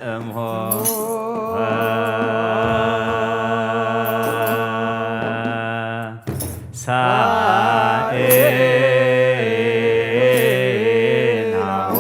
እምሆ ሳኤናሁ።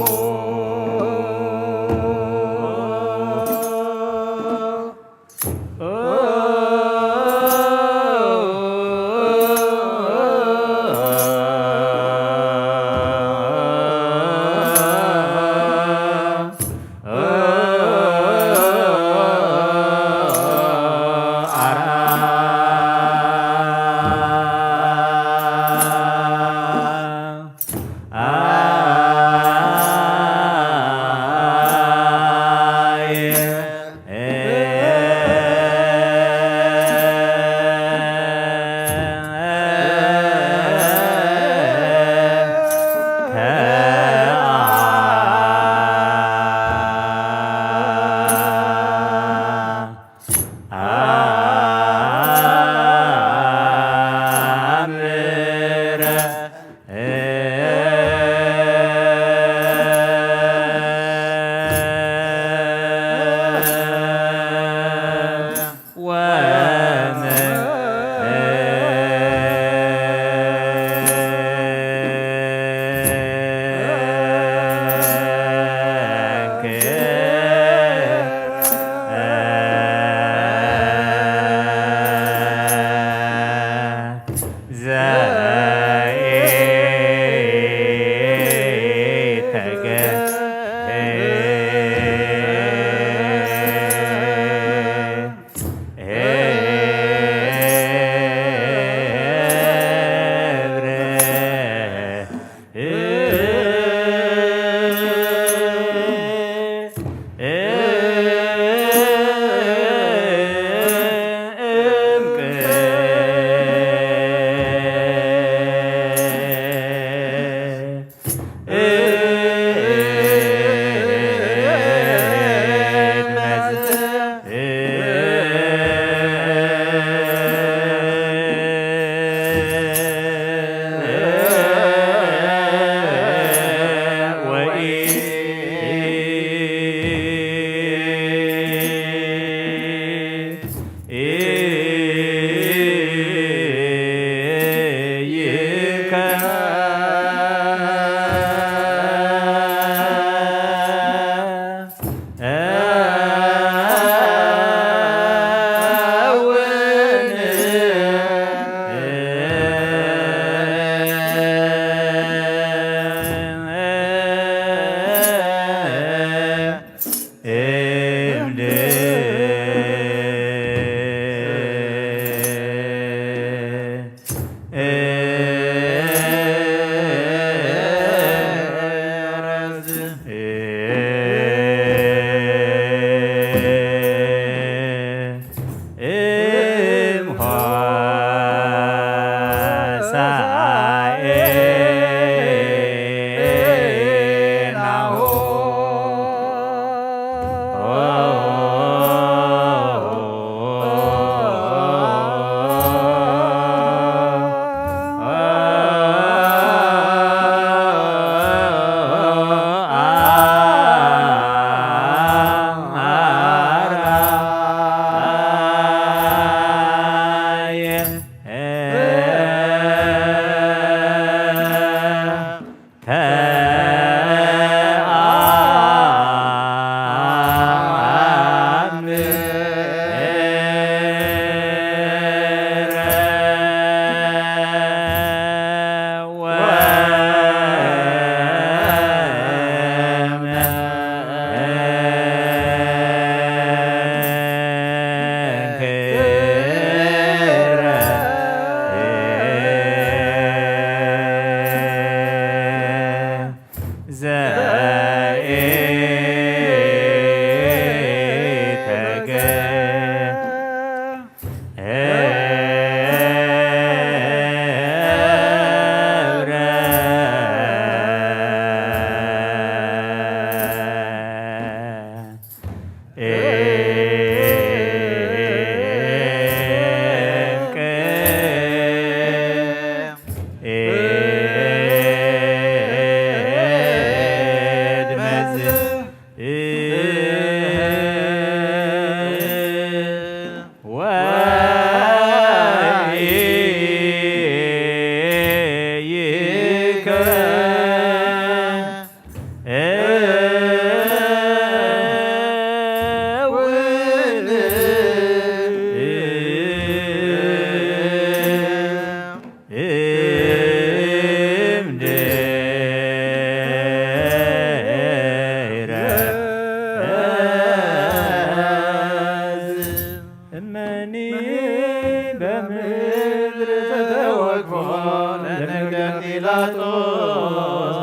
ለነገር ጲላጦስ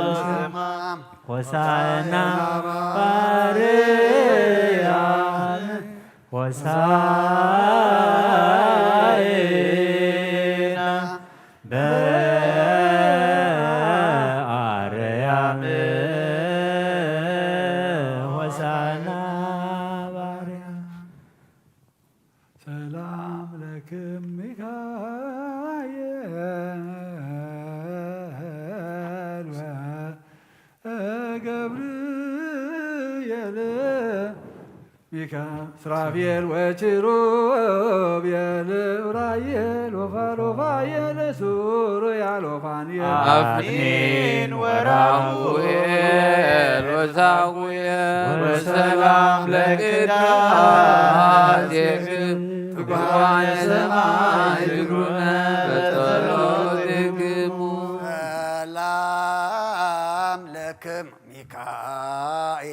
ሆሳዕና ባርያም ሆሳዕና በአርያም ሆሳዕና ባርያም። ሰላም ለክም ሚካኤል ወገብርኤል ሚካ ሱራፌል ወኪሩቤል ኡራኤል ወፋ ሩፋኤል ሱሩያል ወፋኑኤል አፍኒን ወራጉኤል ወሳጉኤል ወሰላም ለቅዳሴክም ትጉሃነ ሰማይ እግሩነ በጸሎትክሙ። ሰላም ለክም ሚካኤል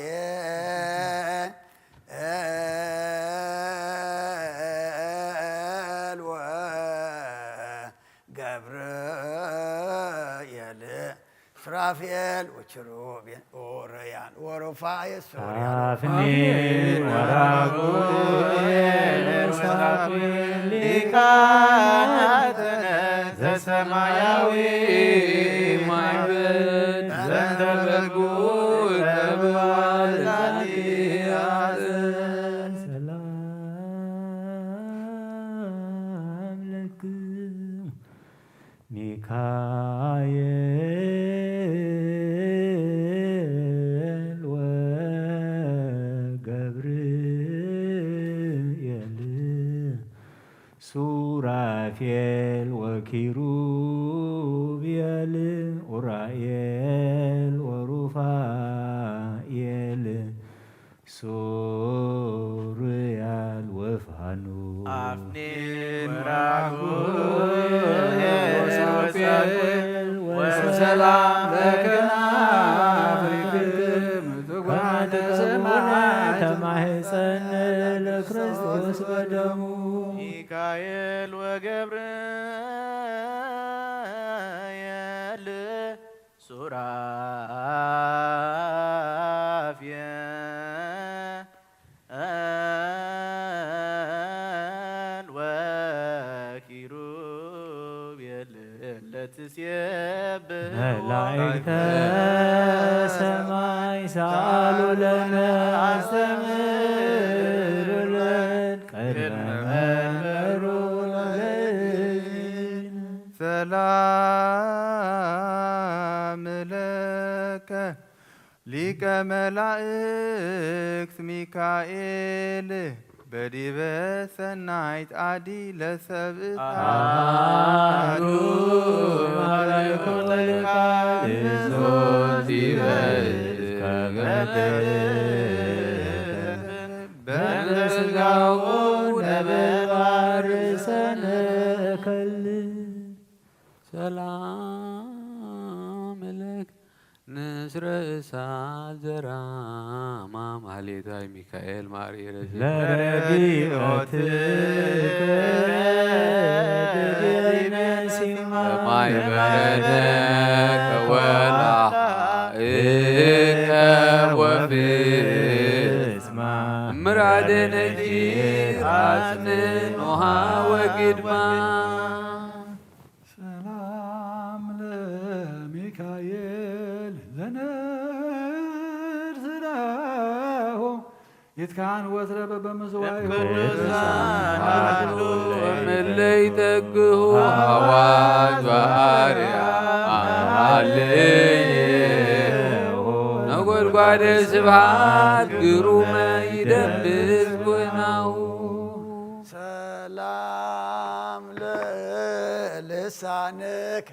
ገብርኤል ሱራፌል ወኪሩቤል ኡራኤል ወሩፋኤል ሱራፌል አፍኒን ወራጉኤል ወሳጉኤል ሊቃናተ ዘሰማያዊ ማዕበል ዘንተ በጉ ተብዋል ዛቲ ሰላም ለክሙ ሚካኤል ወገብርኤል ሱራፌል ወኪሩቤል ኡራኤል ወሩፋኤል ሱሩያል ወፋኑ አፍኒን ወራጉኤል ወሳጉኤል ወሰላም ለከናፍሪክም ትጉሃነ ሰማይ ተማህፀን ለክርስቶስ በደሙ ሚካኤል ወገብርኤል ሱራፌል ወኪሩቤል ለትሴብሕ መላእክተ ሰማይ ሰአሉ ለነ አስተምህሩ ለነ ቅድመ መንበሩ ለነ ሰላም ለከ ሊቀ መላእክት ሚካኤል በዲበ ሰናይት አዲ ለሰብእ አሐዱ መለኮተ ቃል ንጹሕ ዲበ እስከ በእንተ ሥጋሁ ነበልባል ርእሰነ ከልል ሰላም ለክ ንስረ እሳት ዘራማ ማህሌታይ ሚካኤል ማሪ ረድኤት ለረድኤትከ በማይ በረደ ከወላ እከ ወፍጽማ ምራደ ነጂ አጽንኖሃ ወግድማ ሰላም ለሚካኤል ዘነድስራሁ ይትካን ወትረ በበምስዋይ ቅዱሳን አሉ። ምለይ ተግሁ አዋጅ ባህርያ አለየ ነጎድጓደ ስብሐት ግሩመ ይደብስ ጎናሁ ሰላም ለልሳንክ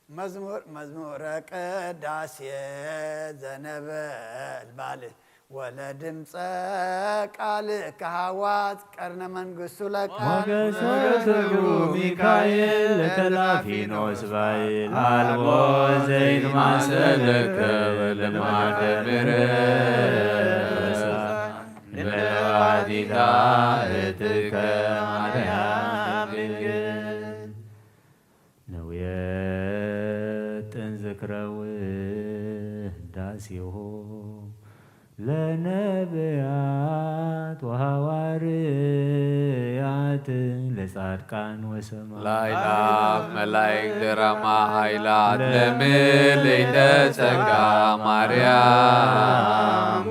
መዝሙር መዝሙረ ቅዳሴ ዘነበልባል ወለድምፀ ቃል ከሃዋት ቀርነ መንግስቱ ለቃል ሞገሰ ክብሩ ሚካኤል ለተላፊኖስ ባይል አልቦ ዘይማሰለከ ልማተ ምሕረት ንበባቲታ እትከ ማርያም ድንግል ነውየ እንዝክረ ውዳሴሁ ለነብያት ወሃዋርያት ለጻድቃን ወሰማዕት። ላይላፍ መላይክ ድራማ ኃይላት ለምልዕተ ጸጋ ማርያም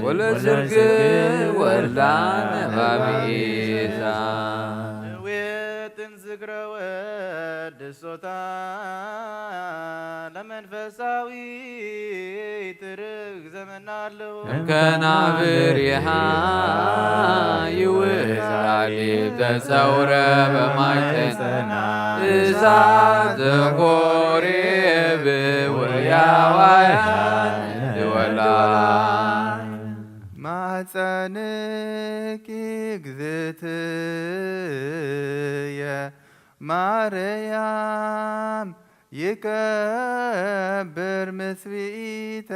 ወለስርግ ወልዳ ነባቢሳ። ዝክረ ወድሶታ ለመንፈሳዊ ትርግ ዘመና ኣለዉ። እምከና ብሪሃ ይውዛሊብ ተጸውረ በማይተና እሳት ዘኮሬብ ወያዋያን ድወላ። ማጸንኪ ግዝእትየ ማርያም ይከብር ምስብኢተ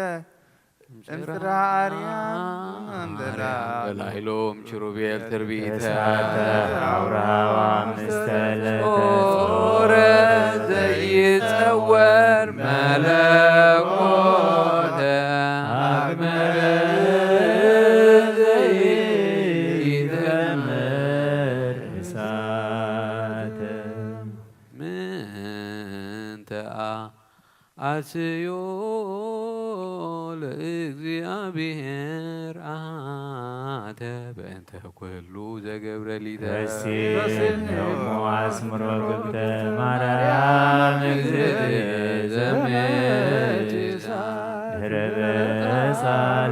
እምስራ ኣርያም ማርያም በላይሎም ኪሩቤል ትርቢተ እሳተ አውራዋ ምስተለተ ጾረ ዘይጸወር መለኮተ አግመረ ዘይዘምር እሳተ ምንተ አስዮ ለእግዚአብሔር አተ በእንተ ኩሉ ዘገብረ ሊተ ረሲኖሙ አስምሮ ግብተ ማርያም እግዝእትየ ዘመቲሳ ድህረ በጻ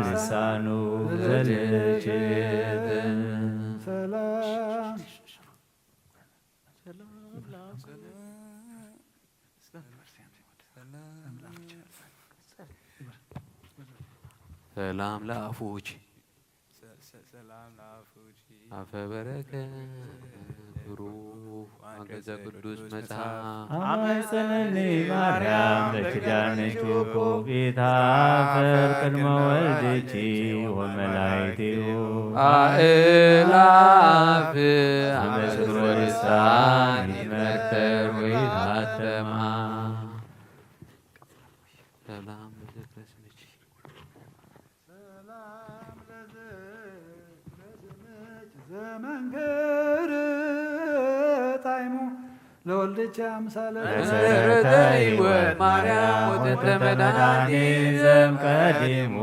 ልሳኑ ዘልችት ሰላም ሰላም ለአፉኪ ሰላም ለአፉኪ አፈ በረከት ብሩክ አንቀጸ ቅዱስ መጽሐፍ። አመሰለኒ ማርያም በኪዳንኪ ውቁብ ኢታፈር ቅድመ ወልድኪ ወመላእክቲሁ አእላፍ አመስግኖ ልሳን ይትመተር ወይታተማ። ሰላም ለዝክረ ስምኪ ሰላም ለዝክረ ስምኪ ዘመንክር ጣይሙ ለወልድኪ አምሳለ መሰረተ ሕይወት ማርያም ወጥንተ መድኃኒት ዘምቀዲሙ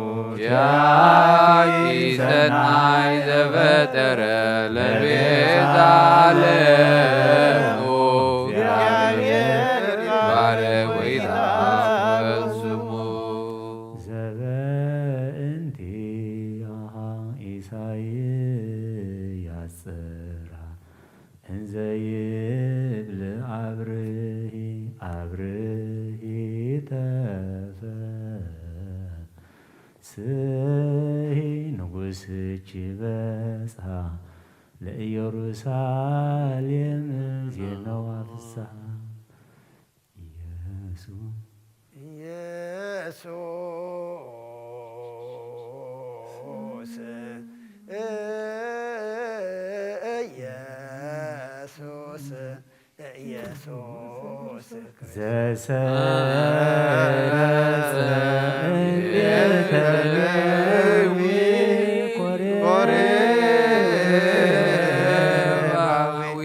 ያኪ ሰናይ ዘፈጠረ ለቤዛ ለሙ እግዚአብሔር ይባረክ ወይትባረክ ስሙ። ዘበእንቲአሃ ኢሳይያስ ጽራ እንዘ ይብል አብርሂ አብርሂ ተፈስሒ ንጉስኪ በጽሐ ለኢየሩሳሌም ዜናዋ ፍስሐ። ኢየሱስ ኢየሱስ ኢየሱስ ኢየሱስ ዘሰረጸ እምቤተ ሌዊ ኮሬባዊ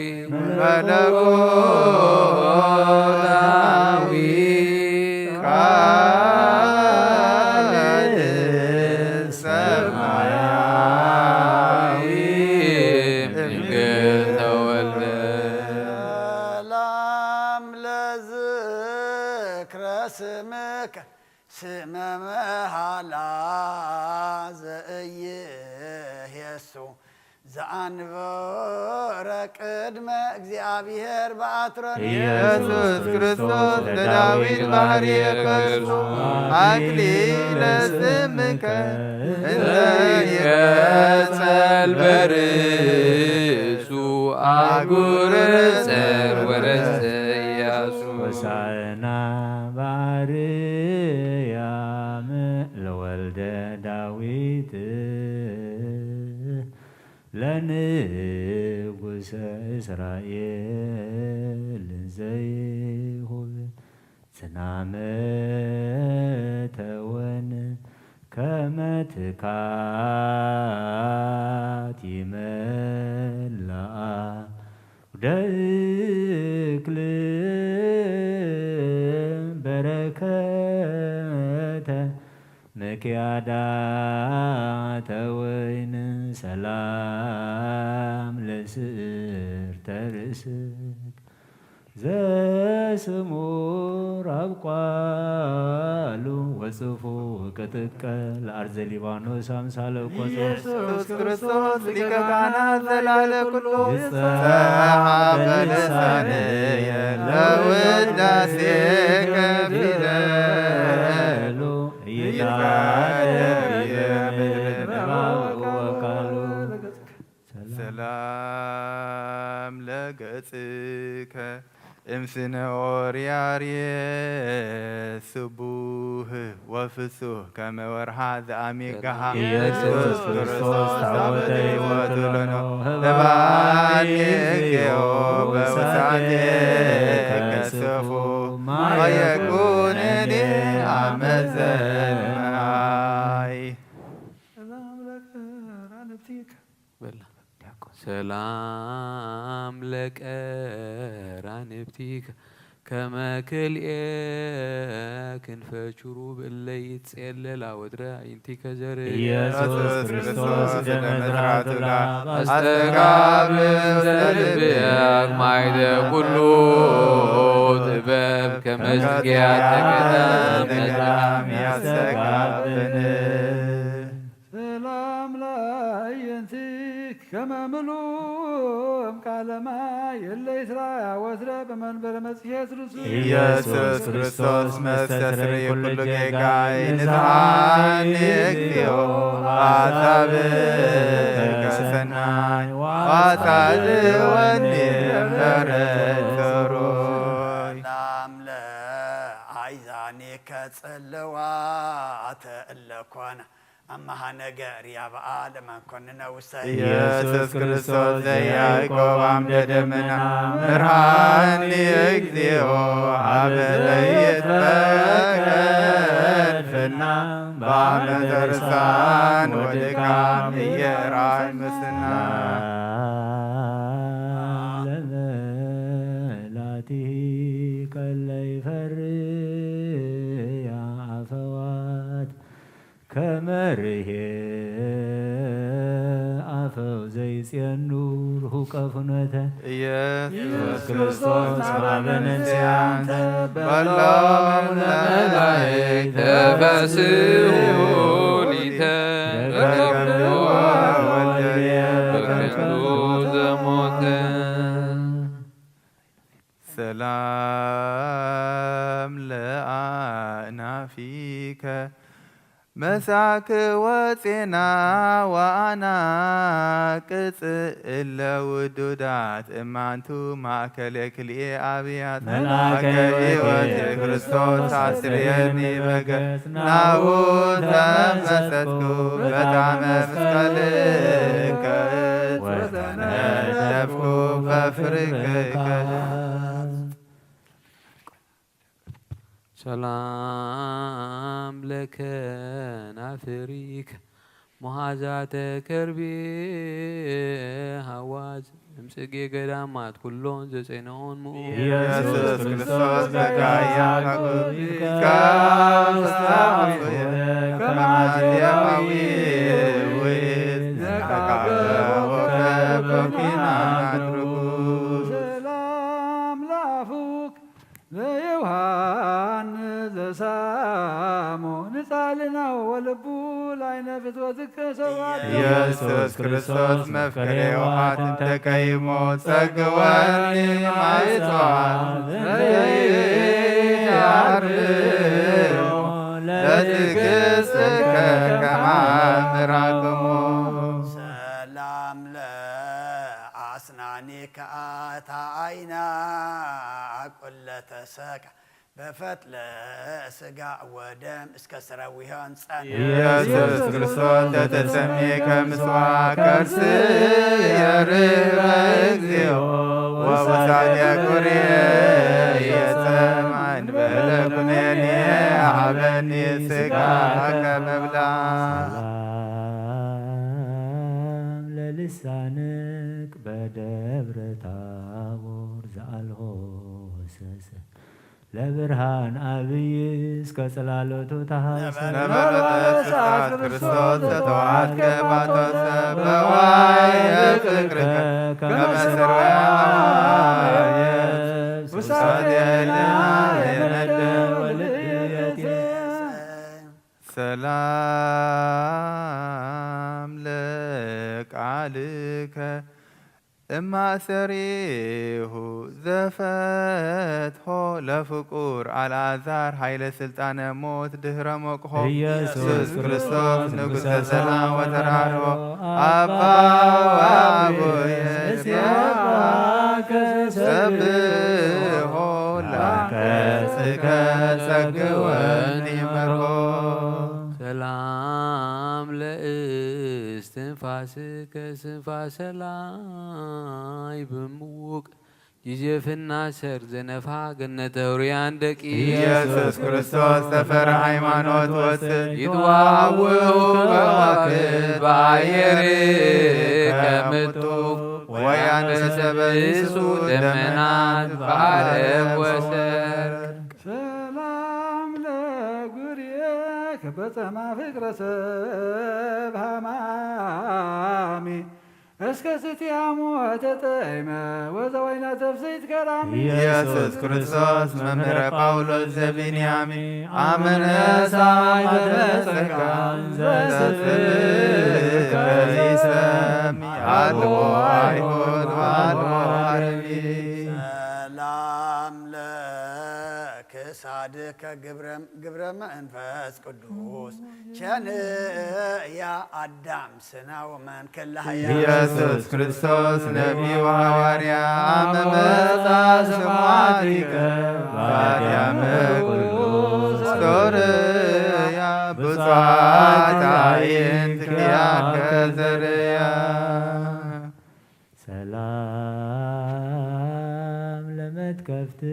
መለኮታዊ ቃል ሰማያዊ ድንግል ተወልደ። ሰላም ለዝክረ ስምከ ስመ መሃላ ዘእይሄሱ ዘአንበረ ቅድመ እግዚአብሔር በአትሮን ኢየሱስ ክርስቶስ ለዳዊት ባህርየ ከርሱ አክሊለ ስምከ እንዘ ይቀጸል በርእሱ አጉረ ጸር ወረሰ ኢያሱ። ሆሳዕና በአርያም ለወልደ ዳዊት ለንጉሰ እስራኤል ዘይሁብ ስናመተወን ከመ ትካት ይመልኣ። ውደክል በረከተ ምክያዳተ ወይን ሰላም ለስእርተ ርእስክ ዘስሙር ኣብ ቃሉ ወጽፉ ቅጥቀ ለአርዘ ሊባኖስ አምሳለ ቆጽ ኢየሱስ ክርስቶስ ሊቀ ካህናት ዘላለ ኩሉ ይጸሐ በልሳንየ ለውዳሴ ከፊለሉ ይትጋደል ይብል በባኡ ወቃሉ። ሰላም ለገጽከ እምስነ ኦርያርየ ስቡህ ወፍሱህ ከመ ወርሃ ዘአሜጋሃ ኢየሱስ ክርስቶስ ታቦተ ሕይወቱ ለነ ህባኒ እግዚኦ በውሳቴ ከስፉ ማየኩነኔ አመዘ ማይ። ሰላም ለቀራንብቲከ በላ። ዲያቆን። ሰላም ለቀራንብቲከ ከመ ክልኤ ክንፈ ቹሩብ እለ ይጼለላ ወትረ አዕይንቲከ ዘርእ ኢየሱስ ክርስቶስ ደመ ተራቱላ አስተጋብ ውስተ ልብየ ማይደ ኩሉ ጥበብ ከመ ዝግያተ ገዳም ያስተጋብን። ሰላም ለአዕይንቲክ ከመ ምሉእም ቃለ ማይ እለ ይትረአያ ወትረ በመንበረ መጽሔት ርሱይ። ኢየሱስ ክርስቶስ መስተስርይ ኩሉ ጌጋይ ንስሓኒ እግዚኦ በሐሳብከ ሰናይ ወአስተብድወኒ እምበረ ጾሮይ። ሰላም ለአይዛኒከ ጸለዋተ እለ ኮነ አመሃ ነገር ያብአ ለመንኮንነ ውሰ ኢየሱስ ክርስቶስ ዘያዕቆብ አምደ ደመና ምርሃኒ እግዚኦ ሀበ ለይትፈቀድ ፍና በአመተ ርሳን ወድካም እየራይ ምስና። ለመላቲ ቀለይ ፈርያ አፈዋት ከመርሄ አፈው ዘይጼኑ ርሁቀ ፍኖተ ኢየሱስ ክርስቶስ ማበነንስያንተ በሎም ለመላእክት ተፈስሑ ሊተ ረከብክዎ ወልድየ በከንቱ ዘሞተ። ሰላም ለአእናፊከ መሳክ ወጼና ወአናቅጽ እለ ውዱዳት እማንቱ ማእከለ ክልኤ አብያት መልአከ ሕይወት ክርስቶስ አስርየኒ በገጽ ናሁ ተመሰጥኩ በጣመ መስቀልከ ወተነደፍኩ በፍርቅከ። ሰላም ለከናፍሪክ መሃዛተ ከርቤ ሃዋዝ እምጽጌ ገዳማት ኩሎን ዘጼንኦን ምኡ ኢየሱስ ክርስቶስ በጋያ ከማዚያዊ ውእት ነቃቀቦ ከበኪና ድርጉ። ሰላም ለአፉክ ለዮሐንስ ዘሳሞ ንጻልናው ወልቡ ላይነ ፍትወትከ ሰብአት ኢየሱስ ክርስቶስ መፍቀሬ ወአት እንተ ቀይሞ ጸግወኒ ማይጸዋ ዘይአርሞ ለትዕግሥትከ ከማምራክሙ። ሰላም ለአስናኒከ አታ አይና አቁለተሰካ በፈትለ ስጋ ወደም እስከ ስረዊሆን ጸን ኢየሱስ ክርስቶስ ተተሰሜከ ምስዋ ከርስ የርህበ እግዚኦ ወውሳት የኩርየ የጸማን በለኩነኒ ሃበኒ ስጋ ከመብላ ሰላም ለልሳንክ በደብረ ታቦር ዘአልሆ ሰሰ ለብርሃን አብይ እስከ ጽላሎቱ ተሃሰ ነበረ በእሳት ክርስቶስ ዘተዋሕድከ ባቶሰ በዋይ ፍቅርከ ከመ ስርወ ውሳት የለ የነደ ሰላም ለቃልከ እማእሰሪሁ ዘፈትሖ ለፍቁር አልዓዛር ኃይለ ስልጣነ ሞት ድህረ ሞቅሆ ኢየሱስ ክርስቶስ ንጉሠ ሰላም ወተራድኦ አባ ወአቡየ ሰብሖ ላከ ጽከ ጸግወኒ መርሆ ሰላም ለእስትንፋስከ ስንፋሰ ላይ ብምውቅ ጊዜ ፍናሰር ዘነፋ ገነተ ውርያን ደቂ ኢየሱስ ክርስቶስ ተፈረ ሃይማኖት ወስድ ይትዋውሁ ከዋክብ በአየር ከሙቱ ወያንበሰ በይሱ ደመናት በአረብ ወሰር ሰላም ለጉርየከ በጸማ ፍቅረ ሰብ ሃማሚ እስከ ስትያሙ ተጠይመ ወዘወይና ተፍስሕት ከራሚ ኢየሱስ ክርስቶስ መምህረ ጳውሎስ ዘቢንያሚ አመነ ሳይ ተመሰጋን ዘስብከ ይሰሚ አልቦ አይሁድ አልቦ አረቢ ሰላም ለክሳድከ ግብረ መንፈስ ቅዱስ ቸንያ አዳም ስናው መንክላህያ ኢየሱስ ክርስቶስ ነቢዩ ሃዋርያ አመመጻ ስማቲከ ባድያመ ኩሉ ስቶርያ ብፁዓት አይንትኪያ ከዘርያ ሰላም ለመትከፍትከ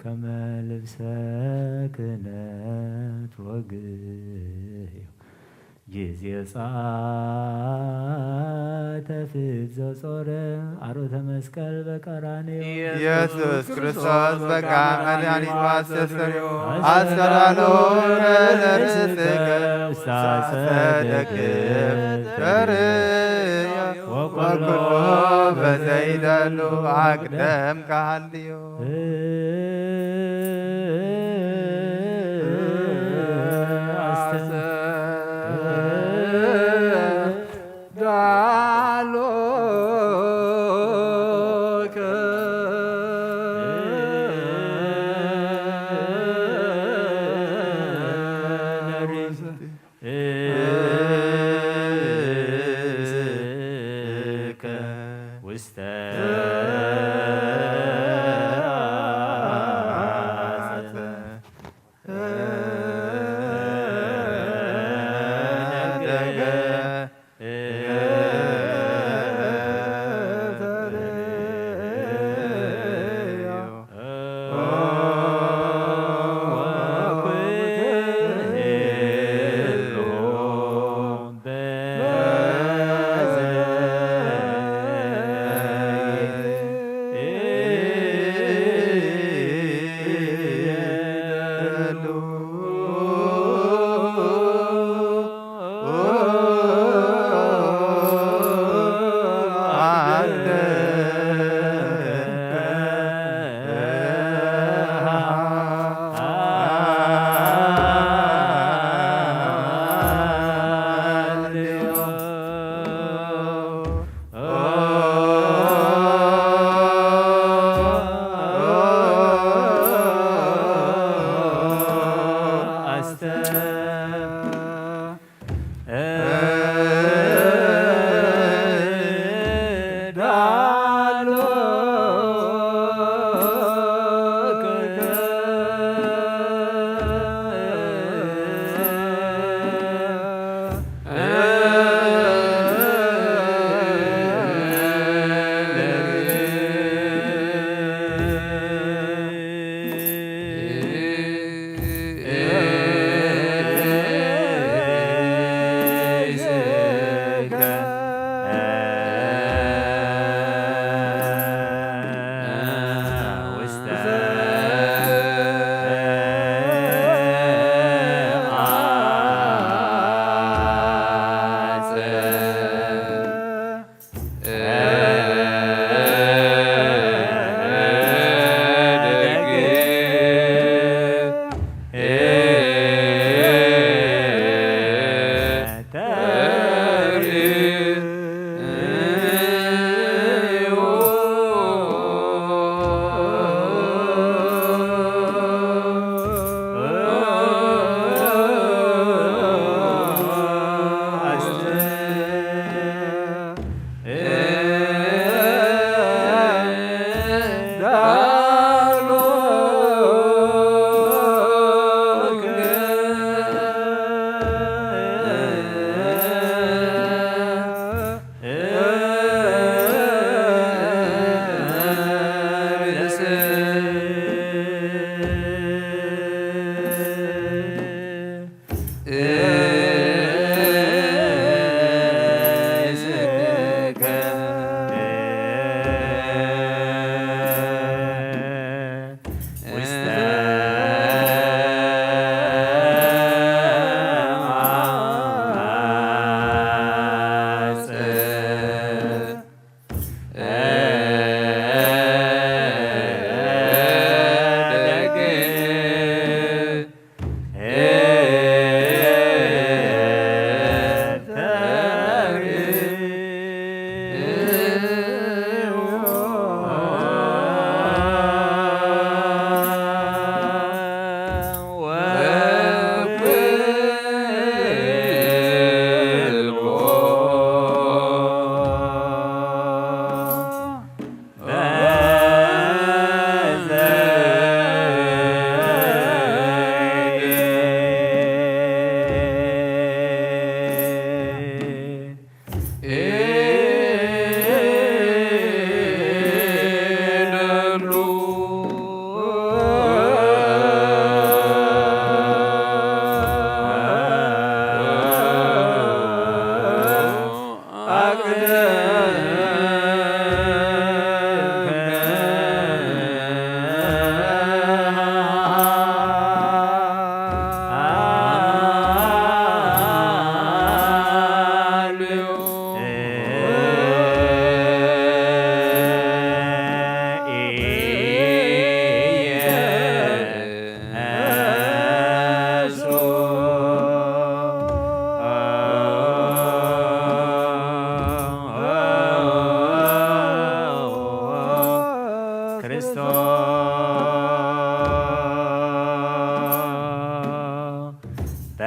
ከመ ልብሰ ክህነት ወግዮ ጊዜ ጸአተ ፍት ዘጾረ አሮተ መስቀል በቀራንዮ ኢየሱስ ክርስቶስ በቃ መድኃኒት ማስተሰሪዮ አስተዳሎ ለርእስከ ውስታሰ ደግፍ ተርዮ ወኩሎ በዘይደሉ አቅደም ካልዮ ዳሎከ ውስተ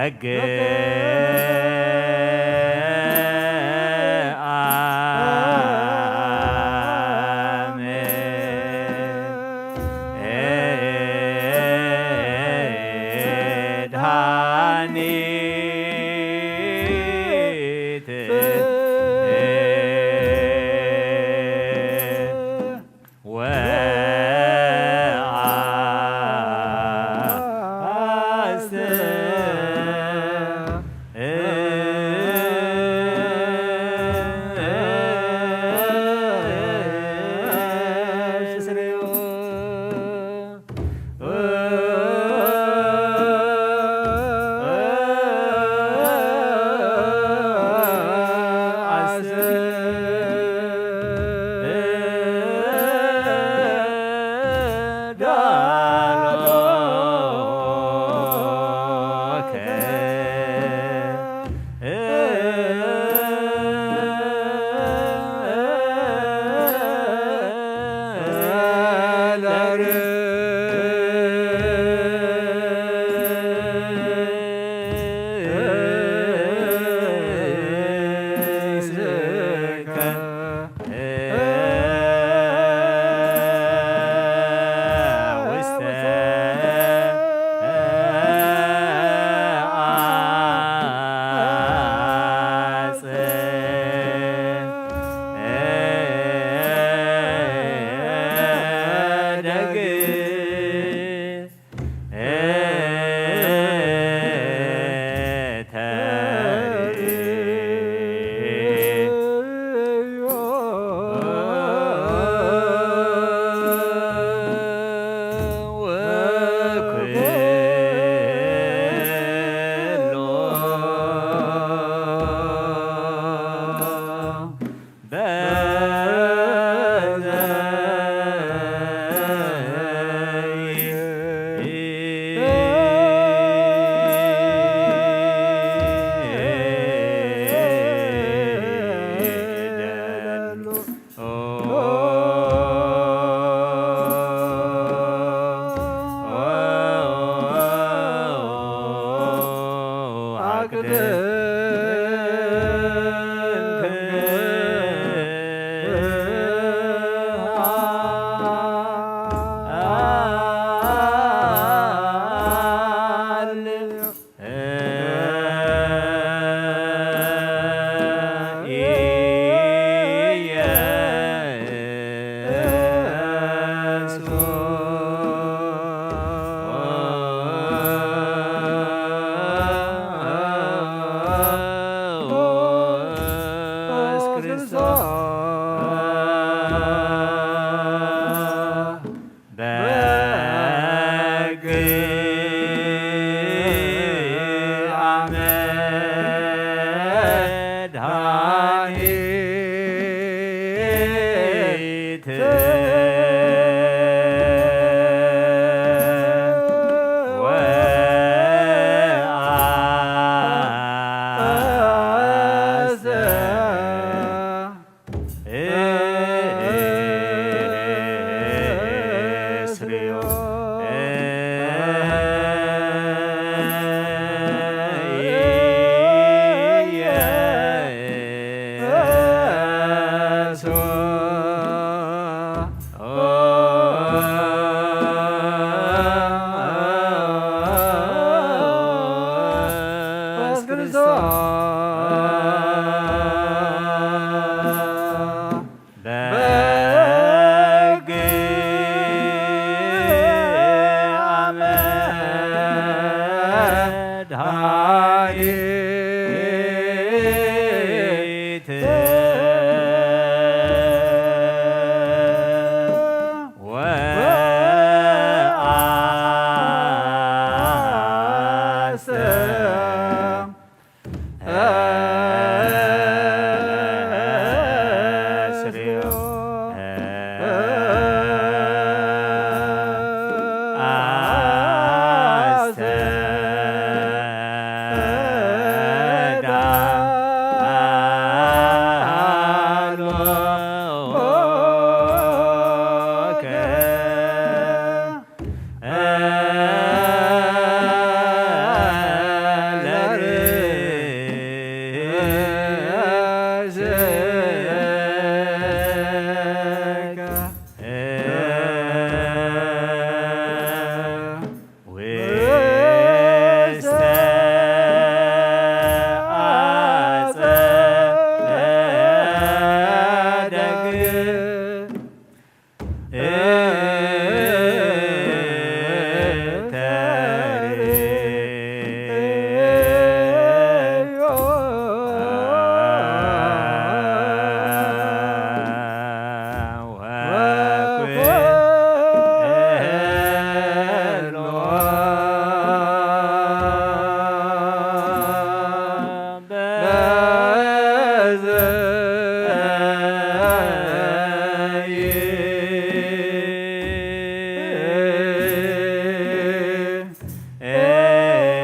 ሕጊ ኣሜን። እደሉ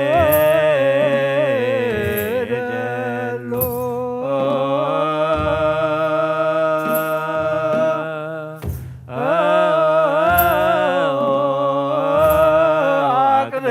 አቅብ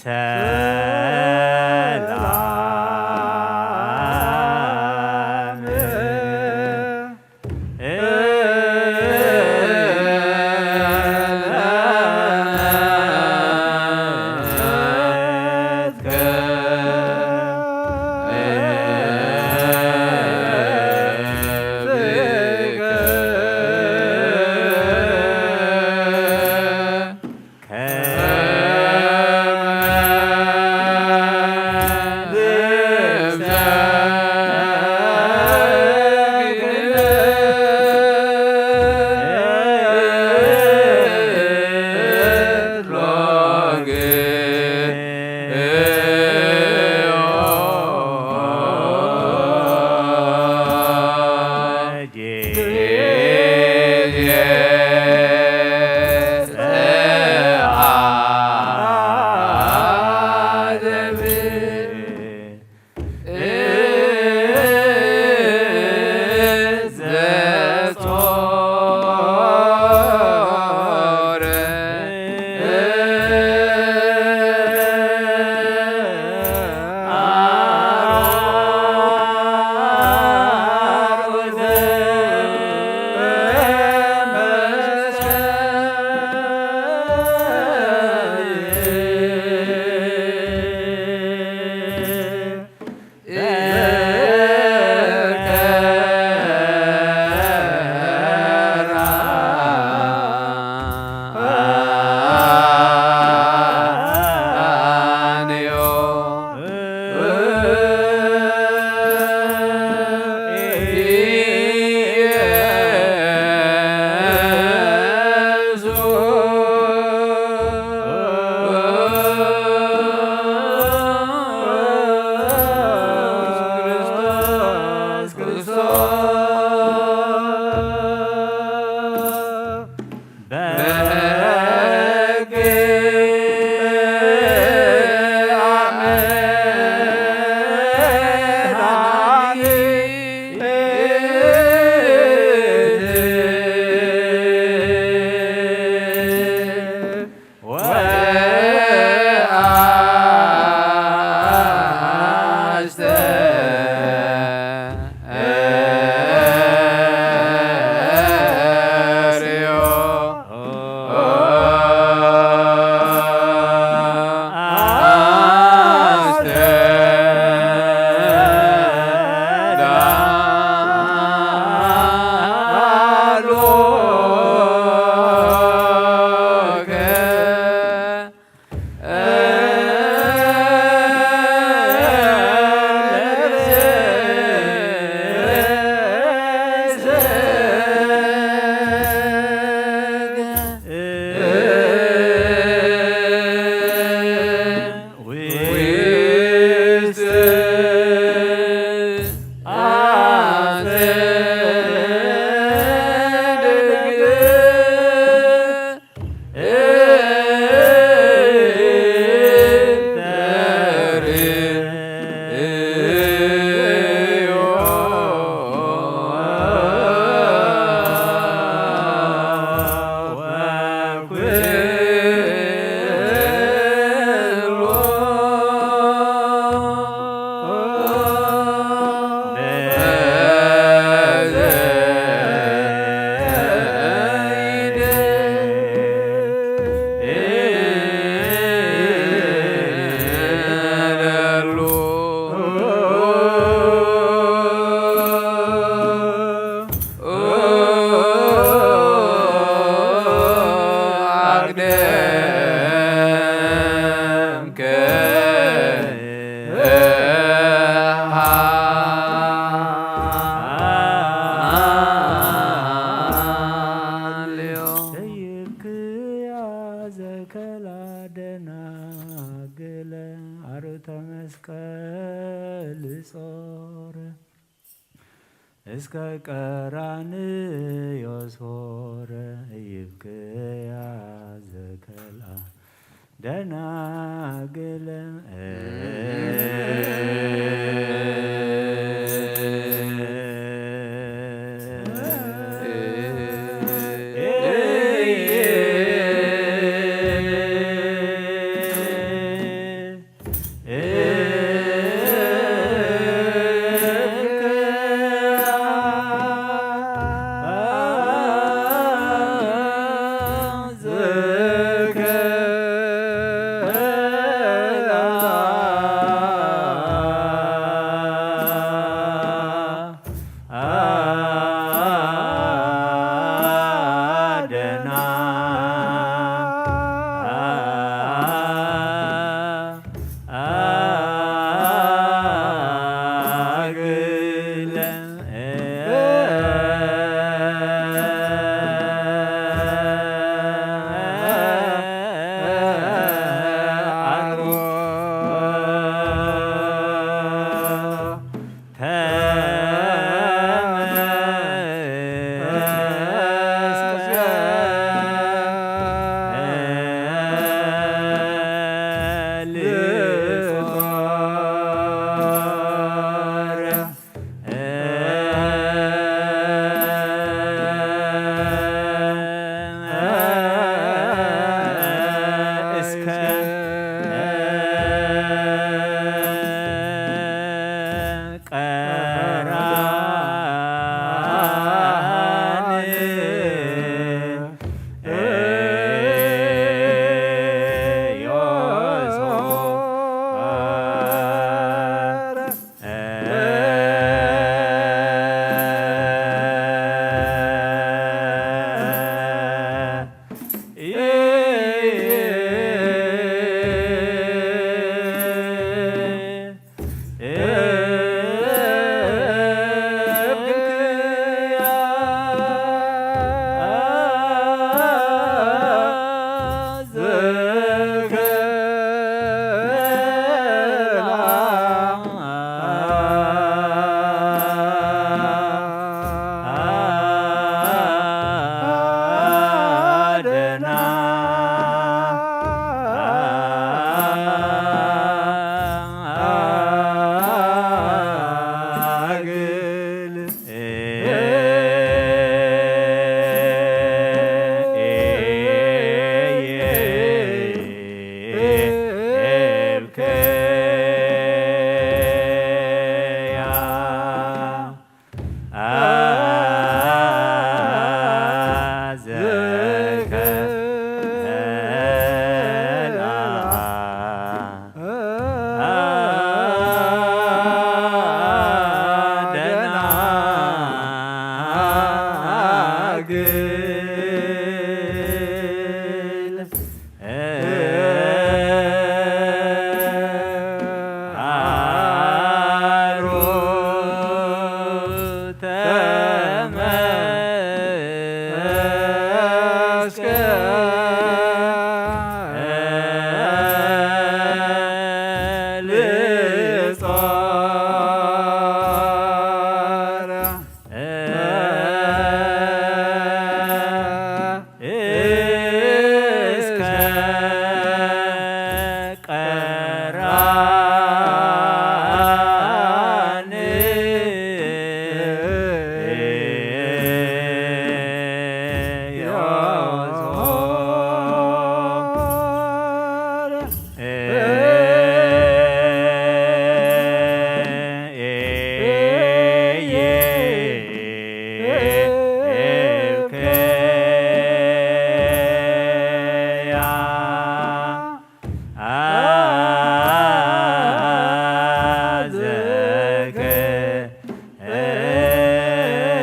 ሰላም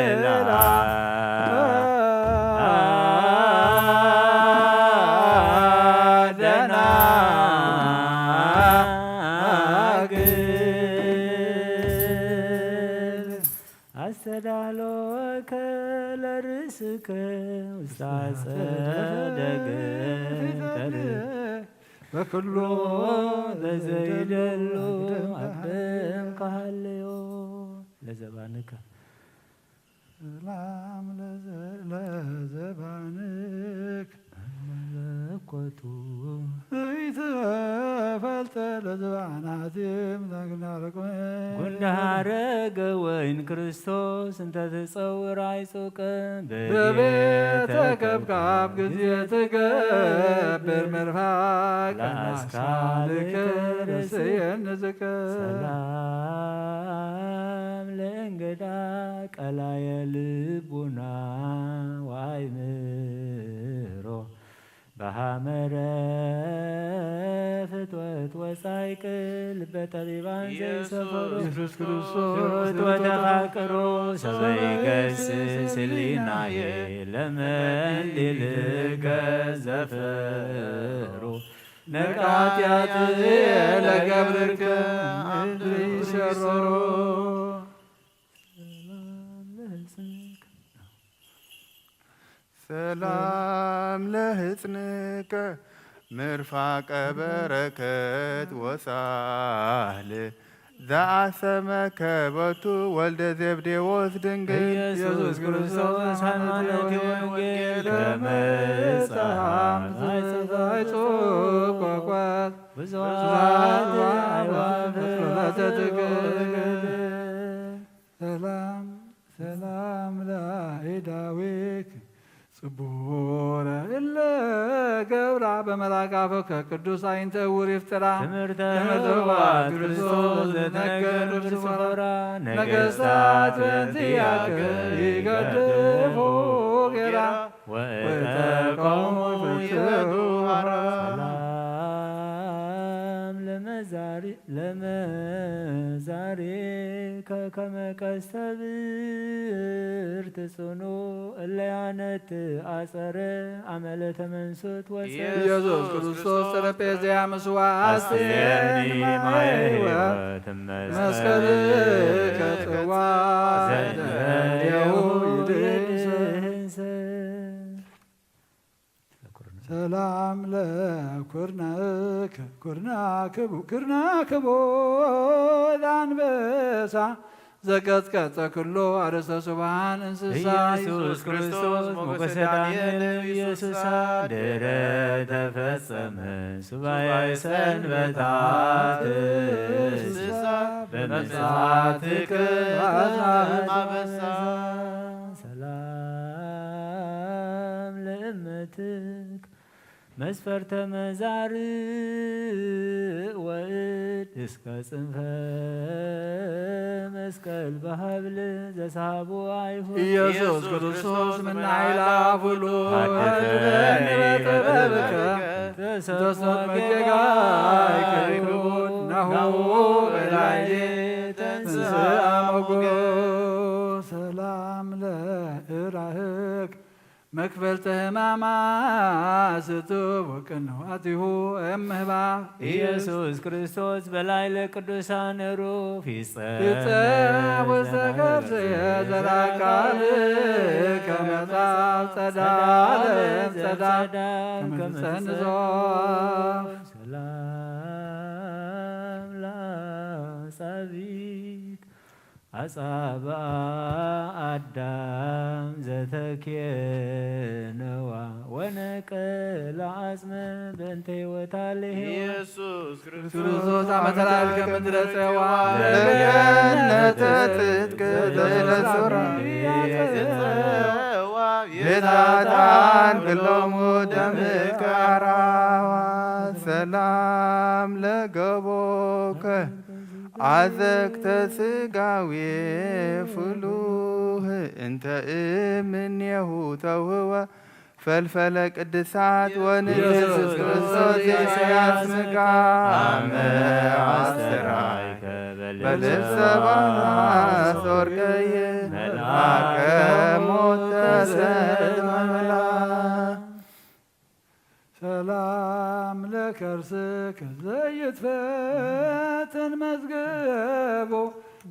አዘክላ ደናግል። አስተዳሎከ ለርእስከ ውስተ አጸደ ገተር በኩሎ በዘይደሎ አቅደም ከሃለዮ ለዘባንከ። ሰላም ለዘ- ለዘባንክ መለኮቱ ዘይተፈልጠ ለዘባናቲም ዳግና ረቆ። ጉንዳረገ ወይን ክርስቶስ እንተ ትጸውር ኣይጹቅ። በቤተ ከብካብ ጊዜ ትገብር መርፋቅ ለአስካልከ ርእስየን ዝቅ። ሰላም ለእንግዳ ቀላየ ልቡና ወአይምሮ በሐመረ ፍትወት ወጻይቅ ልበ ጠቢባን ኢየሱስ ዘይሰፈሩ ኢየሱስ ክርስቶስ ፍትወት ወተፋቅሮ ሰበይገስስ ህሊናየ ለመንዲልከ ዘፈሩ ነቃትያት ለገብርከ አምድሪ ሰሮ። ሰላም ለህጽንከ ምርፋቀ በረከት ወሳህል ዘአሰመከ በቱ ወልደ ዘብዴዎስ ድንግል ኢየሱስ ክርስቶስ ሃይማኖት ወንጌል ከመ ጸሐ ብዙኃት አዕዋፍ በትእዛዝ ሰላም ሰላም ለአእዳዊክ ጽቡረ እለ ገብራ በመላካፈከ ቅዱስ አይንተ ውር ይፍጥራ ትምህርተ ትምህርተ ህዋ ክርስቶስ ዘተነገር ብስፈራ ነገስታት በእንትያከ ይገድፎ ጌራ ወእጠቆሙ ይበዱ ሐራ። ሰላም ለመዛሪ ለመዛሬከ ከመ ቀስተ ብርት ጽኑ እለ ያነትእ አጸረ አመለ ተመንሱት ወፀ ኢየሱስ ክርስቶስ ጠረጴዛ ምስዋ አስተየኒ ማየ ሕይወት መስቀል ከጽዋ ዘእንበሌሁ ይድህንስ። ሰላም ለኩርናክ ኩርናክቡ ኩርናክቡ ለአንበሳ ዘቀጥቀጠ ኩሎ አርእስተ ሱብሃን እንስሳ ኢየሱስ ክርስቶስ ሞገሰ ዳንኤል ኢየሱሳ ድረ ተፈጸመ ሱባኤ ሰንበታት እንስሳ በመጽሐፍትከ ማበሳ ሰላም ለእመትክ መስፈርተ መዛርእ ወእድ እስከ ጽንፈ መስቀል በሀብል ዘሳቡ አይሁድ ኢየሱስ ክርስቶስ ምናይላ ኩሉ አድፈኒ በጥበብከ ተሰሞ ጌጋይ ከይኩን ናሁ በላይሌ ተንሥአ ሞገስ ሰላም ለእራህክ መክፈልተ ሕማማ ስቱብ ወቅንዋቲሁ እምህባ ኢየሱስ ክርስቶስ በላዕለ ቅዱሳን ሩፍ ይጸ ይጸ ውስተ ከርሥየ ዘራቃል ከመጻፍ ጸዳለ ጸዳል ከመትጸንዞ ሰላም ለአጻብዕት አጻብአ አዳም ዘተኬነዋ ወነቀለ አጽመ በእንተ ሕይወታ ለሔዋን ኢየሱስ ክርስቶስ አመተላልከ ምድረ ጸዋ ለገነተ ጽድቅ ለይለሱራ ቤታታ አንብሎሙ ደምቀ አራዋ ሰላም ለገቦከ አዘቅተ ስጋዌ ፍሉህ እንተ እምኔሁ ተውህወ ፈልፈለ ቅድሳት ወንግስት ኢየሱስ ክርስቶስ ዘኢሰያስምካ አመ አስተርአይከ በልብሰ ባናስ ወርቀየ መልአከ ሞት ተሰመላ። ሰላም ለከርስክ ዘይትፈትን መዝገቦ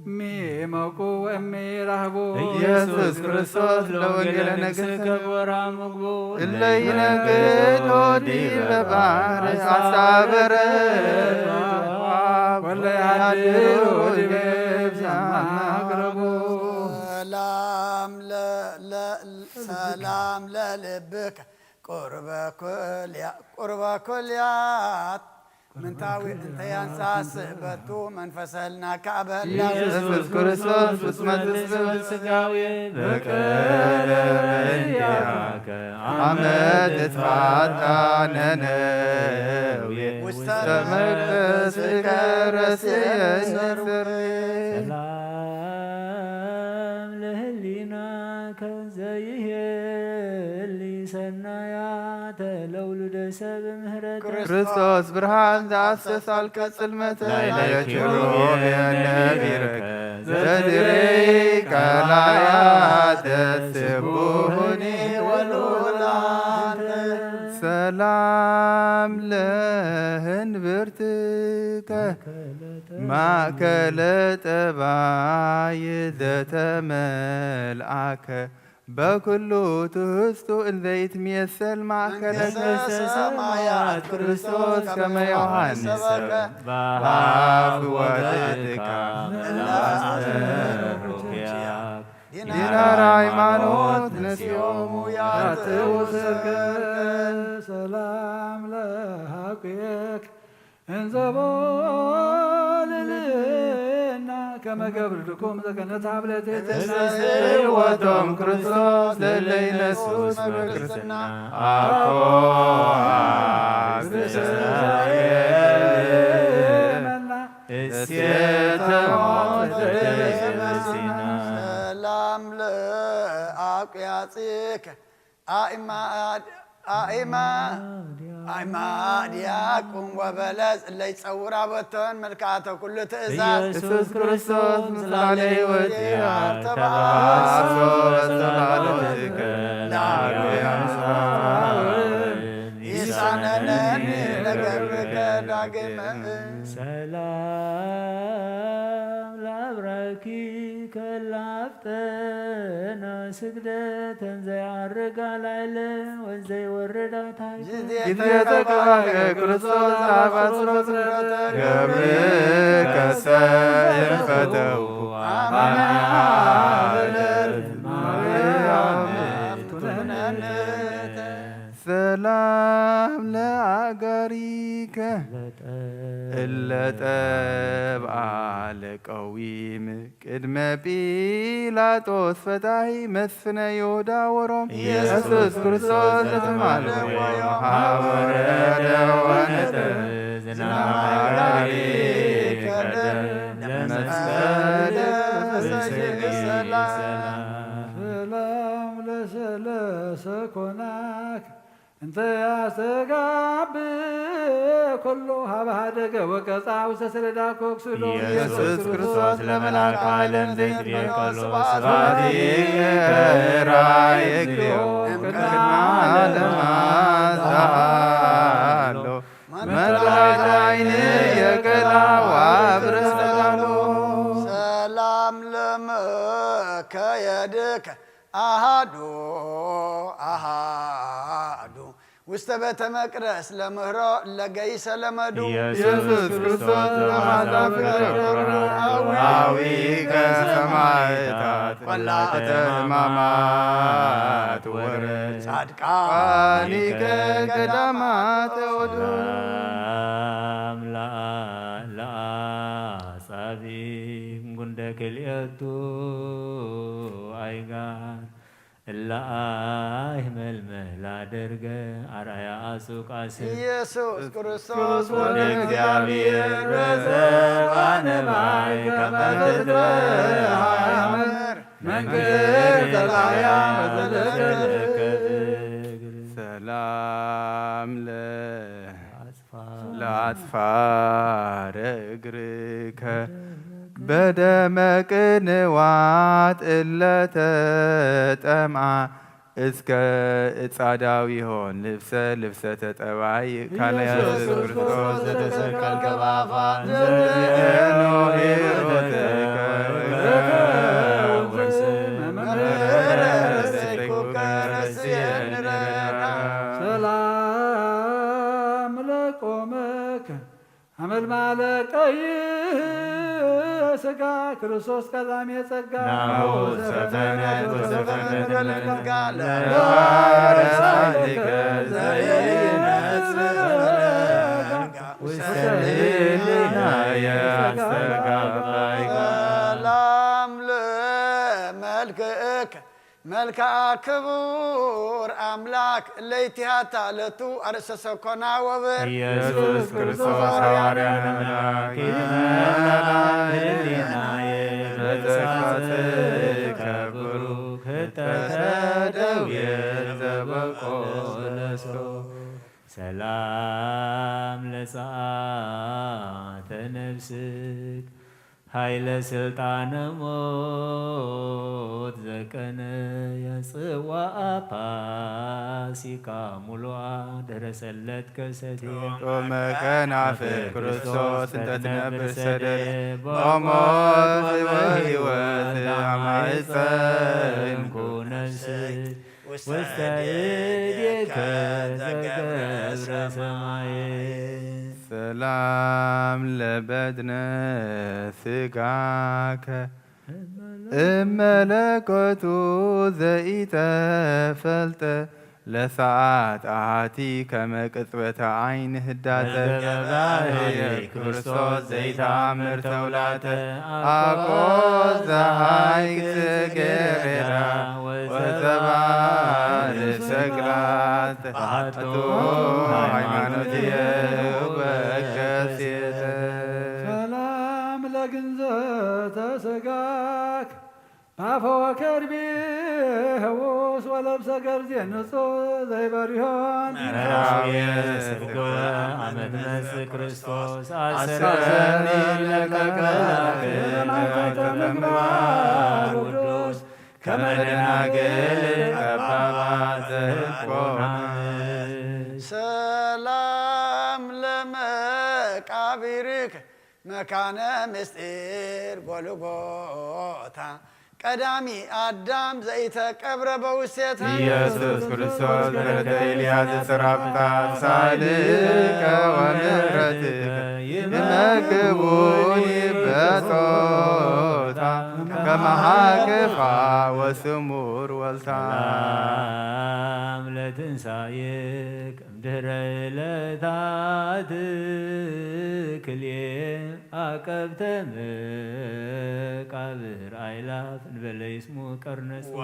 ሚመቁ ወሚራህቦ ኢየሱስ ክርስቶስ ለወንጌለ ነግስከ ቦራ ምግቦ እለ ይነግድ ዲበ ባሕር አሳበረ ወለ ይሃድር ዲበ የብስ አማቅረቦ። ሰላም ለ- ለ- ሰላም ለልብከ ቁርበ ኩልያ- ቁርበ ኩልያት ምንታዊ እንተ ያንሳስ በቱ መንፈሰልና ካበላ ኢየሱስ ክርስቶስ ውስመ ትስብእት ስጋዊ በቀለ በእንቲአከ አመ ትትፋታ ነነዌ ውስተ መቅደስከ ረስየኒ ስርዌ። ሰላም ለህሊናከ ዘይሄሊ ሰናያተ ለውሉደ ሰብ ምህረት ክርስቶስ ብርሃን ዘአስተሳልከ ጽልመተ ላዕለ ኪሩቤል ነቢርከ ዘትሬ ቀላያተ ስቡሁኒ ወሉላንተ። ሰላም ለህንብርትከ ማእከለ ጠባይ ዘተመልአከ በኩሉ ትህስቱ እንዘይትሜሰል ማእከለ መንግስተ ሰማያት ክርስቶስ ከመ ዮሐንስ ሰበከ በአፍ ወትእትካ ምላስ ሩኪያ ዲናር ሃይማኖት ነሲኦሙ ያጥኡ ስከ ሰላም ለሃኩየክ እንዘቦ ልልና ከመ ገብርልኩም ዘገነት ሀብለቴትነ ህይወቶም ክርስቶስ ለለይነሱ ስመ ክርስትና አኮ እሴተ ሞት ለይእዜና። ሰላም ለአቁያጽከ አእማ- አእማ- አእማድ ያቁም ወበለስ እለ ይጸውራ በቶን መልክዓተ ኩሉ ትእዛዝ ኢየሱስ ክርስቶስ ምሳሌ ሕይወት ያር ተባሶ ተባሶ በጸሎትከ ለአርያም ይሳነነኒ ነገርከ ዳግመ ሰላም ለአብራኪ ከላፍጠና ስግደት እንዘይዐርግ አላይለ ወዘይወርድ አታይተ ጊዜ ተቀባከ ክርስቶስ አባስሮ ስረተ ገብርከሰ የፈተው አማኑኤል ማርያም ኩነነ ሰላም ለአጋሪከ እለ ጠብአ ለቀዊም ቅድመ ጲላጦስ ፈታሂ መስፍነ ይሁዳ ወሮም ኢየሱስ ክርስቶስ ለትማልወዮም ሀወረደ ወነተ ዝናማጋሪ ከደ ለመስቀል ሰላም ለሰለሰ ኮናክ እንተ ያስተጋብ ኩሉ ሀበ ሀደገ ወቀጻ ውስተ ሰሌዳ ኮክስዶ ኢየሱስ ክርስቶስ ለመልአከ ዓለም ዘይትቤቀሎ ስብሐት ይከራ ይግዮ እምቅድመ ዓለማት ዛሎ መላእክት ዓይን የቀላ ወአብረ ሰላሎ ሰላም ለመከየድከ አሃዱ አሃዱ ውስተ ቤተ መቅደስ ለምህሮ ለገይሰ ለመዱ ኢየሱስ ክርስቶስ ለማዛ ፍቅር አዊ ከሰማይታት ቆላተ ሕማማት ወረ ጻድቃኒከ ገዳማተ ወዱ ሰላም ለአ- ለአጻብዕም ጉንደ ክልኤቱ አይጋር እለ አይመልመላ ደርገ አርአያ አሱቃስ ኢየሱስ ክርስቶስ ወልደ እግዚአብሔር በዘባነ ማይ ከመ ትትበሃር መንክር ተላያ በዘለከ አጽፋረ እግርከ በደመ ቅንዋት እለ ተጠምአ እስከ እጻዳዊሆን ልብሰ ልብሰተ ጠባይ ካልያ ኢየሱስ ክርስቶስ ዘተሰቀልከ በአፋ ዘኖ ሄሮድከ ወይፈወስ መምህረ ዘይኩከ ረስየኒ ረዳ። ሰላም ለቆመከ ሐመልማለ ቀይ ሥጋ ክርስቶስ ቀዳሜ ጸጋ ናሁ ዘፈነ ወዘፈነ ተመልከልካ ለባሕረ ሳይልከ ዘይነጽእ ውስተ ህሊናየ አስተጋባይ። ሰላም ለመልክእከ መልክዓ ክቡር አምላክ ለይቲሃታ ለቱ አርእስተ ሰኮና ወብር ኢየሱስ ክርስቶስ ሐዋርያ ነመላክ ይትመላ ህሊናየ በጸጋጽ ከብሩ ክተተደውየ ዘበቆ ለስቶ ሰላም ለጸአተ ነፍስክ ኃይለ ሥልጣነ ሞት ዘቀነ የጽዋአ ፋሲካ ሙሉአ ድህረ ሰለት ከሰቴ ጾመ ከናፍር ክርስቶስ እንተ ትነብር ሰደ በሞት ወሕይወት አማይጸንኩ ነፍስ ውስተ እዴከ ዘገብረ ሰማየ። ሰላም ለበድነ ሥጋከ እመለኮቱ ዘኢተፈልጠ ለሰዓት አሐቲ ከመ ቅጽበተ ዓይን ህዳተ መዝገበ ባህሪ ክርስቶስ ዘይተአምር ተውላተ አቆ ዘሐይቅ ጽጌረዳ ወዘባል ሰግላት በሐቱ ሃይማኖትየ ወቀሴተ ሰላም ለግንዘተ ሥጋክ ባፈ ወከርቤ ህቡስ ወለብሰ ገርዜ ንጹሕ ዘይበሪሆን ምዕራብየ ስርጎ አመት መጽእ ክርስቶስ አሰኒ ለቀቀላክ ማይተተ ምግባር ቅዱስ ከመ ደናግል ቀባባት ዘህቆና ሰላም ለመቃብርክ መካነ ምስጢር ጎልጎታ ቀዳሚ አዳም ዘኢተቀብረ በውስቴታ ኢየሱስ ክርስቶስ ምሕረተ ኤልያስ ዘሰራብታ ሳልከ ወምሕረትከ ይመግቡኒ በጾታ ከመሃክፋ ወስሙር ወልታ ሰላም ለትንሳኤክ እምድህረ ዕለታት ክልኤ አቀብተ መቃብር አይላፍ እንበለ ይስሙ ቀርነ ጽወ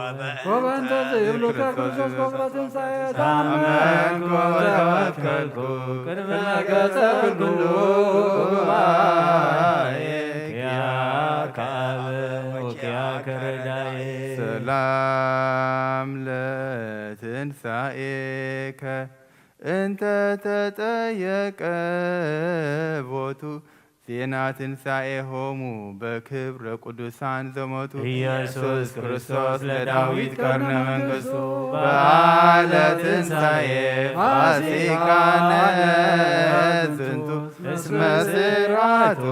ወበእንተ ዘይብሉ ከክርስቶስ በኩረ ትንሳኤ ታመንኩ ወተወከልኩ ቅድመ ገጸ ኩሉ ጉባኤ ኪያከ አበ ወኪያከ ረዳኤ ሰላም ለትንሳኤ ၵ እንተ ተጠየቀ ቦቱ ዜና ትንሳኤሆሙ በክብረ ቅዱሳን ዘሞቱ ኢየሱስ ክርስቶስ ለዳዊት ቀርነ መንግስቱ በዓለ ትንሳኤ ፋሲካነ ዝንቱ እስመ ስርዓቱ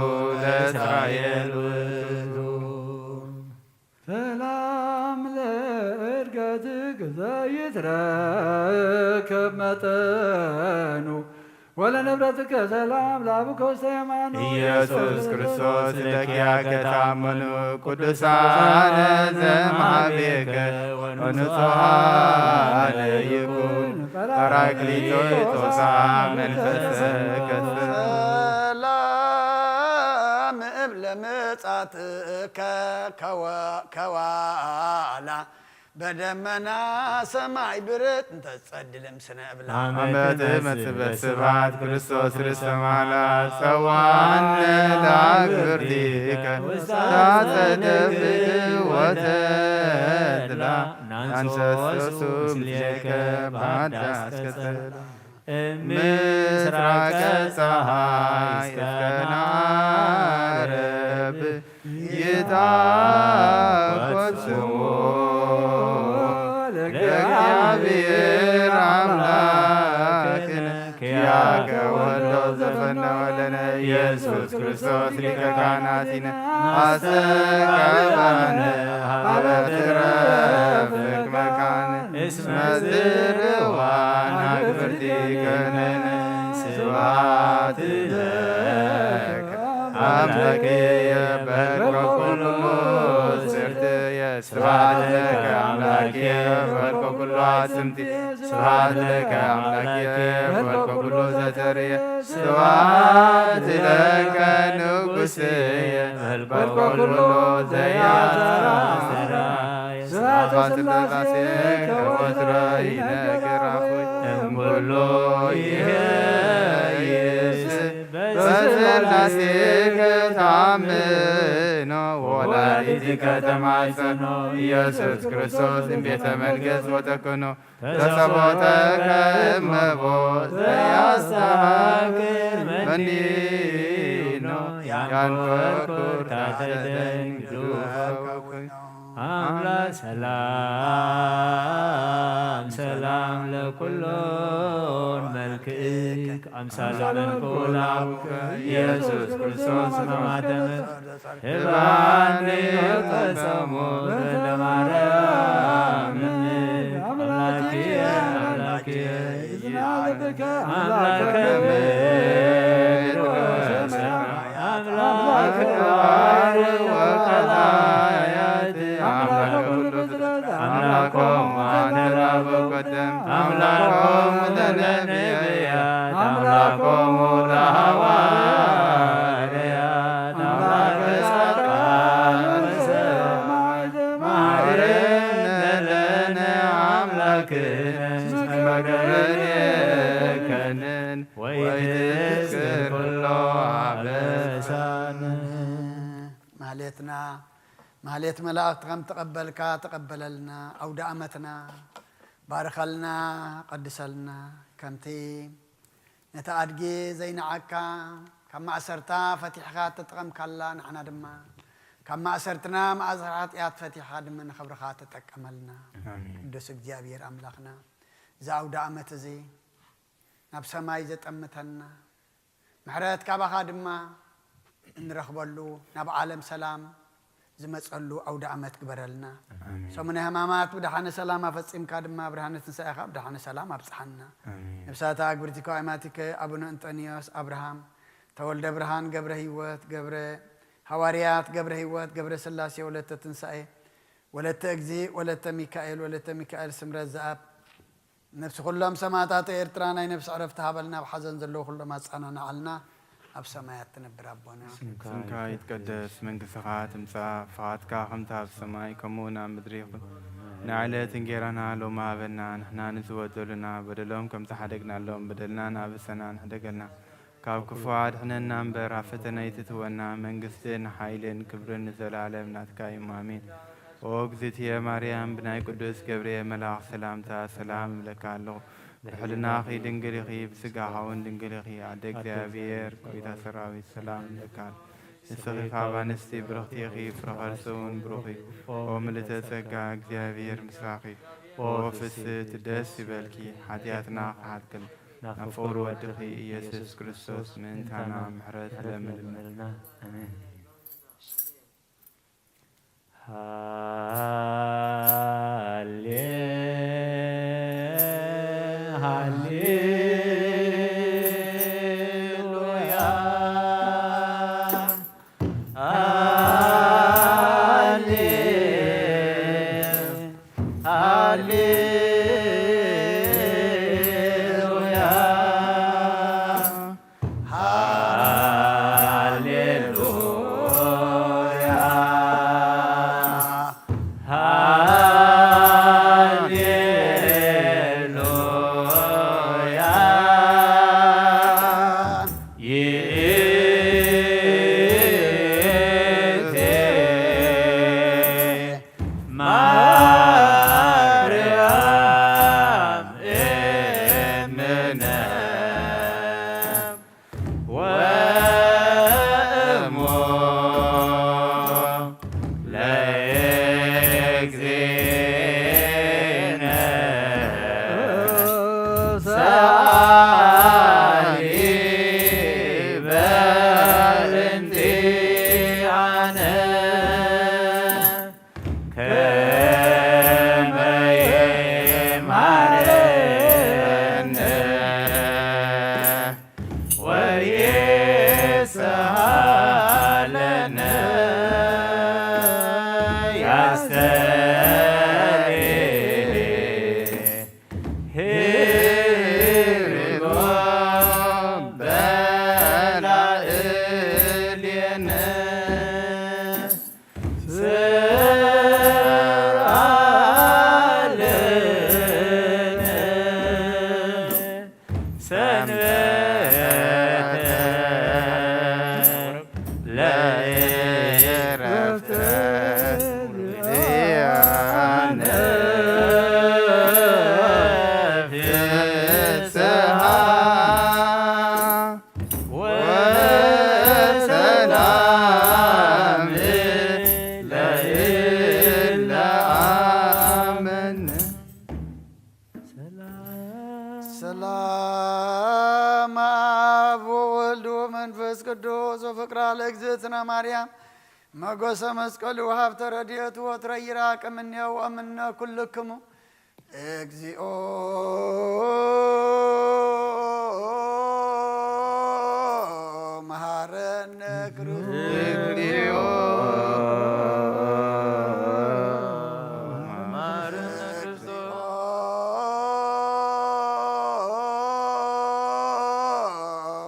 ለእስራኤል ውእቱ። ሰላም ለእድገትክ ዘይትረከብ መጠኑ ወለንብረትከ ሰላም ላብከ ውስተ የማኑ ኢየሱስ ክርስቶስ ለኪያከ ተአመኑ ቅዱሳነ ዘእምሃቤከ ወንጹሃነ ይኩን ጳራቅሊጦስ መንፈሰከ ሰላም እም ለምጻትከ ከወ- ከዋላ በደመና ሰማይ ብርት እንተ ትጸድልም ስነ እብላ። አመ ትመጽእ በስብሐት ክርስቶስ ርእሰ ማላ ጸዋነ ለአግብርቲከ ውስተ አጸደ ብእወ ተድላ ናንሰሱ ምስሌከ በሃዳስ ቀጸላ። ምስራቀ ፀሐይ እስከ ዓረብ ይትኮስ ስሙ ለእግዚአብሔር አምላክነ ኪያከ ወልዶ ዘፈነወ ለነ ኢየሱስ ክርስቶስ ሊቀ ካህናቲነ አስተጋባነ ሀበ ትረፍቅ መካን እስመ ዝርዋን አግብርቲ ገነነ ስብሐት ለከ አምላክየ በልኮ ኩሉ ስርትየ ስብሐት ለከ አምላክየ በልኮ ኩሉ አጽምቲ ስብሐት ለከ አምላክየ በልኮ ኩሉ ዘተርየ ስብሐት ለከ ንጉስየ በልኮ ኩሉ ዘያስተራየ ስብሐት ስላሴ ከወትረ ይነገር አፉይ እምኩሉ ይሄይስ በስላሴ ከታምኖ ወላዲትከ ተማጸኖ ኢየሱስ ክርስቶስ እምቤተ መንግሥት ወተክኖ ተሰቦተ ከእመቦ ዘያስተሐቅር መኒኖ ያንኮርኩር ታሕተ ደንግል አምላክ ሰላም ሰላም ለኩሎን መልክክ አምሳለ መልኩ ለአቡከ ኢየሱስ ክርስቶስ መማተመ ህባኒ ፈጸሙ በእንተ ማርያም እምነ አምላክየ አምላክየ አምላከ ምድር ወሰማይ አምላከ ባሕር ወቀላያት አምላከ ኩሉ ፍጥረት አምላኮሙ አነ ለአበው ቀደም አምላኮሙ ለነቢያት አምላኮሙ ለሐዋርያት አምላከ ጻድቃን ወሰማዕት መሐረነ ለነ አምላክነ እስመ ገበሬከንን ወይትስክር ኩሎ አበሳነ። ማህሌትና ማህሌት መላእክት ከም ተቐበልካ ተቐበለልና። ኣውደ ኣመትና ባርኸልና፣ ቀድሰልና። ከምቲ ነቲ ኣድጊ ዘይነዓካ ካብ ማእሰርታ ፈቲሕካ ተጠቐምካላ፣ ንዓና ድማ ካብ ማእሰርትና ማእሰር ሓጢኣት ፈቲሕካ ድማ ንኽብርኻ ተጠቀመልና። ኣሜን። ቅዱስ እግዚኣብሔር ኣምላኽና፣ እዚ ኣውደ ኣመት እዚ ናብ ሰማይ ዘጠምተና፣ ምሕረት ካባኻ ድማ እንረኽበሉ፣ ናብ ዓለም ሰላም ዝመጸሉ ኣውደ ኣመት ግበረልና። ኣሜን። ሰሙነ ሕማማት ብደሓነ ሰላም ኣፈጺምካ ድማ ብርሃነ ትንሳኤኻ ብደሓነ ሰላም ኣብጽሓና። ኣሜን። ነብሳታ ኣግብርቲ ከዋይማቲከ ኣቡነ እንጠንዮስ፣ ኣብርሃም፣ ተወልደ ብርሃን፣ ገብረ ህይወት፣ ገብረ ሃዋርያት፣ ገብረ ህይወት፣ ገብረ ስላሴ፣ ወለተ ትንሳኤ፣ ወለተ እግዚእ፣ ወለተ ሚካኤል፣ ወለተ ሚካኤል፣ ስምረት ዘኣብ፣ ነፍሲ ኩሎም ሰማእታት ኤርትራ ናይ ነፍሲ ዕረፍቲ ሃበልና፣ ኣብ ሓዘን ዘለዉ ኩሎም ኣጸናንዓልና፣ ኣብ ሰማያት ትነብር ኣቦና። ስምካ ይትቀደስ፣ መንግስትኻ ትምጻእ፣ ፍቓድካ ከምቲ ኣብ ሰማይ ከምኡ እውን ኣብ ምድሪ ይኹን። ንዕለት እንጌራና ሎሚ ሃበና፣ ንሕና ንዝበደሉና በደሎም ከም ዝሓደግናሎም በደልና ንኣበሰና ንሕደገልና፣ ካብ ክፉ ኣድሕነና እምበር ኣብ ፈተነ ኣይትእትወና፣ መንግስትን ሓይልን ክብርን ንዘለኣለም ናትካ እዩ፣ ኣሜን። ኦ እግዝእትየ ማርያም፣ ብናይ ቅዱስ ገብርኤል መልኣኽ ሰላምታ ሰላም እብለካ ኣለኹ። ብሕልናኺ ድንግል ኢኺ፣ ብስጋኻ እውን ድንግል ኢኺ። ኣደ እግዚኣብሔር፣ ጎይታ ሰራዊት፣ ሰላም እብለካ ኣለኹ። ንስኺ ካብ ኣንስቲ ብርኽቲ ኢኺ፣ ፍረ ከርስኺ እውን ብሩኽ እዩ። ኦ ምልእተ ጸጋ፣ እግዚኣብሔር ምሳኺ እዩ። ኦ ፍስሕቲ ደስ ይበልኪ፣ ሓጢኣትና ክሓጥክል ናብ ፍቑር ወድኺ ኢየሱስ ክርስቶስ ምእንታና ምሕረት ለምንልና። ኣሜን። ሃሌ-፣ ሃሌሉያ፣ ሃሌ-፣ ሃሌሉያ፣ ሃሌሉያ፣ ቅዱስ ወፍቅራ ለእግዝእትነ ማርያም ሞገሰ መስቀሉ ወሃብተ ረድኤቱ ወትረ ይራቅ እምኔሁ ወእምነ ኩልክሙ። እግዚኦ መሐረነ ክርስቶስ። እግዚኦ መሐረነ ክርስቶስ።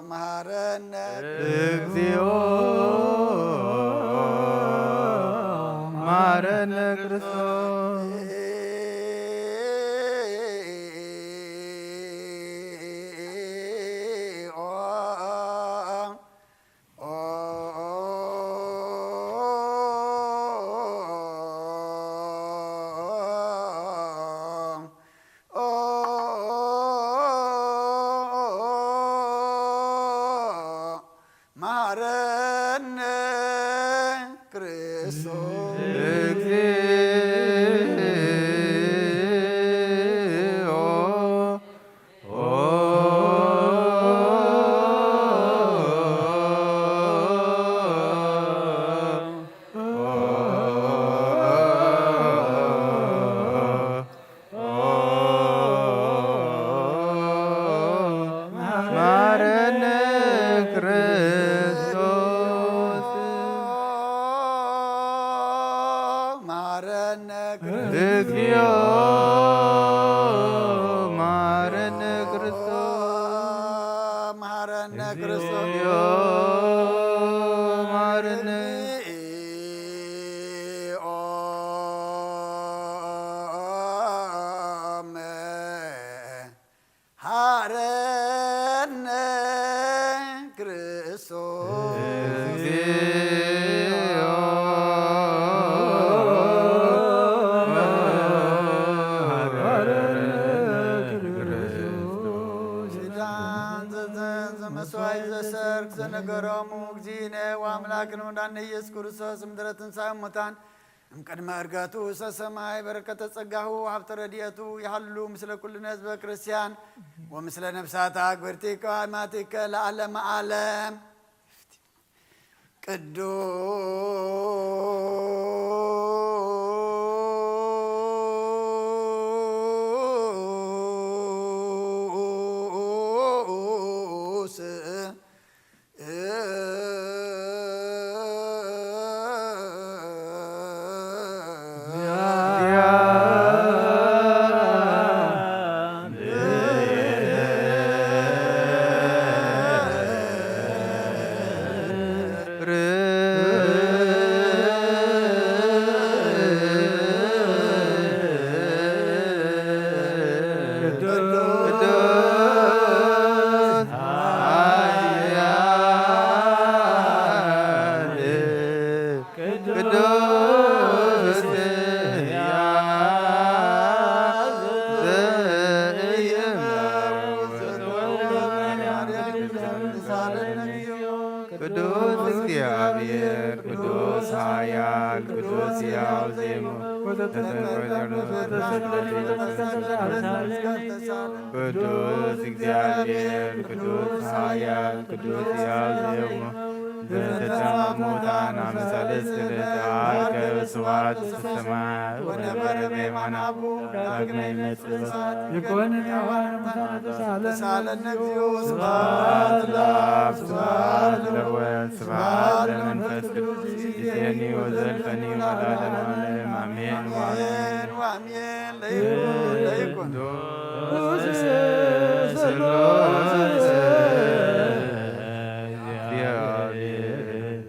መሐረነ እግዚኦ መሐረነ ክርስቶስ። መሐረነ ክርስቶስ። እግዚኦ መሐረነ ክርስቶስ። መሐረነ ክርስቶስ። እግዚኦ መሐረነ ክርስቶስ። መሐረነ ክርስቶስ። እግዚኦ መሐረነ። እግዚኦ መሐረነ ክርስቶስ። እግዚኦ መሐረነ ክርስቶስ። ኪዳን ዘዘ-፣ ዘመስዋዕት ዘሰርክ ዘነገሮሙ እግዚእነ ወአምላክነ ወመድኃኒነ ኢየሱስ ክርስቶስ እምድረ ትንሣኤ እሙታን እምቅድመ ዕርገቱ ውስተ ሰማይ በረከተ ጸጋሁ ወሀብተ ረድኤቱ ይሃሉ ምስለ ኩልነ ህዝበ ክርስቲያን ወምስለ ነፍሳት አግብርቲከ ወአማቲከ ለዓለመ ዓለም። ቅዱስ ቅዱስ ኃያል ቅዱስ ሕያው ዘኢይመውት ቅዱስ እግዚአብሔር ቅዱስ ኃያል ቅዱስ ሕያው ዘኢይመውት ቅዱስ እግዚአብሔር ቅዱስ ኃያል ቅዱስ ሕያው ዘኢይመውት ዘተንሥአ እሙታን አመ ሠልስት ዕለት አርገ ስብሐት ውስተ ሰማያት ወነበረ በየማነ አቡ ዳግመ ይመጽእ በሰዓቱ ይኩን። ተሳለነ እግዚኦ። ስብሐት ለአብ ስብሐት ለወልድ ስብሐት ለመንፈስ ቅዱስ ይእዜኒ ወዘልፈኒ ወለዓለመ ዓለም አሜን። ወአሜን ወአሜን። ለይኩን ለይኩን። ቅዱስ ሥላሴ እግዚአብሔር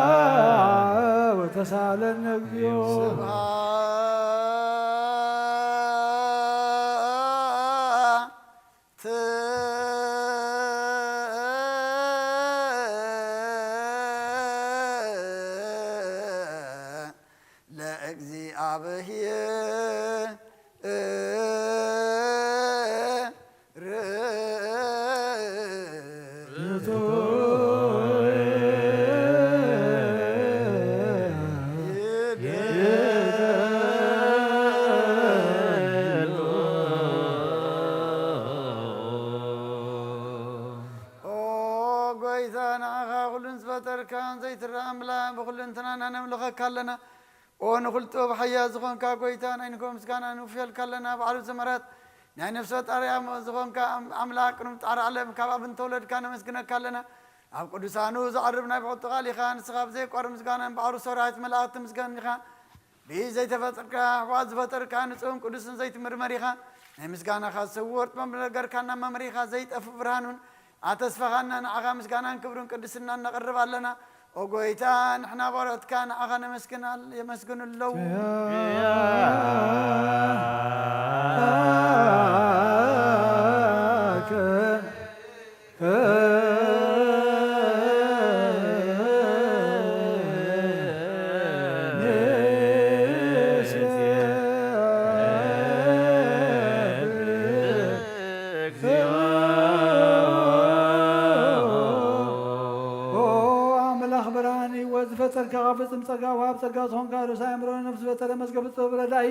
ሕያው ተሳለነ እግዚኦ። ስብሐት ለእግዚአብሔር ኦ ጎይታ ንዓኻ ኩሉን ዝፈጠርካን ዘይትረኣ ኣምላኽ ብኹልንትናና ነምልኸካ ኣለና። ኦ ንኹልጡ ብሓያ ዝኾንካ ጎይታ ናይ ንግሆ ምስጋና ንውፍየልካ ኣለና። ባዕሉ ዘመራት ናይ ነፍሲ ፈጣሪ ኣም-፣ ዝኾንካ ኣም-፣ ኣምላኽ ቅድሚ ጣዕሪ ዓለም ካብ ኣብ እንተወለድካ ነመስግነካ ኣለና። ኣብ ቅዱሳኑ ዝዓርብ ናይ ብሕቱ ቃል ኢኻ። ንስኻ ብዘይቋር ምስጋናን ባዕሩ ሰራዊት መላእኽቲ ምስገን ኢኻ። ብዘይተፈጥርካ ኣሕዋት ዝፈጠርካ ንጹህን ቅዱስን ዘይትምርመር ኢኻ። ናይ ምስጋናኻ ስውር ጥበብ ነገርካና መምሪኻ ዘይጠፍእ ብርሃኑን ኣተስፋኻና ንዓኻ ምስጋናን ክብርን ቅድስናን ነቕርብ ኣለና። ኦ ጎይታ ንሕና ባሮትካ ንዓኻ ነመስግን ኣል-፣ የመስግኑ ኣለዉ። ኦ ኣምላኽ ብርሃን ህይወት ዝፈጠርካ ካብ ፍጽም ጸጋ ወሃብ ጸጋ ዝኾንካ ርእሰ ኣእምሮ ነፍሲ ፈጠረ መዝገብ ጥበብ ረዳኢ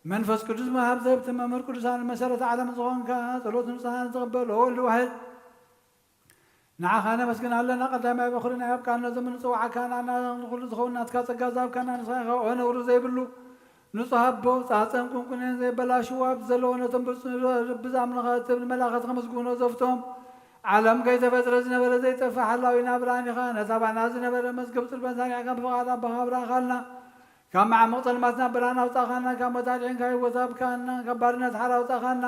መንፈስ ቅዱስ መሃብ ዘህብቲ መምህር ቅዱሳን መሰረት ዓለም ዝኾንካ ጸሎት ንጹሃን ዝቕበል ኦ ወልድ ዋሕድ ንዓኻ ነመስግን ኣለና። ቀዳማይ በኹሪ ናይ ኣብ ቃል ነዞም ንጽውዓካ ንዓና ንኹሉ ዝኸውን ናትካ ጸጋ ዝሃብካና ንስኻ ኢኻ። ኦ ነውሪ ዘይብሉ ንጹህ ኣቦ፣ ጻጸን ቁንቁንን ዘይበላሽው ኣብዚ ዘለዉ ነቶም ብፁዕ ልቢ ዝኣምኑኻ እትብል መላእኽት ከመስግኖ ዘፍቶም ዓለም ከይተፈጥረ ዝነበረ ዘይጠፍእ ሓላዊና ብርሃን ኢኻ። ነታ ባና ዝነበረ መዝገብ ጽልመት ኣርሒቕካ ብፍቓድ ኣቦኻ ኣብራኻልና። ካብ መዓሙቕ ጸልማትና ብርሃን ኣውጻኻና፣ ካብ ሞት ኣድሒንካ ህይወት ሃብካና፣ ካብ ባርነት ሓራ ኣውጻኻና።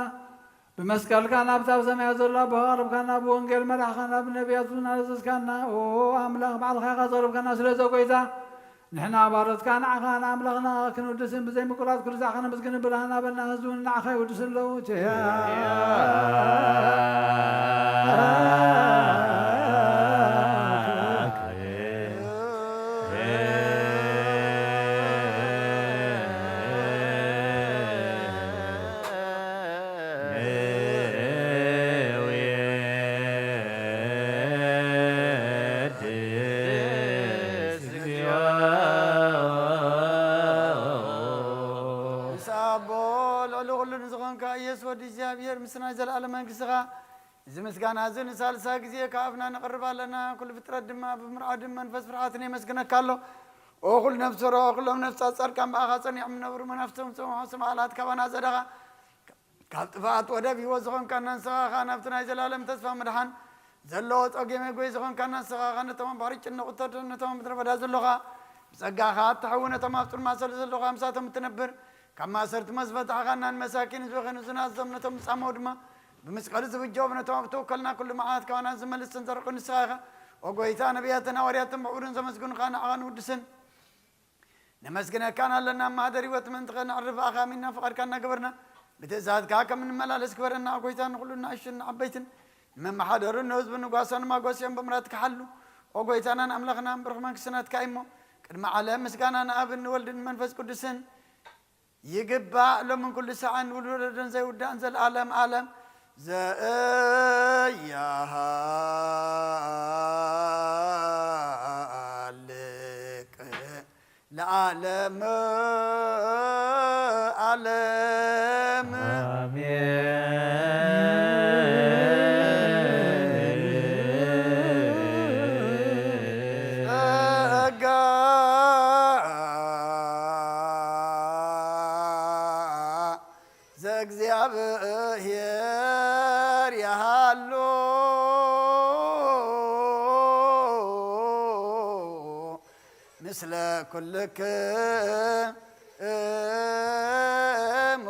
ብመስቀልካ ናብታ ኣብ ሰማያት ዘሎ ኣቦኻ ኣቕረብካና፣ ብወንጌል መራሕኻና፣ ብነቢያት እውን ኣዘዝካና። ኦ ኣምላኽ፣ ባዕልኻ ኢኻ ዘቕረብካና። ስለዚ ጎይታ፣ ንሕና ባሮትካ ንዓኻ ንኣምላኽና ክንውድስን ብዘይ ምቁራጽ ክርሳዕካ ነመስግን። ብርሃን ሃበና፣ ህዝቢ እውን ንዓኻ ይውድስ ኣለዉ። ቸያ ምስ ኣቦ ልዕሊ ኩሉ ንዝኾንካ ኢየሱስ ወዲ እግዚኣብሔር፣ ምስ ናይ ዘለኣለም መንግስትኻ፣ እዚ ምስጋና እዚ ንሳልሳይ ግዜ ካብ ኣፍና ነቕርብ ኣለና። ኩሉ ፍጥረት ድማ ብምርዓድን መንፈስ ፍርሃትን የመስግነካ ኣሎ። ኦ ኩሉ ነፍሲ ሮ፣ ኩሎም ነፍሳት ጻድቃን ብኣኻ ጸኒዖም ዝነብሩ መናፍስቶም ጽምሖ ስም ኣላት ካባና ዘደኻ ካብ ጥፍኣት ወደብ ህይወት ዝኾንካና ንስኻ ኸኣ ናብቲ ናይ ዘላለም ተስፋ ምድሓን ዘለዎ ጸጌ መግቢ ዝኾንካና ንስኻ ኸኣ ነቶም ኣብ ባሕሪ ጭንቕ እተድሕን ነቶም ኣብ ምድረ በዳ ዘለኻ ብጸጋኻ እትሕዊ ነቶም ኣብ ጽልማት ስለ ዘለኻ ምሳቶም እትነብር ካብ ማእሰርቲ መዝፈታሕኻና ንመሳኪን ህዝቢ ኸይኑ ዝናዞም ነቶም ዝጻመው ድማ ብመስቀሉ ዝብጀዎም ነቶም ኣብ ተወከልና ኩሉ መዓት ካባና ዝመልስን ዘርዑ ንስኻ ኢኻ። ኦ ጐይታ ነቢያትን ሃዋርያትን ብዕቡርን ዘመስግኑኻ ንዓኻ ንውድስን ነመስግነካን ኣለና። ማህደር ህይወት ምእንቲ ኸነዕርፍ ኣኻሚና ፍቓድካ እናገበርና ብትእዛዝካ ከም እንመላለስ ግበረና። ኦ ጐይታ ንኹሉ ንኣሽቱን ንዓበይትን ንመመሓደሩን ንህዝቡ ንጓሳን ማጓስኦም ብምሕረትካ ሓሉ። ኦ ጐይታናን ኣምላኽናን ብሩኽ መንግስቲ ናትካ እዩ እሞ ቅድሚ ዓለም ምስጋና ንኣብን ንወልድን መንፈስ ቅዱስን ይግባእ ሎምን ኩሉ ሰዓን ውሉድ ወለዶን ዘይውዳእን ዘለዓለም ዓለም ዘያሃልቅ ለዓለም ዓለም። ጸጋ ዘእግዚኣብሔር ይሃሉ ምስለ ኩልክሙ።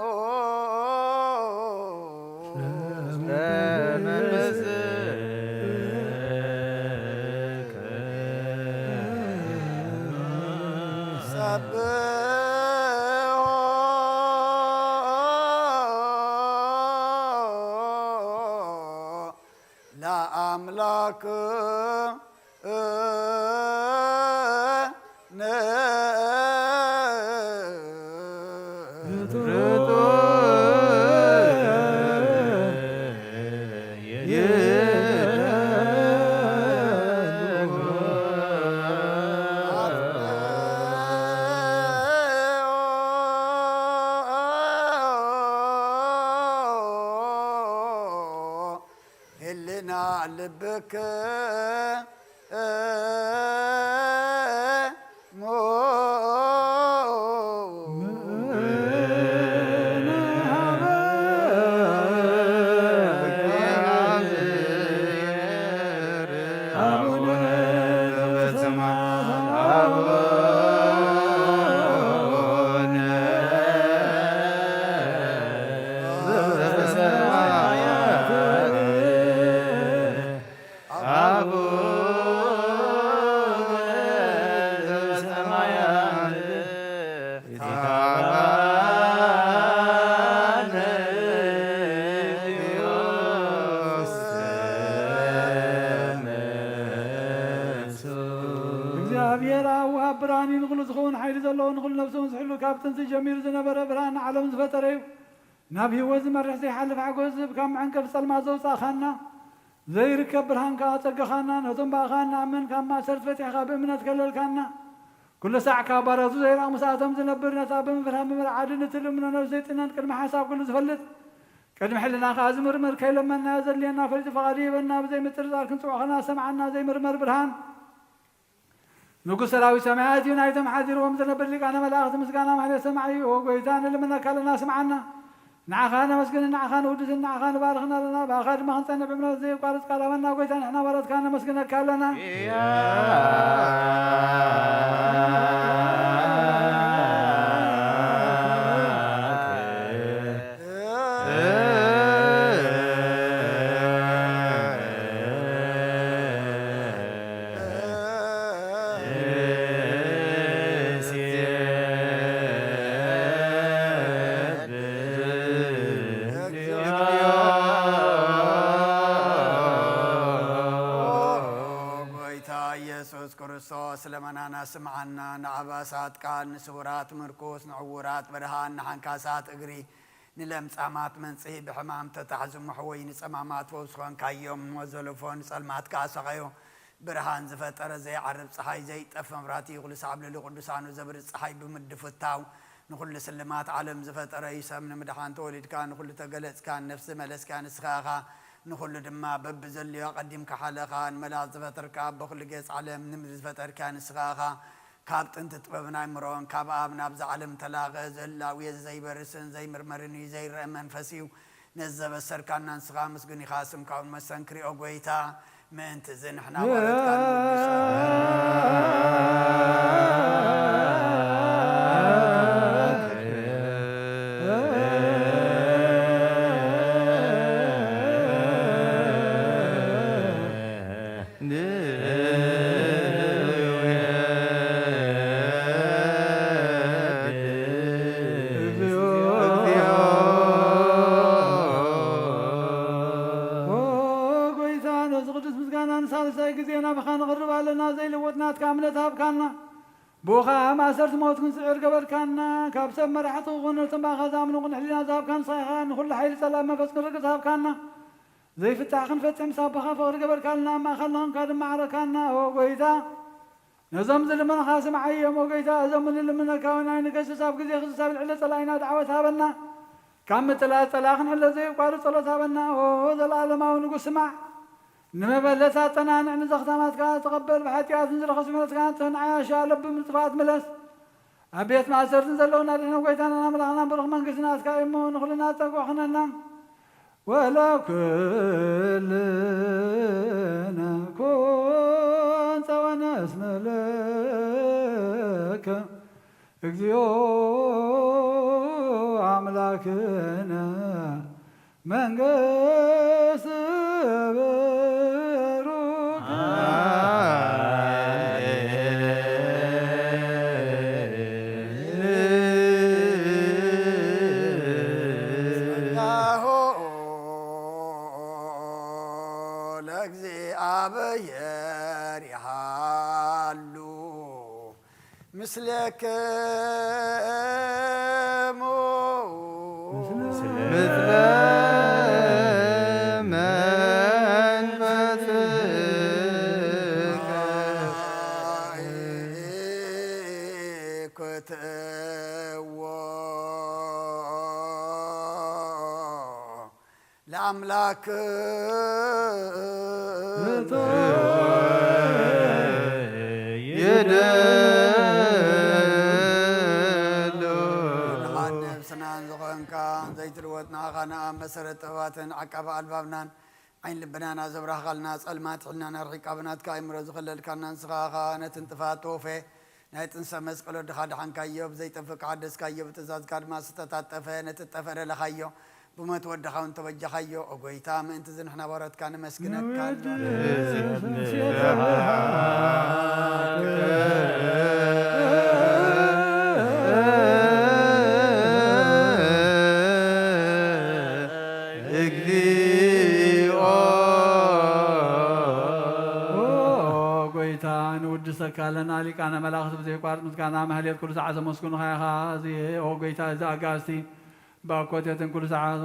ሰብሖ ለአምላክ ነ እግዚኣብሔር ኣብ ወሃብ ብርሃን እዩ። ንኹሉ ዝኸውን ሓይሊ ዘለዎ፣ ንኹሉ ነፍሱ ዝሕሉ፣ ካብ ጥንቲ ጀሚሩ ዝነበረ፣ ብርሃን ዓለም ዝፈጠረ እዩ። ናብ ህይወት ዝመርሕ ዘይሓልፍ ሓጎስ ዝህብ፣ ካብ መዐንቀፊ ጸልማት ዘውጻእኻና፣ ዘይርከብ ብርሃን ከኣ ኣጸገኻና። ነቶም ብኣኻ እንኣምን ካብ ማእሰርቲ ፈቲሕካ ብእምነት ከለልካና። ኩሉ ሳዕ ካብ ባሮቱ ዘይራቕ ምስኣቶም ዝነብር፣ ነታ ብምፍርሃን ብምርዓድን እትልምኖ ነፍሲ ዘይጥነን ቅድሚ ሓሳብ ኩሉ ዝፈልጥ፣ ቅድሚ ሕልና ከኣ ዝምርምር፣ ከይለመንናዮ ዘድልየና ፈሊጡ ፈቓዱ ይህበና። ብዘይ ምጥርጣር ክንጽውዖ ከለና ዝሰምዓና ዘይምርመር ብርሃን ንጉስ ሰራዊት ሰማያት እዩ። ናይቶም ሓዲርዎም ዝነብር ሊቃነ መላእኽቲ ምስጋና ማሕሌት ሰማዒ እዩ። ኦ ጎይታ፣ ንልምነካ ኣለና፣ ስምዓና። ንዓኻ ነመስግንን ንዓኻ ንውድስን ንዓኻ ንባርኽን ኣለና። ብኣኻ ድማ ክንጸንዕ ብእምነት ዘየቋርጽ ቃል ሃበና። ጎይታ፣ ንሕና ባሮትካ ነመስግነካ ኣለና። ጎይታ ኢየሱስ ክርስቶስ፣ ለመናና ስምዓና። ንኣባሳት ቃል፣ ንስውራት ምርኩስ፣ ንዕውራት ብርሃን፣ ንሓንካሳት እግሪ፣ ንለምጻማት መንጽሂ፣ ብሕማም ተታሕዙ ምሕወይ፣ ንጸማማት ፈውሲ ኾንካዮም። ንመዘለፎ ንጸልማት ከኣ ሰቐዮ። ብርሃን ዝፈጠረ፣ ዘይዓርብ ጸሓይ፣ ዘይጠፍ መብራህቲ፣ ኩሉ ሳዕ ኣብ ልዕሊ ቅዱሳኑ ዘብርህ ጸሓይ ብምድፍታው፣ ንኹሉ ስልማት ዓለም ዝፈጠረ እዩ። ሰብ ንምድሓን ተወሊድካ፣ ንኹሉ ተገለጽካ፣ ነፍሲ መለስካ ንስኻ ኢኻ። ንኹሉ ድማ በብዘለዮ ኣቐዲምካ ሓለኻ። ንመላእኽቲ ዝፈጠርካ፣ ኣቦ ኩሉ ጌጽ ዓለም፣ ንምድሪ ዝፈጠርካ ንስኻ ኢኻ። ካብ ጥንቲ ጥበብን ኣእምሮን፣ ካብ ኣብ ናብዛ ዓለም ተላኸ፣ ዘህላዊ ዘይበርስን ዘይምርመርን እዩ፣ ዘይረአ መንፈስ እዩ። ነዚ ዘበሰርካና ንስኻ ምስጉን ኢኻ፣ ስምካ እውን መሰንክር እዩ፣ ኦ ጎይታ። ምእንቲ እዚ ንሕና ባሮትካ ንውድሶ። ኦ ጎይታ፣ ነዚ ቅዱስ ምስጋና ንሳልሳይ ግዜ ናባኻ ነቕርብ ኣለና። ዘይልወጥ ናትካ እምነት ሃብካና። ብኡ ኸዓ ማእሰርቲ ሞት ክንስዕር ገበርካና። ካብ ሰብ መራሕቲ ክኾኑ ነቶም ብኣኻ ዝኣምኑ ቅኑዕ ሕሊና ዝሃብካ ንስኻ ኢኻ። ንኹሉ ሓይሊ ጸላኢ መንፈስ ክንርግጽ ሃብካና። ዘይፍታሕ ክንፈትሕ ምስ ኣቦኻ ፍቕሪ ገበርካልና። ኣብ ማእኸልና ኾንካ ድማ ዓረካና። ኦ ጎይታ፣ ነዞም ዝልምኑኻ ስምዓዮም። ኦ ጎይታ፣ እዞም ንልምነካ እውን ኣይንገስስ። ኣብ ግዜ ክስስ ኣብ ልዕሊ ጸላኢና ደዓወት ሃበና። ካብ ምጥላል ጸላኢ ክንሕለ ዘየቋርጽ ጸሎት ሃበና። ኦ ዘለኣለማዊ ንጉስ፣ ስማዕ። ንመበለት ኣጸናንዕ፣ ንዘኽታማት ከኣ ተቐበል። ብሓጢኣት ንዝረኸሱ ምሕረትካ ንጽህን ዓያሻ ለብም ንጥፍኣት ምለስ። ኣብ ቤት ማእሰርቲ ዘለዉ ኣድሕኖ። ጎይታናን ኣምላኽናን ብሩኽ መንግስቲ ናትካ እዩ እሞ፣ ንኹልና ጸግዖ ኹነና። ወለ ኩልነ ኩን ጸወነ እስመ ለከ እግዚኦ ኣምላክነ መንግስት ብሩክ። ጸጋሁ ለእግዚኣብሔር ይሃሉ ምስሌክሙ። ምስለ መንፈስከ። ክትዎ ለኣምላክ ይደሉ። ንሓን ነብስናን ዝኾንካ ዘይትልወጥ ንዓኻ ንኣብ መሰረት ጥበባትን ዓቃቢ ኣልባብናን ዓይን ልብናን ኣዘብራህኻልና። ጸልማት ሕልናና ርሒቃ ብናትካ ኣእምሮ ዝኸለልካና ንስኻ ኢኻ። ነቲ ንጥፋት ተወፈ ናይ ጥንሰ መስቀል ወድኻ ድሓንካዮ፣ ብዘይጠፍእ ከሓደስካዮ፣ ብትእዛዝካ ድማ ዝተታጠፈ ነቲ ዝጠፍአ ደለኻዮ፣ ብሞት ወድኻ እውን ተበጀኻዮ። ኦ ጎይታ፣ ምእንቲ እዚ ንሕና ባሮትካ ነመስግነካ ኣለና። እግዚኦ። ኦ ጎይታ፣ ንውድሰካ ኣለና። ሊቃነ መላእኽት ብዘይቋርጥ ምስጋና ማህሌት ኩሉ ሰዓት ዘመስግኑኻ ኢኻ። እዚ ኦ ጎይታ፣ እዚ ኣጋእዝቲ ብኣኮቴትን ኩሉ ሰዓት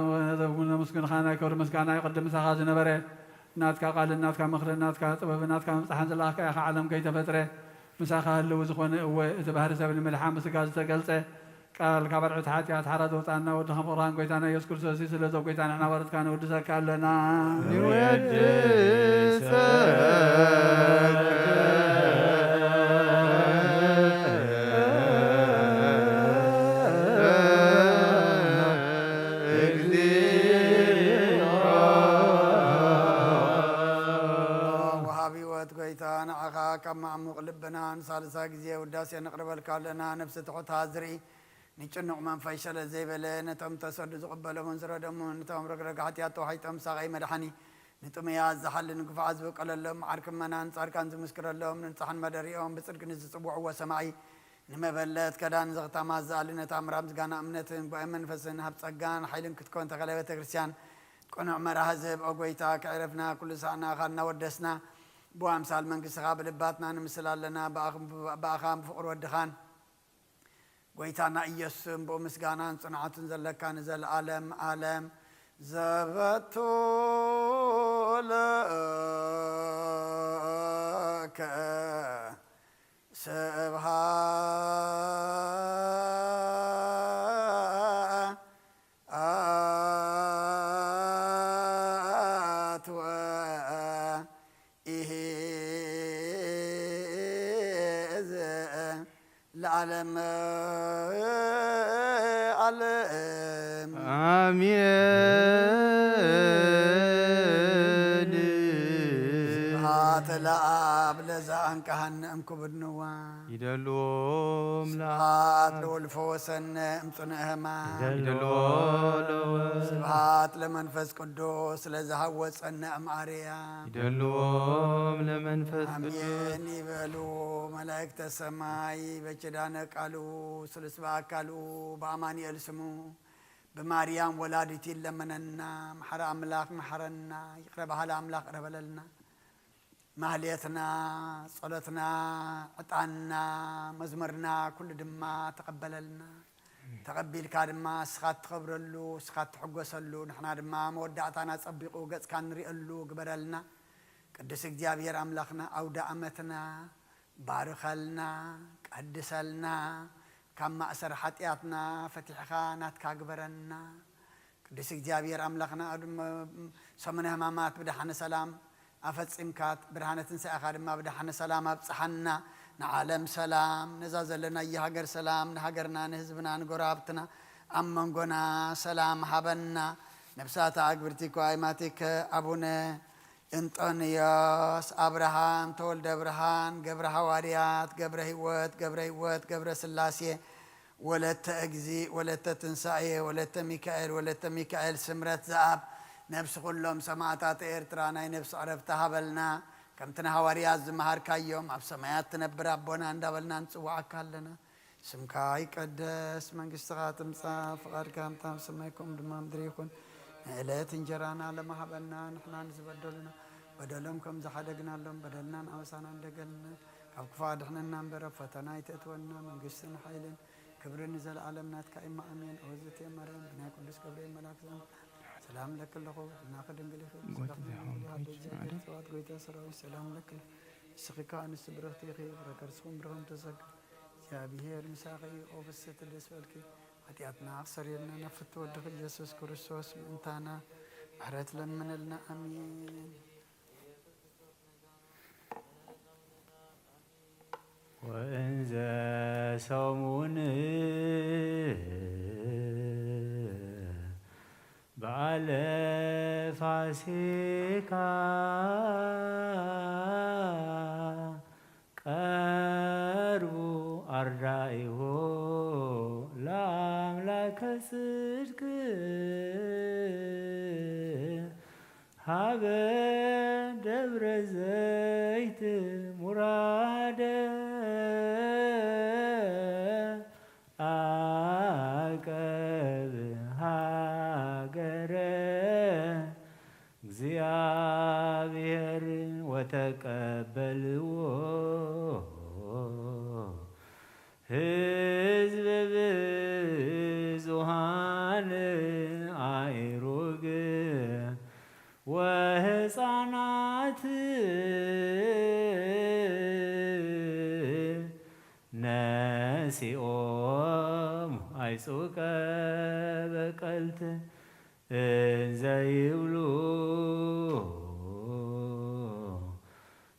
ዘመስግኑኻ ናይ ክብሪ ምስጋና ይቕድም። ምሳኻ ዝነበረ ናትካ ቃልን ናትካ ምኽርን ናትካ ጥበብን ናትካ ምብጻሕን ዝለኣኽካ ኢኻ። ዓለም ከይተፈጥረ ምሳኻ ህልው ዝኾነ፣ እወ፣ እቲ ባህሪ ሰብ ንምድሓን ብስጋ ዝተገልጸ ቃል ካብ ኣርዑት ሓጢኣት ሓራ ዘውጻና ወድኻን ፍቕርኻን ጎይታና ኢየሱስ ክርስቶስ እዩ። ስለዚ ጎይታ ንሕና ባሮትካ ንውድሰካ ኣለና። ንወድሰካ። ወሃቢ ህይወት ጎይታ ንዓኻ ካብ ማዕሙቕ ልብና ንሳልሳይ ግዜ ውዳሴ ነቕርበልካ ኣለና። ነፍሲ ትሑት ዝርኢ ንጭኑቕ መንፈስ ሸለል ዘይበለ፣ ነቶም ተሰዱ ዝቕበሎምን ዝረደሙ፣ ነቶም ረግረግ ሓጢኣት ተዋሒጦም ሳቐይ መድሓኒ፣ ንጥሙያት ዝሓሊ ንግፉዓት ዝብቀለሎም፣ ዓርኪ ምእመናን ጻድቃን ዝምስክረሎም፣ ንንጹሓን መደሪኦም ብጽድቂ ንዝጽውዕዎ ሰማዒ፣ ንመበለት ከዳን ዘኽታማት ዝኣሊ፣ ነታ ምራ ምስጋና እምነትን ጉባኤ መንፈስን ሃብ ጸጋን ሓይልን ክትኮን ተኸለ ቤተ ክርስቲያን ቅኑዕ መርሃ ዝህብ ኦ ጎይታ፣ ከዕረፍና ኩሉ ሳዕናኻ እናወደስና ብኣምሳል መንግስትኻ ብልባትና ንምስል ኣለና። ብኣኽ-፣ ብኣኻ ብፍቕሪ ወድኻን ጎይታና ኢየሱስን ብኡ ምስጋናን ጽንዓቱን ዘለካ ንዘለኣለም ዓለም ዘበቱ ለከ ስብሐት ወኢሂዝ ለዓለም ዓለም። ኣሜን። ስብሐት ለአብ ለዘ አንቀሐነ እምክቡድ ንዋ። ይደልዎም ስብሐት ለወልድ ፈወሰነ እምጽኑዕ ሕማም። ይደልዎ ለወልድ። ስብሐት ለመንፈስ ቅዱስ ለዘሃወጸነ እምአርያ። ይደልዎም ለመንፈስ ቅዱስ። አሜን ይበሉ መላእክተ ሰማይ በኪዳነ ቃሉ ስሉስ በአካሉ በአማኑኤል ስሙ ብማርያም ወላዲት ይለመነና። መሐረ አምላክ መሐረና፣ ይቅረ በሃሊ አምላክ ቅረ በለልና። ማህሌትና፣ ጸሎትና፣ ዕጣንና፣ መዝሙርና ኩሉ ድማ ተቐበለልና። ተቐቢልካ ድማ እስኻ እትኸብረሉ፣ እስኻ እትሕጎሰሉ፣ ንሕና ድማ መወዳእታና ጸቢቑ ገጽካ ንሪእሉ ግበረልና። ቅዱስ እግዚኣብሔር ኣምላኽና ኣውደ ኣመትና ባርኸልና፣ ቀድሰልና፣ ካብ ማእሰር ሓጢኣትና ፈቲሕኻ ናትካ ግበረና። ቅዱስ እግዚኣብሔር ኣምላኽና፣ ኣብ ድማ ሰሙነ ሕማማት ብደሓነ ሰላም ኣፈጺምካ፣ ብርሃነ ትንሳኤኻ ድማ ብደሓነ ሰላም ኣብጽሓና። ንዓለም ሰላም፣ ነዛ ዘለናያ ሃገር ሰላም፣ ንሃገርና፣ ንህዝብና፣ ንጎረባብትና፣ ኣብ መንጎና ሰላም ሃበና። ነብሳታ ኣግብርቲ ኳይማቲከ ኣቡነ እንጦንዮስ፣ ኣብርሃም፣ ተወልደ ብርሃን፣ ገብረ ሃዋርያት፣ ገብረ ህይወት፣ ገብረ ህይወት፣ ገብረ ስላሴ፣ ወለተ እግዚእ፣ ወለተ ትንሳኤ፣ ወለተ ሚካኤል፣ ወለተ ሚካኤል፣ ስምረት ዘኣብ፣ ነብሲ ኩሎም ሰማዕታት ኤርትራ ናይ ነብሲ ዕረፍቲ ሃበልና። ከምቲ ንሃዋርያት ዝመሃርካዮም ኣብ ሰማያት ትነብር ኣቦና እንዳበልና ንጽውዓካ ኣለና። ስምካ ይቀደስ፣ መንግስትኻ ትምጻእ፣ ፍቓድካ ከምታ ኣብ ሰማይ ከምኡ ድማ ምድሪ ይኹን። ንዕለት እንጀራና ሎሚ ሃበና፣ ንሕና ንዝበደሉና በደሎም ከም ዝሓደግናሎም በደልናን ኣበሳናን ደገልና፣ ካብ ክፉእ ኣድሕነና እምበር ኣብ ፈተና ኣይተእትወና፣ መንግስትን ሓይልን ክብርን ንዘለኣለም ናትካ እዩ፣ ኣሜን። ኦዝቴ ማርያም ብናይ ቅዱስ ገብርኤል መልኣክ ሰላም ለኪ ኣለኹ፣ ህልናኺ ድንግል ይኹን፣ ስጋኺ ድንግል ይኹን፣ ኣደይ እግዚኣብሔር ጸባኦት ጎይታ ሰራዊት ሰላም ለኪ። ንስኺ ከኣ ኣንስቲ ብርኽቲ ኢኺ፣ ፍረ ከርስኹም ብሩኽ እዩ። እግዚኣብሔር ምሳኺ እዩ። ኦ ፍስሕቲ ደስ በልኪ፣ ሓጢኣትና ክሰርየልና ናብ ፍትው ወድኺ ኢየሱስ ክርስቶስ ምእንታና ምሕረት ለምንልና። ኣሜን። ወእንዘ ሰሙን በዓለ ፋሲካ ቀርቡ ኣርዳኢሁ ለአምላከ ጽድቅ ሃበ ደብረ ዘይት ሙራደ አቀብ ሃገረ እግዚኣብሔር ወተቀበልዎ ነሲኦም ኣይጹቀ በቀልት እንዘይብሉ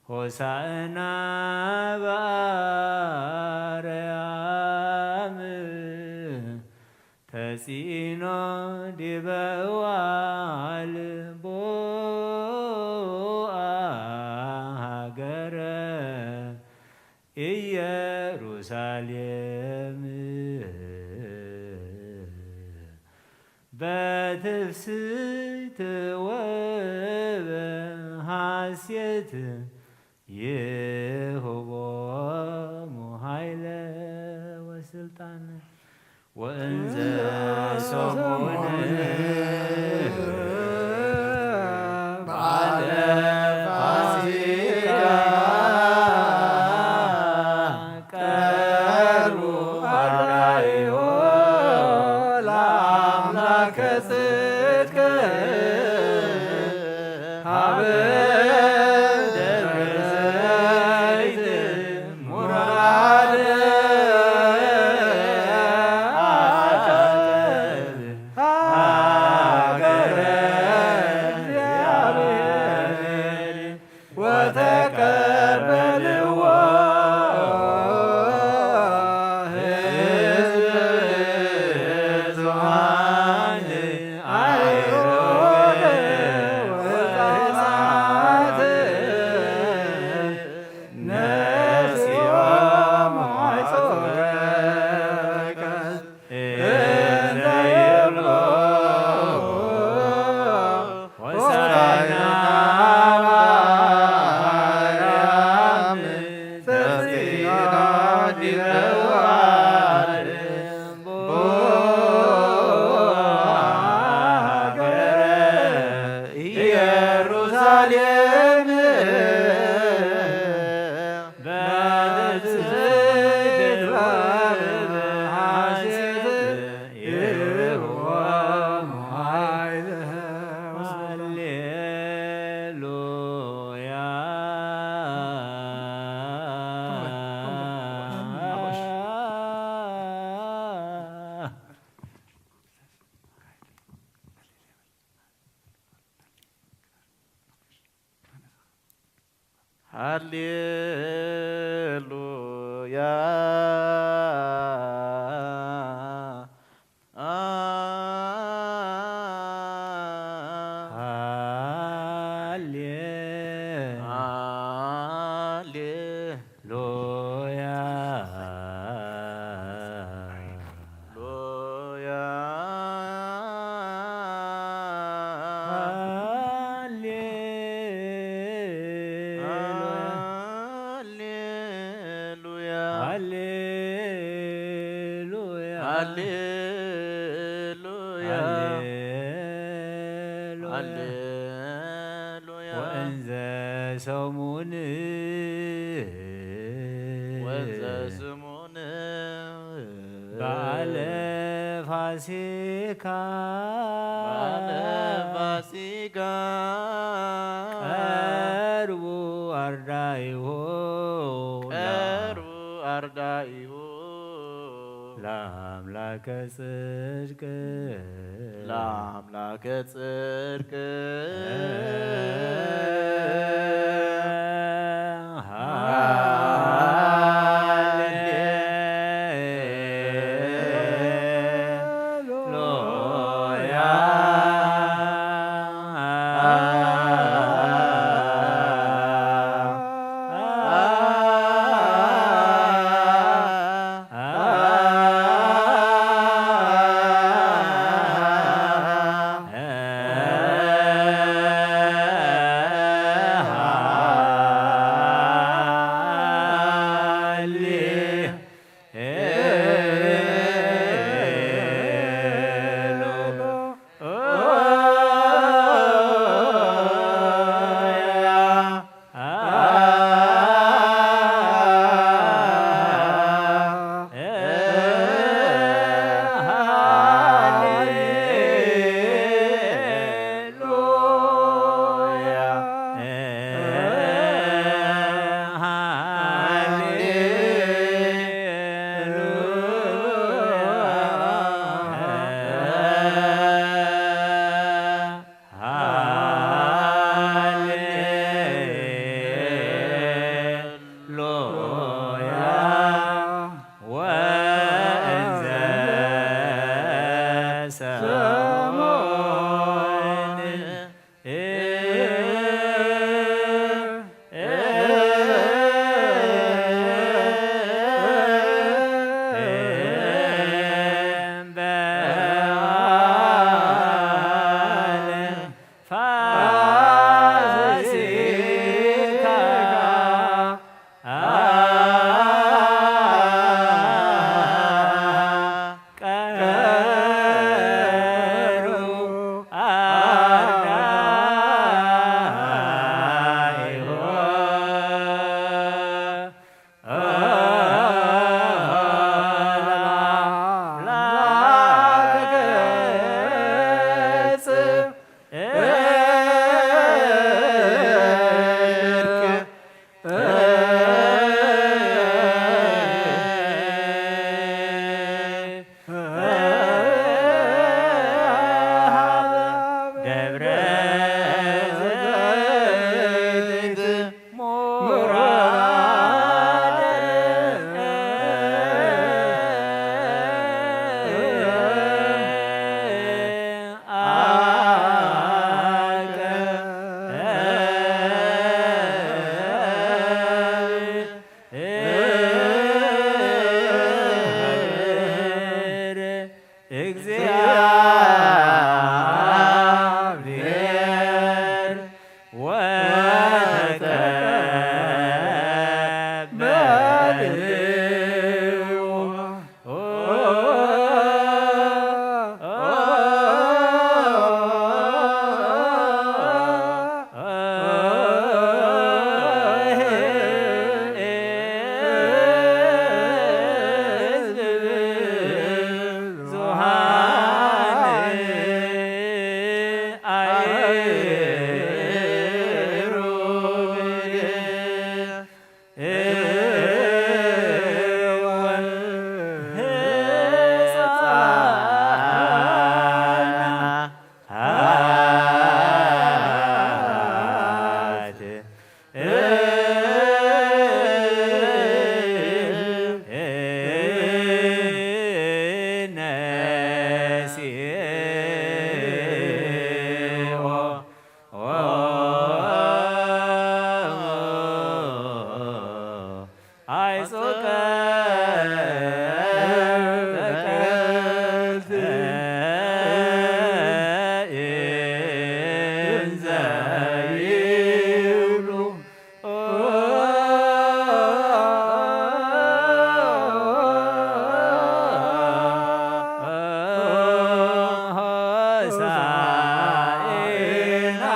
ሆሳእና በአርያም ተጺእኖ ዲበ እዋል ቦአ ሃገረ ኢየሩሳሌም በትፍስሕት ወበሃሴት ይሁቦሙ ኃይለ ወስልጣን ወእንዘ ሰሙን በዓለ ፋሲካ ቀርቡ አርዳኢሁ ለአምላከ ጽድቅ ሀበ ደብረ ዘይት ሙራደ አቃጥል ሀገረ እግዚአብሔር ወተቀበልዎ ሕዝብ ብዙኃን አይሁድ ወሕፃናት ነሲኦም ዐፀወ እንዘ ይብሉ ሆሳዕና በአርያም ተጽኢኖ ዲበ እዋል ቦአ ሀገረ ኢየሩሳሌም በትስብእት ወበሐሴት ይሁቦሙ ኃይለ ወስብሐት። ሃሌሉያ። ሃሌሉያ። ሃሌ ሃሌ ሉያ። ሉያ። ሃሌ ሃሌ ሉያ። ሃሌ ሉያ። ሃሌ ሉያ። ሃሌ ሉያ። ወእንዘ ሰሙን ወእንዘ ሰሙን በዓለ ፋሲካ በዓለ ፋሲካ ቀርቡ አርዳኢሁ ቀርቡ አርዳኢሁ ለአምላከ ጽድቅ ለአምላከ ጽድቅ ሃሌሉያ። ኣይጾቀ በቀልት እንዘ ይብሉ ሆሳዕና በአርያም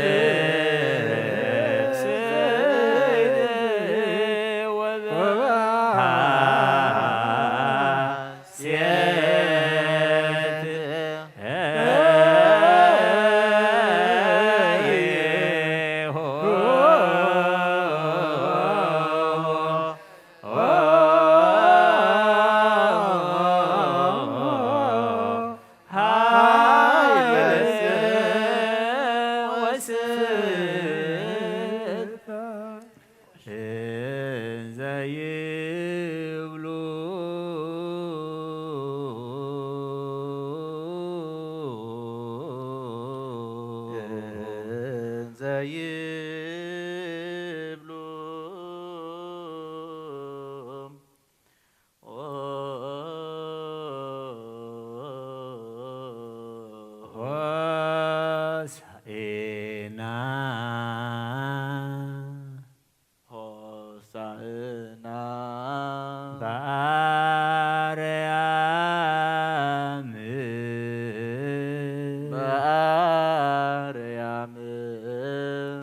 ተጽዕኖ ዲበ ዋልቦ እንዘ ይብሉ እንዘ ይብሉ ሆሳዕና ሆሳዕና በአርያም በአርያም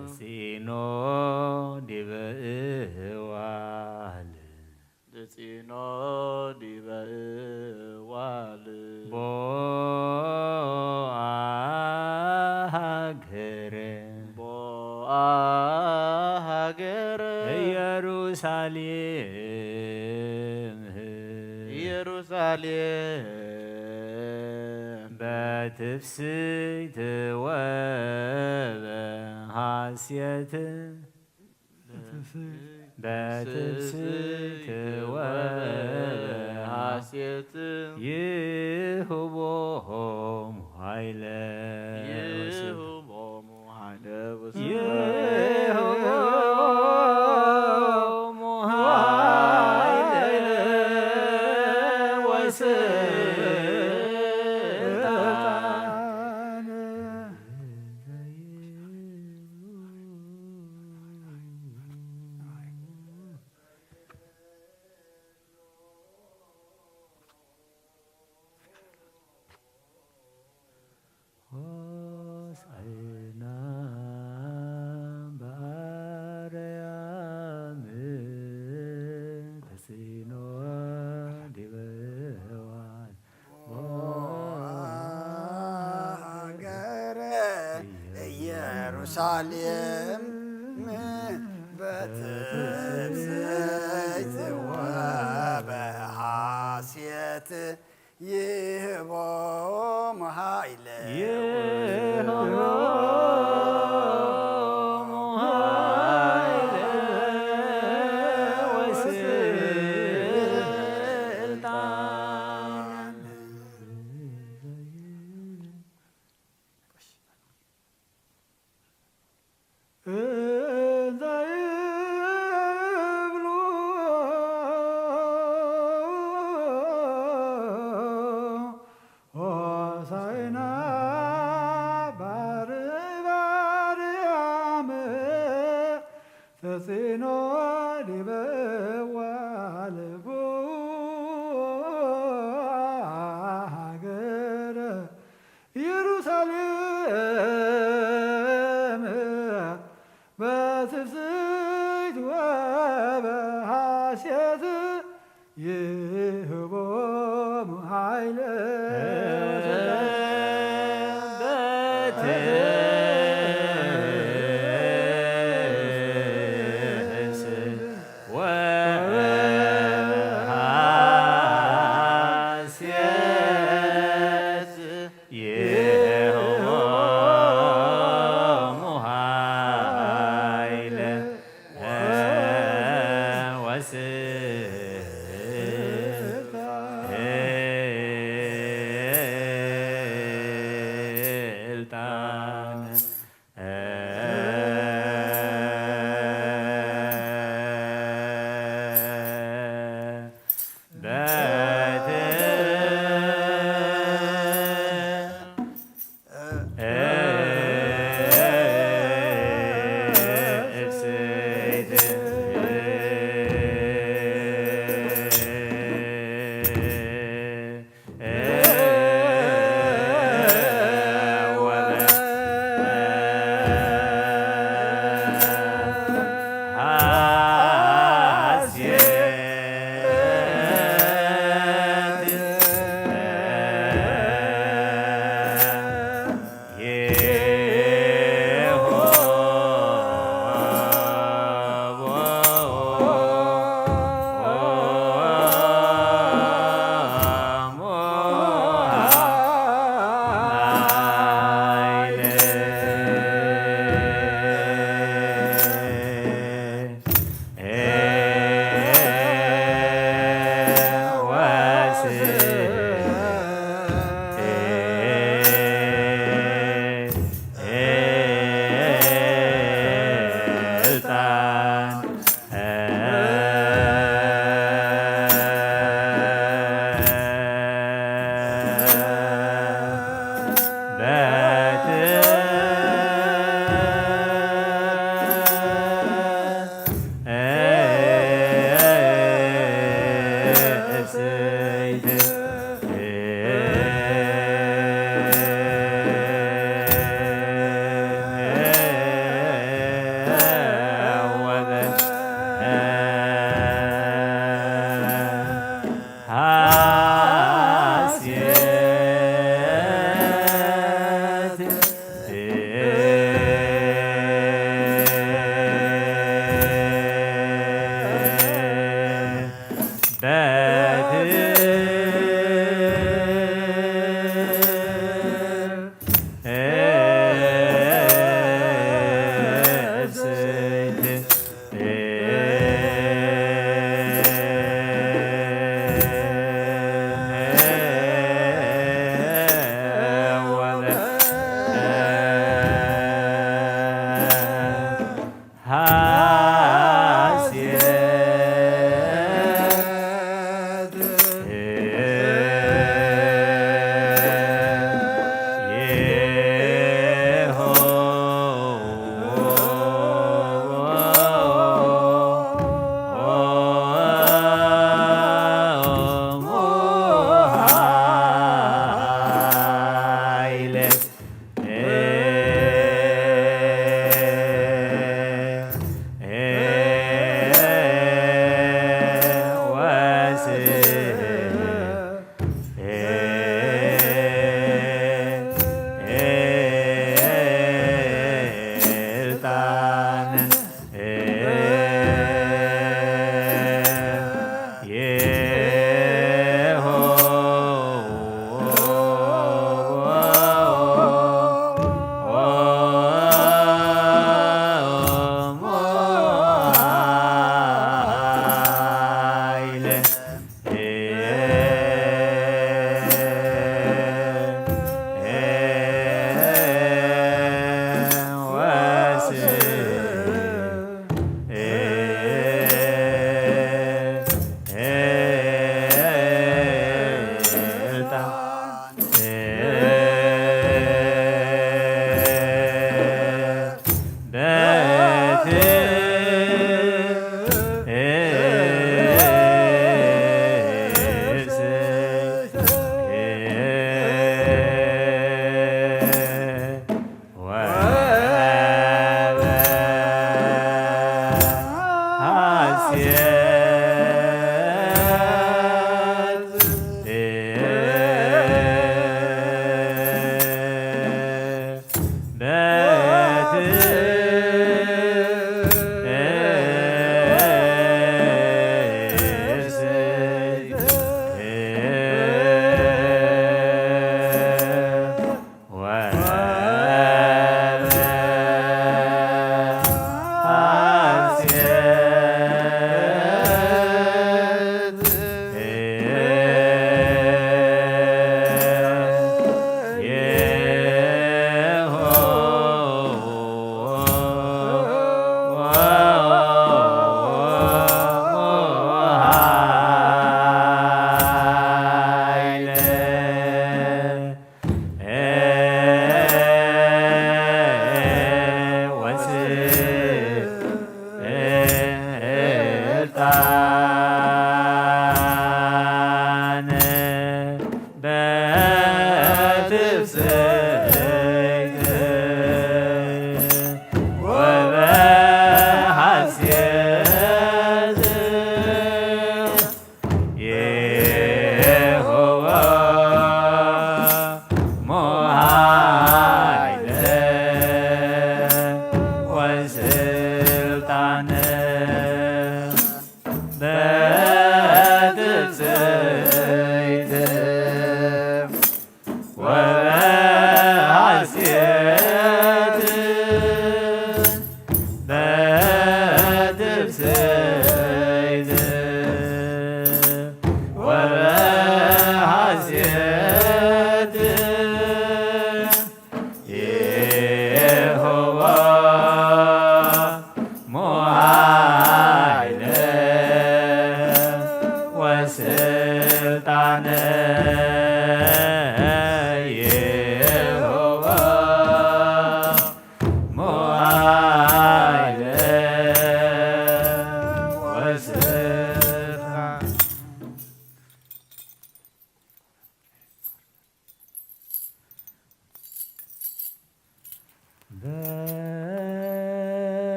ተጺኖ ዲበ እዋል ተጺኖ ዲበ እዋል ቦአ ሃገረ ቦአ ሃገረ ኢየሩሳሌም ኢየሩሳሌም በትፍስሕት ወበሐሴት በትፍስሕት ወበሐሴት ይህቦሙ ኃይለ ይህቦሙ ኃይለ ወስብሐት ይህቦሙ ኃይለ ወስብሐት ሆሳዕና በአርያም ተጺኖ ዲበ እዋል ሞአ ሀገረ ኢየሩሳሌም በትፍስሕት ወበሐሴት ይህቦሙ ኃይለ ይህቦሙ ኃይለ ወስልጣን። እንዘ ይብሉ ሆሳዕና በአርያም ተጺኖ ዲበ እዋል ቦአ ሀገረ ኢየሩሳሌም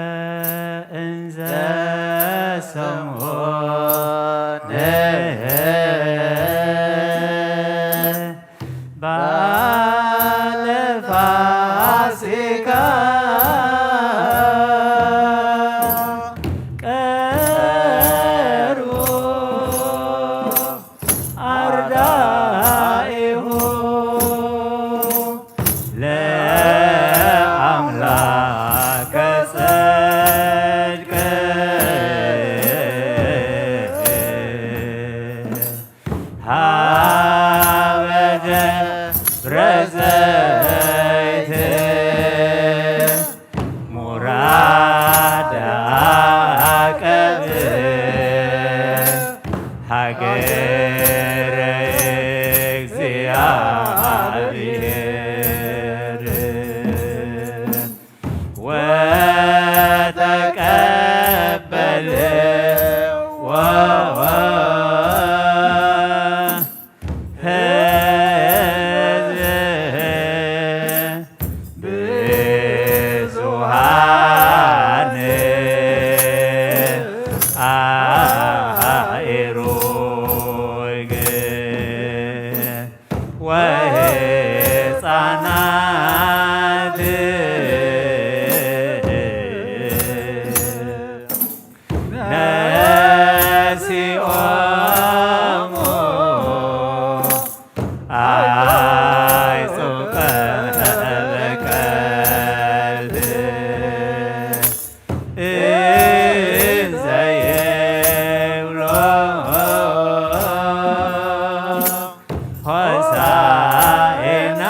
ወእንዘ ሰምዖ በዓለ ፋሲካ ቀርቡ አርዳኢሁ ለአምላከ ጽድቅ ሀበ ደብረ ዘይት ሙራድ አቀብ ሀገረ እግዚአብሔር ወተቀበልዎ ህዝብ ብዙኃን አእሩግ ወሕፃናት ነሲኦሙ አይጹቀ በቀልብ እንዘ ይብሎ ሆሳዕና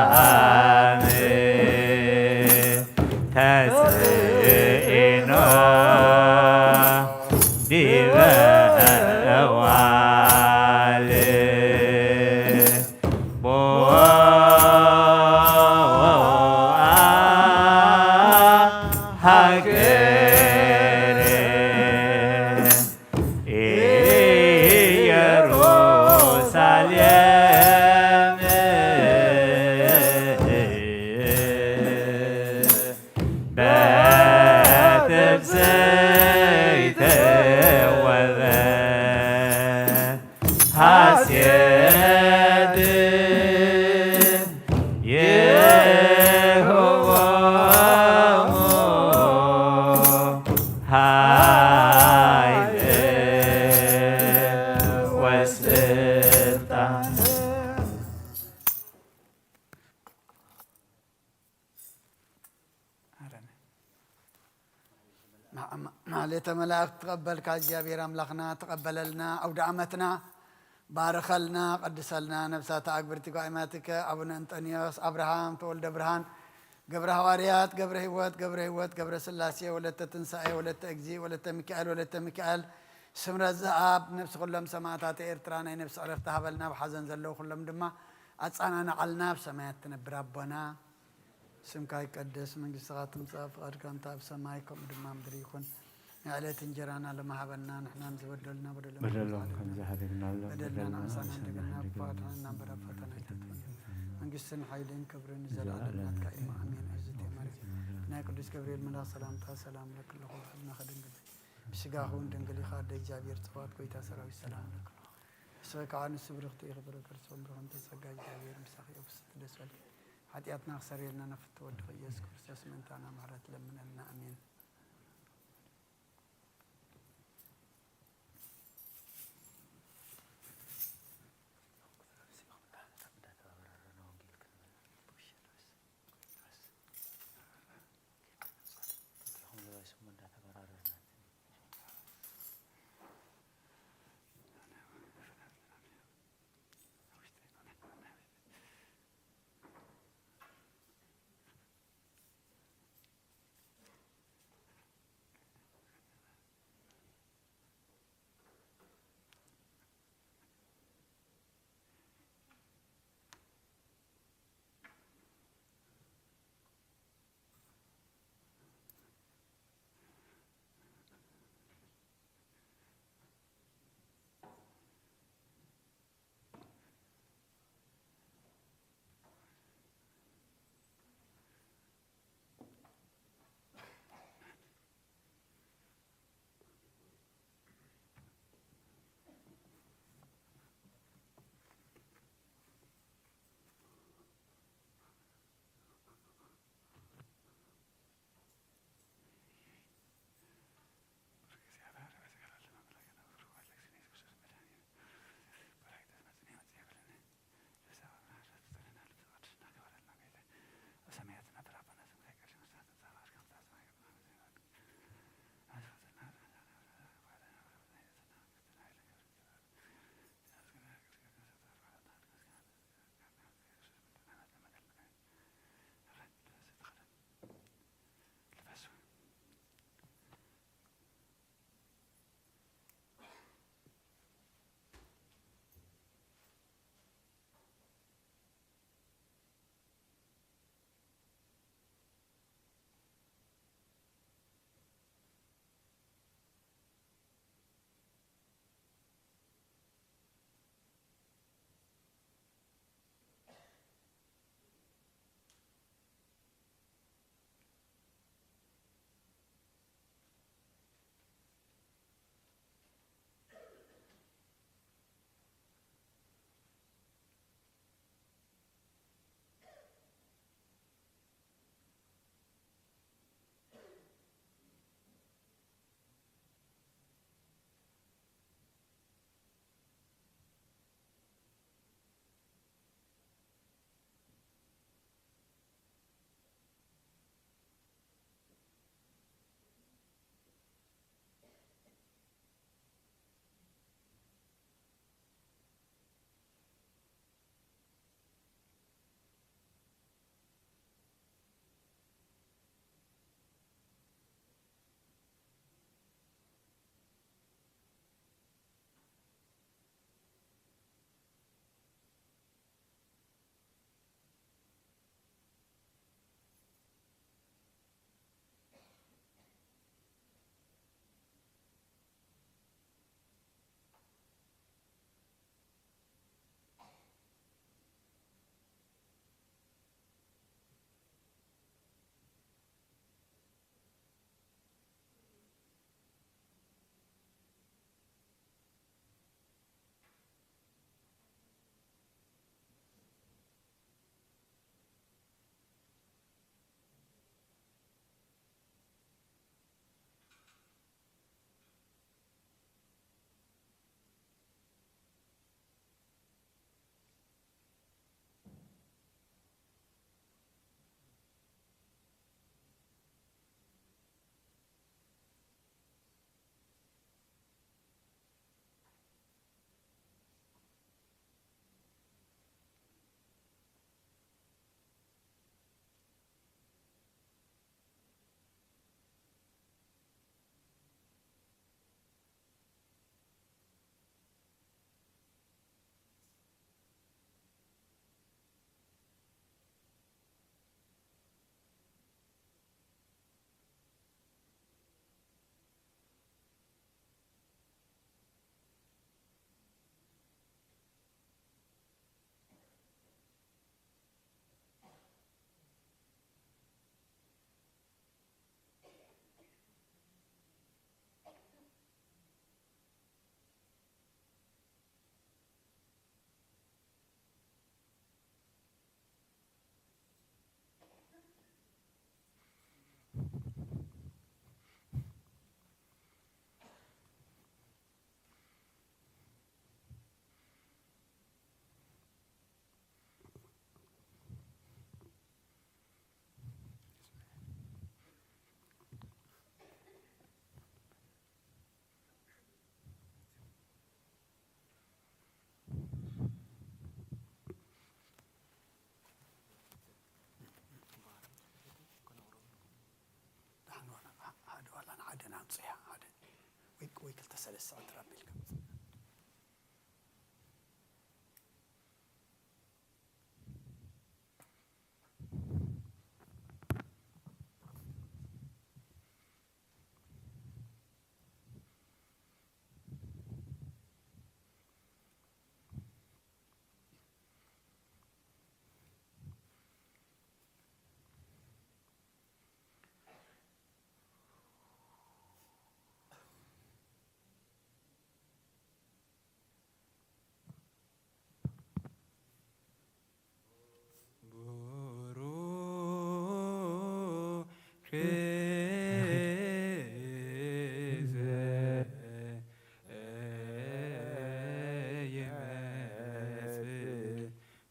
በአርያም ተስኢኖ ዲበ እዋል ቦአ ሀገረ ኢየሩሳሌም በትብስይተ ወበ ሐሴት ይሁቦሙ ኃይል ወስልጣን። ማዕሌተ መላእክት ተቐበልካ እግዚኣብሔር ኣምላኽና፣ ተቐበለልና፣ ኣውደ ዓመትና ባርኸልና፣ ቀድሰልና። ነብሳተ ኣግብርቲ ጓይማትከ ኣቡነ እንጠንዮስ፣ ኣብርሃም፣ ተወልደ ብርሃን፣ ገብረ ሃዋርያት፣ ገብረ ህይወት፣ ገብረ ህይወት፣ ገብረ ስላሴ፣ ወለተ ትንሳኤ፣ ወለተ እግዚእ፣ ወለተ ሚካኤል፣ ወለተ ሚካኤል፣ ስምረት ዘኣብ፣ ነብሲ ኩሎም ሰማእታተ ኤርትራ ናይ ነብሲ ዕረፍቲ ሃበልና፣ ኣብ ሓዘን ዘለዉ ኩሎም ድማ ኣጻናናዓልና፣ ኣብ ሰማያት ትነብር ኣቦና። ስምካ ይቀደስ፣ መንግስትኻ ትምጻእ፣ ፍቓድካ እንተ ኣብ ሰማይ ከምኡ ድማ ምድሪ ይኹን። ናይ ዕለት እንጀራና ሎሚ ሃበና፣ ንሕናን ዝበደሉና በደሎም በደሎም ከም ዝሓደግናሎም በደልና በደልና ንዓምሳና ንሰማዕ እንደገና እንደገና ብፍቓድና እናንበር ኣብ ፈተና ኣይተእትወና። መንግስትን ሓይልን ክብርን ንዘለኣለም ናትካ እዩ። ኣሜን። ኣይዞት ማርያም ናይ ቅዱስ ገብርኤል መልኣክ ሰላምታ ሰላም ለኪ ኣለኹ፣ ብስጋኺ እውን ድንግል ኢኻ፣ ኣደ እግዚኣብሔር ጽባኦት፣ ጎይታ ሰራዊት ሰላም ለኪ ኣለኹ። ንስኺ ከዓ ንሱ ብርኽቲ ኢኺ፣ ፍረ ከርሲ እውን ብሩኽ፣ እንተ ጸጋ እግዚኣብሔር ምሳኺ፣ ብስቲ ደስ በልኪ። ሓጢኣትና ክሰርየልና ናብ ፍትወ ወድኺ ኢየሱስ ክርስቶስ ምእንታና ምሕረት ለምነልና። ኣሜን። ወይ ክልተ ሰለስተ ዕንትር ኣቢልካ።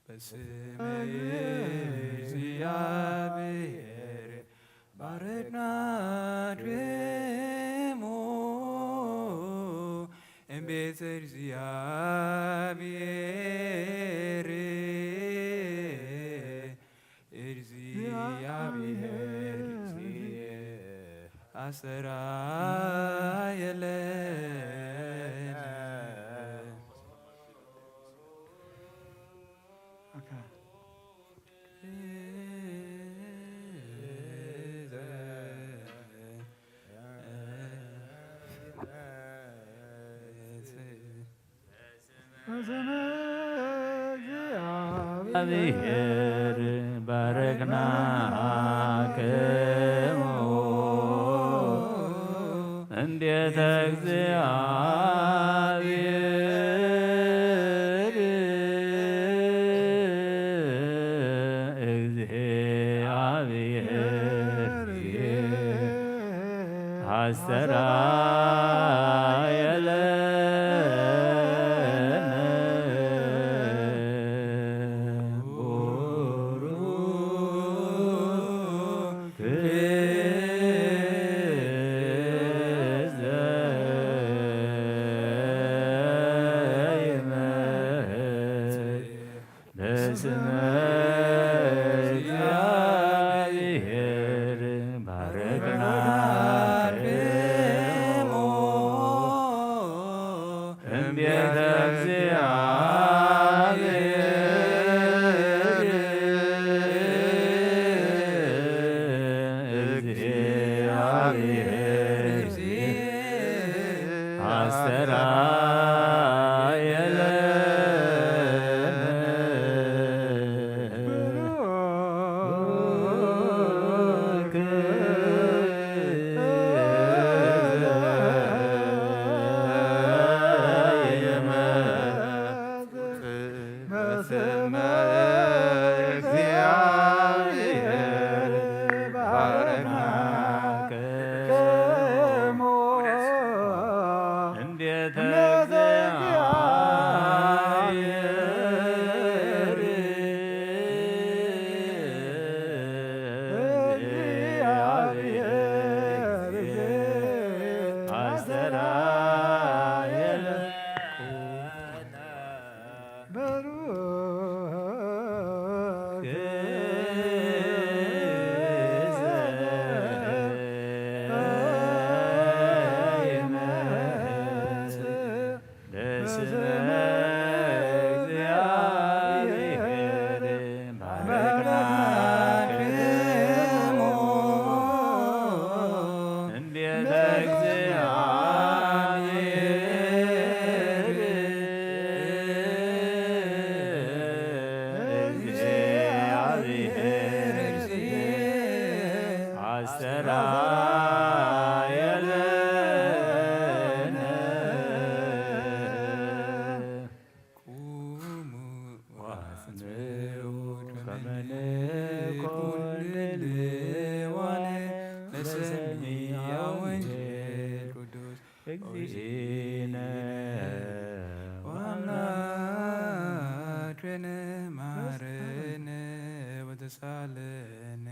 በስመ እግዚአብሔር ባረክና ድሞ እምቤተ እግዚአብሔር። እግዚአብሔር አስተርአየ ለነ። በስመ እግዚአብሔር ባረክናክሙ እንዴተ እግዚአብሔር። እግዚአብሔር አስተርአየ ለነ ቡሩክ ዘይመጽእ በስመ እግዚአብሔር ባረክናክሙ እምቤተ እግዚአብሔር። እግዚአብሔር አስተርአየ ለነ በስመ እግዚአብሔር ባረክናክሙ እንዴተ እግዚአብሔር። እግዚአብሔር አስተርአየ ለነ ቡሩክ ዘይመጽእ በስመ እግዚአብሔር ባረክናክሙ እንዴተ እግዚአብሔር። እግዚአብሔር አስተርአየ ለነ ቁሙ ወአጽንዑ ከመ ንኩን ድልዋነ ለሰሚዐ ወንጌል ቅዱስ እግዚእነ ወአምላክነ መሐረነ ወተሳለነ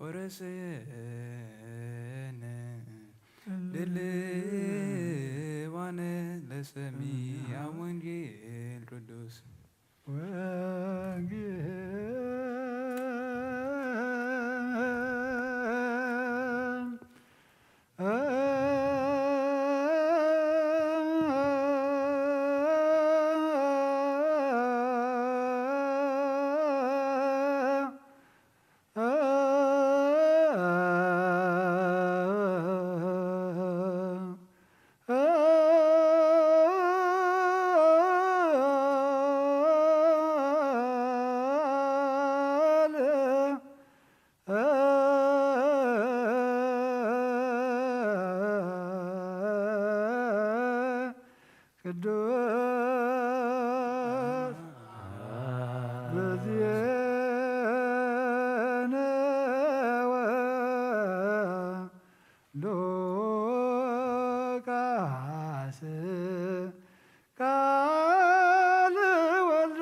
ወረስየነ ድልዋነ ለሰሚዐ ወንጌል ቅዱስ ወንጌል ዜነወ ሉቃስ ቃል ወልደ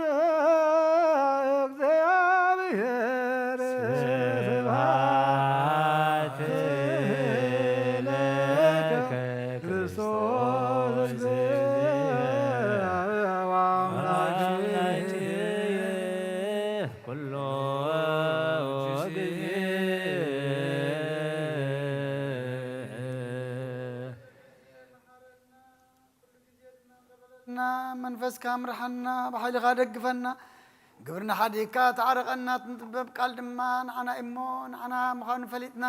እግዚኣብሔር ስብሐት ለከ ክርስቶስ ወአምላክ ኩሎ ጊዜ። ና መንፈስካ ምርሓና፣ ብሓይልኻ ደግፈና። ግብርና ሓዲግካ ተዓረቐና፣ ትንጥበብ ቃል ድማ ንዓና እሞ ንዓና ምዃኑ ፈሊጥና።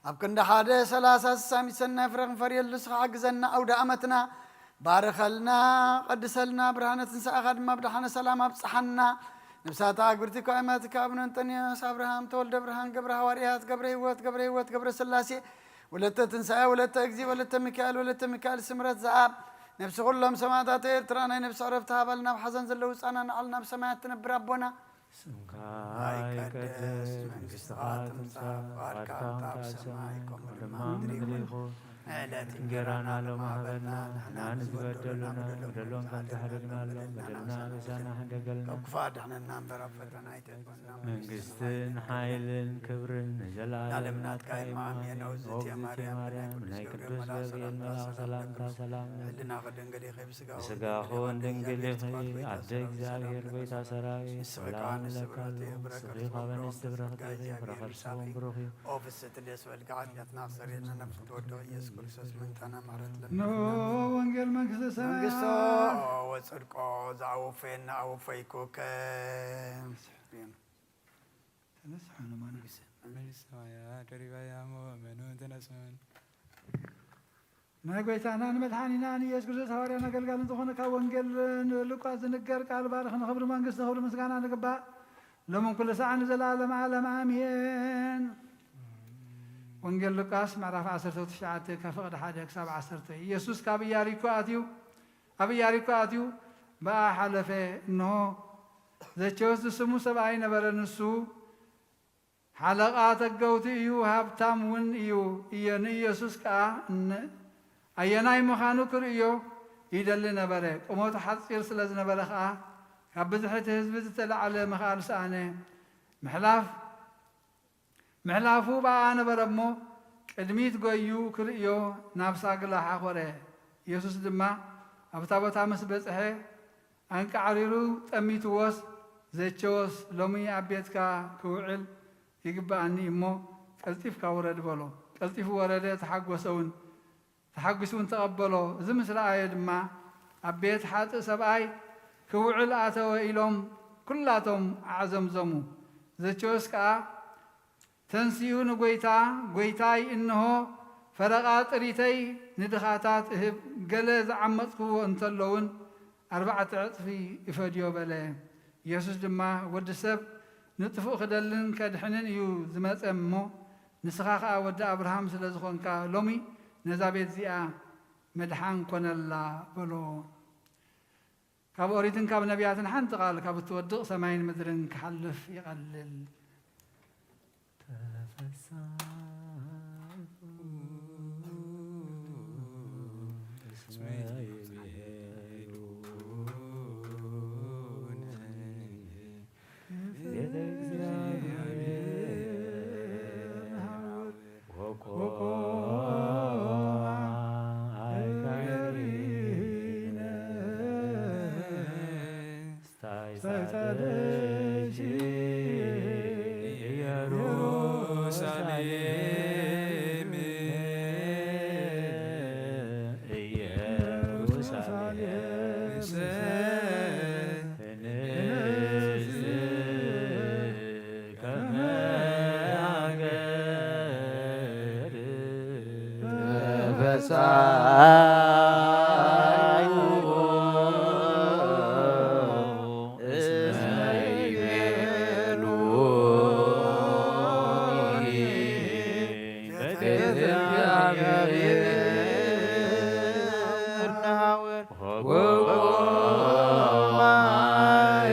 ኣብ ክንዲ ሓደ ሰላሳ ስሳ ሚእቲ ሰናይ ፍረ ክንፈርየሉ ንስኻ ሓግዘና። ኣውደ ኣመትና ባርኸልና፣ ቀድሰልና። ብርሃነ ትንሳኤኻ ድማ ብደሓነ ሰላም ኣብጽሓና። ነብሳታ ኣግብርቲ ከዋይማትካ ኣብነ እንጠንዮስ፣ ኣብርሃም፣ ተወልደ ብርሃን፣ ገብረ ሃዋርያት፣ ገብረ ህይወት፣ ገብረ ህይወት፣ ገብረ ስላሴ፣ ወለተ ትንሳኤ፣ ወለተ እግዚእ፣ ወለተ ሚካኤል፣ ወለተ ሚካኤል ስምረት ዘኣብ፣ ነብሲ ኩሎም ሰማዕታት ኤርትራ ናይ ነብሲ ዕረፍቲ ሃበልና፣ ኣብ ሓዘን ዘለዉ ህጻና ንዓል ናብ ሰማያት ትነብር ኣቦና። ስምካ ይቀደስ፣ መንግስትኻ ትምጻእ፣ ፍቓድካ ከምታ ኣብ ሰማይ ከምኡ ድማ ኣብ ምድሪ ይኹን። ዕለት እንጀራና ሎሚ ሃበና፣ ንሕና ንዝበደሉና ንበደሎም ከም ዝሓደግናሎም በደልና ኣበሳና ሕደገልና። ካብ ክፉእ ኣድሕነና እምበር ኣብ ፈተና ኣይተእትወና። መንግስትን ሓይልን ክብርን ንዘለኣለም ናትካ እዩ። ኣሜን። ኦግዝእትየ ማርያም፣ ብናይ ቅዱስ ገብርኤል መልኣኽ ሰላምታ ሰላም ንብለኪ። ብስጋኹ እውን ድንግል ኢኺ፣ ኣደ እግዚኣብሔር፣ ጎይታ ሰራዊት፣ ሰላም እብለኪ ኣለኹ። ንስኺ ካብ ኣንስቲ ብርኽቲ ኢኺ፣ ፍረ ከርስኺ እውን ብሩኽ እዩ። ኦ ፍስሕቲ ደስ በልኪ፣ ሓጢኣትና ኣስተሰርየልና፣ ነፍሲ ትወድቕ ኢየሱስ ክርስቶስ ምእንታና ምሕረት ለምንልና። ንሆ ወንጌል መንግስተ ሰማያት። መንግስቶ ወጽድቆ ዘኣወፈየና ኣወፈይኩከ። ተነስሑ ንመንግስት። መንግስተ ሰማያት ቀሪባ እያ እሞ እመኑ ተነስሑ። ናይ ጎይታናን መድሓኒናን ኢየሱስ ክርስቶስ ሃዋርያን ኣገልጋልን ዝኾነ ካብ ወንጌል ሉቃስ ዝንገር ቃል ባርኽ ንኽብሪ መንግስቲ ክብሪ ምስጋና ንግባእ ሎምን ኩሉ ሰዓት ንዘለኣለም ዓለም ኣሜን። ወንጌል ሉቃስ ምዕራፍ ዓሰርተ ትሽዓተ ካብ ፍቕዲ ሓደ ክሳብ ዓሰርተ። ኢየሱስ ካብ ኢያሪኮ ኣትዩ ኣብ ኢያሪኮ ኣትዩ ብኣ ሓለፈ። እንሆ ዘኬዎስ ዝስሙ ሰብኣይ ነበረ። ንሱ ሓለቓ ተገውቲ እዩ፣ ሃብታም እውን እዩ። እየ ንኢየሱስ ከኣ ን-፣ ኣየናይ ምዃኑ ክርእዮ ይደሊ ነበረ። ቁመቱ ሓጺር ስለ ዝነበረ ከኣ ካብ ብዝሒ እቲ ህዝቢ ዝተላዕለ ምኽኣል ሰኣነ። ምሕላፍ ምሕላፉ ብኣ ነበረ እሞ፣ ቅድሚት ጐይዩ ክርእዮ ናብ ሳግላ ሓኾረ። ኢየሱስ ድማ ኣብታ ቦታ ምስ በጽሐ፣ ኣንቃዕሪሩ ጠሚትዎስ፣ ዘኬዎስ፣ ሎሚ ኣብ ቤትካ ክውዕል ይግብኣኒ እሞ፣ ቀልጢፍካ ውረድ በሎ። ቀልጢፉ ወረደ፣ ተሓጐሰ እውን። ተሓጒሱ እውን ተቐበሎ። እዚ ምስ ረኣየ ድማ፣ ኣብ ቤት ሓጥእ ሰብኣይ ክውዕል ኣተወ ኢሎም ኩላቶም ኣዕዘምዘሙ። ዘኬዎስ ከኣ ተንሲኡ ንጐይታ፣ ጐይታይ፣ እንሆ ፈረቓ ጥሪተይ ንድኻታት እህብ፣ ገለ ዝዓመጽክዎ እንተሎ እውን ኣርባዕተ ዕጽፊ እፈድዮ በለ። ኢየሱስ ድማ፣ ወዲ ሰብ ንጥፉእ ክደልን ከድሕንን እዩ ዝመጸ እሞ፣ ንስኻ ኸኣ ወዲ ኣብርሃም ስለ ዝኾንካ፣ ሎሚ ነዛ ቤት እዚኣ ምድሓን ኮነላ በሎ። ካብ ኦሪትን ካብ ነቢያትን ሓንቲ ቃል ካብ እትወድቕ ሰማይን ምድርን ክሓልፍ ይቐልል። ተፈሳሑ እስመ ይብሄሉ ቤተ እግዚአብሔር ወቆማ አይካሪነ ስታይሳደሽ ኢየሩሳሌም፣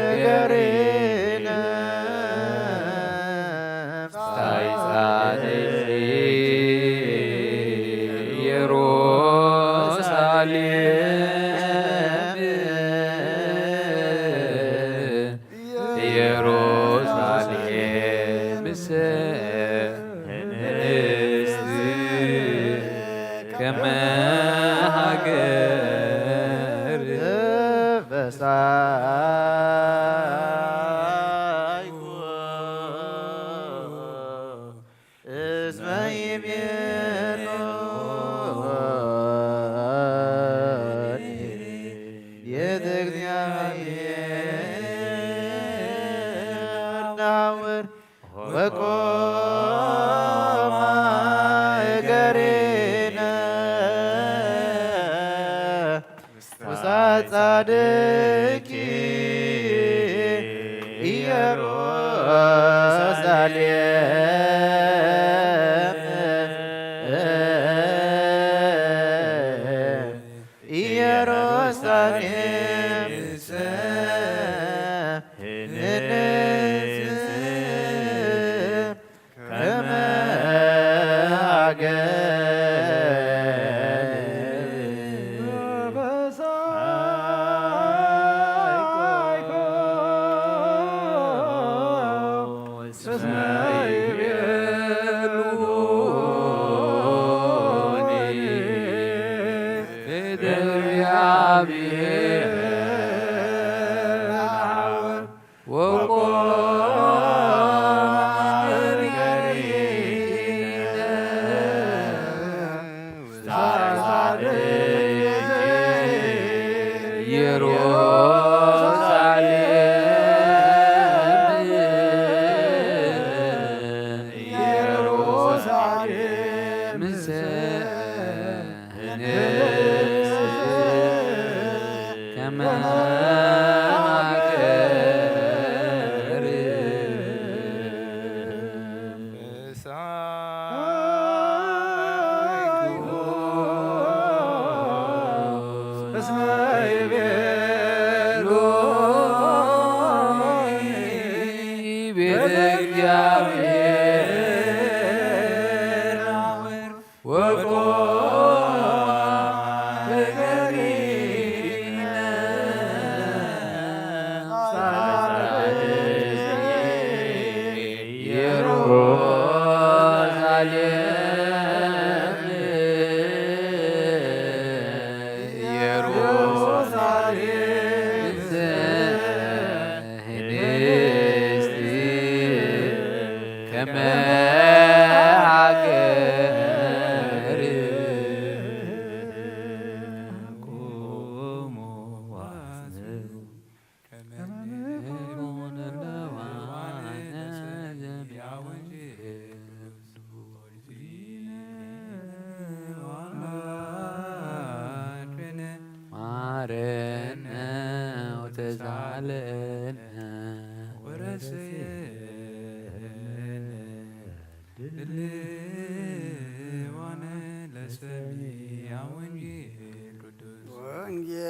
ኢየሩሳሌም። ኢየሩሳሌም ንስቲ ከመ ሃገር ተፈሳይኩ እስመ ይቤሎ ቤተ እግዚአብሔር ናውር ወቆማ እገሪነ ውስተ ጻድቂ ኢየሩሳሌም። ኢየሩሳሌም ንጽሕት ከመ ሃገር ተፈሳይኮ እስመ ይቤሉ ቤተ እግዚአብሔር ወቆ ኢየሩሳሌም ኢየሩሳሌም ምስለ ከመ ሃገር እስመ ይቤሉ ቤተ እግዚአብሔር ወቆ እገሪነ ኢየሩሳሌም ኢየሩሳሌም ቅድስት ከመ ሃገር ማረነ ወተሳለነ ወረስየነ ድልዋነ ለሰሚዐ ወንጌል ቅዱስ ወንጌል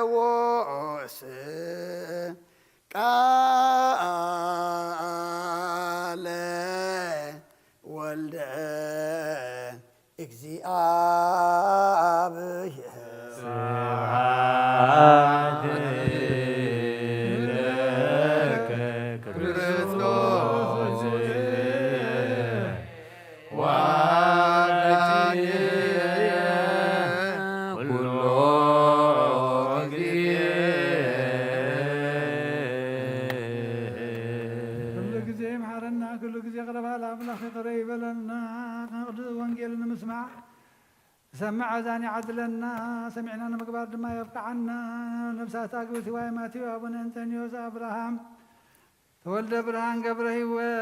ማቴዎስ ቃለ ወልደ እግዚአብሔር ስብሐት ለከ ክርስቶስ ወአምላክየ ኩሎ ጊዜ። ኩሉ ጊዜ ይምሓረና፣ ኩሉ ጊዜ ቅረባ ለአምላኽ ይቅረ ይበለና። ቅዱስ ወንጌል ንምስማዕ ዝሰምዕ ኣዛን ይዓድለና፣ ሰሚዕና ንምግባር ድማ የብቅዓና። ነብሳት ኣግብቲ ዋይ ማቴዎ፣ ኣቡነ እንጠንዮስ፣ ኣብርሃም ተወልደ ብርሃን፣ ገብረ ህይወት፣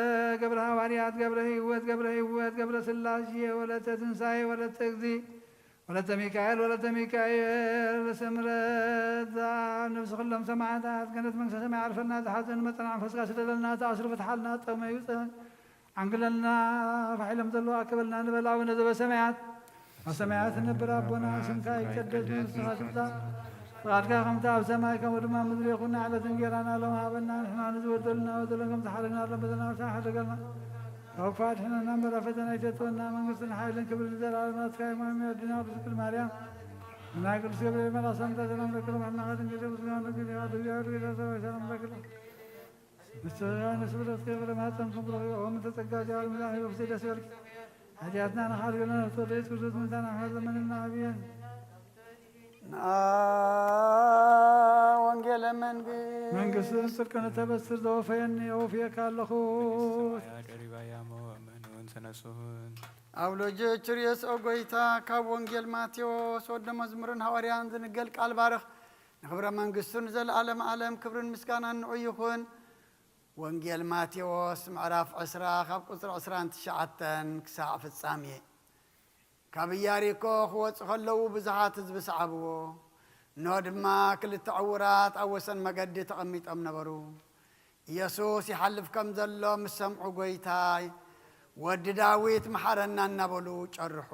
ገብረ ሃዋርያት፣ ገብረ ህይወት፣ ገብረ ህይወት፣ ገብረ ስላሴ፣ ወለተ ትንሳኤ፣ ወለተ እግዚ፣ ወለተ ሚካኤል፣ ወለተ ሚካኤል፣ ስምረት ዘኣብ ነብሲ ኩሎም ሰማዕታት፣ ገነት መንግስተ ሰማይ ዓርፈና፣ ዝሓዘን መጸና መንፈስካ ስደለልና፣ ተኣስሩ ፍትሓልና፣ ጠመዩ ጸ-፣ ዓንግለልና፣ ፋሒሎም ዘለዉ ኣከበልና ንበል። ኣቡነ ዘበሰማያት፣ ኣብ ሰማያት እትነብር ኣቦና፣ ስምካ ይቀደስ፣ መንግስትኻ ትምጻእ፣ ፍቓድካ ከምቲ ኣብ ሰማይ ከምኡ ድማ ኣብ ምድሪ ይኹን። ንዕለት እንጌራና ሎም ሃበና፣ ንሕና ንዝበደሉና በደሎም ከም ዝሓረግናሎም በደልና፣ ንስኻ ሓረገልና፣ ካብ ክፉእ ኣድሕነና እምበር፣ ኣብ ፈተና ኣይተእትወና፣ መንግስትን ሓይልን ክብርን ንዘለኣለም ናትካ እዩ። ኣሜን። ኣዴና ቅድስት ድንግል ማርያም፣ ናይ ቅዱስ ገብርኤል መልኣክ ሰላምታ ሰላም ለኪ፣ በምስጋና ድንግል ምስጋና ድንግል ያ ድንግል ያ ሰላም ለኪ። ንስብረት ክብር ማፀን ክብር ሆም ተጸጋ ዚያር ምላክ ወፍሲ ደስ ይበልኪ። ሓጢኣትና ንሓድገና፣ ተወደይ ስሉስ ምሳና ሓር ዘመንና ኣብየን። ንኣ ወንጌለ መንግስት መንግስትን ጽድቅን እተበስር ዘወፈየኒ የወፍየካ ኣለኹ። ሰማያ ቀሪባ እያ እሞ እመኑን ተነሱን። ኣብ ሎጀ ችርየስ ኦ ጎይታ፣ ካብ ወንጌል ማቴዎስ ወደ መዝሙርን ሃዋርያን ዝንገል ቃል ባርኽ። ንኽብረ መንግስቱ ንዘለዓለም ዓለም ክብርን ምስጋናን ንዑ ይኹን። ወንጌል ማቴዎስ ምዕራፍ ዕስራ ካብ ቁጽሪ ዕስራን ትሽዓተን ክሳዕ ፍጻሜ። ካብ ኢያሪኮ ክወጹ ከለዉ ብዙሓት ህዝቢ ሰዓብዎ። እንሆ ድማ ክልተ ዕዉራት ኣብ ወሰን መገዲ ተቐሚጦም ነበሩ። ኢየሱስ ይሓልፍ ከም ዘሎ ምስ ሰምዑ፣ "ጎይታይ፣ ወዲ ዳዊት፣ መሓረና" እናበሉ ጨርሑ።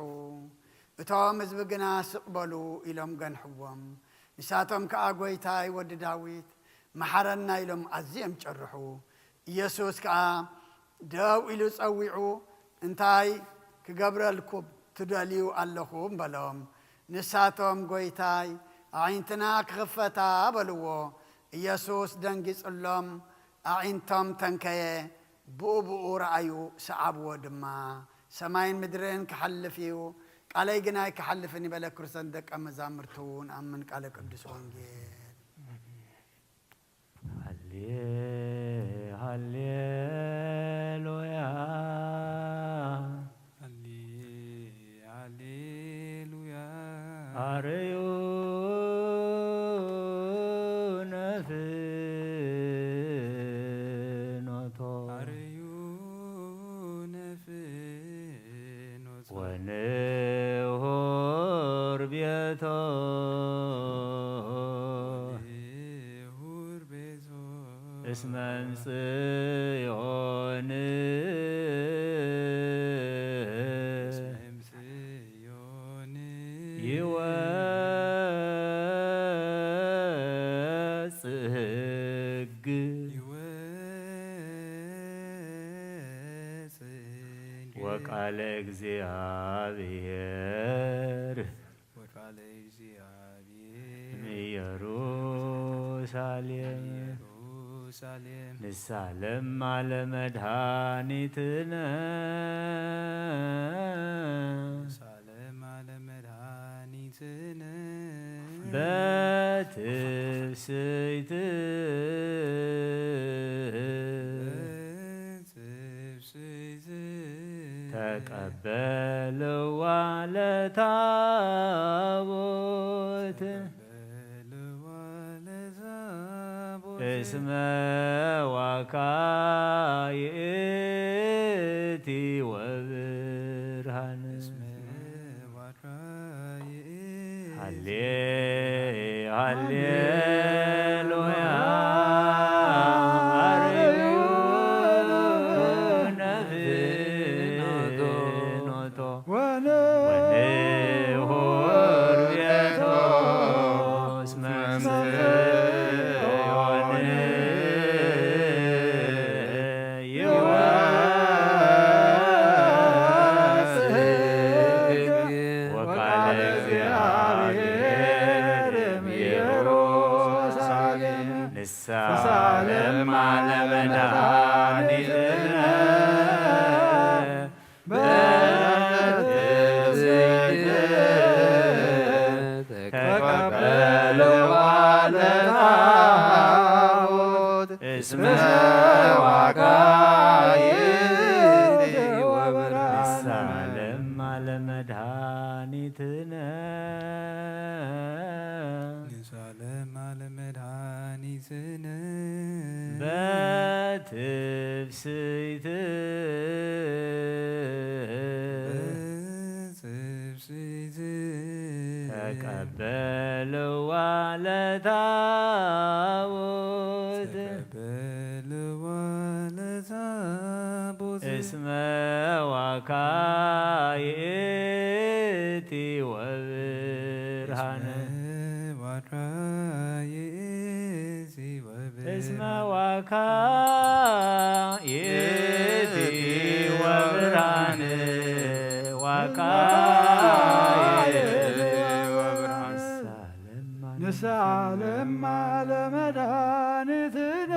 እቶም ህዝቢ ግና "ስቕ በሉ" ኢሎም ገንሕዎም። ንሳቶም ከኣ፣ "ጎይታይ፣ ወዲ ዳዊት፣ መሓረና" ኢሎም ኣዝዮም ጨርሑ። ኢየሱስ ከኣ ደው ኢሉ ጸዊዑ፣ "እንታይ ክገብረልኩም ትደልዩ ኣለኹም?" በሎም። ንሳቶም፣ "ጎይታይ፣ ኣዒንትና ክኽፈታ" በልዎ። ኢየሱስ ደንጊጽሎም፣ ኣዒንቶም ተንከየ፣ ብኡ ብኡ ረኣዩ፣ ሰዓብዎ ድማ። ሰማይን ምድርን ክሓልፍ እዩ፣ ቃለይ ግን ኣይክሓልፍን እዩ በለ ክርስቶስ ንደቀ መዛሙርቱ። ንኣምን ቃለ ቅዱስ ወንጌል። ሃሌ ሃሌሉያ። ሃሌ ሃሌሉያ። ኣርዩ ነፍኖቶ። ኣርዩ ነፍኖቶ። ወንሁር ቤቶ። ወንሁር ቤቶ። እስመ እምጽዮን። እስመ እምጽዮን። ይወጽእ ሕግ። ይወጽእ ሕግ። ወቃለ እግዚአብሔር። ወቃለ እግዚአብሔር። እምኢየሩሳሌም። እምኢየሩሳሌም። ንሳለም ማለ መድኃኒትነ። ንሳለም ማለ መድኃኒትነ። በትፍስሕት። በትፍስሕት። ተቀበልዋ ለታቦት። ተቀበልዋ ለታቦት። እስመ ዋካ ይእቲ ወብርሃን። እስመ ዋካ ይእቲ። ሃሌ ሃሌሉያ። አርዩ ነፍኖቶ። ወንሁር ቤቶ። እስመ ጽዮን። ይወጽእ ሕግ። ወቃለ እግዚአብሔር እምኢየሩሳሌም። ለማ ለመድኃኒትነ ንሳ ለማ ለመድኃኒትነ በትፍስይት በትፍስይት ተቀበልዋ ለታቦት ተቀበልዋ ለታቦት እስመ ዋካ ይእቲ ወብርሃን እስመ ዋካ ይእቲ ወብርሃን እስመ ዋካ ይእቲ ወብርሃን ዋካ ይእቲ ወብርሃን ንሳ ለማ ለመድኃኒትነ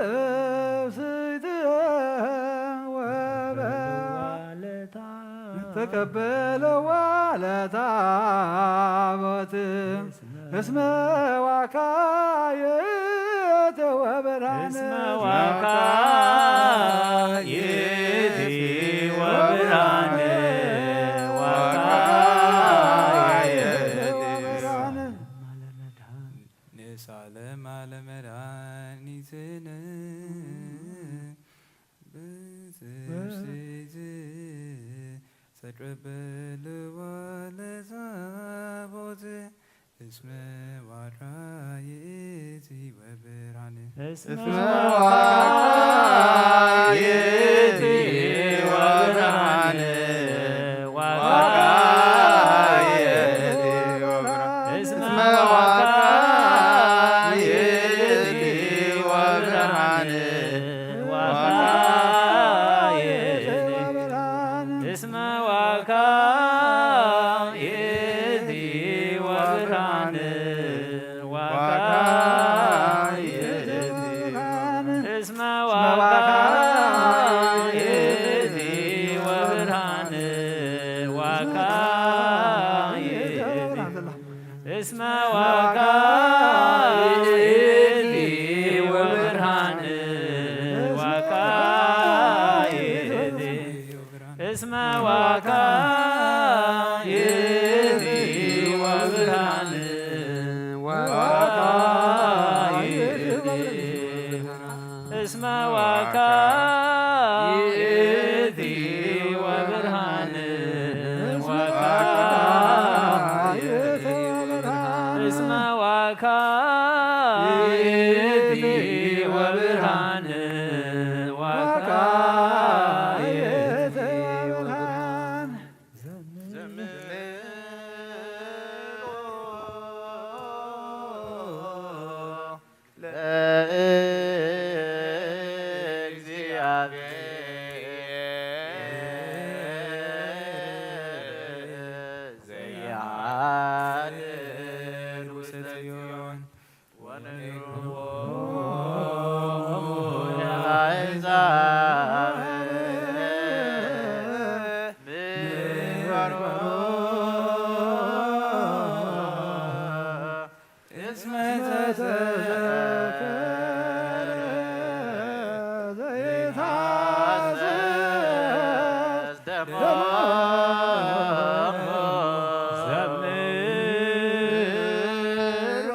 በትፍስሕት ወበ ተቀበልዋ ለታቦት እስመ ዋካ ይእቲ ወብርሃን እስመ ዋካ ይእቲ ወብርሃን ዋካ ይእቲ ወብርሃን ንሳ ለማ ለመድኃኒትነ ብትፍስሕት ተቀበልዋ ለታቦት እስመ ዋካ ይእቲ ወብርሃን እስመ ዋካ ይእቲ ወብርሃን ዋካ ይእቲ ወብርሃን እስመ ዋካ ይእቲ ወብርሃን ዋካ ይእቲ እስመ ዋካ ይእቲ ወብርሃን ዋካ ይእቲ እስመ ዋካ ይእቲ ወብርሃን ዋካ ይእቲ እስመ ዋካ ይእቲ ወብርሃን ዋካ ይእቲ እስመ ዋካ ይእቲ ወብርሃን ዋካ ይእቲ እስመ ዋካ ይእቲ ወብርሃን ዋካ ይእቲ እስመ ዋካ ይእቲ ወብርሃን ዋካ ይእቲ ወብርሃን ዘምር ለእግዚአብሔር ዘያድር ውስተ ጽዮን ወንግሮሙ ለአሕዛብ ምግባሮ እስመ ተዘከረ ዘይታዘዝ ደሞ ዘምሩ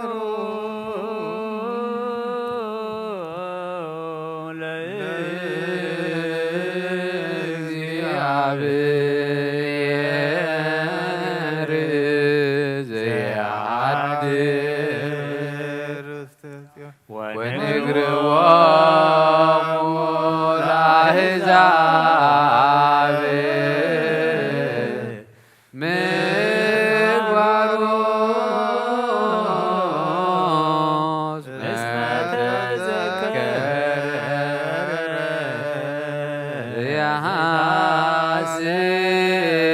ለእግዚአብሔር ዘያድር ውስተ ጽዮን ወንግርዎሙ ለአሕዛብ ምግባሮ እስመ ተዘከረ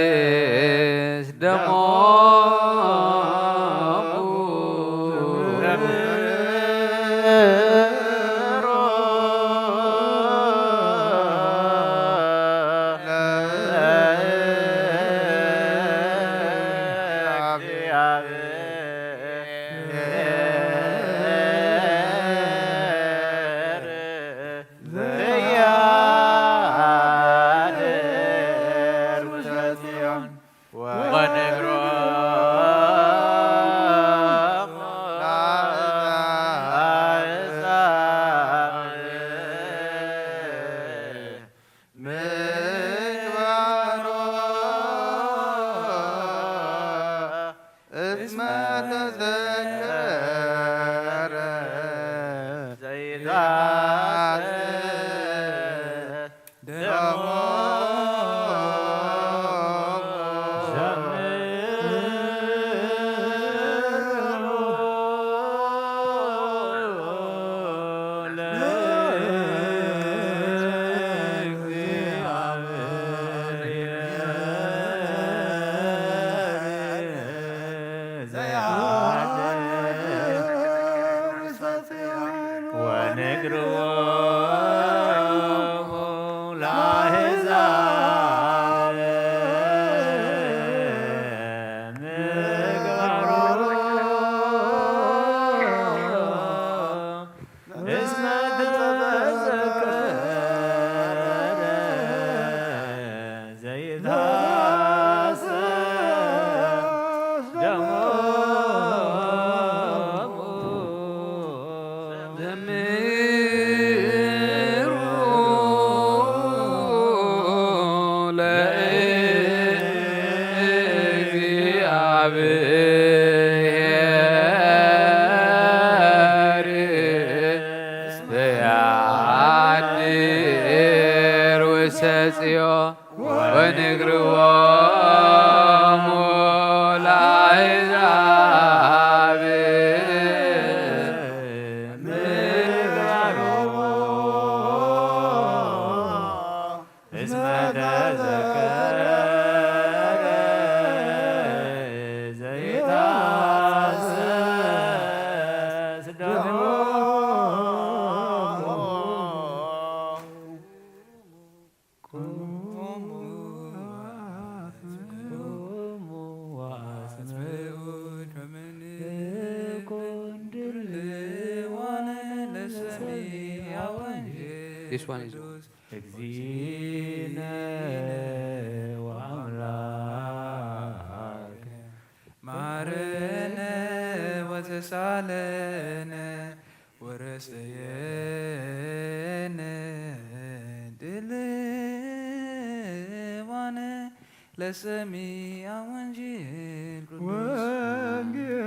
የሐስስ ደሞሙ ምግባሮ እስመ ተዘከረ ዘይትሐሰስ ደሞሙ። ወንግርዎ ለአሕዛብ ምግባሮ እስመ ተዘከረ ዘይትሐሰስ ደሞሙ። ዘምሩ ለእግዚአብሔር ዘያድር ውስተ ጽዮን ወንግርዎሙ ለአሕዛብ ምግባሮ እስመ ተዘከረ ዘይትሐሰስ ደሞሙ። ቁሙ ወአጽምዑ ከመ ንኩን ድልዋነ ለሰሚዐ ወንጌል This one is ቅዱስ እግዚእነ ወአምላክ ማረነ ወተሳለነ ወረሰየነ ድልዋነ ለሰሚዐ ወንጌል ቅዱስ ወንጌል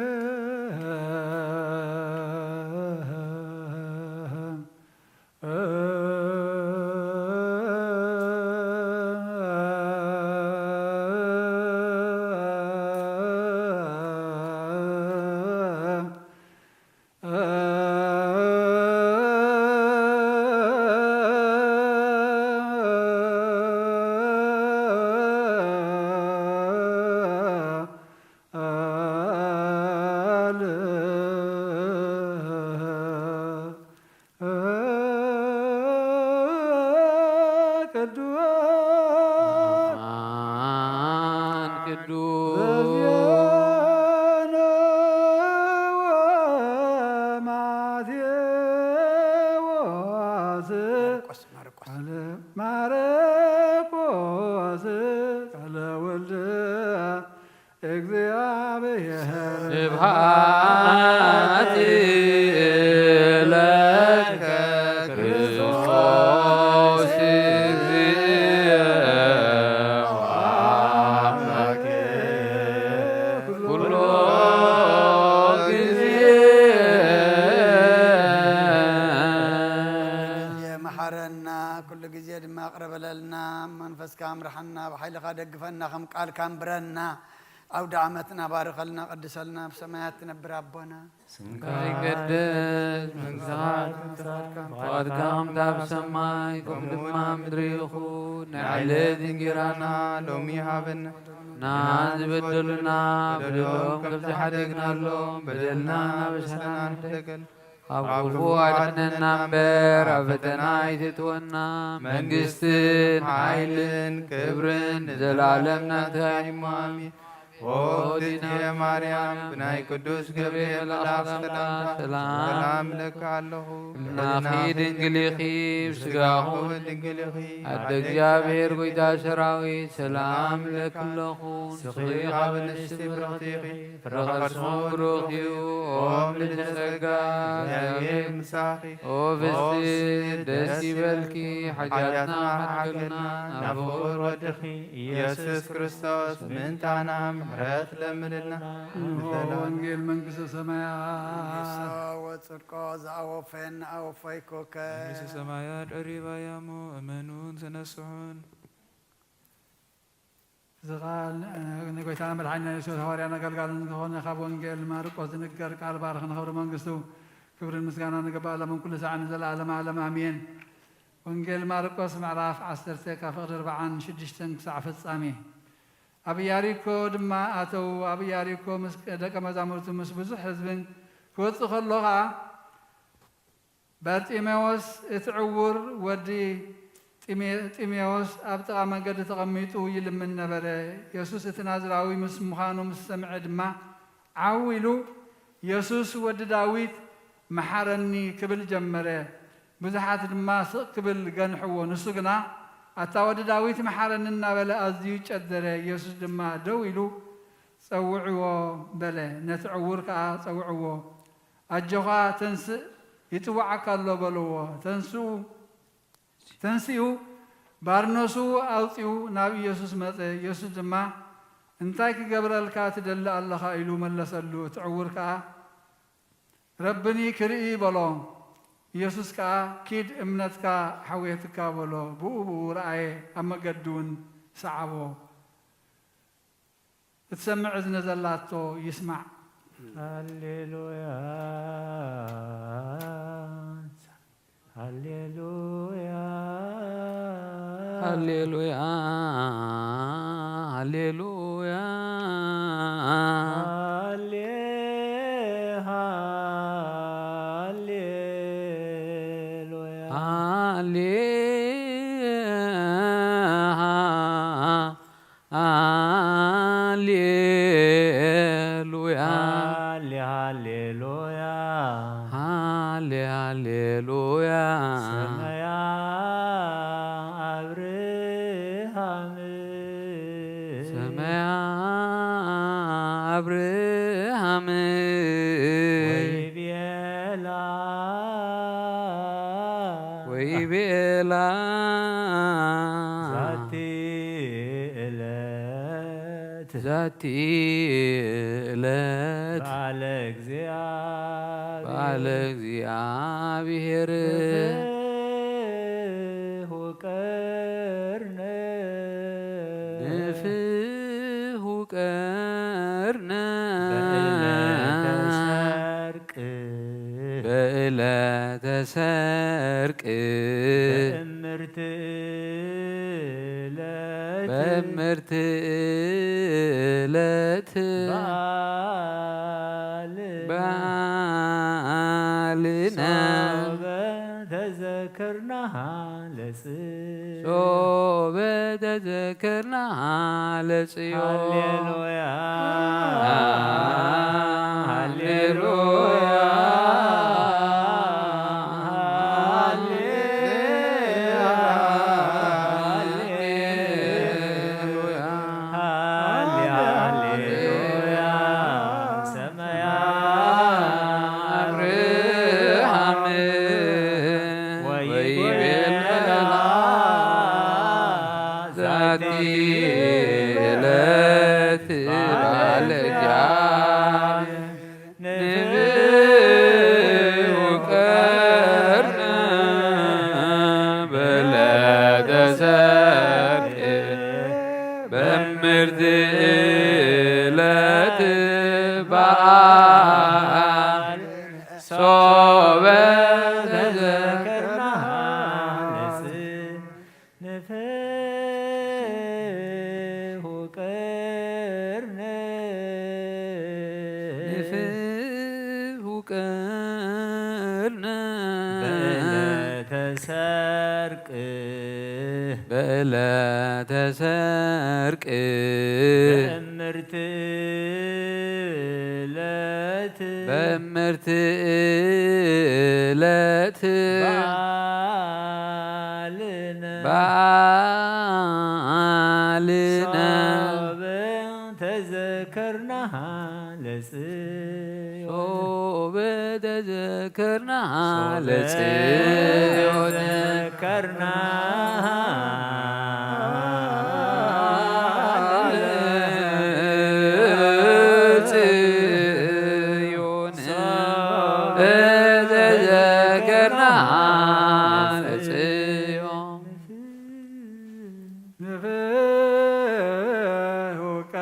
ቅዱስ አማን ቅዱስ በዚያነ ወማቴዎስ ማርቆስ፣ ማርቆስ። ቃለ ማርቆስ ቃለ ወልድ እግዚአብሔር ስብሐት ለከ ክርስቶስ እግዚእ አምላክ ኩሎ ጊዜ። መሐረና፣ ኩሉ ጊዜ ድማ ቅረ በለልና፣ መንፈስካ ምርሓና፣ ብሓይልኻ ደግፈና፣ ከም ቃልካ ኣንብረና። ኣውደ ዓመትና ባርኸልና፣ ቀድሰልና፣ ኣብ ሰማያት ትነብር ኣቦና። ስምካ ይቀደስ፣ መንግስትኻ ትምጻእ፣ ፍቓድካ ከምታ ኣብ ሰማይ፣ ከምኡ ድማ ኣብ ምድሪ ይኹን። ናይ ዕለት እንጀራና ሎሚ ሃበና፣ ንሕና ዝበደሉና በደሎም ከም ዝሓደግናሎም፣ በደልና እናበሰና ንሕደገል። ካብ ክፉ ኣድሕነና እምበር፣ ኣብ ፈተና ኣይተእትወና። መንግስትን ሓይልን ክብርን ንዘለኣለም ናትካ እዩ፣ ኣሜን። ኦ ድንግል ማርያም፣ ብናይ ቅዱስ ገብርኤል መልኣኽ ሰላምታ ሰላም እለኪ ኣለኹ። ህልናኺ ድንግል ኢኺ፣ ብስጋኹ እውን ድንግል ኢኺ። ኣደ እግዚኣብሔር ጐይታ ሰራዊት፣ ሰላም እለኪ ኣለኹ። ንስኺ ካብ ኣንስቲ ብርኽቲ ኢኺ፣ ፍረ ከርስኺ እውን ብሩኽ እዩ። ኦ ምልዕቲ ጸጋ፣ እግዚኣብሔር ምሳኺ። ኦ ፍስሕቲ ደስ ይበልኪ፣ ሓጢኣትና ሓጢኣትና ሓድገልና፣ ናብ ፍቑር ወድኺ ኢየሱስ ክርስቶስ ምእንታና ምሕረት ለምንልና። እንሆ ወንጌል መንግስተ ሰማያት። ወጽድቆ ዘአወፈን አወፈይኩከ። መንግስተ ሰማያት ቀሪባ እያ እሞ እመኑን ተነስሑን። እዚ ቃል፣ እ፣ ንጎይታና መድሓኒና የሱስ ሃዋርያን ኣገልጋልን ዝኾነ ካብ ወንጌል ማርቆስ ዝንገር ቃል ባርኽ ንኽብሪ መንግስቱ ክብርን ምስጋና ንግባእ ሎምን ኩሉ ሳዕ ንዘለዓለመ ዓለም ኣሜን። ወንጌል ማርቆስ ምዕራፍ ዓሰርተ ካብ ፍቕዲ ኣርባዓን ሽዱሽተን ክሳዕ ፍጻሜ። ኣብ ኢያሪኮ ድማ ኣተዉ። ኣብ ኢያሪኮ ምስ ደቀ መዛሙርቱ ምስ ብዙሕ ህዝብን ክወጽእ ከሎ ኸኣ በርጢሜዎስ እቲ ዕዉር ወዲ ጢሜ-፣ ጢሜዎስ ኣብ ጥቓ መንገዲ ተቐሚጡ ይልምን ነበረ። የሱስ እቲ ናዝራዊ ምስ ምዃኑ ምስ ሰምዐ ድማ ዓው ኢሉ፣ "የሱስ ወዲ ዳዊት መሓረኒ" ክብል ጀመረ። ብዙሓት ድማ ስቕ ክብል ገንሕዎ። ንሱ ግና "ኣታ ወዲ ዳዊት መሓረኒ" እናበለ ኣዝዩ ጨደረ። የሱስ ድማ ደው ኢሉ "ጸውዕዎ" በለ። ነቲ ዕዉር ከኣ "ጸውዕዎ፣ ኣጆኻ ተንስእ፣ ይጽውዓካ ኣሎ" በልዎ። ተንስኡ፣ ተንሲኡ ባርነሱ ኣውጺኡ ናብ ኢየሱስ መጸ። ኢየሱስ ድማ "እንታይ ክገብረልካ ትደሊ ኣለኻ?" ኢሉ መለሰሉ። እቲ ዕዉር ከኣ "ረብኒ፣ ክርኢ" በሎ። ኢየሱስ ከኣ "ኪድ፣ እምነትካ ሓውየትካ" በሎ። ብኡ ብኡ ረኣየ፣ ኣብ መገዲ እውን ሰዓቦ። እትሰምዕ እዝኒ ዘላቶ ይስማዕ። ሃሌሉያ፣ ሃሌሉያ፣ ሃሌሉያ፣ ሃሌሉያ፣ ሃሌ-፣ ሃሌሉያ፣ ሃሌ-፣ ሃ-፣ ሃሌሉያ። ሃሌ ሃሌሉያ። ሃሌ ሃሌሉያ። ሰማያ አብርሃም። ሰማያ አብርሃም። ወይቤላ። ወይቤላ። ዛቲ ዕለት። ዛቲ ዕለት። በዓለ እግዚአብሔር። በዓለ እግዚአብሔር። ንፍሑ ቀርነ። ንፍሑ ቀርነ። በዕለተ ሰርቅ። በዕለተ ሰርቅ። በእምርት ዕለት። በእምርት ዕለት። በዓል። በዓልነ። ሶበ ተዘክርናሃ ለጽ ሶበ ተዘክርናሃ ለጽዮን። ሃሌሉያ፣ ሃሌሉያ፣ ሃሌ-፣ ሃሌሉያ፣ ሃሌ-፣ ሃሌሉያ። ሰማያ አብርሃም ወይቤላ ዛቲ ዕለት በዓለ እግዚአብሔር ንፍሑ ቀርነ በዕለተ ሰርክ በምርት ዕለት በዓል ሶበ ተዘከርናሃ ንፍሑ ቀርነ ንፍሑ ቀርነ በዕለተ ሰርቅ በዕለተ ሰርቅ በእምርት በእምርት ዕለት በእምርት ዕለት በዓልነ በዓልነ ሶበ ተዘከርናሃ ለጽዮን ሶበ ተዘከርናሃ ሶበ ለጽዮን ተዘከርናሃ ለጽዮን ሶበ ተዘከርናሃ ለጽዮን ንፍህ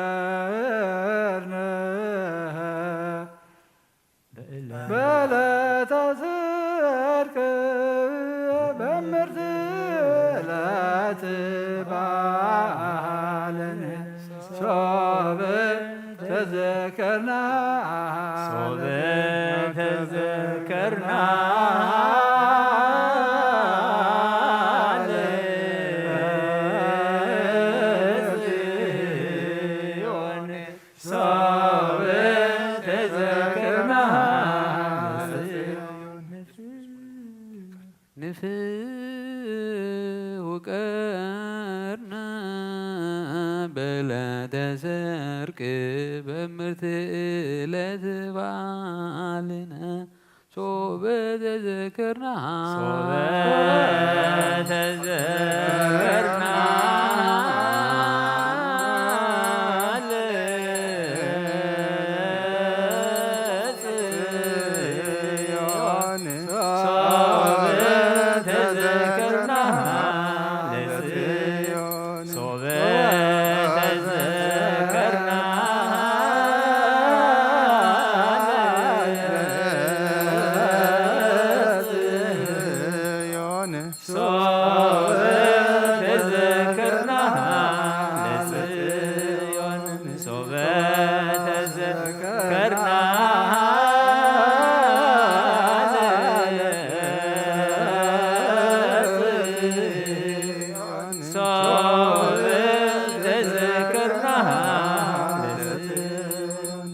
ውቀርነ በዕለተ ጽድቅ በምርት ዕለት በዓልነ ሶበ ተዘከርና ሶበ ተዘከርና ለጽዮን ሶበ ተዘከርና ንፍው ቀርነ በዕለተ ሰርክ በምርት ዕለት በዓልነ ሶበ ተዘከርና ሶበ ተዘከርና ለጽዮን ሶበ ተዘከርና ለጽዮን ሶበ ተዘከርና ለጽዮን ሶበ ተዘከርና ለጽዮን ሶበ ተዘከርና ለጽዮን ሶበ ተዘከርና ለጽዮን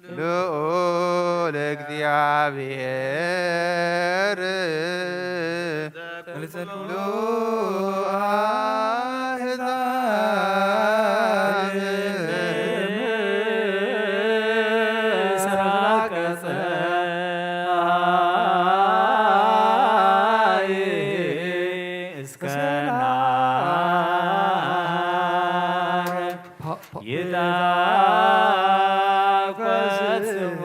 ልዑል እግዚአብሔር ለዘኩሉ አሕዛብ ምስራቀ ፀሐይ እስከ ናረብ ይትባረክ ስሙ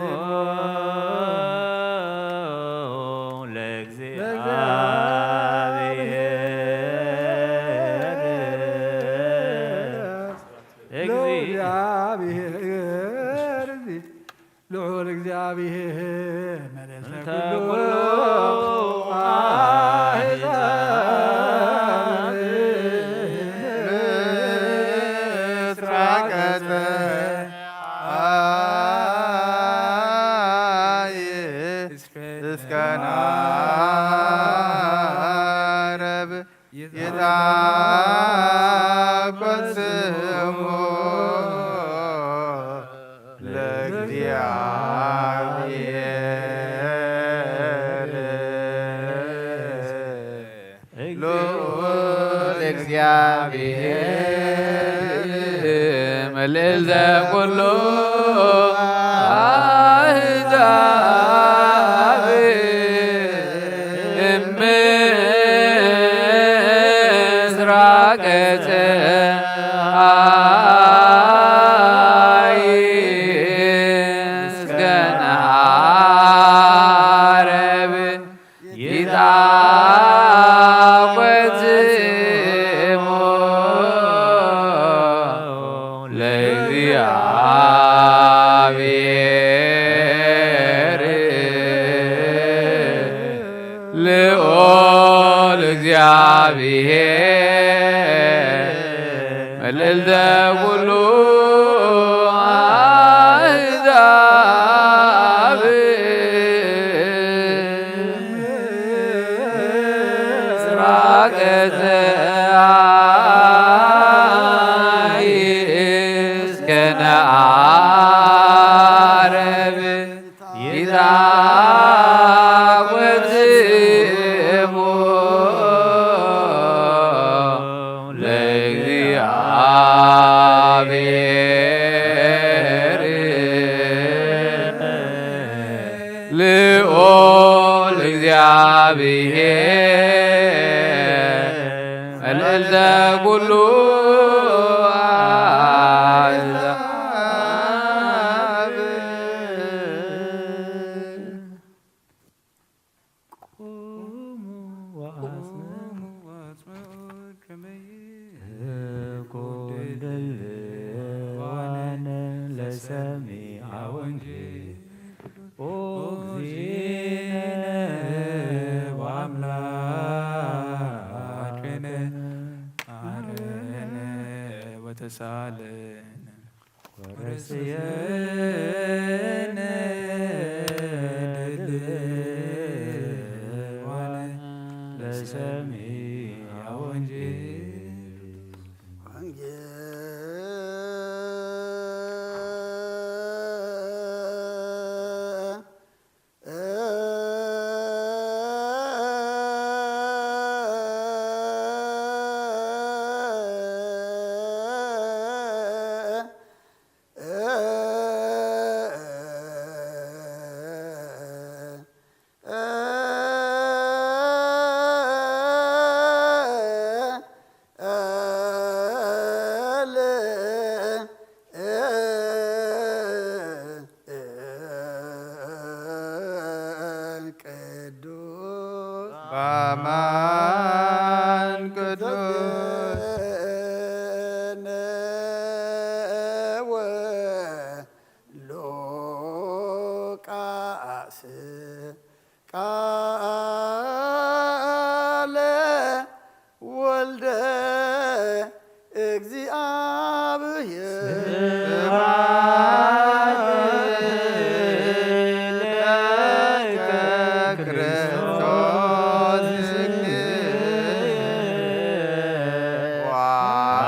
ለእግዚአብሔር። ለእግዚአብሔር ልዑል እግዚአብሔር መሬት እንተ ኩሉ አሕዛብ ምስራቀ ፀሐይ እስከ ናረብ ይትባረክ ስሙ ለእግዚአብሔር። ልዑል እግዚአብሔር መልዕልተ ኩሉ አሕዛብ ምስራቀ ፀሐይ እስከ ዓረብ ይትባረክ ስሙ ለእግዚአብሔር። ለኩሉ ኣሕዛብ ምስራቀ ፀሐይ እስከ ዓረብ ይትሐወቅ ስሙ ለእግዚአብሔር። ልዑል እግዚኣብሔር መልዕልተ ኩሉ ኣሕዛብ። ቁሙ ወአጽምዑ። ኩን ድልዋነ ለሰሚዐ ወንጌል። ኦ እግዚእነ ወአምላክነ መሐረነ ወተሳለነ ወረስየነ ድልዋነ ለሰሚዐ ወንጌል። ወንጌል። ቅዱስ በአማን ቅዱስ ሉቃስ ቃለ ወልደ እግዚአብሔር። ስብሐት ለከ ክርስቶስ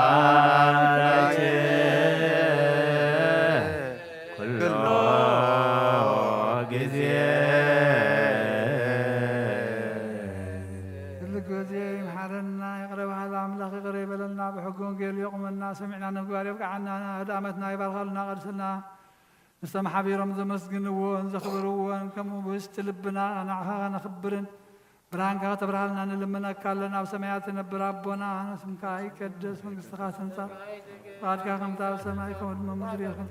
ዋመላኬ ኩሎ ግዜ። ኩሉ ግዜ ይምሓረና፣ ይቕረ በሃሊ ኣምላኽ ይቕረ ይበለልና፣ ብሕጉ ወንጌል የቑመና፣ ሰሚዕና ንምግባር የብቅዓና፣ ኣውደ ኣመትና ይባርኸልና፣ ቀድስልና። ምስቶም ሓቢሮም ዘመስግንዎን ዘኽብርዎን፣ ከምኡ ብውሽጢ ልብና ንዓኻ ነኽብርን ብርሃንካ ከተብርሃልና ንልምነካ ኣለና። ኣብ ሰማያት ትነብር ኣቦና፣ ስምካ ይቀደስ፣ መንግስትኻ ትምጻእ፣ ፍቓድካ ከምታ ኣብ ሰማይ ከምኡ ድማ ምድሪ ይኹን።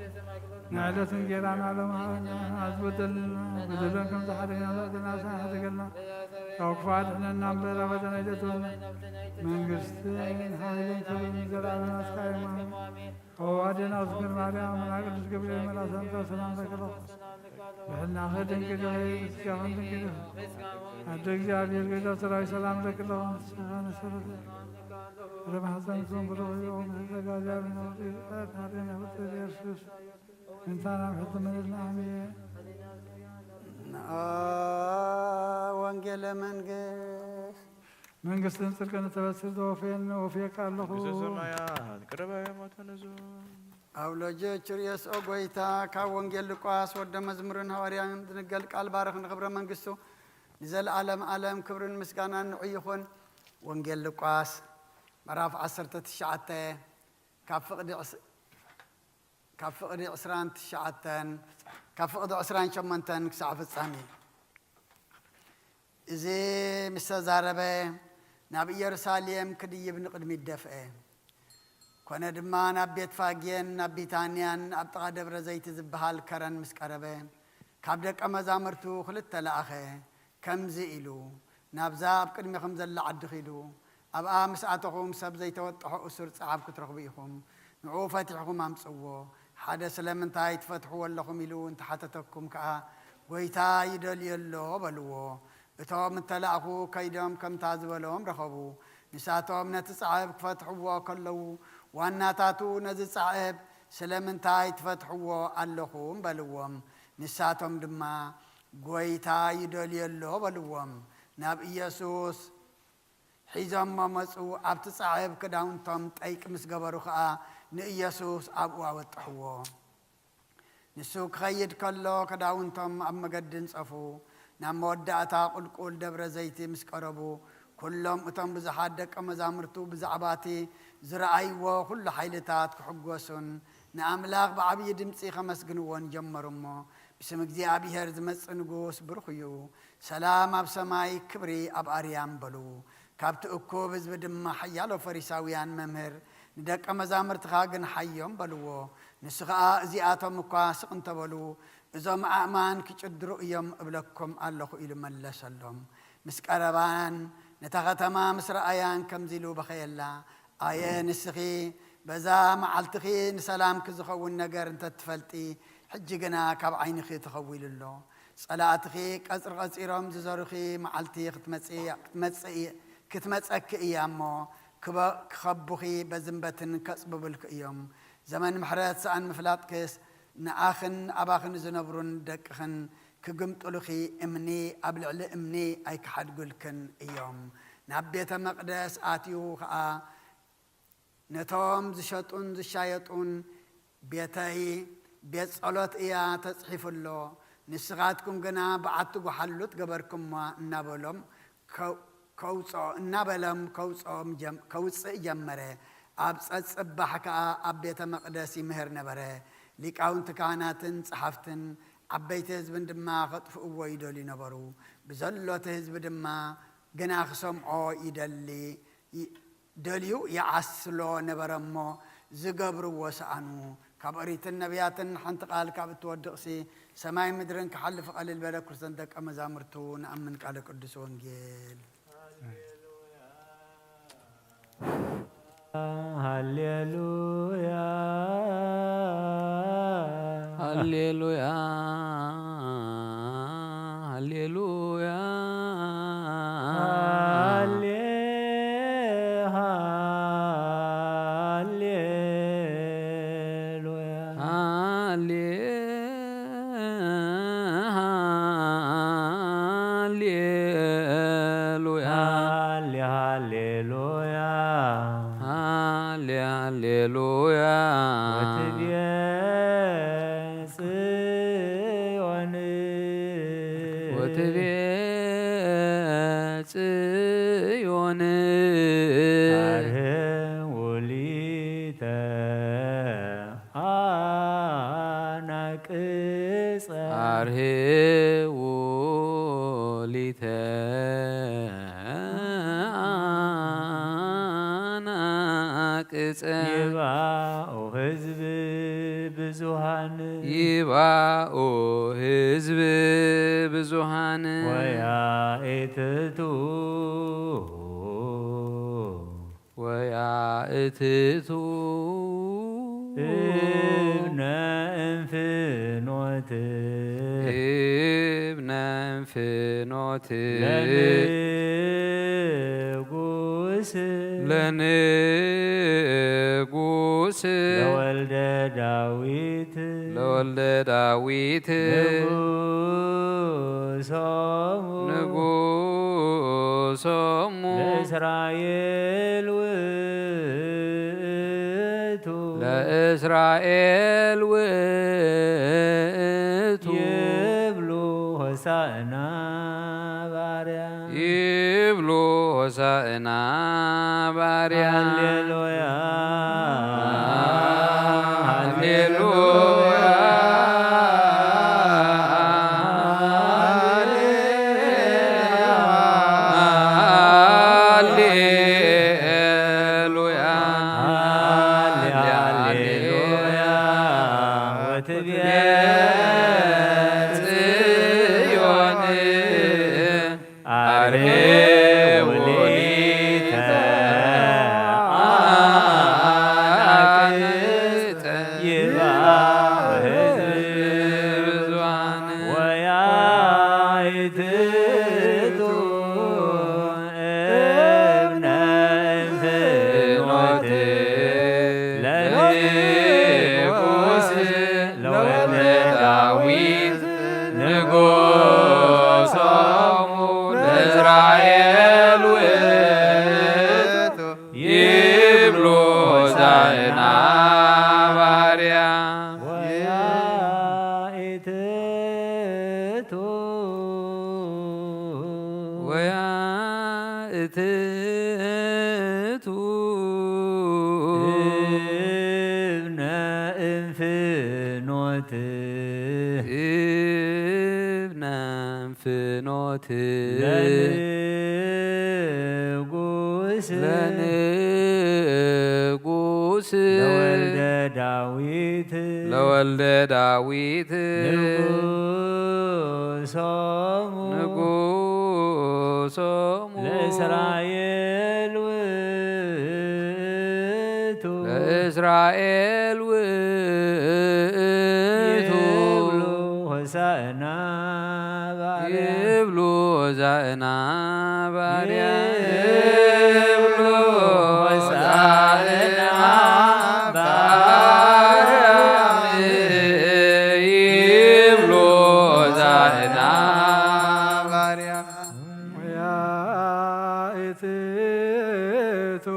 ንዕለት እንጌራና ሎም ሃበና፣ ዝበደልና በደለን ከም ዝሓደግና ንበደልና ሓደገልና፣ ካብ ክፉ ኣድሕነና እምበር፣ ኣባና ኣይተእትወና። መንግስትን ሓይልን ክብርን ንዘለኣለም ናትካ እዮም። ኣሜን። ኦ ኣዴና ድንግል ማርያም፣ መልኣክ ቅዱስ ገብርኤል መልኣክ ሰላምታ ሰላም ለኪ። ብሕልናኺ ድንግል ኢኺ፣ ብስጋኺ ድንግል ኢኺ። ኣደ እግዚኣብሔር፣ ገዛ ሰራዊት ሰላም ለኪ ኣለኹ። ንስኻ ነሰረት ፍረ ማሕፀንኪ እውን ብሩኽ እዩ። ኦ ምሕረት ጸጋ እግዚኣብሔር ናውቲ ቃል ናርኤ ናፍቅተ ኢየሱስ እንታና ምሕረት መለልና። ኣሜን። ወንጌለ መንግስት። መንግስትን ጽድቅን እተበስር ዘወፈየን ወፍየካ ኣለኹ። መንግስተ ሰማያት ቅረባ እዮም ኣቶ ነዞም። ኣውሎጀ ችርየስ ኦ ጎይታ፣ ካብ ወንጌል ሉቃስ ወደ መዝሙርን ሃዋርያን ዝንገል ቃል ባርኽ ንኽብረ መንግስቱ ንዘለዓለም ዓለም ክብርን ምስጋናን ንዑ ይኹን። ወንጌል ሉቃስ ምዕራፍ ዓሰርተ ትሽዓተ ካብ ፍቕዲ ዕስ-፣ ካብ ፍቕዲ ዕስራን ትሽዓተን፣ ካብ ፍቕዲ ዕስራን ሸሞንተን ክሳዕ ፍጻሜ። እዚ ምስ ተዛረበ፣ ናብ ኢየሩሳሌም ክድይብ ንቕድሚት ደፍአ። ኮነ ድማ፣ ናብ ቤትፋጌን ናብ ቢታንያን ኣብ ጥቓ ደብረ ዘይቲ ዝበሃል ከረን ምስ ቀረበ፣ ካብ ደቀ መዛሙርቱ ክልተ ለኣኸ፣ ከምዚ ኢሉ፣ ናብዛ ኣብ ቅድሜኹም ዘላ ዓዲ ኺዱ፣ ኣብኣ ምስ ኣተኹም፣ ሰብ ዘይተወጥሖ እሱር ጸዓብ ክትረኽቡ ኢኹም። ንዕኡ ፈቲሕኩም ኣምጽዎ። ሓደ ስለምንታይ ትፈትሕዎ ኣለኹም ኢሉ እንተሓተተኩም ከኣ፣ ጐይታ ይደልዮ ኣሎ በልዎ። እቶም እተላእኩ ከይዶም ከምታ ዝበሎም ረኸቡ። ንሳቶም ነቲ ጸዓብ ክፈትሕዎ ከለዉ፣ ዋናታቱ ነዚ ጻዕብ ስለምንታይ ትፈትሕዎ ኣለኹም? በልዎም። ንሳቶም ድማ፣ "ጐይታ ይደልዮ ኣሎ" በልዎም። ናብ ኢየሱስ ሒዞሞ መጹ። ኣብቲ ጻዕብ ክዳውንቶም ጠይቂ ምስ ገበሩ ኸኣ ንኢየሱስ ኣብኡ ኣወጠሕዎ። ንሱ ክኸይድ ከሎ ክዳውንቶም ኣብ መገዲ እንጸፉ። ናብ መወዳእታ ቁልቁል ደብረ ዘይቲ ምስ ቀረቡ፣ ኩሎም እቶም ብዙሓት ደቀ መዛሙርቱ ብዛዕባ እቲ ዝረኣይዎ ኩሉ ሓይልታት ክሕጎሱን ንኣምላኽ ብዓብዪ ድምጺ ከመስግንዎን ጀመሩ እሞ፣ "ብስም እግዚኣብሔር ዝመጽእ ንጉስ ብሩኽ እዩ፣ ሰላም ኣብ ሰማይ፣ ክብሪ ኣብ ኣርያም" በሉ። ካብቲ እኩብ ህዝቢ ድማ ሓያሎ ፈሪሳውያን፣ "መምህር፣ ንደቀ መዛሙርትኻ ግን ሓዮም" በልዎ። ንሱ ኸኣ፣ "እዚኣቶም እኳ ስቕ እንተበሉ፣ እዞም ኣእማን ክጭድሩ እዮም እብለኩም ኣለኹ" ኢሉ መለሰሎም። ምስ ቀረባን ነታ ኸተማ ምስ ረኣያን ከምዚ ኢሉ በኸየላ፣ "ኣየ ንስኺ፣ በዛ መዓልትኺ ንሰላምኪ ዝኸውን ነገር እንተ ትፈልጢ፣ ሕጂ ግና ካብ ዓይንኺ ተኸዊሉ ኣሎ። ጸላእትኺ ቀጽሪ ቀጺሮም ዝዘሩኺ መዓልቲ ክትመጽእ፣ ክትመጽእ፣ ክትመጸኪ እያ እሞ፣ ክበ-፣ ክኸቡኺ በዝምበትን ከጽብቡልኪ እዮም። ዘመን ምሕረት ሰኣን ምፍላጥክስ፣ ንኣኽን ኣባኽን ዝነብሩን ደቅኽን ክግምጥሉኺ፣ እምኒ ኣብ ልዕሊ እምኒ ኣይክሓድጉልክን እዮም።" ናብ ቤተ መቕደስ ኣትዩ ኸኣ፣ ነቶም ዝሸጡን ዝሻየጡን፣ "ቤተይ ቤት ጸሎት እያ ተጽሒፉ ኣሎ፣ ንስኻትኩም ግና በዓቲ ጓሓሉት ገበርኩማ" እናበሎም ከው-፣ ከውጽኦ፣ እናበሎም ከውጽኦም ጀም-፣ ከውጽእ ጀመረ። ኣብ ጸጽባሕ ከኣ ኣብ ቤተ መቕደስ ይምህር ነበረ። ሊቃውንቲ ካህናትን ጸሓፍትን ዓበይቲ ህዝብን ድማ ከጥፍእዎ ይደልዩ ነበሩ። ብዘሎ እቲ ህዝቢ ድማ ግና ክሰምዖ ይደሊ፣ ይ-፣ ደልዩ ይዓስሎ ነበረ እሞ፣ ዝገብርዎ ሰኣኑ። ካብ ኦሪትን ነቢያትን ሓንቲ ቃል ካብ እትወድቕሲ፣ ሰማይ ምድርን ክሓልፍ ቀልል በለ፣ ክርስቶን ደቀ መዛሙርቱ ንኣምን ቃለ ቅዱስ ወንጌል። ሃሌሉያ፣ ሃሌሉያ፣ ሃሌሉያ። ሃሌ-፣ ሃሌሉያ። ሃሌ-፣ ሃሌሉያ። ሃሌ-፣ ሃሌሉያ። ሃሌ-፣ ሃሌሉያ። ወትቤ ጽዮን። ወትቤ ጽዮን። አርህ ውሊተ አናቅጸ። አርህ ውሊተ አናቅጸ። ይባኡ ህዝብ ብዙሃን። ይባኡ ህዝብ ብዙሃን። ወያእትቱ። ወያእትቱ። እብነ እንፍኖት። እብነ እንፍኖት። ለንጉስ። ለንጉስ። ለወልደ ዳዊት። ለወልደ ዳዊት። ንጉሶሙ። ንጉሶሙ። ለእስራኤል ውእቱ። ለእስራኤል ውእቱ። ይብሉ ሆሳዕና ባርያ። ይብሉ ሆሳዕና ባርያ። ሃሌሉያ፣ ሃሌሉያ፣ ሃሌሉያ። ሃሌ-፣ ሃሌሉያ። ወትቤ ባርያ ወያኢትቱ ወያእትቱ እብነ እንፍኖት እብነ ፍኖት ለንጉስ ለንጉስ ለወልደ ዳዊት ለወልደ ዳዊት ንጉሶሙ ንጉሶሙ ለእስራኤል ውእቱ ለእስራኤል ውእቱ ይብሉ ሆሳዕና ባርያ ይብሉ ሆሳዕና ባርያ ይብሉ ሆሳዕና ባርያ ይብሉ ሆሳዕና ባርያ ወያእትቱ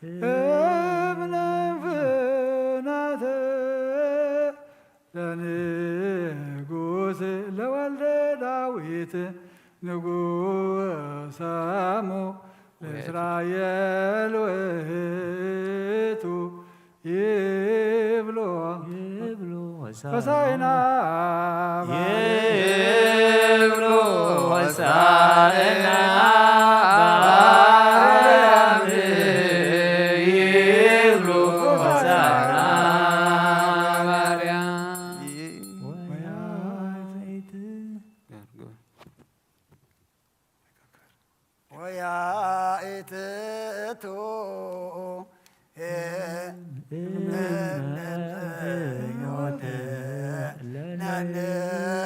እብነ ፍናተ ለንጉስ ለወልደ ዳዊት ንጉሰሙ ለእስራኤል ውእቱ ይብሉ ይብሉ ሆሳዕና ይብሉ ሆሳዕና በአርያም ይብሉ ሆሳዕና በአርያም ወያይት ወያእትቱ እምነት ሕይወት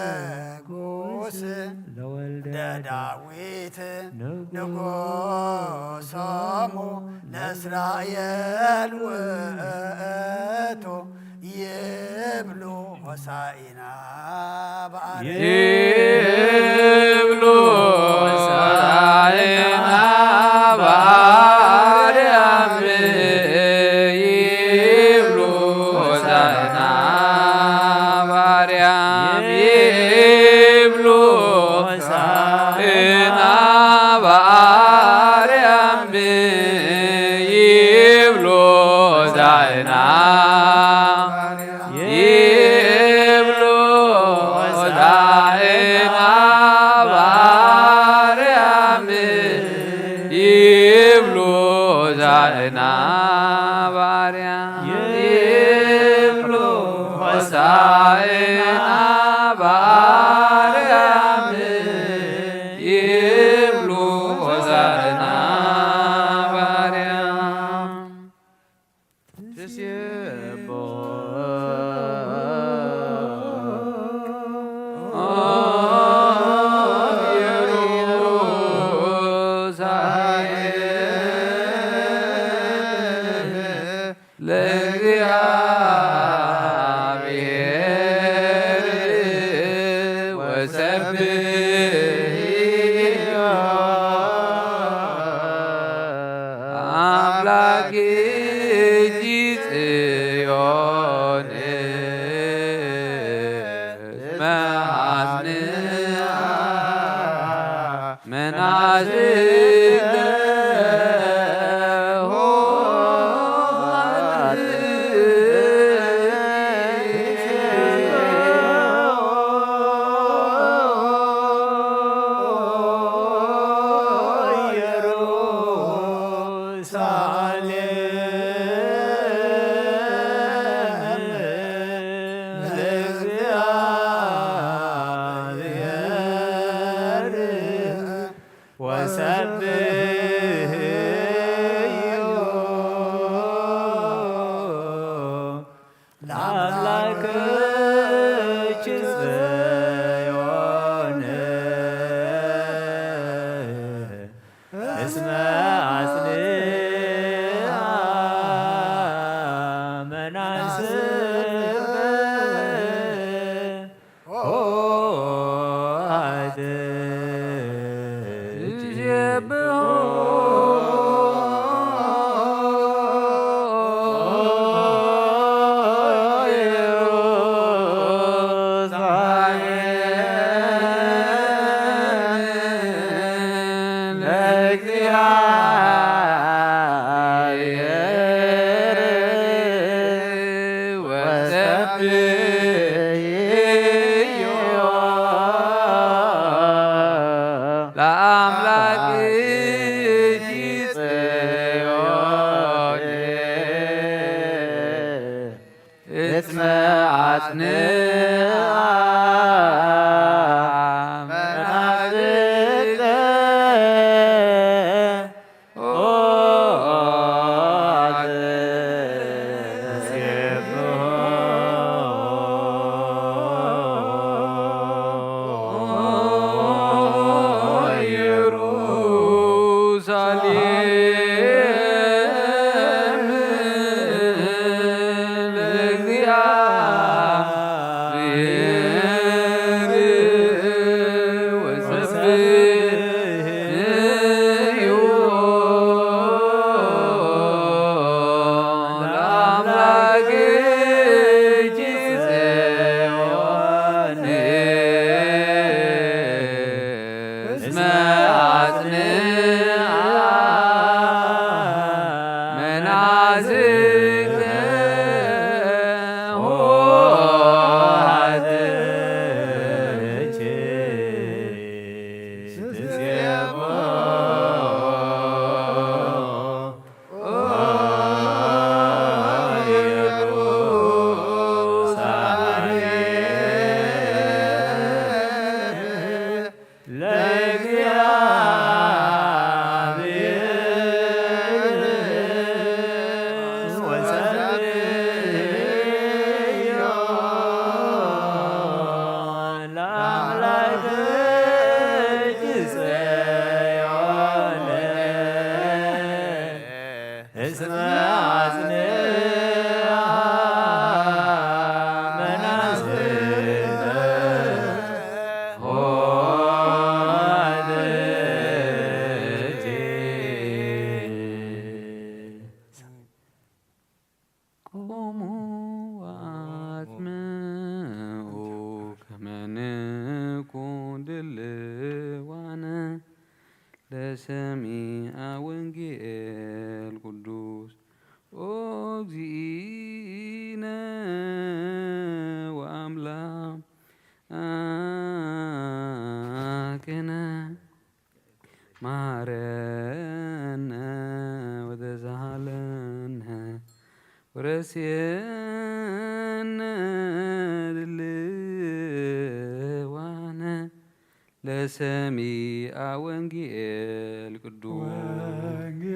ለንጉስ ለወልደ ዳዊት ንጉሶሙ ለእስራኤል ውእቱ ይብሉ ሆሳዕና በአርያም ይብሉ ሆሳዕና በአርያም ይብሉ ሆሳዕና በአርያም ይብሉ ሆሳዕና በአርያም ይብሉ ሆሳዕና ይብሉ ሆሳዕና በአርያም ይብሉ ሆሳዕና በአርያም ይብሉ ሆሳዕና በአርያም ይብሉ ሆሳዕና በአርያም ትሴቦ ኢየሩሳሌም ለእግዚአብሔር ወሰብሕዎ አምላክኪ ጽዮን እስመ አጽንዓ መናፍስተ ኣጽንዓ መናፍቅተ ቁሙ ወአጽምዑ ከመ ንኩን ድልዋነ ለሰሚዐ ወንጌል ቅዱስ። ኦ እግዚእነ ወአምላክነ መሐረነ ወተሳሃለነ ወረስየነ ድልዋነ ለሰሚዐ ወንጌል ቅዱስ።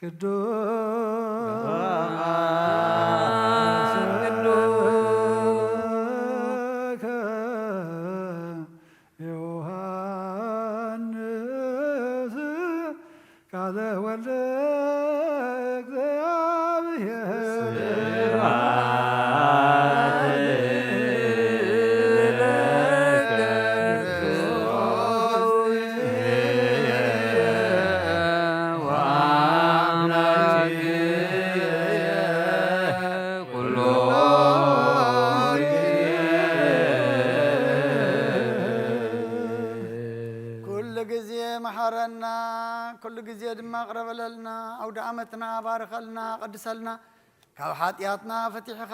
ቅዱስ ቅዱስ ዮሐንስ ቃለ ወልደ እግዚአብሔር። ኩሉ ግዜ መሓረና፣ ኩሉ ግዜ ድማ ቅረበለልና። ኣውደ ዓመትና ባርኸልና፣ ቀድሰልና። ካብ ሓጢኣትና ፈቲሕኻ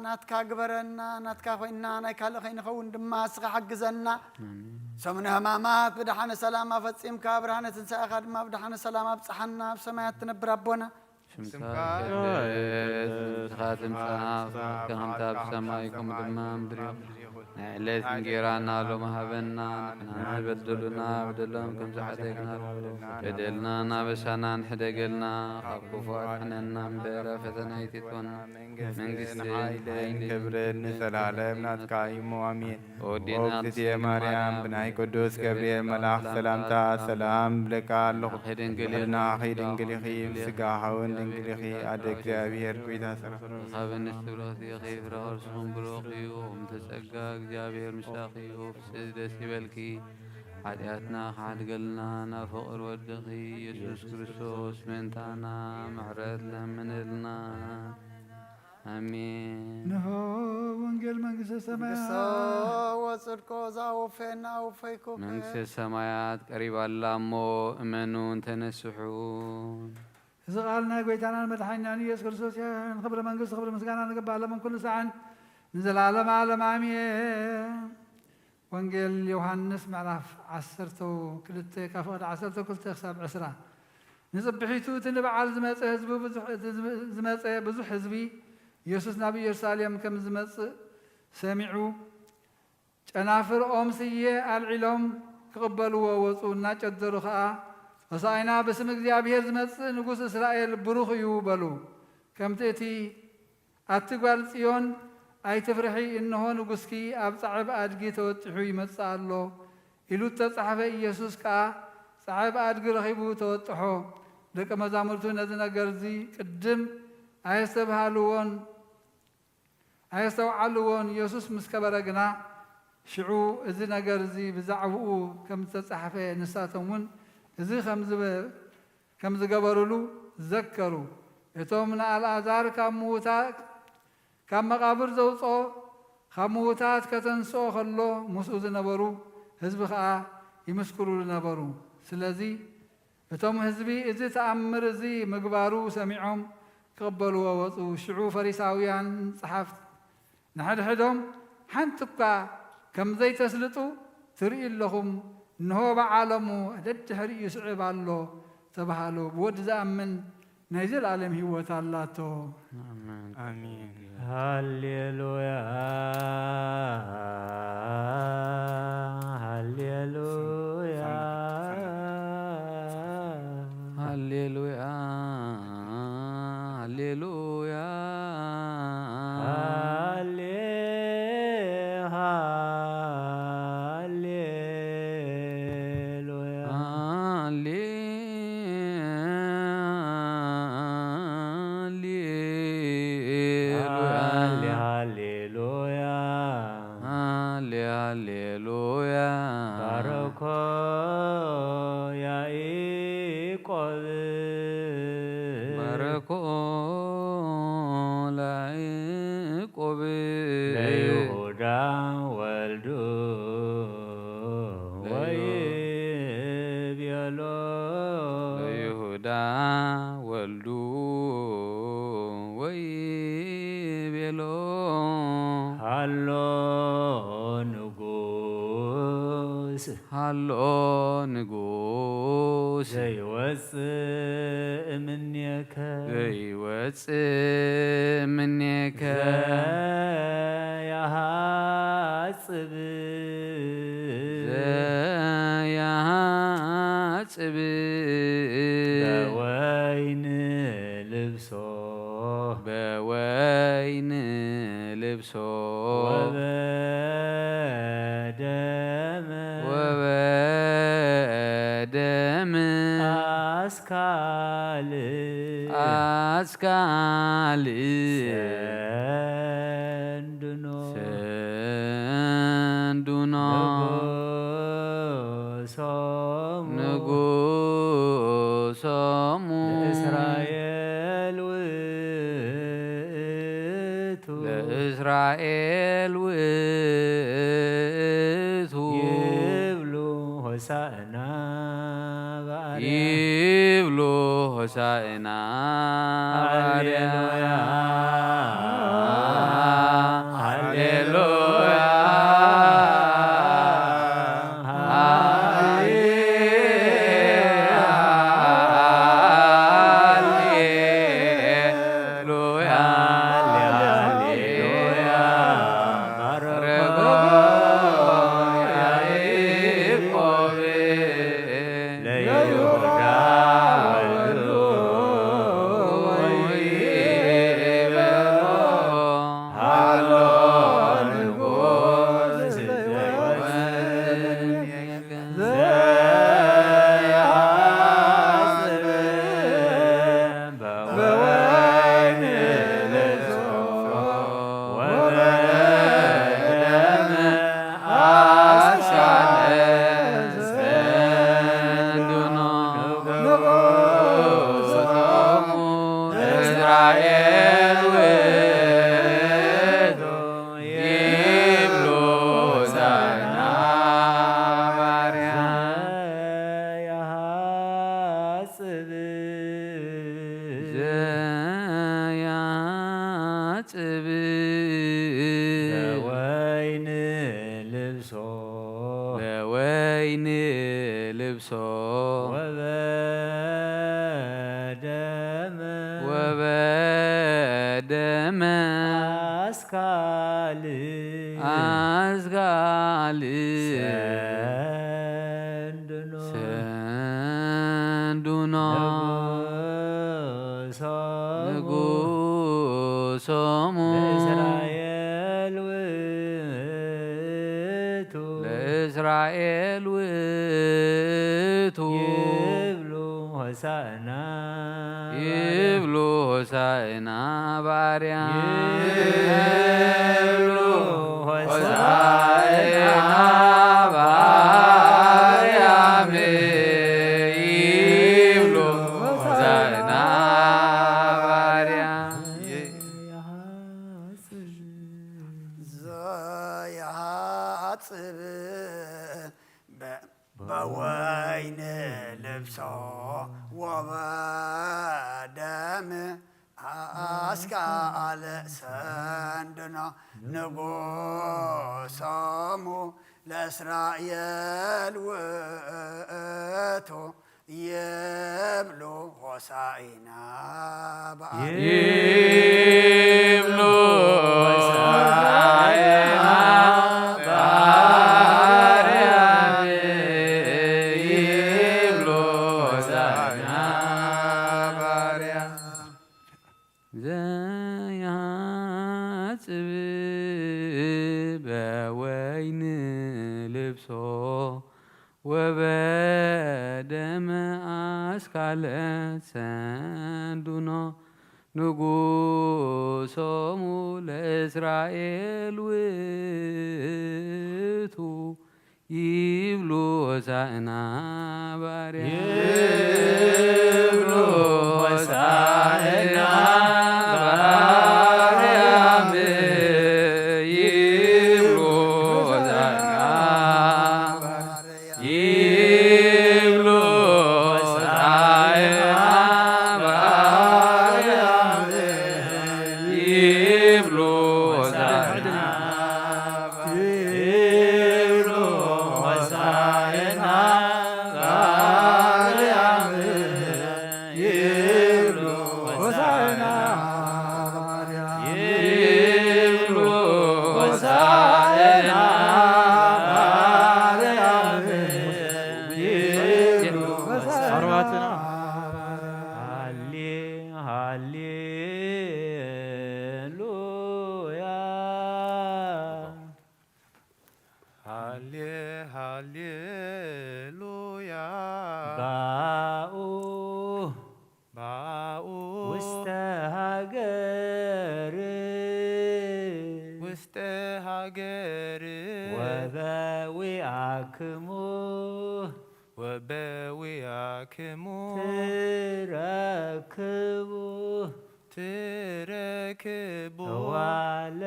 ናትካ ግበረና፣ ናትካ ኮይንና ናይ ካልእ ከይንኸውን ድማ እስኻ ሓግዘና። ኣሜን። ሰሙነ ሕማማት ብደሓነ ሰላም ኣፈጺምካ፣ ብርሃነ ትንሳኤኻ ድማ ብደሓነ ሰላም ኣብጽሓና፣ ኣብ ሰማያት ትነብር ኣቦና። ስምካ ይቀደስ፣ መንግስትኻ ትምጻእ፣ ፍቓድካ ከምታ ኣብ ሰማይ ከምኡ ድማ ኣብ ምድሪ ይኹን። ናይ ዕለት እንጌራና ሎሚ ሃበና፣ ንሕና ንበደሉና በደሎም ከም ዝዓደግና በደልናን ኣበሳናን ሕደገልና፣ ካብ ክፉእ ኣድሕነና እምበር፣ ኣብ ፈተና ኣይትእትወና። መንግስትን ሓይልን ክብርን ንዘለዓለም ናትካ እዩ እሞ፣ ኣሜን። ወዲና ኦ እግዝእትየ ማርያም፣ ብናይ ቅዱስ ገብርኤል መልኣኽ ሰላምታ ሰላም እብለካ ኣለኹ። ድንግል ኢኺ፣ ድንግል ኢኺ፣ ድንግል ኢኺ፣ ስጋኻ እውን ድንግል ኢኺ። ኣደ እግዚኣብሔር፣ ጎይታ ሰላም። ካብ ኣንስቲ ብሩኽቲ ኢኺ፣ ፍረ ከርስኹም ብሩኽ እዩ። ጸጋ እግዚኣብሔር ምሳኺ እዩ። ብጽእ ደስ ይበልኪ። ሓጢኣትና ክሓድገልና ናብ ፍቕር ወድኺ ኢየሱስ ክርስቶስ ምእንታና ምሕረት ለምንልና። ኣሜን። ንሆ ወንጌል መንግስተ ሰማያት። መንግስቶ ወጽድቆ ዘኣወፈየና ኣወፈይኩ። መንግስተ ሰማያት ቀሪባላ እሞ እመኑ እንተነስሑ። እዚ ቃል ናይ ጎይታናን መድሓኒናን ኢየሱስ ክርስቶስ እዩ። ንኽብሪ መንግስቲ ክብሪ ምስጋና ንግባእ ለምን ኩሉ ሰዓን ንዘላለም ዓለም ኣሜን። ወንጌል ዮሃንስ ምዕራፍ ዓሰርተ ክልተ ካብ ፍቕዲ ዓሰርተ ክልተ ክሳብ ዕስራ። ንጽብሒቱ እቲ ንበዓል ዝመጸ ህዝቢ ብዙሕ፣ እቲ ዝመጸ ብዙሕ ህዝቢ ኢየሱስ ናብ ኢየሩሳሌም ከም ዝመጽእ ሰሚዑ ጨናፍር ኦም ስየ ኣልዒሎም ክቕበልዎ ወጹ። እናጨደሩ ኸኣ፣ "ሆሳዕና ብስም እግዚኣብሔር ዝመጽእ ንጉስ እስራኤል ብሩኽ እዩ" በሉ። ከምቲ እቲ፣ "ኣቲ ጓል ጽዮን ኣይትፍርሒ፣ እንሆ ንጉስኪ ኣብ ጻዕብ ኣድጊ ተወጢሑ ይመጽእ ኣሎ" ኢሉ እተጻሕፈ ኢየሱስ ከኣ ጻዕብ ኣድጊ ረኺቡ ተወጥሖ። ደቀ መዛሙርቱ ነዚ ነገር እዚ ቅድም ኣየስተብሃልዎን ኣየስተውዓልዎን። ኢየሱስ ምስ ከበረ ግና፣ ሽዑ እዚ ነገር እዚ ብዛዕባኡ ከም ዝተጻሕፈ ንሳቶም እውን እዚ ከም ዝገበሩሉ ዘከሩ። እቶም ንኣልኣዛር ካብ ምዉታ-፣ ካብ መቓብር ዘውጽኦ፣ ካብ ምዉታት ከተንስኦ ከሎ ምስኡ ዝነበሩ ህዝቢ ኸኣ ይምስክሩሉ ነበሩ። ስለዚ እቶም ህዝቢ እዚ ተኣምር እዚ ምግባሩ ሰሚዖም ክቕበልዎ ወጹ። ሽዑ ፈሪሳውያን ጸሓፍቲ ንሕድሕዶም፣ "ሓንቲ እኳ ከም ዘይተስልጡ ትርእዩ ኣለኹም፣ እንሆ በዓለሙ ደድሕሪኡ ይስዕብ ኣሎ" ተባሃሉ። ብወዲ ዝኣምን ናይ ዘለኣለም ህይወት ኣላቶ። ኣሜን። ኣሜን። ሃሌሉያ፣ ሃሌሉያ። ሃሌሉያ፣ ሃሌሉያ። ሃሌ፣ ሃሌሉያ። ሃሌ፣ ሃሌ፣ ሃሌሉያ። ሃሌ፣ ሃሌሉያ። ባረኮ ያዕቆብ። ባረኮ ለያዕቆብ። ለይሁዳ ወልዱ ለይሁ-፣ ወይቤሎ። ለይሁዳ ወልዱ ወይቤሎ። ሃሎ ንጉስ። ሃሎ ንጉስ። ዘይወጽእ እምኔከ። ዘይወጽእ እምኔከ። ዘያሃጽብ። ዘያሃጽብ። በወይን ልብሶ። በወይን ልብሶ። ወበደም። ወበደም። አስካል። አስካል። ሰንድኖ። ሰንድኖ። ንጉሶሙ። ንጉሶሙ። ለእስራኤል ውእቱ። ለእስራኤል ውእቱ። ይብሉ ሆሳዕና በአርያም። ይብሉ ሆሳዕና በአርያም። ሃሌሉያ፣ ሃሌሉያ። ሃሌሉያ፣ ሃሌሉያ። ባረኮ ያዕቆብ ለይሁዳ ወልዱ ወይቤሎ፣ ሃሎ ንጉስ ዘይወጽእ ዘያጽብ በወይን ልብሶ ወበደም ወይን ልብሶ ወበደመ ወበደመ አስካል አስካል ሰንድኖ ሰንዱኖ ንጉሶሙ ንጉሶሙ ለእስራኤል ውእቱ ለእስራኤል ውእቱ ይብሉ ሆሳዕና ይብሉ ሆሳዕና ባርያ ይብሉ ሆሳዕና ባርያም ይብሉ ሆሳዕና ባርያ ዘያጽብ በወይን ልብሶ ወበደም አስካለ ሰንድኖ ንጉሶሙ ለእስራኤል ውእቱ ይብሉ ሆሳዕና በአርያም ይብሉ ሆሳዕና በአርያም ይብሉ ሆሳዕና በአርያም ዘያጽብ በወይን ልብሶ ወበደመ አስካለ ሰንዱኖ ንጉሶሙ ለእስራኤል ውእቱ ይብሉ ሆሳዕና ባርያም ይብሉ ሆሳዕና ባርያም ይብሉ ሆሳዕና ይብሉ ሆሳዕና ባርያም ይብሉ ሆሳዕና ይብሉ ሆሳዕና ባርያም ይብሉ ሆሳዕና ባርያም ይብሉ ሆሳዕና ባርያም ይብሉ ሆሳዕና አርባትና ሃሌ ሃሌሉያ ሃሌ ሃሌሉያ ባኡ ባኡ ውስተ ሃገር ውስተ ሃገር ወበዊአክሙ ወበዊአክሙ ትረክቡ ትረክቡ እዋለ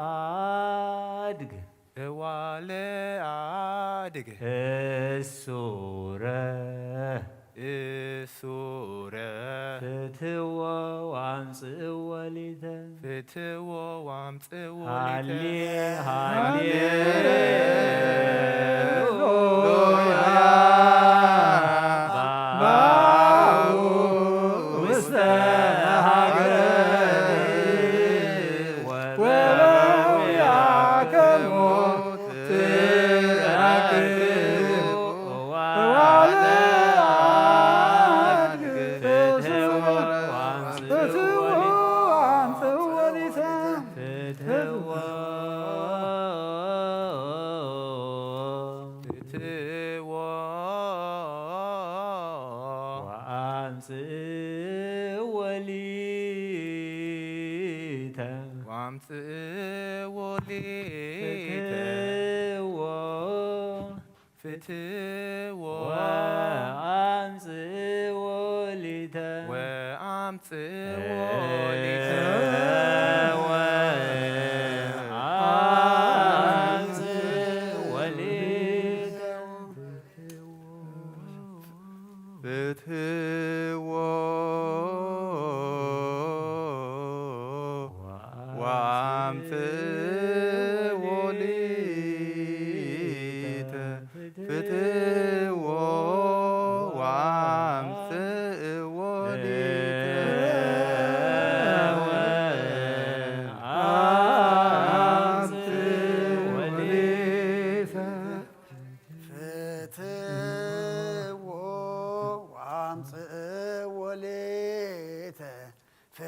አድግ እዋለ አድግ እሱረ እሱረ ፍትዎ ወአምጽእዎ ሊተ ፍትዎ ወአምጽእዎ ሊተ ሃሌ ሃሌሉያ ባኡ ውስተ ሃገር ወበዊአክሙ ትረክቡ እዋለ አድግ ፍትዎ ወአምጽእዎ ሊተ ፍትዎ ወአምጽእዎ ሊተ ፍትዎ ፍትዎ ወአምጽእዎ ሊተ ወአምጽእዎ ሊተ ፍትዎ ፍትዎ ወአምጽእዎ ሊተ ወአምጽእዎ ሊተ ወአምጽእዎ ሊተ ፍትዎ ወአምጽእዎ ሊተ ፍትዎ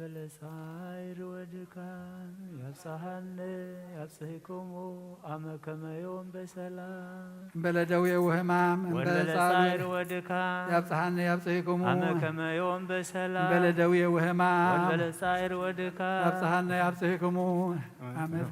በለጻይር ወድካም ያብጽሓነ ያብጽሕክሙ ኣመ ከመዮም በሰላም እምበለ ደዌ ወሕማም እምበለ ወንበለ ጻዕር ጻዕር ወድካም ያብጽሓነ ያብጽሕክሙ ኣመ ከመዮም በሰላም እምበለ ደዌ ወሕማም ወንበለ ጻዕር ወድካም ያብጽሓነ ያብጽሕክሙ። ኣሜን።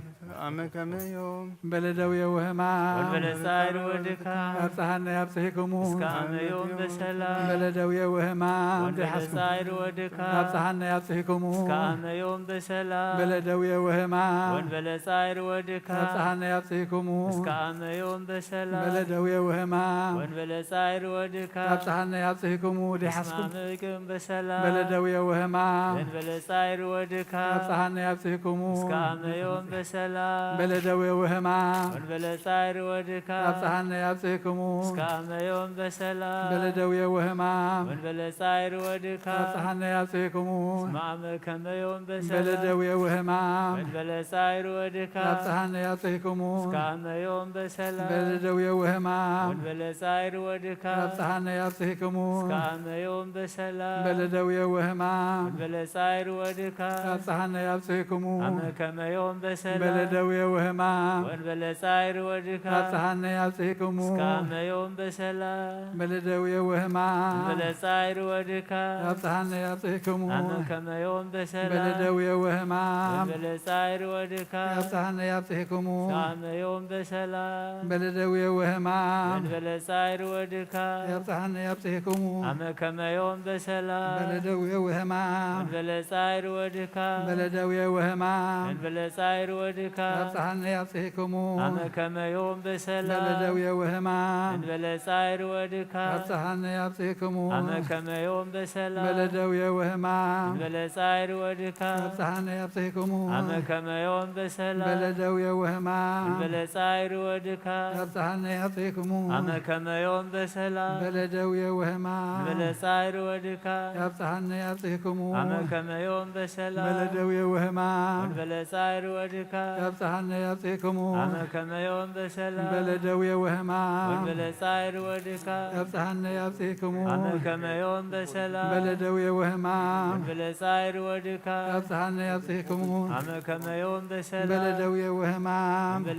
ኣመ ከመዮም እምበለ ደዌ ወሕማም ወንበለ ጻዕር ወድካም ያብጽሓነ ያብጽሕክሙ እስከ ኣመዮም በሰላም እምበለ ደዌ ወሕማም ወንበለ ዘይሓስኩም ጻዕር ወድካም ያብጽሓነ ያብጽሕክሙ እስከ ኣመዮም በሰላም እምበለ ደዌ ወሕማም ወንበለ ጻዕር ወድካም ያብጽሓነ ያብጽሕክሙ እስከ ኣመዮም በሰላም እምበለ ደዌ ወሕማም ወንበለ ጻዕር ወድካም ያብጽሓነ ያብጽሕክሙ ዘይሓስኩም እስማመዮም በሰላም እምበለ ደዌ ወሕማም ወንበለ ጻዕር ወድካም ያብጽሓነ ያብጽሕክሙ እስከ ኣመዮም በሰላም እምበለ ደዌ ወሕማም ወንበለ ጻዕር ወድካም ያብጽሓነ ያብጽሕክሙ እስከ ኣመዮም በሰላም እምበለ ደዌ ወሕማም ወንበለ ጻዕር ወድካም ያብጽሓነ ያብጽሕክሙ እስማመ ከመዮም እምበለ በሰላም ደዌ ወሕማም ወንበለ ጻዕር ወድካም ያብጽሓነ ያብጽሕክሙ እስከ ኣመዮም በሰላም እምበለ ደዌ ወሕማም ወንበለ ጻዕር ወድካም ያብጽሓነ ያብጽሕክሙ እስከ ኣመዮም በሰላም እምበለ ደዌ ወሕማም ወንበለ ጻዕር ወድካም ያብጽሓነ ያብጽሕክሙ ኣመ ከመዮም እምበለ በሰላም ደዌ ወሕማም ወንበለ ጻዕር ወድካም ያብጽሓነ ያብጽሕክሙ እስከ ኣመዮም በሰላም እምበለ ደዌ ወሕማም ወንበለ ጻዕር ወድካም ያብጽሓነ ያብጽሕክሙ ኣመ ከመዮም እምበለ በሰላም ደዌ ወሕማም ወንበለ ጻዕር ወድካም ያብጽሓነ ያብጽሕክሙ እስከ ኣመዮም በሰላም እምበለ ደዌ ወሕማም ወንበለ ጻዕር ወድካም ያብጽሓነ ያብጽሕክሙ ኣመ ከመዮም በሰላም እምበለ ደዌ ወሕማም ወንበለ ጻዕር ወድካም እምበለ ደዌ ወሕማም ወንበለ ጻዕር ወድካም ያብጽሓነ ያብጽሕክሙ ኣመ ከመዮም እምበለ በሰላም ደዌ ወሕማም ወንበለ ጻዕር ወድካም ያብጽሓነ ያብጽሕክሙ ኣመ ከመዮም በሰላም እምበለ ደዌ ወሕማም ወንበለ ጻዕር ወድካም ያብጽሓነ ያብጽሕክሙ ኣመ ከመዮም በሰላም እምበለ ደዌ ወሕማም ወንበለ ጻዕር ወድካም ያብጽሓነ ያብጽሕክሙ ኣመ ከመዮም በሰላም እምበለ ደዌ ወሕማም ወንበለ ጻዕር ወድካም ያብጽሓነ ያብጽሕክሙ ኣመ ከመዮም በሰላም እምበለ ደዌ ወሕማም ወንበለ ጻዕር ወድካም ያብጽሓነ ያብጽሕክሙ ኣመ ከመዮም በሰላም እምበለ ደዌ ወሕማም ወንበለ ጻዕር ወድካም ያብጽሓነ ያብጽሕክሙ ኣመ ከመዮም በሰላም እምበለ ደዌ ወሕማም ወንበለ ጻዕር ወድካም ያብጽሓነ ያብጽሕክሙ ኣመ ከመዮም እምበለ በሰላም ደዌ ወሕማም ወንበለ ጻዕር ወድካም ያብጽሓነ ያብጽሕክሙ ኣመ ከመዮም እምበለ በሰላም ደዌ ወሕማም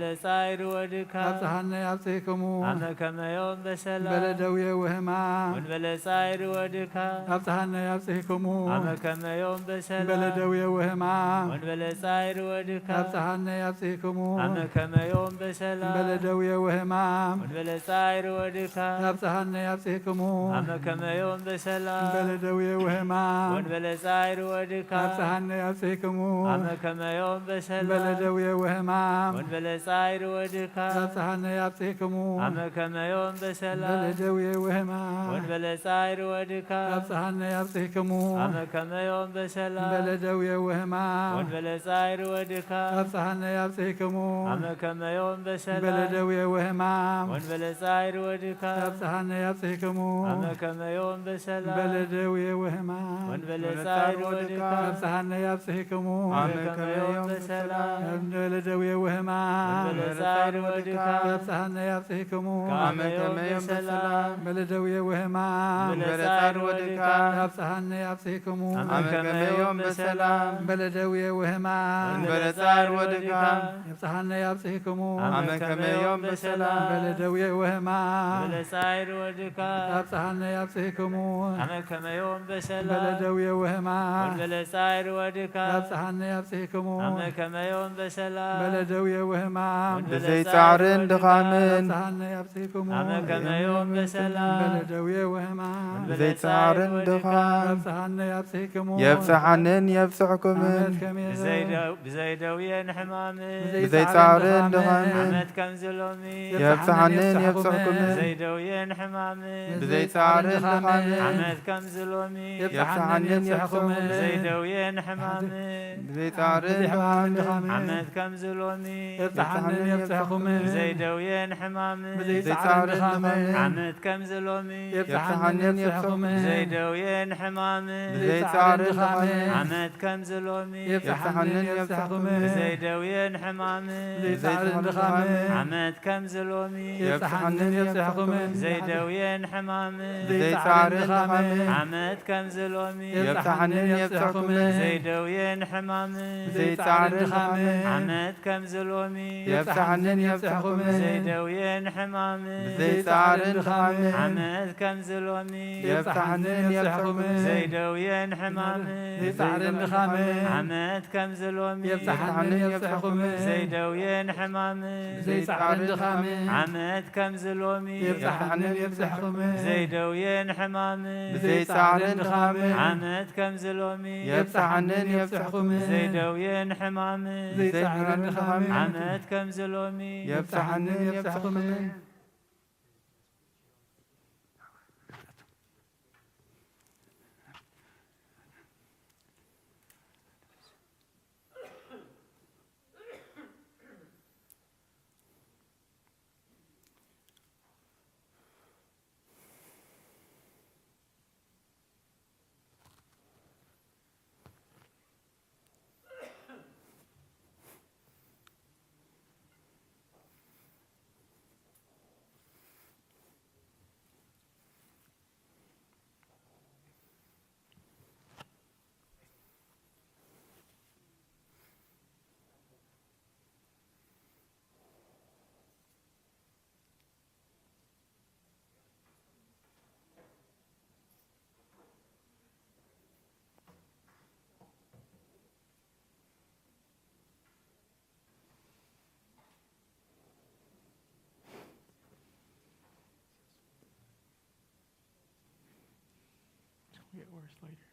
ወንበለ ጻዕር ወድካም ያብጽሓነ ያብጽሕክሙ ኣመ ከመዮም እምበለ በሰላም ደዌ ወሕማም ወንበለ ጻዕር ወድካም ያብጽሓነ ያብጽሕክሙ ኣመ ከመዮም በሰላም እምበለ ደዌ ወሕማም ወንበለ ጻዕር ወድካም ያብጽሓነ ያብጽሕክሙ ኣመ ከመዮም በሰላም እምበለ ደዌ ወሕማም ወንበለ ጻዕር ወድካም ያብጽሓነ ያብጽሕክሙ ኣመ ከመዮም እምበለ በሰላም ደዌ ወሕማም ወንበለ ጻዕር ወድካም ያብጽሓነ ያብጽሕክሙ ኣመ ከመዮም እምበለ በሰላም ደዌ ወሕማም ወንበለ ጻዕር ወድካም ያብጽሓነ ያብጽሕክሙ ኣመ ከመዮም በሰላም እምበለ ደዌ ወሕማም ወንበለ ጻዕር ወድካም ያብጽሓነ ያብጽሕክሙ ኣመ ከመዮም እምበለ በሰላም ደዌ ወሕማም ወንበለ ጻዕር ወድካም ያብጽሓነ ያብጽሕክሙ ኣመ ከመዮም በሰላም እምበለ ደዌ ወሕማም ወንበለ ጻዕር ወድካም ያብጽሓነ ያብጽሕክሙ ኣመ ከመዮም በሰላም እምበለ ደዌ ወሕማም ወንበለ ጻዕር ወድካም ያብጽሓነ ያብጽሕክሙ ከመዮም በሰላም እምበለ ደዌ ወሕማም ወንበለ ጻዕር ወድካም ያብጽሓነ ያብጽሕክሙ ኣመ ከመዮም በሰላም እምበለ ደዌ ወሕማም ወንበለ ጻዕር ወድካም ያብጽሓነ ያብጽሕክሙ ኣመ ከመዮም በሰላም እምበለ ደዌ ወሕማም ወንበለ ጻዕር ወድካም ያብጽሓነ ያብጽሕክሙ ኣመ ከመዮም እምበለ በሰላም ደዌ ወሕማም ወንበለ ጻዕር ወድካም ያብጽሓነ ያብጽሕክሙ ኣመ ከመዮም በሰላም እምበለ ደዌ ወሕማም ወንበለ ብዘይ ጻዕር ጻዕርን ወድካም ድኻምን ያብጽሓነ ያብጽሕክሙ ኣመ ከመዮም በሰላም እምበለ ደዌ ወሕማም ወንበለ ብዘይ ጻዕር ጻዕርን ወድካም ድኻምን ያብጽሓነ ያብጽሕክሙ የብጽሓንን የብጽሕኩምን ኣመት ከመየ ብዘይ ደው- ብዘይ ደውየን ሕማምን ብዘይ ብዘይ ጻዕርን ጻዕርን ድኻምን ድኻምን ዓመት ከምዚ ሎሚ የብጽሓንን የብጽሕኩምን የብጽሕኩምን ብዘይ ደውየን ሕማምን ብዘይ ጻዕርን ድኻምን ዓመት ከምዚ ሎሚ የብጽሓንን የብጽሓንን የብጽሕኩምን ብዘይ የብጽሕኩምን ደውየን ሕማምን ብዘይ ጻዕርን ብዘይ ሕማምን ድኻምን ድኻምን ዓመት ከምዚ ሎሚ የብጽሓንን የብጽሕኩምን ብዘይ ደውየን ሕማምን ብዘይ ብዘይ ጻዕርን ጻዕርን ድኻምን ድኻምን ዓመት ከምዚ ሎሚ የብጽሓንን የብጽሕኩምን ብዘይ ደውየን ሕማምን ብዘይ ጻዕርን ድኻምን ዓመት ከምዚ ሎሚ የብጽሓንን የብጽሕኩምን ብዘይ ደውየን ሕማምን ብዘይ ጻዕርን ድኻምን ዓመት ከምዚ ሎሚ የብጽሓንን የብጽሕኩምን ብዘይ ደውየን ሕማምን ብዘይ ጻዕርን ድኻምን ዓመት ከምዚ ሎሚ የብጽሓንን የብጽሕኹምን። ዘይደውየን ሕማምን። ዘይጻዕርን ድኻምን። ዓመት ከምዚ ሎሚ። የብጽሓንን የብጽሕኹምን። ዘይደውየን ሕማምን። ዘይጻዕርን ድኻምን። ዓመት ከምዚ ሎሚ። የብጽሓንን የብጽሕኹምን። ዘይደውየን ሕማምን። ዘይጻዕርን ድኻምን። ዓመት ከምዚ ሎሚ። የብጽሓንን የብጽሕኹምን። ዘይደውየን ሕማምን። ዘይጻዕርን ድኻምን። ዓመት ከምዚ ሎሚ። የብጽሓንን የብጽሕኹምን። ዘይደውየን ሕማምን። ዘይጻዕርን ድኻምን። ዓመት ከምዚ ሎሚ። የብጽሓንን የብጽሕኹምን። ዘይደውየን ሕማምን። ዘይጻዕርን ድኻምን። ዓመት ከምዚ ሎሚ። የብጽሓንን የብጽሕኹምን። It'll get worse later.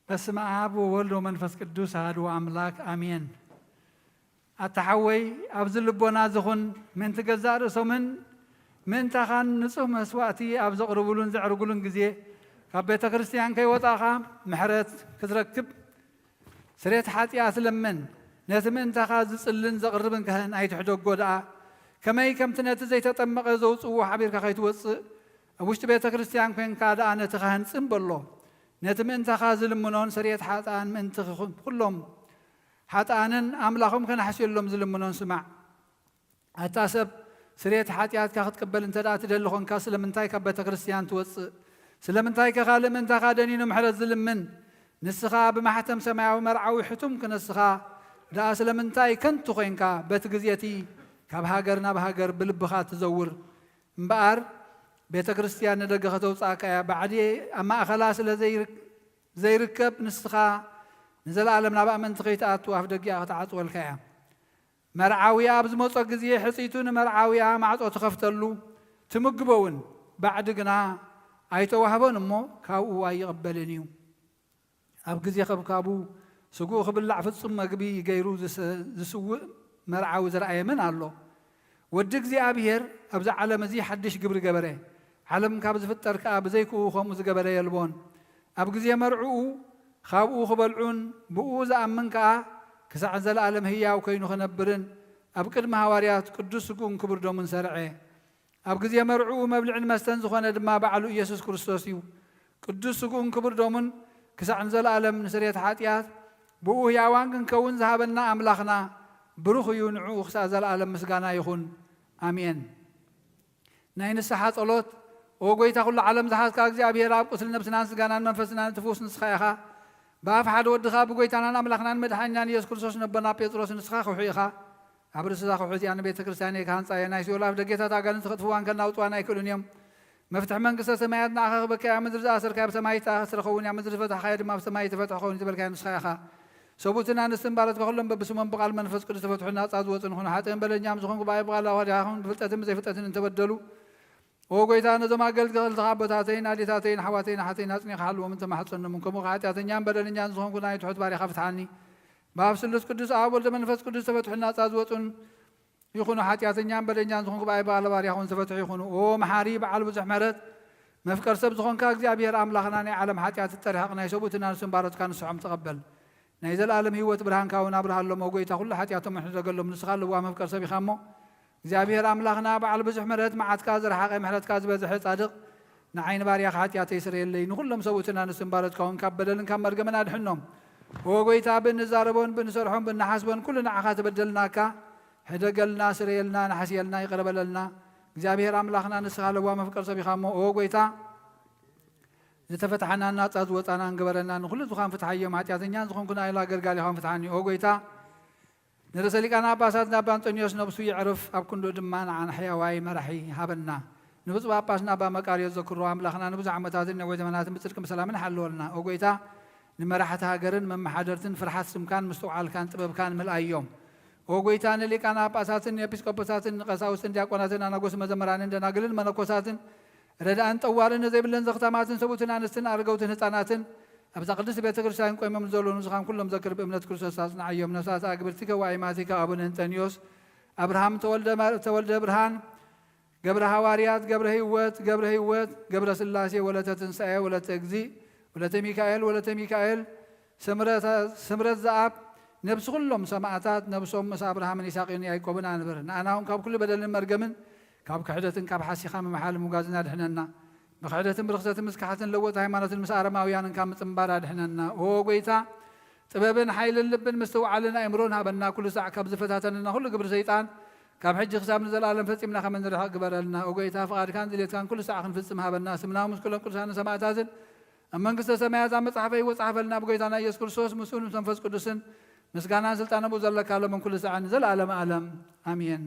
በስመ አብ ወወልድ ወመንፈስ ቅዱስ አሐዱ አምላክ አሜን። ኣታ ሓወይ፣ ኣብዚ ልቦና ዝኹን ምእንቲ ገዛእ ርእሶምን ምእንታኻን ንጹህ መስዋእቲ ኣብ ዘቕርቡሉን ዘዕርጉሉን ግዜ፣ ካብ ቤተ ክርስቲያን ከይወጻእኻ ምሕረት ክትረክብ፣ ስሬት ሓጢኣት ለምን። ነቲ ምእንታኻ ዝጽልን ዘቕርብን ካህን ኣይትሕደጎ ደኣ። ከመይ ከምቲ ነቲ ዘይተጠመቐ ዘውጽእዎ ሓቢርካ ከይትወጽእ፣ ኣብ ውሽጢ ቤተ ክርስቲያን ኮንካ ደኣ ነቲ ካህን ጽን በሎ። ነቲ ምእንታኻ ዝልምኖን ስርየት ሓጥኣን ምእንቲ ኹ-፣ ኩሎም ሓጥኣንን ኣምላኾም ከነሕስየሎም ዝልምኖን ስማዕ። ኣታ ሰብ፣ ስርየት ሓጢኣትካ ክትቅበል እንተ ደኣ ትደሊ ኾንካ፣ ስለምንታይ ካብ ቤተ ክርስቲያን ትወጽእ? ስለምንታይ ከ ካልእ ምእንታኻ ደኒኑ ምሕረት ዝልምን? ንስኻ ብማሕተም ሰማያዊ መርዓዊ ሕቱም ክነስኻ ደኣ ስለምንታይ ከንቱ ኾይንካ በቲ ግዜ እቲ ካብ ሃገር ናብ ሃገር ብልብኻ ትዘውር? እምበኣር ቤተ ክርስቲያን ንደገ ከተውጽኣካ እያ። ባዕዲ ኣብ ማእኸላ ስለ ዘይርክ-፣ ዘይርከብ ንስኻ ንዘለኣለም ናብ ኣመንቲ ከይትኣቱ ኣፍ ደጊኣ ክትዓጽወልካ እያ። መርዓውያ ኣብ ዝመጾ ግዜ ሕጽይቱ ንመርዓውያ ማዕጾ ትኸፍተሉ፣ ትምግቦ እውን። ባዕዲ ግና ኣይተዋህቦን እሞ ካብኡ ኣይቕበልን እዩ። ኣብ ግዜ ከብካቡ ስግኡ ክብላዕ ፍጹም መግቢ ገይሩ ዝሰ-፣ ዝስውእ መርዓዊ ዝረኣየ መን ኣሎ? ወዲ እግዚኣብሔር ኣብዚ ዓለም እዚ ሓድሽ ግብሪ ገበረ፣ ዓለም ካብ ዝፍጠር ከኣ ብዘይክኡ ከምኡ ዝገበረ የልቦን። ኣብ ግዜ መርዕኡ ካብኡ ክበልዑን ብኡ ዝኣምን ከኣ ክሳዕ ዘለኣለም ህያው ኮይኑ ክነብርን ኣብ ቅድሚ ሃዋርያት ቅዱስ ስግኡን ክቡር ደሙን ሰርዐ። ኣብ ግዜ መርዕኡ መብልዕን መስተን ዝኾነ ድማ ባዕሉ ኢየሱስ ክርስቶስ እዩ። ቅዱስ ስግኡን ክቡር ደሙን ክሳዕ ንዘለኣለም ንስርየት ሓጢኣት ብኡ ህያዋን ክንከውን ዝሃበና ኣምላኽና ብሩኽ እዩ። ንዕኡ ክሳዕ ዘለኣለም ምስጋና ይኹን። ኣሜን። ናይ ንስሓ ጸሎት። ኦ ጐይታ፣ ኩሉ ዓለም ዝሓዝካ እግዚኣብሔር ኣብ፣ ቁስሊ ነብስናን ስጋናን መንፈስናን እትፍውስ ንስኻ ኢኻ። ብኣፍ ሓደ ወድኻ ብጐይታናን ኣምላኽናን መድሓኒናን ኢየሱስ ክርስቶስ ነቦና ጴጥሮስ ንስኻ ክውሒ ኢኻ። ኣብ ርእሲ እዛ ከውሒ እዚኣ ንቤተ ክርስቲያን እየ ክሃንጻ እየ። ናይ ሲኦል ኣፍ ደጌታት ኣጋንንቲ ከጥፍዋን ከናውጽዋን ኣይክእሉን እዮም። መፍትሒ መንግስተ ሰማያት ንዓኻ ክበካ እያ። ምድሪ ዝኣሰርካያ ብሰማይ ይተኣሰር ኸውን እያ፣ ምድሪ ዝፈታሕካዮ ድማ ብሰማይ ይተፈትሐ ኸውን እዩ ዝበልካዮ ንስኻ ኢኻ። ሰብኡትን ኣንስትን ባሮትካ ኩሎም በብስሞም ብቓል መንፈስ ቅዱስ ተፈትሑ ናጻ ዝወጹን ይኹኑ። ሓጥእን በደለኛም ዝኾንኩ ብኣይ ብቓል ኣዋዲኻ ይኹን ብፍልጠትን ብዘይፍልጠትን እንተበደሉ፣ ኦ ጎይታ፣ ነዞም ኣገልገልትኻ ኣቦታተይን ኣዴታተይን ኣሕዋተይን ኣሓተይን ኣጽኒኻ ሓልዎምን ተማሕጸኖምን። ከምኡ ከኣ ሓጢኣተኛን በደለኛን ዝኾንኩ ናይ ትሑት ባሪኻ ፍትሓኒ። ብኣብ ስሉስ ቅዱስ ኣብ ወልደ መንፈስ ቅዱስ ተፈትሑ ናጻ ዝወጹን ይኹኑ። ሓጢኣተኛን በደኛን ዝኾንኩ ብኣይ ብቓል ባርያኹን ዝተፈትሑ ይኹኑ። ኦ መሓሪ በዓል ብዙሕ ምሕረት፣ መፍቀር ሰብ ዝኾንካ እግዚኣብሔር ኣምላኽና፣ ናይ ዓለም ሓጢኣት እትጠርሕቕ ናይ ሰብኡትን ኣንስትን ባሮትካ ንስሖም ተቐበል። ናይ ዘለኣለም ህይወት ብርሃንካ እውን ኣብርሃሎም። ኦ ጎይታ፣ ኩሉ ሓጢኣቶም ሕደገሎም። ንስኻ ልዋ መፍቀር ሰብ ኢኻ እሞ፣ እግዚኣብሔር ኣምላኽና በዓል ብዙሕ ምሕረት፣ መዓትካ ዝረሓቐ ምሕረትካ ዝበዝሐ ጻድቕ፣ ንዓይኒ ባርያኻ ሓጢኣተይ ስረየለይ። ንኹሎም ሰብኡትን ኣንስትን ባሮትካ እውን ካብ በደልን ካብ መርገምን ኣድሕኖም። ኦ ጎይታ፣ ብእንዛረቦን ብእንሰርሖን ብእንሓስቦን ኩሉ ንዓኻ ተበደልናካ። ሕደገልና፣ ስረየልና፣ ንሓስየልና፣ ይቕረ በለልና። እግዚኣብሔር ኣምላኽና ንስኻ ለዋህ መፍቀር ሰብ ኢኻ እሞ፣ ኦ ጎይታ፣ ዝተፈትሓናን ናጻ ዝወጻናን ግበረና። ንኹሉ ዝኻን ፍትሓዮም። ሓጢኣተኛን ዝኾንኩ ንኣይላ ኣገልጋሊኻን ፍትሓኒ። ኦ ጎይታ፣ ንርእሰ ሊቃነ ጳጳሳት ኣባ እንጠንዮስ ነብሱ ይዕርፍ፣ ኣብ ክንድኡ ድማ ንዓና ሕያዋይ መራሒ ሃበና። ንብፁዕ ጳጳስና ኣባ መቃርዮስ ዘክሮ ኣምላኽና ንብዙሕ ዓመታትን ነዊሕ ዘመናትን ብጽድቅን ብሰላምን ሓልወልና። ኦ ጎይታ፣ ንመራሕቲ ሃገርን መመሓደርትን ፍርሓት ስምካን ምስትውዓልካን ጥበብካን ምልኣዮም። ኦ ጎይታ፣ ንሊቃነ ጳጳሳትን ንኤጲስቆጶሳትን ንቀሳውስትን ዲያቆናትን ኣናጎስ መዘምራንን ደናግልን መነኮሳትን ረድኣን ጠዋርን ንዘይብለን ዘኽታማትን ሰብኡትን ኣንስትን ኣረገውትን ህፃናትን ኣብዛ ቅድስት ቤተ ክርስቲያን ቆይሞም ንዘለዉ ንስኻን ኩሎም ዘክር ብእምነት ክርስቶስ ኣጽንዓዮም። ነፍሳት ኣግብርቲ ከዋይማቲ ካብ ኣቡነ እንጠንዮስ፣ ኣብርሃም ተወልደ ማር-፣ ተወልደ ብርሃን፣ ገብረ ሃዋርያት፣ ገብረ ህይወት፣ ገብረ ህይወት፣ ገብረ ስላሴ፣ ወለተ ትንሳኤ፣ ወለተ እግዚእ፣ ወለተ ሚካኤል፣ ወለተ ሚካኤል፣ ስምረት፣ ስምረት ዘኣብ፣ ነብሲ ኩሎም ሰማእታት፣ ነብሶም ምስ ኣብርሃምን ይስሐቅን ያዕቆብን ኣንብር። ንኣና እውን ካብ ኩሉ በደልን መርገምን፣ ካብ ክሕደትን ካብ ሓሲኻ ምምሓል ምጓዝን ኣድሕነና። ብክሕደትን ብርኽሰትን ምስ ክሓትን ለወጥ ሃይማኖትን ምስ ኣረማውያንን ካብ ምጽንባር ኣድሕነና። ኦ ጎይታ፣ ጥበብን ሓይልን ልብን ምስትውዓልን ኣእምሮን ሃበና። ኩሉ ሳዕ ካብ ዝፈታተነና ኩሉ ግብሪ ሰይጣን፣ ካብ ሕጂ ክሳብ ንዘለኣለም ፈጺምና ከም እንርሕቕ ግበረልና። ኦ ጎይታ፣ ፍቓድካን ድሌትካን ኩሉ ሳዕ ክንፍጽም ሃበና። ስምና ምስ ኩሎም ቅዱሳንን ሰማእታትን ኣብ መንግስተ ሰማያት ኣብ መጽሓፈ ህይወት ጸሓፈልና። ብጎይታና ኢየሱስ ክርስቶስ፣ ምስኡን ምስ መንፈስ ቅዱስን ምስጋናን ስልጣንን ብኡ ዘለካ ሎምን ኩሉ ሳዕን ንዘለኣለም ኣለም። ኣሜን።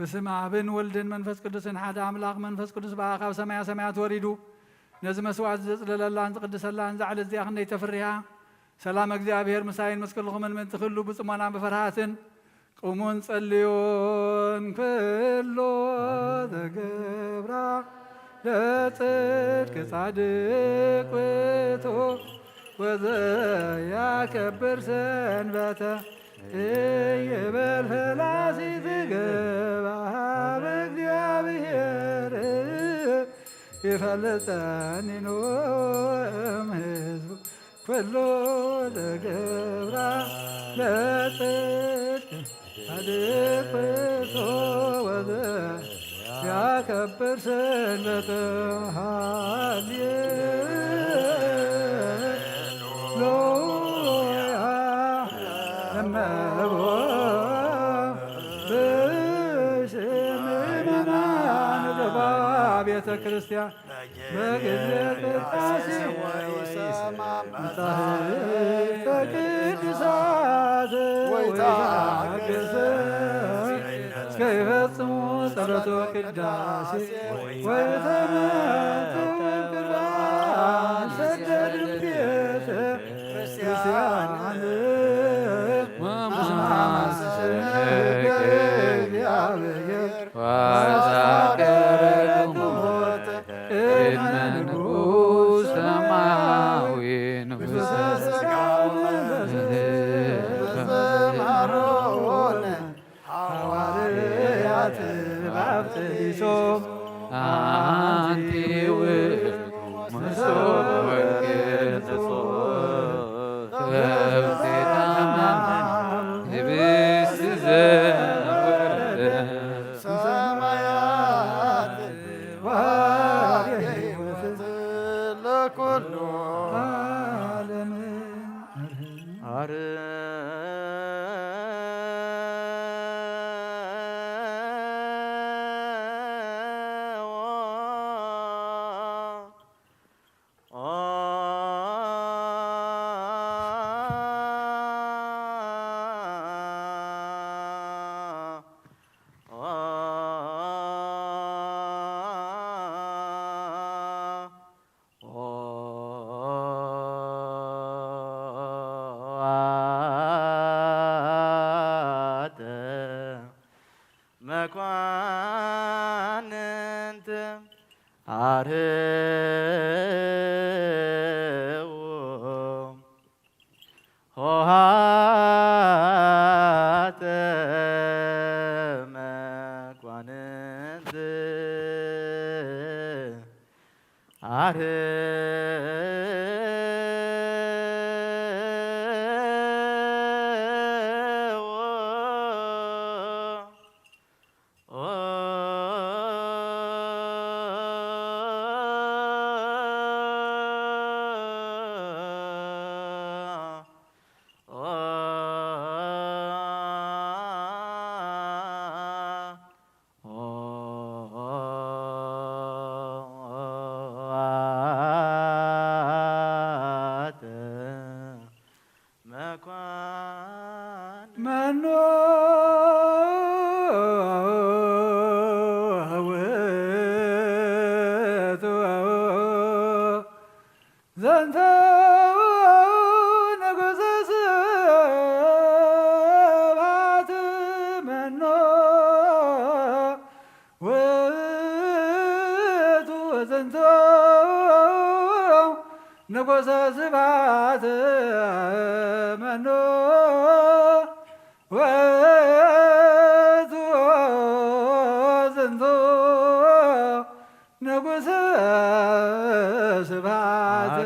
በስመ ኣብን ወልድን መንፈስ ቅዱስን ሓደ ኣምላኽ። መንፈስ ቅዱስ በኣ ካብ ሰማያ ሰማያት ወሪዱ ነዚ መስዋዕት ዘጽለለላን ዝቕድሰላን እዛ ዕለት እዚኣ ክንደይ ተፍርያ። ሰላም እግዚኣብሔር ምሳይን ምስ ኩልኹምን ምእንቲ ኩሉ ብጽሞናን ብፍርሃትን ቁሙን ጸልዩን። ኩሎ ዘገብራ ለጽድቅ ጻድቅ ውእቱ ወዘያከብር ሰንበተ ይበል ፈላሲ ዝገባ በእግዚኣብሔር ይፈልጠኒ ኖም ህዝቡ ኩሎ ዘገብራ ለጽድቅ ጻድቅ ፍጹም ወዘያከብር ሰንበተ። ሃሌሉያ እመቦ ብስም ምእመናን ልባ ቤተ ክርስቲያን በጊዜ ቅዳሴ ወይሰማ መጻሕፍተ ቅዱሳት ወይታገሰ እስከ ይፈጽሙ ጸሎተ ቅዳሴ ወይተመንቱ ቅርባን ሰደድም ቤተ ክርስቲያን ወማማሰነ እግዚአብሔር ዋዛከረኩሙ ቅድመ ንጉሥ ሰማያዊ ንጉሥ ዘመሃሮነ ሐዋርያት ባብጥሶ አንቲ ውእቱ መሶበ ወርቅ ንጹሕ ህብስተ አማን ህብስት ዘወረደ ሰማያት ወሀበ ሕይወት ለኩሉ ዓለም። መኳንንት አርህዉ ኆኃተ መኳንንት አርህዉ መኑ ውእቱ ዘንተ ንጉሠ ስብሐት መኑ ውእቱ ዘንተ ንጉሠ ስብሐት መኑ ውእቱ ዘንተ ንጉሠ ስብሐት።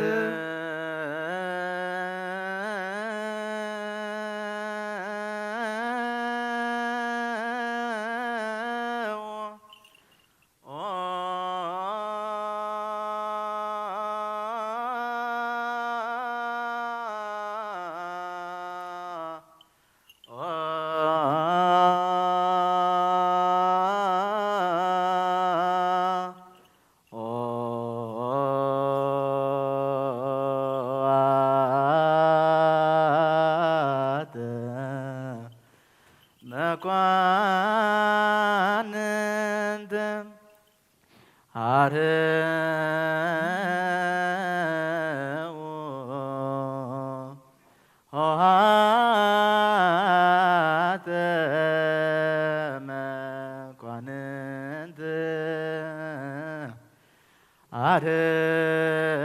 ማርያም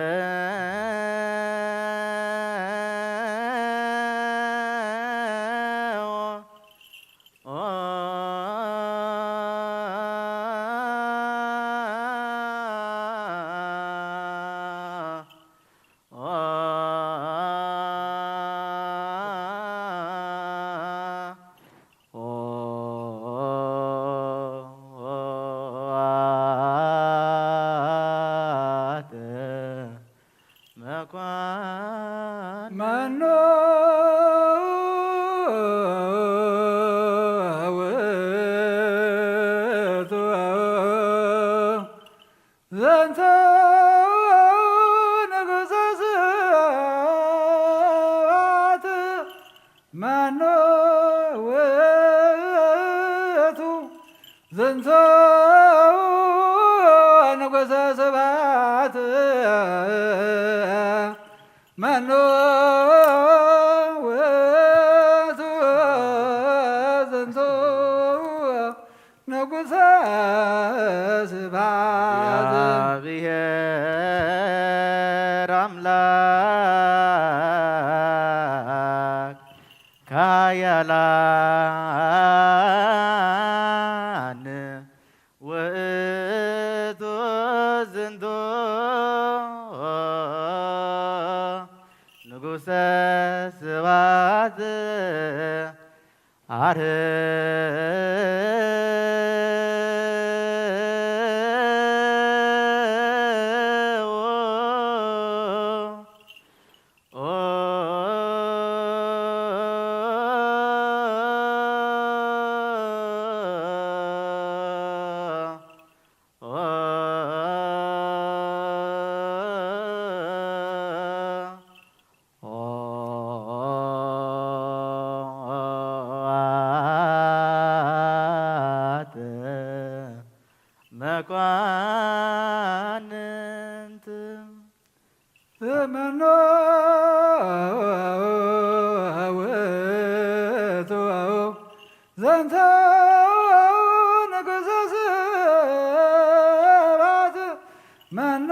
መኑ ውእቱ ዘንተ ንጉሰ ስብሐት መኑ ውእቱ ዝንቱ ንጉሰ ስብሐት መኑ ውእቱ ዝንቱ ንጉሰ ስብሐት። እግዚአብሔር አምላክ ከኃያላን ውእቱ ዝንቱ ንጉሰ ስብሐት። አርህዎ መኳንንት መኖ ውእቱ ዘንተ ንጉሰ ስብሐት መኖ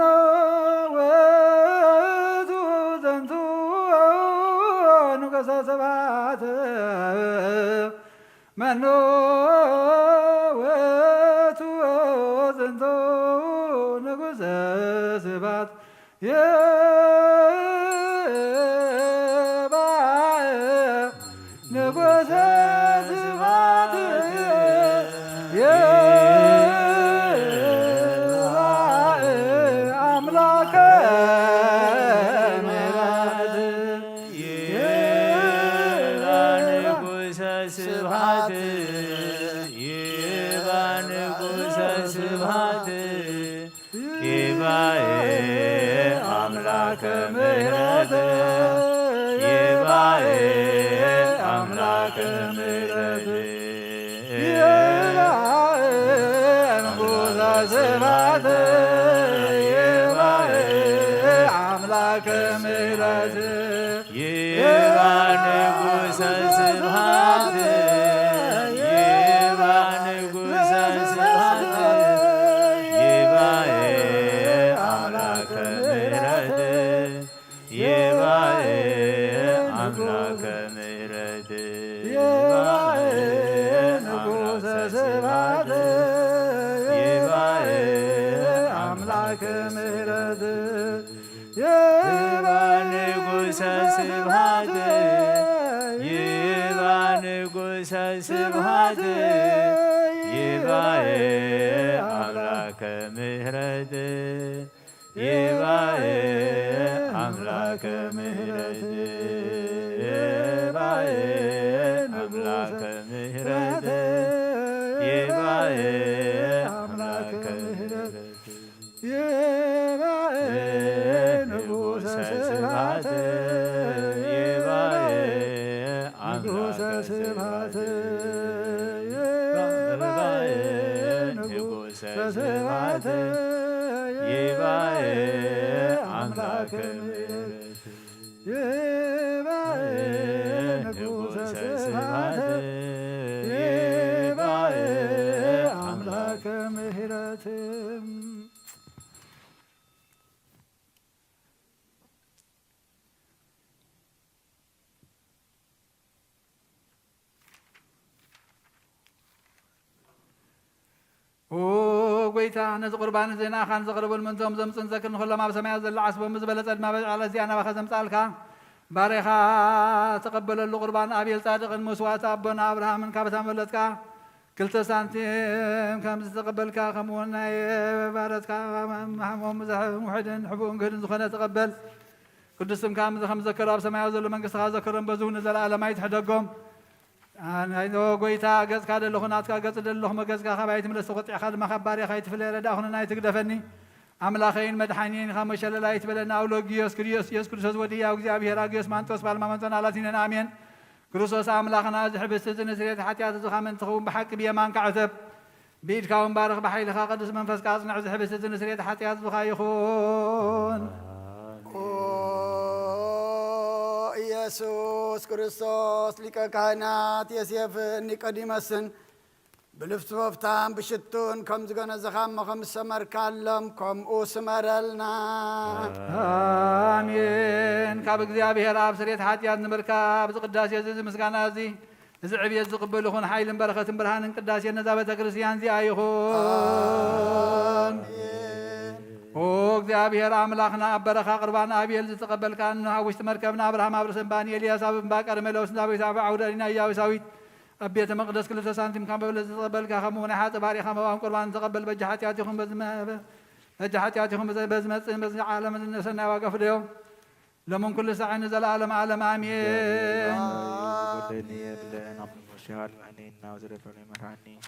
ውእቱ ዘንቱ ንጉሰ ስብሐት መኖ ውእቱ ዝንቱ ንጉሰ ስብሐት ይባእ ንጉሰ ስብሐት ይባእ አምላከ ምሕረት ይባእ ንጉሰ ስብሐት ይባእ ንጉሰ ስብሐት ይባኤ አምላከ ምሕረት ይባኤ አምላከ ምሕረት ይባኤ ንጉሰ ስብሐት ይባኤ አምላከ ምሕረት ይባ ንጉሰ ስብሐት ይባ ንጉሰ ስብሐት ይባኤ አምላከ ምሕረት ይባኤ አምላከ ምሕረት ይባኤ ንጉሰ ስብሐት ይባኤ አምላከ ምሕረት ይባ ንጉሰ ስብሐት ይባ ንጉሰ ስብሐት ይባኤ አምላከ ምሕረት ይባኤ አምላከ ምሕረት ይባኤ አምላከ ምሕረት ይባኤ አምላከ ምሕረት ይባኤ ንጉሰ ስብሐት ይባኤ ንጉሰ ስብሐት ይባኤ ንጉሰ ስብሐት ይባኤ አምላከ ምሕረት ይባኤ ንጉሰ ስብሐት ይባኤ አምላከ ምሕረት ጎይታ፣ ነዚ ቁርባን እዚ ንኣኻን ዘቕርቡን ምእንቶም ዘምጽኡን ዘክርን ኩሎም ኣብ ሰማያት ዘሎ ዓስቦም ብዝበለጸ ድማ በዚ ዕለት እዚኣ ናባኻ ዘምጽኣልካ ባሬኻ ተቐበለሉ። ቁርባን ኣቤል ጻድቕን መስዋእቲ ኣቦና ኣብርሃምን ካብ እታ መበለጽካ ክልተ ሳንቲም ከም ዝተቐበልካ፣ ከምኡ እውን ናይ ባረትካ ሃሞም ዝሕም ውሕድን ሕቡእን ግህድን ዝኾነ ተቐበል። ቅዱስ ስምካ ምዚ ከም ዘከሩ ኣብ ሰማያዊ ዘሎ መንግስትኻ ዘከሮም፣ በዚ እውን ንዘለኣለም ኣይትሕደጎም። ኣነ ጎይታ፣ ገጽካ ደለኹ ናትካ ገጽ ደለኹ፣ መገጽካ ካባይ ትምለስ፣ ተቆጢዕካ ድማ ካብ ባሪኻ ኣይትፍለየ፣ ረዳእ ኩነና ኣይትግደፈኒ። ኣምላኸይን መድሓኒየይን ኢኻ፣ መሸለል ኣይትበለኒ። ኣውሎጊዮስ ክሪዮስ፣ ኢየሱስ ክርስቶስ ወዲ ያው እግዚኣብሔር፣ ኣጊዮስ ማንጦስ፣ ፓልማመንጦን ኣላቲነን፣ ኣሜን። ክርስቶስ ኣምላኽና፣ እዚ ሕብስቲ እዚ ንስርየት ሓጢኣት እዚ ኻመ እንትኸውን ብሓቂ ብየማንካ ዕተብ፣ ብኢድካ እውን ባርኽ፣ ብሓይልኻ ቅዱስ መንፈስካ ኣጽንዕ። እዚ ሕብስቲ እዚ ንስርየት ሓጢኣት ዝኻ ይኹን። ኦ ኢየሱስ ክርስቶስ፣ ሊቀ ካህናት ዮሴፍን ኒቆዲሞስን ብልፍስፎፍታን ብሽቱን ከም ዝገነዘኻ እሞ ከም ዝሰመርካሎም ከምኡ ስመረልና። ኣሜን። ካብ እግዚኣብሔር ኣብ ስርየት ሓጢኣት ንምርካብ እዚ ቅዳሴ እዚ፣ እዚ ምስጋና እዚ፣ እዚ ዕብየት ዝቕበል ይኹን። ሓይልን በረኸትን ብርሃንን ቅዳሴ ነዛ ቤተ ክርስቲያን እዚኣ ይኹን። ኣሜን። ኦ እግዚኣብሔር ኣምላኽና፣ ኣብ በረኻ ቁርባን ኣቤል ዝተቐበልካ፣ እንሆ ኣብ ውሽጢ መርከብና፣ ኣብርሃም ኣብ ርእሲ እምባ፣ ንኤልያስ ኣብ እምባ ቀርሜሎስ፣ ንዳዊት ኣብ ዓውደ ዲና ኢያቡሳዊት፣ ኣብ ቤተ መቕደስ ክልተ ሳንቲም ካብ መበለት ዝተቐበልካ፣ ከምኡ እውን ሓጥእ ባሪኻ መባእን ቁርባን ተቐበል። በጃ ሓጢኣት ይኹን በዚ መ-፣ በጃ ሓጢኣት ይኹን በዚ መጽእን በዚ ዓለምን ነሰናይ ዋጋ ፍደዮ። ሎምን ኩሉ ሳዕን ንዘለዓለም ዓለም ኣሜን። ኣሜን።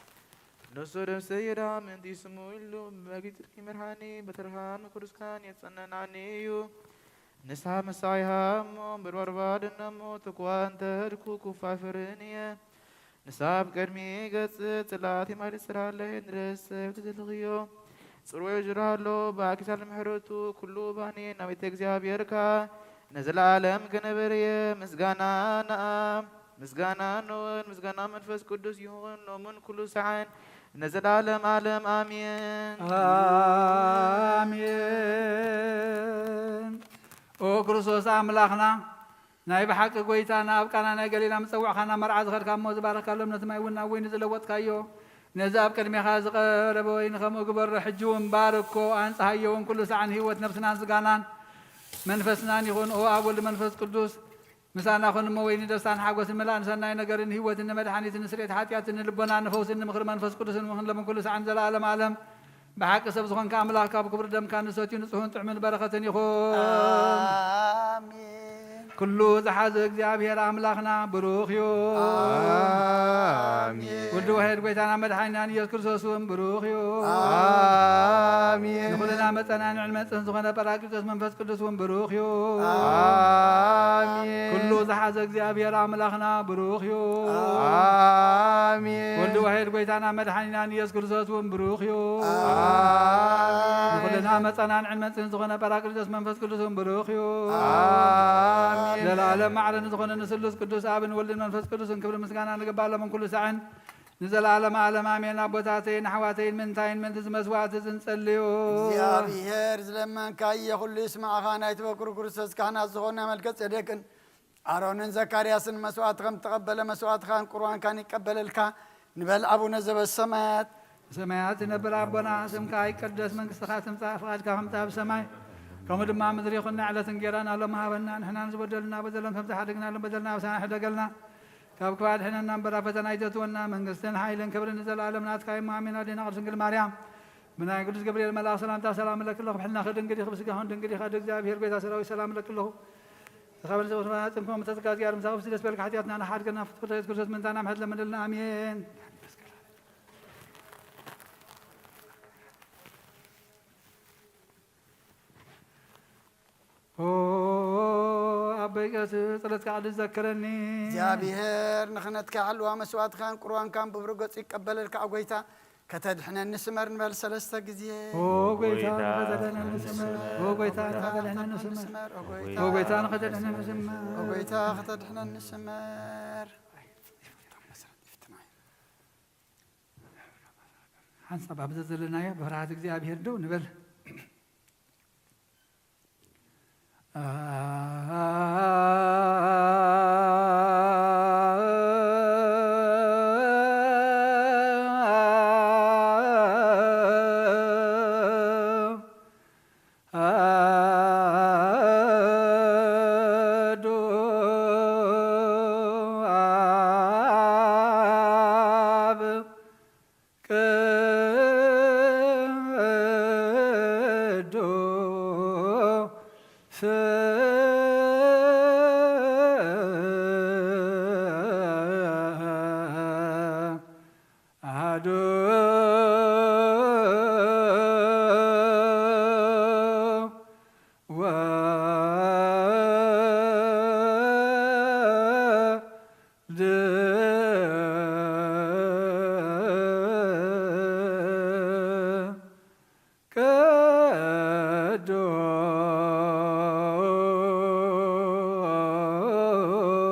ንሱ ደምሰ የዳ ምእንቲ ስሙ ኢሉ በጊ ጽድቂ መርሃኒ፣ በትርሃም ቅዱስካን የጸነናኒ እዩ። ንስሓ መሳይሃ እሞ በርባርባ ደነሞ ተኳ እንተ ህድኩ ኩፋ ፍርን እየ። ንስሓ ኣብ ቅድሚ ገጽ ጽላት የማሊ ጽላለይ ንረሰብ ትደልኽዮ። ጽሩይ ጅራሎ ብኣኪሳል ምሕረቱ ኩሉ ባኒ ናቤተ እግዚኣብሔር ከኣ ንዘለዓለም ክነበር እየ። ምስጋና ንኣብ፣ ምስጋና ንወልድ፣ ምስጋና መንፈስ ቅዱስ ይኹን ሎምን ኩሉ ሰዓን ንዘለዓለም ዓለም ኣሜን። ኣሜን። ኦ ክርስቶስ ኣምላኽና፣ ናይ ብሓቂ ጎይታና፣ ኣብ ቃና ናይ ገሊላ ምጸዋዕኻና መርዓ ዝኸድካ እሞ ዝባረኽካሎም ነቲ ማይ እውን ናብ ወይኒ ዝለወጥካዮ፣ ነዚ ኣብ ቅድሜኻ ዝቐረበ ወይኒ ከምኡ ግበሮ። ሕጂ እውን ባርኮ፣ ኣንጽሃዮ እውን ኩሉ ሰዓን ህይወት ነፍስናን ስጋናን መንፈስናን ይኹን። ኦ ኣብ ወልድ መንፈስ ቅዱስ ምሳና ኩን እሞ ወይኒ ደስታን ሓጎስን መላእን ሰናይ ነገርን ህይወትን ንመድሓኒትን ንስርየት ሓጢኣትን ንልቦናን ንፈውስን ንምኽሪ መንፈስ ቅዱስን ምኽን ሎምን ኩሉ ሰዓን ዘለዓለም ዓለም። ብሓቂ ሰብ ዝኾንካ ኣምላኽ ካብ ክቡር ደምካ ንሰትዩ ንጹሕን ጥዑምን በረኸትን ይኹን። ኣሜን። ኩሉ ዝሓዘ እግዚኣብሔር ኣምላኽና ብሩኽ እዩ። ኣሜን። ወዲ ዋሕድ ጎይታና መድሓኒናን ኢየሱስ ክርስቶስ እውን ብሩኽ እዩ። ኣሜን። ንኹልና መጸናንዕን መጽህን ዝኾነ ጳራቅሊጦስ መንፈስ ቅዱስ እውን ብሩኽ እዩ። ኣሜን። ኩሉ ዝሓዘ እግዚኣብሔር ኣምላኽና ብሩኽ እዩ። ኣሜን። ወዲ ዋሕድ ጎይታና መድሓኒናን ኢየሱስ ክርስቶስ እውን ብሩኽ እዩ። ኣሜን። ንኹልና መጸናንዕን መጽህን ዝኾነ ጳራቅሊጦስ መንፈስ ቅዱስ እውን ብሩኽ እዩ። ኣሜን። ዘለዓለም ማዕረ ንዝኾነ ንስሉስ ቅዱስ ኣብን ወልድን መንፈስ ቅዱስን ክብሪ ምስጋና ንግባእ ሎምን ኩሉ ሳዕን ንዘለዓለመ ዓለም ኣሜን። ኣቦታተይን ኣሕዋተይን፣ ምንታይን ምእንቲ እዚ መስዋዕቲ እዚ ንጸልዩ። እግዚኣብሔር ዝለመንካዮ ኩሉ ይስማዕኻ። ናይ ትበክሩ ክርስቶስ ካህናት ዝኾነ መልከ ጼዴቅን ኣሮንን ዘካርያስን መስዋዕቲ ከም ተቐበለ፣ መስዋዕትኻን ቁርባንካን ይቀበለልካ። ንበል። ኣቡነ ዘበሰማያት። ብሰማያት ትነብር ኣቦና፣ ስምካ ይቀደስ፣ መንግስትኻ ትምጻእ፣ ፍቓድካ ከምታ ኣብ ሰማይ ከምኡ ድማ ምድሪ ይኹን። ዕለት እንጌራና ሎም ሃበና፣ ንሕና ንዝበደሉና በደሎም ከም ዝሓደግናሎም በደልና ኣበሳና ሕደገልና፣ ካብ ክፉእ ኣድሕነና እምበር ኣብ ፈተና ኣይተእትወና። መንግስትን ሓይልን ክብርን ንዘለኣለም ናትካ እዩ። ኣሜን። ኣዴና ቅድስት ድንግል ማርያም ብናይ ቅዱስ ገብርኤል መልኣኽ ሰላምታ ሰላም እለኪ ኣለኹ። ብሕልናኺ ድንግል ኢኺ፣ ብስጋኺ ድንግል ኢኻ። ኣደ እግዚኣብሔር ጎይታ ሰራዊት ሰላም እለኪ ኣለኹ። ተኻበል ዘወትር ጽንኩም ተዘጋጅ ኣርምሳ ቅዱስ ደስ በልካ። ሓጢኣትና ንሓድገና ፍትፍት ኢየሱስ ክርስቶስ ምንታና ምሕረት ለምንልና። ኣሜን። ኦ ኣቦይ ቀስ ጸሎትካ ቅዱስ ዘክረኒ። እግዚኣብሔር ንኽነትካ ይሓልዋ መስዋዕትካን ቁርባንካን ብብሩህ ገጹ ይቀበለልካ። ኦ ጎይታ ከተድሕነኒ ስመር ንበል ሰለስተ ግዜ። ኦ ጎይታ ንኸተድሕነኒ ስመር። ኦ ጎይታ ንኸተድሕነኒ ስመር። ኦ ጎይታ ንኸተድሕነኒ ስመር። ኦ ጎይታ ከተድሕነኒ ስመር። ሓንሳብ ኣብ ዘዘለናዮ ብፍርሃት እግዚኣብሔር ደው ንበል።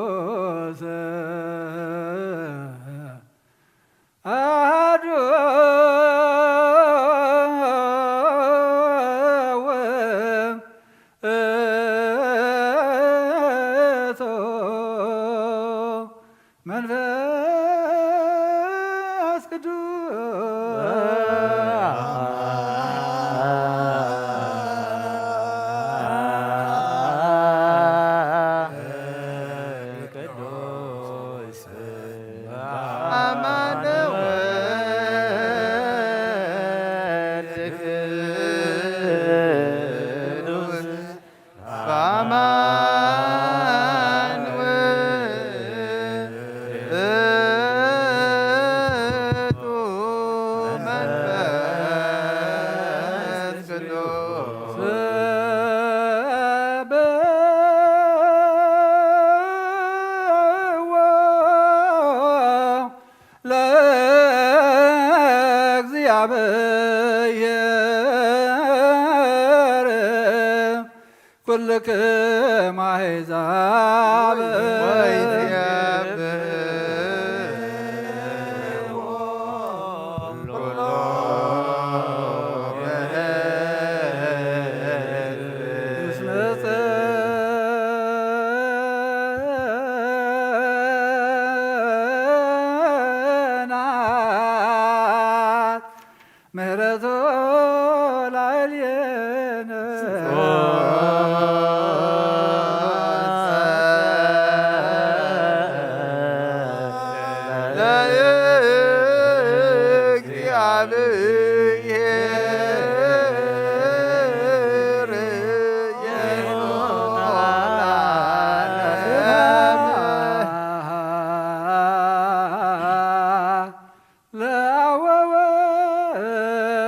ቅዱስ አሐዱ ውእቱ መንፈስ ቅዱስ። ለእግዚአብሔር ኩልክም አሕዛብ ምህረቱ ላዕሌነ።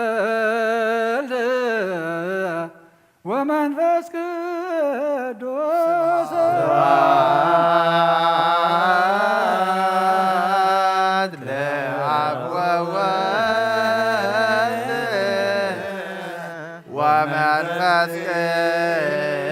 ለወወልድ ወመንፈስ ቅዱስ። ስብሐት ለአብ ወወልድ ወመንፈስ ቅዱስ።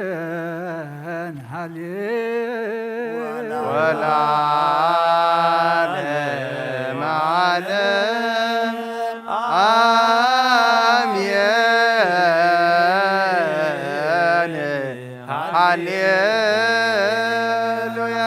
አሜን። ሃሌ ወለዓለመ ዓለም አሜን። ሃሌሉያ።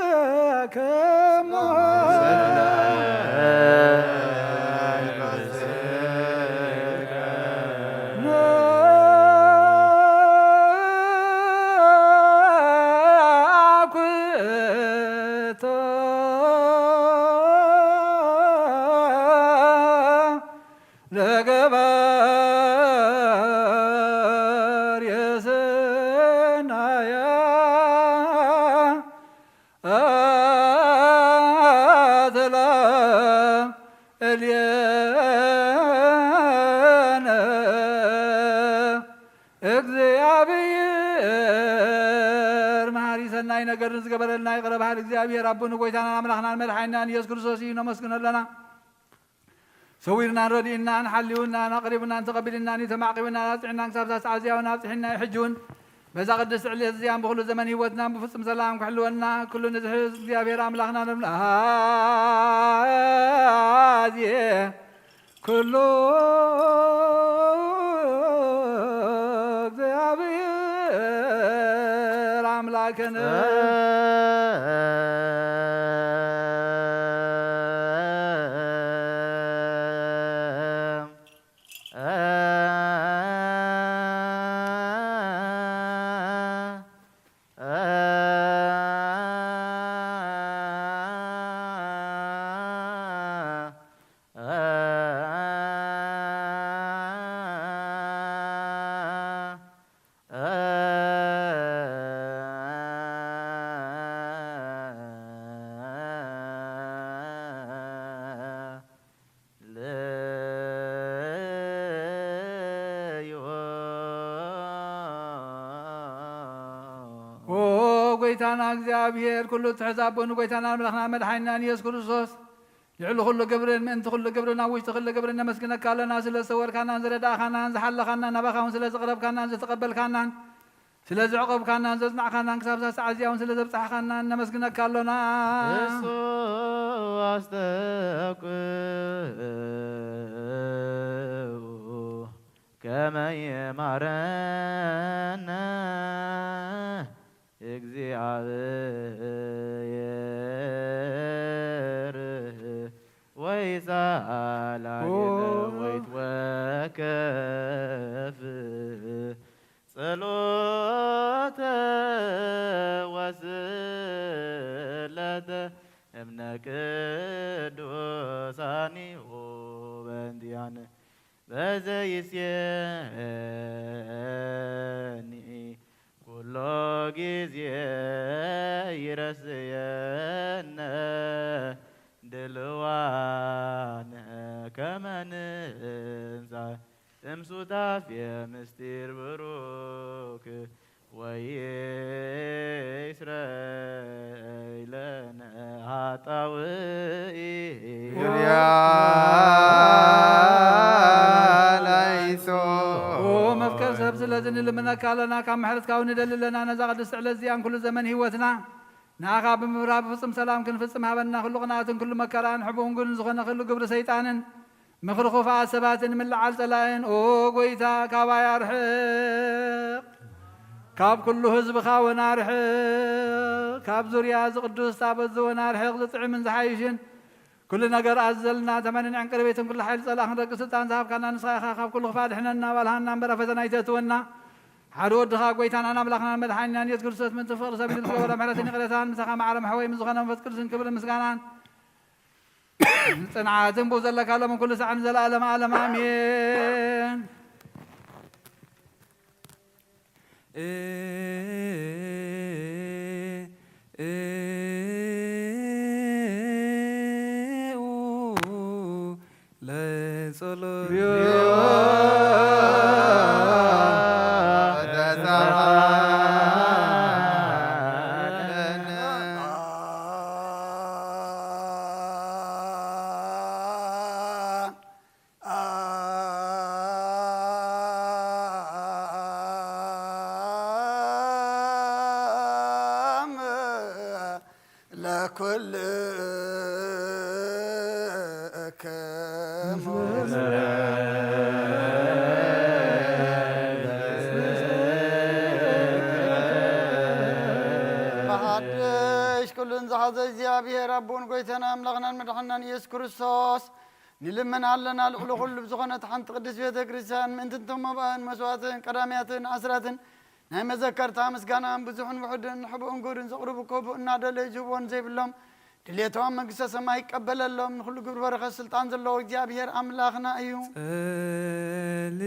ለኩልክሙ ነኩቶ ለገባር የሰናያ አትላ እልየነ እግዚአብሔር መሐሪ ሰናይ ነገርን ዝገበረልና ይቕረ በሃሊ እግዚኣብሔር ኣቦን ጎይታናን ኣምላኽናን መድሓኒናን ኢየሱስ ክርስቶስ እዩ። ነመስግኖ ኣለና። ሰዊርናን ረዲእናን ሓልዩናን ኣቕሪቡናን ተቐቢልናን እዩ። ተማዕቂቡናን ኣጽዒናን ክሳብ ሳዕ እዚኣ እውን ኣብጽሒና እዩ። ሕጂ እውን በዛ ቅድስቲ ዕለት እዚኣን ብኹሉ ዘመን ህይወትናን ብፍጹም ሰላም ክሕልወና ኩሉ ንዝሕዝ እግዚኣብሔር ኣምላኽና ነብናዜ ኩሉ እግዚኣብሔር ኣምላክን ልዩ። ኦ ጎይታና እግዚኣብሔር፣ ኩሉ እትሕዝ ኣቦ ንጎይታና ኣምላኽና መድሓኒናን ኢየሱስ ክርስቶስ፣ ልዕሊ ኩሉ ግብርን ምእንቲ ኩሉ ግብርን ኣብ ውሽጢ ኩሉ ግብርን ነመስግነካ ኣለና። ስለ ዝሰወርካናን ዝረዳእካናን ዝሓለኻናን ናባኻ እውን ስለ ዝቕረብካናን ዝተቐበልካናን ስለ ዘዕቆብካናን ዘጽናዕካናን ክሳብ እዛ ሰዓት እዚኣ እውን ስለ ዘብጻሕካናን ነመስግነካ ኣሎና። እሱ ኣስተብቅዑ ከመ ይማረነ እግዚኣብሔር ወይሳላል ኦ። ወይትወከፍ ጸሎተ ወስእለተ እምነ ቅዱሳኒሁ በእንቲአነ በዘይሴኒ ኩሎ ጊዜ ይረስየነ ድልዋነ ከመ ንንሳ እምሱታፌ ምስጢር ብሩክ ወይስረይ ለነ ኃጣውኢ። ኪርያ ላይሶ። ኦ መፍቀር ሰብ፣ ስለዚ ንልምነካ ኣለና፣ ካብ ምሕረትካ እውን ንደሊ ኣለና። ነዛ ቅድስቲ ዕለት እዚኣን ኩሉ ዘመን ህይወትና ንኣኻ ብምብራህ ብፍጹም ሰላም ክንፍጽም ሃበና። ኩሉ ቅንኣትን ኩሉ መከራን ሕቡእን ግኑን ዝኾነ ኩሉ ግብሪ ሰይጣንን ምኽሪ ኽፉኣት ሰባትን ምልዓል ጸላእን፣ ኦ ጐይታ፣ ካባይ ኣርሕቕ። ካብ ኩሉ ህዝብኻ እውን ኣርሕቕ። ካብ ዙርያ እዚ ቅዱስ ታቦት እዚ እውን ኣርሕቕ። ዝጥዕምን ዝሓይሽን ኩሉ ነገር ኣዘልና ተመንን ዕንቅርቢትን ኩሉ ሓይሊ ጸላእ ክንረግጽ ስልጣን ዝሃብካና ንስኻ ኢኻ። ካብ ኩሉ ክፋእ ድሕነና፣ ባልሃና እምበር ኣብ ፈተና ኣይተእትወና። ሓደ ወድኻ ጐይታናን ኣምላኽናን መድሓኒናን ኢየሱስ ክርስቶስ ምእንቲ ፍቕሪ ሰቢሉ ዝገበሮ ምሕረትን ይቕሬታን ምሳኻ ማዕረ መሕወይ ምስ ዝኾነ መንፈስ ቅዱስን ክብርን ምስጋናን ጽንዓትን ብኡ ዘለካ ሎምን ኩሉ ሳዕን ንዘለኣለመ ዓለም ኣሜን። ለጸሎት ለኩልክሙ ብሓድሽ ኩሉን ዝሓዘ እግዚኣብሔር ኣቦን ጐይታና ኣምላኽናን መድሓናን ኢየሱስ ክርስቶስ ንልምን ኣለና። ልዕሊ ኩሉ ብዝኾነት ሓንቲ ቅድስት ቤተ ክርስቲያን ምእንቲ እቶም መባእን መስዋዕትን ቀዳምያትን ኣስራትን ናይ መዘከርታ ምስጋናን ብዙሕን ውሑድን ሕቡእን ግብርን ዘቕርቡ ከቡ እናደለዩ ዝህብዎን ዘይብሎም ድሌቶም መንግስተ ሰማይ ይቀበለሎም። ንኹሉ ግብሪ በረኸት ስልጣን ዘለዎ እግዚኣብሔር ኣምላኽና እዩ። ጸሊ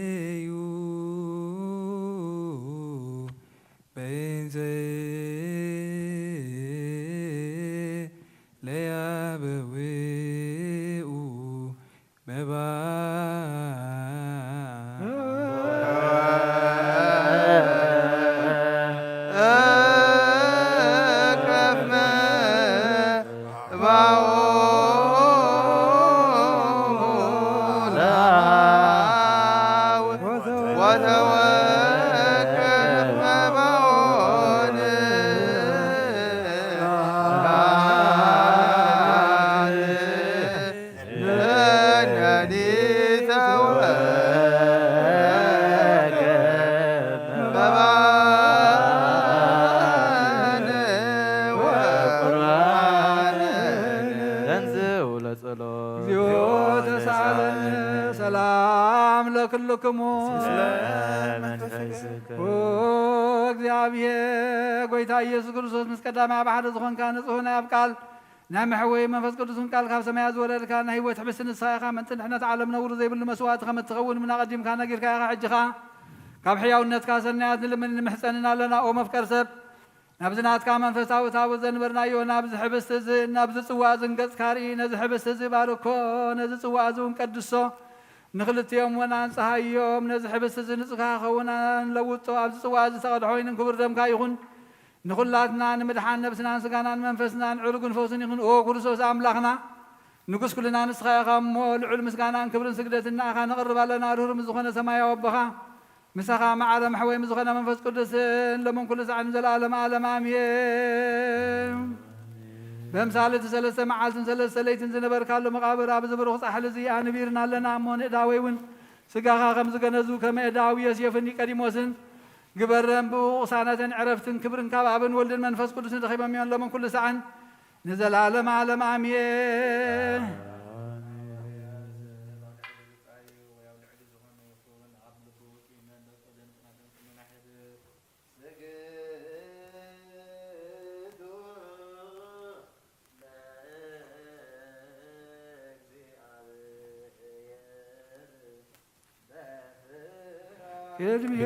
እዩ በይንዘ ለያበው ውኡ መባእ ተንሥኡ ለጸሎት። እግዚኦ ተሳለን። ሰላም ለክልክሙ። ስለ መንፈስከ። ኦ እግዚኣብሔር፣ ጎይታ ኢየሱስ ክርስቶስ፣ ምስ ቀዳማይ ኣብ ሓደ ዝኾንካ ንጹሕ ናይ ኣብ ቃል ናይ መሕወይ መንፈስ ቅዱስን ቃል ካብ ሰማያት ዝወረድካ ናይ ህይወት ሕብስቲ ንስኻ ኢኻ። ምእንቲ ድሕነት ዓለም ነውሪ ዘይብሉ መስዋዕቲ ከም እትኸውን ምና ቀዲምካ ነጊርካ ኢኻ። ሕጂ ኸኣ ካብ ሕያውነትካ ሰናያት ንልምን ንምሕጸንን ኣለና። ኦ መፍቀር ሰብ፣ ናብዚ ናትካ መንፈሳዊ ታቦት ዘንበርናዮ ናብዚ ሕብስቲ እዚ ናብዚ ጽዋእ እዚ ንገጽካ ርኢ። ነዚ ሕብስቲ እዚ ባርኮ፣ ነዚ ጽዋእ እዚ እውን ቀድሶ። ንኽልቲኦም እውን ኣንጽሃዮም። ነዚ ሕብስቲ እዚ ንጽካ ክኸውን ንለውጦ። ኣብዚ ጽዋእ እዚ ዝተቐድሐ ወይንን ክቡር ደምካ ይኹን። ንኹላትና ንምድሓን ነብስናን ስጋናን መንፈስናን ዕሩግን ፈውስን ይኹን። ኦ ክርስቶስ ኣምላኽና፣ ንጉስ ኩልና ንስኻ ኢኻ እሞ፣ ልዑል ምስጋናን ክብርን ስግደትን ንኣኻ ነቕርብ ኣለና። ርህሩም ዝኾነ ሰማያዊ ኣቦኻ፣ ምሳኻ ማዕረ መሕወይ ምስ ዝኾነ መንፈስ ቅዱስን ሎምን ኩሉ ሰዓን ንዘለኣለም ዓለም ኣሜን። በምሳሌ እቲ ሰለስተ መዓልትን ሰለስተ ለይትን ዝነበርካሉ መቓብር ኣብዚ ብሩኽ ጻሕሊ እዚ ኣንቢርና ኣለና እሞ፣ ንእዳወይ እውን ስጋኻ ከም ዝገነዙ ከመ እዳዊ ዮሴፍን ኒቆዲሞስን ግበረን። ብኡ ቅሳነትን ዕረፍትን ክብርን ካብ ኣብን ወልድን መንፈስ ቅዱስን ረኺቦም እዮም። ሎምን ኩሉ ሰዓን ንዘለኣለም ዓለም ኣሜን። ቅድሜ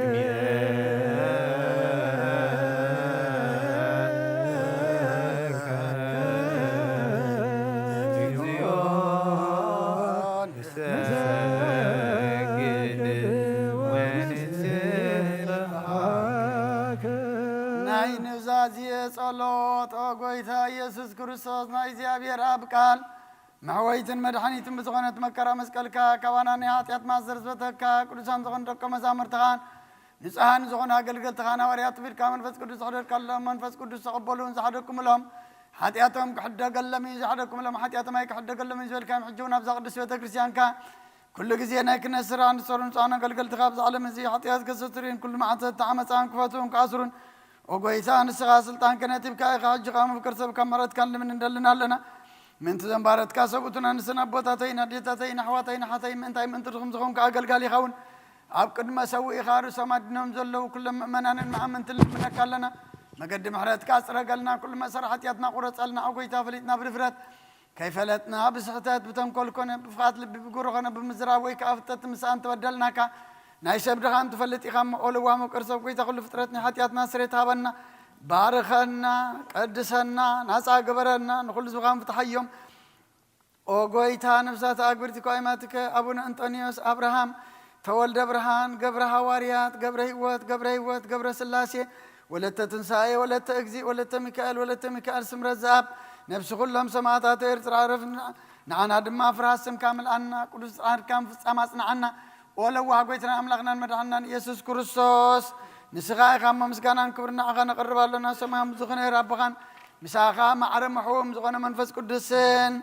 ናይ ኑዛዜ ጸሎት። ኦ ጎይታ ኢየሱስ ክርስቶስ፣ ናይ እግዚኣብሔር ኣብ ቃል መሕወይትን መድሓኒትን ብዝኾነት መከራ መስቀልካ፣ ካባና ናይ ሓጢኣት ማእሰር ዝበተካ፣ ቅዱሳን ዝኾኑ ደቀ መዛሙርትኻን ንጹሃን ዝኾኑ ኣገልገልትኻን ሃዋርያት ኣቢልካ መንፈስ ቅዱስ ዘሕደርካሎም፣ መንፈስ ቅዱስ ተቐበሉን ዝሓደኩምሎም ሓጢኣቶም ክሕደገሎም እዩ። ዝሓደኩምሎም ሓጢኣቶም ኣይክሕደገሎም እዩ ዝበልካዮም፣ ሕጂ እውን ኣብዛ ቅድስት ቤተ ክርስቲያንካ ኩሉ ግዜ ናይ ክህነት ስራሕ ንሰሩ ንጹሃን ኣገልገልትኻ ኣብዚ ዓለም እዚ ሓጢኣት ከሰትሩን ኩሉ መዓት ዓመጻን ክፈትዉን ክኣስሩን፣ ኦ ጎይታ፣ ንስኻ ስልጣን ክህነት ሂብካ ኢኻ። ሕጂ ኸኣ መፍቀር ሰብ ካብ ምሕረትካ ንልምን እንደልን ኣለና። ምእንቲ ዘንባረትካ ሰብኡትን ኣንስትን ኣቦታተይን ኣዴታተይን ኣሕዋተይን ኣሓተይን ምእንታይ ምእንቲ ድኹም ዝኾንካ ኣገልጋሊኻ እውን ኣብ ቅድመ ሰውኢኻ ርእሶም ኣድኖም ዘለዉ ኩሎም ምእመናንን መኣመንትን ንልምነካ ኣለና። መገዲ ምሕረትካ ጽረገልና፣ ኩሉ መእሰሪ ሓጢኣትና ቁረጸልና። ኦ ጎይታ፣ ፈሊጥና ብድፍረት ከይፈለጥና ብስሕተት ብተንኮል ኮነ ብፍቓት ልቢ ብጉሮ ኮነ ብምዝራብ ወይ ከኣ ፍጥጠት ምሳእ እንተበደልናካ ናይ ሰብ ድኻ እንትፈልጥ ኢኻ እሞ፣ ኦ ለዋህ መፍቀር ሰብ፣ ጎይታ ኩሉ ፍጥረት ናይ ሓጢኣትና ስሬት ሃበና። ባርኸና፣ ቀድሰና፣ ናጻ ግበረና፣ ንኹሉ ህዝብኻ ፍትሓዮም። ኦ ጎይታ፣ ነፍሳት ኣግብርቲ ኳይማትከ ኣቡነ እንጦንዮስ፣ ኣብርሃም፣ ተወልደ ብርሃን፣ ገብረ ሃዋርያት፣ ገብረ ህይወት፣ ገብረ ህይወት፣ ገብረ ስላሴ፣ ወለተ ትንሳኤ፣ ወለተ እግዚእ፣ ወለተ ሚካኤል፣ ወለተ ሚካኤል፣ ስምረት ዘኣብ፣ ነፍሲ ኩሎም ሰማዕታት ኤርትራ ዕረፍና፣ ንዓና ድማ ፍርሃት ስምካ ምልኣና፣ ቅዱስ ጽላትካ ምፍጻም ኣጽንዓና። ኦ ለዋህ ጎይትናን ኣምላኽናን መድሓንናን ኢየሱስ ክርስቶስ፣ ንስኻ ኢኻ እሞ ምስጋናን ክብርን ንዓኻ ነቕርብ ኣለና። ሰማያዊ ዝኾነ ኣቦኻን ምሳኻ ማዕረ ምሕዎም ዝኾነ መንፈስ ቅዱስን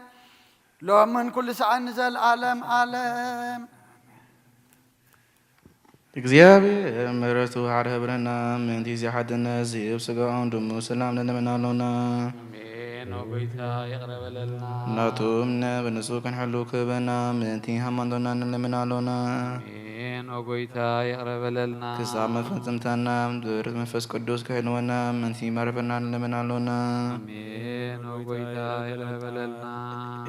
ሎምን ኩሉ ሰዓት ንዘለዓለም ዓለም። እግዚኣብሔር ምሕረቱ ሓድሕብረና፣ ምእንቲ እዚ ሓድነት ዝህብ ስጋኡን ደሙ ሰላም ንለምን ኣሎና። ኣሜን። ኦ ጎይታ ይቕረ በለልና። ናቱ እምነ ብንጹህ ክንሕሉ ክህበና፣ ምእንቲ ሃይማኖትና ንለምን ኣሎና። ኣሜን። ኦ ጎይታ ይቕረ በለልና። ክሳብ መፈጸምታና ብርት መንፈስ ቅዱስ ክሕልወና ምንቲ መርበና ንለምን ኣሎና። ኣሜን። ኦ ጎይታ ይቕረ በለልና።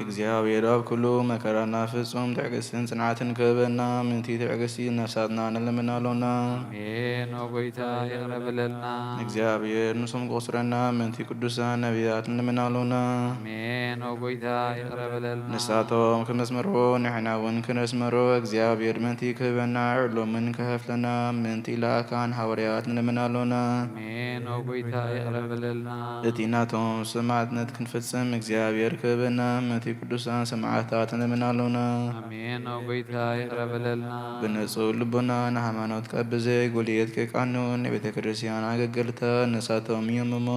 እግዚኣብሔር ኣብ ኩሉ መከራና ፍጹም ትዕግስትን ጽንዓትን ክህበና ምንቲ ትዕግስቲ ነፍሳትና ንለምን ኣሎና። ኣሜን። ኦ ጎይታ ይቕረ በለልና። እግዚኣብሔር ንሶም ክቑጽረና ምንቲ ቅዱሳን ነቢያት ንለምን ኣሎና። ኣሜን። ኦ ጎይታ ይቕረ በለልና። ንሳቶም ክመስመርዎ ንሕና እውን ክነስመሮ እግዚኣብሔር ምንቲ ክህበና ዕሎምን ክኸፍለና ምንቲ ለኣካን ሃዋርያት ንለምን ኣሎና። ኣሜን። ኦ ጎይታ ይቕረ በለልና። እቲ ናቶም ሰማዕትነት ክንፍጽም እግዚኣብሔር ክህበና ምንቲ ቅዱሳን ሰማዕታት ንለምን ኣሎና። ኣሜን። ኦ ጎይታ ይቕረ በለልና። ብንጹህ ልቦና ንሃይማኖት ካብ ብዘይ ጉልየት ከቃንዑ ንቤተ ክርስቲያን ኣገልገልታ ንሳቶም እዮም እሞ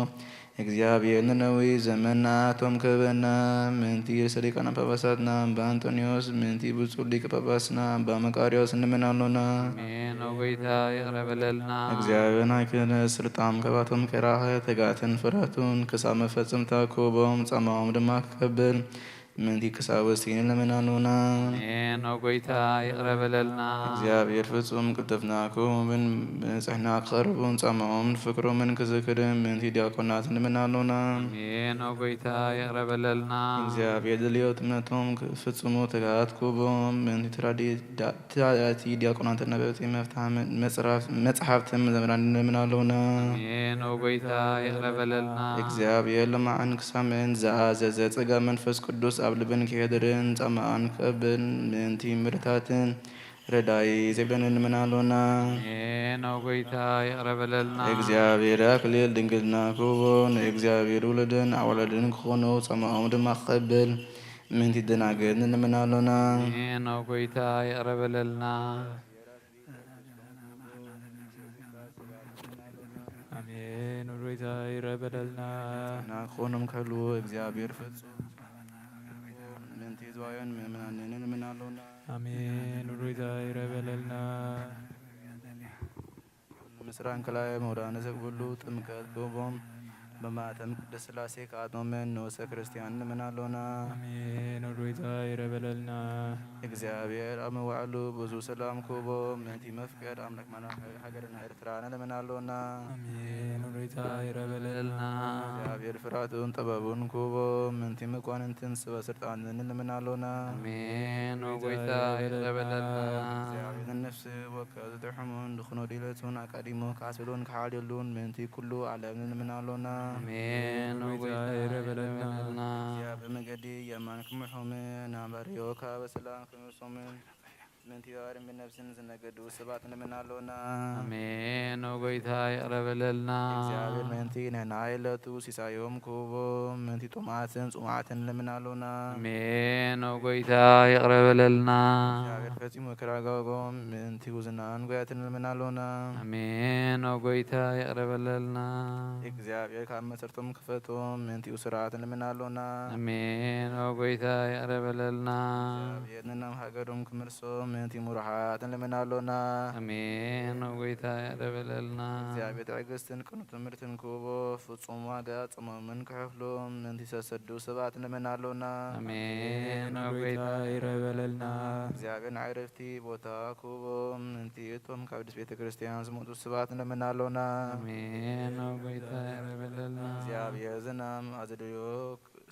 እግዚኣብሔር ንነዊሕ ዘመን ንኣቶም ክህበና ምንቲ ርእሰ ሊቃነ ጳጳሳትና ኣባ ኣንጦንዮስ ምንቲ ብፁዕ ሊቀ ጳጳስና ኣባ መቃርዮስ ንምን ኣሎና። ኣሜን። ኦ ጎይታ ይቕረ በለልና። እግዚኣብሔር ናይ ክህነት ስልጣን ከባቶም ከይራኸ ትጋትን ፍረቱን ክሳብ መፈጸምታ ክህቦም ጻማኦም ድማ ክቀብል ምንቲ ክሳብ ወስቲ ንለምን ኣሎና። ኣሜን። ኦ ጎይታ ይቕረ በለልና። እግዚኣብሔር ፍጹም ቅልጥፍና ክህቦምን ብንጽሕና ክቐርቡን ጻማኦምን ፍቅሮምን ክዝክርን ምንቲ ዲያቆናት ንለምን ኣሎና። ኣሜን። ኦ ጎይታ ይቕረ በለልና። እግዚኣብሔር ድልዮት እምነቶም ክፍጽሙ ትግሃት ክህቦም ምንቲ ተራዲ ዳ-፣ እቲ ዲያቆናት ነበብቲ መፍትሐ መ-፣ መጽራፍ-፣ መጽሐፍትን መዘምራን ንለምን ኣሎና። ኣሜን። ኦ ጎይታ ይቕረ በለልና። እግዚኣብሔር ልማዕን ክሳምዕን ዝኣዘዘ ጸጋ መንፈስ ቅዱስ ኣብ ልብን ክሄድርን ጻማኣን ክቀብል ምንቲ ምርታትን ረዳኢ ዘይብለን ንለምን ኣሎና። ኣሜን። ኦ ጎይታ ይቕረ በለልና። እግዚኣብሔር ኣክሊል ድንግልና ክህቦ ንእግዚኣብሔር ውሉድን ኣዋልድን ክኾኑ ጻማኦም ድማ ክቀብል ምንቲ ደናግል ንለምን ኣሎና። ኣሜን። ኦ ጎይታ ይቕረ በለልና። ኣሜን። ኦ ጎይታ ይቕረ በለልና። እና ክኾኖም ከሉ እግዚኣብሔር ፍጹም ምንቲ ዝዋዮን ምእመናንን ንለምን ኣሎና። ኣሜን። ኦ ጎይታ ይቕረ በለልና። ምስራን ከላይ መውዳነ ዘግብሉ ጥምቀት ክህቦም ብማተም ቅድስት ሥላሴ ከኣትሞምን ንኡሰ ክርስቲያን ንለምን ኣሎና። ኣሜን። ኦ ጎይታ ይቕረ በለልና። እግዚኣብሔር ኣብ መዋዕሉ ብዙ ሰላም ክህቦም ምንቲ መፍቀር ኣምላክ መላክ ሃገርና ኤርትራ ንለምን ኣሎና። ኣሜን። ኦ ጎይታ ይቕረ በለልና። እግዚኣብሔር ፍርሃቱን ጥበቡን ክህቦም ምንቲ መኳንንትን ስበ ስልጣንን ንለምን ኣሎና። ኣሜን። ኦ ጎይታ ይቕረ በለልና። እግዚኣብሔር ንነፍሲ ወከፍ ዝጥሕሙን ድኽኖ ድለቱን ኣቃዲሙ ክሓስብሉን ክሓልየሉን ምንቲ ኩሉ ዓለም ንለምን ኣሎና። ኣሜን። ኦ ጎይታ ይቕረ በለልና። እግዚኣብሔር መገዲ የማን ክምርሖምን ናብ ባርዮ ካብ ሰላም ክምልሶምን ምንቲ ባርን ብነፍስን ዝነገዱ ሰባት ንለምን ኣሎና። ኣሜን። ኦ ጎይታ ይቕረ በለልና። እግዚኣብሔር ምንቲ ንሕና የለቱ ሲሳዮም ክህቦም ምንቲ ጥሙዓትን ጽሙዓትን ንለምን ኣሎና። ኣሜን። ኦ ጎይታ ይቕረ በለልና። እግዚኣብሔር ፈጺሙ ክረጋጎም ምንቲ ውዝናን ጉያትን ንለምን ኣሎና። ኣሜን። ኦ ጎይታ ይቕረ በለልና። እግዚኣብሔር ካብ መሰርቶም ክፈቶም ምንቲ እሱራት ንለምን ኣሎና። ኣሜን። ኦ ጎይታ ይቕረ በለልና። እግዚኣብሔር ንናም ሃገሮም ክምልሶም ምንቲ ምሩሓት ንለምን ኣሎና። ኣሜን። ኦ ጎይታ ይቕረ በለልና። እግዚኣብሔር ትዕግስትን ቅኑዕ ትምህርትን ክህቦ ፍጹም ዋጋ ጽሞምን ክኸፍሎም ምንቲ ሰሰዱ ሰባት ንለምን ኣሎና። ኣሜን። ኦ ጎይታ ይቕረ በለልና። እግዚኣብሔር ንዕረፍቲ ቦታ ክህቦም ምንቲ እቶም ካብ ቅድስት ቤተ ክርስቲያን ዝመጹ ሰባት ንለምን ኣሎና። ኣሜን። ኦ ጎይታ ይቕረ በለልና። እግዚኣብሔር ዝናም ኣዝድዮ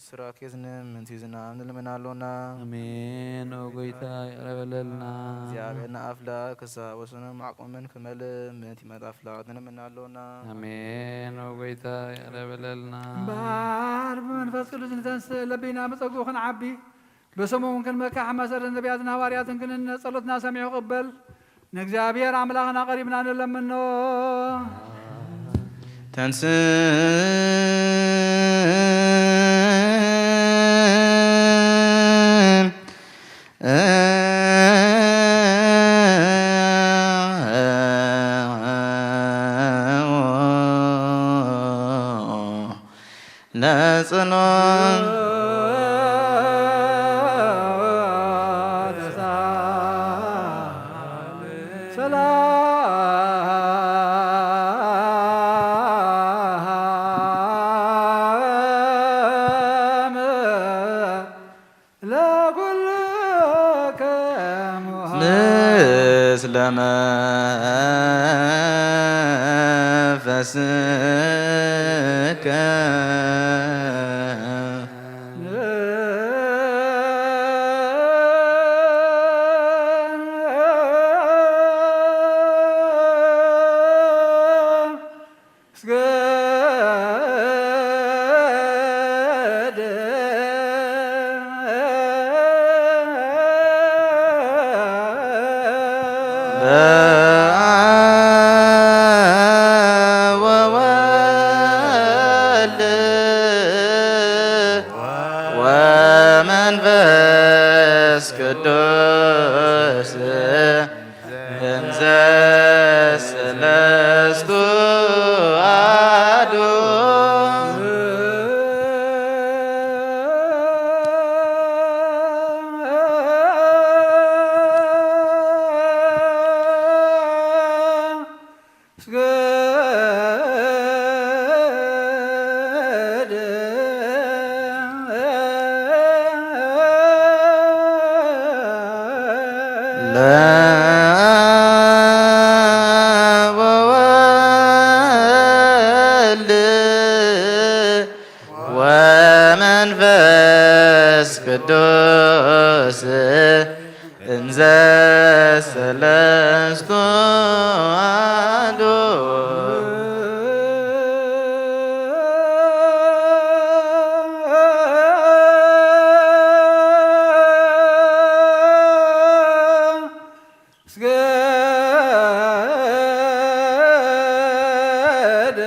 ስራኬዝን ምንቲ ዝናም ንለምን ኣሎና። ኣሜን። ኦ ጎይታ ይቕረ በለልና። እግዚኣብሔር ንኣፍላክ ክሳብ ወሰኖም ዓቕሞምን ክመልእ ምንቲ መት ኣፍላክ ንለምን ኣሎና። ኣሜን። ኦ ጎይታ ይቕረ በለልና። እምበኣር ብመንፈስ ቅዱስ ንተንስእ ለቢና ብጸግኡ ክንዓቢ ብስሙ እውን ክንመካሕ መሰረት ነቢያትን ሃዋርያትን ክንነ ጸሎትና ሰሚዑ ክቕበል ንእግዚኣብሔር ኣምላኽና ቀሪብና ንለምኖ። ተንስእ ለጸሎት ሰላም ለኩልክሙ ስለ መንፈስከ ወመንፈስ ቅዱስ እንዘ ሰለስቱ አሐዱ። ለወወልድ ወመንፈስ ቅዱስ እንዘ ሰለስቱ አሐዱ። ለወልድ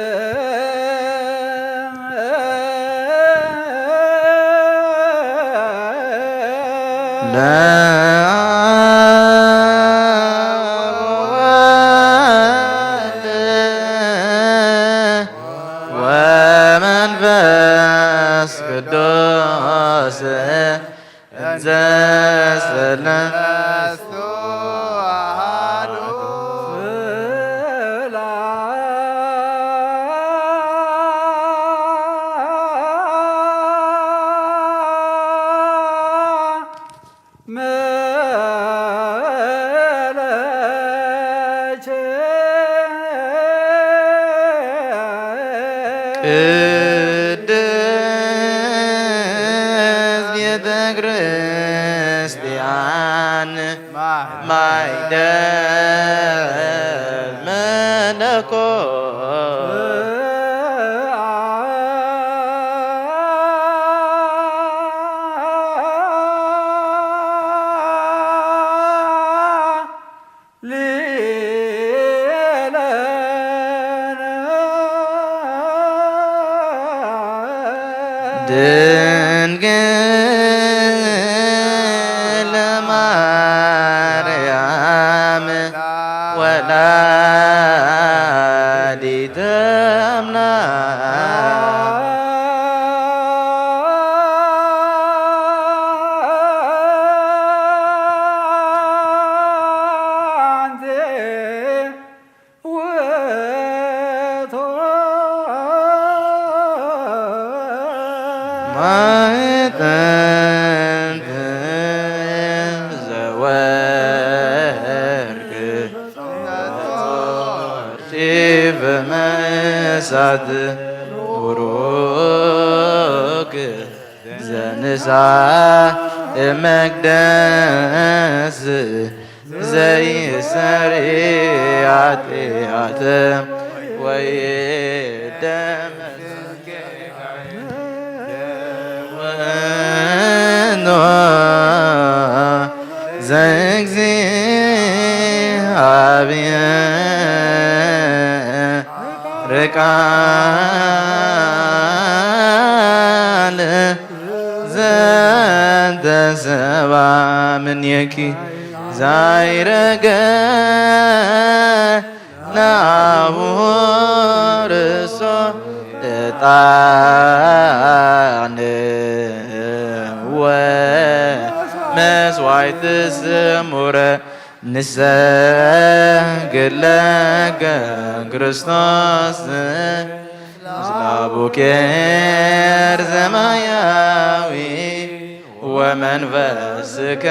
ወመንፈስ ቅዱስ እንዘ ሰለስቱ አሐዱ። ቅድስት ቤተ ክርስቲያን ማይደር መለኮት ድንግል ማርያም ወላዲተ አምላክ። ማዕጠንት ዘወርቅ ጢፍ መሳት ቡሩክ ዘንሳ መቅደስ ዘይሰሪ ኃጢአት ወይ ደመ ወኖ ዘእግዚአብሔር ቃል ዘተሰባ ምኔኪ ዛይረገ ናሁ ርእሶ ዕጣን ወመስዋዕት ስሙረ ንሰግድ ለከ ክርስቶስ ምስለ አቡኪ ዘማያዊ ወመንፈስከ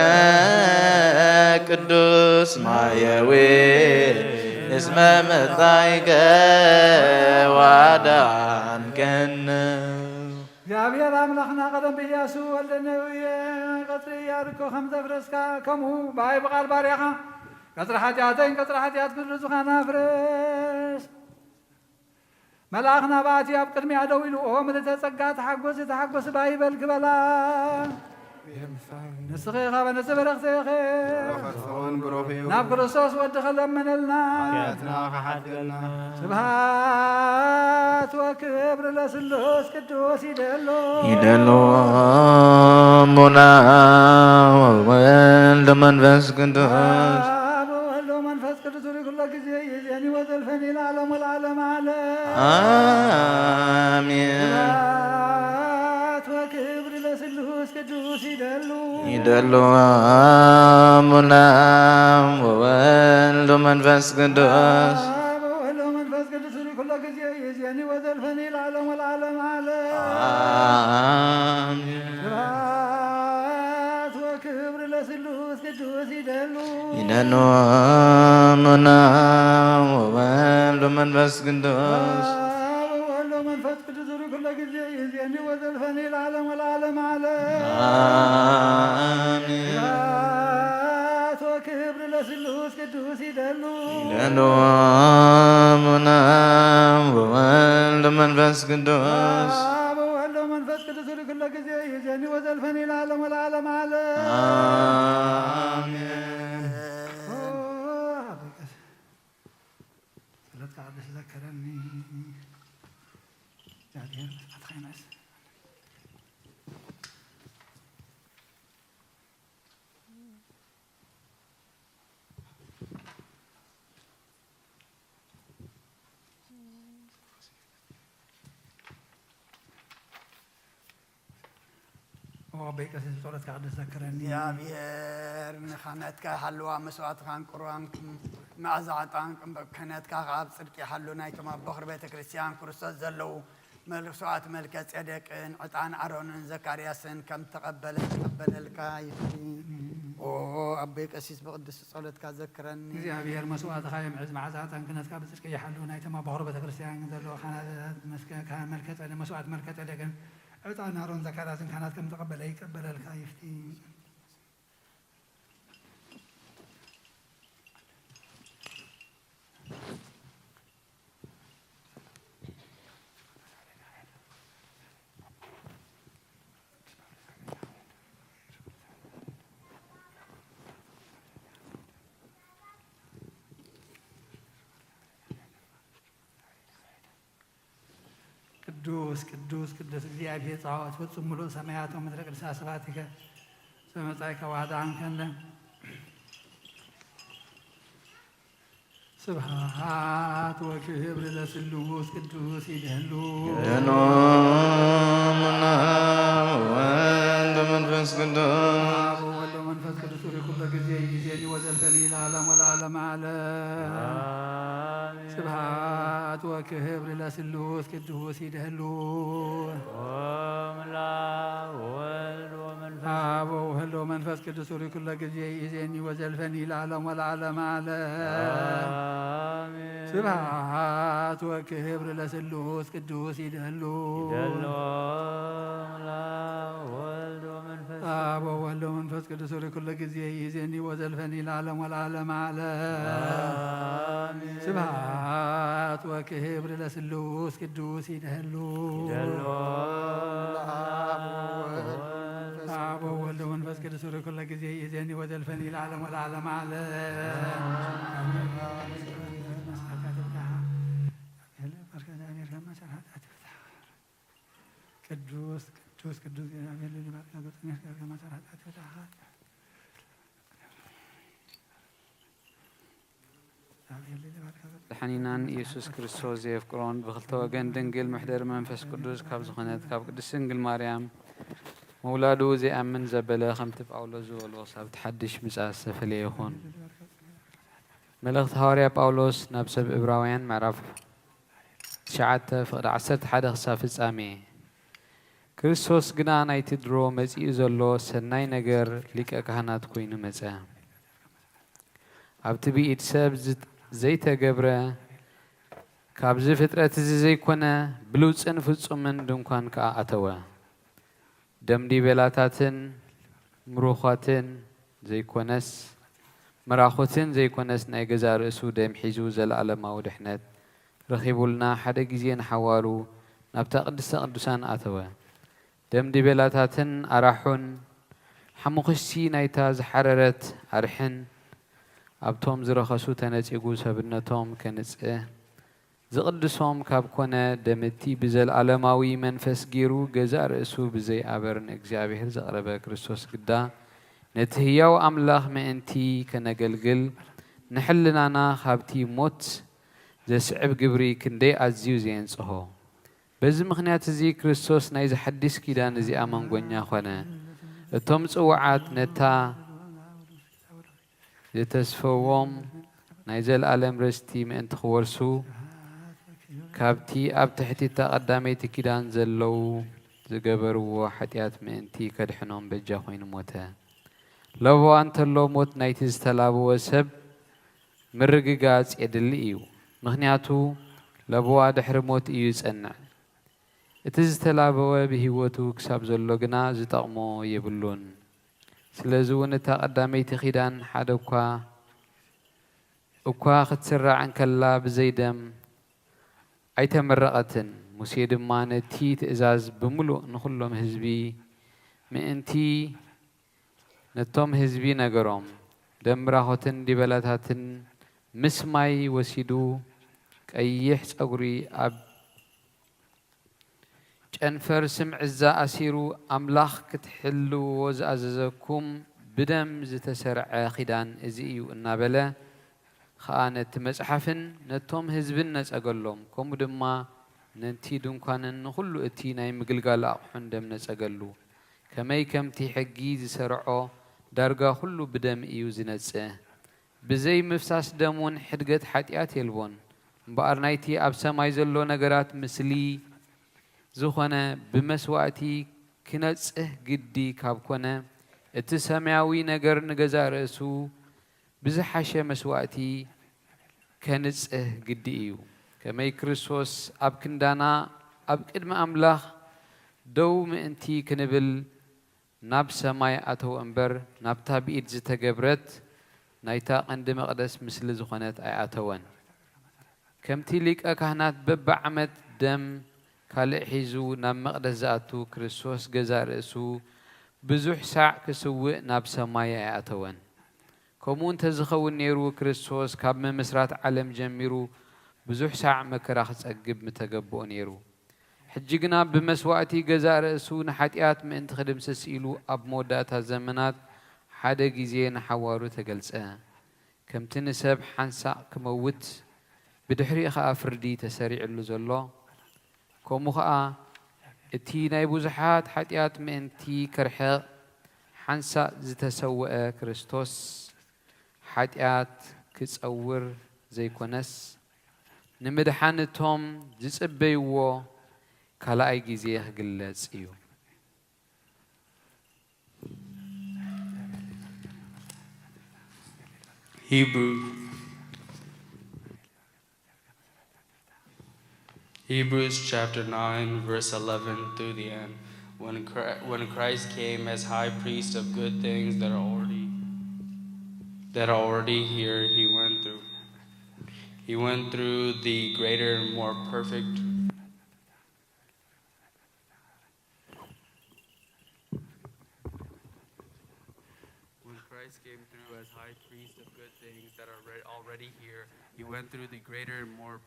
ቅዱስ ማየዊ እስመ መጻኢከ ወአድኃንከነ። እግዚኣብሔር ኣምላኽና ቀደም ብኢያሱ ወልደ ነዌ ቀጽሪ ኢያሪኮ ከም ዘፍረስካ፣ ከምኡ ብኣይ ብቓል ባርያኻ ቀጽሪ ሓጢኣተይን ቀጽሪ ሓጢኣት ኩሉ ዝኻና ፍረስ። መልኣኽ ናብኣ ኣትዩ ኣብ ቅድሚኣ ደው ኢሉ፣ ኦ ምልእተ ጸጋ፣ ተሓጎሲ፣ ተሓጎሲ፣ ባይ በል፣ ክበላ። ንስኺ ኻበ ነፍሲ በረኽቲ ኢኺ። በረኸት እውን ብሩኽ እዩ። ናብ ክርስቶስ ወድኸ ለምነልና። ሓጢኣትና ክሓድገልና። ስብሐት ወክብር ለስሉስ ቅዱስ ይደሎ። ይደሎ ሙና ወወልድ መንፈስ ቅዱስ። አብ ወወልድ ወመንፈስ ቅዱስ ርኩሎ ጊዜ ይዜኒ ወዘልፈኒ ለዓለም ወለዓለም ዓለም። አሜን። ስብሐት ወክብር ለስሉስ ቅዱስ ይደሉ። ይደሉ አቡነ ወወልድ ወመንፈስ ቅዱስ። አብ ወወልድ ወመንፈስ ቅዱስ ርኩሎ ጊዜ ይዜኒ ወዘልፈኒ ለዓለም ወለዓለም ዓለም። አሜን። ስብሐት ወክብር ለስሉስ ቅዱስ ይደሉ። ይደሉ አቡነ ወወልድ ወመንፈስ ቅዱስ። አብ ወወልድ ወመንፈስ ቅዱስ ርኩሎ ጊዜ ይዜኒ ወዘልፈኒ ለዓለም ወለዓለም ዓለም። አሜን። ስብሐት ወክብር ለስሉስ ቅዱስ ይደሉ። ይደሉ አቡነ ወወልድ ወመንፈስ ቅዱስ። አብ ወወልድ ወመንፈስ ቅዱስ ርኩሎ ጊዜ ይዜኒ ወዘልፈኒ ለዓለም ወለዓለም ዓለም። አሜን። ኦ፣ ጸሎትካ ቅዱስ ዘከረኒ። እግዚኣብሔር መስዋዕትኻ ይመልስ። ኦ፣ ኣቦይ ቀሲስ ብጸሎትካ ቅዱስ ዘክረኒ። እግዚኣብሔር ንካህናትካ ይሓልዋ፣ መስዋዕትኻን ቁርባን መዓዛ ዕጣን ክህነትካ ኣብ ጽድቂ ይሓሉ። ናይቶም ኣብ በኹር ቤተ ክርስቲያን ክርስቶስ ዘለዉ መስዋዕት መልከ ጼዴቅን ዕጣን ኣሮንን ዘካርያስን ከም ተቐበለ ተቐበለልካ ይፍቲ። ኦ ኣቦይ ቀሲስ ብቅዱስ ጸሎትካ ዘክረኒ። እግዚኣብሔር መስዋዕትኻ የምዕዝ፣ መዓዛ ዕጣን ክህነትካ ብጽድቂ ይሓሉ። ናይቶም ኣብ በኹር ቤተ ክርስቲያን ዘለዉ ካህናት መስከ-፣ ካህን መልከ ጼዴቅ፣ መስዋዕት መልከ ጼዴቅን ዕጣን ኣሮን ዘካርያስን ካህናት ከም ተቐበለ ይቀበለልካ ይፍቲ። ቅዱስ ቅዱስ ቅዱስ እግዚኣብሔር ጸባኦት ፍጹም ምሉእ ሰማያት ወምድረ ቅዱሳት ስብሐቲከ ዘመጻእከ ዋህዳ አንከለ። ስብሐት ወክብር ለስሉስ ቅዱስ ይደሉ። ይደሉ አቡነ ወወልድ ወመንፈስ ቅዱስ። አብ ወወልድ ወመንፈስ ቅዱስ ርኩበ ጊዜ ይዜኒ ወዘልፈኒ ለዓለም ወለዓለም ዓለም። አሜን። ስብሐት ወክብር ለስሉስ ቅዱስ ይደሉ። ኦም ለአብ ወወልድ ወመንፈስ አብ ወወልድ ወመንፈስ ቅዱስ ርኩለ ጊዜ ይዜኒ ወዘልፈኒ ለዓለም ወለዓለም ዓለም። አሜን። ስብሐት ወክብር ለስሉስ ቅዱስ ይደሉ። ይደሉ ለአብ ወወልድ ወመንፈስ አብ ወወልድ ወመንፈስ ቅዱስ ርኩለ ጊዜ ይዜኒ ወዘልፈኒ ለዓለም ወለዓለም ዓለም። አሜን። ስብሐት ወክብር ለስሉስ ቅዱስ ይደሉ። ይደሉ ለአብ ወወልድ አብ ወወልድ ወመንፈስ ቅዱስ ርኩለ ጊዜ ይዜኒ ወዘልፈኒ ለዓለም ወለዓለም ዓለም። ቅዱስ ቅዱስ ቅዱስ እግዚአብሔር ለባርካ ገጸ መድኃኒናን ኢየሱስ ክርስቶስ ዘየፍቅሮን ብኽልተ ወገን ድንግል ምሕደር መንፈስ ቅዱስ ካብ ዝኾነት ካብ ቅድስት ድንግል ማርያም ምውላዱ ዘይኣምን ዘበለ ከምቲ ጳውሎስ ዝበሎ ክሳብ እቲ ሓድሽ ምጽኣት ዝተፈለየ ይኹን። መልእኽቲ ሃዋርያ ጳውሎስ ናብ ሰብ ዕብራውያን ምዕራፍ ትሽዓተ ፍቕዲ ዓሰርተ ሓደ ክሳብ ፍጻሜ። ክርስቶስ ግና ናይቲ ድሮ መጺኡ ዘሎ ሰናይ ነገር ሊቀ ካህናት ኮይኑ መጸ። ኣብቲ ብኢድ ሰብ ዝት-፣ ዘይተገብረ፣ ካብዚ ፍጥረት እዚ ዘይኮነ፣ ብሉጽን ፍጹምን ድንኳን ከኣ ኣተወ። ደም ዲቤላታትን ምሩዃትን ዘይኮነስ፣ መራኹትን ዘይኮነስ፣ ናይ ገዛእ ርእሱ ደም ሒዙ ዘለኣለማዊ ድሕነት ረኺቡልና፣ ሓደ ግዜ ንሓዋሩ ናብታ ቅድስተ ቅዱሳን ኣተወ። ደም ዲቤላታትን ኣራሑን፣ ሓሙኽሽቲ ናይታ ዝሓረረት ኣርሕን፣ ኣብቶም ዝረኸሱ ተነጺጉ ሰብነቶም ከንጽህ፣ ዝቕድሶም ካብ ኮነ፣ ደም እቲ ብዘለኣለማዊ መንፈስ ገይሩ ገዛእ ርእሱ ብዘይ ኣበር ንእግዚኣብሔር ዘቕረበ ክርስቶስ ግዳ፣ ነቲ ህያው ኣምላኽ ምእንቲ ከነገልግል፣ ንሕልናና ካብቲ ሞት ዘስዕብ ግብሪ ክንደይ ኣዝዩ ዘየንጽሆ። በዚ ምኽንያት እዚ ክርስቶስ ናይዚ ሓድሽ ኪዳን እዚኣ መንጎኛ ኾነ። እቶም ጽዉዓት ነታ ዝተስፈዎም ናይ ዘለኣለም ርስቲ ምእንቲ ክወርሱ፣ ካብቲ ኣብ ትሕቲ እታ ቀዳመይቲ ኪዳን ዘለዉ ዝገበርዎ ሓጢኣት ምእንቲ ከድሕኖም በጃ ኮይኑ ሞተ። ለበዋ እንተሎ ሞት ናይቲ ዝተላበወ ሰብ ምርግጋጽ የድሊ እዩ። ምኽንያቱ ለበዋ ድሕሪ ሞት እዩ ዝጸንዕ። እቲ ዝተላበወ ብህይወቱ ክሳብ ዘሎ ግና ዝጠቕሞ የብሉን። ስለዚ እውን እታ ቀዳመይቲ ኪዳን ሓደ እኳ፣ እኳ ክትስራዕ እንከላ ብዘይ ደም ኣይተመረቐትን። ሙሴ ድማ ነቲ ትእዛዝ ብምሉእ ንኹሎም ህዝቢ ምእንቲ ነቶም ህዝቢ ነገሮም። ደም ምራኾትን ዲበላታትን ምስ ማይ ወሲዱ ቀይሕ ጸጉሪ ኣብ ጨንፈር ስምዕዛ ኣሲሩ፣ ኣምላኽ ክትሕልዎ ዝኣዘዘኩም ብደም ዝተሰርዐ ኪዳን እዚ እዩ እናበለ ኸኣ ነቲ መጽሓፍን ነቶም ህዝብን ነጸገሎም። ከምኡ ድማ ነቲ ድንኳንን ንኹሉ እቲ ናይ ምግልጋል ኣቕሑን ደም ነጸገሉ። ከመይ ከምቲ ሕጊ ዝሰርዖ ዳርጋ ኩሉ ብደም እዩ ዝነጽህ። ብዘይ ምፍሳስ ደም እውን ሕድገት ሓጢኣት የልቦን። እምበኣር ናይቲ ኣብ ሰማይ ዘሎ ነገራት ምስሊ ዝኾነ ብመስዋእቲ ክነጽህ ግዲ ካብ ኮነ፣ እቲ ሰማያዊ ነገር ንገዛእ ርእሱ ብዝሓሸ መስዋእቲ ከንጽህ ግዲ እዩ። ከመይ ክርስቶስ ኣብ ክንዳና ኣብ ቅድሚ ኣምላኽ ደው ምእንቲ ክንብል ናብ ሰማይ ኣተወ እምበር፣ ናብታ ብኢድ ዝተገብረት ናይታ ቀንዲ መቕደስ ምስሊ ዝኾነት ኣይኣተወን። ከምቲ ሊቀ ካህናት በብዓመት ደም ካልእ ሒዙ ናብ መቕደስ ዝኣቱ፣ ክርስቶስ ገዛእ ርእሱ ብዙሕ ሳዕ ክስውእ ናብ ሰማይ ኣይኣተወን። ከምኡ እንተዝኸውን ነይሩ፣ ክርስቶስ ካብ ምምስራት ዓለም ጀሚሩ ብዙሕ ሳዕ መከራ ክጸግብ ምተገብኦ ነይሩ። ሕጂ ግና ብመስዋእቲ ገዛእ ርእሱ ንሓጢኣት ምእንቲ ክድምስስ ኢሉ ኣብ መወዳእታ ዘመናት ሓደ ግዜ ንሓዋሩ ተገልጸ። ከምቲ ንሰብ ሓንሳእ ክመውት ብድሕሪኡ ኸኣ ፍርዲ ተሰሪዕሉ ዘሎ፣ ከምኡ ኸኣ እቲ ናይ ብዙሓት ሓጢኣት ምእንቲ ከርሕቕ ሓንሳእ ዝተሰውአ ክርስቶስ፣ ሓጢኣት ክጸውር ዘይኮነስ፣ ንምድሓን እቶም ዝጽበይዎ ካልኣይ ግዜ ክግለጽ እዩ። Hebrew, Hebrews chapter nine, verse eleven through the end. When Chri- when Christ came as high priest of good things that are already that are already here, he went through he went through the greater, more perfect. When Christ came through as high priest of good things that are re- already here, he went through the greater, more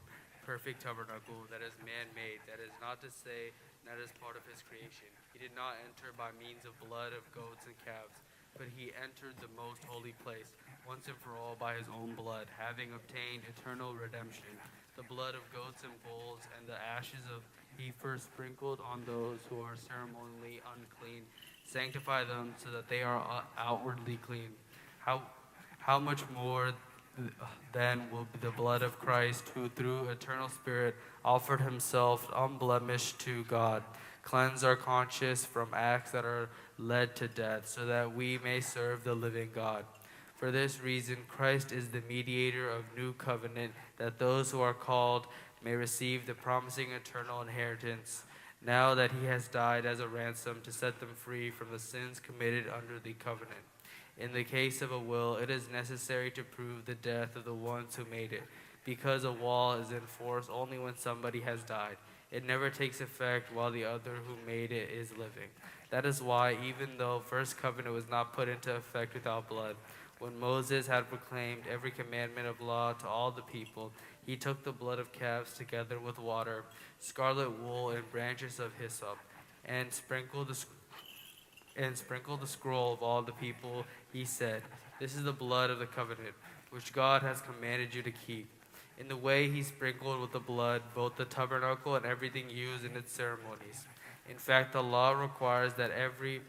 perfect tabernacle that is man made, that is not to say that is part of his creation. He did not enter by means of blood of goats and calves, but he entered the most holy place once and for all by his own blood, having obtained eternal redemption. The blood of goats and bulls and the ashes of he first sprinkled on those who are ceremonially unclean, sanctify them so that they are uh, outwardly clean. How, how much more Then will be the blood of Christ, who through eternal Spirit offered himself unblemished to God, cleanse our conscience from acts that are led to death, so that we may serve the living God. For this reason, Christ is the mediator of new covenant, that those who are called may receive the promising eternal inheritance, now that he has died as a ransom to set them free from the sins committed under the covenant. In the case of a will, it is necessary to prove the death of the ones who made it, because a will is in force only when somebody has died. It never takes effect while the other who made it is living. That is why, even though first covenant was not put into effect without blood, when Moses had proclaimed every commandment of law to all the people, he took the blood of calves together with water, scarlet wool, and branches of hyssop, and sprinkled the sc- and sprinkled the scroll of all the people. He said, "This is the blood of the covenant, which God has commanded you to keep." In the way he sprinkled with the blood both the tabernacle and everything used in its ceremonies. In fact, the law requires that every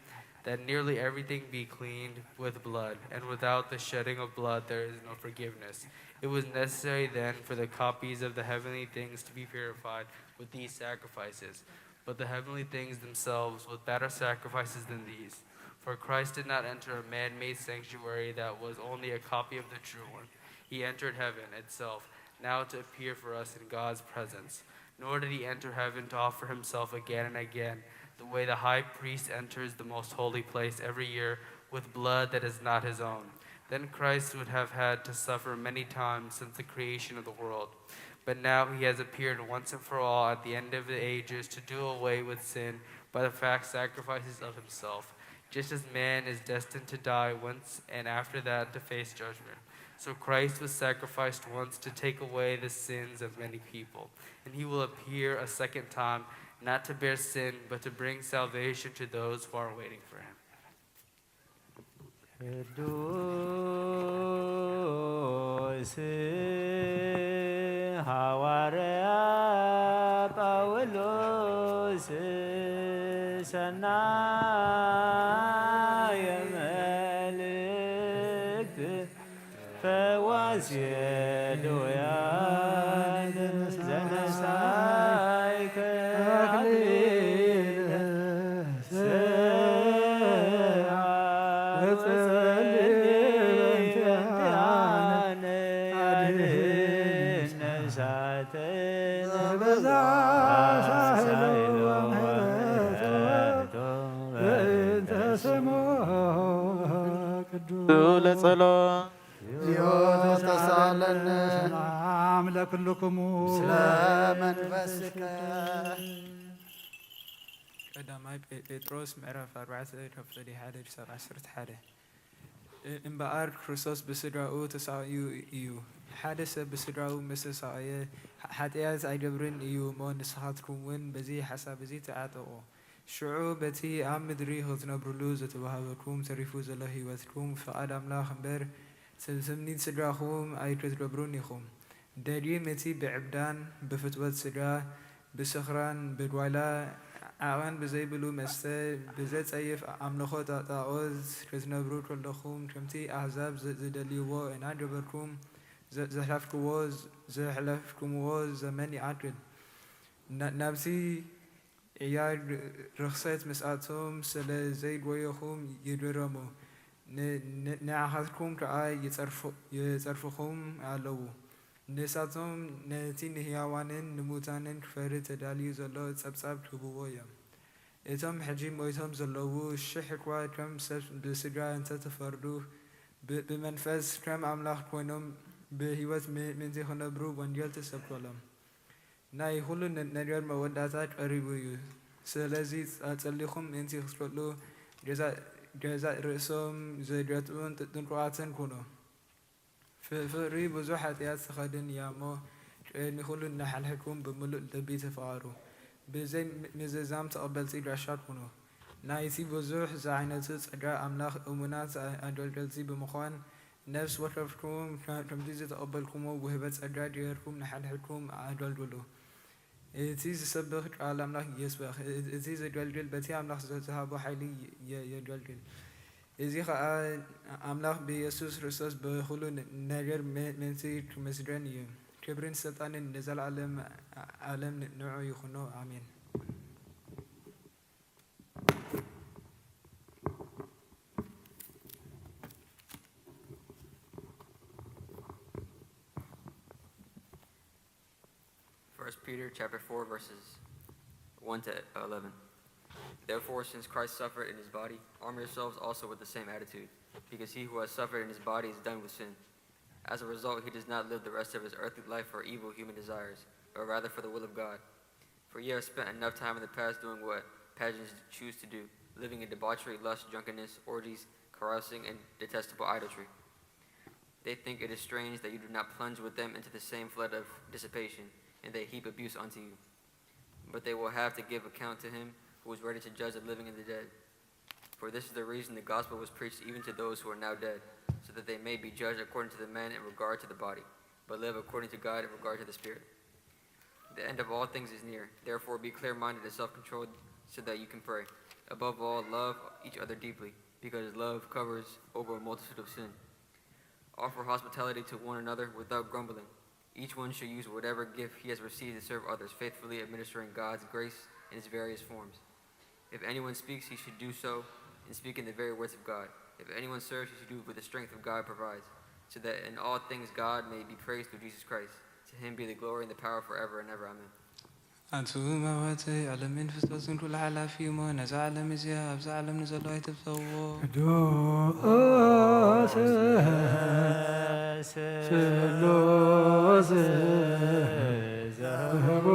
that nearly everything be cleaned with blood, and without the shedding of blood there is no forgiveness. It was necessary then for the copies of the heavenly things to be purified with these sacrifices, but the heavenly things themselves with better sacrifices than these. For Christ did not enter a man-made sanctuary that was only a copy of the true one. He entered heaven itself, now to appear for us in God's presence. Nor did he enter heaven to offer himself again and again, the way the high priest enters the most holy place every year with blood that is not his own. Then Christ would have had to suffer many times since the creation of the world. But now he has appeared once and for all at the end of the ages to do away with sin by the fat sacrifices of himself, just as man is destined to die once and after that to face judgment. So Christ was sacrificed once to take away the sins of many people, and he will appear a second time, not to bear sin, but to bring salvation to those who are waiting for him. ቅዱስ ሐዋርያ ጳውሎስ ሰናየ መልእክት ፈዋሲ ድውያን ዘነሳይከ አክሊለ ለጸሎ እግዚኦ ተሳለነ ሰላም ለክልክሙ ስለ መንፈስከ ቀዳማይ ጴጥሮስ ምዕራፍ ኣርባዕተ ካብ ቁጽሪ ሓደ ክሳብ ዓሰርተ ሓደ። እምበኣር ክርስቶስ ብስድራኡ ተሳቒዩ እዩ። ሓደ ሰብ ብስድራኡ ምስ ተሳቐየ፣ ሓጢኣት ኣይገብርን እዩ እሞ፣ ንስኻትኩም እውን በዚ ሓሳብ እዚ ተዓጠቑ። ሽዑ በቲ ኣብ ምድሪ ኽትነብሩሉ ዝተዋህበኩም ተሪፉ ዘሎ ህይወትኩም፣ ፍቓድ ኣምላኽ እምበር፣ ትምኒት ስድራኹም ኣይክትገብሩን ኢኹም። ደጊም እቲ ብዕብዳን፣ ብፍትወት ስድራ፣ ብስኽራን ብጓይላ ዓቐን ብዘይብሉ መስተ፣ ብዘጸይፍ ኣምልኾ ጣኦት ክትነብሩ ከለኹም፣ ከምቲ ኣህዛብ ዝደልይዎ እናገበርኩም ዘሕለፍክዎ ዘሕለፍኩምዎ ዘመን ይኣክል። ናብቲ ዕያር ርኽሰት ምስኣቶም ስለ ዘይጎየኹም ይግረሙ፣ ንዓኻትኩም ከኣ ይጸርፉኹም ኣለዉ። ንሳቶም ነቲ ንህያዋንን ንሙታንን ክፈርድ ተዳልዩ ዘሎ ጸብጻብ ክህብዎ እዮም። እቶም ሕጂ ሞይቶም ዘለዉ ሽሕ እኳ ከም ሰብ ብስድራ እንተ ተፈርዱ፣ ብመንፈስ ከም ኣምላኽ ኰይኖም ብህይወት ምእንቲ ክነብሩ ወንጌል ተሰብከሎም። ናይ ኹሉ ነገር መወዳእታ ቀሪቡ እዩ። ስለዚ ኣጸሊኹም ምእንቲ ክትክእሉ ገዛእ ርእሶም ዘድረቱን ጥንቁቓትን ኩኑ። ፍቕሪ ብዙሕ ሓጢኣት ትኸድን እያ እሞ፣ ቅድሚ ኹሉ ንሓድሕድኩም ብምሉእ ልቢ ተፋቐሩ። ብዘይ ምዝዛም ተቐበልቲ ጋሻ ኩኑ። ናይቲ ብዙሕ ዝዓይነቱ ጸጋ ኣምላኽ እሙናት ኣገልገልቲ ብምዃን፣ ነፍሲ ወከፍኩም ከምቲ ዝተቐበልኩሞ ውህበት ጸጋ ጌርኩም ንሓድሕድኩም ኣገልግሉ። እቲ ዝሰብኽ ቃል ኣምላኽ ይስበኽ፣ እቲ ዘገልግል በቲ ኣምላኽ ዝሃቦ ሓይሊ የገልግል። እዚ ኸኣ ኣምላኽ ብየሱስ ክርስቶስ ብኹሉ ነ-፣ ነገር መ-፣ ምእንቲ ክምስገን እዩ። ክብርን ስልጣንን ንዘለኣለም ዓለም ንዑ ይኹኖ። ኣሜን። First Peter chapter four, verses one to eleven. Therefore, since Christ suffered in his body, arm yourselves also with the same attitude, because he who has suffered in his body is done with sin. As a result, he does not live the rest of his earthly life for evil human desires, but rather for the will of God. For you have spent enough time in the past doing what pagans choose to do, living in debauchery, lust, drunkenness, orgies, carousing, and detestable idolatry. They think it is strange that you do not plunge with them into the same flood of dissipation, and they heap abuse unto you. But they will have to give account to him who is ready to judge the living and the dead. For this is the reason the gospel was preached even to those who are now dead, so that they may be judged according to the man in regard to the body, but live according to God in regard to the spirit. The end of all things is near. Therefore, be clear minded and self controlled so that you can pray. Above all, love each other deeply, because love covers over a multitude of sin. Offer hospitality to one another without grumbling. Each one should use whatever gift he has received to serve others, faithfully administering God's grace in its various forms. If anyone speaks, he should do so in speaking the very words of God. If anyone serves, he should do what the strength of God provides, so that in all things God may be praised through Jesus Christ. To him be the glory and the power forever and ever. Amen. ኣንቱም ኣሕዋተይ፣ ዓለምን ፍጥረትን ኩሉ ሓላፊ እዩ እሞ፣ ነዛ ዓለም እዚኣ ኣብዛ ዓለም ንዘሎ ኣይትብጸዎ። ቅዱስ ስሉስ ዘህቡ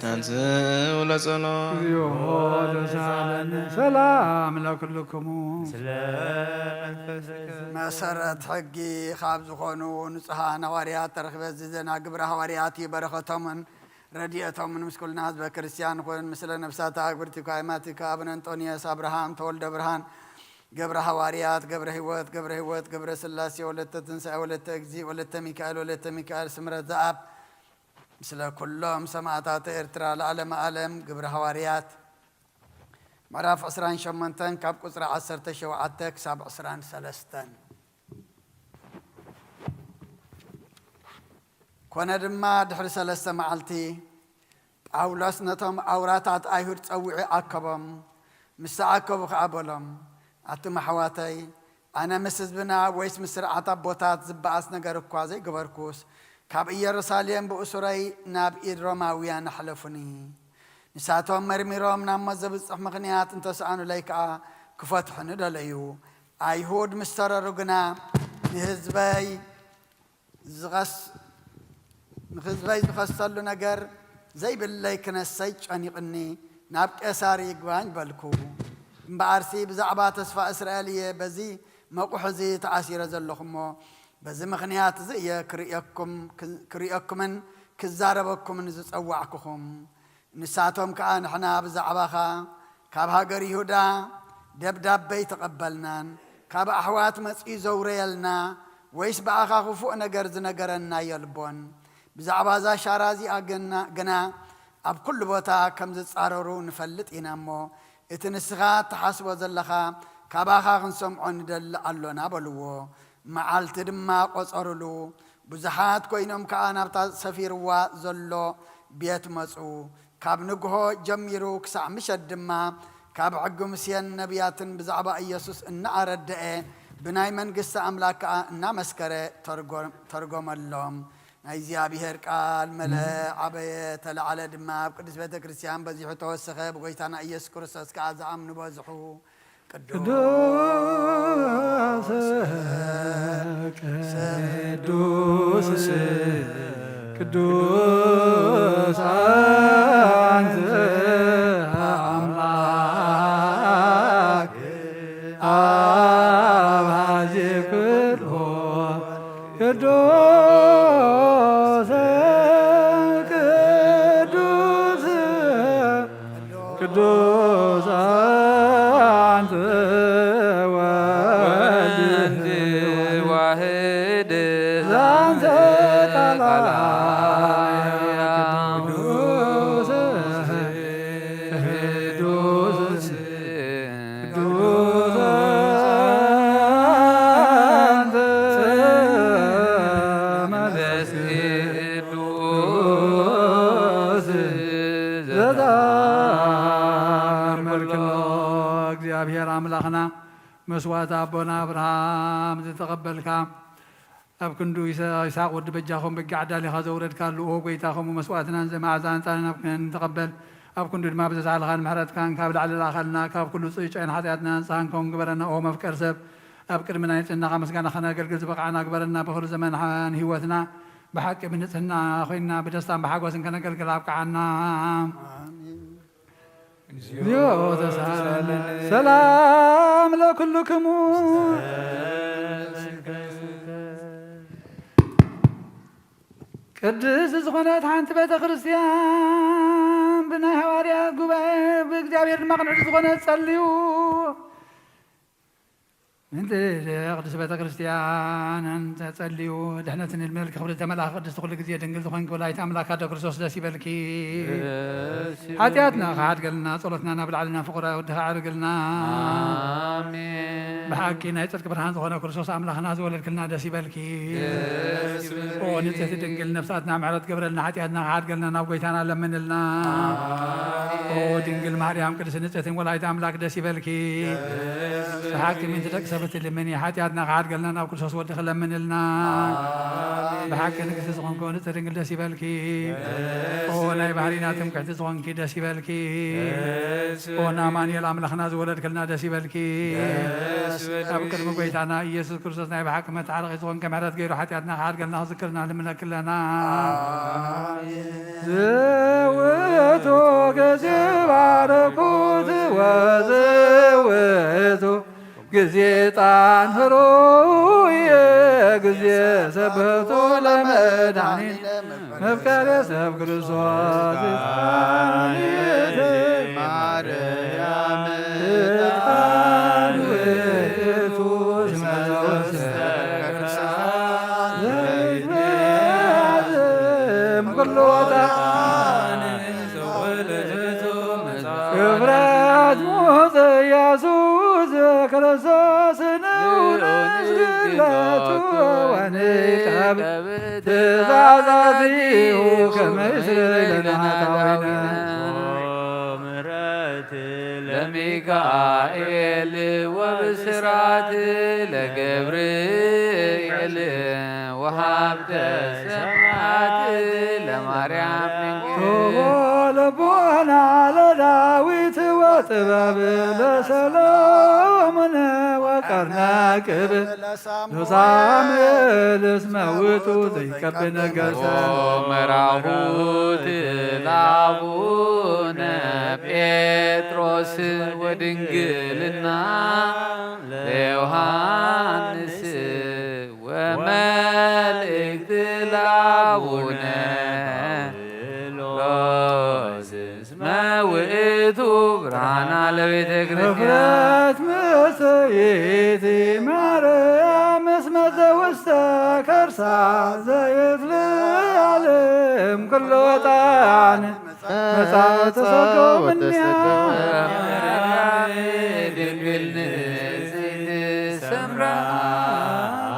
ተንሥእ ወለጸሎ። ሰላም ለኩልክሙ። መሰረት ሕጊ ካብ ዝኾኑ ንጹሓን ሃዋርያት ተረኽበ። እዚ ዜና ግብረ ሃዋርያት እዩ። በረኸቶምን ረድኤቶምን ምስ ኩልና ህዝበ ክርስቲያን ኩን። ምስለ ነፍሳት ኣግብርቲካ ኣይማቲካ ኣቡነ እንጦንዮስ፣ ኣብርሃም ተወልደ ብርሃን፣ ገብረ ሃዋርያት፣ ገብረ ህይወት፣ ገብረ ህይወት፣ ገብረ ስላሴ፣ ወለተ ትንሳኤ፣ ወለተ እግዚእ፣ ወለተ ሚካኤል፣ ወለተ ሚካኤል፣ ስምረት ዘኣብ፣ ምስለ ኩሎም ሰማእታተ ኤርትራ ለዓለመ ዓለም። ግብረ ሃዋርያት ምዕራፍ ዕስራን ሸሞንተን ካብ ቁጽሪ ዓሰርተ ሸውዓተ ክሳብ ዕስራን ሰለስተን። ኮነ ድማ ድሕሪ ሰለስተ መዓልቲ ጳውሎስ ነቶም ኣውራታት ኣይሁድ ጸዊዑ ኣከቦም። ምስ ተኣከቡ ኸኣ በሎም፣ ኣቱም ኣሕዋተይ፣ ኣነ ምስ ህዝብና ወይስ ምስ ስርዓት ኣቦታት ዝበኣስ ነገር እኳ ዘይገበርኩስ፣ ካብ ኢየሩሳሌም ብእሱረይ ናብ ኢድ ሮማውያን ኣሕለፉኒ። ንሳቶም መርሚሮም ናብ ሞት ዘብጽሕ ምኽንያት እንተሰኣኑለይ ከኣ ክፈትሑኒ ደለዩ። ኣይሁድ ምስ ተረሩ ግና ንህዝበይ ዝኸስ ንህዝበይ ዝኸሰሉ ነገር ዘይብለይ ክነሰይ ጨኒቕኒ ናብ ቄሳር ይግባኝ በልኩ። እምበኣርሲ ብዛዕባ ተስፋ እስራኤል እየ በዚ መቑሕ እዚ ተኣሲረ ዘለኹ እሞ በዚ ምኽንያት እዚ እየ ክርእየኩም ክርእየኩምን ክዛረበኩምን ዝጸዋዕኩኹም። ንሳቶም ከኣ ንሕና ብዛዕባኻ ካብ ሃገር ይሁዳ ደብዳበ ኣይተቐበልናን፣ ካብ ኣሕዋት መጺኡ ዘውረየልና ወይስ ብኣኻ ክፉእ ነገር ዝነገረና የልቦን። ብዛዕባ እዛ ሻራ እዚኣ ግና ኣብ ኩሉ ቦታ ከም ዝጻረሩ ንፈልጥ ኢና እሞ፣ እቲ ንስኻ እትሓስቦ ዘለኻ ካባኻ ክንሰምዖ ንደሊ ኣሎና በልዎ። መዓልቲ ድማ ቈጸሩሉ። ብዙሓት ኰይኖም ከኣ ናብታ ሰፊርዋ ዘሎ ቤት መጹ። ካብ ንግሆ ጀሚሩ ክሳዕ ምሸት ድማ ካብ ሕጊ ሙሴን ነብያትን ብዛዕባ ኢየሱስ እናኣረድኤ ብናይ መንግስቲ ኣምላክ ከኣ እናመስከረ ተርጎመሎም። ናይ እግዚኣብሄር ቃል መለ ዓበየ ተለዓለ ድማ ኣብ ቅድስት ቤተ ክርስቲያን በዚሑ ተወሰኸ ብጎይታና ኢየሱስ ክርስቶስ ከኣ ዝኣምኑ በዝሑ። ቅዱስ ቅዱስ ቅዱስ ኣንተ ኣምላክ አብሃዚ ኩሉ ቅዱስ ቅዱስ ቅዱስ አንተ ወልድ ወልድ ዋህድ ዛንተ ዛንተ ቃላ ቃላ ቅዱስ ቅዱስ ቅዱስ አንተ መንፈስ ቅዱስ ዘተአምር ኩሎ። እግዚኣብሔር ኣምላኽና መስዋዕቲ ኣቦና ኣብርሃም ዝተቐበልካ፣ ኣብ ክንዱ ይሳ-፣ ይስሓቅ ወዲ በጃኹም በጊዕ ኣዳሊኻ ዘውረድካሉ፣ ኦ ጐይታ፣ ከምኡ መስዋዕትናን ዘመዓዛ ዕጣንናን ኣብ ክንዲ ንተቐበል፣ ኣብ ክንዱ ድማ ብዘሳልኻን ምሕረትካን ካብ ላዕሊ ለኣኸልና፣ ካብ ኩሉ ጽዩይ ጨን ሓጢኣትና ንጽሃን ከውን ግበረና። ኦ መፍቀር ሰብ፣ ኣብ ቅድሚ ናይ ንጽህናኻ ምስጋና ከነገልግል ዝበቕዓና ግበረና። ብኹሉ ዘመን ሓ-፣ ንህይወትና ብሓቂ ብንጽህና ኮይንና ብደስታን ብሓጎስን ከነገልግል ኣብቅዓና። ኣሜን። እግዚኦ ተሳለነ። ሰላም ለኩልክሙ። ቅድስት ዝኾነት ሓንቲ ቤተ ክርስቲያን ብናይ ሃዋርያት ጉባኤ ብእግዚኣብሔር ድማ ቅንዕቲ ዝኾነት ጸልዩ። ምእንቲ ቅድስት ቤተ ክርስቲያን ተጸልዩ። ድሕነትን ዕድመን ክብሪ ተመልኣ ቅድስቲ ኩሉ ግዜ ድንግል ዝኾንኪ ወላዲተ ኣምላክ ኣደ ክርስቶስ ደስ ይበልኪ። ደስ ይበልኪ። ሓጢኣትና ክሓድገልና ጸሎትና ናብ ላዕልና ፍቑር ወድኻ ኣዕርግልና። ኣሜን። ብሓቂ ናይ ጽድቂ ብርሃን ዝኾነ ክርስቶስ ኣምላኽና ዝወለድክልና ደስ ይበልኪ። ደስ ይበልኪ። ኦ ንጽሕቲ ድንግል ነፍሳትና ምሕረት ግበረልና፣ ሓጢኣትና ክሓድገልና ናብ ጐይታና ለምንልና። ኣሜን። ኦ ድንግል ማርያም ቅድስቲ ንጽሕትን ወላዲተ ኣምላክ ደስ ይበልኪ። ደስ ይበልኪ። ብሓቂ ምእንቲ ደቂ ሰብ እትልምኒ፣ ሓጢኣትና ክሓድገልና ናብ ክርስቶስ ወድኺ ለምንልና። ኣሜን። ብሓቂ ንግስቲ ዝኾንኪ ንጽሕቲ ድንግል ደስ ይበልኪ። ደስ ኦ ናይ ይበልኪ። ባህሪና ትምክሕቲ ዝኾንኪ ደስ ይበልኪ። ደስ ኦ ይበልኪ። ንኣማኑኤል ኣምላኽና ዝወለድክልና ደስ ይበልኪ። ደስ ይበልኪ። ኣብ ቅድሚ ጐይታና ኢየሱስ ክርስቶስ ናይ ብሓቂ መተዓረቒ ዝኾንኪ፣ ምሕረት ገይሩ ሓጢኣትና ክሓድገልና ክዝክርና ልምነኪ ኣለና። ኣሜን። ዝውቱ ግዜ ባረኩት ወዝውቱ ግዜ ጣን ህሩየ ግዜ ሰብህቱ ለመድኃኒነ መፍቀሬ ሰብ ክርስቶስ ማርያም ዕጣን ውእቱ እስመ ዘውስተ ከርሳ ዘይትያዝም ኩሎ ዕጣን ክብረት ሙሴ ኢየሱስ ክርስቶስ ንዑ ንስግድ ለቱ ወንቀብ ትእዛዛቲሁ ከመ ይስረይ ለነ ኃጣውኢነ። ምሕረት ለሚካኤል ወብስራት ለገብርኤል ወሀብተ ሰማያት ለማርያም ድንግል። ቶቦ ልቦና ለዳዊት ወጥበብ ለሰሎሞን ወቀርነ ቅብ ለሳሙኤል እስመ ውእቱ ዘይቀብ ነገሰ። መራሁት ለአቡነ ጴጥሮስ ወድንግልና ለዮሐንስ ወመልእክት ለአቡነ ጳውሎስ እስመ ውእቱ ብርሃና ለቤተ ክርስቲያን። ህፍረት ምሰይቲ ማርያም እስመ ዘውስተ ከርሳ ዘይትለዓለም ኩሎ ዕጣን መጻወ ተሰገው ምንያ። ድንግል ንጽሕት ሰምራ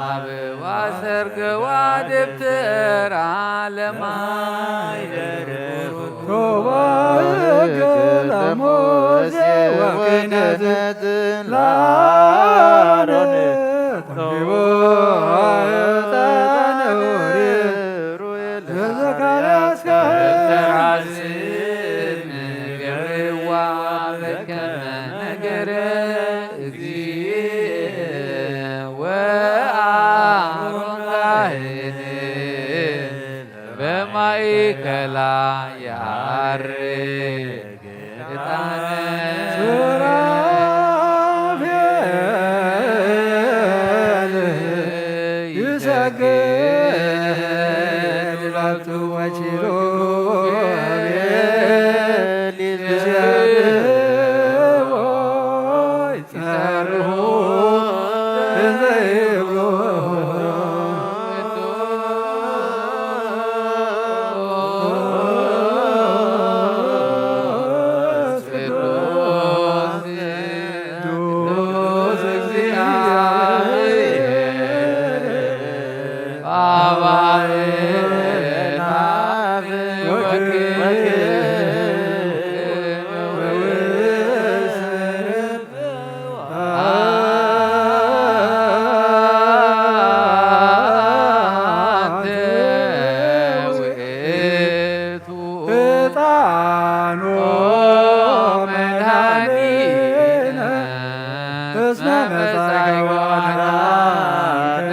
አበባ ሰርገዋ ደብተራ ለማይ ደርቦ። ቶባ ሕግ ለሙሴ ወክህነት ለአሮን ተንቢቦ ዕጣነ ኦሪት ለዘካርያስ ካህን። ገብርዋ በከመ ነገረ እግዚእ ወአሮን ካህን በማእከላ ያርግ ዕጣነ። ሱራፌል እንዘ ይብሎ ቅዱስ እግዚአብሔር አባይና ወክብር ዕጣኑ መድኃኒነ እስመ መጻእከ ወአድኃንከ።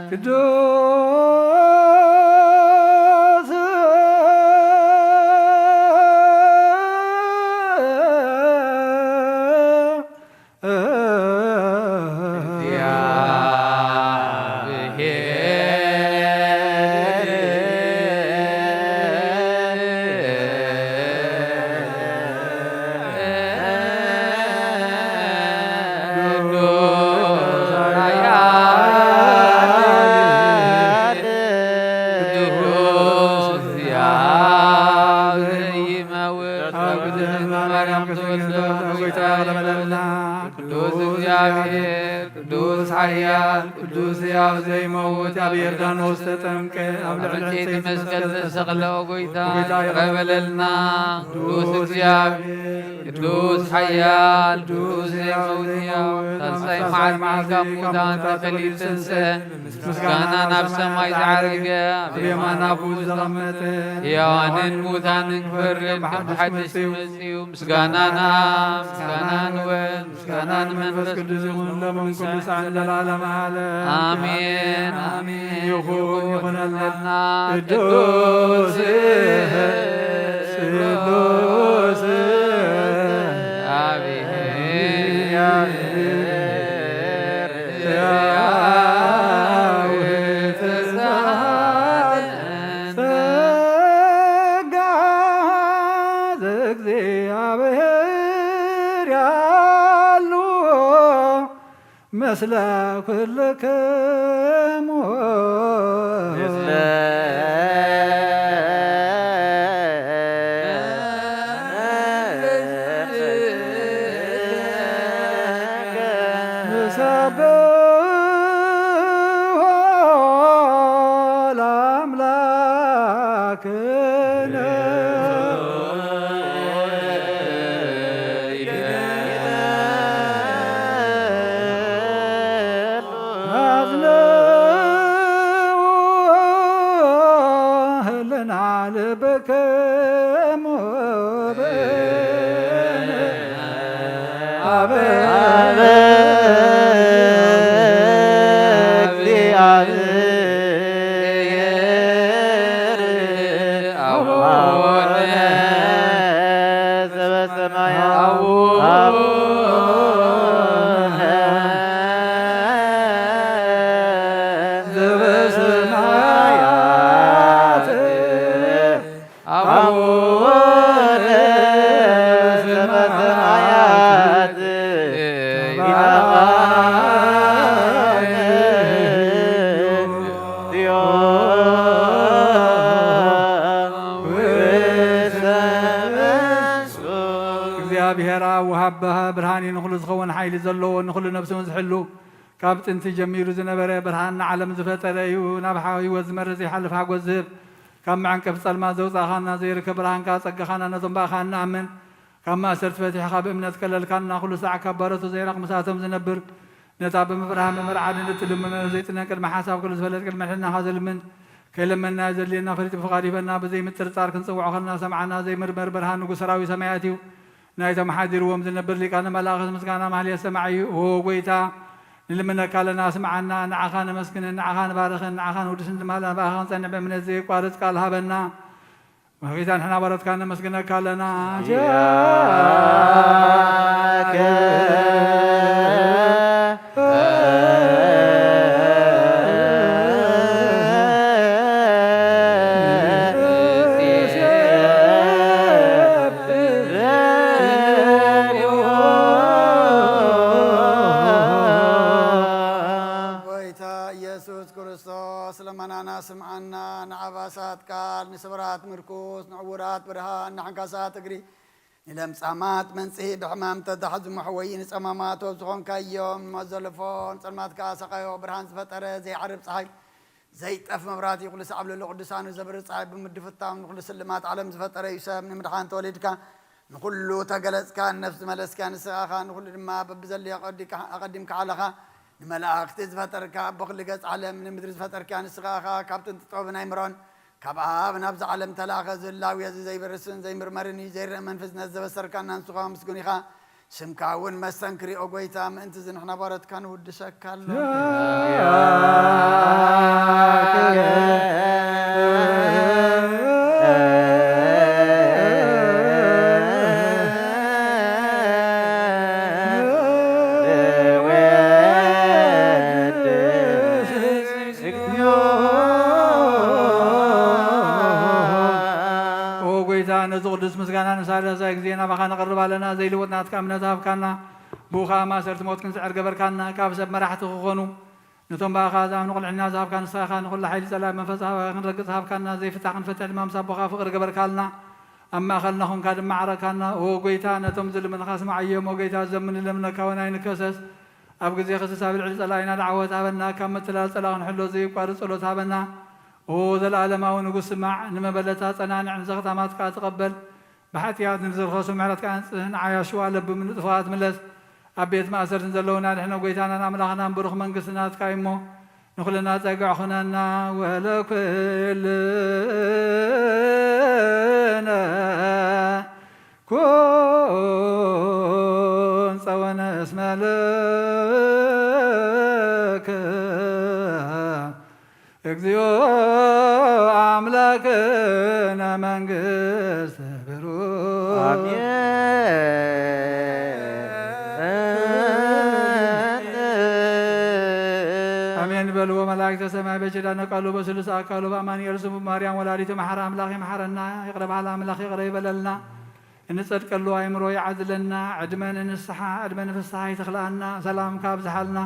ቅዱስ ቅዱስ እግዚአብሔር ቅዱስ ኃያል ቅዱስ ሕያው ዘይመውት ኣብ ዮርዳኖስ ተጠምቀ፣ ኣብ ልዕሊ ዕንጨይቲ መስቀል ተሰቕለ። ኦ ጐይታ፣ ይቕረ በለልና። ቅዱስ እግዚአብሔር ቅዱስ ኃያል ቅዱስ ዘይመውት ሕያው፣ ሳልሳይ መዓልቲ ካብ ሙታን ተፈልዩ ዝተንስአ፣ ምስጋና ናብ ሰማይ ዝዓረገ፣ ኣብ የማን ኣቦኡ ዝተቐመጠ፣ ሕያዋንን ሙታንን ክፈርድ ካብ ሓድሽ መጺኡ፣ ምስጋናና ምስጋና ንወልድ ምስጋና ንመንፈስ ቅዱስ ይኹን፣ ሎምን ኩሉ ሰዓትን ዘለዓለመ ዓለም። ኣሜን፣ ኣሜን። ይኹን፣ ይኹነልና። ቅዱስ፣ ቅዱስ እግዚአብሔር ያውት ጸጋ ዘእግዚአብሔር ያሉ ምስለ ኩልክሙ። ምስለ ንሰብሖ ለአምላክነ። አጽንዑ ህልና ልብክሙ አብ አቡነ ዘበሰማያት አቡነ ዘበሰማያት አቡነ ዘበሰማያት ይትባረክ ስምከ። እግዚኣብሔር ኣብ ወሃቢ ብርሃን እዩ፣ ንኹሉ ዝኸውን ሓይሊ ዘለዎ፣ ንኹሉ ነፍሲ እውን ዝሕሉ፣ ካብ ጥንቲ ጀሚሩ ዝነበረ ብርሃን ንዓለም ዝፈጠረ እዩ። ናብ ሓ-፣ ህይወት ዝመርሕ ዘይሓልፍ ሓጎስ ዝህብ፣ ካብ መዐንቀፊ ጸልማት ዘውጻእኻና ዘይርከብ ብርሃንካ ጸጋኻና ነቶም ብኣኻ እንኣምን ካብ ማእሰርቲ ፈቲሕኻ ብእምነት ከለልካና፣ ኩሉ ሳዕ ካብ ባሮቱ ዘይራቕ ምሳቶም ዝነብር፣ ነታ ብምፍራህን ብምርዓድን እትልምኖ ዘይጥነን ቅድሚ ሓሳብ ኩሉ ዝፈለጥ ቅድሚ ሕልናኻ ዘልምን፣ ከይለመንናዮ ዘድልየና ፈሊጡ ብፍቓዱ ይበና። ብዘይምጥርጣር ክንጽውዖ ከለና ሰምዓና ዘይምርመር ብርሃን ንጉስ ሰራዊት ሰማያት እዩ። ናይቶም ሓዲርዎም ዝነብር ሊቃነ መላእኽት ምስጋና ማህሌት ሰማዒ እዩ። ኦ ጐይታ፣ ንልምነካ ኣለና፣ ስምዓና፣ ንዓኻ ነመስግንን፣ ንዓኻ ንባርኽን፣ ንዓኻ ንውድስን ድማ ለንባኻ ክንጸንዕ ብእምነት ዘየቋርጽ ቃል ሃበና። ጌታ ንሕና ባሮትካ ነመስግነካ ኣለና። ምትላል፣ ንስብራት ምርኩስ፣ ንዕውራት ብርሃን፣ ንሓንካሳት እግሪ፣ ንለምጻማት መንጽሂ፣ ብሕማም ተታሕዙ መሕወዪ፣ ንጸማማት ወብ ዝኾንካዮም፣ ንመዘለፎ ንጸልማት ከኣ ሰቓዮ ብርሃን ዝፈጠረ ዘይዓርብ ጸሓይ፣ ዘይጠፍ መብራህቲ፣ ኩሉ ሳዕ ኣብ ልዕሊ ቅዱሳኑ ዘብርህ ጸሓይ ብምድፍታም፣ ንኹሉ ስልማት ዓለም ዝፈጠረ እዩ ሰብ ንምድሓን ተወሊድካ፣ ንኹሉ ተገለጽካ፣ ንነፍሲ መለስካ ንስኻ ኢኻ፣ ንኹሉ ድማ በብዘድልዮ ኣቐዲካ-፣ ኣቐዲምካ ሓለኻ፣ ንመላእኽቲ ዝፈጠርካ፣ ኣቦ ኩሉ ገጽ ዓለም ንምድሪ ዝፈጠርካ ንስኻ ኢኻ፣ ካብ ጥንቲ ጥበብን ኣይምሮን፣ ካብ ኣብ ናብዛ ዓለም ተላእኸ። እዚ ህላዌ እዚ ዘይበርስን ዘይምርመርን እዩ፣ ዘይረእ መንፈስነት ዘበሰርካና ንስኻ ምስጉን ኢኻ። ስምካ እውን መስተንክር እዩ፣ ኦ ጐይታ፣ ምእንቲ እዚ ንሕና ባሮትካ ንውድሰካ ኣሎ። ኦ ጐይታ፣ ነዚ ቅዱስ ምስጋና ንሳልሳይ ግዜ ናባኻ ነቕርብ ኣለና። ዘይልወጥ ናትካ እምነት ሃብካና። ብኡ ኸኣ ማእሰርቲ ሞት ክንስዕር ገበርካና። ካብ ሰብ መራሕቲ ክኾኑ፣ ነቶም ብኣኻ ዝኣምኑ ቅንዕና ዝሃብካ ንስኻ ኢኻ። ንኹሉ ሓይሊ ጸላኢ መንፈስ ኣባኻ ክንረግጽ ሃብካና። ዘይፍታሕ ክንፈትሕ ድማ ምስ ኣቦኻ ፍቕሪ ገበርካልና። ኣብ ማእኸልና ኹንካ ድማ ዓረካና። ኦ ጐይታ፣ ነቶም ዝልምንኻ ስምዓዮም። ኦ ጐይታ፣ ዘምን ንለምነካ እውን ኣይንከሰስ። ኣብ ግዜ ክስስ ኣብ ልዕሊ ጸላኢና ደዓወት ሃበና። ካብ ምትላል ጸላኢ ክንሕሎ ዘየቋርጽ ጸሎት ሃበና። ኦ ዘለኣለማዊ ንጉስ ስማዕ፣ ንመበለታ ጸናንዕ፣ ንዘኽታማት ከኣ ተቐበል። ብሓጢኣት ንዝርኸሱ ምሕረትካ ኣንጽህ፣ ንዓያሹ ኣለብም ንጥፉኣት ምለስ። ኣብ ቤት ማእሰርቲ ዘለዉና ድሕነ ጐይታናን ኣምላኽናን ብሩኽ መንግስቲ ናትካ እዩ እሞ፣ ንኹልና ጸግዕ ኹነና። ወለኩልነ ኩን ጸወነ እስመ ለከ እግዚኦ አምላክነ መንግስት ብሩክ። አሜን። አሜን በልዎ መላእክተ ሰማይ በኪዳነ ቃሉ በስሉስ አካሉ በአማኑኤል ስሙ ማርያም ወላዲቱ መሐረ አምላክ ይመሐረና። ይቅረ በሃሊ አምላክ ይቅረ ይበለልና። እንጸድቀሉ ኣእምሮ ይዓድለና። ዕድመ ንንስሓ፣ ዕድመ ንፍስሓ ይትኽልኣና። ሰላምካ ኣብዝሓልና።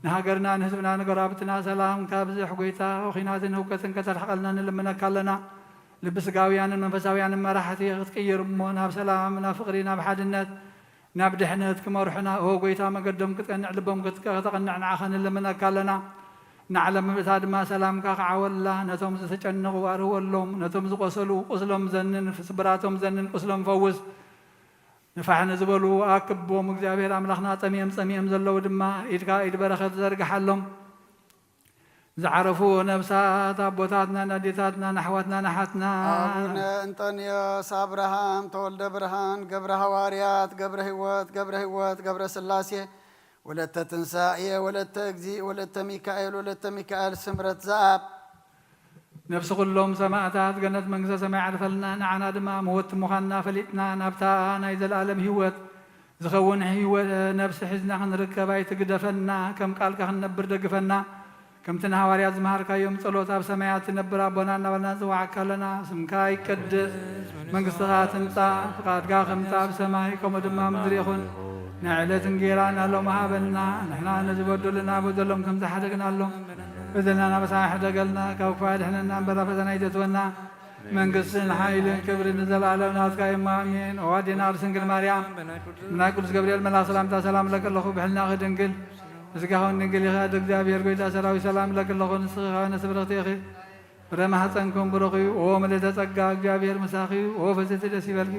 ንሃገርና፣ ንህዝብና፣ ንጎረባብትና ሰላም ካብዝሕ ጐይታ፣ ኹናትን ህውከትን ከተርሕቐልና ንልምነካ ኣለና። ልቢ ስጋውያንን መንፈሳውያንን መራሕቲ ክትቅይር እሞ፣ ናብ ሰላም፣ ናብ ፍቕሪ፣ ናብ ሓድነት፣ ናብ ድሕነት ክመርሑና፣ ኦ ጐይታ፣ መገዶም ክጸንዕ፣ ልቦም ክትከ-፣ ከተቐንዕ ንዓኻ ንልምነካ ኣለና። ንዓለም ምልእታ ድማ ሰላምካ ክዓወላ፣ ነቶም ዝተጨነቑ ኣርህወሎም፣ ነቶም ዝቖሰሉ ቁስሎም ዘንን፣ ስብራቶም ዘንን ቁስሎም ፈውስ። ንፋሕ ንዝበሉ ኣክቦም፣ እግዚኣብሔር ኣምላኽና፣ ጸሚኦም ጸሚኦም ዘለዉ ድማ ኢድካ ኢድ በረኸት ዘርግሓሎም። ዝዓረፉ ነብሳት ኣቦታትናን ኣዴታትናን ኣሕዋትናን ኣሓትናን። ኣቡነ እንጠንዮስ፣ ኣብርሃም፣ ተወልደ ብርሃን፣ ገብረ ሃዋርያት፣ ገብረ ህይወት፣ ገብረ ህይወት፣ ገብረ ስላሴ፣ ወለተ ትንሳኤ፣ ወለተ እግዚእ፣ ወለተ ሚካኤል፣ ወለተ ሚካኤል፣ ስምረት ዘኣብ። ነፍሲ ኩሎም ሰማእታት ገነት መንግስተ ሰማይ ዓርፈልና፣ ንዓና ድማ መወቲ ምዃንና ፈሊጥና ናብታ ናይ ዘለኣለም ህይወት ዝኸውን ህይወት ነፍሲ ሒዝና ክንርከብ ኣይትግደፈና፣ ከም ቃልካ ክንነብር ደግፈና። ከምቲ ንሃዋርያት ዝመሃርካዮም ጸሎት ኣብ ሰማያት ትነብር ኣቦና እናበልና ንጽውዓካ ኣለና። ስምካ ይቀደስ፣ መንግስትኻ ትምጻእ፣ ፍቓድካ ከምቲ ኣብ ሰማይ ከምኡ ድማ ኣብ ምድሪ ይኹን። ናይ ዕለት እንጌራና ሎሚ ሃበና፣ ንሕና ነዚ በደሉና በደሎም ከም ዝሓደግናሎም፣ በደልና ናብ ሰማይ ሕደገልና፣ ካብ ክፉእ ኣድሕነና እምበር ኣብ ፈተና ኣይተእትወና። መንግስትን ሓይልን ክብርን ንዘለኣለም ናትካ እዩ እሞ ኣሜን። ኦ ኣዴና ቅድስት ድንግል ማርያም፣ ናይ ቅዱስ ገብርኤል መልኣክ ሰላምታ ሰላም እለኪ ኣለኹ፣ ብሕልናኺ ድንግል፣ ብስጋኺ እውን ድንግል ኢኺ። ኣደ እግዚኣብሔር ጐይታ ሰራዊት ሰላም እለኪ ኣለኹ፣ ንስኺ ከበነ ስብርኽቲ ኢኺ። ፍረ ማህፀንኩም ብሩኽ እዩ። ኦ ምልዕተ ጸጋ፣ እግዚኣብሔር ምሳኺ እዩ። ኦ ፍጽቲ ደስ ይበልኪ።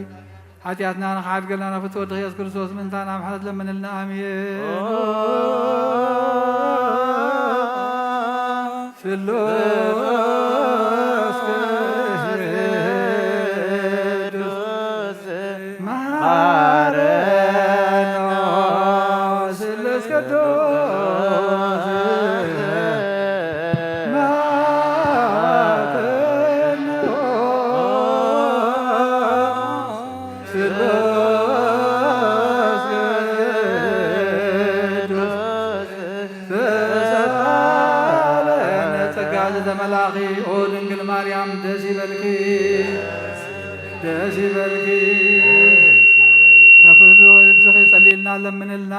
ሓጢኣትና ንኽሓድገልና ናብ ፍትወ ወድኺ ኢየሱስ ክርስቶስ ምእንታና ምሕረት ለምንልና። ኣሜን። ስሉስ ቅዱስ መሐረነ። ስሉስ ቅዱስ መሐረነ። ስሉስ ቅዱስ ተሰብሐ ለነ። ጸጋ ዝተመላኺ ኦ ድንግል ማርያም ደስ ይበልኪ፣ ደስ ይበልኪ። ኣብ ፍቅሪ ወድኺ ጸልይልና ለምንልና።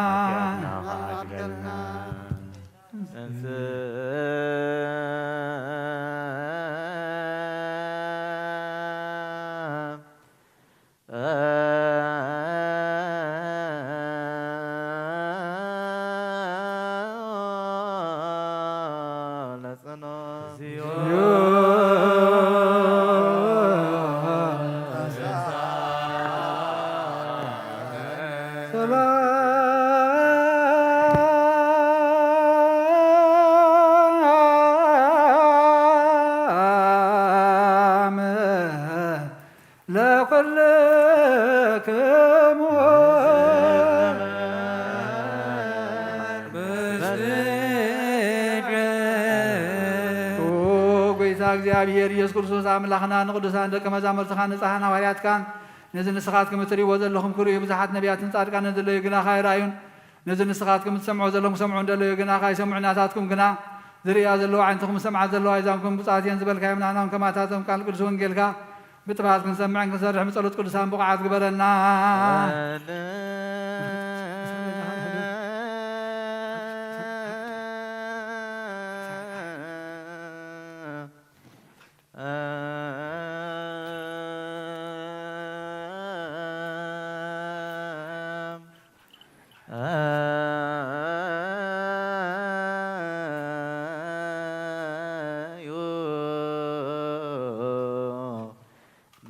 ለኩልክሙ ጎይታ እግዚኣብሔር ኢየሱስ ክርስቶስ ኣምላኽና ንቅዱሳን ደቀ መዛሙርትኻ ንጻሕን ሃዋርያትካን ነዚ ንስኻትኩም እትርእይዎ ዘለኹም ክርእዩ ብዙሓት ነቢያትን ጻድቃንን ዘለዩ ግና ኣይረኣዩን። ነዚ ንስኻትኩም እትሰምዑ ዘለኹም ክሰምዑ እንደለዩ ግና ኣይሰምዑን። ናታትኩም ግና ዝርእያ ዘለዋ ዓይንትኹም ዝሰምዓ ዘለዋ ኣእዛንኩም ብፁዓት እየን ዝበልካዮም ንሕና እውን ከማታቶም ቃል ቅዱስ ወንጌልካ ብጥፍኣት ክንሰምዕን ክንሰርሕ ብጸሎት ቅዱሳን ብቑዓት ግበረና።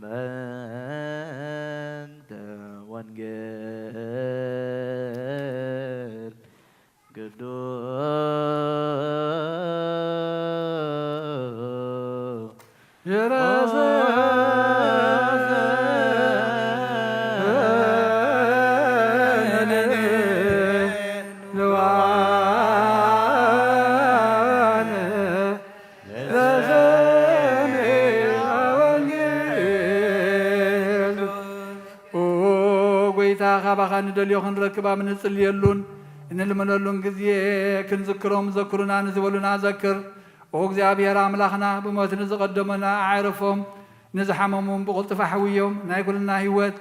በእንተ ወንጌል ቅዱስ ኦ ጎይታ፣ ካባኻ ንደልዮ ክንረክብ ኣብ እንጽልየሉን እንልምነሉን ግዜ ክንዝክሮም ዘክሩና ንዝበሉና ዘክር። ኦ እግዚኣብሔር ኣምላኽና፣ ብሞት ንዝቐደሙና ኣዕርፎም፣ ንዝሓመሙ ብቕልጡፍ ኣሕውዮም። ናይ ኩልና ህይወት፣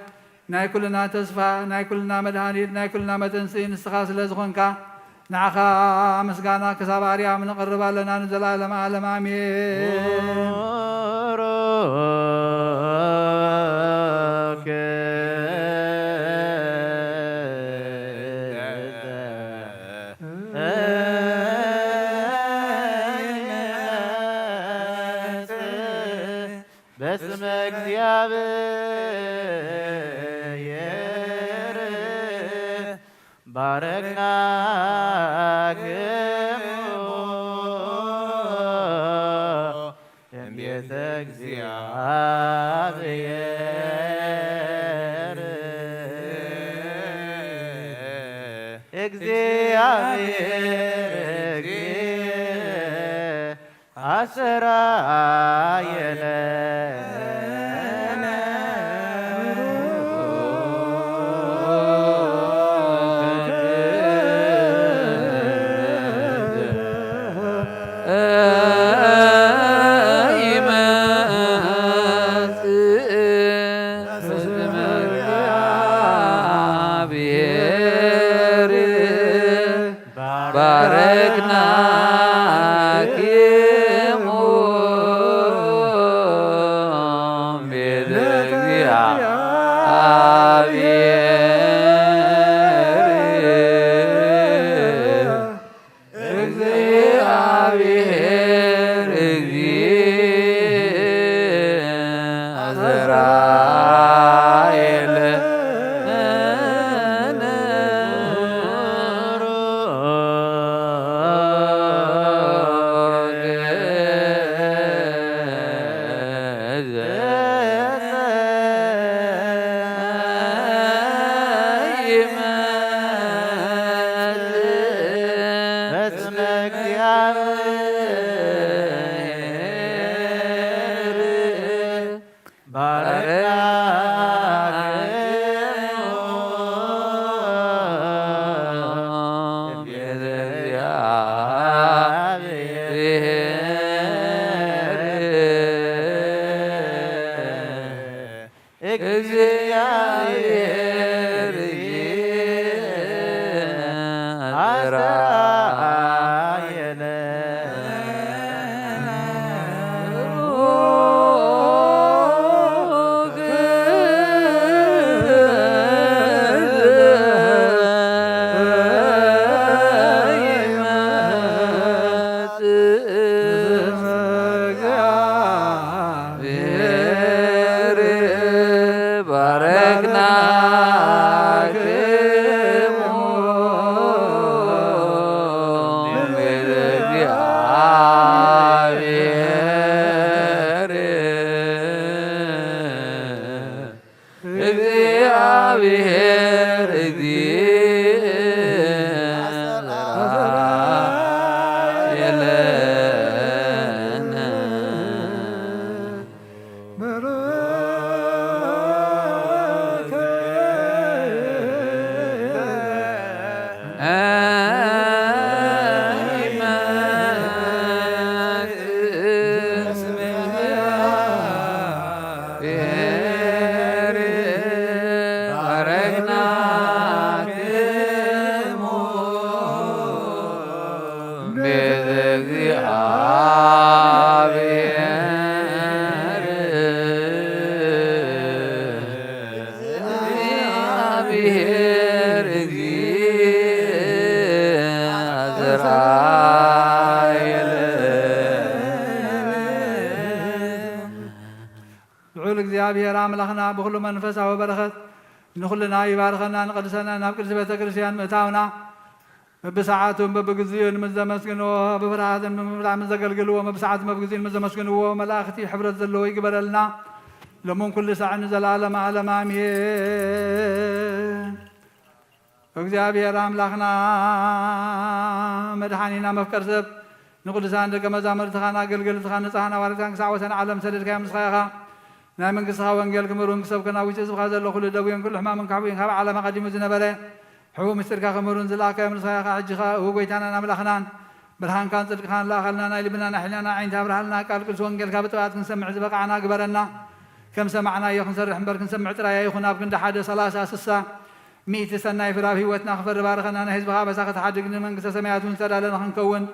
ናይ ኩልና ተስፋ፣ ናይ ኩልና መድሃኒት፣ ናይ ኩልና መተንስኢ ንስኻ ስለ ዝኾንካ፣ ንዓኻ ምስጋና ክሳብ ኣርያም ነቕርብ ኣለና ንዘለኣለም ዓለም ኣሜን። በስመ እግዚኣብሔር ባረክናክሙ እምቤተ እግዚኣብሔር። እግዚኣብሔር እግዚእ አስተርአየ ለነ ይመጽእ በስመ እግዚአብሔር። ባረክናክሙ ቤተ እግዚአብሔር። እግዚአብሔር እግዚእ አስተርአየ ለነ በስመ እግዚአብሔር ባረክናክሙ ቤተ እግዚአብሔር። እግዚአብሔር አስተርአየ ለነ እግዚአብሔር ባረክና ብሔር እግዚእ አስተርአየለነ። ልዑል እግዚኣብሔር ኣምላኽና ብኹሉ መንፈሳዊ በረኸት ንኹልና ይባርኸና፣ ንቐድሰና፣ ናብ ቅድስቲ ቤተ ክርስቲያን ምእታውና፣ በብሰዓቱን በብግዚኡን ምስ ዘመስግንዎ፣ ብፍርሃትን ብምፍራህን ምስ ዘገልግልዎ፣ በብሰዓቱን በብግዚኡን ምስ ዘመስግንዎ፣ መላእኽቲ ሕብረት ዘለዎ ይግበረልና፣ ሎምን ኩሉ ሳዕን ንዘለዓለመ ዓለም ኣሜን። እግዚኣብሔር ኣምላኽና መድሓኒና መፍቀር ሰብ ንቅዱሳን ደቀ መዛሙርትኻን ኣገልገልትኻን ንጽሓን ኣዋርድካን ክሳዕ ወሰን ዓለም ሰደድካዮም ንስኻ ኢኻ። ናይ መንግስትኻ ወንጌል ክምህሩን ክሰብኩን ኣብ ውሽጢ ህዝብኻ ዘሎ ኩሉ ደዌን ኩሉ ሕማምን ካሕቡኢን ካብ ዓለም ኣቐዲሙ ዝነበረ ሕቡእ ምስጢርካ ክምህሩን ዝለኣካዮም ንስኻ ኢኻ። ሕጂ ኸኣ እወ ጐይታናን ኣምላኽናን ብርሃንካን ጽድቅኻን ለኣኸልና፣ ናይ ልብና ናይ ሕልናና ዓይንቲ ኣብርሃልና፣ ቃል ቅዱስ ወንጌልካ ብጥብዓት ክንሰምዕ ዝበቓዕና ግበረና። ከም ሰማዕናዮ ክንሰርሕ እምበር ክንሰምዕ ጥራይ ኣይኹን። ኣብ ክንዲ ሓደ ሰላሳ ስሳ ሚእቲ ሰናይ ፍረ ኣብ ህይወትና ክፈሪ ባርኸና። ናይ ህዝብኻ ኣበሳ ከተሓድግ ንመንግስተ ሰማያት እውን ዝተዳለና ክንከውን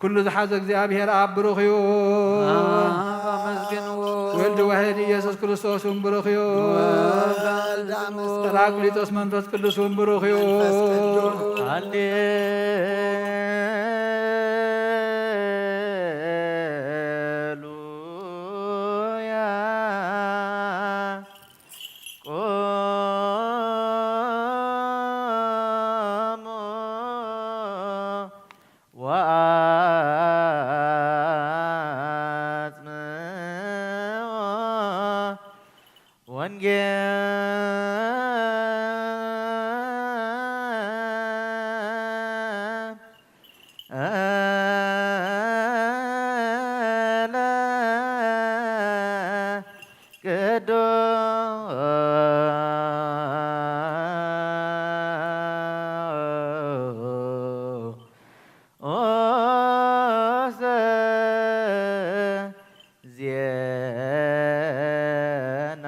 ኩሉ ዝሓዘ እግዚኣብሔር ኣብ ብሩኽ እዩ። ኣመስግንዎ። ወልድ ዋሕድ ኢየሱስ ክርስቶስ እውን ብሩኽ እዩ። ወወልድ ኣመስግንዎ። ጳራቅሊጦስ መንፈስ ቅዱስ እውን ብሩኽ እዩ። መንፈስ ቅዱስ። ሃሌሉያ። ቆሙ ወአጽምዑ ወንጌል ቅዱስ ዜና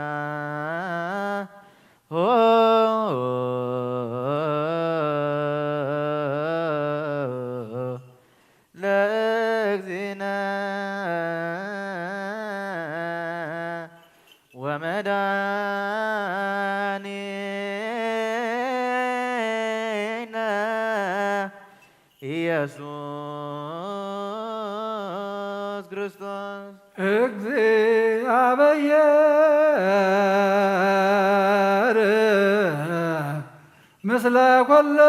ለእግዚእነ ወመድኃኒነ ኢየሱስ ክርስቶስ። እግዚአብሔር ምስለ ኩልክሙ።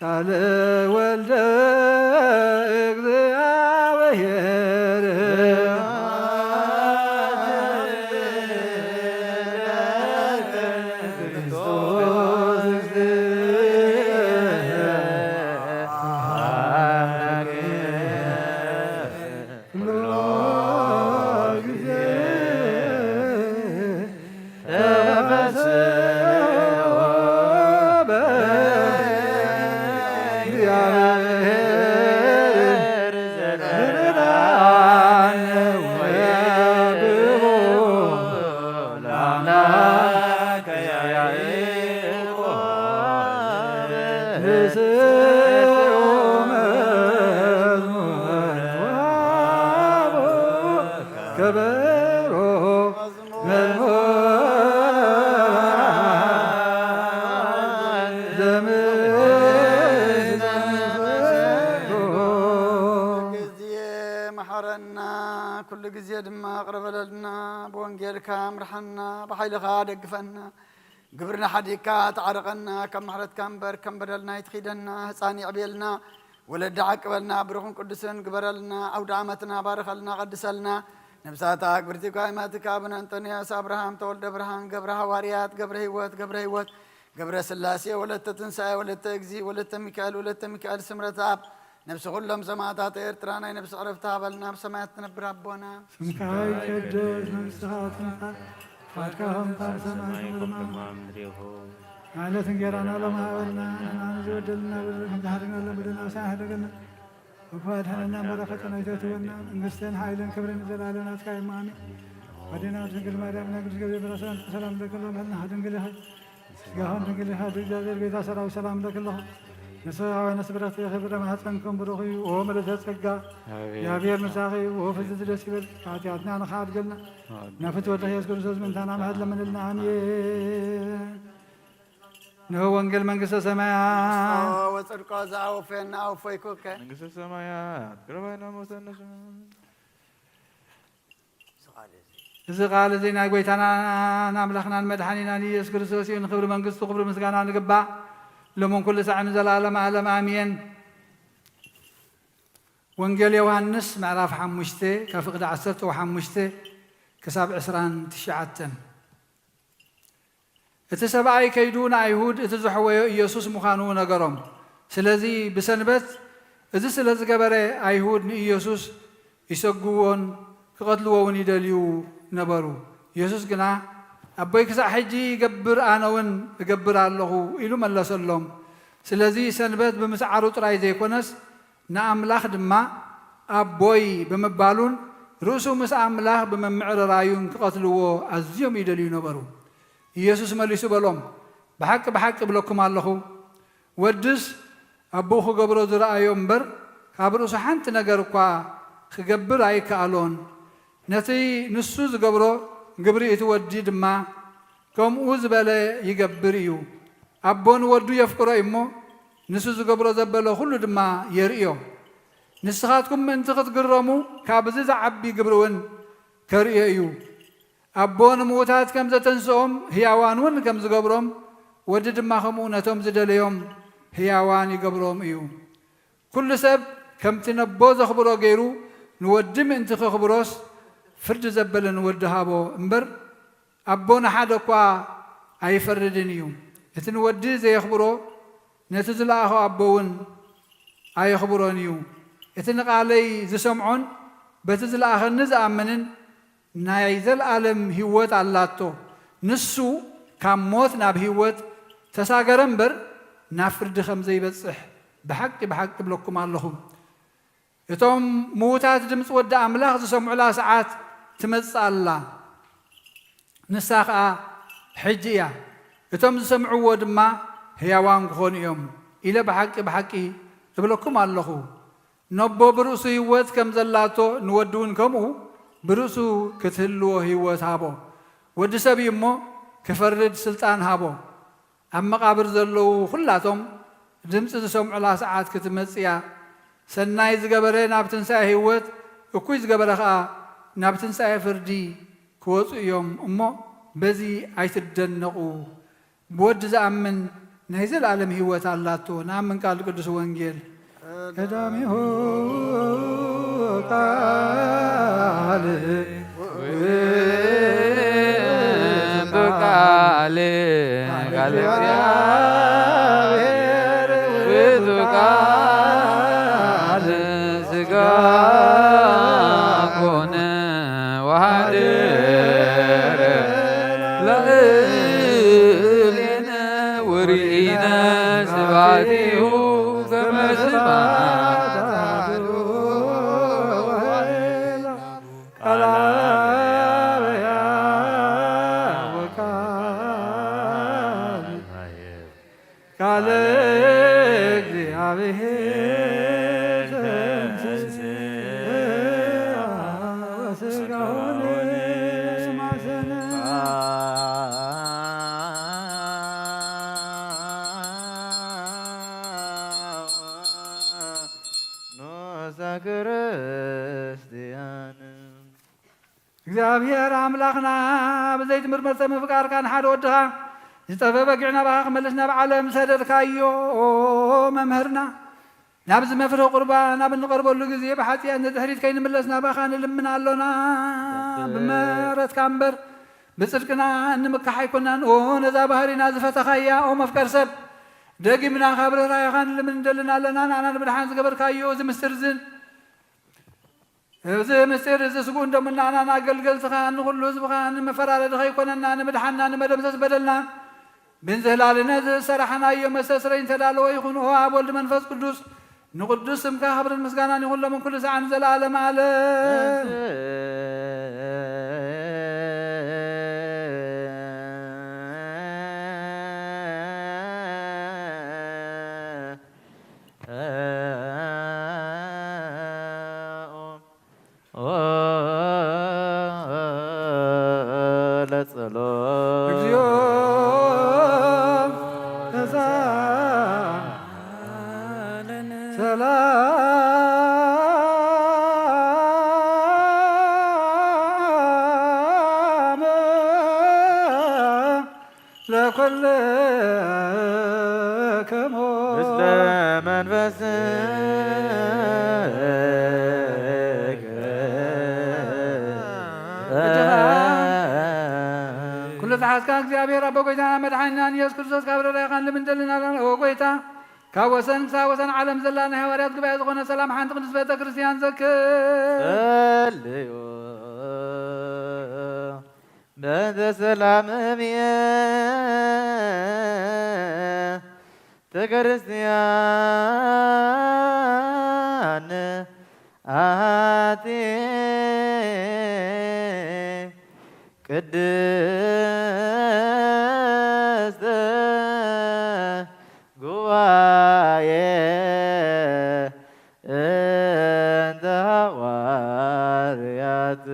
ቃለ ወልደ እግዚአብሔር ንስኡ መዝሙር ወሃቡ ከበሮ መዝሙር ዘምስሉ። ግዜ መሓረና፣ ኩሉ ግዜ ድማ ቅረበለልና። ብወንጌልካ ምርሓና፣ ብሓይልኻ ደግፈና። ግብርና ሓዲግካ ተዓርቐና፣ ካብ ምሕረትካ እምበር ከም በደልና ኣይትኺደና። ህፃን የዕብየልና፣ ወለዲ ዓቅበልና፣ ብሩኽን ቅዱስን ግበረልና። ኣውደ ዓመትና ባርኸልና፣ ቀድሰልና። ነብሳታ ኣግብርቲ ኳይማትካ ኣቡነ እንጦንዮስ፣ ኣብርሃም፣ ተወልደ ብርሃን፣ ገብረ ሃዋርያት፣ ገብረ ህይወት፣ ገብረ ህይወት፣ ገብረ ስላሴ፣ ወለተ ትንሳኤ፣ ወለተ እግዚ፣ ወለተ ሚካኤል፣ ወለተ ሚካኤል፣ ስምረት ኣብ፣ ነብሲ ኩሎም ሰማዕታት ኤርትራ ናይ ነብሲ ዕረፍቲ ሃበልና፣ ኣብ ሰማያት ትነብር ኣቦና። ስምካ ይቀደስ፣ መንግስትኻ ትምጻእ፣ ፈቃድካ ከምታ ብሰማይ ከምታ ከምታ ምድሪ ይኹን። ምድሪ ይኹን። ንዕለት እንጌራና ሎሚ ሃበና፣ ንሕና ንዝበደልና በደል ከምዝሓደግናሎም በደልና፣ ኣበሳና ኣይሕደገና፣ ወክፉ ኣድሕነና፣ በረኸት ናይቶ ትወና፣ መንግስትን ሓይልን ክብርን ንዘለዓለም ናትካ እዩ፣ ኣሜን። ወዴና ድንግል ማርያም ናይ ቅዱስ ገብርኤል ሰላምታ ሰላም ለኪ፣ እምሕልና ድንግል ኢኺ፣ ስጋሁን ድንግል ኢኻ፣ ብእግዚኣብሔር ቤታ ሰራዊት ሰላም ለኪ ኣለኹ። ንስኻ ሆይ ነፍሲ ብርኽቲ ኢኺ፣ ፍረ ማህፀንኩም ብሩኽ እዩ። ኦ ምልዕተ ጸጋ፣ ኣሜን። እግዚኣብሔር ምሳኺ፣ ኦ ፍስሕቲ ደስ ይበልኪ፣ ሓጢኣትና ንኽሓድገልና፣ ኣሜን። ናፍቲ ወልድኺ ኢየሱስ ክርስቶስ ምእንታና ምሕረት ለምንልና፣ ኣሜን። ንሆ ወንጌል መንግስተ ሰማያት። ወጽድቆ ዘአወፈየና አወፈይኩከ። መንግስተ ሰማያት ቅርብ ኢላ ሞተነ። እዚ ቃል እዚ ናይ ጎይታናን ኣምላኽናን መድሓኒናን ኢየሱስ ክርስቶስ እዩ። ንኽብሪ መንግስቱ ክብሪ ምስጋና ንግባእ፣ ሎምን ኩሉ ሳዕ ንዘለኣለም ዓለም ኣሜን። ወንጌል ዮሃንስ ምዕራፍ ሓሙሽተ ካብ ፍቕዲ ዓሰርተ ሓሙሽተ ክሳብ ዕስራን ትሽዓተን። እቲ ሰብኣይ ከይዱ ንኣይሁድ እቲ ዘሕወዮ ኢየሱስ ምዃኑ ነገሮም። ስለዚ ብሰንበት እዚ ስለ ዝገበረ ኣይሁድ ንኢየሱስ ይሰግዎን ክቐትልዎ እውን ይደልዩ ነበሩ። ኢየሱስ ግና፣ "ኣቦይ ክሳዕ ሕጂ ይገብር፣ ኣነ እውን እገብር ኣለኹ" ኢሉ መለሰሎም። ስለዚ ሰንበት ብምስዓሩ ጥራይ ዘይኮነስ ንኣምላኽ ድማ ኣቦይ ብምባሉን ርእሱ ምስ ኣምላኽ ብምምዕርራዩን ክቐትልዎ ኣዝዮም ይደልዩ ነበሩ። ኢየሱስ መሊሱ በሎም፣ "ብሓቂ ብሓቂ እብለኩም ኣለኹ፣ ወድስ ኣቦኡ ክገብሮ ዝረኣዮ እምበር፣ ካብ ርእሱ ሓንቲ ነገር እኳ ክገብር ኣይከኣሎን። ነቲ ንሱ ዝገብሮ ግብሪ እቲ ወዲ ድማ ከምኡ ዝበለ ይገብር እዩ። ኣቦ ንወዱ የፍቅሮ እዩ እሞ፣ ንሱ ዝገብሮ ዘበለ ኩሉ ድማ የርእዮ። ንስኻትኩም ምእንቲ ክትግረሙ፣ ካብ እዚ ዝዓቢ ግብሪ እውን ከርእዮ እዩ። ኣቦ ንምዉታት ከም ዘተንስኦም፣ ህያዋን እውን ከም ዝገብሮም፣ ወዲ ድማ ከምኡ ነቶም ዝደለዮም ህያዋን ይገብሮም እዩ። ኩሉ ሰብ ከምቲ ነቦ ዘኽብሮ ገይሩ፣ ንወዲ ምእንቲ ከኽብሮስ፣ ፍርዲ ዘበለ ንወዲ ሃቦ እምበር፣ ኣቦ ንሓደ እኳ ኣይፈርድን እዩ። እቲ ንወዲ ዘየኽብሮ፣ ነቲ ዝለኣኾ ኣቦ እውን ኣየኽብሮን እዩ። እቲ ንቓለይ ዝሰምዖን በቲ ዝለኣኸኒ ዝኣምንን ናይ ዘለኣለም ህይወት ኣላቶ። ንሱ ካብ ሞት ናብ ህይወት ተሳገረ እምበር፣ ናብ ፍርዲ ከም ዘይበጽሕ ብሓቂ ብሓቂ እብለኩም ኣለኹ። እቶም ምዉታት ድምፂ ወዲ ኣምላኽ ዝሰምዑላ ሰዓት ትመጽእ ኣላ፣ ንሳ ኸኣ ሕጂ እያ። እቶም ዝሰምዕዎ ድማ ህያዋን ክኾኑ እዮም ኢለ ብሓቂ ብሓቂ እብለኩም ኣለኹ። ነቦ ብርእሱ ህይወት ከም ዘላቶ ንወዲ እውን ከምኡ ብርእሱ ክትህልዎ ህይወት ሃቦ። ወዲ ሰብ እዩ እሞ ክፈርድ ስልጣን ሃቦ። ኣብ መቓብር ዘለዉ ኹላቶም ድምፂ ዝሰምዑላ ሰዓት ክትመጽእ እያ። ሰናይ ዝገበረ ናብ ትንሳኤ ህይወት፣ እኩይ ዝገበረ ኸኣ ናብ ትንሳኤ ፍርዲ ክወጹ እዮም እሞ በዚ ኣይትደነቑ። ብወዲ ዝኣምን ናይ ዘለኣለም ህይወት ኣላቶ። ንኣምን ቃል ቅዱስ ወንጌል። ቀዳሚሁ ቃል ውእቱ ቃል፣ ቃል እግዚአብሔር ውእቱ ቃል ሥጋ ኮነ ወሐደረ ላዕሌነ ወርኢነ ስብሐቲሁ ከመ ስብሐት ቃል እግዚአብሔር ተንሥአ ወሥጋውን ንዑሰ ክርስቲያን። እግዚኣብሔር ኣምላኽና፣ ብዘይ ትምህርት መርፀ ምፍቃርካ ንሓደ ወድኻ ዝጠፈ በጊዕ ናባኻ ክመልስ ናብ ዓለም ሰደድካዮ መምህርና፣ ናብዚ መፍርህ ቁርባን ኣብ እንቐርበሉ ግዜ ብሓጢኣት ንድሕሪት ከይንምለስ ናባኻ ንልምን ኣሎና። ብመረትካ እምበር ብጽድቅና እንምካሕ ኣይኮናን። ኦ ነዛ ባህሪና ዝፈተኻያ፣ ኦ መፍቀር ሰብ፣ ደጊምና ካብ ርህራሄኻ ንልምን እንደልን ኣለና። ንኣና ንምድሓን ዝገበርካዮ እዚ ምስጢር ዝን እዚ ምስጢር እዚ ስጉእን ደሙን ንኣና ንኣገልገልትኻ ንኹሉ ህዝብኻ ንመፈራረዲ ከይኮነና ንምድሓንና ንመደምሰስ በደልና ብንዝህላልነት ዝሰራሕናዮ መስተስረይ እንተዳለወ ይኹን። ኦ ኣብ ወልድ መንፈስ ቅዱስ ንቅዱስ ስምካ ክብርን ምስጋናን ይኹን ሎምን ኩሉ ሰዓን ዘለዓለም ዓለም። ለጸሎት እግዚኦ ተሳለነ ሰላም ለኩልክሙ ምስለ መንፈስከ። ኩሉ ዝሓዝካ እግዚኣብሔር ኣቦ ጎይታና መድሓኒናን ኢየሱስ ክርስቶስ ካብ ረዳይኻን ልምንደልና ኦ ጎይታ ካብ ወሰን ክሳብ ወሰን ዓለም ዘላ ናይ ሃዋርያት ጉባኤ ዝኾነ ሰላም ሓንቲ ቅድስት ቤተ ክርስቲያን ዘክር። ጸልዩ በእንተ ሰላም እምየ ተክርስቲያን ኣቲ ቅድስተ ጉባኤ እንተ ሃዋርያት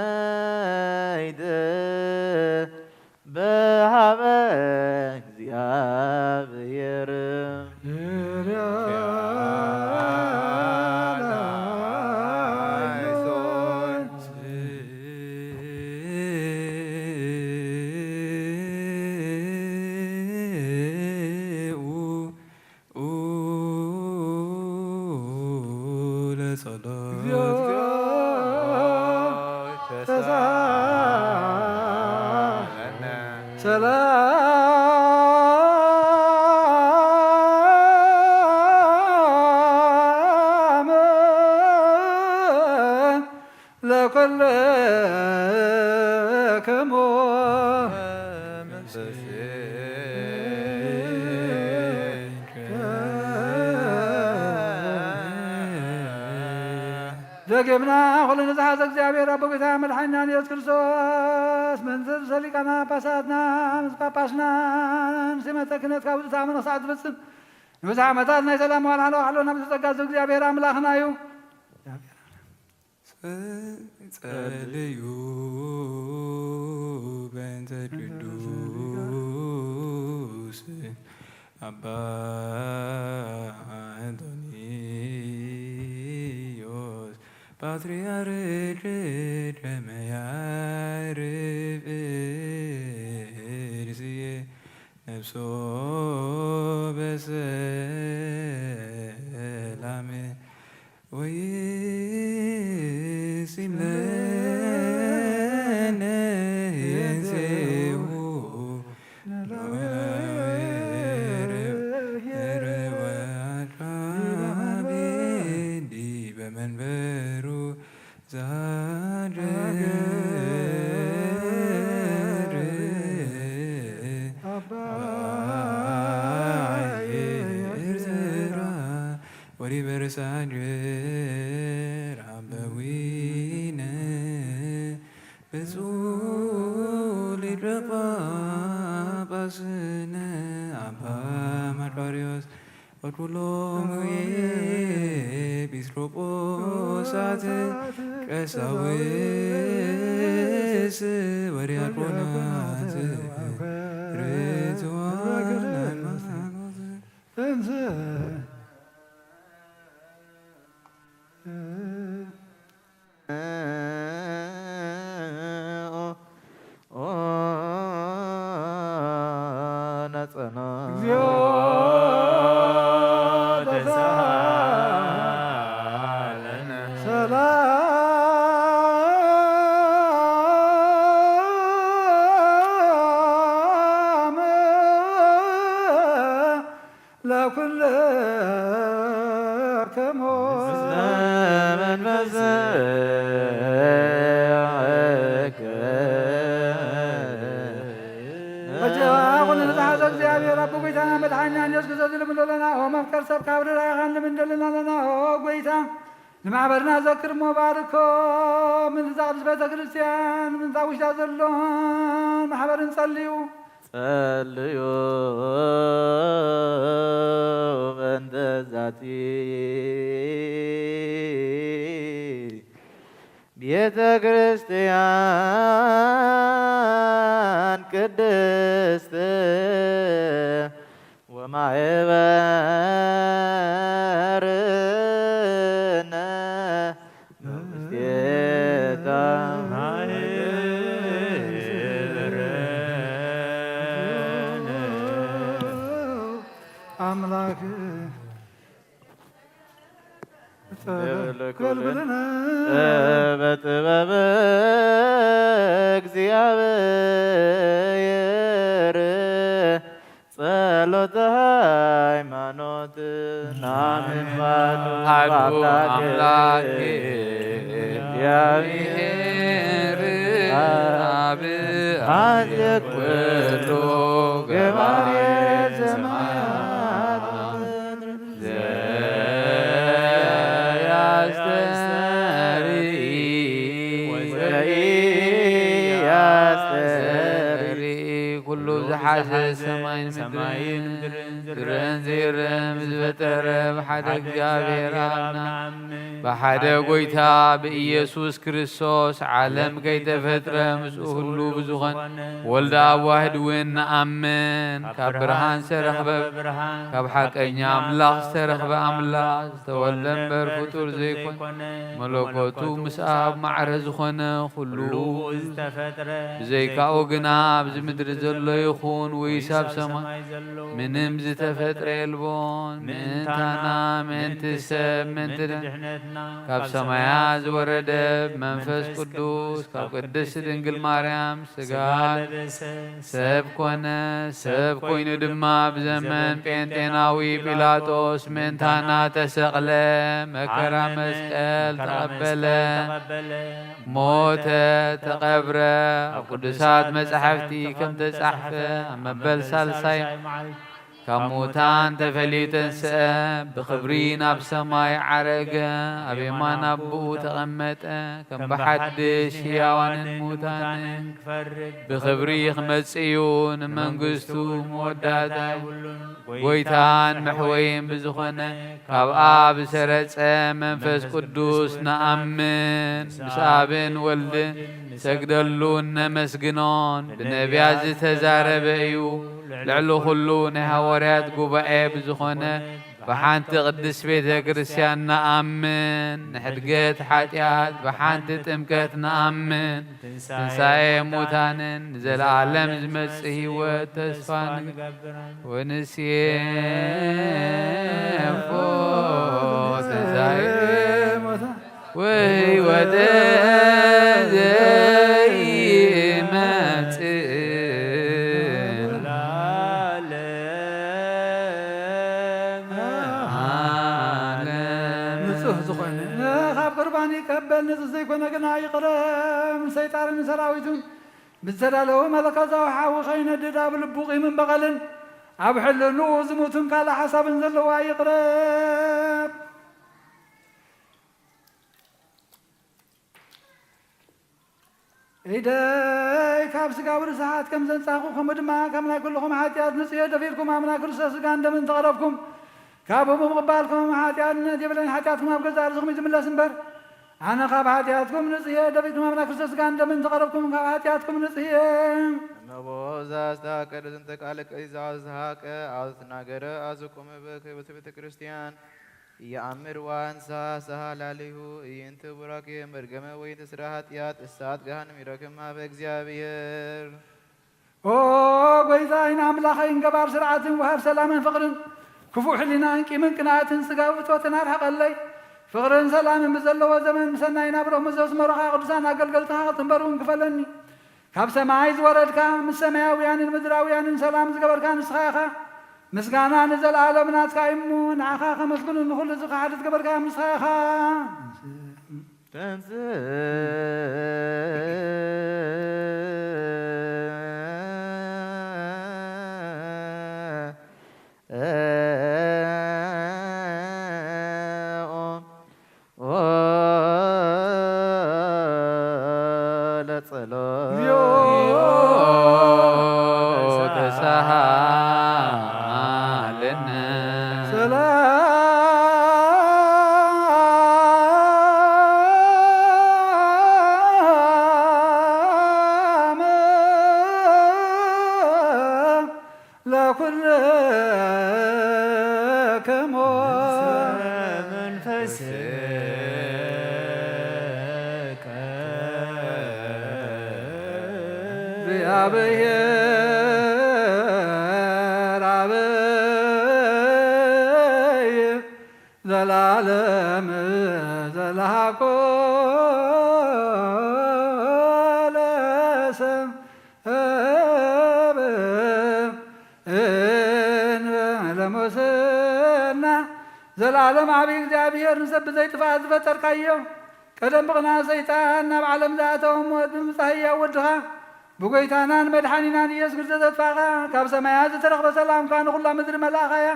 ብትእይት በሃበ እግዚኣብሔር። ለጸሎት እግዚኦ ተሳለነ ሰላም ለኩልክሙ። ደጊምና ኩሉ ንዝሓዘ እግዚኣብሔር ኣቦ ጎይታ መድሓኒና ኢየሱስ ክርስቶስ፣ መንዝር ሰሊቃና ጳጳሳትና ምስ ጳጳስና ንሲመተ ክህነት ካብ ዝሰኣመኖ ሰዓት ዝፍጽም ንብዙሕ ዓመታት ናይ ሰላም ዋልሓሎ ሓሎ ናብ ዝተጸጋ እግዚኣብሔር ኣምላኽና እዩ። ጸልዩ በእንተ ቅዱስ ኣባ እንጦንዮስ ፓትርያርክ ደመ ያርብ እርስየ ነፍሶ በሰላም ወይሲም ለነ የንሴሁ ዲበ መንበሩ ዛድር አባይ ኤርትራ ወዲበ ርእሳ ጅር አበዊነ ብፁዕ ሊቀ ጳጳሳት ስነ ኣባ መርቆሬዎስ ወኩሎም ኤጲስቆጶሳት ቀሳውስት ወዲያቆናት ርቱዓን ሃይማኖት እንዘ ነጸና እግዚኦ ተሳለነ ሰላም ለኩልክሙ መንፈስ ወጀ ኩሉ ንዝሓዘ እግዚኣብሔር ኣቦ ጎይታና መድሓኒና ኢየሱስ ክርስቶስ ዝልምኖ ኣለና። ኦ መፍቀር ሰብ ካብ ርራይኻን ልምንደልና ኣለና። ኦ ጎይታ ንማሕበርና ዘክር እሞ ባርኮ። ምንዛ ቅዱስ ቤተ ክርስቲያን ምንዛ ውሽጣ ዘሎ ማሕበርን ጸልዩ። ጸልዩ በእንተ ዛቲ ቤተ ክርስቲያን ቅድስት ወማህበርነ አምላክ በጥበብ እግዚአብሔር ጸሎተ ሃይማኖት ናምንባሉ አሐዱ አምላክ እግዚአብሔር አብ አዜ ኩሉ ገባሬ ሰማያት ዘያስተሪ ወዘኢያስተሪ ኩሉ ዝሓዘ ሰማይን ምድርን ዝረን ዘይረን ዝፈጠረ ብሓደ እግዚኣብሔር ኣብና ብሓደ ጎይታ ብኢየሱስ ክርስቶስ ዓለም ከይተፈጥረ ምስኡ ህሉ ብዝኾን ወልደ ኣዋህድ እውን ንኣምን። ካብ ብርሃን ዝተረኽበ ካብ ሓቀኛ ኣምላኽ ዝተረኽበ ኣምላኽ ዝተወልደ እምበር ፍጡር ዘይኮነ መለኮቱ ምስ ኣብ ማዕረ ዝኾነ ኩሉ ብዘይካኡ ግና ኣብዚ ምድሪ ዘሎ ይኹን ወይስ ኣብ ሰማይ ምንም ዝተፈጥረ የልቦን። ምእንታና ምእንቲ ሰብ ምእንቲ ድሕነትና ካብ ሰማያት ዝወረደ መንፈስ ቅዱስ ካብ ቅድስቲ ድንግል ማርያም ስጋ ሰብ ኮነ። ሰብ ኮይኑ ድማ ብዘመን ጴንጤናዊ ጲላጦስ ምእንታና ተሰቕለ፣ መከራ መስቀል ተቐበለ፣ ሞተ፣ ተቐብረ። ኣብ ቅዱሳት መጻሕፍቲ ከም ተጻሕፈ ኣብ መበል ሳልሳይ ካብ ሙታን ተፈልዩ ተንስአ፣ ብኽብሪ ናብ ሰማይ ዓረገ፣ ኣብ የማን ኣቦኡ ተቐመጠ፣ ከም ብሓድሽ ህያዋንን ሙታንን ክፈርድ ብኽብሪ ክመጽእ እዩ። ንመንግስቱ መወዳእታ የብሉን። ጎይታን መሕወይን ብዝኾነ ካብ ኣብ ዝሰረጸ መንፈስ ቅዱስ ንኣምን። ምስ ኣብን ወልድን ንሰግደሉን ነመስግኖን። ብነቢያት ዝተዛረበ እዩ። ልዕሊ ኩሉ ናይ ሃዋርያት ጉባኤ ብዝኾነ ብሓንቲ ቅድስት ቤተ ክርስቲያን ንኣምን። ንሕድገት ሓጢኣት ብሓንቲ ጥምቀት ንኣምን። ትንሳኤ ሙታንን ንዘለዓለም ዝመጽእ ህይወት ተስፋ ንገብር። ወንሴፎ ትንሳኤ ወህይወተ ዘይመጽእ ንጹህ ዝኾነ ካብ ቁርባን ይቀበል፣ ንጹህ ዘይኮነ ግና ይቕረ። ንሰይጣንን ንሰራዊቱን ብዝተዳለወ መለኮታዊ ሓዊ ከይነድድ ኣብ ልቡ ቂምን በቐልን ኣብ ሕልንኡ ዝሙትን ካልእ ሓሳብን ዘለዋ ይቕረ። ኢደይ ካብ ስጋዊ ርስሓት ከም ዘንጻኹ፣ ከምኡ ድማ ካብ ናይ ኩልኹም ሓጢኣት ንጽዮ ደፊርኩም ኣብ ናይ ክርስቶስ ስጋን ደምን ተቐረብኩም። ካብ ህቡብ ምቕባልኩም ሓጢኣትነት የብለይን፣ ሓጢኣትኩም ኣብ ገዛእ ርእስኹም እዩ ዝምለስ እምበር። ኣነ ካብ ሓጢኣትኩም ንጽየ፣ ደፊርኩም ኣብ ናይ ክርስቶስ ስጋን ደምን ተቐረብኩም፣ ካብ ሓጢኣትኩም ንጽየ። እመቦ ዘአስተሐቅር ዝንተ ቃል ቅይዛ ዘሐቀ አውትናገረ አዝቁም በክብርት ቤተ ክርስቲያን። የአምር ዋንሳ ሰሃላሊሁ ኢይንት ቡራኬ መርገመ ወይንት ስራ ኃጢአት እሳት ገሃንም ይረክማ በእግዚአብሔር። ኦ ጎይታይን ኣምላኸይን ገባር ስርዓትን ወሃብ ሰላምን ፍቕርን ክፉእ ሕሊናን ቂምን ቅንኣትን ስጋዊ ፍትወትን ኣርሕቐለይ። ፍቕርን ሰላምን ብዘለዎ ዘመን ምሰናይ ናብሮም ዘስመሩኻ ቅዱሳን ኣገልገልትኻ ክትንበሩን ክፈለኒ። ካብ ሰማይ ዝወረድካ ምስ ሰማያውያንን ምድራውያንን ሰላም ዝገበርካ ንስኻ ኢኻ። ምስጋና ንዘለኣለም ናትካ እዩ እሞ፣ ንዓኻ ከመስግኑ ንኹሉ እዚ ክሓድት ገበርካ ንስኻ ኢኻ። ተንሥእ ለኩልክሙ መንፈስከ እግዚአብሔር አብይ ዘላለም ዘላኮ ለሰብ ለሙስና ዘላለም ዓብይ እግዚኣብሔር ንሰብ ብዘይጥፋእ ዝፈጠርካዮ ቀደም ብቕንኣት ሰይጣን ናብ ዓለም ዝኣተወ ሞት ብምጻእ ህያው ወድኻ ብጎይታናን መድሓኒናን ኢየሱስ ክርስቶስ ዘጥፋእኻ ካብ ሰማያት ዝተረኽበ ሰላምካ ንኹላ ምድሪ መላእኻያ።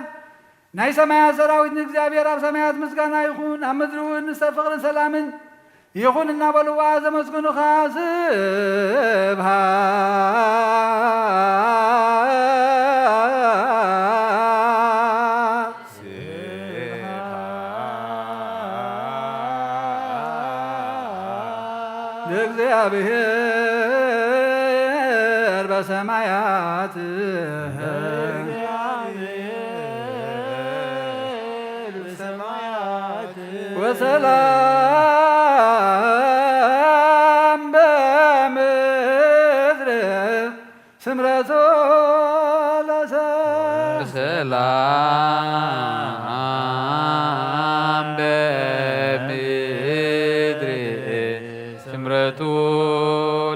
ናይ ሰማያት ሰራዊት ንእግዚኣብሔር ኣብ ሰማያት ምስጋና ይኹን፣ ኣብ ምድሪ እውን ንሰብ ፍቕርን ሰላምን ይኹን እናበልዋ ዘመስግኑኻ ስብሃት ለእግዚኣብሔር በሰማያት ወሰላም በምድር ስምረቱ ለሰብ ሰላም በምድር ስምረቱ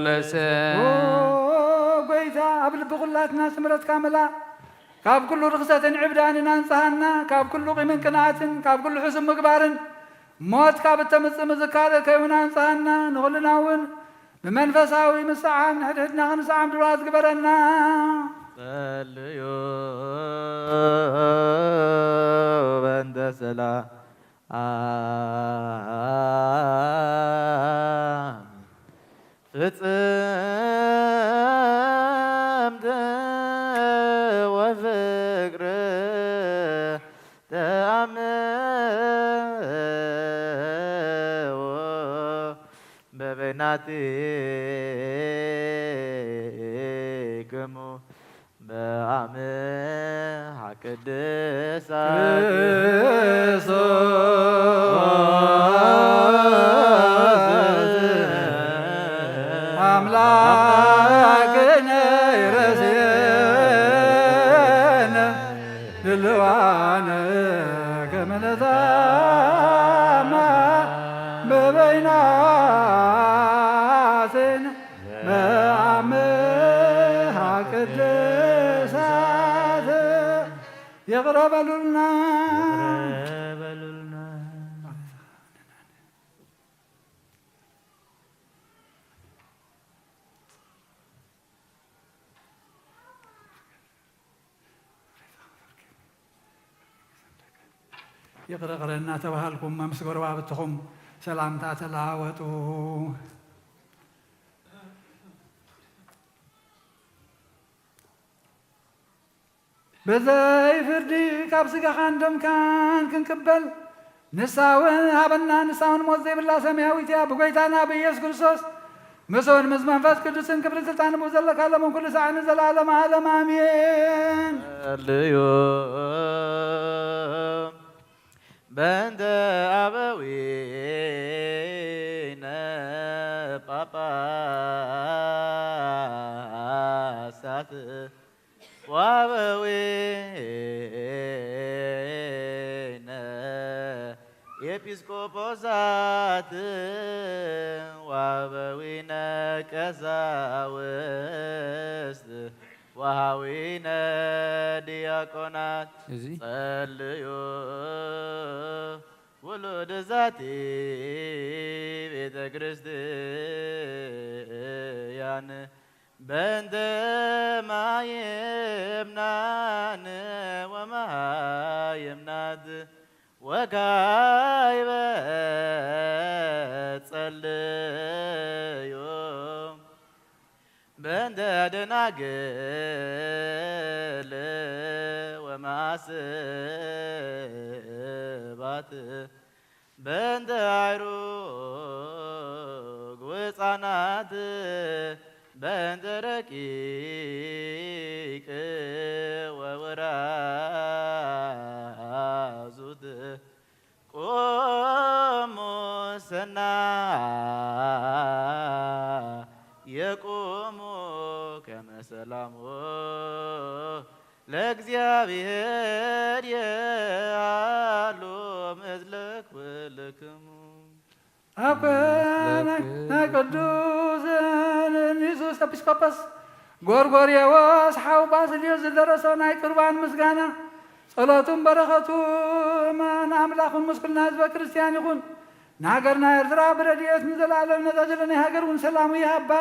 ለሰብ። ኦ ጎይታ፣ ኣብ ልቢ ኩላትና ስምረትካ ምልእ። ካብ ኩሉ ርኽሰትን ዕብዳንን ኣንጽሃና፣ ካብ ኩሉ ቂምን ቅንኣትን፣ ካብ ኩሉ ሕሱም ምግባርን፣ ሞት ካብ እተምጽእ ምዝካር ከይውን ኣንጽሃና፣ ንኹልና እውን ብመንፈሳዊ ምስዓም ንሕድሕድና ክንስዓም ድሉዋት ግበረና። ጸልዩ በእንተ ሰላም ፍጽምት ወፍቅር ተአምዎ በበይናቲክሙ በአምሃ ቅድሳት አምላክነ ይረስየነ ድልዋነ ከመ ነታማ በበይናትን በአምሃ ቅድሳት ይቕረ በሉልና። ይቕረ ይቕረ እናተባሃልኩም ምስ ጎረባብትኹም ሰላምታ ተለዋወጡ። ብዘይ ፍርዲ ካብ ስጋኻን ደምካን ክንቅበል ንሳ እውን ሃበና። ንሳ እውን ሞት ዘይብላ ሰማያዊት እያ። ብጎይታና ብኢየሱስ ክርስቶስ ምስኡን ምስ መንፈስ ቅዱስን ክብርን ስልጣንን ብኡ ዘለካ ሎምን ኩሉ ሰዓትን ንዘለዓለመ ዓለም ኣሜን። ጸልዩ በእንተ ኣበዊነ ጳጳሳት ወአበዊነ ኤጲስቆጶሳት ወአበዊነ ቀሳውስት ወሃዊነ ዲያቆናት እዚ ጸልዩ ውሉድ ዛቲ ቤተ ክርስቲያን በእንተ ማየምናን ወመሃየምናት ወካይበ ጸልዩ በእንተ ደናግል ወማስባት በእንተ አይሩግ ወሕፃናት በእንተ ረቂቅ ወወራዙት ቁሙ ሰና የቁሙ ከመ ሰላሙ ለእግዚአብሔር የሃሉ ምስለ ኩልክሙ። ኣብ ናይ ቅዱስ ኒሱስ ኤጲስቆጶስ ጎርጎርዮስ ሓው ባስልዮስ ዝደረሶ ናይ ቅርባን ምስጋና ጸሎቱን በረኸቱን ንኣምላኽን ምስ ኩልና ህዝበ ክርስቲያን ይኹን። ንሃገርና ኤርትራ ብረድኤት ንዘለኣለም ነዛ ዘለናያ ሃገር እውን ሰላሙ ይሃባ።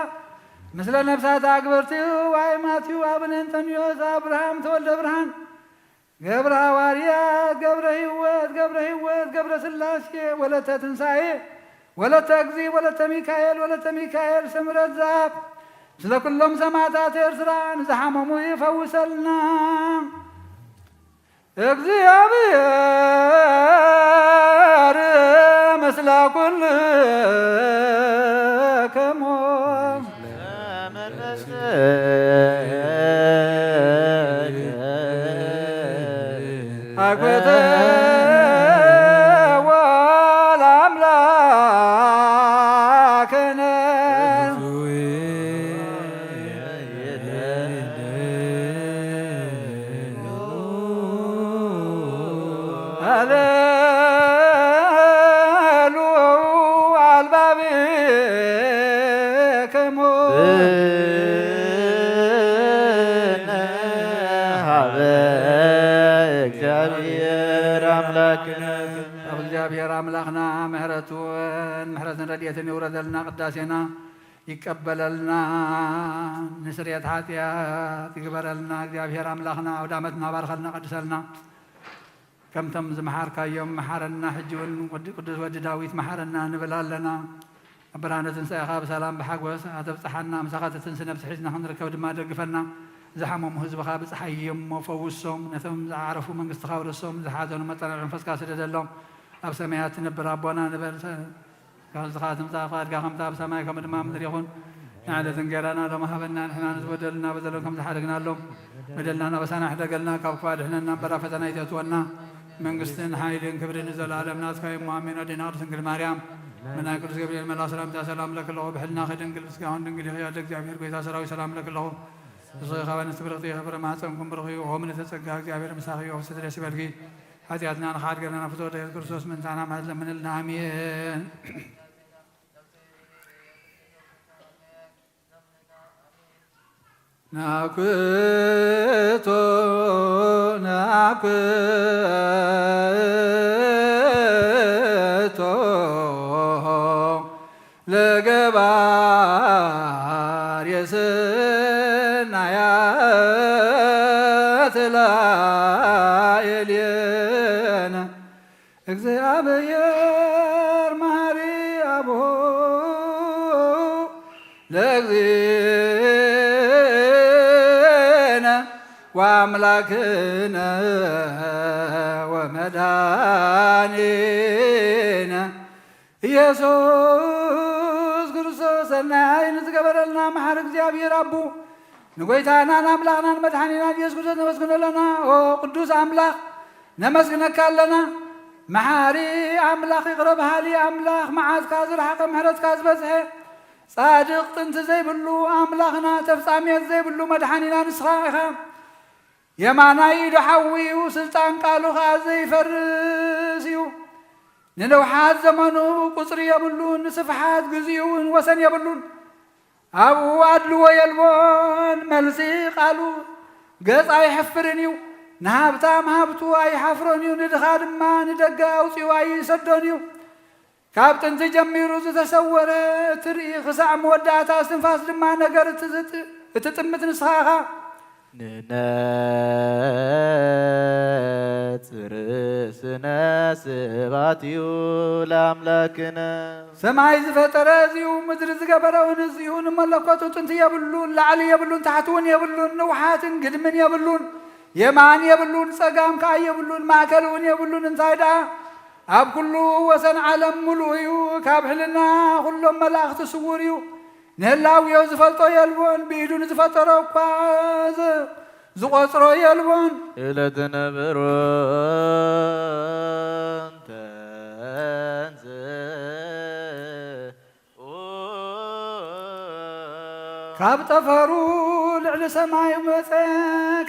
ምስለ ነፍሳት ኣግበርቲኡ ዋይ ማቲው ኣቡነ እንጠንዮስ ኣብርሃም ተወልደ ብርሃን ገብረ ሃዋርያት ገብረ ህይወት ገብረ ህይወት ገብረ ስላሴ ወለተ ትንሳኤ ወለተ እግዚ ወለተ ሚካኤል ወለተ ሚካኤል ሰምረት ዛፍ ምስለ ኩሎም ሰማዕታት ኤርትራ ንዝሓመሙ ይፈውሰልና። እግዚኣብሔር ምስለ ኩልክሙ። አግብተ ወለአምላክነ። አለሉ አልባቢክሙ። ሀበ እግዚአብሔር አምላክነ። እግዚኣብሔር ኣምላኽና ምሕረቱን ምሕረትን ረድኤትን ይውረደልና። ቅዳሴና ይቀበለልና፣ ንስርየት ሓጢኣት ይግበረልና። እግዚኣብሔር ኣምላኽና ኣውደ ዓመትና ባርኸልና፣ ቀድሰልና። ከምቶም ዝመሓርካዮም መሓረና፣ ሕጂ እውን ወዲ ቅዱስ ወዲ ዳዊት መሓረና ንብል ኣለና። ኣብ ብርሃነ ትንሳኤኻ ብሰላም ብሓጎስ ኣተብጽሓና፣ ምሳኻ ተትንሲ ነብሲ ሒዝና ክንርከብ ድማ ደግፈና። ዝሓመሙ ህዝብኻ ብጽሓዮም እሞ ፈውሶም፣ ነቶም ዝዓረፉ መንግስትኻ ውረሶም፣ ዝሓዘኑ መጸናንዒ መንፈስካ ስደደሎም። ኣብ ሰማያት ትነብር ኣቦና ንበል። ካብ ዝኻ ትምጻእ ፍቓድካ ከምታ ኣብ ሰማይ ከምኡ ድማ ኣብ ምድሪ ይኹን። ንዕለት እንጌራና ሎሚ ሃበና፣ ንሕና ንዝበደሉና በደሎም ከም ዝሓደግናሎም በደልና ናበሳና ሕደገልና፣ ካብ ክፉእ ኣድሕነና እምበር ኣብ ፈተና ኣይተእትወና። መንግስትን ሓይልን ክብርን ንዘለኣለም ናትካ እዩ እሞ ኣሜን። ኣዴና ቅድስት ድንግል ማርያም፣ ብናይ ቅዱስ ገብርኤል መልኣኽ ሰላምታ ሰላም እብለኪ ኣለኹ፣ ብሕልናኺ ድንግል፣ ብስጋኽን ድንግል ኢኺ፣ ኣደ እግዚኣብሔር፣ ጎይታ ሰራዊት፣ ሰላም እብለኪ ኣለኹ። ንስኺ ካብ ኣንስቲ ብርኽቲ ኢኺ፣ ፍረ ማህፀንኩም ብሩኽ እዩ። ኦ ምልዕተ ጸጋ፣ እግዚኣብሔር ምሳኺ እዩ፣ ኦፍሲ ደስ ይበልኪ። ሓጢኣትና ንኽሓድገልና ፍትወ ደቂስ ክርስቶስ ምእንታና ምሕረት ለምንልና። ኣሜን። ናኩቶ ናኩቶ ለገባር የሰናያት ላዕሌነ እግዚኣብሔር መሐሪ አቦ ለእግዚእነ ወአምላክነ ወመድኃኒነ ኢየሱስ ክርስቶስ፣ ሰናይ ንዝገበረልና መሓሪ እግዚኣብሔር ኣቡ፣ ንጎይታናን ኣምላኽናን መድሓኒናን ኢየሱስ ክርስቶስ ነመስግኖ ኣለና። ኦ ቅዱስ ኣምላኽ፣ ነመስግነካ ኣለና። መሓሪ ኣምላኽ፣ ይቕረ በሃሊ ኣምላኽ፣ መዓዝካ ዝረሓቐ፣ ምሕረትካ ዝበዝሐ፣ ጻድቕ ጥንቲ ዘይብሉ ኣምላኽና፣ ተፍጻሜት ዘይብሉ መድሓኒና ንስኻ ኢኻ። የማናይ ኢዱ ሓዊ እዩ፣ ስልጣን ቃሉ ኸኣ ዘይፈርስ እዩ። ንንውሓት ዘመኑ ቁጽሪ የብሉን፣ ንስፍሓት ግዜኡ እውን ወሰን የብሉን። ኣብኡ ኣድልዎ የልቦን፣ መልሲ ቃሉ ገጽ ኣይሐፍርን እዩ። ንሃብታም ሃብቱ ኣይሓፍሮን እዩ፣ ንድኻ ድማ ንደገ ኣውጺኡ ኣይሰዶን እዩ። ካብ ጥንቲ ጀሚሩ ዝተሰወረ እትርኢ፣ ክሳዕ መወዳእታ እስትንፋስ ድማ ነገር እትዝጥ-፣ እትጥምት ንስኻ ኢኻ። ንነጽር ስነ ስብሐት እዩ ለኣምላክነ። ሰማይ ዝፈጠረ እዚኡ፣ ምድሪ ዝገበረ እውን እዚኡ፣ ንመለኮቱ ጥንቲ የብሉን፣ ላዕሊ የብሉን፣ ታሕቲ እውን የብሉን፣ ንውሓትን ግድምን የብሉን፣ የማን የብሉን፣ ጸጋም ከኣ የብሉን፣ ማእከል እውን የብሉን። እንታይ ደኣ ኣብ ኩሉ ወሰን ዓለም ምሉእ እዩ። ካብ ሕልና ኩሎም መላእኽቲ ስዉር እዩ። ንህላዌኡ ዝፈልጦ የልቦን፣ ብኢዱ ንዝፈጠሮ እኳ ዝ-፣ ዝቖጽሮ የልቦን። እለ ትነብሮ እንተ እንስ ካብ ጠፈሩ ልዕሊ ሰማይ መጸ፣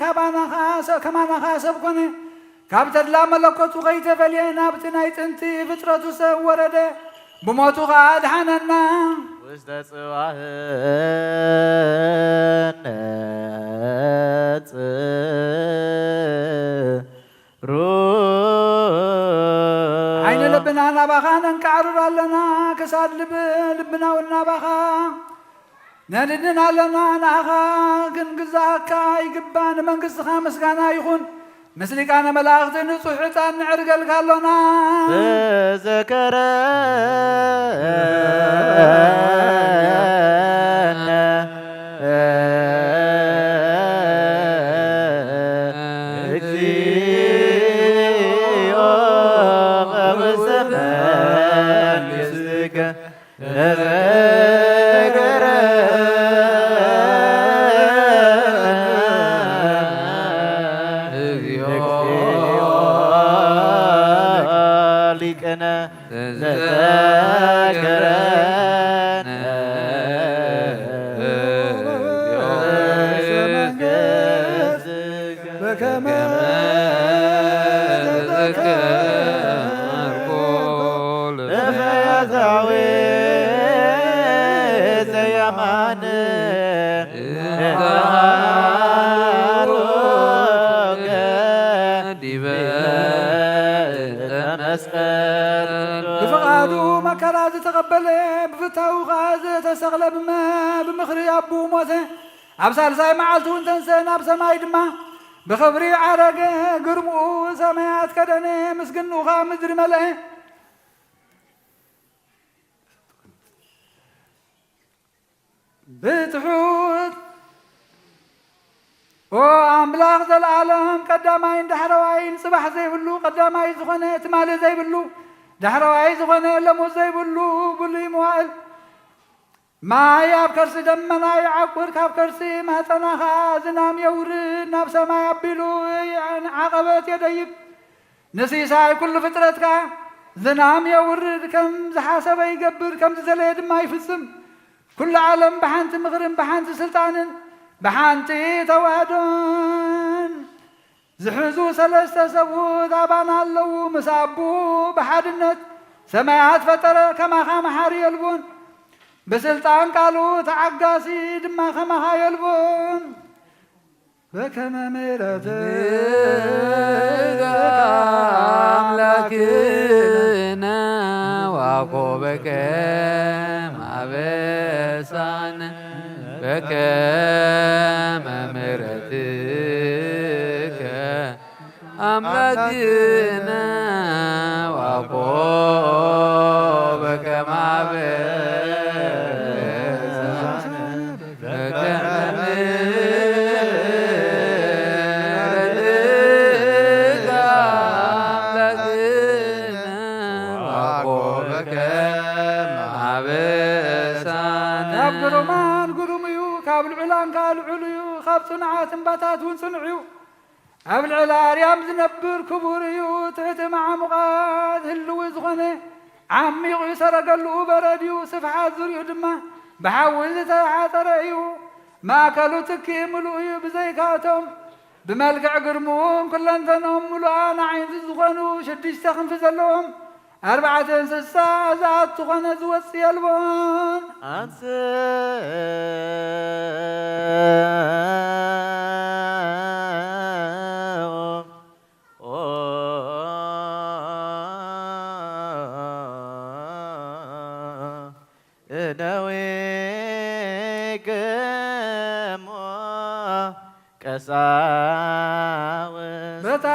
ካባና ኸኣ ሰ-፣ ከማና ኸኣ ሰብ ኮነ። ካብ ተድላ መለኮቱ ከይተፈልየ ናብቲ ናይ ጥንቲ ፍጥረቱ ሰብ ወረደ፣ ብሞቱ ኸኣ ኣድሓነና። ውስተ ጽባሕ ነጽር ዓይኒ ልብና ናባኻ ነንቃዕርር ኣለና፣ ክሳድ ልብ-፣ ልብና እውን ናባኻ ነድንን ኣለና። ንኣኻ ክንግዛእካ ይግባእ፣ ንመንግስትኻ ምስጋና ይኹን። ምስ ሊቃነ መላእኽቲ ንጹሕ ዕጣን ነዕርገልካ ኣሎና። ተዘከረነ እግዚኦ በውስተ መንግሥትከ ተዘከረነ እግዚኦ ሊቅነ ተዘከረነ በከመ ተዘከርኩ ለፈያታዊ ዘየማን ዲበ መስቀል ብፍቓዱ መከራ ዝተቐበለ፣ ብፍታው ኸዓ ዝተሰቕለ፣ ብመ-፣ ብምኽሪ ኣቦኡ ሞተ። ኣብ ሳልሳይ መዓልቲ እውን ተንስአ፣ ናብ ሰማይ ድማ ብኽብሪ ዓረገ። ግርምኡ ሰማያት ከደነ፣ ምስግንኡ ኸዓ ምድሪ መለአ። ብትሑት ኦ ኣምላኽ ዘለዓለም፣ ቀዳማይን ዳሕረዋይን፣ ጽባሕ ዘይብሉ፣ ቀዳማይ ዝኾነ፣ ትማሊ ዘይብሉ፣ ዳሕረዋይ ዝኾነ፣ ለሞት ዘይብሉ፣ ብሉይ መዋእል፣ ማይ ኣብ ከርሲ ደመና ይዓቁር፣ ካብ ከርሲ ማህጸና ኸኣ ዝናም የውርድ፣ ናብ ሰማይ ኣቢሉ ዓቐበት የደይብ። ንሲሳይ ኩሉ ፍጥረት ከኣ ዝናም የውርድ፣ ከም ዝሓሰበ ይገብር፣ ከም ዝደለየ ድማ ይፍጽም። ኩሉ ዓለም ብሓንቲ ምኽርን ብሓንቲ ስልጣንን ብሓንቲ ተዋህዶን ዝሕዙ ሰለስተ ሰብኡት ኣባና ኣለዉ። ምስ ኣቦኡ ብሓድነት ሰማያት ፈጠረ፣ ከማኻ መሓሪ የልቦን። ብስልጣን ቃሉ ተዓጋሲ ድማ ከማኻ የልቦን። በከመ ምሕረትከ ኣምላክነ ወኮበከ ማበሳነ በከመ ምሕረትከ ኣምላክነ ወኮበከ ማበሳነ በከመ ጽኑዓት እምባታት እውን ጽኑዕ እዩ። ኣብ ልዕሊ ኣርያም ዝነብር ክቡር እዩ። ትሕቲ መዓሙቓት ህልዊ ዝኾነ ዓሚቕ እዩ። ሰረገሉኡ በረድ እዩ። ስፍሓት ዙርይኡ ድማ ብሓዊ ዝተሓጸረ እዩ። ማእከሉ ትኪ ምሉእ እዩ። ብዘይካቶም ብመልክዕ ግርምኡን ኩለንተንኦም ምሉኣን ኣዒንቲ ዝኾኑ ሽዱሽተ ክንፊ ዘለዎም ኣርባዕተ እንስሳ ዝኣቱ ኾነ ዝወጽእ የልቦን። ኣንስ እደዊክሞ ቀሳውስት። በታ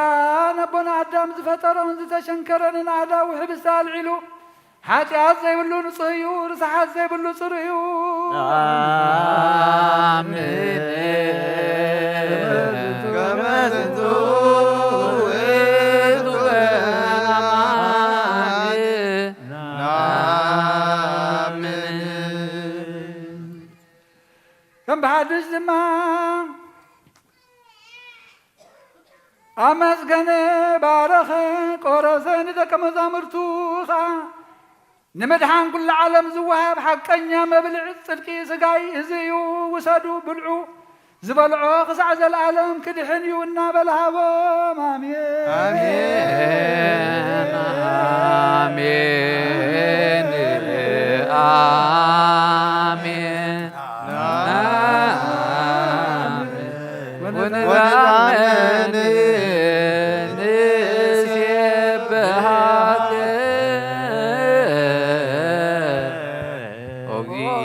ነቦና ኣዳም ዝፈጠሮን ዝተሸንከረንን ኣእዳው ሕብስቲ ኣልዒሉ፣ ሓጢኣት ዘይብሉ ንጹህ እዩ፣ ርስሓት ዘይብሉ ጽሩይ እዩ። ንኣምን። ከመ ዝንቱ ውእቱ በአማን ንኣምን። ከም ብሓድሽ ድማ ኣመስገነ፣ ባረኸ፣ ቆረሰ፣ ንደቀ መዛሙርቱ ኸኣ ንምድሓን ኩሉ ዓለም ዝወሃብ ሓቀኛ መብልዕ ጽድቂ ስጋይ እዚ እዩ፣ ውሰዱ፣ ብልዑ፣ ዝበልዖ ክሳዕ ዘለኣለም ክድሕን እዩ እናበለ ሃቦም። ኣሜን። ኣሜን። ኣሜን። ኣሜን። ወንትኣምን ንሴብሐከ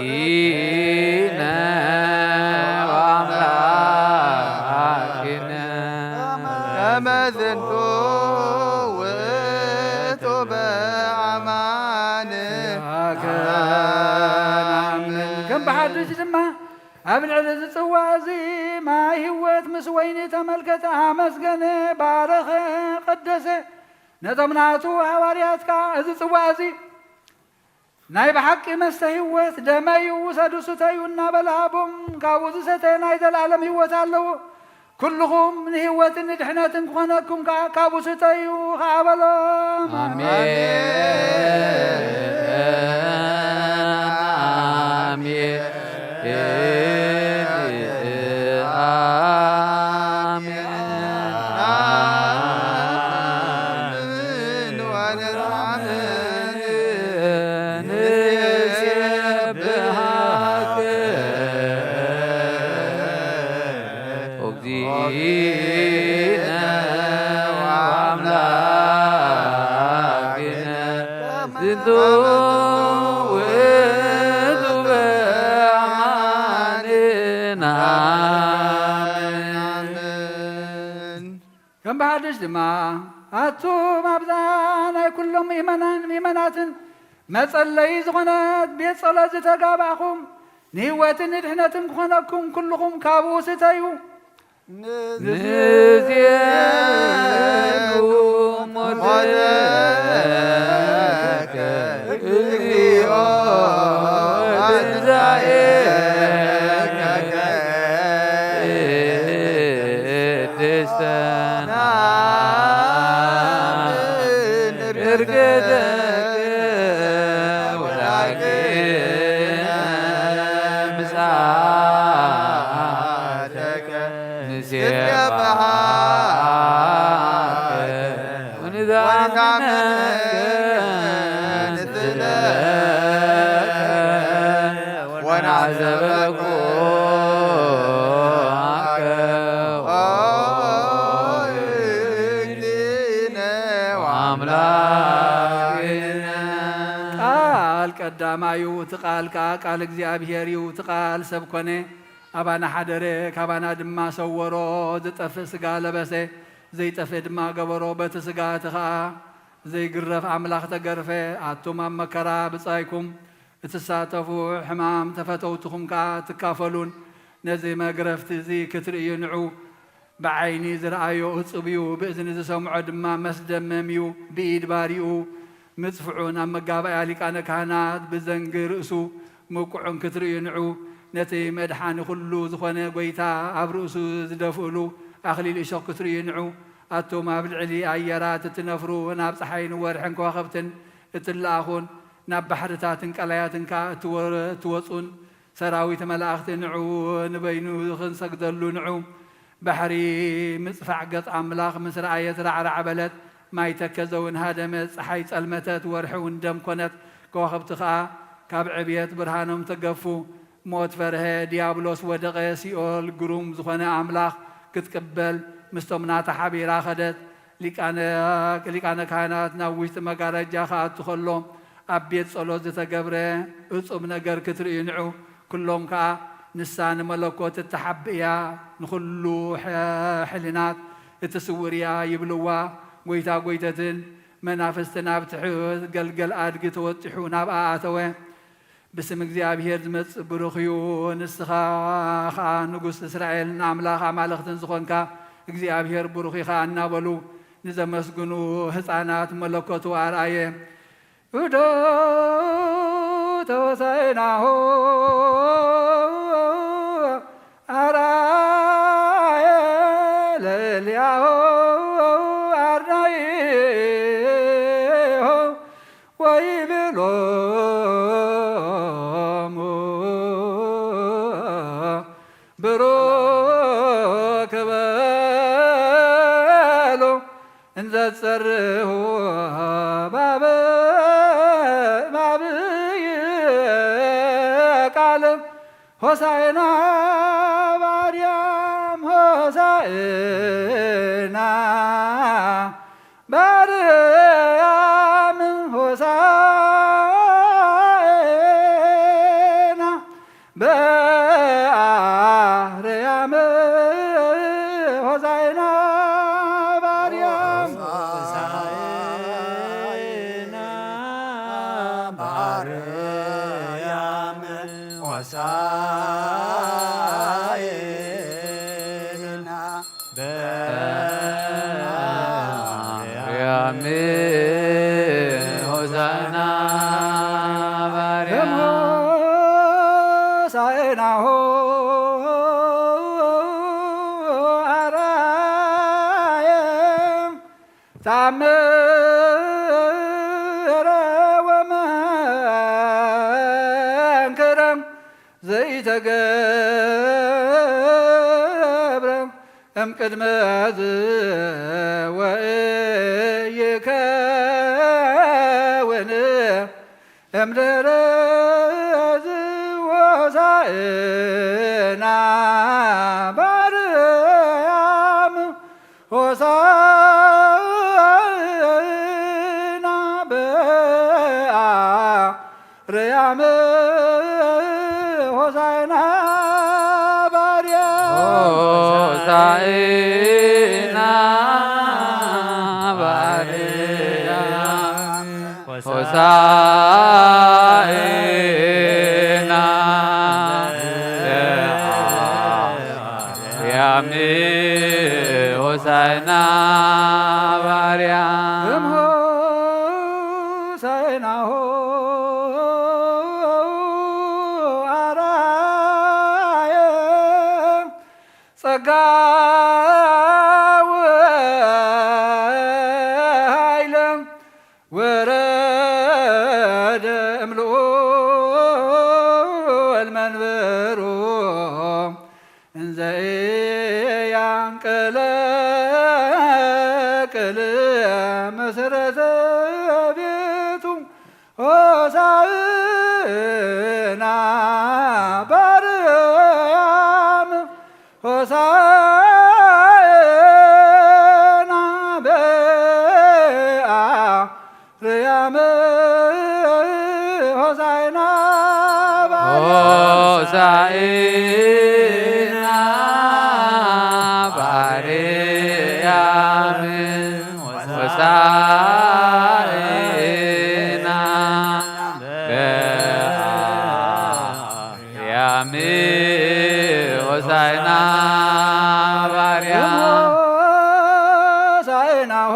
ኦግዚእነ ወአምላክነ። ከመ ዝንቱ ውእቱ በአማን ከም ብሓድሽ ድማ ኣብ ልዕሊ እዚ ጽዋ እዚ ማይ ህይወት ምስ ወይኒ ተመልከተ፣ ኣመስገነ፣ ባረኸ፣ ቀደሰ። ነቶም ናቱ ሃዋርያት ከኣ፣ እዚ ጽዋ እዚ ናይ ብሓቂ መስተ ህይወት ደመይ እዩ፣ ውሰዱ ስተዩ እናበለ ሃቦም። ካብኡ ዝሰተ ናይ ዘለኣለም ህይወት ኣለዎ። ኩልኹም ንህይወትን ንድሕነትን ክኾነኩም ከኣ ካብኡ ስተዩ ከኣ በሎም። ኣሜን። ኣሜን። ኣሜን። ንሴብሐከ ኦግዚእነ ወአምላክነ ዝንቱ ውእቱ በአማን ንኣምን። ከም ብሓድሽ ድማ ኣቱም ኣብዛ ናይ ኩሎም ምእመናን ምእመናትን መጸለዪ ዝኾነት ቤት ጸሎት ዝተጋባእኹም ንህይወትን ንድሕነትን ክኾነኩም ኩልኹም ካብኡ ስተዩ። ንዜኑ ሞተከ እግዚኦ ትንሳኤከ ቅድስተ ናምን እርገተከ ወላግነ ምጽኣተከ ንሴብሐከ ወንዛምነከ ንስእለከ ወናዕዘበኩ ኣከ ኦ እግዚእነ ወኣምላክነ። ቃል ቀዳማዩ፣ እቲ ቃል ከኣ ቃል እግዚኣብሔር እዩ። እቲ ቃል ሰብ ኮነ፣ ኣባና ሓደረ፣ ካባና ድማ ሰወሮ። ዝጠፍእ ስጋ ለበሰ፣ ዘይጠፍእ ድማ ገበሮ። በቲ ስጋ እቲ ኸኣ ዘይግረፍ ኣምላኽ ተገርፈ። ኣቱም ኣብ መከራ ብጻይኩም እትሳተፉ፣ ሕማም ተፈተውትኹም ከኣ ትካፈሉን ነዚ መግረፍቲ እዚ ክትርእዩ ንዑ። ብዓይኒ ዝረኣዮ እጹብ እዩ፣ ብእዝኒ ዝሰምዖ ድማ መስደመም እዩ። ብኢድ ባሪኡ ምጽፍዑን ኣብ መጋባእያ ሊቃነ ካህናት ብዘንጊ ርእሱ ምውቅዑን ክትርእዩ ንዑ። ነቲ መድሓኒ ኩሉ ዝኾነ ጐይታ ኣብ ርእሱ ዝደፍእሉ ኣኽሊል እሾኽ ክትርእዩ ንዑ። ኣቱም ኣብ ልዕሊ ኣየራት እትነፍሩ፣ ናብ ጸሓይን ወርሕን ከዋኽብትን እትለኣኹን፣ ናብ ባሕርታትን ቀላያትን ከኣ እትወ-፣ እትወጹን ሰራዊት መላእኽቲ ንዑ፣ ንበይኑ ክንሰግደሉ ንዑ። ባሕሪ ምጽፋዕ ገጽ ኣምላኽ ምስ ረኣየት ራዕራዕ በለት። ማይ ተከዘ እውን ሃደመ፣ ጸሓይ ጸልመተት፣ ወርሒ እውን ደም ኮነት፣ ከዋኽብቲ ኸኣ ካብ ዕብየት ብርሃኖም ተገፉ። ሞት ፈርሀ፣ ዲያብሎስ ወደቐ፣ ሲኦል ግሩም ዝኾነ ኣምላኽ ክትቅበል ምስቶም ናታ ሓቢራ ኸደት። ሊቃነ፣ ሊቃነ ካህናት ናብ ውሽጢ መጋረጃ ክኣቱ ኸሎ፣ ኣብ ቤት ጸሎት ዝተገብረ እጹብ ነገር ክትርእዩ ንዑ። ኩሎም ከኣ ንሳ ንመለኮት እትሓብእ እያ፣ ንኹሉ ሐ-፣ ሕልናት እትስውር እያ ይብልዋ። ጐይታ ጐይተትን መናፍስትን ኣብ ትሑት ገልገል ኣድጊ ተወጢሑ ናብኣ ኣተወ። ብስም እግዚኣብሔር ዝመጽእ ብሩኽ እዩ፣ ንስኻ ኸኣ ንጉስ እስራኤልን ኣምላኽ ኣማልኽትን ዝኾንካ እግዚኣብሔር ብሩኽ ኢኻ እናበሉ ንዘመስግኑ ህፃናት መለኮቱ ኣርኣየ። እዶ ተወሳይናሆ ኣርኣየ ለእልያሆ ኣርዳኢሆ ወይቤሎሙ ብሩክ በሉ እንዘ ትጸርሁ ባብ ባብይ ቃል ሆሳዕና ባርያም ሆሳዕና ባርያም ሆሳዕና በአርያም ሆሳዕና ባርያም ሆሳዕና ባርያም ሆሳዕና በአርያም ሆሳዕና ባርያም ሆሳዕናሆ አራየ ታምረ ወመንክረ ዘይተገብረ እምቅድመ ዝወ ይከውን እምድረ ዝወሳእና ባርያም ሆሳዕና በአርያም ሆሳዕና ባርያም ሆሳዕና ባርያም ሆሳዕና በአርያም ሆሳዕና ባርያም ሆሳዕናሆ አራየ ጸጋ ወኃይለ ወረደ እምልዑል መንበሩ እንዘ ኢያንቀለቅል መሰረተ ቤቱ ሆሳዕና ባርያም ሆሳዕና በአርያም ሆሳዕና ባርያም ሆሳዕና ባርያም ሆሳዕና በአርያም ሆሳዕና ባርያም ሆሳዕናሆ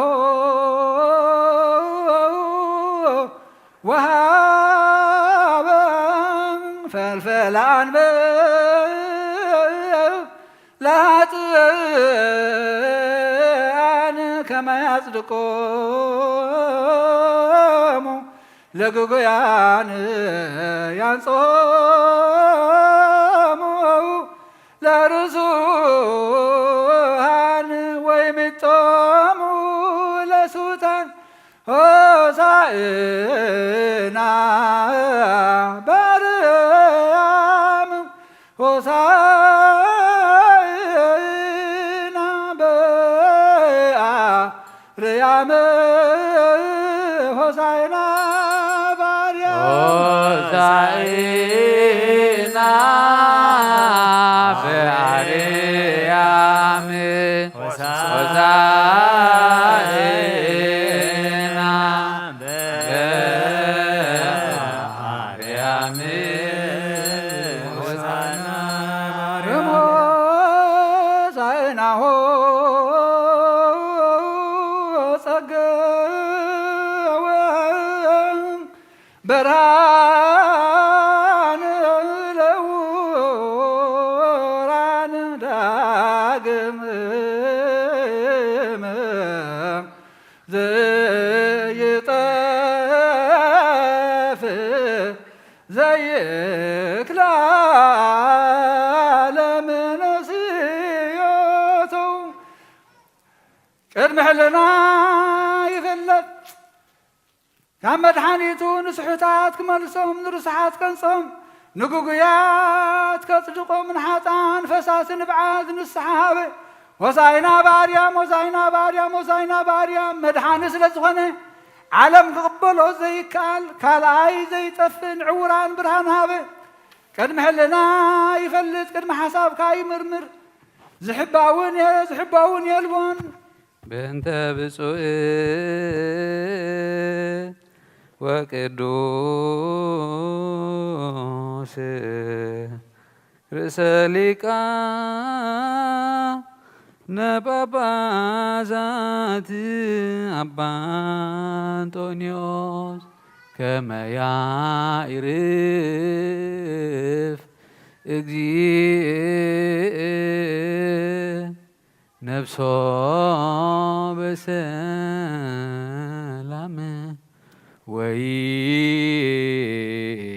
ወሃበ ፈልፈለ አንበ ኃጥኣን ከመ ያጽድቆሙ ለግጉያን ያንጾሙ ለርሱሃን ወይሚጦሙ ለሱታን ሆሳዕና በአርያም ሆሳዕና በአርያም ሆሳዕና በአርያም ሆሳዕና በአርያም ሆሳዕና በአርያም ሆሳዕና በአርያም ሆሳዕናሁ ጸገወ በርሃን ለውራን ዳግም ዘይጠፍ ዘይክላ ለመንስዮቱ ቅድሚ ሕልና ይፍለጥ። ካብ መድሓኒቱ ንስሑታት ክመልሶም፣ ንርሱሓት ከንጾም፣ ንግጉያት ከጽድቖም፣ ንሓጥኣን ፈሳሲ ንብዓት ንስሓ ሃበ። ሆሳዕና በአርያም፣ ሆሳዕና በአርያም፣ ሆሳዕና በአርያም መድሓኒ ስለ ዝኾነ፣ ዓለም ክቕበሎ ዘይከኣል ካልኣይ ዘይጠፍእ ንዕውራን ብርሃን ሃበ። ቅድሚ ሕልና ይፈልጥ፣ ቅድሚ ሓሳብካ ይምርምር። ዝሕባውን የ-፣ ዝሕባውን የልቦን። በእንተ ብፁዕ ወቅዱስ ርእሰ ሊቃነ ጳጳሳት አባ እንጦንዮስ ከመ ያዕርፍ እግዚእ ነፍሶ በሰላም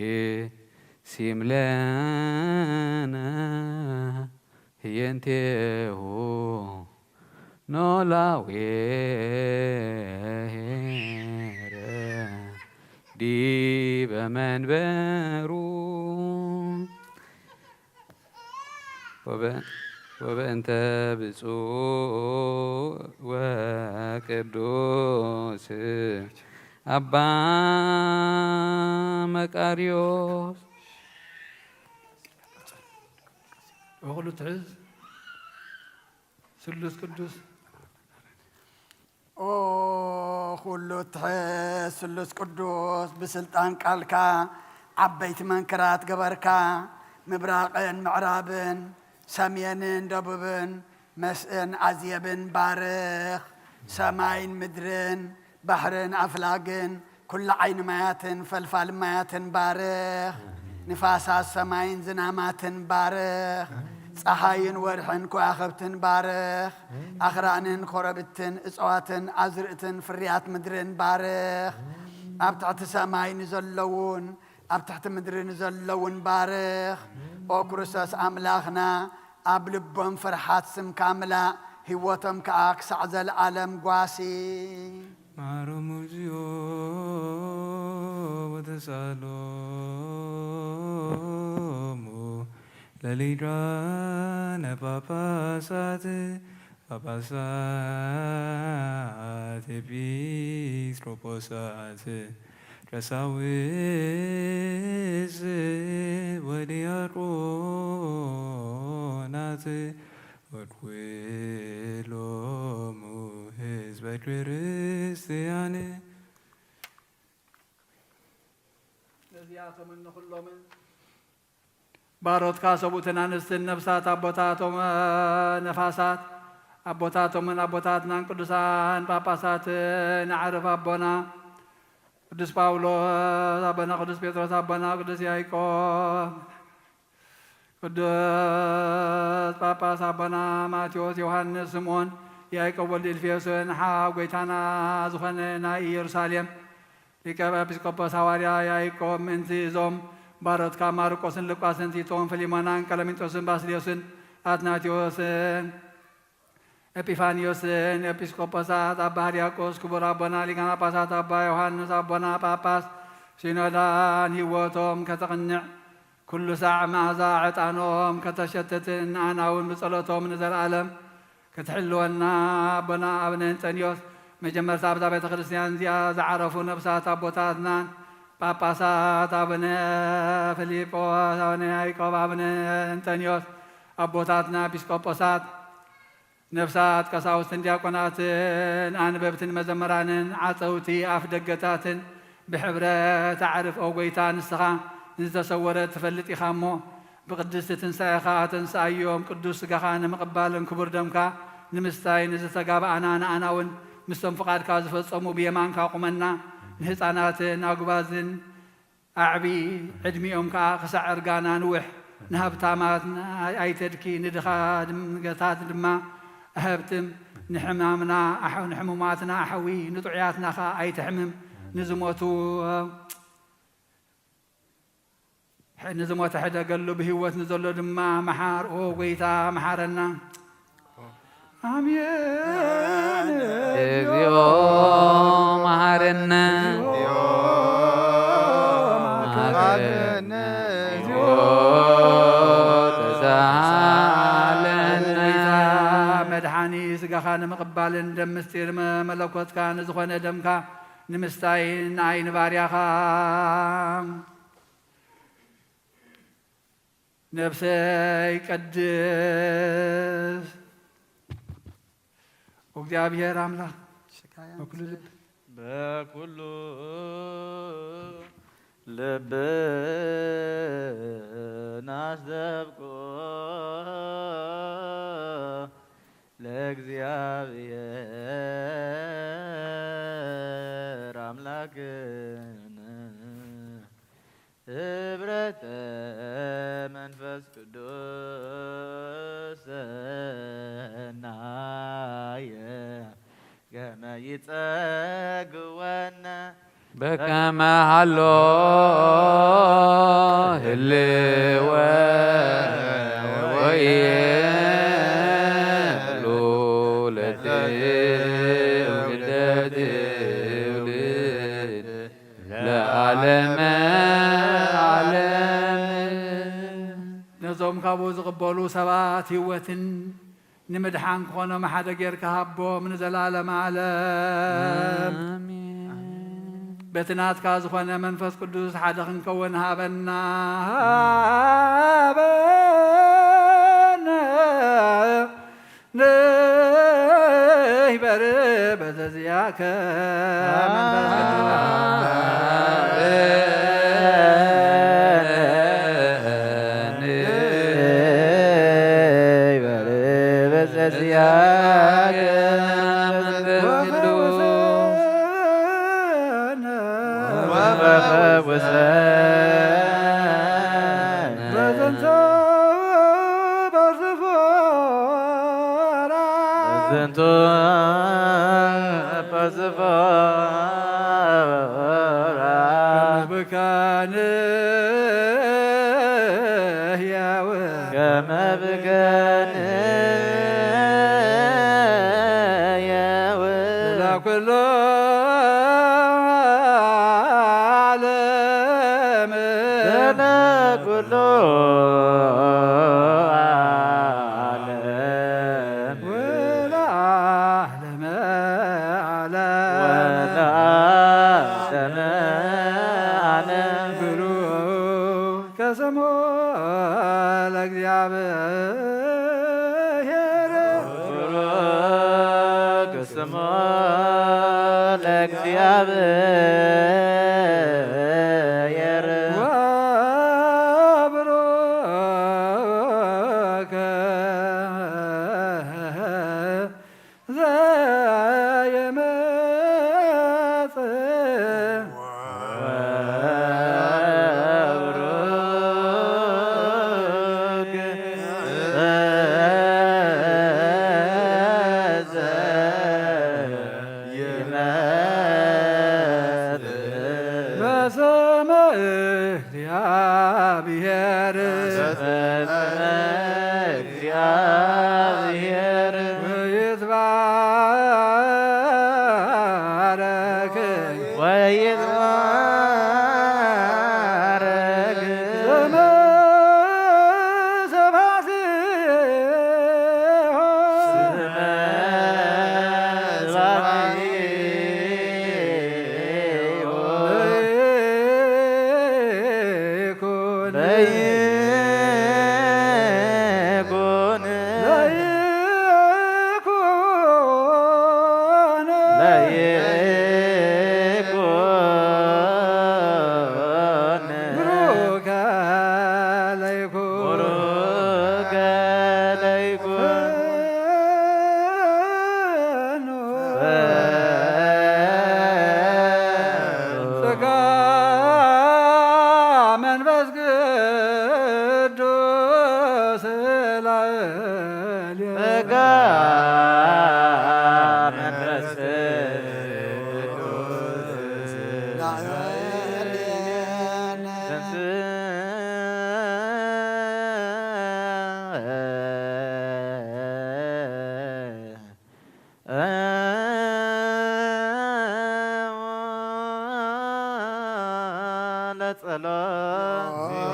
ወይሲም ለነ ህየንቴሁ ኖላዊ ዲበ መንበሩ። ወበ-፣ ወበእንተ ብፁዕ ወቅዱስ አባ መቃርዮስ ወኩሉ ትሕዝ ስሉስ ቅዱስ። ኦ ኩሉ ትሕዝ ስሉስ ቅዱስ፣ ብስልጣን ቃልካ ዓበይቲ መንክራት ገበርካ። ምብራቕን ምዕራብን ሰሜንን ደቡብን መስእን ኣዝየብን ባርኽ። ሰማይን ምድርን ባሕርን ኣፍላግን ኩሉ ዓይኒ ማያትን ፈልፋሊ ማያትን ባርኽ። ንፋሳት ሰማይን ዝናማትን ባርኽ። ጸሓይን ወርሕን ከዋኽብትን ባርኽ። ኣኽራንን ኮረብትን እጽዋትን ኣዝርእትን ፍርያት ምድርን ባርኽ። ኣብ ትሕቲ ሰማይ ንዘለዉን ኣብ ትሕቲ ምድሪ ንዘለዉን ባርኽ። ኦ ክርስቶስ ኣምላኽና፣ ኣብ ልቦም ፍርሓት ስምካ ምላእ፣ ህይወቶም ከኣ ክሳዕ ዘለኣለም ጓሲ። ማሮም እግዚኦ ወተሳሎሙ ለሊቃነ ጳጳሳት ጳጳሳት ኤጲስቆጶሳት ቀሳውስት ወዲያቆናት ወኩሎሙ ህዝበ ክርስቲያን። ነዚኣቶምን ንኹሎምን ባሮትካ ሰብኡትን ኣንስትን ነፍሳት ኣቦታቶም ነፋሳት ኣቦታቶምን ኣቦታትናን ቅዱሳን ጳጳሳትን ኣዕርፍ ኣቦና ቅዱስ ጳውሎስ ኣቦና ቅዱስ ጴጥሮስ ኣቦና ቅዱስ ያዕቆብ ቅዱስ ጳጳስ ኣቦና ማቴዎስ፣ ዮሃንስ፣ ስምዖን፣ ያዕቆብ ወልድ ኢልፍዮስን ሓ ጎይታና ዝኾነ ናይ ኢየሩሳሌም ሊቀ ኤጲስቆጶስ ሃዋርያ ያዕቆብ፣ ምእንቲ እዞም ባሮትካ ማርቆስን ሉቃስን ቲቶን ፊልሞናን ቀለሚንጦስን ባስልዮስን ኣትናቴዎስን ኤጲፋንዮስን ኤጲስቆጶሳት ኣባ ሕርያቆስ፣ ክቡር ኣቦና ሊቃነ ጳጳሳት ኣባ ዮሃንስ፣ ኣቦና ጳጳስ ሲኖዳን ህይወቶም ከተቕንዕ፣ ኩሉ ሳዕ መኣዛ ዕጣኖም ከተሸትትን ንኣና እውን ብጸሎቶም ንዘለኣለም ክትሕልወና ኣቦና ኣቡነ እንጠንዮስ፣ መጀመርታ ኣብዛ ቤተ ክርስቲያን እዚኣ ዝዓረፉ ነፍሳት ኣቦታትናን ጳጳሳት ኣቡነ ፊሊጶስ፣ ኣቡነ ያዕቆብ፣ ኣቡነ እንጠንዮስ፣ ኣቦታትና ኤጲስቆጶሳት፣ ነፍሳት ቀሳውስትን ዲያቆናትን ኣንበብትን መዘምራንን ዓጸውቲ ኣፍ ደገታትን ብሕብረት ኣዕርፍ። ኦ ጐይታ፣ ንስኻ ንዝተሰወረ ትፈልጥ ኢኻ እሞ፣ ብቕድስቲ ትንሳኤኻ ኣተንስኣዮም። ቅዱስ ሥጋኻ ንምቕባልን ክቡር ደምካ ንምስታይ ንዝተጋብኣና ንኣና እውን ምስቶም ፍቓድካ ዝፈጸሙ ብየማንካ ቁመና። ንህፃናትን ኣጉባዝን ኣዕቢ፣ ዕድሚኦም ከኣ ክሳዕ እርጋና ንውሕ። ንሃብታማት ኣይተድኪ፣ ንድኻ ድምገታት ድማ ኣሀብትም። ንሕማምና ኣሕ-፣ ንሕሙማትና ኣሕዊ፣ ንጥዑያትና ከኣ ኣይትሕምም። ንዝሞቱ፣ ንዝሞተ ሕደገሉ፣ ብህይወት ንዘሎ ድማ መሓር። ኦ ጐይታ፣ መሓረና። ኣሜን። እግዚኦ መሐረነ። መሐረነ። እግዚኦ ተሳሃለነ። መድሓኒ ስጋኻ ንምቕባልን ደም ምስጢር መ-፣ መለኮትካ ንዝኾነ ደምካ ንምስታይ ንኣይ ንባርያኻ ነፍሰይ ቀድስ። ወእግዚኣብሔር ኣምላኽ በኩሉ ልብ በኩሉ ልብና ኣስደብቆ ለእግዚኣብሔር ኣምላክነ። ህብረተ መንፈስ ቅዱስ ሰናየ ከመ ይጸግወነ በከመ ሃሎ ህልወ ወይሉ ለትውልደ ትውልድ ለዓለመ ዓለም። ነዞም ካብኡ ዝቕበሉ ሰባት ህይወትን ንምድሓን ክኾኖም ሓደ ጌርካ ሃቦም ንዘለዓለመ ዓለም። ኣሜን። በቲ ናትካ ዝኾነ መንፈስ ቅዱስ ሓደ ክንከውን ሃበና፣ ሃበና። ንይበር በዘዚያከ መንፈስ ቅዱስ። ንይበር በዘዚያከ መንፈስ ቅዱስ። ወፈውሰነ። በዘንቱ በዝፎራ። በዘንቱ በዝፎራ። ከመ ብከ ንሕየው። ከመ ብከ ንሕየው። ለኩሉ ዓለም። ለኩሉ ዓለም። ወለዓለመ ዓለም። ወለዓለመ ዓለም። ብሩክ ከስሙ ለእግዚኣብሔር። ብሩክ ስሙ ለእግዚኣብሔር። ወብሩክ ዘየመጽእ። ጸሎት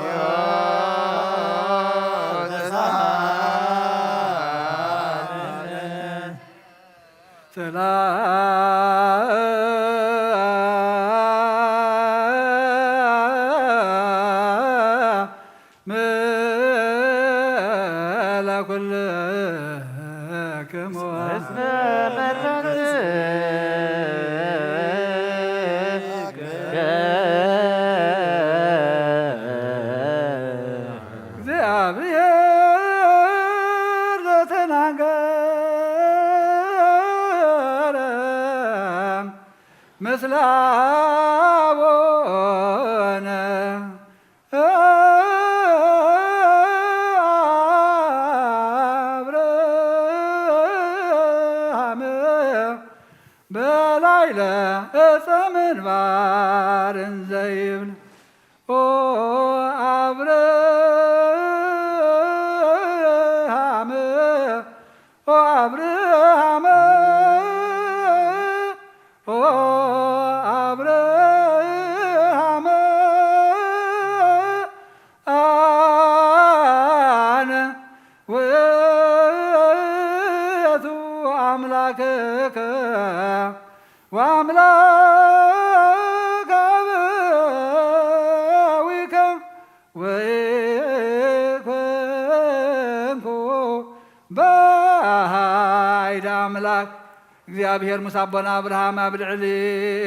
እግዚኣብሔር ምስ ኣቦና ኣብርሃም ኣብ ልዕሊ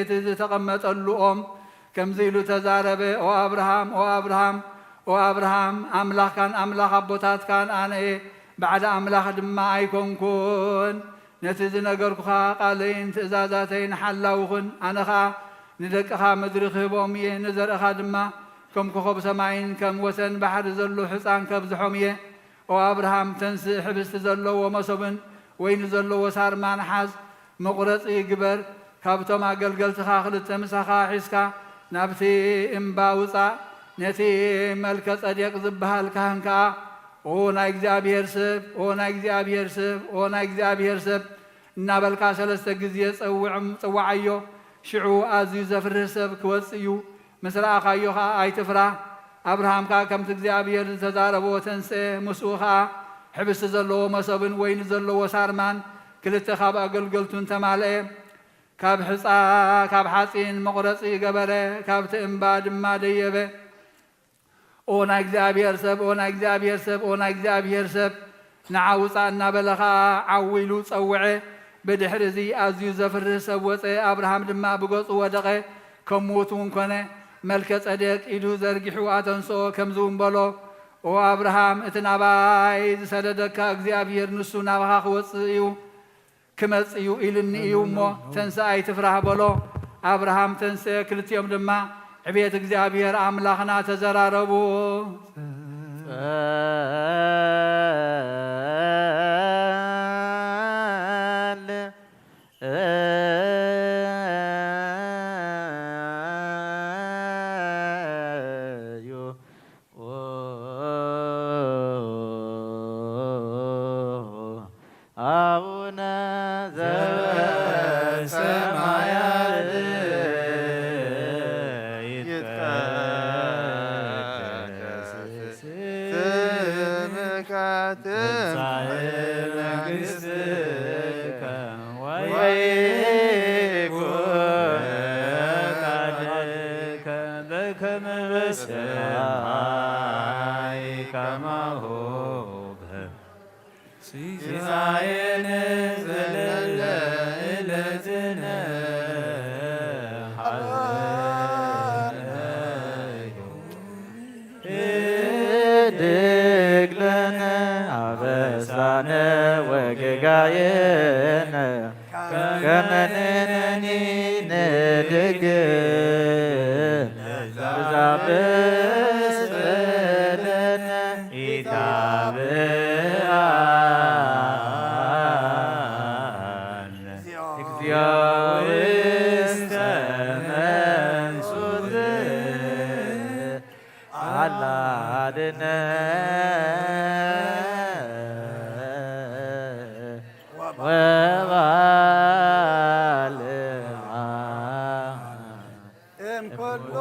እቲ ዝተቐመጠሉ ኦም ከምዚ ኢሉ ተዛረበ። ኦ ኣብርሃም፣ ኦ ኣብርሃም፣ ኦ ኣብርሃም፣ ኣምላኽካን ኣምላኽ ኣቦታትካን ኣነ እየ፣ ባዕዲ ኣምላኽ ድማ ኣይኮንኩን። ነቲ ዝነገርኩኻ ቃለይን ትእዛዛተይን ሓላው ኩን። ኣነ ኸኣ ንደቅኻ ምድሪ ክህቦም እየ፣ ንዘርእኻ ድማ ከም ኮኸብ ሰማይን ከም ወሰን ባሕሪ ዘሎ ሕፃን ከብዝሖም እየ። ኦ ኣብርሃም፣ ተንስእ፣ ሕብስቲ ዘለዎ መሶብን ወይኒ ዘለዎ ሳርማን ሓዝ፣ መቑረጺ ግበር፣ ካብቶም ኣገልገልትኻ ክልተ ምሳኻ ሒዝካ ናብቲ እምባ ውጻእ፣ ነቲ መልከ ጸዴቅ ዝበሃል ካህን ከኣ፣ ኦ ናይ እግዚኣብሔር ሰብ፣ ኦ ናይ እግዚኣብሔር ሰብ፣ ኦ ናይ እግዚኣብሔር ሰብ እናበልካ ሰለስተ ግዜ ጸውዕም-፣ ጽውዓዮ። ሽዑ ኣዝዩ ዘፍርህ ሰብ ክወጽእ እዩ። ምስ ረኣኻዮ ኸኣ ኣይትፍራህ። ኣብርሃም ከኣ ከምቲ እግዚኣብሔር ዝተዛረቦ ተንስአ፣ ምስኡ ኸኣ ሕብስቲ ዘለዎ መሶብን ወይኒ ዘለዎ ሳርማን ክልተ ካብ ኣገልገልቱን ተማልአ። ካብ ሕጻ-፣ ካብ ሓጺን መቑረጺ ገበረ፣ ካብቲ እምባ ድማ ደየበ። ኦ ናይ እግዚኣብሔር ሰብ፣ ኦ ናይ እግዚኣብሔር ሰብ፣ ኦ ናይ እግዚኣብሔር ሰብ፣ ንዓ ውጻእ እናበለ ኸኣ ዓው ኢሉ ጸውዐ። ብድሕሪ እዚ ኣዝዩ ዘፍርህ ሰብ ወጸ። ኣብርሃም ድማ ብገጹ ወደቐ፣ ከም ምዉት እውን ኮነ። መልከ ጸዴቅ ኢዱ ዘርጊሑ ኣተንስኦ፣ ከምዚ እውን በሎ፣ ኦ ኣብርሃም፣ እቲ ናባይ ዝሰደደካ እግዚኣብሔር ንሱ ናባኻ ክወጽእ እዩ፣ ክመጽእ እዩ ኢሉኒ እዩ እሞ፣ ተንስእ ኣይትፍራህ በሎ። ኣብርሃም ተንስአ፣ ክልቲኦም ድማ ዕቤት እግዚኣብሔር ኣምላኽና ተዘራረቡ። አቡነ ዘበሰማያት ይትቀደስ ስምከ ትምጻእ መንግሥትከ ወይኩን ፈቃድከ በከመ በሰማይ ከማሁ በ ሲሳየነ ዘለለ ዕለትነ ሀበነ ዮም። ህድግ ለነ አበሳነ ወጌጋየነ ከመ ንሕነኒ ንድግ ለዛብእ በደለነ ኢታብአነ እግዚኦ ውስተ መንሱት አላ አድነን ወባልዓ እምኩሉ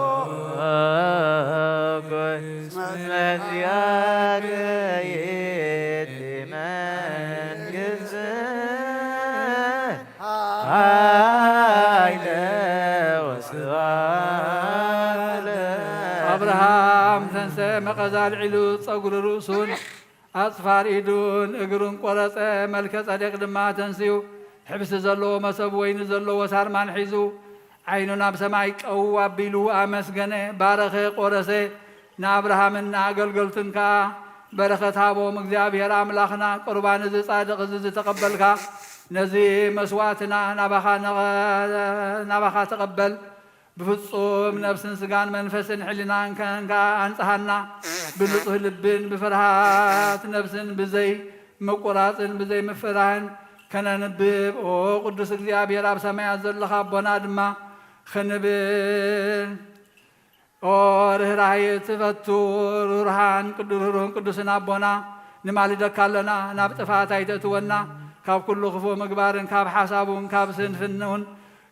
ኃይለ ወስብሐት ለእግዚእ። ኣብርሃም ተንሰ መቐዛ ኣልዒሉ ጸጉሪ ርእሱን ኣጽፋር ኢዱን እግሩን ቆረጸ። መልከ ጸዴቅ ድማ ተንስኡ ሕብስቲ ዘለዎ መሰብ ወይኒ ዘለዎ ሳርማን ሒዙ ዓይኑ ናብ ሰማይ ቀው ኣቢሉ ኣመስገነ፣ ባረኸ፣ ቆረሰ። ንኣብርሃምን ንኣገልገልቱን ከኣ በረኸት ሃቦም። እግዚኣብሔር ኣምላኽና፣ ቁርባን እዚ ጻድቕ እዚ ዝተቐበልካ፣ ነዚ መስዋዕትና ናባኻ ነቐ-፣ ናባኻ ተቐበል። ብፍጹም ነፍስን ስጋን መንፈስን ሕልናን ከንካ ኣንጽሃና። ብንጹህ ልብን ብፍርሃት ነፍስን ብዘይ ምቁራጽን ብዘይ ምፍራህን ከነንብብ፣ ኦ ቅዱስ እግዚኣብሔር፣ ኣብ ሰማያት ዘለኻ ኣቦና ድማ ክንብል። ኦ ርህራሄ ትፈቱ ርህሩሃን ቅዱ-፣ ርህሩህን ቅዱስን ኣቦና፣ ንማልደካ ኣለና፣ ናብ ጥፋት ኣይተእትወና፣ ካብ ኩሉ ክፉእ ምግባርን ካብ ሓሳቡን ካብ ስንፍንኡን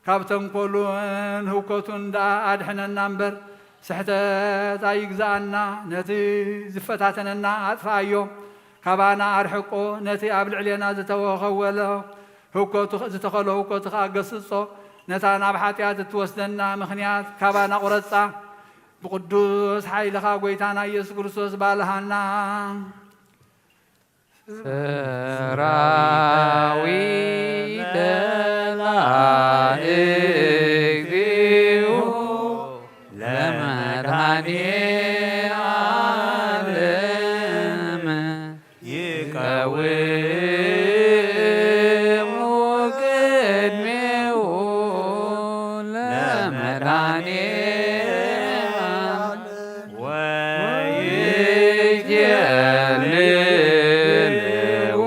ካብ ተንኮሉን ህውከቱን ደኣ ኣድሕነና እምበር፣ ስሕተት ኣይግዛኣና። ነቲ ዝፈታተነና ኣጥፍኣዮ፣ ካባና ኣርሕቆ፣ ነቲ ኣብ ልዕሌና ዝተወኸወለ ህውከቱ፣ ዝተኸሎ ህውከቱ ከኣ ገስጾ፣ ነታ ናብ ሓጢኣት እትወስደና ምኽንያት ካባና ቁረጻ። ብቅዱስ ሓይልኻ ጎይታና ኢየሱስ ክርስቶስ ባልሃና። ሰራዊተ ላእግዚኡ ለመድኃኔ ዓለም ይቀውሙ ቅድሜሁ ለመድኃኔ ዓለም ወይኬልልዎ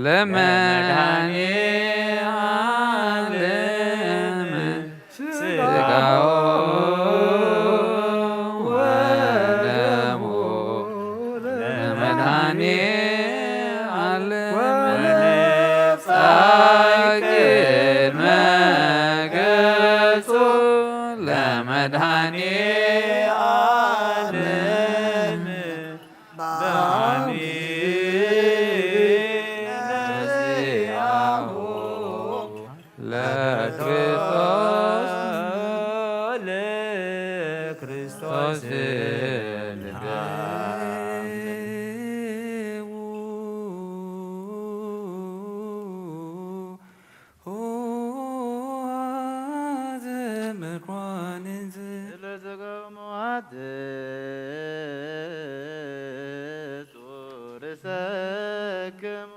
ለመድኃኔ ዓለም ሥጋሁ ወደሙ ለመድኃኔ ዓለም ወንጻእ ቅድመ ገጹ ለመድኃኔ ዓለም በአሚን ነዚአሁ ለክርስቶስ ለክርስቶስ ለዘገሙሃት ርእሰክሙ።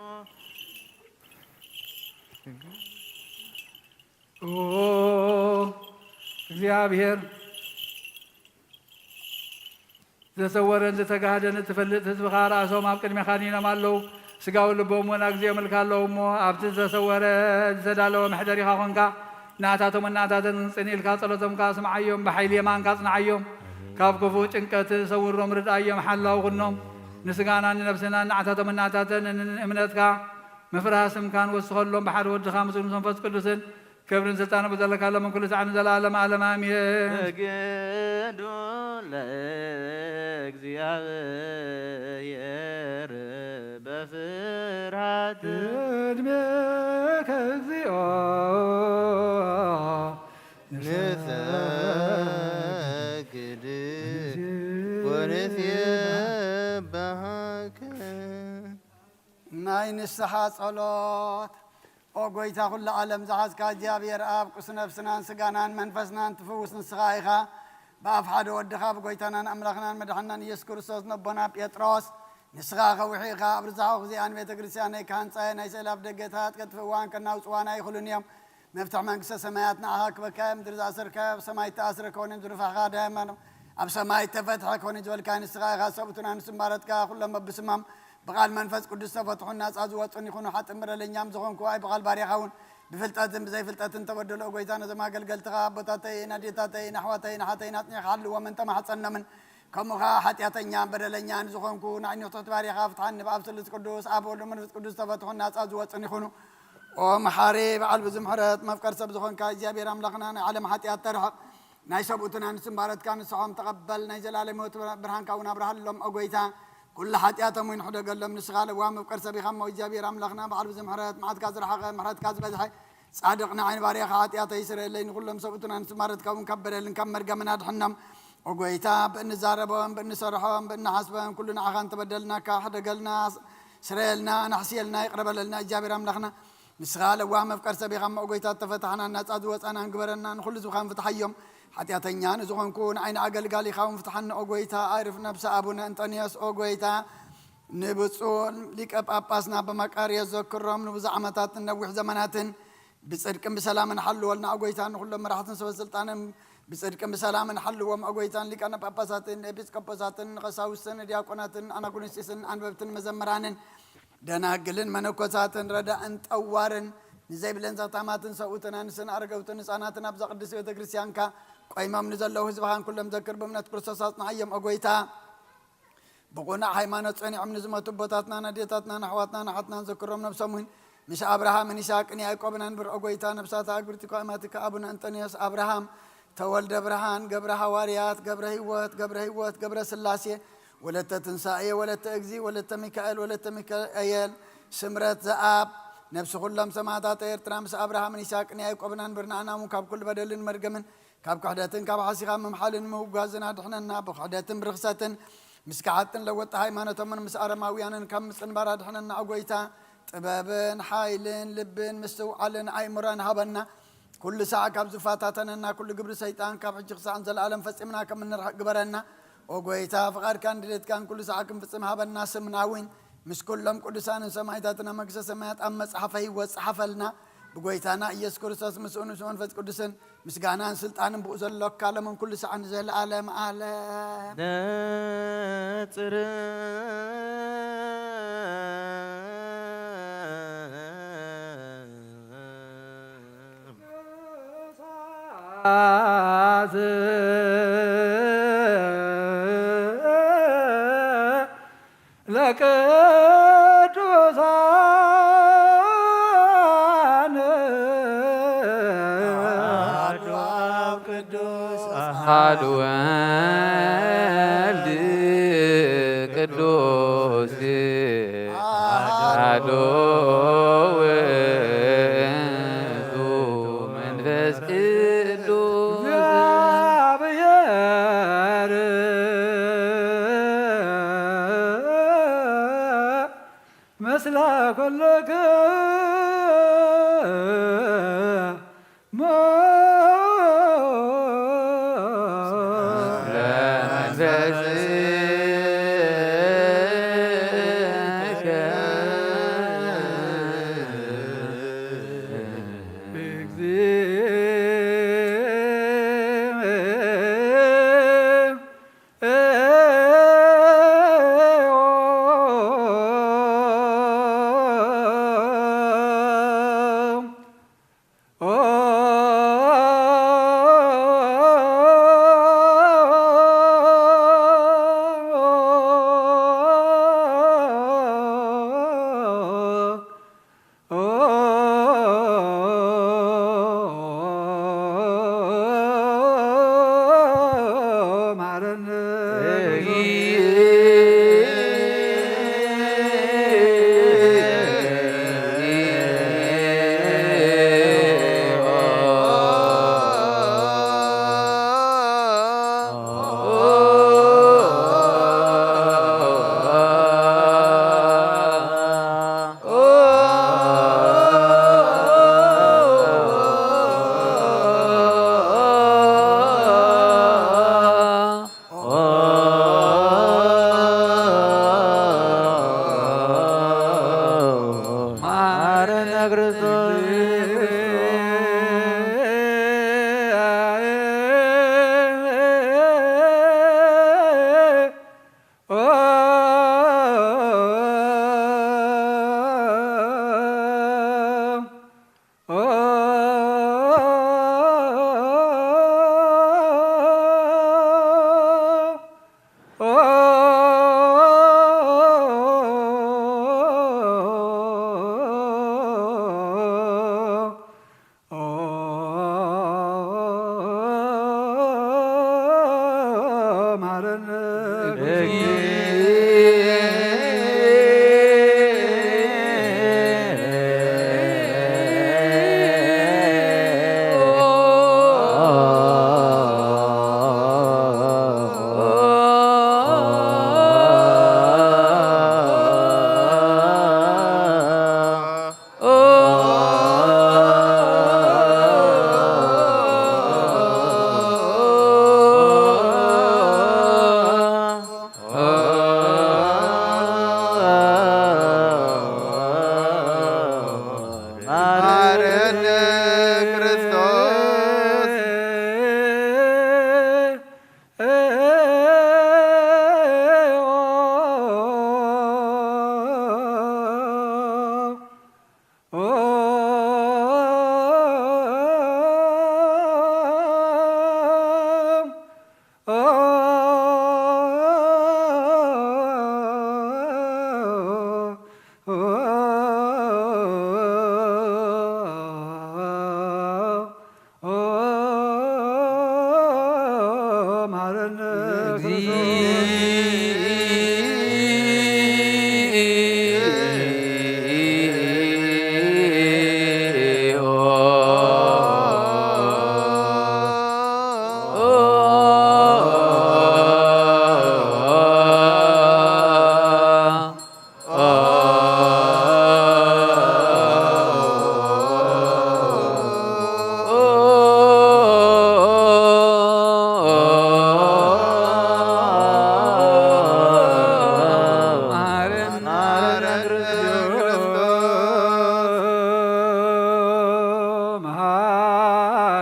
ኦ እግዚኣብሔር፣ ዘሰወረን ዝተጋህደን እትፈልጥ ህዝብኻ ርኣሶም ኣብ ቅድሜኻ ኒኖም ኣለዉ። ስጋውን ልቦም እውን ኣብ ግዜኦም ኢልካ ኣለዉ እሞ፣ ኣብቲ ዝተሰወረ ዝተዳለወ መሕደሪኻ ኾንካ፣ ናታቶም እናታተን ጽን ኢልካ ጸሎቶም ከኣ ስምዓዮም፣ ብሓይሊ የማንካ ጽንዓዮም። ካብ ክፉእ ጭንቀት ሰውሮም፣ ርድኣዮም፣ ሓላው ኩኖም። ንስጋና ንነፍስና ናታቶም እናታተን እምነትካ ምፍራህ ስምካን ወስኸሎም፣ ብሓደ ወድኻ ምስኡ ምስ መንፈስ ቅዱስን ክብርን ስልጣን ብዘለካ ሎምን ኩሉ ሰዓትን ንዘለዓለመ ዓለም ኣሜን። ሰግዱ ለእግዚኣብሔር በፍርሃት። ቅድሜከ እግዚኦ ንሰግድ ወንሴብሐከ። ናይ ንስሓ ጸሎት። ኦ ጐይታ፣ ኵሉ ዓለም ዝሓዝካ እግዚኣብሔር ኣብ፣ ቁስ ነፍስናን ስጋናን መንፈስናን ትፍውስ ንስኻ ኢኻ። ብኣፍ ሓደ ወድኻ፣ ብጐይታናን ኣምላኽናን መድሓንናን ኢየሱስ ክርስቶስ፣ ነቦና ጴጥሮስ፣ ንስኻ ከውሒ ኢኻ። ኣብ ርዛኹ እዚኣ ንቤተ ክርስቲያነይ ክሃንጻ እየ። ናይ ስእሊ ኣፍደገታት ከጥፍእዋን ከናውጽዋን ኣይኽእሉን እዮም። መፍትሕ መንግስተ ሰማያት ንዓኻ ክበካ እየ። ምድሪ ዝኣሰርካዮ ኣብ ሰማይ እተኣስረ ክኸውን እዩ። ዝርፋሕካ ዳይመን ኣብ ሰማይ እተፈትሐ ክኸውን እዩ ዝበልካ ንስኻ ኢኻ። ሰብኡትና ንስም ባረትካ፣ ኩሎም በብስሞም ብቓል መንፈስ ቅዱስ ዝተፈትሑን ናጻ ዝወጹን ይኹኑ። ሓጥእን በደለኛም ዝኾንኩ ኣይ ብቓል ባርያኻ እውን ብፍልጠትን ብዘይፍልጠትን ተበደሉ። ኦ ጐይታ፣ ነዞም ኣገልገልትኻ ኣቦታተይን ኣዴታተይን ኣሕዋተይን ኣሓተይን ኣጽኒዕካ ሓልዎምን ተማሕጸኖምን። ከምኡ ኸኣ ሓጢኣተኛን በደለኛን ዝኾንኩ ንዓይኒ ትሑት ባርያኻ ፍትሓኒ። ብኣብ ስሉስ ቅዱስ ኣብ ወልድ መንፈስ ቅዱስ ዝተፈትሑን ናጻ ዝወጹን ይኹኑ። ኦ መሓሪ፣ በዓል ብዙሕ ምሕረት፣ መፍቀር ሰብ ዝኾንካ እግዚኣብሔር ኣምላኽና፣ ናይ ዓለም ሓጢኣት ተርሕቕ፣ ናይ ሰብኡትና ንስም ባረትካ ንስሖም ተቐበል፣ ናይ ዘላለም ህይወት ብርሃንካ እውን ኣብርሃሎም። ኦ ጐይታ፣ ኩሉ ሓጢኣቶም እውን ሕደገሎም። ንስኻ ለዋህ መፍቀር ሰብ ኢኻ እሞ፣ እግዚኣብሔር ኣምላኽና፣ በዓል ብዙሕ ምሕረት፣ መዓትካ ዝረሓቐ፣ ምሕረትካ ዝበዝሐ፣ ጻድቕ ንዓይ ንባርያኻ ሓጢኣተይ ስረየለይ፣ ንኹሎም ሰብኡትና ንስማረትካ እውን ካብ በደልን ካብ መርገምን ኣድሕኖም። ኦ ጐይታ፣ ብእንዛረቦም፣ ብእንሰርሖም፣ ብእንሓስቦም፣ ኩሉ ንዓኻ እንተበደልናካ ሕደገልና፣ ስረየልና፣ ኣናሕስየልና፣ ይቕረ በለልና። እግዚኣብሔር ኣምላኽና፣ ንስኻ ለዋህ መፍቀር ሰብ ኢኻ እሞ፣ ኦ ጐይታ፣ እተፈታሕናን ናጻ ዝወጻናን ግበረና፣ ንኹሉ ህዝብኻን ፍትሓዮም። ሓጢኣተኛ ንዝኾንኩ ንዓይ ንኣገልጋሊኻ እውን ፍትሓኒ፣ ኦ ጐይታ። ኣዕርፍ ነብሰ ኣቡነ እንጠንዮስ፣ ኦ ጐይታ። ንብፁዕ ሊቀ ጳጳስና ኣባ መቃርዮስ ዘክሮም ንብዙሕ ዓመታትን ነዊሕ ዘመናትን ብጽድቅን ብሰላምን ሓልወልና፣ ኦ ጐይታ። ንኹሎም መራሕትን ሰበ ስልጣንን ብጽድቅን ብሰላምን ሓልዎም፣ ኦ ጐይታ። ንሊቃነ ጳጳሳትን ኤጲስቆጶሳትን ቀሳውስትን ዲያቆናትን ኣናጉንስጢስን ኣንበብትን መዘምራንን ደናግልን መነኮሳትን ረዳእን ጠዋርን ንዘይብለን ዘኽታማትን ሰብኡትን ኣንስትን ኣረገውትን ህፃናትን ኣብዛ ቅድስቲ ቤተ ክርስቲያንካ ቆይሞም ንዘለዉ ህዝብኻን ኩሎም ዘክር፣ ብእምነት ክርስቶስ ኣጽንዓዮም፣ ኦ ጐይታ። ብቑኑዕ ሃይማኖት ጸኒዖም ንዝሞቱ ኣቦታትናን ኣዴታትናን ኣሕዋትናን ኣሓትናን ዘክሮም፣ ነብሶም እውን ምስ ኣብርሃምን ይስሐቅን ያዕቆብን ኣንብር፣ ኦ ጐይታ። ነብሳት ኣግብርቲ ኳእማትካ ኣቡነ እንጠንዮስ፣ ኣብርሃም፣ ተወልደ ብርሃን፣ ገብረ ሃዋርያት፣ ገብረ ህይወት፣ ገብረ ህይወት፣ ገብረ ስላሴ፣ ወለተ ትንሳኤ፣ ወለተ እግዚ፣ ወለተ ሚካኤል፣ ወለተ ሚካኤል፣ ስምረት ዘኣብ፣ ነብሲ ኩሎም ሰማዕታት ኤርትራ ምስ ኣብርሃምን ይስሐቅን ያዕቆብን ኣንብር፣ ንኣና እውን ካብ ኩሉ በደልን መርገምን ካብ ክሕደትን ካብ ሓሲኻ ምምሓልን ምውጋዝን ኣድሕነና። ብክሕደትን ብርኽሰትን ምስ ከሓድትን ለወጥቲ ሃይማኖቶምን ምስ ኣረማውያንን ካብ ምጽንባር ኣድሕነና፣ ኦ ጐይታ። ጥበብን ሓይልን ልብን ምስትውዓልን ኣእምሮን ሃበና። ኩሉ ሳዕ ካብ ዝፈታተነና ኩሉ ግብሪ ሰይጣን ካብ ሕጂ ክሳዕ ንዘለኣለም ፈጺምና ከም እንርሕቕ ግበረና። ኦ ጐይታ፣ ፍቓድካን ድሌትካን ኩሉ ሳዕ ክንፍጽም ሃበና። ስምና እውን ምስ ኩሎም ቅዱሳንን ሰማዕታትን ኣብ መንግስተ ሰማያት ኣብ መጽሓፈ ህይወት ጸሓፈልና። ብጐይታና ኢየሱስ ክርስቶስ ምስኡን ምስ መንፈስ ቅዱስን ምስጋናን ስልጣንን ብኡ ዘሎካ ሎምን ኩሉ ሳዕን ንዘለኣለም ኣለም። ነጽር ለቅዱሳን አሐዱ አብ ቅዱስ አሐዱ ወልድ ቅዱስ አሐዱ ውእቱ መንፈስ ቅዱስ። እግዚአብሔር ምስለ ኩልክሙ።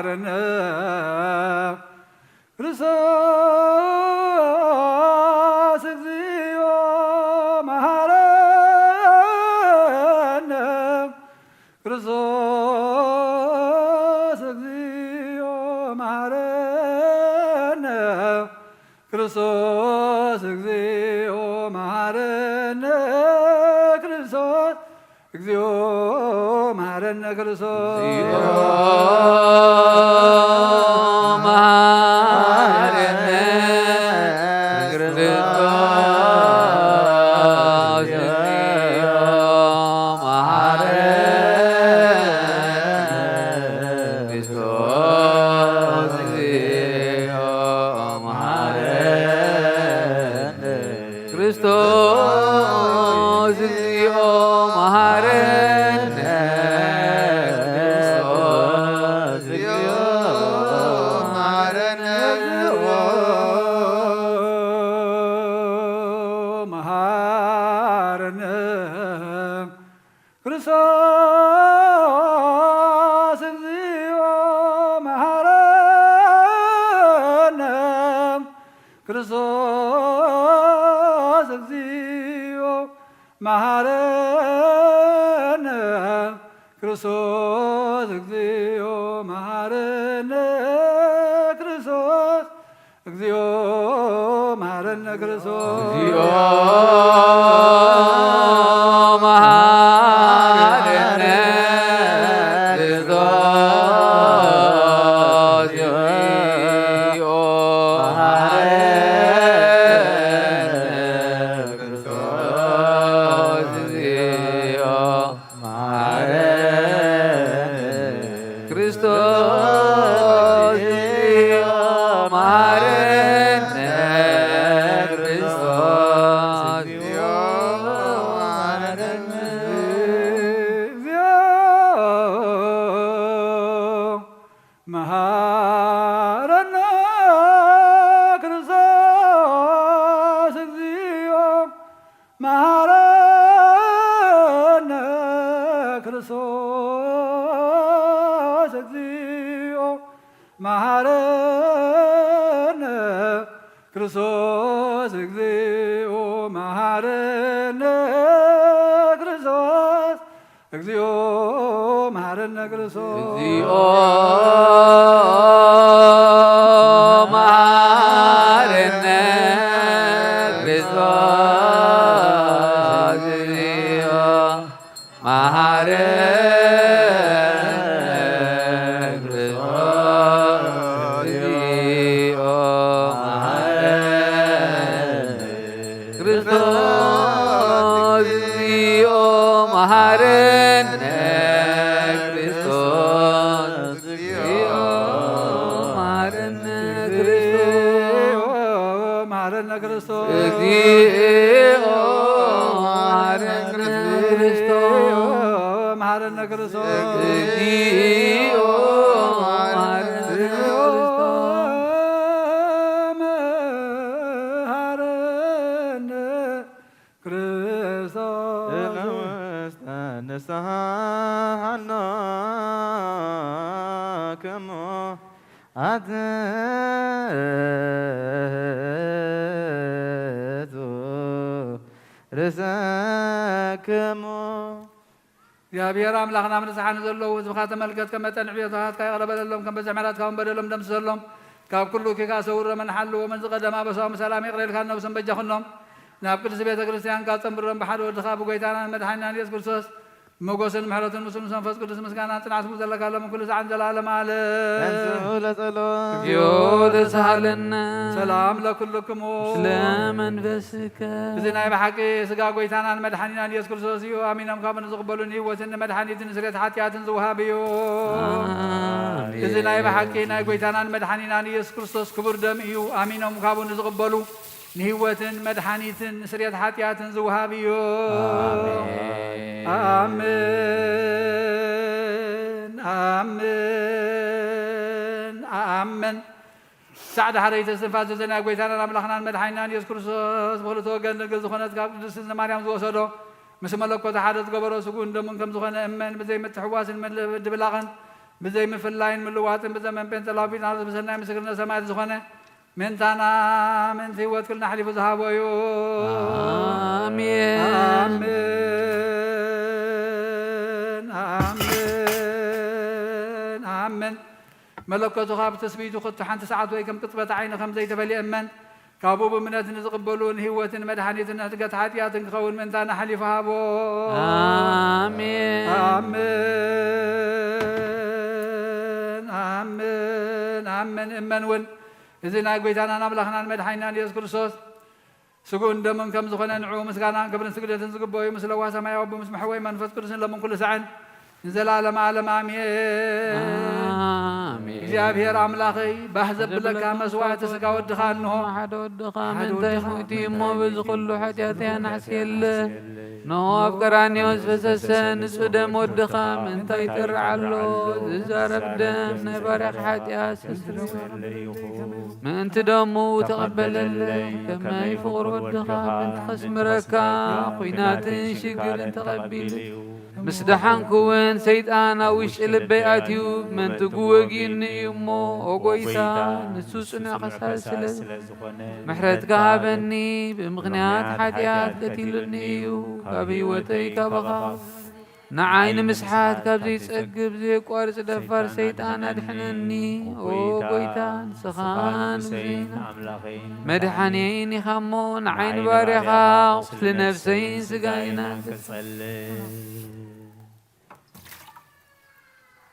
መሐረነ። ክርስቶስ እግዚኦ መሐረነ። ክርስቶስ እግዚኦ መሐረነ። ክርስቶስ እግዚኦ መሐረነ። ክርስቶስ እግዚኦ መሐረነ። ክርስቶስ እግዚኦ መሐረነ። ክርስቶስ እግዚኦ መሐረነ። ክርስቶስ እግዚኦ መሐረነ። ክርስቶስ እግዚኦ መሐረነ። ክርስቶስ እግዚኦ መሐረነ። መሐረነ። ክርስቶስ እግዚኦ መሐረነ። ክርስቶስ እግዚኦ መሐረነ። ክርስቶስ እግዚኦ መሐረነ። ክርስቶስ እግዚኦ መሐረነ። ክርስቶስ እግዚኦ መሐረነ። ክርስቶስ እግዚኦ መሐረነ። ክርስቶስ እግዚኦ መሐረነ። ክርስቶስ መሐረነ። ክርስቶስ መሐረነ። መሐረነ። ክርስቶስ እግዚኦ መሐረነ። ክርስቶስ እግዚኦ መሐረነ። ክርስቶስ እግዚኦ መሐረነ። ክርስቶስ እግዚኦ መሐረነ። ክርስቶስ እግዚኦ መሐረነ። ክርስቶስ እግዚኦ መሐረነ። ክርስቶስ እግዚኦ መሐረነ። ክርስቶስ እግዚኦ መሐረነ። ክርስቶስ እግዚኦ መሐረነ። ክርስቶስ መሐረነ። ክርስቶስ እግዚኦ መሐረነ። ክርስቶስ መሐረነ። ክርስቶስ እግዚኦ መሐረነ። መሐረነ። ክርስቶስ ውስተ ንስሓ ሃሎ ክሙ ኣትቱ ርእሰክሙ። እግዚኣብሔር ኣምላኽና፣ ኣብ ንስሓ ንዘለዉ ህዝብኻ ተመልከት፣ ከም መጠን ዕብየታትካ ይቕረ በለሎም፣ ከም በዝሒ ምሕረትካ እውን በደሎም ደምስሰሎም። ካብ ኩሉ እኪካ ሰውሮምን ሓልዎምን፣ ዝቐደመ ኣበሳኦም ብሰላም ይቕረ ኢልካ ነብሶም በጃ ኩኖም። ናብ ቅድስቲ ቤተ ክርስቲያንካ ጸንብሮም፣ ብሓደ ወድኻ ብጎይታናን መድሓኒናን ኢየሱስ ክርስቶስ ሞገስን ምሕረትን ምስሉ ምስ መንፈስ ቅዱስ ምስጋና ጽንዓት ምስሉ ዘለካ ሎም ኩሉ ሰዓን ዘላለም ዓለም። ተንሥኡ ለጸሎት። እግዚኦ ተሳሃለነ። ሰላም ለኩልክሙ። ምስለ መንፈስከ። እዚ ናይ ብሓቂ ስጋ ጎይታናን መድሓኒናን ኢየሱስ ክርስቶስ እዩ። ኣሚኖም ካብኡ ንዝቕበሉ ንህይወትን ንመድሓኒትን ንስርየት ሓጢኣትን ዝወሃብ እዩ። ኣሜን። እዚ ናይ ብሓቂ ናይ ጎይታናን መድሓኒናን ኢየሱስ ክርስቶስ ክቡር ደም እዩ። ኣሚኖም ካብኡ ንዝቕበሉ ንህይወትን መድሓኒትን ንስርየት ሓጢኣትን ዝወሃብ እዩ። ኣሜን። ኣሜን፣ ኣሜን፣ ኣሜን። ሳዕ ዳሕረይቲ እስትንፋስ ዘዘና ጎይታናን ኣምላኽናን መድሓኒናን ኢየሱስ ክርስቶስ ብኽልተ ወገን ድንግል ዝኾነት ካብ ቅድስቲ እዝነ ማርያም ዝወሰዶ፣ ምስ መለኮት ሓደ ዝገበሮ ስግኡን ደሙን ከም ዝኾነ እመን። ብዘይ ምትሕዋስን ምድብላቕን ብዘይ ምፍላይን ምልዋጥን ብዘመን ጴንጠላዊጣኖስ ብሰናይ ምስክርነት ሰማዕት ዝኾነ ምእንታና ምእንቲ ህይወት ኩልና ኣሕሊፉ ዝሃቦ እዩ። ኣሜን። ኣሜን። ኣሜን። ኣሜን። መለኮቱ ካብ ትስብእቱ ክቱ ሓንቲ ሰዓት ወይ ከም ቅጽበት ዓይኒ ከም ዘይተፈልየ እመን። ካብኡ ብእምነት ንዝቕበሉ ንህይወትን መድሓኒትን ንሕድገት ሓጢኣትን ክኸውን ምእንታና ኣሕሊፉ ሃቦ። ኣሜን። ኣሜን። ኣሜን። ኣሜን። እመን እውን እዚ ናይ ጎይታናን ኣምላኽናን መድሓኒናን ኢየሱስ ክርስቶስ ስግኡን ደሙን ከም ዝኾነ ንዕኡ ምስጋናን ክብርን ስግደትን ዝግበኦ እዩ። ምስ ለዋህ ሰማያዊ ኣቦ ምስ መሕወይ መንፈስ ቅዱስን ሎምን ኩሉ ሳዕን ንዘለዓለመ ዓለም ኣሜን። ኣሜን። እግዚኣብሔር ኣምላኸይ፣ ባህ ዘብለካ መስዋዕቲ ስጋ ወድኻ እንሆ። ሓደ ወድኻ ሓደ ምእንታይ ወድኻ ሞይቱ እሞ በዚ ኩሉ ሓጢኣተይ ኣናሕስየለ። ኖ ኣብ ቀራንዮ ዝፈሰሰ ንጹህ ደም ወድኻ ምእንታይ ይጠርዕ ኣሎ። ዝዛረብ ደም ናይ ባርያኻ ሓጢኣት ሰስርዎ። ምእንቲ ደሙ ተቐበለለይ፣ ከመይ ፍቕሪ ወድኻ ምእንቲ ከስምረካ፣ ኲናትን ሽግርን ተቐቢሉ። ምስ ደሓንኩ እውን ሰይጣን ኣብ ውሽጢ ልበይ ኣትዩ፣ መንትጉ ወጊኡኒ እዩ እሞ፣ ኦ ጐይታ፣ ንሱ ጽኑዕ ከሳሲ ስለ ዝኾነ፣ ምሕረትካ ሃበኒ። ብምኽንያት ሓጢኣት ቀቲሉኒ እዩ፣ ካብ ህይወተይ ካባኻ ንዓይ ንምስሓት ካብ ዘይጸግብ ዘየቋርጽ ደፋር ሰይጣን ኣድሕነኒ። ኦ ጐይታ፣ ንስኻ ንጉሰይን ኣምላኸይን መድሓኒየይን ኢኻ እሞ፣ ንዓይ ንባርያኻ ቁስሊ ነፍሰይን ስጋይን ኣንጽፍ።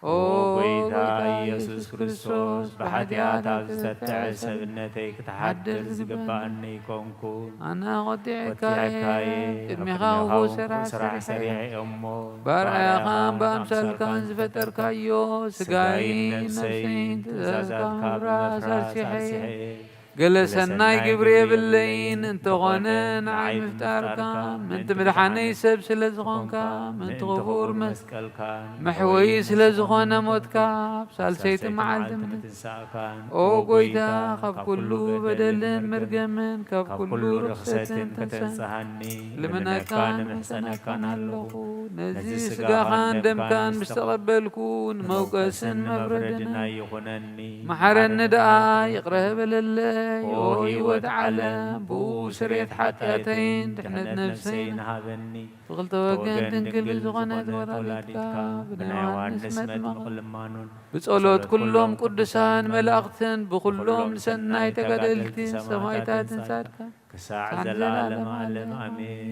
ኦ ጐይታ ኢየሱስ ክርስቶስ፣ ብሓጢኣት ኣብ ዝተትዐ ሰብነተይ ክትሓድር ዝግባኣኒ ኣይኮንኩን። ኣነ ቖጢዐካ እየ፣ ቖጢዐካ እየ፣ ቅድሜኻ ክፉእ ስራሕ ሰሪሐ እየ እሞ፣ ብኣርኣያኻን ብኣምሳልካን ዝፈጠርካዮ ስጋይን ነፍሰይን ትእዛዛትካ ብምፍራስ ኣርሲሐ እየ። ገለ ሰናይ ግብሪ የብለይን፣ እንተኾነ ንዓይ ምፍጣርካን ምእንቲ ምድሓነይ ሰብ ስለ ዝኾንካ፣ ምእንቲ ክቡር መስቀልካን መሕወዪ ስለ ዝኾነ ሞትካ፣ ኣብ ሳልሰይቲ መዓልቲ ምትንሳእካን፣ ኦ ጐይታ፣ ካብ ኩሉ በደልን መርገምን ካብ ኩሉ ርኽሰትን ከተንጽሃኒ ልምነካን እምሕጸነካን ኣለኹ። ነዚ ስጋኻን ደምካን ምስ ተቐበልኩ፣ ንመውቀስን መፍረድን ኣይኹነኒ። መሓረኒ ደኣ፣ ይቕረ በለለይ። ኦ ህይወት ዓለም፣ ብኡ ስርየት ሓጢኣተይን ድሕነት ነፍሰይን ሃበኒ። ብኽልተ ወገን ድንግል ዝኾነት ወላዲትካ፣ ብናይ ዮሃንስ መጥምቕ ልማኖን ብጸሎት ኩሎም ቅዱሳን መላእኽትን ብኹሎም ሰናይ ተጋደልቲ ሰማዕታትን ጻድቃን ክሳዕ ዘላለም ዓለም ኣሜን።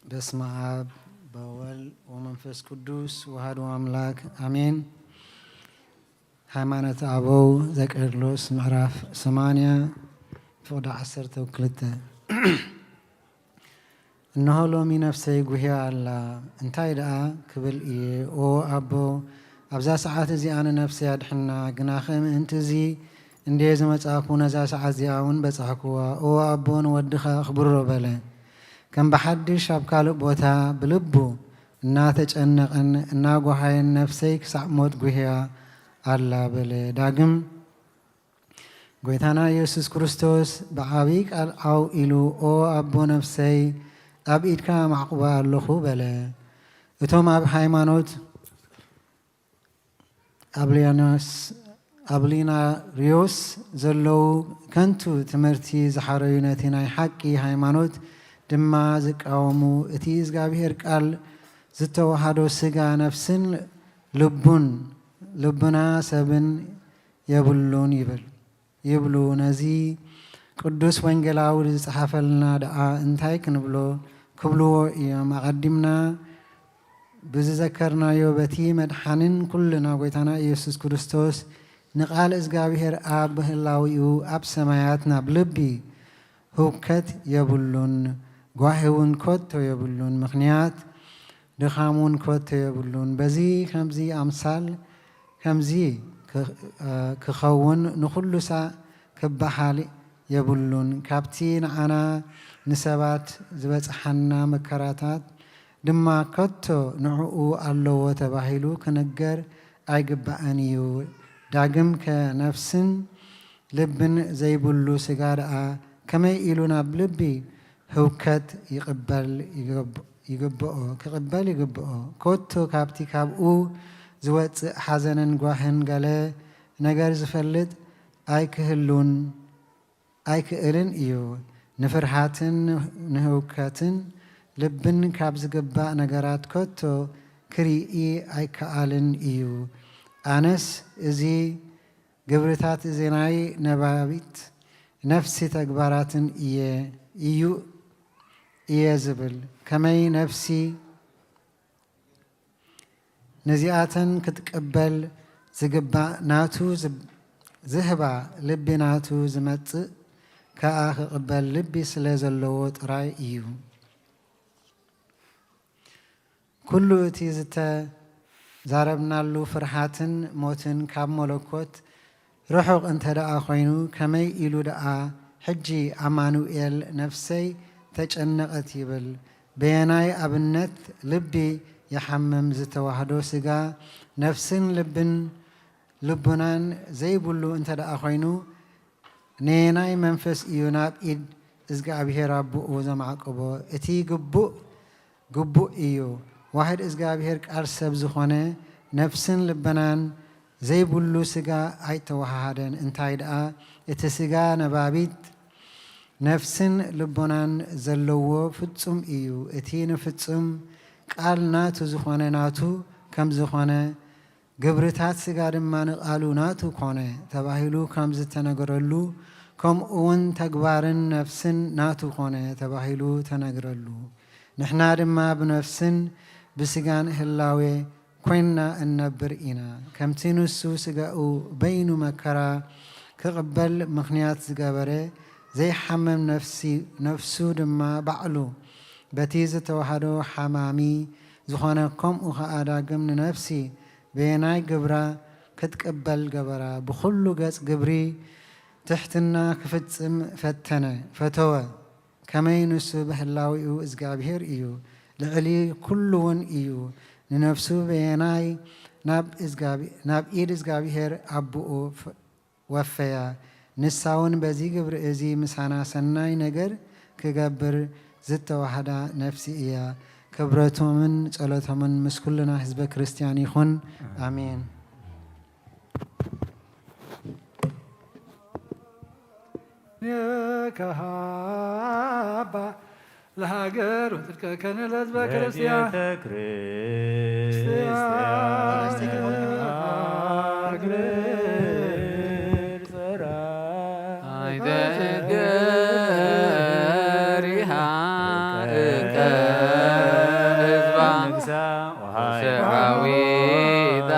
በስመ አብ ወወልድ ወመንፈስ ቅዱስ ወአሐዱ አምላክ አሜን። ሃይማኖተ አበው ዘቄርሎስ ምዕራፍ ሰማንያ ፍቕዲ ዓሰርተ ክልተ። እነሆ ሎሚ ነፍሰይ ጉህያ ኣላ፣ እንታይ ደኣ ክብል እየ? ኦ ኣቦ፣ ኣብዛ ሰዓት እዚኣ ንነፍሰይ ኣድሕና። ግናኸ ምእንቲ እዚ እንድየ ዝመጻእኩ፣ ነዛ ሰዓት እዚኣ እውን በጻሕኩዋ። ኦ ኣቦ፣ ንወድኻ ኣኽብሮ በለ። ከም ብሓድሽ ኣብ ካልእ ቦታ ብልቡ እናተጨነቐን እናጓሃየን፣ ነፍሰይ ክሳዕ ሞት ጉህያ ኣላ በለ። ዳግም ጐይታና ኢየሱስ ክርስቶስ ብዓብዪ ቃል ዓው ኢሉ፣ ኦ ኣቦ ነፍሰይ ኣብ ኢድካ ማዕቑባ ኣለኹ በለ። እቶም ኣብ ሃይማኖት ኣብሊያኖስ ኣብሊናርዮስ ዘለዉ ከንቱ ትምህርቲ ዝሓረዩ፣ ነቲ ናይ ሓቂ ሃይማኖት ድማ ዝቃወሙ፣ እቲ እግዚኣብሔር ቃል ዝተዋሃዶ ስጋ ነፍስን ልቡን ልቡና ሰብን የብሉን ይብል ይብሉ። ነዚ ቅዱስ ወንጌላዊ ዝጸሓፈልና ደኣ እንታይ ክንብሎ ክብልዎ እዮም። ኣቐዲምና ብዝዘከርናዮ በቲ መድሓንን ኩልና ጐይታና ኢየሱስ ክርስቶስ ንቓል እግዚኣብሔር ኣብ ብህላዊኡ ኣብ ሰማያት ናብ ልቢ ህውከት የብሉን፣ ጓሂ እውን ከቶ የብሉን፣ ምኽንያት ድኻም እውን ከቶ የብሉን። በዚ ከምዚ ኣምሳል ከምዚ ክ-፣ እ፣ ክኸውን ንኹሉ ሳዕ ክበሃል የብሉን። ካብቲ ንዓና ንሰባት ዝበጽሓና መከራታት ድማ ከቶ ንዕኡ ኣለዎ ተባሂሉ ክንገር ኣይግባእን እዩ። ዳግም ከ ነፍስን ልብን ዘይብሉ ሥጋ ደኣ ከመይ ኢሉ ናብ ልቢ ህውከት ይቕበል ይገብ-፣ ይግብኦ፣ ክቕበል ይግብኦ? ከቶ ካብቲ ካብኡ ዝወጽእ ሓዘንን ጓህን ገለ ነገር ዝፈልጥ ኣይክህሉን ኣይክእልን እዩ። ንፍርሃትን ንህውከትን ልብን ካብ ዝግባእ ነገራት ከቶ ክርኢ ኣይከኣልን እዩ። ኣነስ እዚ ግብርታት እዚ ናይ ነባቢት ነፍሲ ተግባራትን እየ፣ እዩ፣ እየ ዝብል። ከመይ ነፍሲ ነዚኣተን ክትቅበል ዝግባእ ናቱ ዝብ-፣ ዝህባ ልቢ ናቱ ዝመጽእ ከኣ ክቕበል ልቢ ስለ ዘለዎ ጥራይ እዩ። ኩሉ እቲ ዝተዛረብናሉ ፍርሃትን ሞትን ካብ መለኮት ርሑቕ እንተ ደኣ ኾይኑ፣ ከመይ ኢሉ ደኣ ሕጂ ኣማኑኤል ነፍሰይ ተጨነቐት ይብል? በየናይ ኣብነት ልቢ ይሓምም? ዝተዋህዶ ሥጋ ነፍስን ልብን ልቡናን ዘይብሉ እንተ ደኣ ኾይኑ፣ ነየናይ መንፈስ እዩ ናብ ኢድ እግዚኣብሔር ኣቦኡ ዘማዕቅቦ? እቲ ግቡእ ግቡእ እዩ። ዋህድ እግዚኣብሔር ቃል ሰብ ዝኾነ ነፍስን ልበናን ዘይብሉ ሥጋ ኣይተወሃሃደን። እንታይ ደኣ እቲ ሥጋ ነባቢት ነፍስን ልቦናን ዘለዎ ፍጹም እዩ። እቲ ንፍጹም ቃል ናቱ ዝኾነ ናቱ ከም ዝኾነ ግብርታት ሥጋ ድማ ንቓሉ ናቱ ኮነ ተባሂሉ ከም ዝተነገረሉ፣ ከምኡ እውን ተግባርን ነፍስን ናቱ ኮነ ተባሂሉ ተነግረሉ። ንሕና ድማ ብነፍስን ብሥጋን ህላዌ ኮይንና እንነብር ኢና። ከምቲ ንሱ ሥጋኡ በይኑ መከራ ክቕበል ምኽንያት ዝገበረ፣ ዘይሓምም ነፍሲ፣ ነፍሱ ድማ ባዕሉ በቲ ዝተዋህዶ ሓማሚ ዝኾነ፣ ከምኡ ኸኣ ዳግም ንነፍሲ በየናይ ግብራ ክትቅበል ገበራ? ብኹሉ ገጽ ግብሪ ትሕትና ክፍጽም ፈተነ፣ ፈተወ። ከመይ ንሱ ብህላዊኡ እግዚኣብሔር እዩ፣ ልዕሊ ኩሉ እውን እዩ። ንነፍሱ በየናይ ናብ እግዚኣብ-፣ ናብ ኢድ እግዚኣብሔር ኣቦኡ ፈ-፣ ወፈያ። ንሳ እውን በዚ ግብሪ እዚ ምሳና ሰናይ ነገር ክገብር ዝተዋህዳ ነፍሲ እያ። ክብረቶምን ጸሎቶምን ምስ ኩልና ህዝበ ክርስቲያን ይኹን። ኣሜን። ከሃባ ለሃገር ወጽድቀከ ንለህዝበ ክርስቲያን። ለቤተ ክርስቲያን ሃገር ጽራ። ኣይትእገር ይሃ እከ ህዝባ ንግሳ ወሃይ ሰራዊታ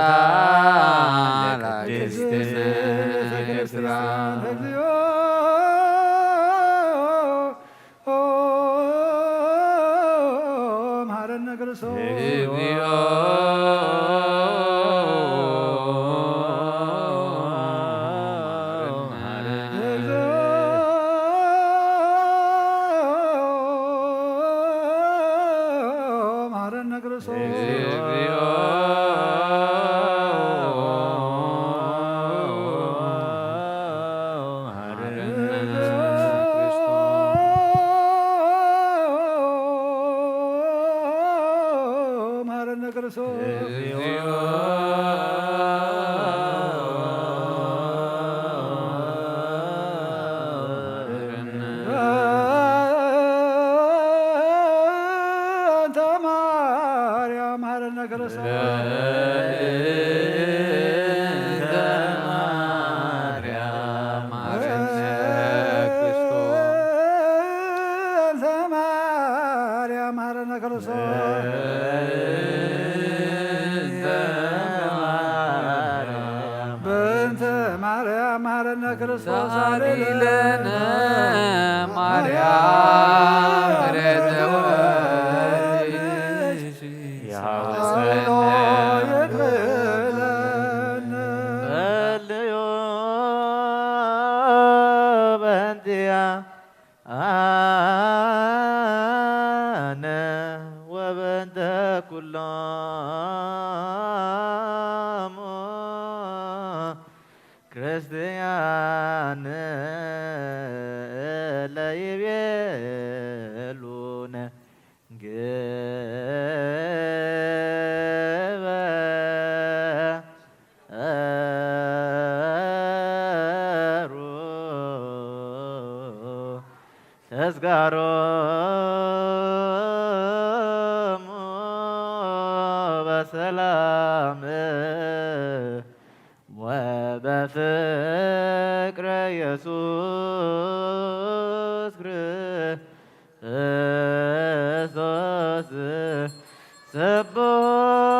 ለቅድስት ኤርትራ። እግዚኦ መሐረነ ክርስቶስ። እግዚኦ መሐረነ። መሐረነ ክርስቶስ። እግዚኦ መሐረነ። መሐረነ ክርስቶስ። በእንተ ማርያም መሐረነ ክርስቶስ። በእንተ ማርያም መሐረነ ክርስቶስ። በእንተ ማርያም መሐረነ ክርስቶስ። በእንተ ማርያም መሐረነ ክርስቶስ። ሳሊ ለነ ማርያም ምሕረተ ወልድኪ። ያውፀነ። ጸልዩ በእንቲያ አነ ወበእንተ ክርስቲያን ለይቤሉነ ግበሩ ተስጋሮሙ በሰላም ወበፍቅረ ኢየሱስ ክርስቶስ። ስብሖ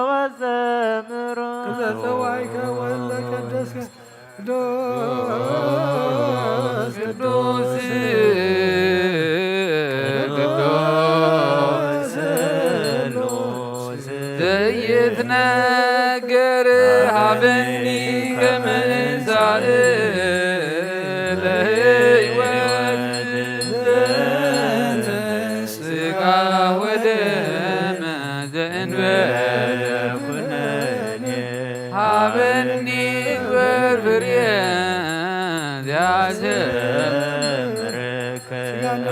ወዘምሮ። ዘጸዋዕከ ወለቀደስከ ቅዱስ ቅዱስ ቅዱስ ዘይትነገር ሃበኒ ከምሳእ ለህይወት ስጋ ወደም ዘእንበለ ኩነኔ ሃበኒ ግበር ፍርየ ዚያዘምርከ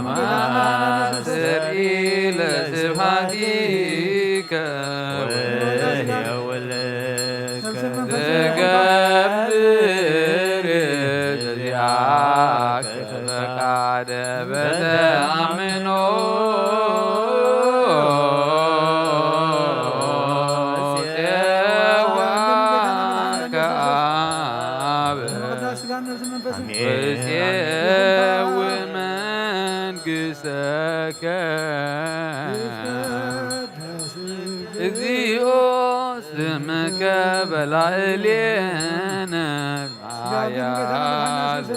ማስተርኢ ለስብሐቲከ ወየውልከ ዘገብር ዚአከ ፈቃደ በተአምኖ ጼዋከ አብ ወጼው መንግሥተከ እግዚኦ ስምከ በላዕሌነ ኃያል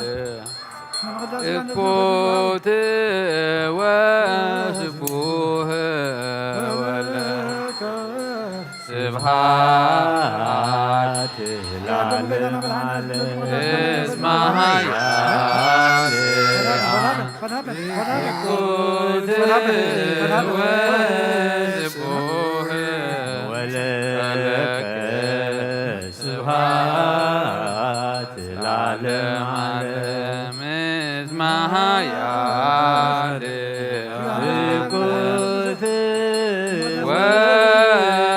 እኩት ወስቡህ ወለከ ስብሐት ለዓለመ ዓለም እስመ ኃያል እኩት ወስቡህ ወለከ ስብሐት ለዓለመ ዓለም እስመ ኃያል እኩት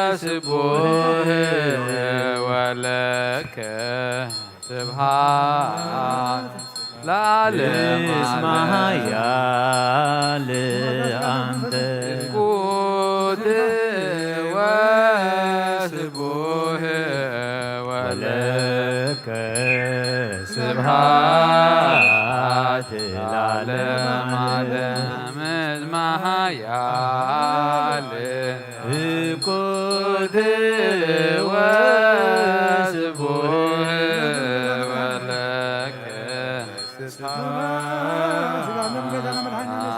ወስቡህ ወለከ ስብሐት ለዓለመ እስመ ዓለም። ኃያል አንተ እኩት ወስቡህ ወለከ ስብሐት ለዓለመ ዓለም እስመ ኃያል እኩት ወስቡህ ወለከ ስብሐት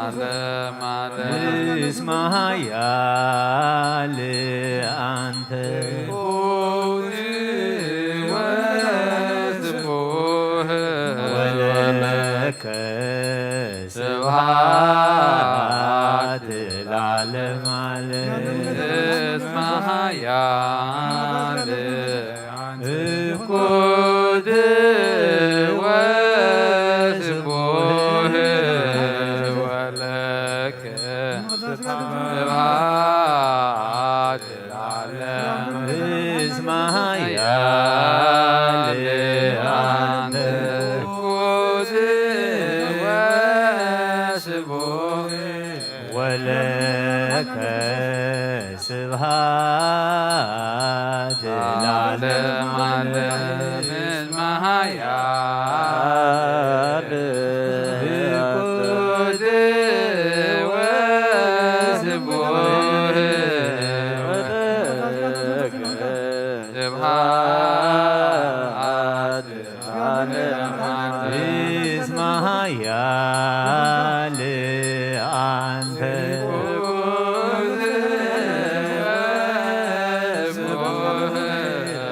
ለዓለመ ዓለም እስመ ኃያል አንተ እኩት ወስቡህ ወለከ ስብሐት ለዓለመ ዓለም እስመ ኃያል እኩት ወስቡህ ወለከ ስብሐት ለዓለም እስመ ኃያል አንተ እኩት ወስቡህ ወለከ ስብሐት ለዓለመ ዓለም እስመ ኃያል እኩት ወስቡህ ወለከ ስብሐት ለዓለመ ዓለም እስመ ኃያል አንተ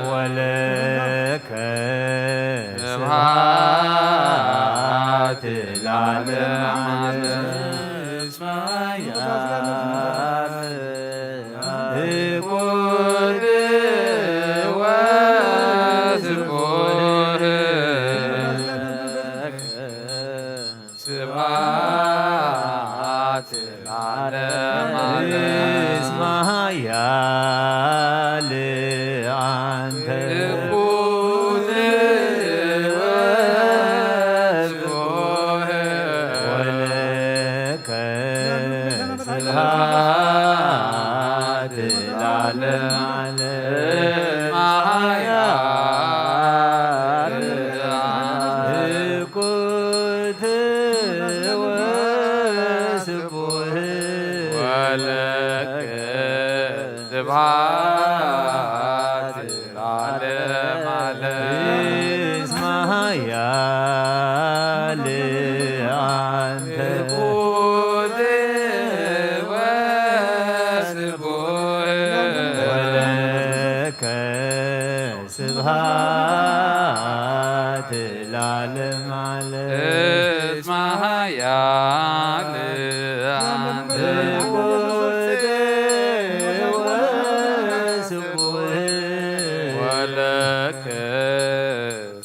ወለከ ስብሐት ለዓለመ ዓለም እስመ ኃያል እኩት ኃያል እኩት ወስቡህ ወለከ ስብሐት ለዓለመ ዓለም። እስመ ኃያል አንተ እኩት ወስቡህ ወለከ ስብሐት ለዓለመ ዓለም። እስመ ኃያል አንተ እኩት ወስቡህ ወለከ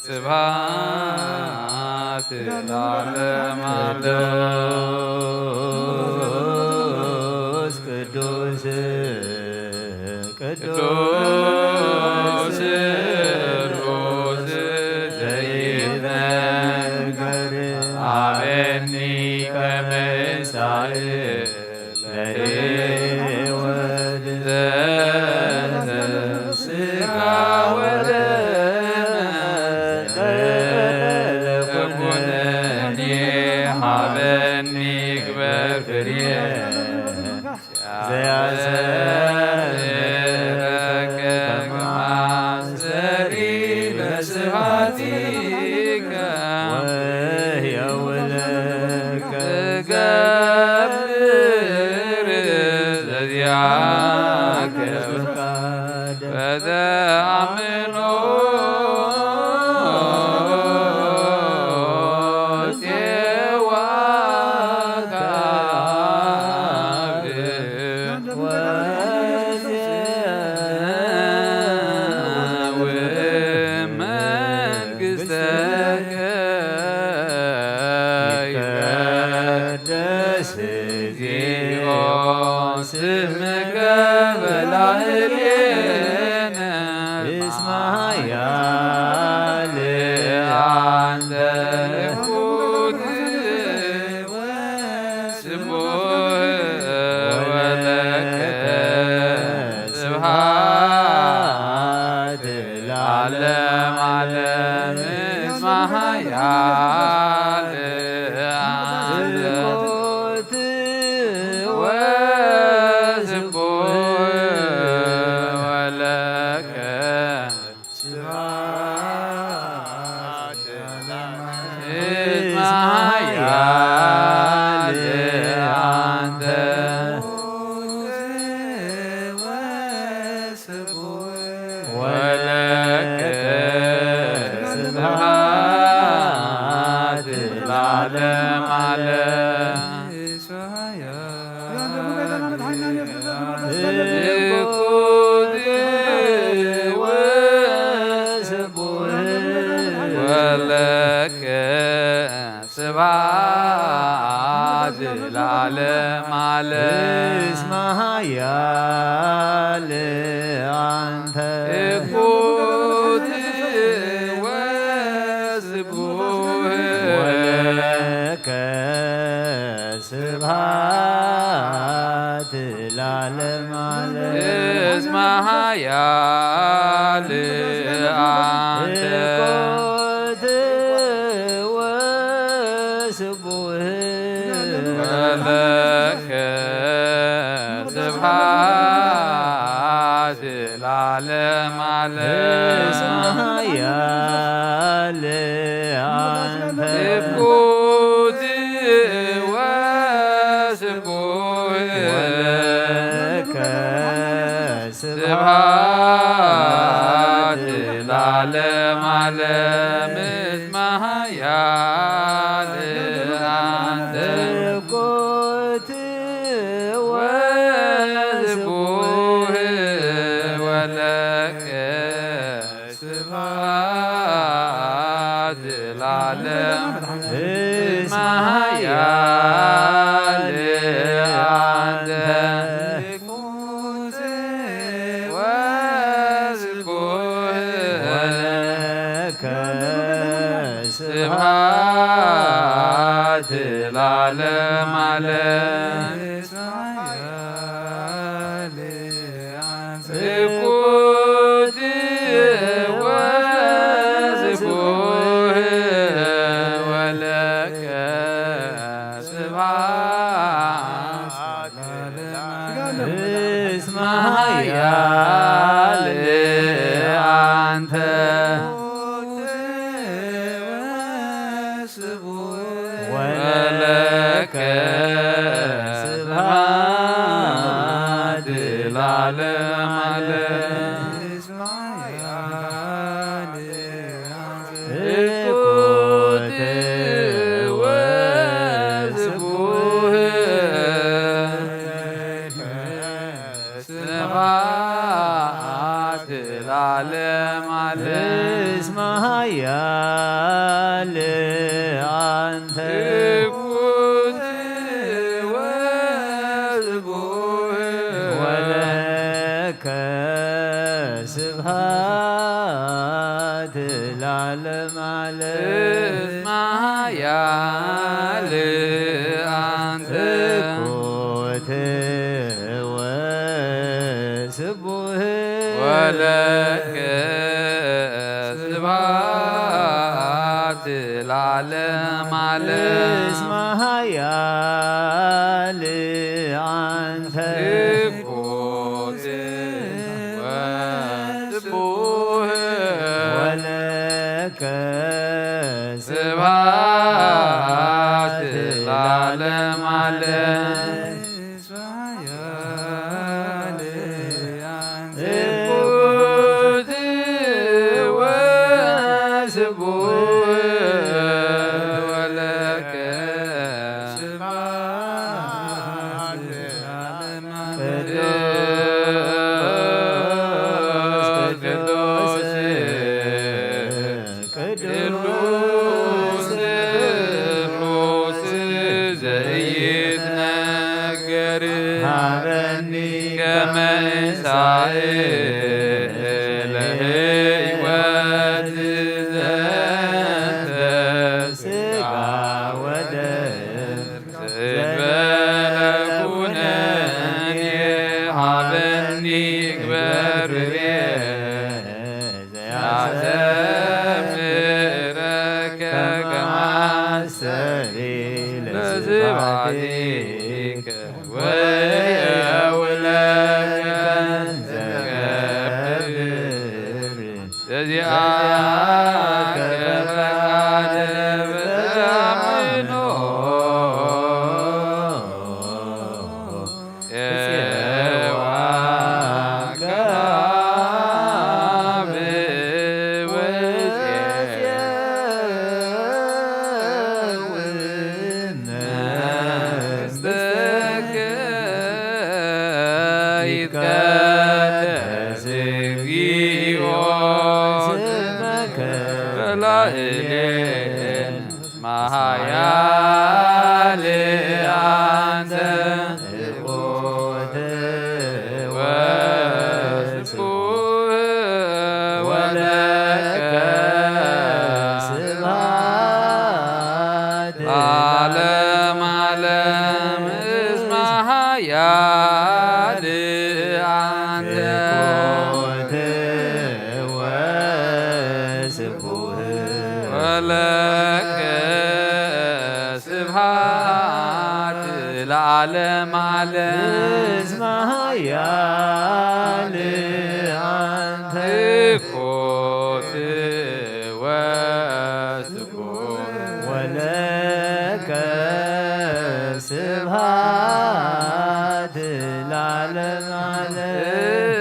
ስብሐት ለዓለመ ዓለም። ቅዱስ ቅዱስ ቅዱስ ዘይትነገር ሀበኒ ከመ እሳኤል ለሕይወት ዘእንተ ሥጋ ወደም ኩነኔ ሀበኒ ግበር ፍሬ ዘያሰረከ ከማስተሪ ለስብሐቲከ ወሕየው ለከ ትገብር ዘዚአከ ፍቃድ በተአምኖ ጼዋ ስምከ በላዕሌነ እስመ ኃያል አንተ። ስቡሕ ወለከ ስብሐት ለዓለመ ዓለም። እስመ ኃያል አንተ። ወስቡሕ ወለከ ስብሐት ለዓለመ ዓለም። እስመ ኃያል አንተ። ወለከ ስብሐት ለዓለመ ዓለም። ወለከ ስብሐት ለዓለመ ዓለም። እስመ ኃያል አንተ። እኩት ወስቡሕ። ወለከ ስብሐት ለዓለመ ዓለም። እስመ ኃያል አንተ። እኩት ወስቡሕ። ወለከ ስብሐት ለዓለመ ዓለም። እስመ ኃያል አንተ። እኩት ወስቡሕ። ወለከ ስብሐት ለዓለመ ዓለም። እስመ ኃያል አንተ። እኩት ወስቡሕ። ወለከ ስብሐት ለዓለም። እስመ ኃያል አንተ። ወስቡሕ። ወለከ ስብሐት ለዓለመ ዓለም። እስመ ኃያል አንተ። ለዓለም ዓለም። እስመ ኃያል አንተ ትኩት ወስቡሕ ወለከ ስብሐት ለዓለም ዓለም። እስመ ኃያል አንተ ትኩት ወስቡሕ ወለከ ስብሐት ለዓለም ዓለም። እስመ ኃያል አንተ ትኩት ወስቡሕ ወለከ ስብሐት ለዓለም ዓለም። ትኩት ወስቡሕ ወለከ ስብሐት ለዓለም ዓለም። ቅዱስ ቅዱስ ቅዱስ ስሉስ ዘይትነገር ሀበኒ ከመ ሳዕል ለሕይወት ዘንተ ሥጋ ወደም ዘእንበለ ኩነኔ ሀበኒ ግበር ርቤ ዘያዘምረከ ከማስተሪ ለስብሐቲከ ወየውለከ ዘገብር ዘዚአከ ፈቃደ በተአምኖ የዋከ አብ ወጽየ ለዓለም ዓለም እስመ ኃያል አንተ። ትኩት ወስቡሕ ወለከ ስብሐት ለዓለም ዓለም። እስመ ኃያል አንተ። ትኩት ወ ወለከ ስብሐት ለዓለም ዓለም። እስመ ኃያል አንተ። ትኩት ወስቡሕ ወለከ ስብሐት ለዓለም ዓለም።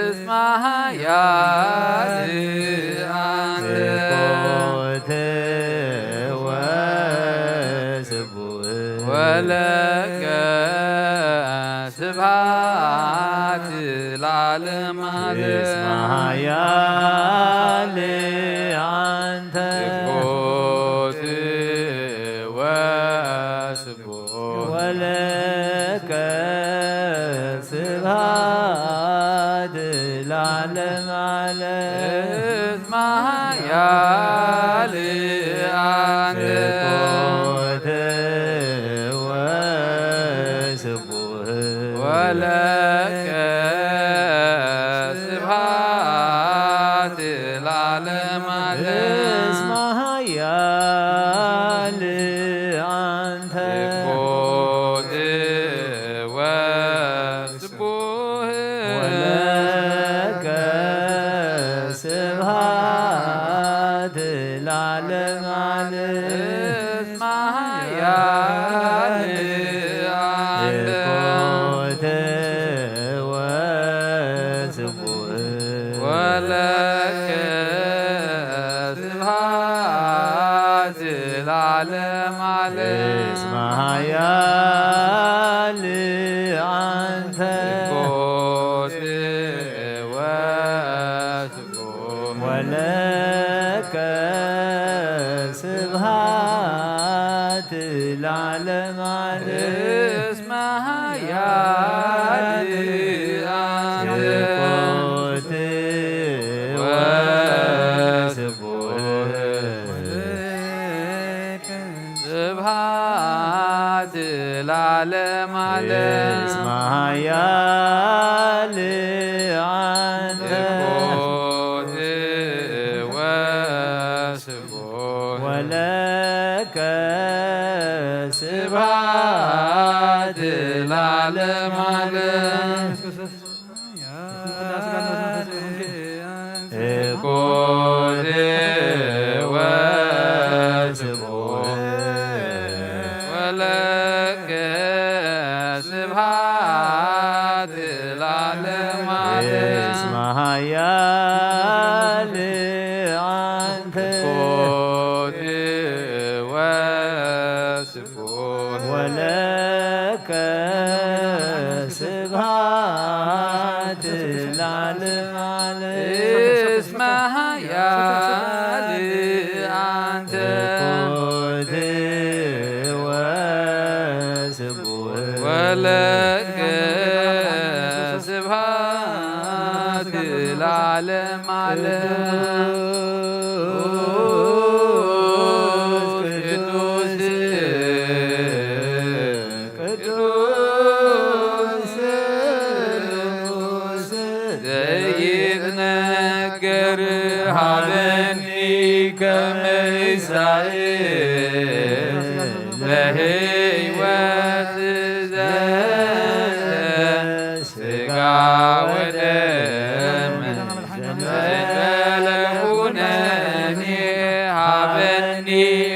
እስመ ኃያል አንተ። ትኩት ወስቡሕ ወለከ ስብሐት ለዓለም ዓለም። እስመ ኃያል አንተ። ትኩት ወስቡሕ ወለከ ስብሐት ለዓለም ዓለም። እስመ ኃያል አንተ። ትኩት ወስቡሕ ወለከ ስብሐት ለዓለም ዓለም። እስመ ኃያል አንተ። ትኩት ወስቡሕ ወለከ ስብሐት ለዓለም ዓለም። እስመ ኃያል አንተ። ትኩት ወ ለከ ስብሐት ለዓለመ ዓለም። እስመ ኃያል አንተ ስብሐት ወስቡሕ። ስብሐት ለዓለመ ዓለም። እስመ ኃያል አንተ። ወስቡሕ። ወለከ ስብሐት ለዓለመ ዓለም። እኮቴ ወስቡሕ ወለከ ስብሐት ለዓለመ ዓለም። እስመ ኃያል አንተ። እኮቴ ወስቡሕ። ወለከ ስብሐት ለዓለመ ዓለም። እስመ ኃያል አንተ። እኮቴ ወስቡሕ። ወለከ ስብሐት ለዓለመ ዓለም። ቅዱስ ቅዱስ ንጉሥ ዘይትነገር ሀበኒ ከመ ይሳእ ለሕይወት ዘ ሥጋ ወደም ዘተለውነኒ ሀበኒ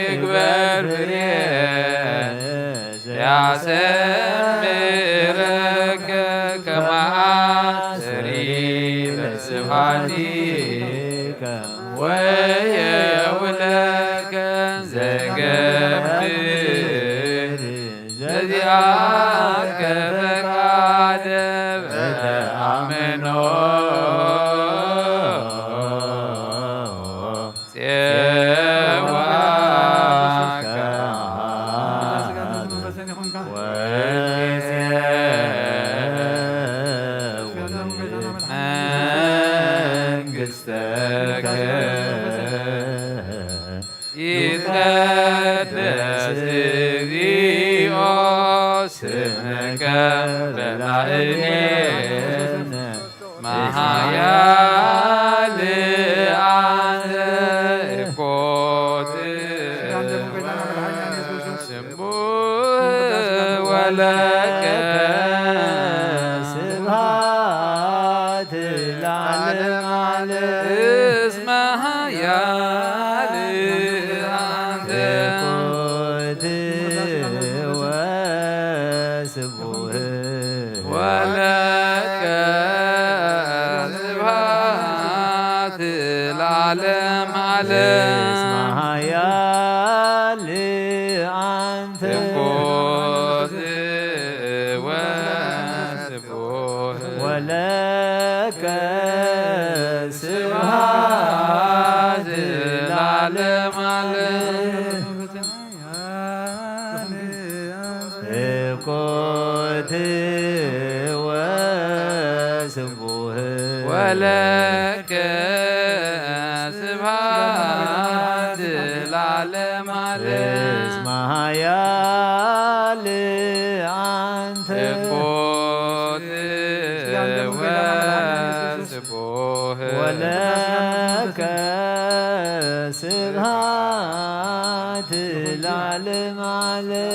እግበር ፍሬ ያሰምረከ ከመ አስተሪ ለስብሐቲከ ወየውለከ ዘገብር ዘዚአከ ፈቃደ በተአምኖ ጼዋከ ወጼው መንግሥተከ። ይትቀደስ እግዚኦ ስምከ በላዕሌነ መኃያል አንተ እኮት ስምቡህ ወለከ ስብሐት ለዓለመ ዓለም። እስመ ኃያል አንተ እኮት ወስቡህ ወለከ ስብሐት ለዓለመ ዓለም። እስመ ኃያል አንተ እኮት ወስቡህ ወለከ ስብሐት ለዓለመ ዓለም። እኮት ወስቡህ ወለከ ስብሐት ለዓለመ ዓለም። እስመ ኃያል አንተ እኮት ወስቡህ ወለከ ስብሐት ለዓለመ ዓለም።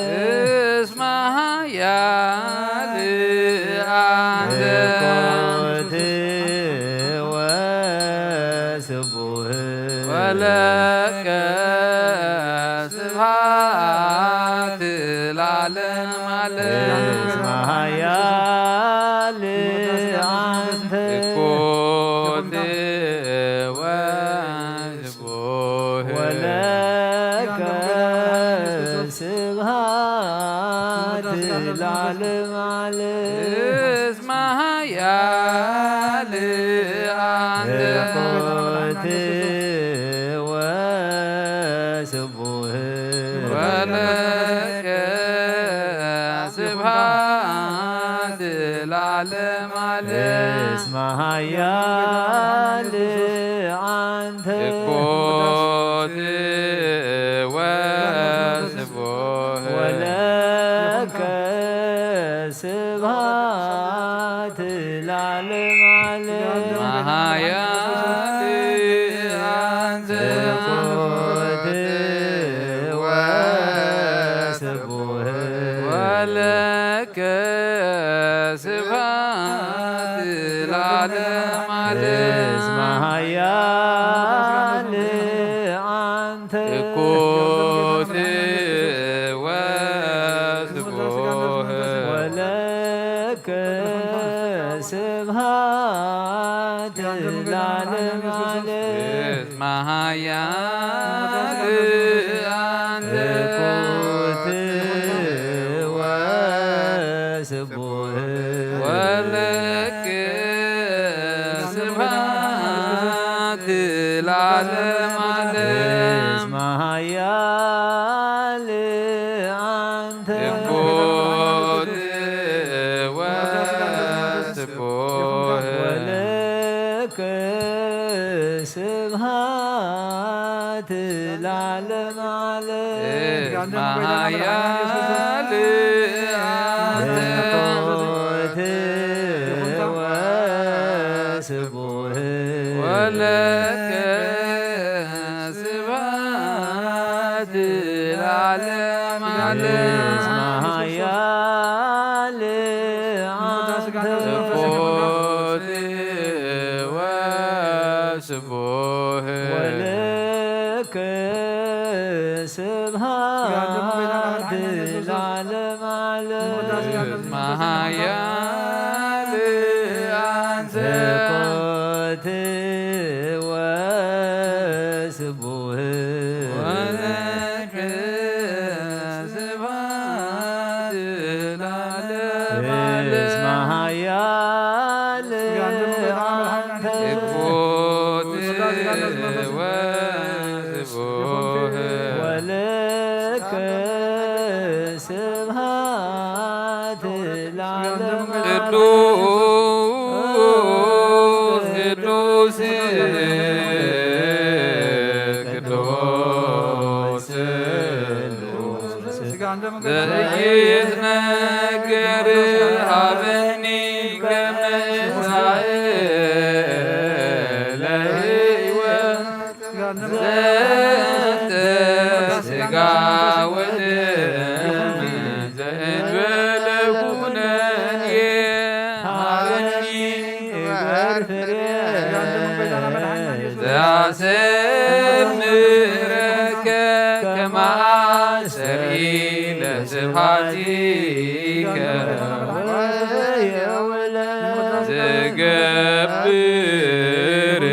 እስመ ኃያል አንተ እኮት ወስቡህ ወለከ ስብሐት ለዓለመ ዓለም። እስመ ኃያል አንተ እኮት ወስቡህ ወለከ ስብሐት ለዓለመ ዓለም። እስመ ኃያል አንተ እኮት ወስቡህ ወለከ ስብሐት ለዓለመ ዓለም። እስመ ኃያል አንተ። እኩት ወስቡህ ወለከ ስብሐት ለዓለመ ዓለም። መሃያል አንተ። እኩት ወስቡህ ወለከ ስብሐት ለዓለመ ዓለም። እስመ ኃያል አንተ። እኩት ወስቡህ ወለከ ስብሐት ለዓለመ ዓለም። መሃያል አንተ። እኩት ወስቡህ ወለከ ስብሐት ለዓለመ ዓለም። እስመ ኃያል አንተ። እኩት ወስቡህ ወለከ ስብሐት ለዓለመ ዓለም። እስመ ኃያል አንተ። እኩት ወስቡህ ወለከ ስብሐት ለዓለመ ዓለም። እስመ ኃያል አንተ። እኩት ወስቡህ ወለከ ስብሐት ለዓለመ ዓለም። እስመ ኃያል አንተ። እኩት ወስቡህ ወለከ ስብሐት ለዓለመ ዓለም። እስመ ኃያል አንተ። እኩት ወስቡህ ወለከ ስብሐት ለዓለመ ዓለም። ቅዱስ ቅዱስ ቅዱስ ዘይትነገር ሀበኒ ከመ እሳኤ ለህይወት ዘንተ ሥጋ ወደም ዘእንበለ ኩነኔ ሀበኒ እግበር ፍሬ ዘአሰምረከ ከመ አስተርኢ ለስብሐቲከ ዘገብር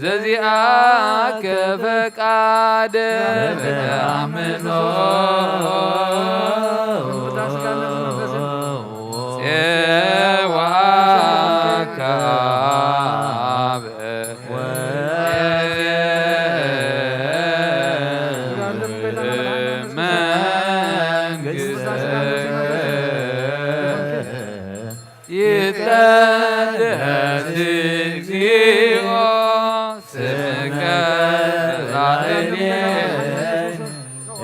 ዘዚአከ ፈቃደ በተአምኖ ጼዋከ አብ መንግሥተ ይትቀደስ እግዚኦ ስምከ ላዕሌነ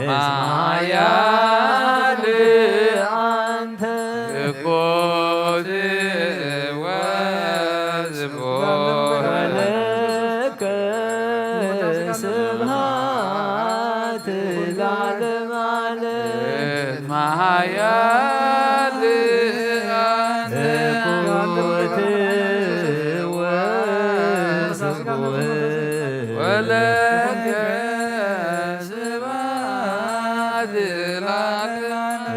ማያል አንተ እኮት ወዝቦ ወለከ ስብሐት ለዓለመ ዓለም። ማያል አንተ እኮት ወስቡህ ወለከ ስብሐት ለዓለመ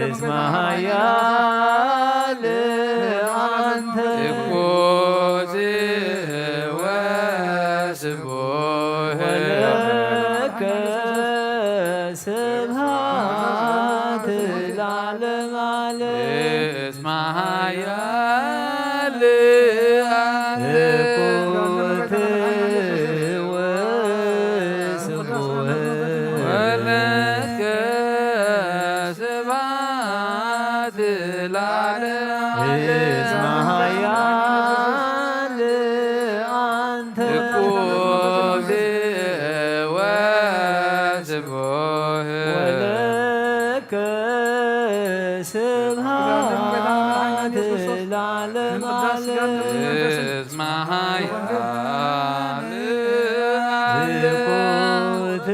እስመ ኃያል አንተ እኮት ወስቡህ ወለከ ስብሐት ለዓለመ ዓለም። እስመ ኃያል አንተ እኮት ክቡር ወስቡህ ወለከ ስብሐት ለዓለመ ዓለም። እስመ ኃያል ዝኩት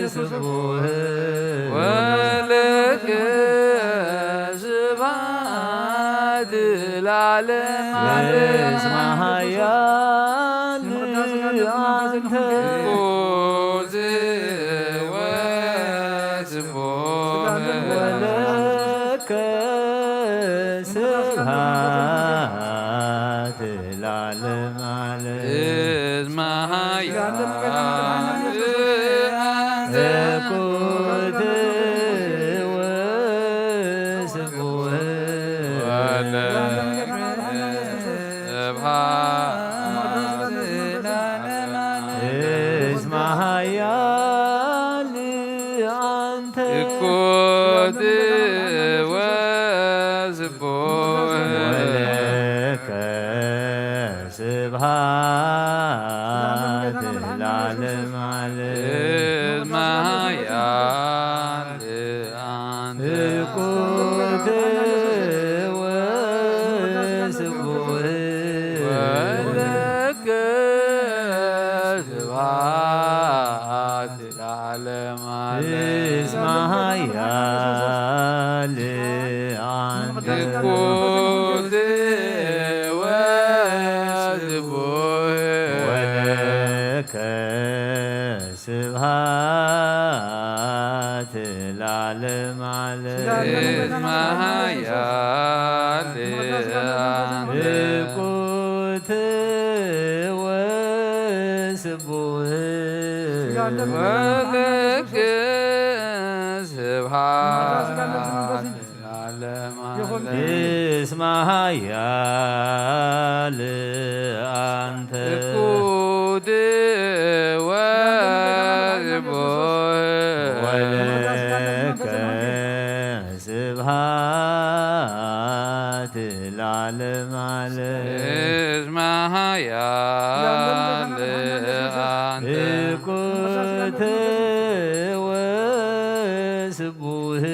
ወስቡህ ወለከ ስብሐት ለዓለመ ዓለም። እስመ ኃያል አንተ። ክቡር ወስቡህ ወለከ ስብሐት ለዓለመ ዓለም። እስመ ኃያል አንተ። ዝኩት ወስቡህ ወለከ ስብሐት ለዓለመ ዓለም። እስመ ኃያል አንተ። ዝኩት ወስቡህ ወለከ ስብሐት ለዓለመ ዓለም። እስመ ኃያል አንተ። ዝኩት ወስቡህ ወለከ ስብሐት ለዓለመ ዓለም። እስመ ኃያል አንተ። ዝኩት ወስቡህ ወለከ ስብሐት ለዓለመ ዓለም። እስመ ኃያል አንተ። ዝኩት ወስቡህ ወለከ ስብሐት ለዓለመ ዓለም። እስመ ኃያል አንተ። ዝኩት ወስቡህ ወለከ ስብሐት ለዓለመ ዓለም። እስመ ኃያል አንተ። ዝኩት ወስቡህ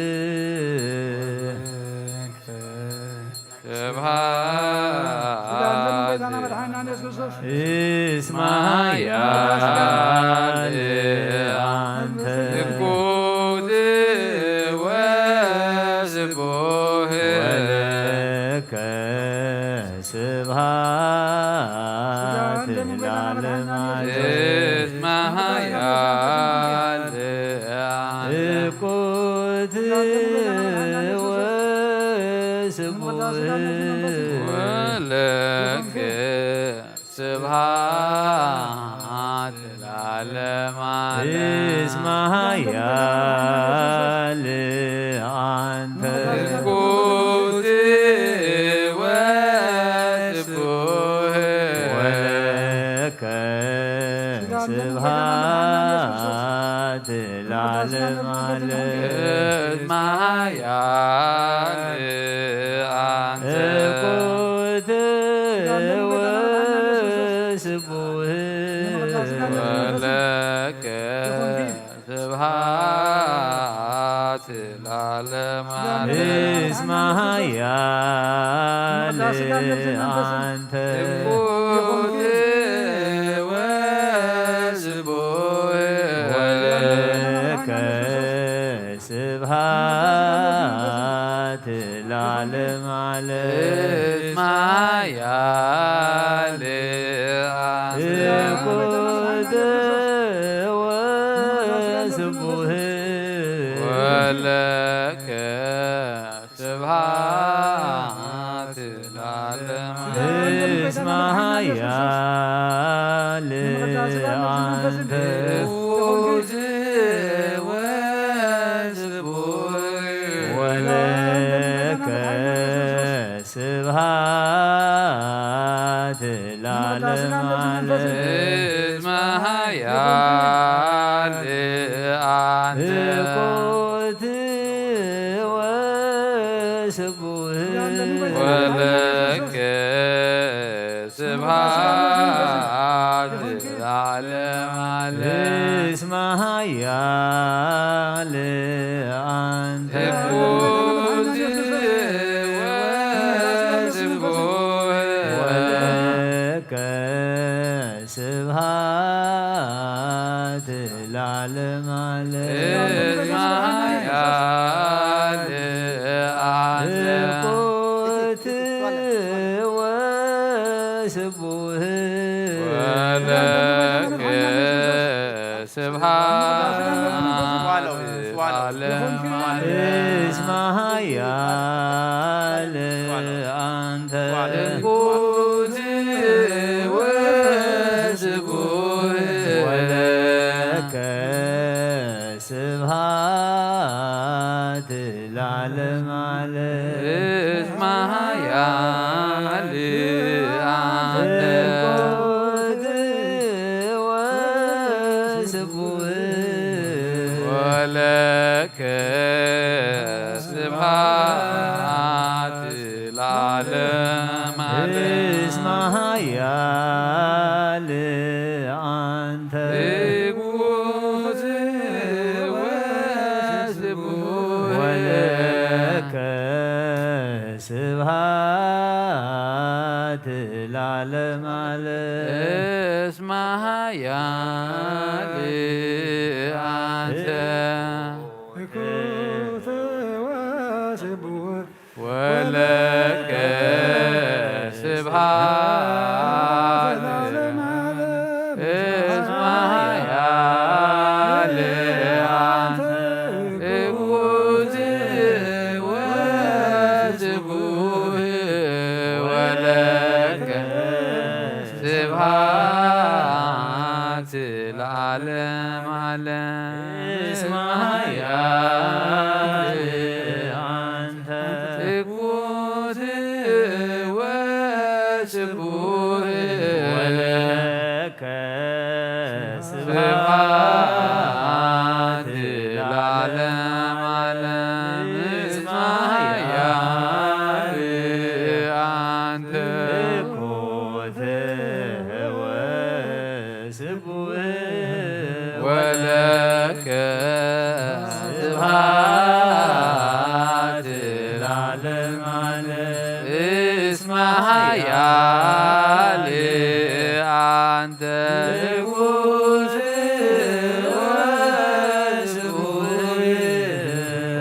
ስብሐት እስመ ኃያል አንተ። ዝኩት ወስቡህ ወለከ ስብሐት ለዓለመ ዓለም። እስመ ኃያል አንተ። ዝኩት ወስቡህ ወለከ ስብሐት ለዓለመ ዓለም። እስመ ኃያል አንተ። ዝኩት ወስቡህ ወለከ ስብሐት ለዓለመ ዓለም። እስመ ኃያል አንተ። ዝኩት ወስቡህ ወለከ ስብሐት ለዓለመ ዓለም። እስመ ኃያል አንተ። ዝኩት ወስቡህ ወለከ ስብሐት ለዓለመ ዓለም። እስመ ኃያል አንተ። ዝኩት ወስቡህ ወለከ ስብሐት ለዓለመ። እስመ ኃያል አንተ። ዝኩት ወስቡህ ወለከ ስብሐት ለዓለመ ዓለም። እስመ ኃያል አንተ። ዝኩት ወስቡህ ወለከ ስብሐት ለዓለመ ዓለም። እስመ ኃያል አንተ። ትኩት ወስቡሕ። ወለከ ስብሐት ለዓለመ ዓለም። እስመ ኃያል አንተ። ትኩት ወስቡሕ። ወለከ ስብሐት ለዓለመ ዓለም። እስመ ኃያል አንተ። ትኩት ወስቡሕ። ወለከ ስብሐት ለዓለመ ዓለም። እስመ ኃያል አንተ። ትኩት ወስቡሕ። ወለከ ስብሐት ለዓለመ ዓለም። እስመ ኃያል አንተ። ትኩት ወስቡሕ። ወለከ ስብሐት ለዓለመ ዓለም። እስመ ኃያል አንተ። ትኩት ወስቡሕ። ወለከ ስብሐት ለዓለመ ዓለም። እስመ ኃያል አንተ። ትኩት ወስቡሕ። ወለከ ስብሐት ለዓለመ ዓለም። እስመ ኃያል አንተ። ትኩት ወስቡሕ። ወለከ ስብሐት ለዓለመ ዓለም። እስመ ኃያል አንተ። ትኩት ወስቡሕ። ወለከ ስብሐት ለዓለመ ዓለም። እስመ ኃያል አንተ። ትኩት ወስቡሕ።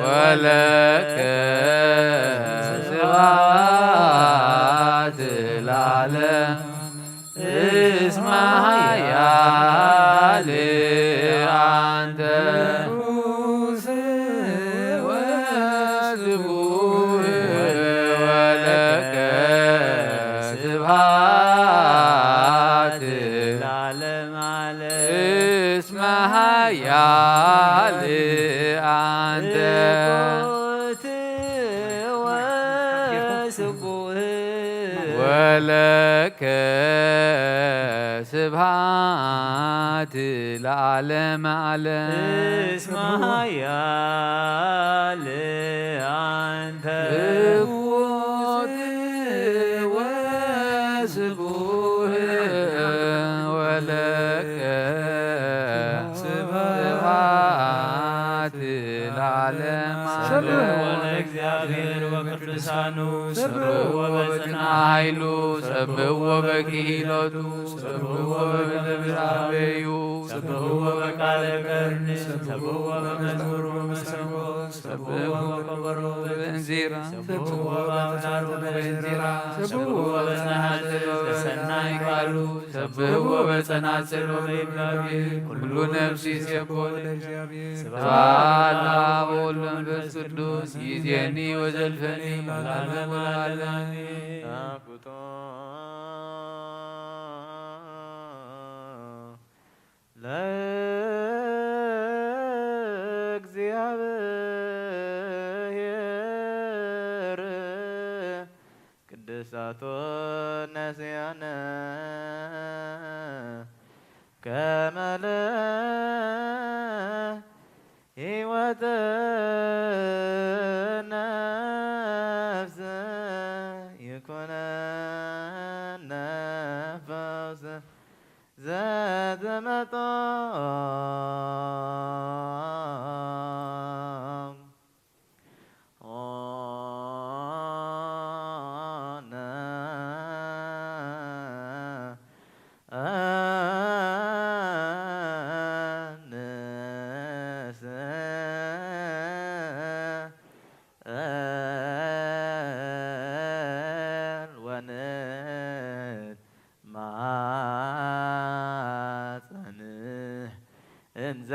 ወለከ ስብሐት ለዓለም። እስመ ኃያል አንተ። ንጉሥ ወስቡሕ። ወለከ ስብሐት ለዓለመ ዓለም። እስመ ኃያል አንተ። ትኩት ወስቡሕ። ወለከ ስብሐት ለዓለመ ዓለም። እስመ ኃያል አንተ። ትኩት ወስቡሕ። ወለከ ስብሐት ለዓለመ ዓለም። ሰብሕዎ ለእግዚአብሔር በቅዱሳኑ፣ ሰብሕዎ በጽንዓ ኃይሉ፣ ሰብሕዎ በክሂሎቱ፣ ሰብሕዎ በክብር አበዩ፣ ሰብሕዎ በቃለ ቀርኒ፣ ሰብሕዎ በመዝሙር ወመሰንቆ፣ ሰብሕዎ በከበሮ በእንዚራ፣ ሰብሕዎ በአጽናር ወበእንዚራ፣ ሰብሕዎ በጸናጽል ወበሰናይ ቃሉ፣ ሰብሕዎ በጸናጽል ወበይብላቤ፣ ኩሉ ነፍሲ ይሴብሖ ለእግዚአብሔር። ስብሐት ለአብ ወወልድ ወመንፈስ ቅዱስ፣ ይእዜኒ ወዘልፈኒ ወለዓለመ ዓለም። ለእግዚአብሔር ቅድሳቶ ነስያነ ከመ ለሕይወት ነፍስ ይኩነነ ዘዘመጦ ማጸንህ እንዘ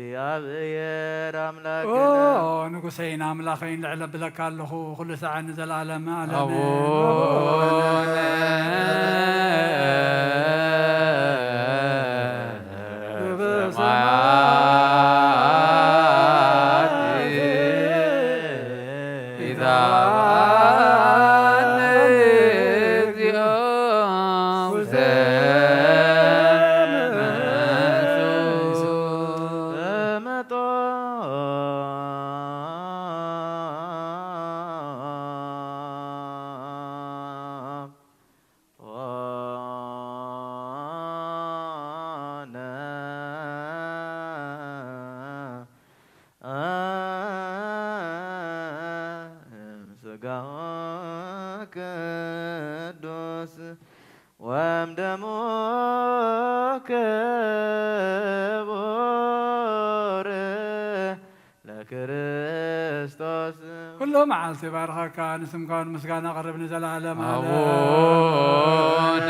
ለእግዚኣብሔር ኣምላክነ። ንጉሰይን ኣምላኸይን ልዕል ኣብለካ ኣለኹ፣ ኩሉ ሰዓት ንዘለዓለመ ዓለም። ኣቡነ ለክርስቶስ። ኩሉ መዓልቲ ባርኸካ፣ ንስምካ እውን ምስጋና ኣቕርብ ንዘለዓለም ዓለም። ኣቡነ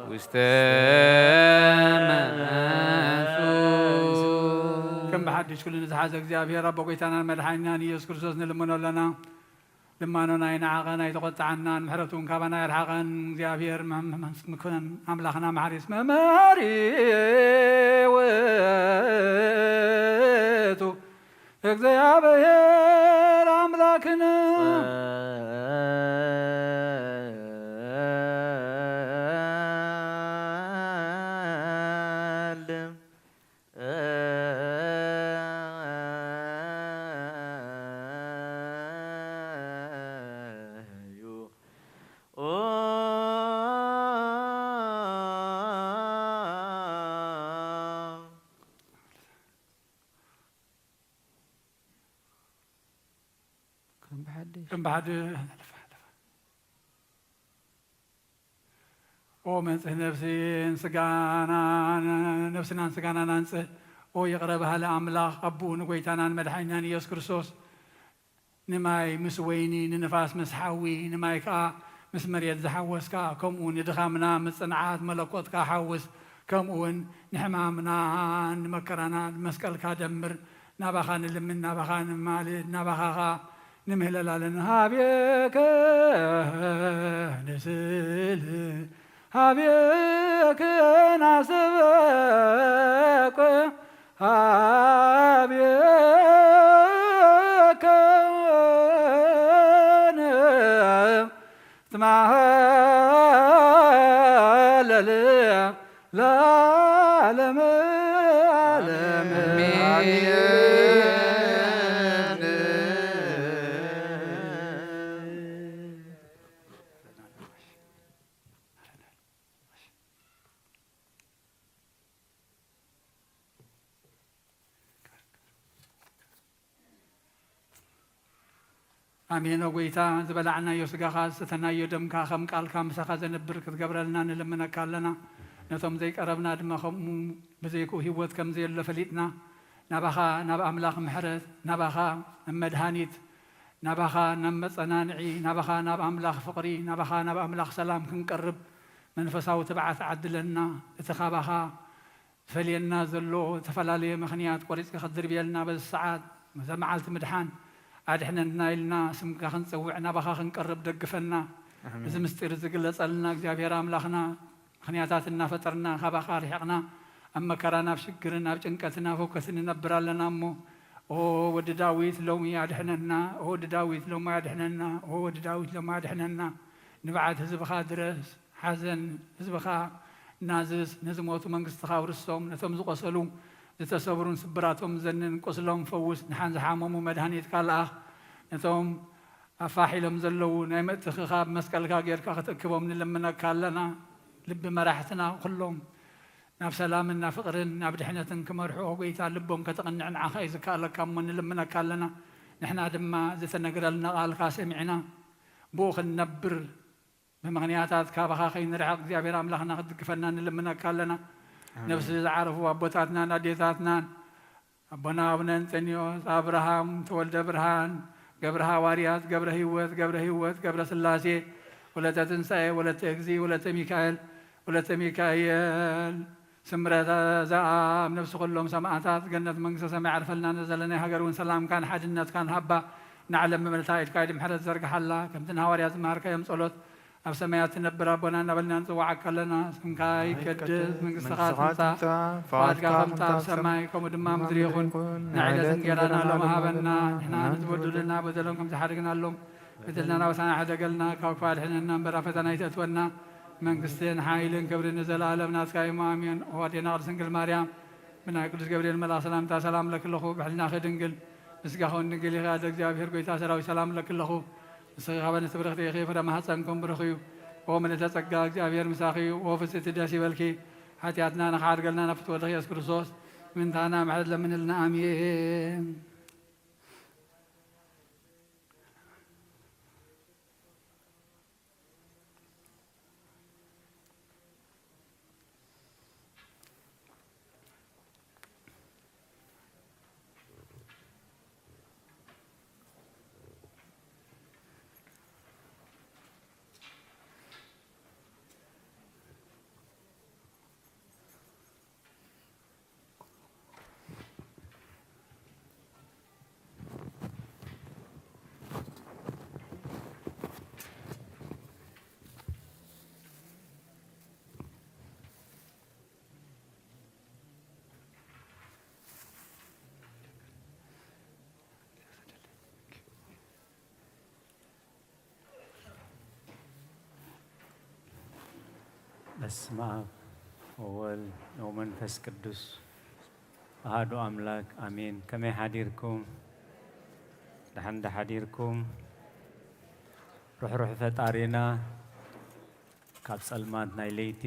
ውስተ መንሱ። ከም ብሓድሽ ኩሉ ንዝሓዘ እግዚኣብሔር ኣቦ ጎይታናን መድሓኒናን ኢየሱስ ክርስቶስ ንልምኖ ኣለና። ልማኖና ኣይንዓቐን ኣይተቖጥዓናን፣ ምሕረቱ እውን ካባና ኣይርሓቐን። እግዚኣብሔር መ-፣ መ-፣ መ-፣ ምክነን ኣምላኽና መሓሪስ መማሪ ውእቱ እግዚኣብሔር ኣምላክነ። ከም ብሓድሽ። ከም ብሓድሽ። ኦ መንጽህ ነፍስን ስጋናን፣ ነፍስናን ስጋናን ኣንጽህ። ኦ ይቕረ በሃሊ ኣምላኽ፣ ኣቦኡ ንጎይታናን መድሓኒናን ኢየሱስ ክርስቶስ፣ ንማይ ምስ ወይኒ፣ ንንፋስ ምስ ሓዊ፣ ንማይ ከኣ ምስ መሬት ዝሓወስካ፣ ከምኡ ንድኻምና ምጽንዓት መለኮትካ ሓውስ። ከምኡውን ንሕማምናን ንመከራናን መስቀልካ ደምር። ናባኻ ንልምን፣ ናባኻ ንማልድ፣ ናባኻ ኸኣ ንምህለል ኣለና። ሃቤከ ንስእል፣ ሃቤከ ናሰበቅ፣ ሃቤከ ንትማሃለል ለዓለመ ዓለም። ኣሜን። ኣሜን። ኦ ጎይታ፣ ዝበላዕናዮ ስጋኻ ዝሰተናዮ ደምካ ከም ቃልካ ምሳኻ ዘንብር ክትገብረልና ንልምነካ ኣለና። ነቶም ዘይቀረብና ድማ ከምኡ ብዘይክኡ ህይወት ከም ዘየሎ ፈሊጥና፣ ናባኻ ናብ ኣምላኽ ምሕረት፣ ናባኻ ናብ መድሃኒት፣ ናባኻ ናብ መጸናንዒ፣ ናባኻ ናብ ኣምላኽ ፍቕሪ፣ ናባኻ ናብ ኣምላኽ ሰላም ክንቀርብ መንፈሳዊ ትብዓት ዓድለና። እቲ ካባኻ ዝፈልየና ዘሎ ዝተፈላለየ ምኽንያት ቆሪጽካ ክትድርብየልና በዚ ሰዓት፣ በዛ መዓልቲ ምድሓን ኣድሕነና ኢልና ስምካ ክንጽውዕ ናባኻ ክንቀርብ ደግፈና። ኣሜን። እዚ ምስጢር እዚ ግለጸልና እግዚኣብሔር ኣምላኽና። ምኽንያታት እናፈጠርና ካባኻ ርሒቕና ኣብ መከራን ኣብ ሽግርን ኣብ ጭንቀትን ኣብ ህውከትን ንነብር ኣለና እሞ፣ ኦ ወዲ ዳዊት ሎሚ ኣድሕነና፣ ኦ ወዲ ዳዊት ሎሚ ኣድሕነና፣ ኦ ወዲ ዳዊት ሎሚ ኣድሕነና። ንብዓት ህዝብኻ ድረስ፣ ሓዘን ህዝብኻ ናዝዝ፣ ንዝሞቱ መንግስትኻ ኣውርሶም፣ ነቶም ዝቖሰሉ ዝተሰብሩን ስብራቶም ዘንን ቁስሎም ፈውስ፣ ንሓን ዝሓመሙ መድሃኒትካ ለኣኽ፣ ነቶም ኣፋሕ ኢሎም ዘለዉ ናይ ምእትኽኻብ መስቀልካ ጌርካ ክትእክቦም ንልምነካ ኣለና። ልቢ መራሕትና ኩሎም ናብ ሰላምን ናብ ፍቕርን ናብ ድሕነትን ክመርሑ፣ ኦ ጎይታ፣ ልቦም ከተቕንዕ ንዓኻ እዩ ዝከኣለካ እሞ ንልምነካ ኣለና። ንሕና ድማ ዝተነግረልና ቃልካ ሰሚዕና ብኡ ክንነብር፣ ብምኽንያታት ካባኻ ከይንርሕቕ እግዚኣብሔር ኣምላኽና ክትድግፈና ንልምነካ ኣለና። ኣሜን። ነፍሲ ዝዓረፉ ኣቦታትናን ኣዴታትናን፣ ኣቦና ኣቡነ እንጠንዮስ፣ ኣብርሃም፣ ተወልደ ብርሃን፣ ገብረ ሃዋርያት፣ ገብረ ህይወት፣ ገብረ ህይወት፣ ገብረ ስላሴ፣ ወለተ ትንሳኤ፣ ወለተ እግዚ፣ ወለተ ሚካኤል፣ ወለተ ሚካኤል፣ ስምረተ ዘኣብ፣ ነፍሲ ኩሎም ሰማእታት፣ ገነት መንግስተ ሰማይ ዓርፈልና፣ ነዘለናይ ሃገር እውን ሰላምካን ሓድነትካን ሃባ፣ ንዓለም ብመልታ ኢድካ ኢድ ምሕረት ዘርግሓላ፣ ከምቲ ንሃዋርያት ዝመሃርካዮም ጸሎት፣ ኣብ ሰማያት ትነብር ኣቦና እናበልና ንጽዋዓካ ኣለና። ስምካ ይቀደስ፣ መንግስትኻ ትምጻእ፣ ፍቓድካ ከምታ ኣብ ሰማይ፣ ከምኡ ድማ ኣብ ምድሪ ይኹን። ንዕለት እንጌራና ሎሚ ሃበና፣ ንሕና ነቲ በደሉና በደሎም ከም ዝሓደግናሎም፣ በደልና ናብታና ሕደገልና፣ ካብ ክፉእ ኣድሕነና እምበር፣ ኣብ ፈተና ኣይተእትወና። መንግስትን ሓይልን ክብርን ንዘለኣለም ናትካ እዩ፣ ኣሜን። ኦ ኣዴና ቅድስት ድንግል ማርያም፣ ብናይ ቅዱስ ገብርኤል መልኣኽ ሰላምታ ሰላም እለኪ ኣለኹ። ብሕልናኺ ድንግል፣ ብስጋኺ እውን ድንግል ኢኺ። ኣደ እግዚኣብሔር፣ ጎይታ ሰራዊት፣ ሰላም እለኪ ኣለኹ። ንስኺ ካብ ኣንስቲ ብርኽቲ ኢኺ፣ ፍረ ማህፀንኩም ብሩኽ እዩ። ኦ ምልዕተ ጸጋ፣ እግዚኣብሔር ምሳኺ እዩ። ኦ ፍጽቲ፣ ደስ ይበልኪ። ሓጢኣትና ንኽሓድገልና ናብ ፍትወልኺ ኢየሱስ ክርስቶስ ምንታና ምሕረት ለምንልና። ኣሜን። በስመ ኣብ ወወልድ ወመንፈስ ቅዱስ ኣሃዱ ኣምላክ ኣሜን። ከመይ ሓዲርኩም? ደሓን ዶ ሓዲርኩም? ርሕሩሕ ፈጣሪና ካብ ጸልማት ናይ ለይቲ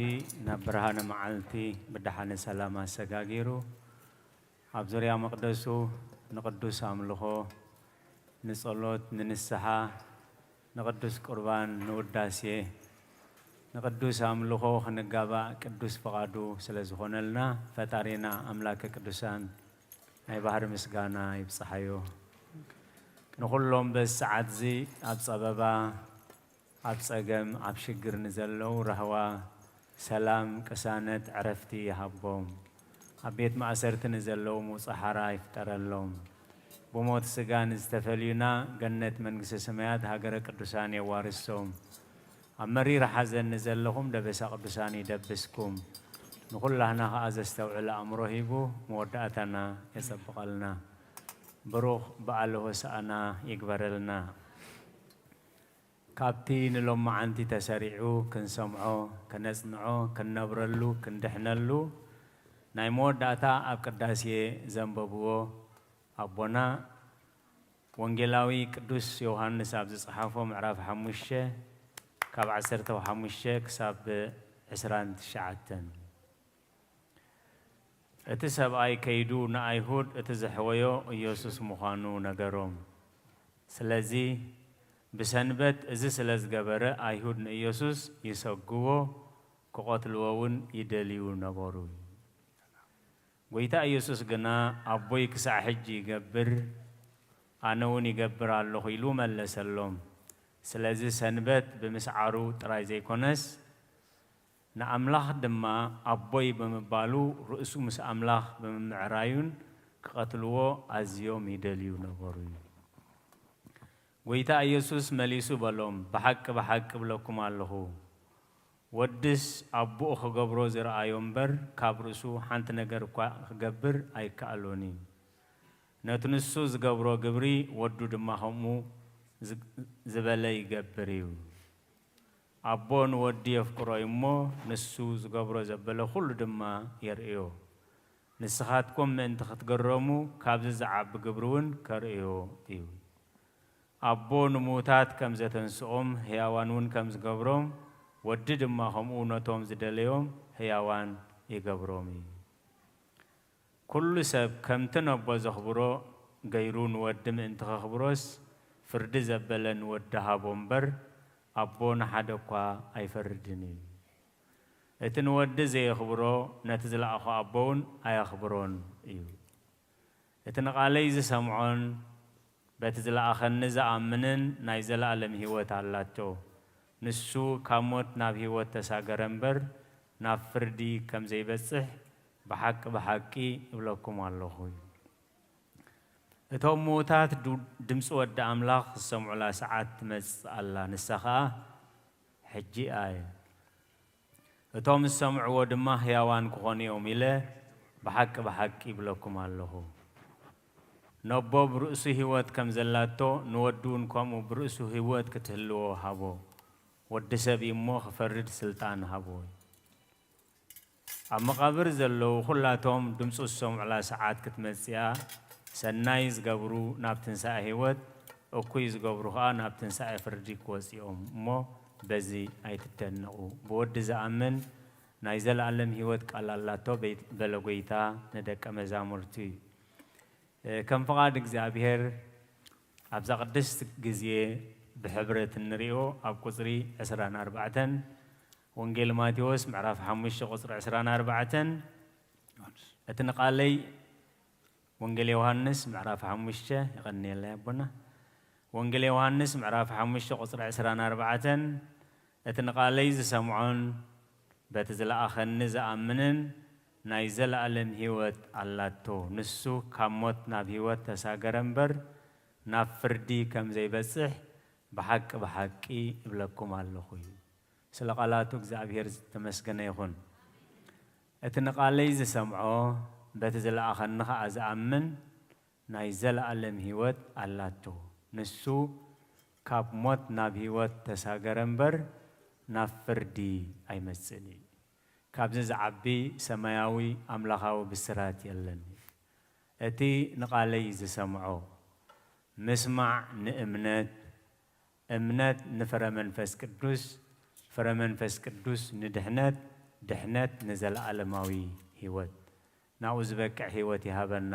ናብ ብርሃነ መዓልቲ ብደሓነ ሰላም ኣሰጋጊሩ ኣብ ዙርያ መቕደሱ ንቕዱስ ኣምልኾ፣ ንጸሎት፣ ንንስሓ፣ ንቕዱስ ቁርባን፣ ንውዳሴ ንቅዱስ ኣምልኾ ክንጋባእ ቅዱስ ፍቓዱ ስለ ዝኾነልና፣ ፈጣሪና ኣምላከ ቅዱሳን ናይ ባህሪ ምስጋና ይብጽሓዮ። ንኹሎም በዚ ሰዓትዚ ኣብ ጸበባ፣ ኣብ ጸገም፣ ኣብ ሽግር ንዘለዉ ራህዋ፣ ሰላም፣ ቅሳነት፣ ዕረፍቲ ይሃቦም። ኣብ ቤት ማእሰርቲ ንዘለዉ ምውጽእ ሓራ ይፍጠረሎም። ብሞት ስጋ ንዝተፈልዩና ገነት መንግስተ ሰማያት ሃገረ ቅዱሳን የዋርሶም። ኣብ መሪር ሓዘን ንዘለኹም ደበሳ ቅዱሳን ይደብስኩም። ንኹላህና ኸኣ ዘስተውዕል ኣእምሮ ሂቡ መወዳእታና የጸብቐልና። ብሩኽ በዓለ ሆሳዕና ይግበረልና። ካብቲ ንሎማዓንቲ ተሰሪዑ ክንሰምዖ፣ ከነጽንዖ፣ ክንነብረሉ፣ ክንድሕነሉ ናይ መወዳእታ ኣብ ቅዳሴ ዘንበብዎ ኣቦና ወንጌላዊ ቅዱስ ዮሃንስ ኣብ ዝጸሓፎ ምዕራፍ ሓሙሽተ ካብ ዓሰርተ ሓሙሽተ ክሳብ ዕስራን ትሽዓተን። እቲ ሰብኣይ ከይዱ ንኣይሁድ እቲ ዘሕወዮ ኢየሱስ ምዃኑ ነገሮም። ስለዚ ብሰንበት እዚ ስለ ዝገበረ ኣይሁድ ንኢየሱስ ይሰግዎ፣ ክቐትልዎ እውን ይደልዩ ነበሩ። ጐይታ ኢየሱስ ግና ኣቦይ ክሳዕ ሕጂ ይገብር፣ ኣነ እውን ይገብር ኣለኹ ኢሉ መለሰሎም። ስለዚ ሰንበት ብምስዓሩ ጥራይ ዘይኮነስ ንኣምላኽ ድማ ኣቦይ ብምባሉ ርእሱ ምስ ኣምላኽ ብምምዕራዩን ክቐትልዎ ኣዝዮም ይደልዩ ነበሩ እዩ። ጐይታ ኢየሱስ መሊሱ በሎም፣ ብሓቂ ብሓቂ እብለኩም ኣለኹ፣ ወድስ ኣቦኡ ክገብሮ ዝረኣዮ እምበር ካብ ርእሱ ሓንቲ ነገር እኳ ክገብር ኣይከኣሎን እዩ። ነቲ ንሱ ዝገብሮ ግብሪ ወዱ ድማ ከምኡ ዝ- ዝበለ ይገብር እዩ። ኣቦ ንወዱ የፍቅሮ እዩ እሞ ንሱ ዝገብሮ ዘበለ ኩሉ ድማ የርእዮ። ንስኻትኩም ምእንቲ ክትግረሙ ካብዚ ዝዓቢ ግብሪ እውን ከርእዮ እዩ። ኣቦ ንምዉታት ከም ዘተንስኦም ህያዋን እውን ከም ዝገብሮም ወዲ ድማ ከምኡ ነቶም ዝደለዮም ህያዋን ይገብሮም እዩ። ኩሉ ሰብ ከምቲ ነቦ ዘኽብሮ ገይሩ ንወዲ ምእንቲ ከኽብሮስ ፍርዲ ዘበለ ንወዲ ሃቦ እምበር ኣቦ ንሓደ እኳ ኣይፈርድን እዩ። እቲ ንወዲ ዘየኽብሮ ነቲ ዝለኣኾ ኣቦ እውን ኣየኽብሮን እዩ። እቲ ንቓለይ ዝሰምዖን በቲ ዝለኣኸኒ ዝኣምንን ናይ ዘለኣለም ህይወት ኣላቶ። ንሱ ካብ ሞት ናብ ህይወት ተሳገረ እምበር ናብ ፍርዲ ከም ዘይበጽሕ ብሓቂ ብሓቂ እብለኩም ኣለኹ። እቶም ምዉታት ዱ- ድምፂ ወዲ ኣምላኽ ዝሰምዑላ ሰዓት ትመጽእ ኣላ፣ ንሳ ኸኣ ሕጂ እያ። እቶም ዝሰምዕዎ ድማ ህያዋን ክኾኑ እዮም ኢለ ብሓቂ ብሓቂ ይብለኩም ኣለኹ። ነቦ ብርእሱ ህይወት ከም ዘላቶ ንወዱ እውን ከምኡ ብርእሱ ህይወት ክትህልዎ ሃቦ። ወዲ ሰብ እዩ እሞ ክፈርድ ስልጣን ሃቦ። ኣብ መቓብር ዘለዉ ኩላቶም ድምፁ ዝሰምዑላ ሰዓት ክትመጽእ እያ። ሰናይ ዝገብሩ ናብ ትንሳኤ ህይወት፣ እኩይ ዝገብሩ ኸኣ ናብ ትንሳኤ ፍርዲ ክወጽኡ እዮም እሞ በዚ ኣይትደነቑ። ብወዲ ዝኣምን ናይ ዘለኣለም ህይወት ቃል ኣላቶ በይ- በለ ጐይታ ንደቀ መዛሙርቱ። እ፣ ከም ፍቓድ እግዚኣብሔር ኣብዛ ቅድስት ግዜ ብሕብረት እንሪኦ ኣብ ቁጽሪ ዕስራን ኣርባዕተን ወንጌል ማቴዎስ ምዕራፍ ሓሙሽተ ቁጽሪ ዕስራን ኣርባዕተን እቲ ንቓለይ ወንጌል ዮሃንስ ምዕራፍ ሓሙሽተ ይቐንየለይ ኣቦና። ወንጌል ዮሃንስ ምዕራፍ ሓሙሽተ ቁጽሪ ዕስራን ኣርባዕተን እቲ ንቓለይ ዝሰምዖን በቲ ዝለኣኸኒ ዝኣምንን ናይ ዘለኣለም ህይወት ኣላቶ። ንሱ ካብ ሞት ናብ ህይወት ተሳገረ እምበር ናብ ፍርዲ ከም ዘይበጽሕ ብሓቂ ብሓቂ እብለኩም ኣለኹ እዩ። ስለ ቃላቱ እግዚኣብሔር ዝተመስገነ ይኹን። እቲ ንቓለይ ዝሰምዖ በቲ ዝለኣኸኒ ኸኣ ዝኣምን ናይ ዘለኣለም ህይወት ኣላቶ። ንሱ ካብ ሞት ናብ ህይወት ተሳገረ እምበር ናብ ፍርዲ ኣይመጽእን እዩ። ካብዚ ዝዓቢ ሰማያዊ ኣምላኻዊ ብስራት የለን። እቲ ንቓለይ ዝሰምዖ ምስማዕ ንእምነት፣ እምነት ንፍረ መንፈስ ቅዱስ፣ ፍረ መንፈስ ቅዱስ ንድሕነት፣ ድሕነት ንዘለኣለማዊ ህይወት። ናብኡ ዝበቅዕ ህይወት ይሃበና።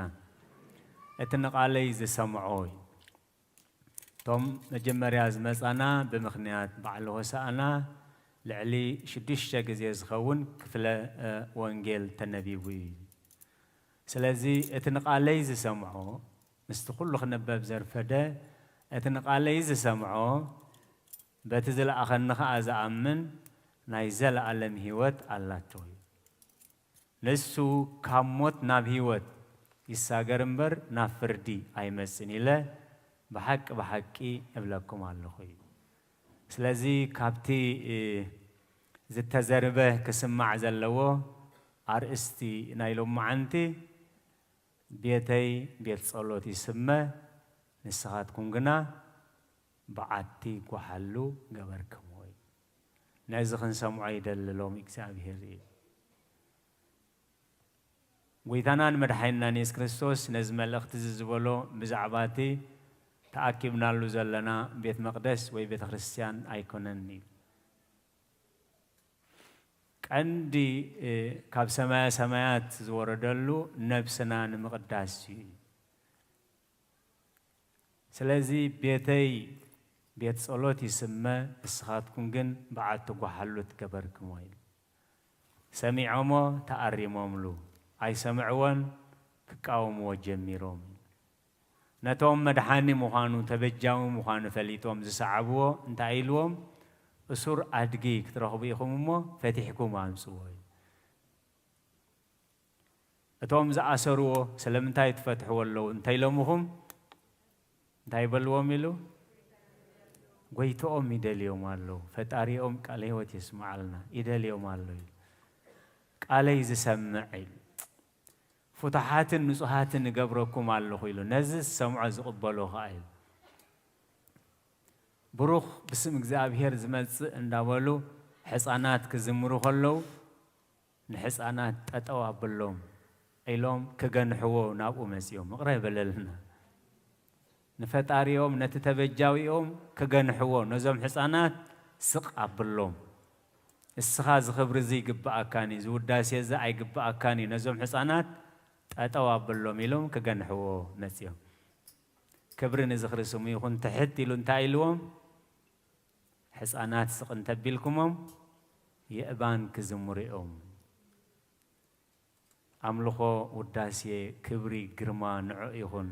እቲ ንቓለይ ዝሰምዖ እዩ። እቶም መጀመርያ ዝመጻና ብምኽንያት በዓል ሆሳዕና ልዕሊ ሽዱሽተ ግዜ ዝኸውን ክፍለ ወንጌል ተነቢቡ እዩ። ስለዚ እቲ ንቓለይ ዝሰምዖ፣ ምስቲ ኩሉ ክነበብ ዘርፈደ፣ እቲ ንቓለይ ዝሰምዖ በቲ ዝለኣኸኒ ኸኣ ዝኣምን ናይ ዘለኣለም ህይወት ኣላቶ እዩ። ንሱ ካብ ሞት ናብ ህይወት ይሳገር እምበር ናብ ፍርዲ ኣይመጽን ኢለ ብሓቂ ብሓቂ እብለኩም ኣለኹ እዩ። ስለዚ ካብቲ ዝተዘርበ ክስማዕ ዘለዎ ኣርእስቲ ናይ ሎማዓንቲ ቤተይ ቤት ጸሎት ይስመ፣ ንስኻትኩም ግና በዓቲ ጓሓሉ ገበርክሞ እዩ። ነዚ ክንሰምዖ ይደሊ ሎም እግዚኣብሔር እዩ። ጎይታናን መድሓይናን የሱስ ክርስቶስ ነዚ መልእኽቲ እዚ ዝበሎ ብዛዕባ እቲ ተኣኪብናሉ ዘለና ቤት መቕደስ ወይ ቤተ ክርስቲያን ኣይኮነን እዩ። ቀንዲ ካብ ሰማያ ሰማያት ዝወረደሉ ነብስና ንምቕዳስ እዩ። ስለዚ ቤተይ ቤት ጸሎት ይስመ፣ ንስኻትኩም ግን በዓቲ ጓሓሉ ትገበርክሞ ኢሉ። ሰሚዖሞ ተኣሪሞምሉ፣ ኣይሰምዕዎን ክቃወምዎ ጀሚሮም። ነቶም መድሓኒ ምዃኑ ተበጃዊ ምዃኑ ፈሊጦም ዝሰዓብዎ እንታይ ኢልዎም? እሱር ኣድጊ ክትረኽቡ ኢኹም እሞ ፈቲሕኩም ኣምጽዎ እዩ። እቶም ዝኣሰርዎ ስለምንታይ ትፈትሕዎ ኣለዉ እንተይሎምኹም እንታይ በልዎም ኢሉ? ጎይትኦም ይደልዮም ኣለዉ። ፈጣሪኦም ቃለ ህይወት የስምዓልና ይደልዮም ኣሎ ኢሉ። ቃለይ ዝሰምዕ ኢሉ። ፍቱሓትን ንጹሃትን እገብረኩም ኣለኹ ኢሉ። ነዚ ዝሰምዖ ዝቕበሎ ኸኣ ኢሉ። ብሩኽ ብስም እግዚኣብሔር ዝመጽእ እንዳበሉ ሕፃናት ክዝምሩ ከለዉ ንሕፃናት ጠጠው ኣብሎም ኢሎም ክገንሕዎ ናብኡ መጺኦም። ምቕረ በለልና። ንፈጣሪኦም ነቲ ተበጃዊኦም ክገንሕዎ ነዞም ሕፃናት ስቕ ኣብሎም። እስኻ እዚ ክብሪ እዚ ይግብኣካን እዩ፣ እዚ ውዳሴ እዚ ኣይግብኣካን እዩ፣ ነዞም ሕፃናት ጠጠው ኣብሎም ኢሎም ክገንሕዎ መጺኦም። ክብሪ ንዝኽሪ ስሙ ይኹን። ትሕት ኢሉ እንታይ ኢልዎም? ሕፃናት ስቕ እንተቢልኩሞም የእባን ክዝምሩ እዮም። ኣምልኾ፣ ውዳሴ፣ ክብሪ፣ ግርማ ንዑ ይኹን።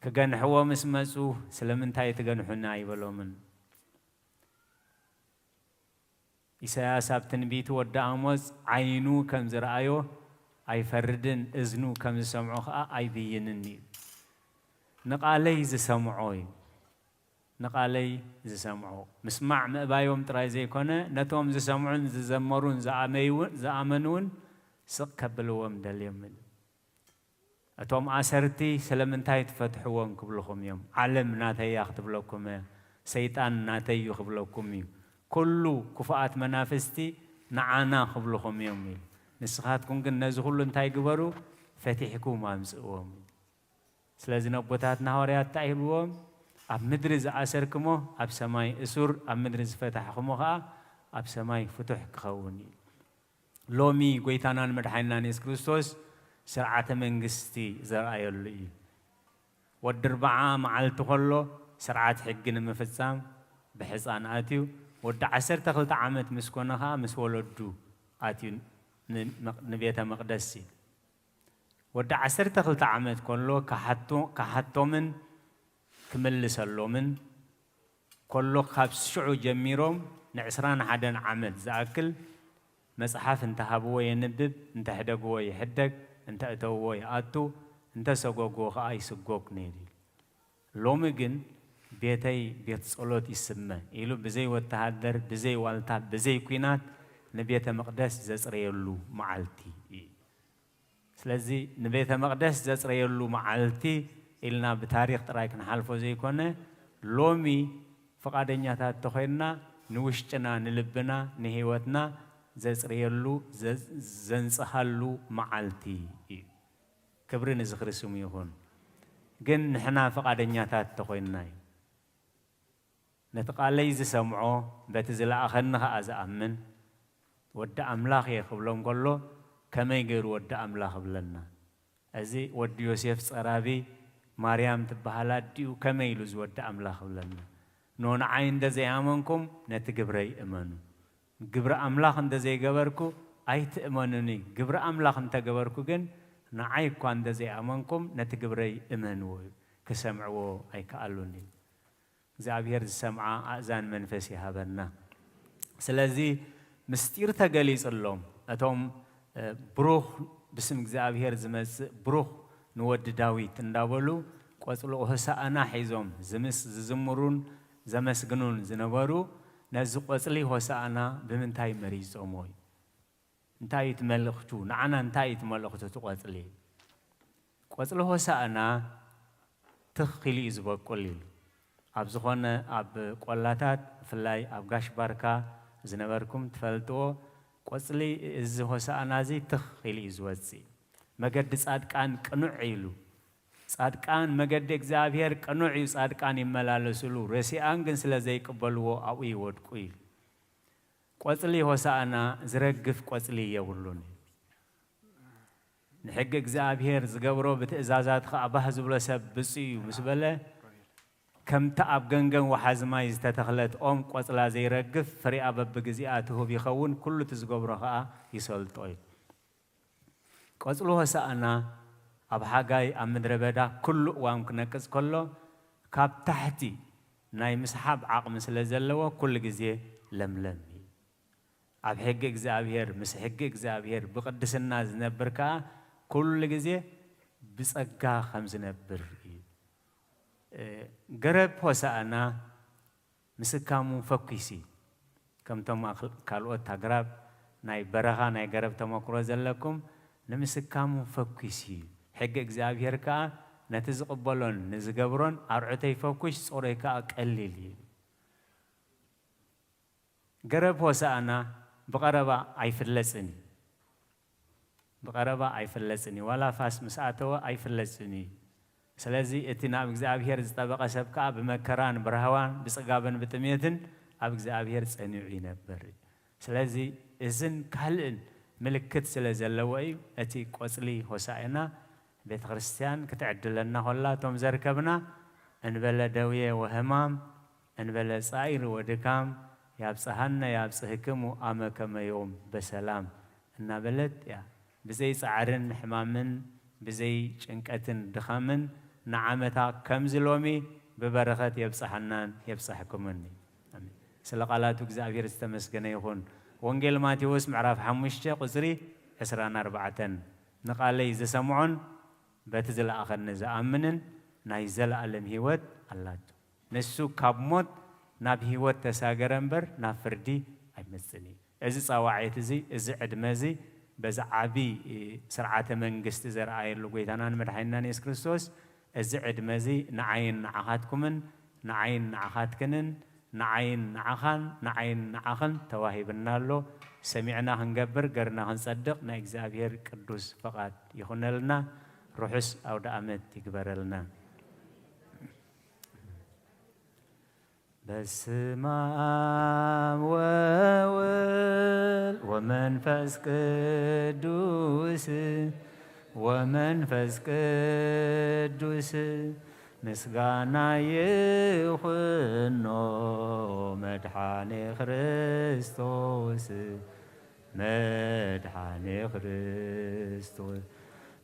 ክገንሕዎ ምስ መጹ ስለምንታይ ትገንሑና ኣይበሎምን። ኢሳያስ ኣብ ትንቢት ወዲ ኣሞጽ ዓይኑ ከም ዝረኣዮ ኣይፈርድን፣ እዝኑ ከም ዝሰምዖ ኸኣ ኣይብይንን እዩ። ንቓለይ ዝሰምዖ እዩ። ንቓለይ ዝሰምዖ። ምስማዕ ምእባዮም ጥራይ ዘይኮነ፣ ነቶም ዝሰምዑን ዝዘመሩን ዝኣመዩ-፣ ዝኣመኑ እውን ስቕ ከብልዎም ደልዮም። እቶም ኣሰርቲ ስለምንታይ ትፈትሕዎም ክብልኹም እዮም። ዓለም ናተይ እያ ክትብለኩም እያ። ሰይጣን ናተይ እዩ ክብለኩም እዩ። ኩሉ ክፉኣት መናፍስቲ ንዓና ክብልኹም እዮም ኢሉ። ንስኻትኩም ግን ነዚ ኩሉ እንታይ ግበሩ? ፈቲሕኩም ኣምጽእዎም። ስለዚ ነቦታትና ሃዋርያት እንታይ ሂብዎም? ኣብ ምድሪ ዝኣሰርክሞ ኣብ ሰማይ እሱር፣ ኣብ ምድሪ ዝፈታሕክሞ ኸኣ ኣብ ሰማይ ፍቱሕ ክኸውን እዩ። ሎሚ ጎይታናን መድሓኒናን የሱስ ክርስቶስ ስርዓተ መንግስቲ ዘርኣየሉ እዩ። ወዲ ኣርብዓ መዓልቲ ከሎ ስርዓት ሕጊ ንምፍጻም ብሕፃን ኣትዩ፣ ወዲ ዓሰርተ ክልተ ዓመት ምስ ኮነ ኸኣ ምስ ወለዱ ኣትዩ ን-፣ ንቤተ መቕደስ እዩ። ወዲ ዓሰርተ ክልተ ዓመት ከሎ ክሓቶ-፣ ክሓቶምን ክምልሰሎምን ከሎ፣ ካብ ሽዑ ጀሚሮም ንዕስራን ሓደን ዓመት ዝኣክል መጽሓፍ እንተሃብዎ የንብብ፣ እንተሕደግዎ ይሕደግ፣ እንተእተውዎ ይኣቱ፣ እንተሰጎግዎ ኸኣ ይስጎግ ነይሩ ኢሉ። ሎሚ ግን ቤተይ ቤት ጸሎት ይስመ ኢሉ ብዘይ ወተሃደር፣ ብዘይ ዋልታ፣ ብዘይ ኲናት ንቤተ መቕደስ ዘጽረየሉ መዓልቲ እዩ። ስለዚ ንቤተ መቕደስ ዘጽረየሉ መዓልቲ ኢልና ብታሪኽ ጥራይ ክንሓልፎ ዘይኮነ፣ ሎሚ ፍቓደኛታት ተኾይንና ንውሽጥና፣ ንልብና፣ ንህይወትና ዘጽረየሉ፣ ዘ-፣ ዘንጽሃሉ መዓልቲ እዩ። ክብሪ ንዝኽሪ ስሙ ይኹን። ግን ንሕና ፍቓደኛታት ተኾይንና እዩ። ነቲ ቃለይ ዝሰምዖ፣ በቲ ዝለኣኸኒ ኸኣ ዝኣምን፣ ወዲ ኣምላኽ እየ ክብሎም ከሎ፣ ከመይ ገይሩ ወዲ ኣምላኽ እብለና? እዚ ወዲ ዮሴፍ ጸራቢ፣ ማርያም ትበሃል ኣዲኡ፣ ከመይ ኢሉ እዚ ወዲ ኣምላኽ እብለና? ኖ ንዓይ እንደ ዘይኣመንኩም፣ ነቲ ግብረይ እመኑ። ግብሪ ኣምላኽ እንተ ዘይገበርኩ ኣይትእመኑኒ፣ ግብሪ ኣምላኽ እንተ ገበርኩ ግን ንዓይ እኳ እንተ ዘይኣመንኩም ነቲ ግብረይ እመንዎ እዩ። ክሰምዕዎ ኣይከኣሉን እዩ። እግዚኣብሔር ዝሰምዓ ኣእዛን መንፈስ ይሃበና። ስለዚ ምስጢር ተገሊጹሎም። እቶም ብሩኽ ብስም እግዚኣብሔር ዝመጽእ ብሩኽ ንወዲ ዳዊት እንዳበሉ ቆጽሊ ሆሳእና ሒዞም ዝምስ ዝዝምሩን ዘመስግኑን ዝነበሩ ነዚ ቆጽሊ ሆሳእና ብምንታይ መሪጾሞ እዩ? እንታይ እዩ እቲ መልእኽቱ? ንዓና እንታይ እዩ እቲ መልእኽቱ እቲ ቆጽሊ? ቆጽሊ ሆሳእና ትኽ ኢሉ እዩ ዝበቁል ኢሉ። ኣብ ዝኾነ ኣብ ቆላታት ብፍላይ ኣብ ጋሽ ባርካ ዝነበርኩም ትፈልጥዎ ቆጽሊ እዚ ሆሳእና እዚ ትኽ ኢሉ እዩ ዝወጽእ። መገዲ ጻድቃን ቅኑዕ ኢሉ። ጻድቃን መገዲ እግዚኣብሔር ቅኑዕ እዩ፣ ጻድቃን ይመላለስሉ፣ ረሲኣን ግን ስለ ዘይቅበልዎ ኣብኡ ይወድቁ ኢሉ። ቆጽሊ ሆሳእና ዝረግፍ ቆጽሊ የብሉን። ንሕጊ እግዚኣብሔር ዝገብሮ ብትእዛዛት ኸዓ ባህ ዝብሎ ሰብ ብፁዕ እዩ ምስ በለ፣ ከምቲ ኣብ ገንገን ወሓዚ ማይ ዝተተኽለት ኦም ቆጽላ ዘይረግፍ ፍሪኣ በብግዚኣ ትሁብ ይኸውን፣ ኩሉ እቲ ዝገብሮ ኸዓ ይሰልጦ እዩ። ቆጽሊ ሆሳእና ኣብ ሓጋይ ኣብ ምድረ በዳ ኩሉ እዋን ክነቅጽ ከሎ ካብ ታሕቲ ናይ ምስሓብ ዓቕሚ ስለ ዘለዎ ኩሉ ግዜ ለምለም እዩ። ኣብ ሕጊ እግዚኣብሔር ምስ ሕጊ እግዚኣብሔር ብቕድስና ዝነብር ከኣ ኩሉ ግዜ ብጸጋ ከም ዝነብር እዩ። ገረብ ሆሳእና ምስካሙ ፈኲሲ። ከምቶም ካልኦት ኣግራብ ናይ በረኻ ናይ ገረብ ተመክሮ ዘለኩም ንምስካሙ ፈኲሲ እዩ። ሕጊ እግዚኣብሔር ከኣ ነቲ ዝቕበሎን ንዝገብሮን ኣርዑተይ ፈኲሽ ጾረይ ከኣ ቀሊል እዩ። ገረብ ሆሳእና ብቐረባ ኣይፍለጽን እዩ። ብቐረባ ኣይፍለጽን እዩ። ዋላ ፋስ ምስ ኣተወ ኣይፍለጽን እዩ። ስለዚ እቲ ናብ እግዚኣብሔር ዝጠበቐ ሰብ ከኣ ብመከራን ብራህዋን ብጽጋብን ብጥሜትን ኣብ እግዚኣብሔር ጸኒዑ ይነብር እዩ። ስለዚ እዝን ካልእን ምልክት ስለ ዘለዎ እዩ እቲ ቆጽሊ ሆሳእና ቤተ ክርስቲያን ክትዕድለና ኾላ እቶም ዘርከብና እንበለ ደውየ ወህማም እንበለ ጻኢር ወድካም ያብጽሃነ ያብጽህክሙ ኣመ ከመዮም በሰላም እናበለት እያ ብዘይ ጻዕርን ሕማምን ብዘይ ጭንቀትን ድኻምን ንዓመታ ከምዚ ሎሚ ብበረኸት የብጽሓናን የብጽሕኩምን። ኣሜን። ስለ ቃላቱ እግዚኣብሔር ዝተመስገነ ይኹን። ወንጌል ማቴዎስ ምዕራፍ ሓሙሽተ ቁጽሪ ዕስራን ኣርባዕተን ንቓለይ ዝሰምዖን በቲ ዝለኣኸኒ ዝኣምንን ናይ ዘለኣለም ህይወት ኣላቶ። ንሱ ካብ ሞት ናብ ህይወት ተሳገረ እምበር ናብ ፍርዲ ኣይመጽእን እዩ። እዚ ጻዋዒት እዚ፣ እዚ ዕድመ እዚ በዚ ዓቢ ስርዓተ መንግስቲ ዘርኣየሉ ጎይታናን መድሓኒናን የሱስ ክርስቶስ፣ እዚ ዕድመ እዚ ንዓይን ንዓኻትኩምን ንዓይን ንዓኻትክንን ንዓይን ንዓኻን ንዓይን ንዓኽን ተዋሂብና ኣሎ። ሰሚዕና ክንገብር ገርና ክንጸድቕ ናይ እግዚኣብሔር ቅዱስ ፍቓድ ይኹነልና። ርሑስ ኣውደ ኣመት ይግበረልና። በስመ አብ ወወልድ ወመንፈስ ቅዱስ ወመንፈስ ቅዱስ ምስጋና ይኹኖ መድሓኔ ክርስቶስ መድሓኔ ክርስቶስ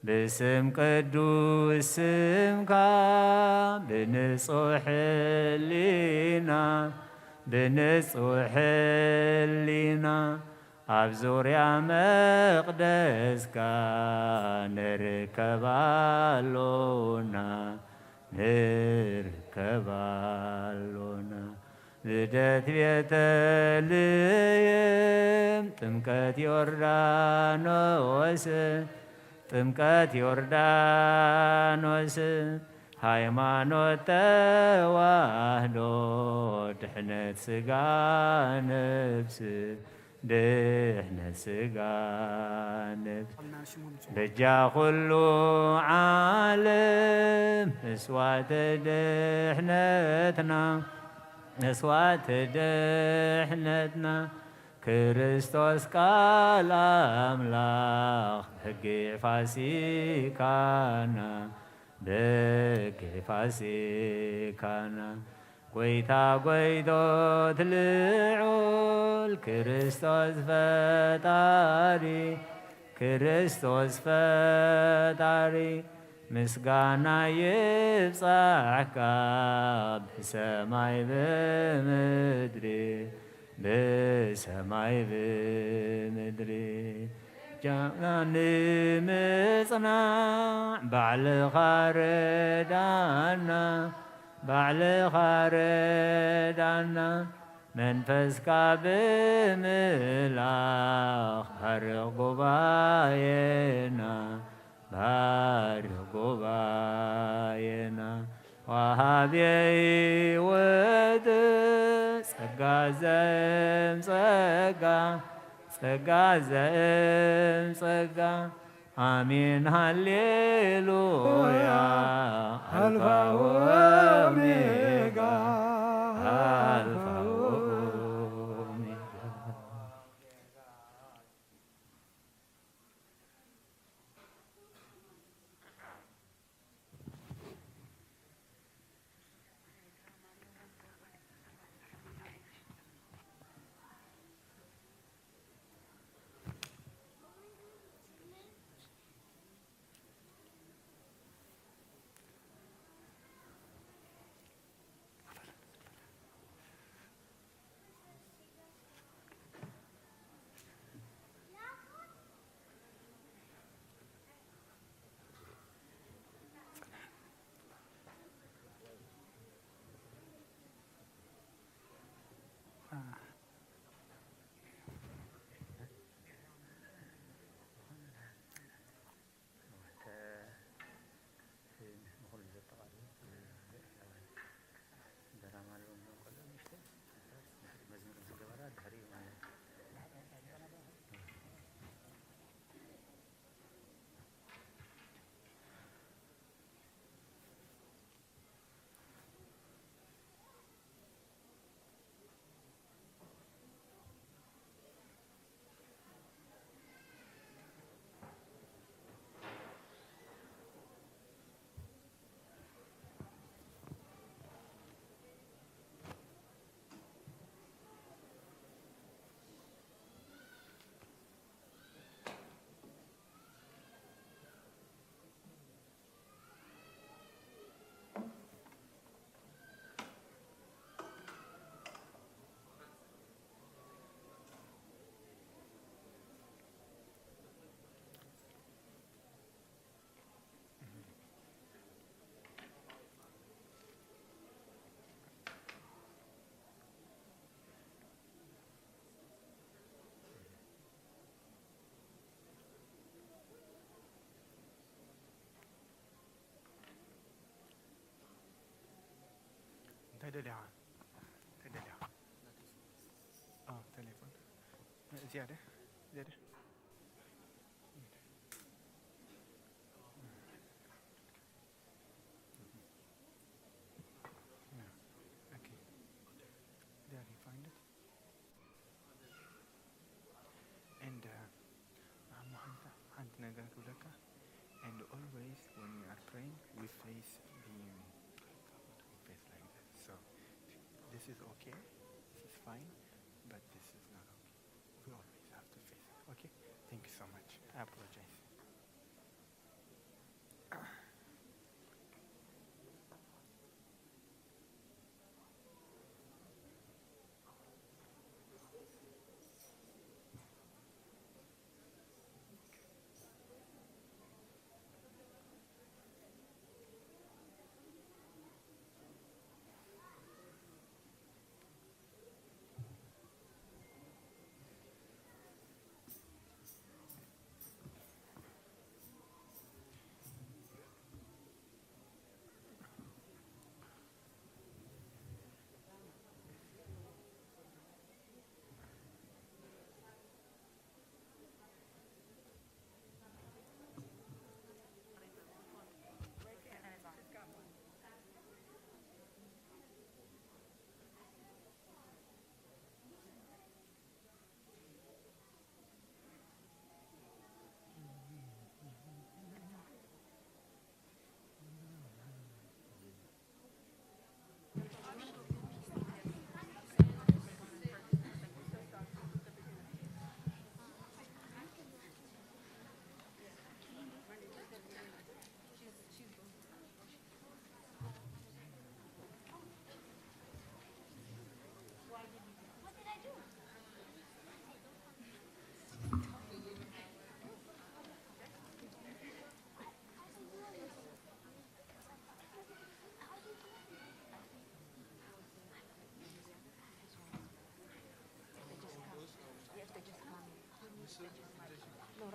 ብስም ቅዱስ ስምካ ብንጹሕ ሕሊና ብንጹሕ ሕሊና ኣብ ዙርያ መቕደስካ ንርከብ ኣሎና ንርከብ ኣሎና። ልደት ቤተልሔም ጥምቀት ዮርዳኖስ ጥምቀት ዮርዳኖስ ሃይማኖት ተዋህዶ ድሕነት ስጋ ነፍስ ድሕነት ስጋ ነፍስ በጃ ኩሉ ዓለም መስዋዕተ ድሕነትና መስዋዕተ ድሕነትና ክርስቶስ ቃል ኣምላኽ በጊዕ ፋሲካና በጊዕ ፋሲካና ጎይታ ጎይቶት ልዑል ክርስቶስ ፈጣሪ፣ ክርስቶስ ፈጣሪ፣ ምስጋና ይብጻሕካ ብሰማይ ብምድሪ፣ ብሰማይ ብምድሪ። ጃና ንምጽናዕ ባዕልኻ ረዳና፣ ባዕልኻ ረዳና፣ መንፈስካ ብምልኣኽ ባርኽ ጉባኤና፣ ባርኽ ጉባኤና። ወሃቤ ሕይወት ጸጋ ዘእም ጸጋ፣ ጸጋ ዘእም ጸጋ። ኣሜን ሃሌሉያ። ኣልፋ ወኦሜጋ፣ ኣልፋ ወኦሜጋ። እንታይ ደሊኻ? እንታይ ደሊኻ? ኣዎ፣ ቴሌፎን። ዝያዳ? ዝያዳ? Okay. There you find it. And, uh, ሓንቲ ነገር ክብለካ፣ and always when we are praying, we face the, we face like that. So this is okay, this is fine, but this is not okay. We always have to face it. Okay? Thank you so much. I apologize.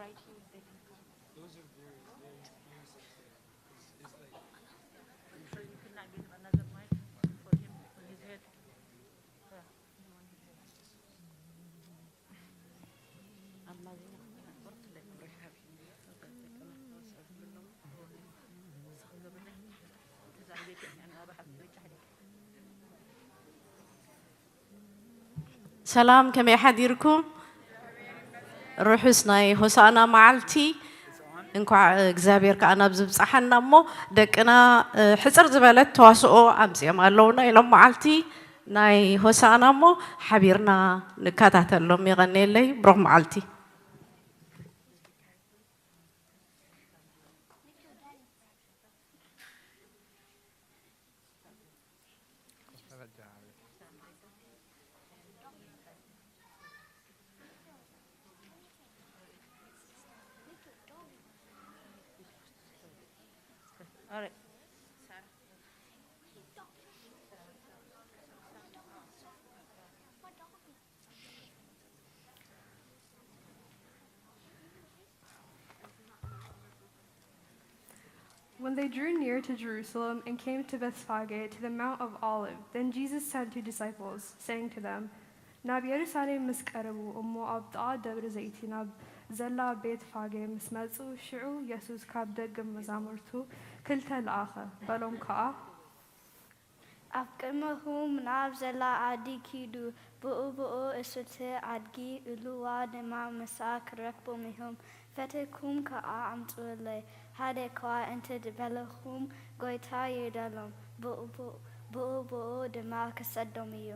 Those are very, very, very sensitive. It's, it's like, I'm sure you could not get another mic for him, for his head. ሰላም፣ ከመይ ሓዲርኩም? ርሑስ ናይ ሆሳእና መዓልቲ። እንኳዕ እግዚኣብሔር ከኣ ናብ ዝብጻሓና። እሞ ደቅና ሕጽር ዝበለት ተዋስኦ ኣምጺኦም ኣለውና ኢሎም መዓልቲ ናይ ሆሳእና። እሞ ሓቢርና ንከታተሎም። የቐንየለይ። ብሩኽ መዓልቲ። When they drew near to Jerusalem and came to Bethphage to the Mount of Olives, then Jesus sent two disciples, saying to them, ናብ ኢየሩሳሌም ምስ ቀረቡ እሞ ኣብ ጥቓ ደብሪ ዘይቲ ናብ ዘላ ቤት ፋጌ ምስ መጹ፣ ሽዑ የሱስ ካብ ደቂ መዛሙርቱ ክልተ ለኣኸ፣ በሎም ከኣ፣ ኣብ ቅድመኹም ናብ ዘላ ዓዲ ኪዱ፣ ብኡ ብኡ እሱቲ ዓድጊ እሉዋ ድማ ምሳ ክረክቡም ኢኹም። ፈቲኩም ከኣ ኣምጽኡለይ። ሓደ እኳ እንተ በለኹም፣ ጎይታ ይደሎም፣ ብኡ ብኡ ድማ ክሰዶም እዩ።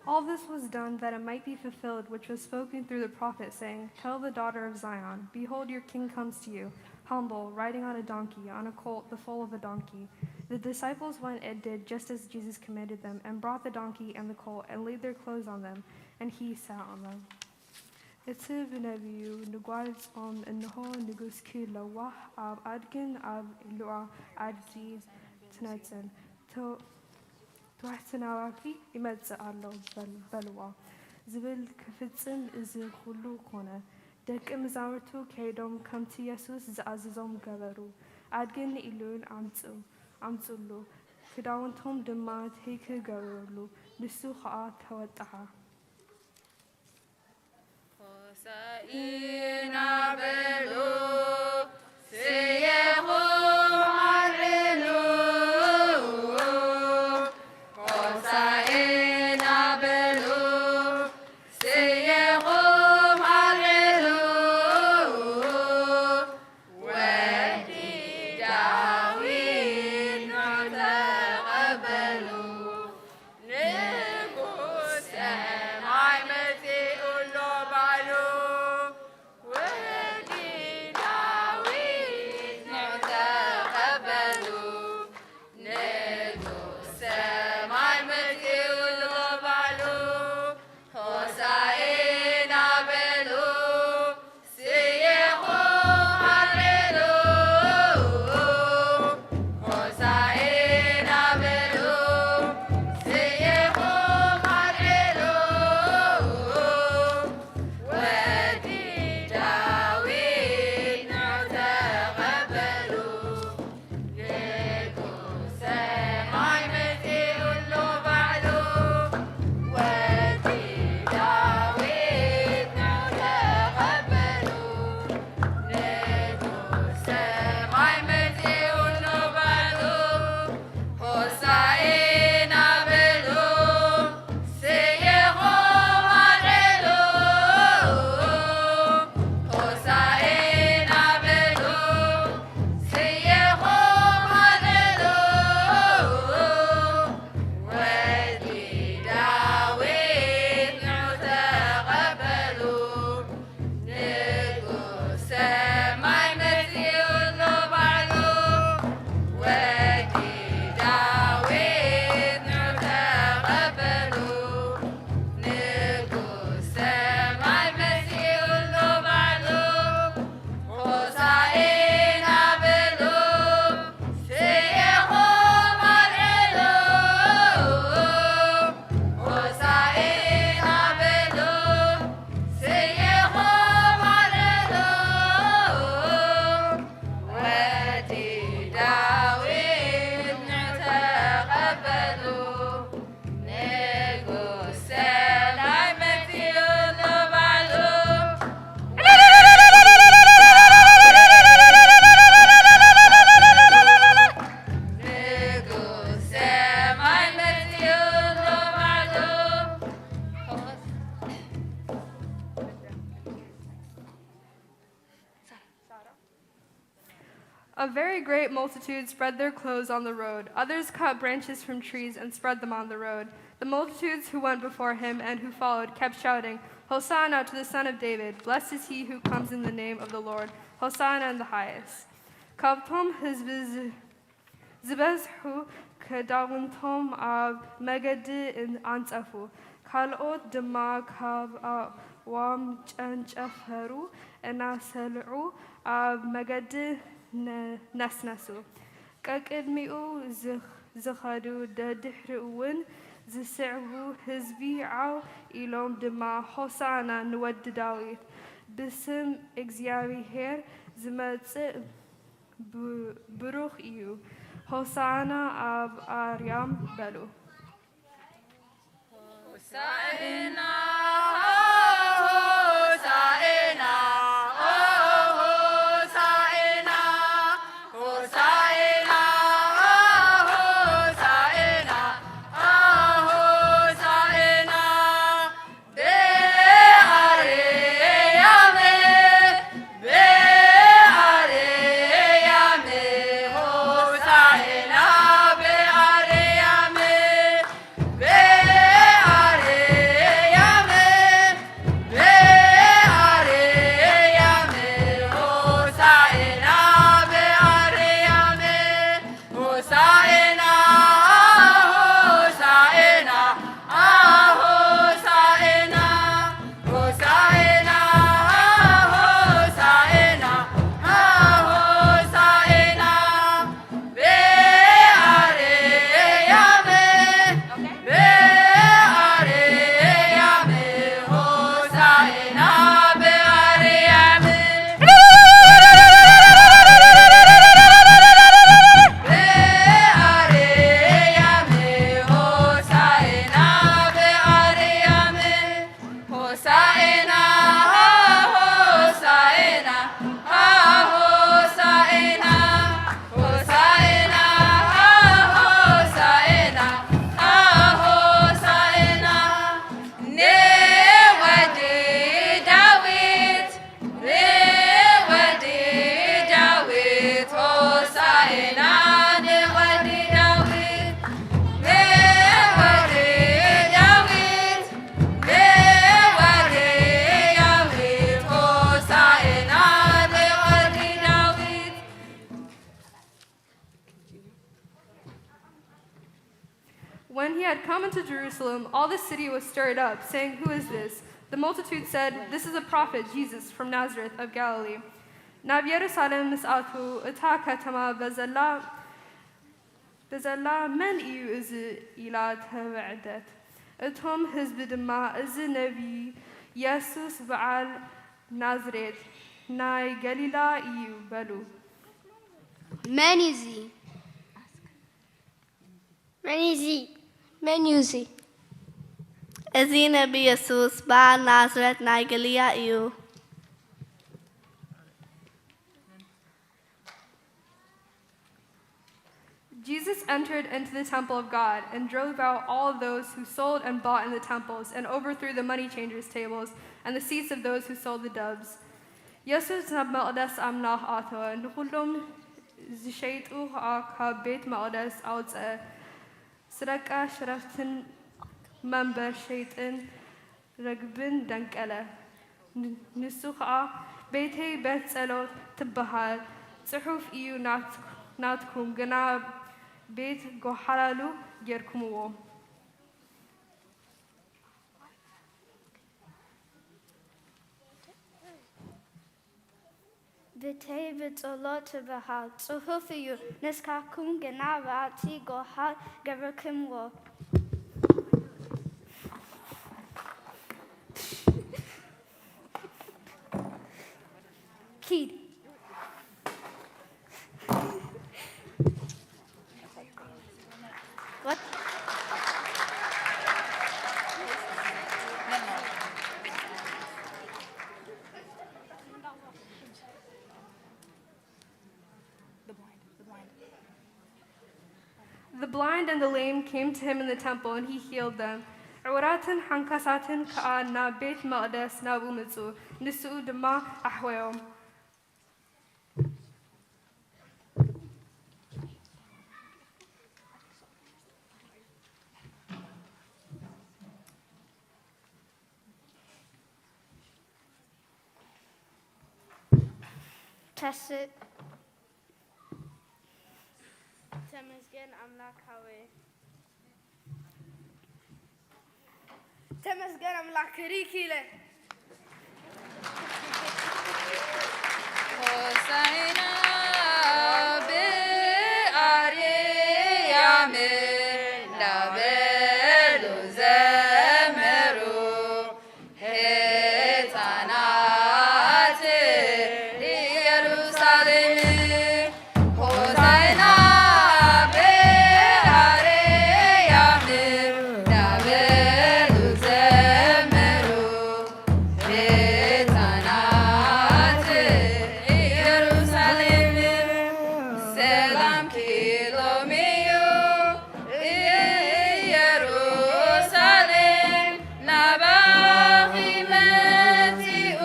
All this was done that it might be fulfilled which was spoken through the prophet, saying, Tell the daughter of Zion, Behold, your king comes to you, humble, riding on a donkey, on a colt, the foal of a donkey. The disciples went and did just as Jesus commanded them, and brought the donkey and the colt, and laid their clothes on them, and he sat on them. እቲ ብነቢዩ ንጓል ጾም፣ እንሆ፣ ንጉስኪ ለዋህ ኣብ ኣድግን ኣብ ኢሉዋ ኣድጊ ትነጽን፣ ትውሕቲ ናባኺ ይመጽእ ኣሎ በልዋ ዝብል ክፍጽም እዚ ኹሉ ኮነ። ደቂ መዛሙርቱ ከይዶም ከምቲ የሱስ ዝኣዘዞም ገበሩ። ኣድግን ኢሉን ኣምጽኡሉ፣ ክዳውንቶም ድማ ትኪ ገበሩሉ፣ ንሱ ኸኣ ተወጥሓ። ሆሳኢና በሉ ስየኹም ኣልዕሉ ሆሳኢና በሉ ስየኹም ኣልዕሉ ወዲ ዳዊት ኑ ተቐበሉ ንጉስ ሰማይ መጺኡ ኣሎ ባሉ A very great multitude spread their clothes on the road. Others cut branches from trees and spread them on the road. The multitudes who went before him and who followed kept shouting, "Hosanna to the Son of David! Blessed is he who comes in the name of the Lord! Hosanna in the highest!" ካብቶም ህዝቢ ዝ-፣ ዝበዝሑ ክዳውንቶም ኣብ መገዲ ኣንጸፉ፣ ካልኦት ድማ ካብ ኣእዋም ጨንጨፈሩ እናሰልዑ ኣብ መገዲ ነ-፣ ነስነሱ። ቀቅድሚኡ ዝኽ-፣ ዝኸዱ ደድሕሪኡውን ዝስዕቡ ህዝቢ ዓው ኢሎም ድማ፣ "ሆሳዕና ንወዲ ዳዊት! ብስም እግዚኣብሄር ዝመጽእ ብ-፣ ብሩኽ እዩ! ሆሳዕና ኣብ ኣርያም!" በሉ። ሆሳዕና፣ ሆሳዕና፣ ሆሳዕና፣ ሆሳዕና፣ ሆሳዕና፣ ሆሳዕና። በአርያም፣ በአርያም፣ ሆሳዕና በአርያም፣ በአርያም፣ በአርያም፣ ሆሳዕና በአርያም። ሆሳዕና፣ ሆሳዕና፣ ሆሳዕና፣ ሆሳዕና፣ ሆሳዕና፣ ሆሳዕና። በአርያም፣ በአርያም፣ ሆሳዕና በአርያም። በአርያም ሆሳዕና በአርያም። ሆሳዕና ሆሳዕና ሆሳዕና ሆሳዕና ሆሳዕና ንወዲ ዳዊት ንወዲ ዳዊት ሆሳዕና ንወዲ ዳዊት ንወዲ ዳዊት ንወዲ ዳዊት ሆሳዕና ንወዲ ዳዊት። When he had come into Jerusalem, all the city was stirred up, saying, "Who is this?" The multitude said, "This is a prophet, Jesus from Nazareth of Galilee." ናብ የሩሳሌም ምስ ኣትዉ፣ እታ ከተማ በዘላ፣ በዘላ፣ "መን እዩ እዚ?" ኢላ ተበዕደት። እቶም ህዝቢ ድማ፣ "እዚ ነቢይ የሱስ በዓል ናዝሬት ናይ ገሊላ እዩ" በሉ። መን እዩ እዚ? መን እዩ እዚ? መን እዩ እዚ? እዚ ነቢ የሱስ በዓል ናዝሬት ናይ ገሊላ እዩ። Jesus entered into the temple of God and drove out all those who sold and bought in the temples and overthrew the money changers' tables and the seats of those who sold the doves. የሱስ ናብ መቕደስ ኣምላኽ ኣተወ፣ ንኹሎም ዝሸይጡ ኸኣ ካብ ቤት መቕደስ ኣውጽአ። ስረቃ ሽረፍትን መንበር ሸይጥን ርግብን ደንቀለ። ን-፣ ንሱ ኸኣ፣ "ቤተይ ቤት ጸሎት ትበሃል ጽሑፍ እዩ፣ ናት-፣ ናትኩም ግና ቤት ጓሓላሉ ጌርኩምዎ።" ቤተይ ቤት ጸሎት ትበሃል ጽሑፍ እዩ፣ ንስኻትኩም ግና በዓቲ ጓሓል ገበርኩምዎ። ኪድ። What? The blind, the blind. The blind and the lame came to him in the temple, and he healed them. ዕውራትን ሓንካሳትን ከኣ ናብ ቤት መቕደስ ናብኡ መጹ፣ ንስኡ ድማ ኣሕወዮም። ተስ- ተመስገን ኣምላክ ሃወ። ተመስገን ኣምላክ ሪኪለ። ሆሳዕና ብኣርያም እንዳበሉ ዘመሩ ህፃናት ኢየሩሳሌም ሆሳዕና በአርያም እንዳበሉ ዘመሩ ህፃናት ኢየሩሳሌም ሰላም ኪሎሚዩ ኢየሩሳሌም ናባኺ መጺኡ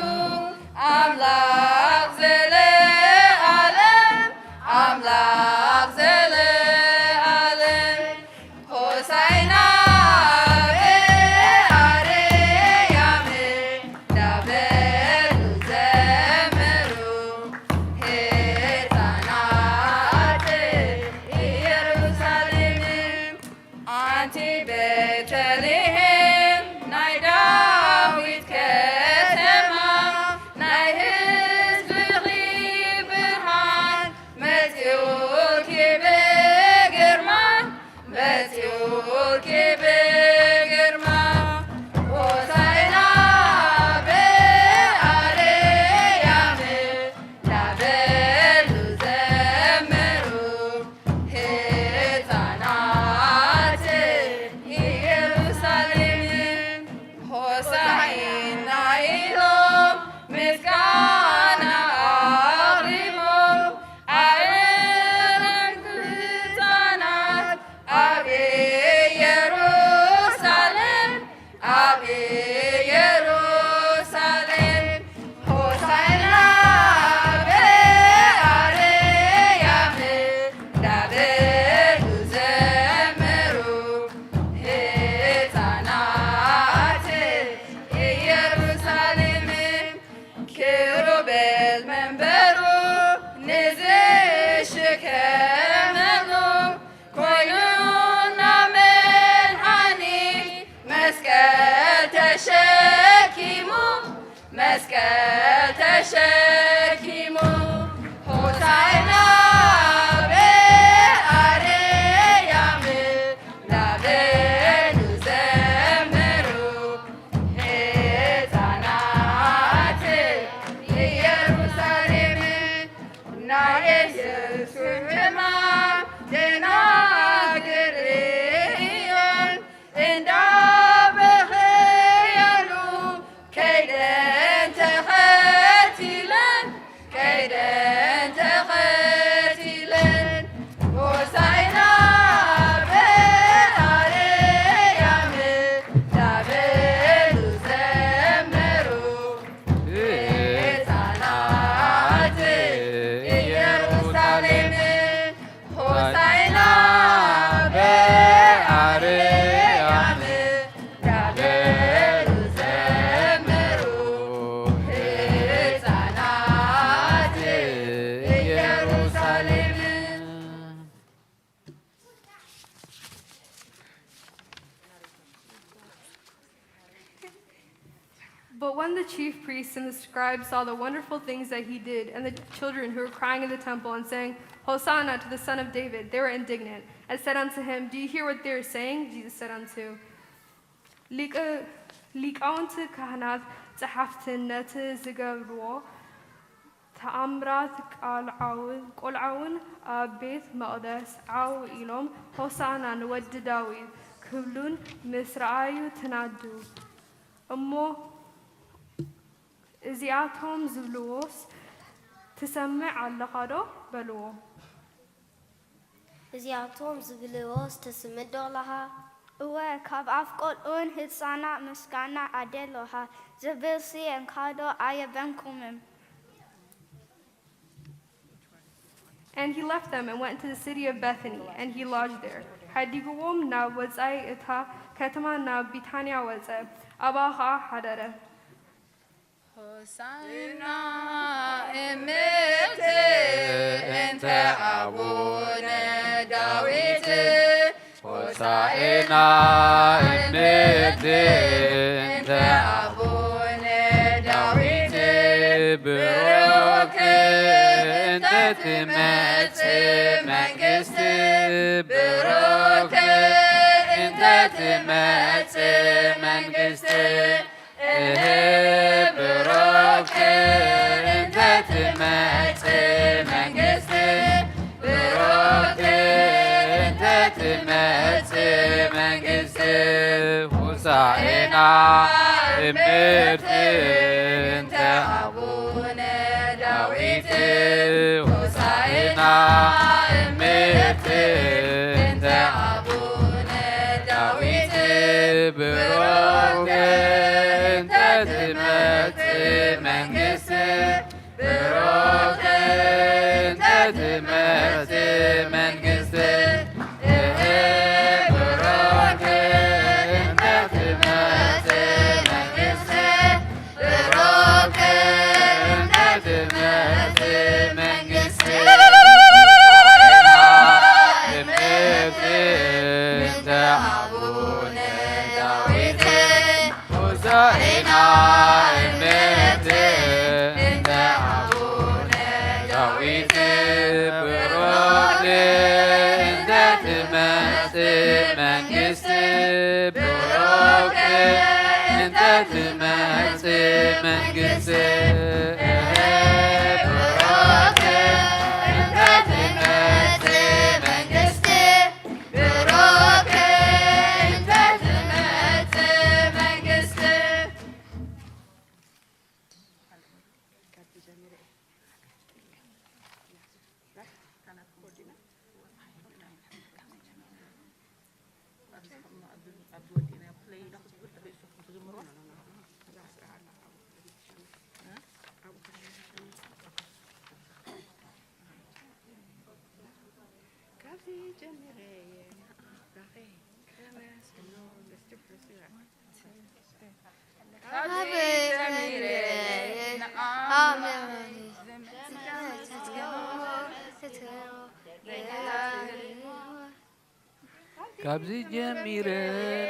ኣምላኽ ዘለኣለም ኣምላኽ ዘለኣለም ሆሳዕና በአርያም እንዳበሉ ዘመሩ ህፃናት ኢየሩሳሌም ኣንቲ ቤተልሔም ናይ ዳዊት ከተማ ናይ ህዝብኺ ብርሃን መጺኡኪ ብግርማ መጺኡኪ ብግርማ ሆሳዕና በአርያም እንዳበሉ ዘመሩ ህፃናት ኢየሩሳሌም ሆሳዕና ኢሎም ምስጋና ኣቕሪቦም ኣዕሩግ ህፃናት ኣብ ኢየሩሳሌም ኣብ ኢየሩሳሌም ሆሳዕና በአርያም እንዳበሉ ዘመሩ ህፃናት ኢየሩሳሌም ኪሩቤል መንበሩ ንዝሽከመሉ ኮይኑና መድሓኒ መስቀል ተሸኪሙ መስቀል ተሸኪሙ ሆሳዕና በአርያም እንዳበሉ ዘመሩ ህፃናት ኢየሩሳሌም ናይ ኢየሱስ ሕማም ደናግል ርእየን እንዳበኸያሉ ከይደን ተኸቲለን ከይደን ተኸቲለን ሆሳዕና በአርያም እንዳበሉ ዘመሩ ህፃናት ኢየሩሳሌም ሆሳዕና በአርያም እንዳበሉ ዘመሩ ህፃናት ኢየሩሳሌም። But when the chief priests and the scribes saw the wonderful things that he did, and the children who were crying in the temple and saying, "Hosanna to the Son of David," they were indignant, and said unto him, "Do you hear what they are saying?" Jesus said unto, ሊቅ-፣ ሊቃውንቲ ካህናት ጸሓፍትን ነቲ ዝገብርዎ ተኣምራት ቃልዓውን፣ ቆልዓውን ኣብ ቤት መቕደስ ዓው ኢሎም፣ "ሆሳዕና ንወዲ ዳዊት" ክብሉን ምስ ረኣዩ ተናዱ። እሞ እዚኣቶም ዝብልዎስ ትሰምዕ ኣለኻዶ? በልዎ። እዚኣቶም ዝብልዎስ ትስምዕ ዶ ኣለኻ? እወ፣ ካብ ኣፍ ቆልዑን ህጻናት ምስጋና ኣደለኻ ዝብልሲ እንካዶ ኣየበንኩምን? And he left them and went into the city of Bethany, and he lodged there. ሓዲግዎም ናብ ወጻኢ እታ ከተማ ናብ ቢታንያ ወጸ፣ ኣብኣ ኸኣ ሓደረ። ሆሳዕና እምእቲ ኣቡነ ዳዊት ሆሳዕና እምርት እንተ ኣቡነ ዳዊት ብሩክ እንተ ትመጽእ መንግስት ብሩክ እንተ ትመጽእ መንግስት እህ ብሩክ እንተ ትመጽእ መንግስት ብሩክ እንተ ትመጽእ መንግስት ሆሳዕና እምርት እንተ ኣቡነ ዳዊት ሆሳዕና እምርት እንተ ኣቡነ ዳዊት ብሩክ እንተ ትመጽእ መንግስት ብሩክ እንተ ትመጽእ መንግስት እህ ብሩክ እንተ ትመጽእ መንግስት ብሩክ እንተ ትመጽእ መንግስት እምርት እንተ ኣቡነ ዳዊት ሆሳዕና እምርት እንተ ኣቡነ ዳዊት ብሩክ እንተ ትመጽእ መንግስት ብሩክ እንተ ትመጽእ መንግስት ብሩክ እንተ ትመጽእ መንግስት ብሩክ እንተ ትመጽእ መንግስት ካብዚ ጀሚረ እየ ንኣምላኸይ ከመስግኖ። እስቲ ፍስራ። ካብዚ ጀሚረ እየ ንኣምላኸይ ካብዚ ጀሚረ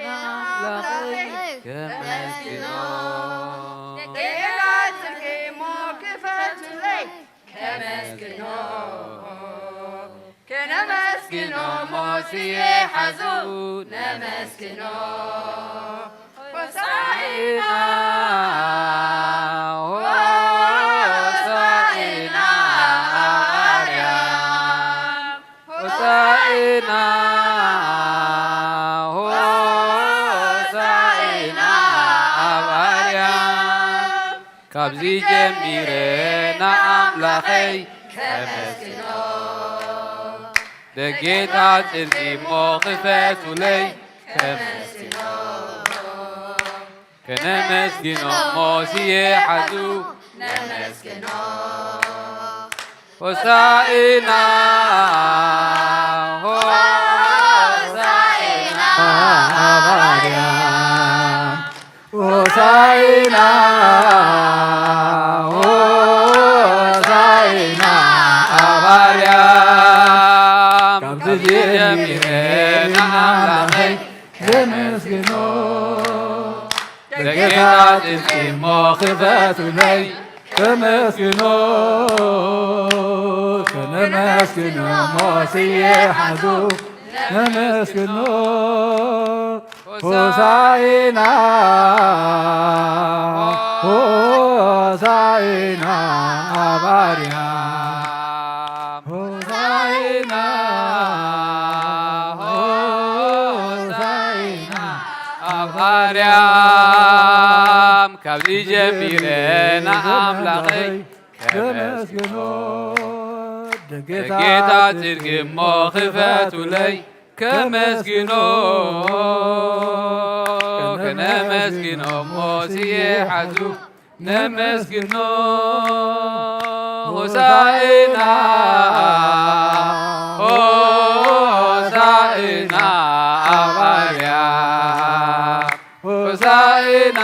ንኣምላኸይ ከመስግኖ። ደቂቓ ጽድቂ እሞ ክፈቱለይ ከመስግኖ። ከነመስግኖ ሞስየ ሓዙ ነመስግኖ። ሆሳዕና ሆሳዕና ኣብ ኣርያም ሆሳዕና ሆሳዕና ኣብ ኣርያም ካብዚ ጀሚረ ንኣምላኸይ ከመስግኖ። ደጌታት ጽድቂ እሞ ክፈቱለይ ከመስግኖ። ከነመስግኖ እሞ ስየ ሓዙ ነመስግኖ። ሆሳዕና ሆሳዕና ኣብ ኣርያም ሆሳዕና ሆሳዕና ኣብ ኣርያም ካብዚ ጀሚረ ንኣምላኸይ ከመስግኖ። ደጌታት ጽድቂ እሞ ክፈቱለይ ከመስግኖ። ከነመስግኖ እሞ ስየ ሓዙ ነመስግኖ። ሆሳዕና ሆሳዕና ኣብ ኣርያም ሆሳዕና ሆሳዕና ኣብ ኣርያም ካብዚ ጀሚረ ንኣምላኸይ ከመስግኖ። ደጌታት ጽድቂ እሞ ክፈቱለይ ከመስግኖ። ከነመስግኖ እሞ ስየ ሓዙ ነመስግኖ። ሆሳዕና ሆሳዕና ኣብ ኣርያም ሆሳዕና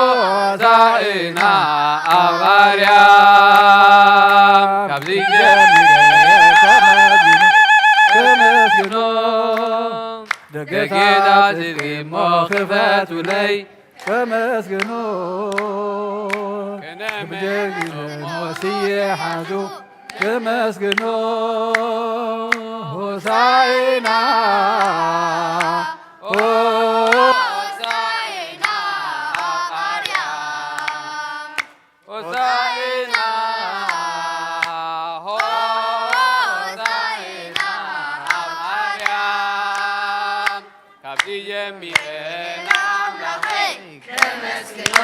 ሆሳዕና ኣብ ኣርያም ጀሚረ ከመስግኖ፣ ከመስግኖ፣ ደገታት ጽድቂ እሞ ክፈቱለይ። ከመስግኖ፣ ከመስግኖ፣ ስየ ሓዙ ከመስግኖ። ሆሳዕና፣ ሆሳዕና ኣብ ኣርያም። ሆሳዕና፣ ሆሳዕና ኣብ ኣርያም። ካብዚ ጀሚረ ንኣምላኸይ ከመስግኖ።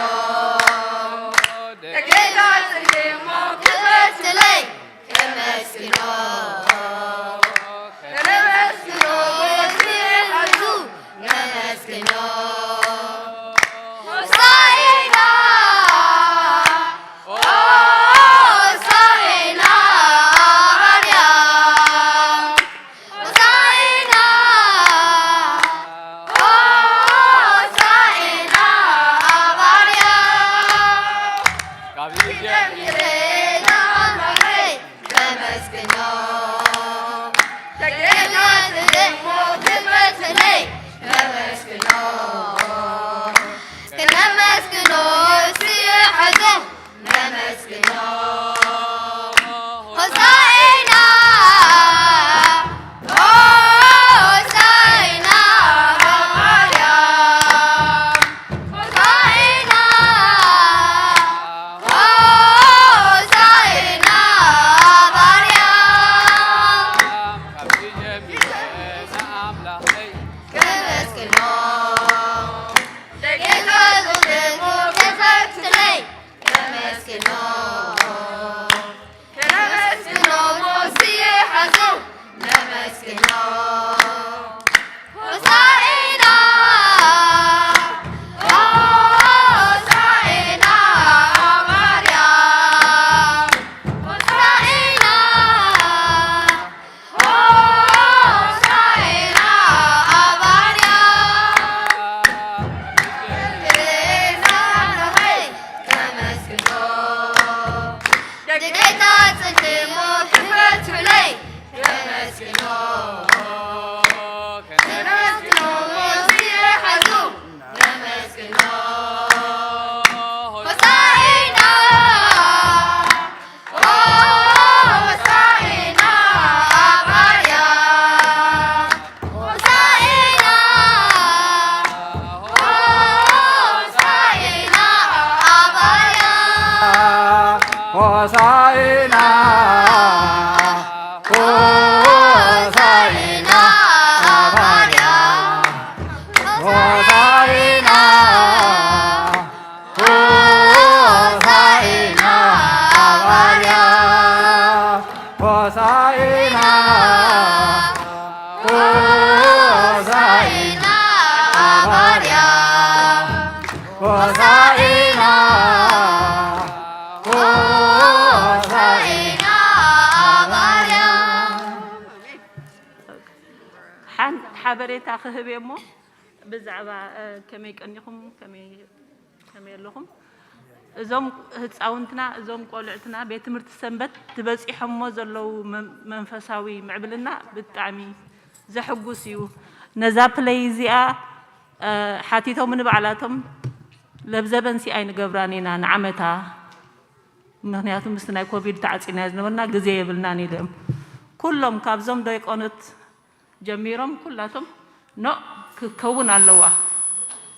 ደገታት ጽድቂ እሞ ክፈትለይ ከመስግኖ። ከመስግኖ፣ ስየ ሓዙ ነመስግኖ። ሆሳዕና፣ ሆሳዕና ኣብ ኣርያም። ሆሳዕና፣ ሆሳዕና ኣብ ኣርያም። ካብ ጀሚረ ንኣምላኸይ ከመስግኖ። ከመስግኖ፣ ከመስግኖ፣ ከመስግኖ፣ ስየ ሓዙ ነመስግኖ። ሆሳዕና፣ ሆሳዕና ኣብ ኣርያም። ሆሳዕና፣ ሆሳዕና ኣብ ኣርያም። ካብዚ ጀሚረ ንኣምላኸይ ከመስግኖ። ደገታት ጽድቂ እሞ ክፈትለይ ከመስግኖ። ከመስግኖ፣ ስየ ሓዙ ነመስግኖ። ሆሳዕና፣ ሆሳዕና ኣብ ኣርያም። ሆሳዕና፣ ሆሳዕና ኣብ ኣርያም። ከመስግኖ፣ ደገታት ጽድቂ እሞ ክፈትለይ ከመስግኖ። ከመስግኖ፣ ስየ ሓዙ ነመስግኖ። ሆሳዕና፣ ሆሳዕና ኣብ ኣርያም። ሆሳዕና፣ ሆሳዕና ኣብ ኣርያም። ሆሳዕና፣ ሆሳዕና ኣብ ኣርያም። ሆሳዕና፣ ሆሳዕና ኣብ ኣርያም። ሆሳዕና፣ ሆሳዕና ኣብ ኣርያም። ሆሳዕና፣ ሆሳዕና ኣብ ኣርያም። ሓንቲ ሓበሬታ ክህብ እየ እሞ፣ ብዛዕባ፣ እ፣ ከመይ ቀኒኹም፣ ከመይ፣ ከመይ ኣለኹም? እዞም ህፃውንትና፣ እዞም ቆልዕትና ቤት ትምህርቲ ሰንበት ትበፂሖሞ ዘለዉ መን-፣ መንፈሳዊ ምዕብልና ብጣዕሚ ዘሕጉስ እዩ። ነዛ ፕለይ እዚኣ፣ እ፣ ሓቲቶም ንባዕላቶም ለብዘበንሲ ኣይንገብራን ኢና ንዓመታ። ምኽንያቱ ምስቲ ናይ ኮቪድ ተዓፂና ዝነበርና ግዜ የብልናን ኢሎም። ኩሎም ካብዞም ዲያቆኖት ጀሚሮም ኩላቶም ኖ ክትከውን ኣለዋ፣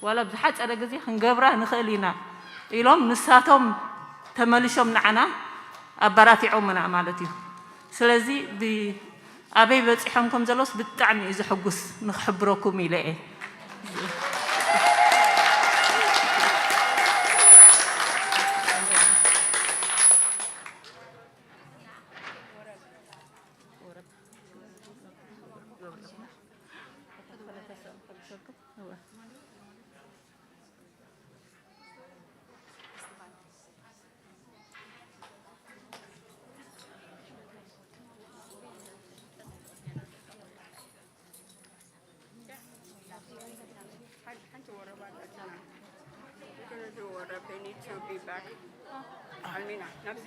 ዋላ ብዝሓፀረ ግዜ ክንገብራ ንኽእል ኢና ኢሎም ንሳቶም ተመሊሾም ንዓና ኣበራቲዖምና ማለት እዩ። ስለዚ ብ-፣ ኣበይ በፂሖም ከም ዘለውስ ብጣዕሚ እዩ ዘሐጉስ፣ ንክሕብረኩም ኢለ እየ። ሓንቲ ወረባ ኣለትና። We're gonna do a word up. They need to be back. ኣልሚና፣ ናብዚ።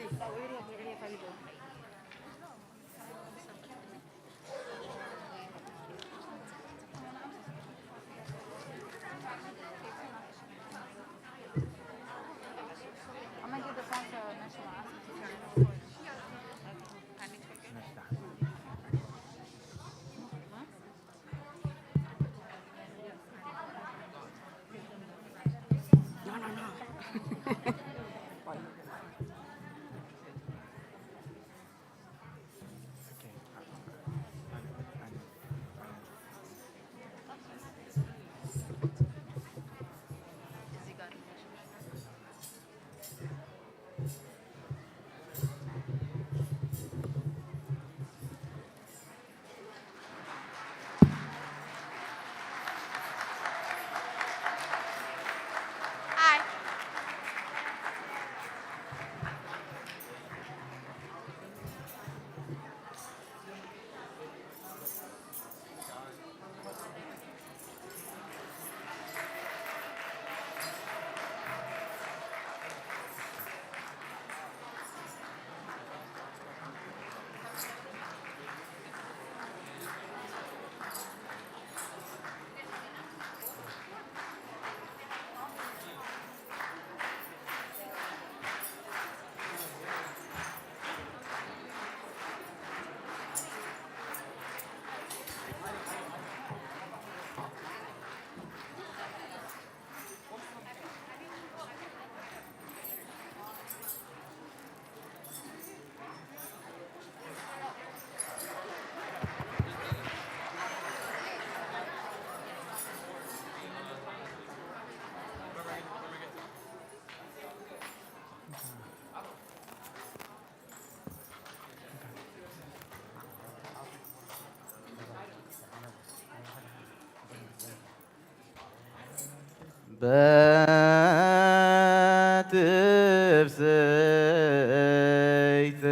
በትብስይት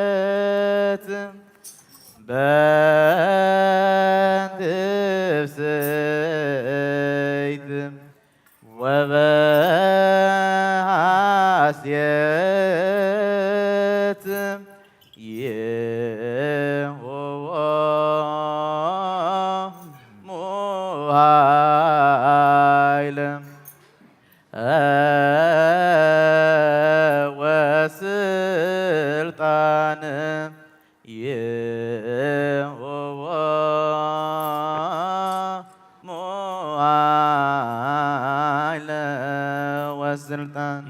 ወበሃስየት በትብስይት ወበሃስየት ይሁቦሙ ኃይለ ወስልጣን ይሁቦሙ ኃይለ ወስልጣን።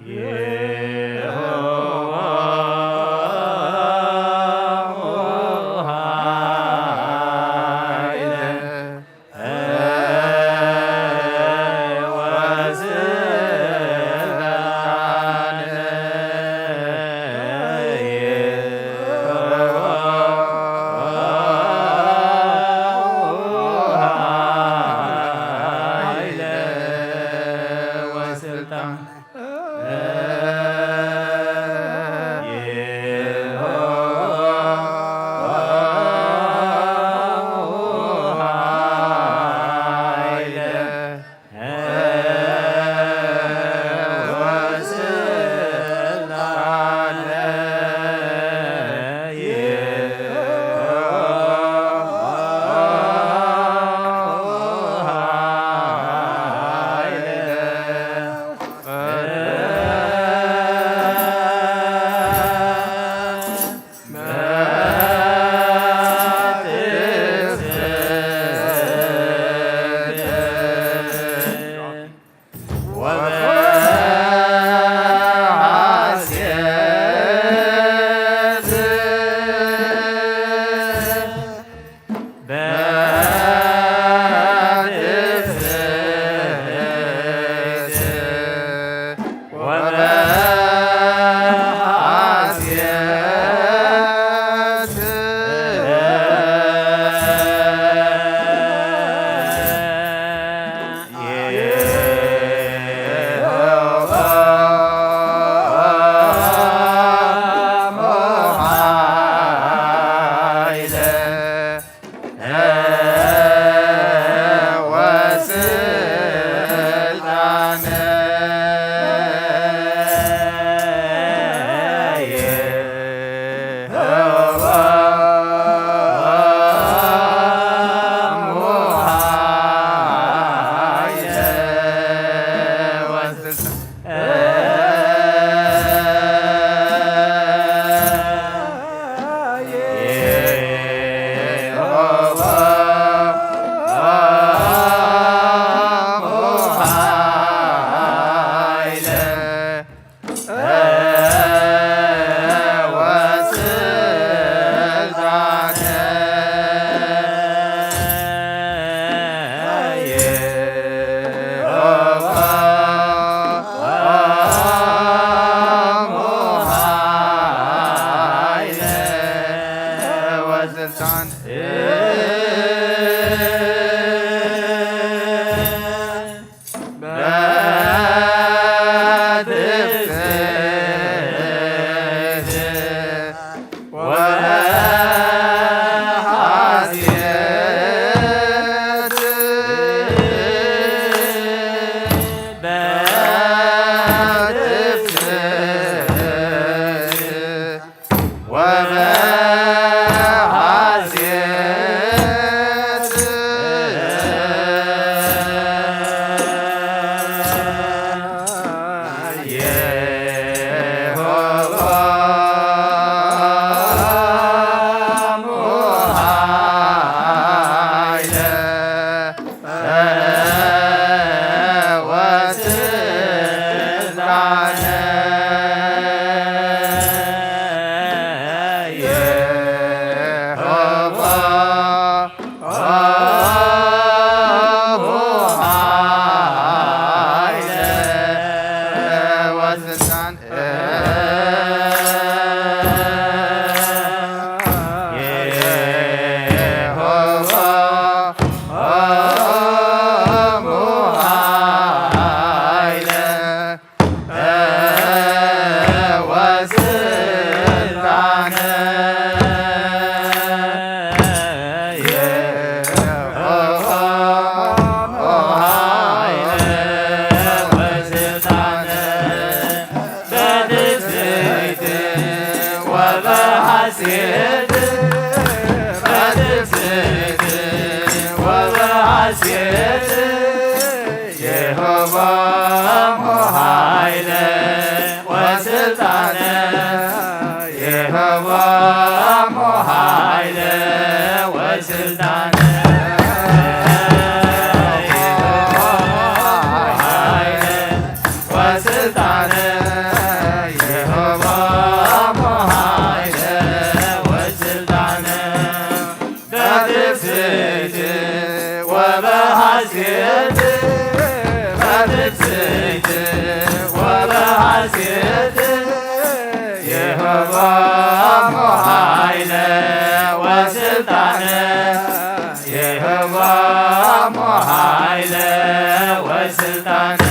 ይህቦሙ ኃይለ ወስልጣነ፣ ይህቦሙ ኃይለ ወስልጣነ፣ ይህቦሙ ኃይለ ወስልጣነ፣ ይህቦሙ ኃይለ ወስልጣነ። በትስብእት ወበሐሴት፣ በትስብእት ወበሐሴት፣ ይህቦሙ ኃይለ ወስልጣነ፣ ይህቦሙ ኃይለ ወስልጣነ፣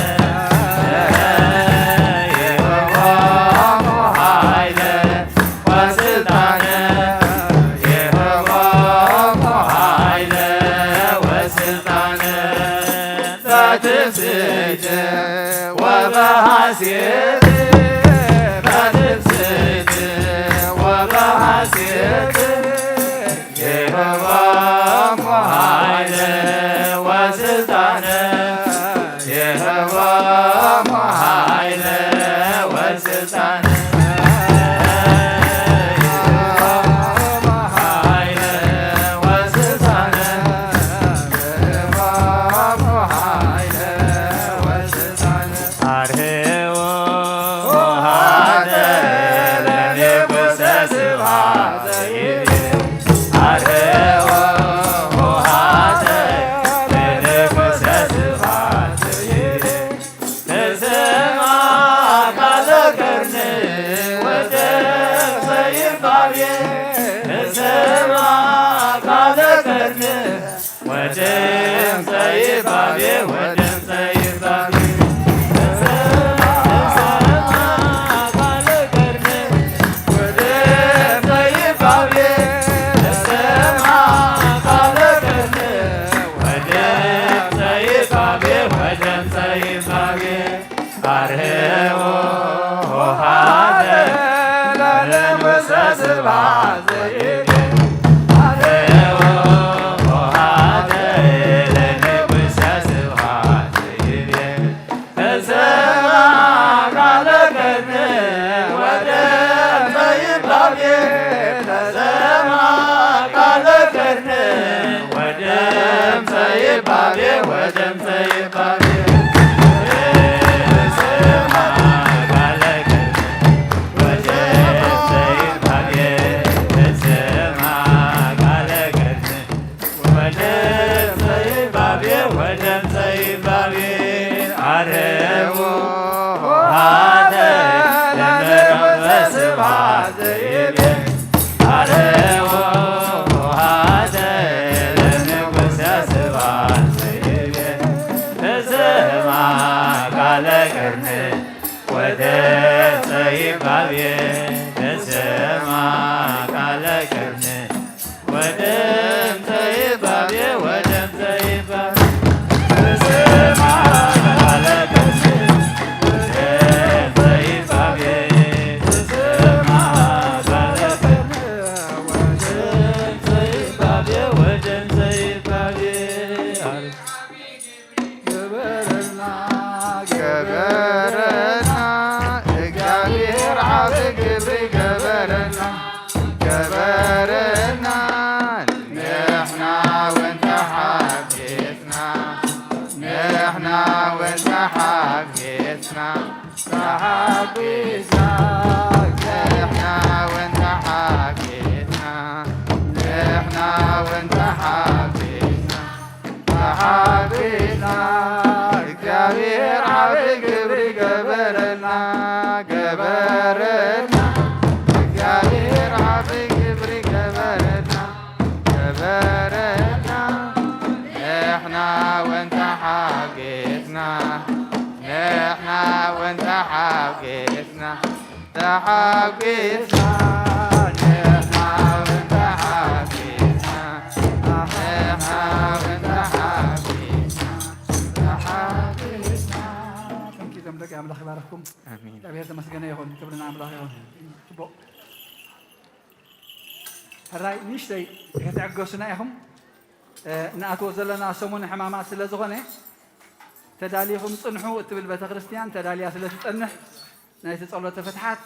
ይህቦሙ ኃይለ ወስልጣነ፣ ይህቦሙ ኃይለ ወስልጣነ፣ በትስብእት ወበሐሴት፣ በትስብእት ወበሐሴት፣ ይህቦሙ ኃይለ ወስልጣነ፣ ይህቦሙ ኃይለ ወስልጣነ፣ ይህቦሙ ኃይለ ወስልጣነ፣ ይህቦሙ ኃይለ ወስልጣነ። አርህዎ ኆኃተ ለንጉሠ ስብሐት ይቤ። አርህዎ ኆኃተ ለንጉሠ ስብሐት ይቤ። ንስማ ቃለ ከርነ ወደም ዘይባቤ። ንስማ ቃለ ከርነ ወደም ዘይባቤ፣ ወደም ዘይባቤ። ንስማ ቃለ ከርነ ወደም ዘይባቤ። ንስማ ቃለ ከርነ ወደም ዘይባቤ፣ ወደም ዘይባቤ። አርህዎ ኆኃተ ለንጉሠ ስብሐት ዘይቤ። አርህዎ ኆኃተ ለንጉሠ ስብሐት ዘይቤ። ተሰማ ቃለ ከርነ ወደም ዘይባቤ። ተሰማ ቃለ ከርነ ወደም ዘይባቤ፣ ወደም ዘይባቤ። ተሰማ ቃለ ከርነ ወደም ዘይባቤ። ተሰማ ቃለ ከርነ ወደም ዘይባቤ፣ ወደም ዘይባቤ። አርህዎ ኆኃተ ለንጉሠ ስብሐት ዘይቤ። አርህዎ ኆኃተ ለንጉሠ ስብሐት ዘይቤ። ተሰማ ቃለ ከርነ ወደም ዘይባቤ። ተሰማ ቃለ ከርነ ወደም ዘይባቤ፣ ወደም ዘይባቤ። ተሰማ ቃለ ከርነ ወደም ዘይባቤ። ተሰማ ቃለ ከርነ ወደም ዘይባቤ፣ ወደም ዘይባቤ። ግበረልና፣ ግበረልና፣ እግዚኣብሔር ዓቢ ግብሪ ግበረልና፣ ግበረልና። ንሕና እውን ተሓጒስና፣ ንሕና እውን ተሓጒስና፣ ተሓጒስና፣ ንሕና እውን ተሓጒስና፣ ንሕና እውን ተሓጒስና። ተሓጒስና፣ እግዚኣብሔር ዓቢ ግብሪ ገበረልና፣ ገበረልና። እግዚኣብሔር ዓቢ ግብሪ ገበረልና፣ ገበረልና። ንሕና እውን ተሓጒስና፣ ንሕና እውን ተሓጒስና። ተሓጒስና፣ ንሕና እውን ተሓጒስና፣ ንሕና እውን ተሓጒስና፣ ተሓጒስና። Thank you፣ ቶም ደቂ ኣምላኽ ይባርኽኩም። ኣሜን። እግዚኣብሔር ተመስገነ ይኹን፣ ክብሪ ንኣምላኽ ይኹን። ጽቡቕ። ሕራይ ንእሽተይ ከተዕገሱና ኢኹም። እ፣ ንኣትዎ ዘለና ሰሙን ሕማማት ስለ ዝኾነ፣ ተዳሊኹም ጽንሑ እትብል ቤተ ክርስቲያን ተዳልያ ስለ ትጸንሕ፣ ናይቲ ጸሎተ ፍትሓት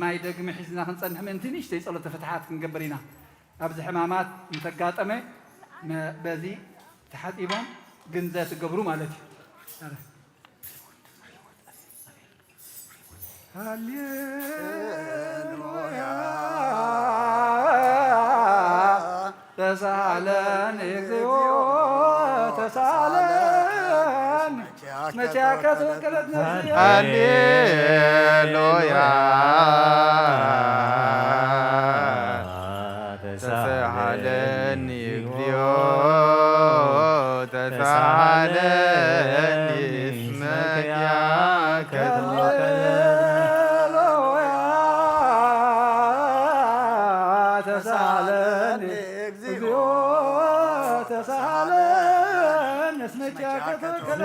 ማይ ደግሚ ሒዝና ክንጸንሕ ምእንቲ ንእሽተይ ጸሎተ ፍትሓት ክንገብር ኢና። ኣብዚ ሕማማት እንተጋጠመ መ-፣ በዚ ተሓጺቦም ግንዘ ትገብሩ ማለት እዩ። ሃሌሉያ ተሳለን እግዚኦ ተሳለን መቻከ ተወከለት ነፍስያ። ሃሌሉያ ተሳሃለኒ እግዚኦ ተሳሃለኒ እስመ ኪያከ ተወከለ። ሃሌሉያ ተሳሃለኒ እግዚኦ ተሳሃለኒ እስመ ኪያከ ተወከለ።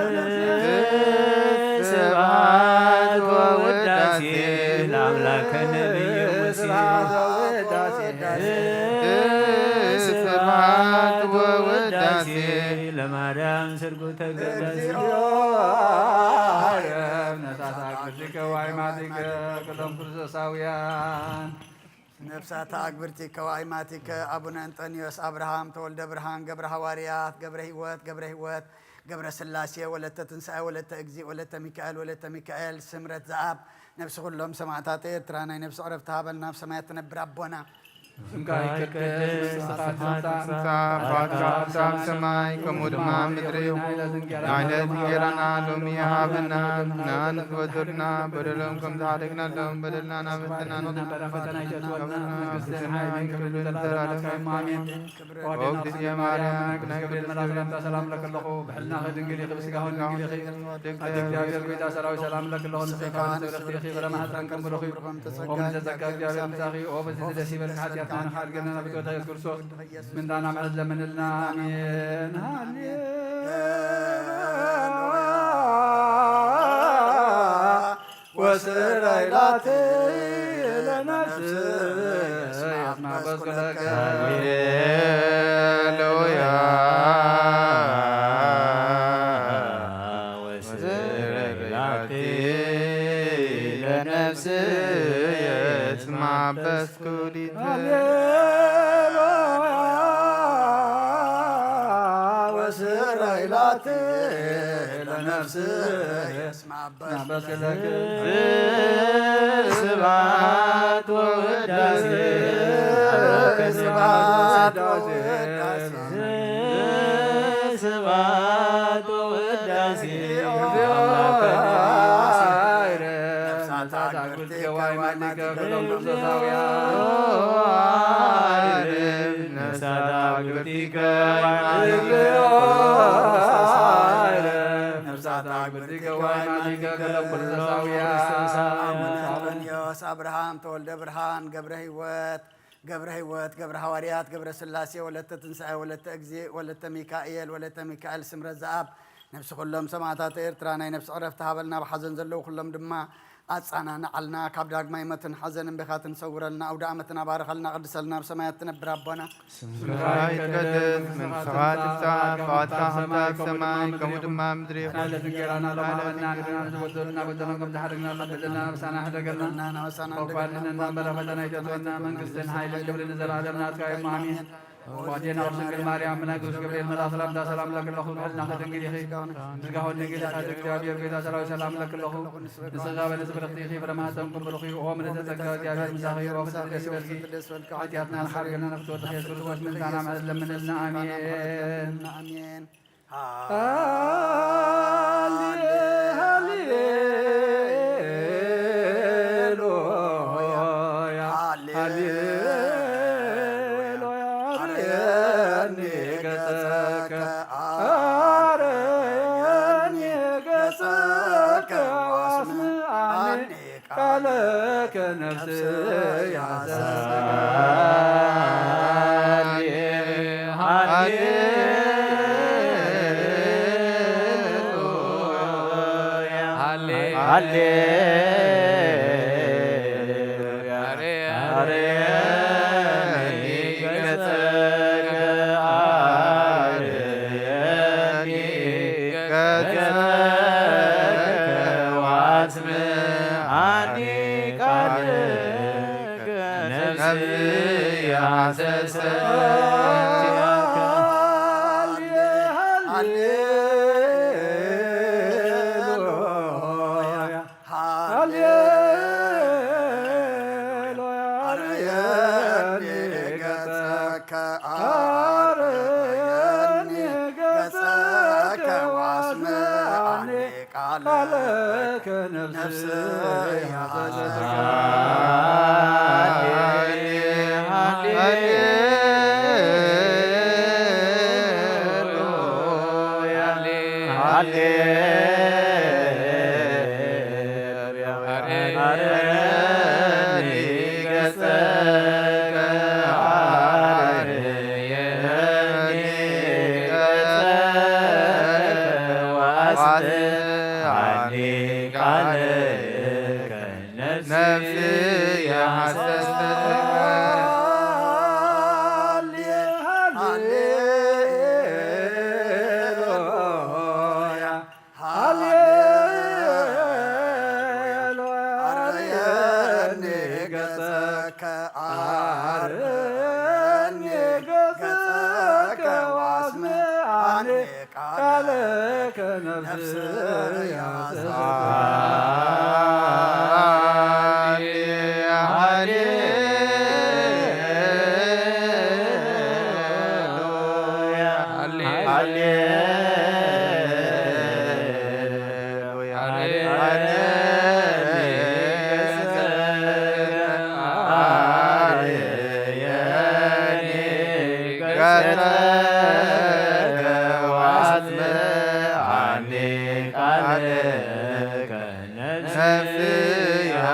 ስብሐት ወውዳሴ ለአምላክነ በየሙሴ። ስብሐት ወውዳሴ ለማርያም ስርጉተ ገበዝ። እግዚኦ አርያም ነፍሳት አግብርቲከ ወአይማቲከ ኩሎም ክርስቶሳውያን። ነፍሳት አግብርቲከ ወአይማቲከ አቡነ እንጠንዮስ፣ አብርሃም፣ ተወልደ ብርሃን፣ ገብረ ሃዋርያት፣ ገብረ ህይወት፣ ገብረ ህይወት፣ ገብረ ስላሴ፣ ወለተ ትንሳኤ፣ ወለተ እግዚእ፣ ወለተ ሚካኤል፣ ወለተ ሚካኤል፣ ስምረት ዘአብ፣ ነፍሲ ኩሎም ሰማዕታት ኤርትራ ናይ ነፍሲ ዕረፍቲ ሃበልና፣ ኣብ ሰማያት ትነብር ኣቦና። ስምካ ይቀደስ፣ መንግስትኻ ትምጻእ፣ ትምጻእ፣ ፍቃድካ ከም ኣብ ሰማይ ከምኡ ድማ ኣብ ምድሪ ይኹን። ንዕለት እንጀራና ሎሚ ሃበና፣ ንሕና ንበደልና በደሎም ከም ዝሓደግናሎም በደልና ናበደልና ንበረ ፈተና ይተእትወና፣ መንግስትን ሓይልን ክብርን ዘለኣለም ናትካ እዩ። ኣሜን። ኦ እግዝእትየ ማርያም፣ ናይ ቅዱስ ገብርኤል መልኣክ ሰላምታ ሰላም እብለኪ ኣለኹ። ብሕልናኺ ድንግል ኢኺ፣ ብስጋኺ ድንግል ኢኺ። ኣደ እግዚኣብሔር ጎይታ ሰራዊት ሰላም እብለኪ ኣለኹ። ንስኺ ከኣ ንጽብርኽቲ ኢኺ፣ ፍረ ማህፀንኪ ከም ብሩኽ እዩ። ኦ ምልዕተ ጸጋ እግዚኣብሔር ምሳኺ፣ ኦ ፍስሕቲ ደስ ይበልኪ፣ ሓጢኣትና ንኽሓድገና ናብ ፍትወታ ኢየሱስ ክርስቶስ ምንዳና ምሕረት ለምንልና። ኣሜን። ሃሌሉያ ወስረይ ላቲ ለነፍስ የስማዕ በስኩለከ። ሃሌሉያ ወስረይ ላቲ ለነፍስ የስማዕ በስኩሊተ። ሃሌሉያ ወስረይ ላቲ ለነፍስ ስብሐት ወውዳሴ ስብሐት ወውዳሴ ስብሐት ወውዳሴ ነፍሳት አግብርቲከ ወአይማቲከ ኩሎም ክርስቶሳውያን። ነፍሳት አግብርቲከ ወአይማቲከ ነፍሳት አግብርቲከ ወአይማቲከ ኩሎም ክርስቶሳውያን። አቡነ እንጠንዮስ፣ አብርሃም፣ ተወልደ ብርሃን፣ ገብረ ህይወት፣ ገብረ ህይወት፣ ገብረ ሃዋርያት፣ ገብረ ስላሴ፣ ወለተ ትንሳኤ፣ ወለተ እግዚእ፣ ወለተ ሚካኤል፣ ወለተ ሚካኤል፣ ስምረት ዘአብ፣ ነፍሲ ኩሎም ሰማዕታት ኤርትራ ናይ ነፍሲ ዕረፍቲ ሃበልና፣ ኣብ ሓዘን ዘለዉ ኩሎም ድማ ኣጸናንዓልና፣ ካብ ዳግማይ ሞትን ሓዘንን ብኽያትን ሰውረልና፣ ኣውደ ዓመትና ባርኸልና፣ ቅድሰልና፣ ኣብ ሰማያት ትነብር ኣቦና። ስምካ ይቀደስ፣ መንግስትኻ ትምጻእ፣ ፍቓድካ ከምቲ ኣብ ሰማይ ከምኡ ድማ ኣብ ምድሪ ይኹን። ዕለት እንጀራና ሎሚ ሃበና፣ ንበደልና ንበደሎም ከም ዝሓደግና፣ በደልና ኣበሳና ሕደገልና፣ ካብ ክፉ ኣድሕነና እምበር፣ ኣብ ፈተና ኣይተእትወና፣ መንግስትን ሓይልን ክብርን ንዘለኣለም ናትካ እዮም። ኣሜን። ኦ ኣዴና ቅድስት ድንግል ማርያም፣ ብናይ ቅዱስ ገብርኤል መልኣኽ ሰላምታ ሰላም እብለኪ ኣለኹ። ብሕልናኺ ድንግል ኢኺ፣ ብስጋኺ ድንግል ኢኺ። ኣደ እግዚኣብሔር፣ ጎይታ ሰራዊት ሰላም እብለኪ ኣለኹ። ንስኺ ከኣ በለስ ብርኽቲ ኢኺ፣ ፍረ ማህፀንኪ ብሩኽ እዩ። ኦ ምልዕተ ጸጋ፣ እግዚኣብሔር ምሳኺ እዩ። ኦ ፍስሕቲ ደስ ይበልኪ፣ ሓጢኣትና ንሓርገልና ንፍትወትኺ የሱስ ክርስቶስ ምልጃና ምሕረት ለምንልና። ኣሜን። ኣሜን። ሃሌ-፣ ሃሌሉያ፣ ሃሌ-፣ ሃሌሉያ። አርየኒ ገጸከ፣ አርየኒ ገጸከ፣ ወአስምዓኒ ቃለከ ነፍስያ ዘሰአሊ። ሃሌሉያ፣ ሃሌ-፣ ሃሌሉያ። አርየኒ ገጸከ፣ አርየኒ ገጸከ። ሃሌሉያ። ኣርየኒ ገጸከ፣ ኣርየኒ ገጸከ፣ ወአስምዓኒ ቃለ ነፍስየ ሐሰሰካ። ነፍስየ ሐሰሰት። ሃሌሉያ፣ ሃሌሉያ። አርየኒ ገጸከ፣ አርየኒ ገጸከ፣ ወአስምዓኒ ቃለ ነፍስየ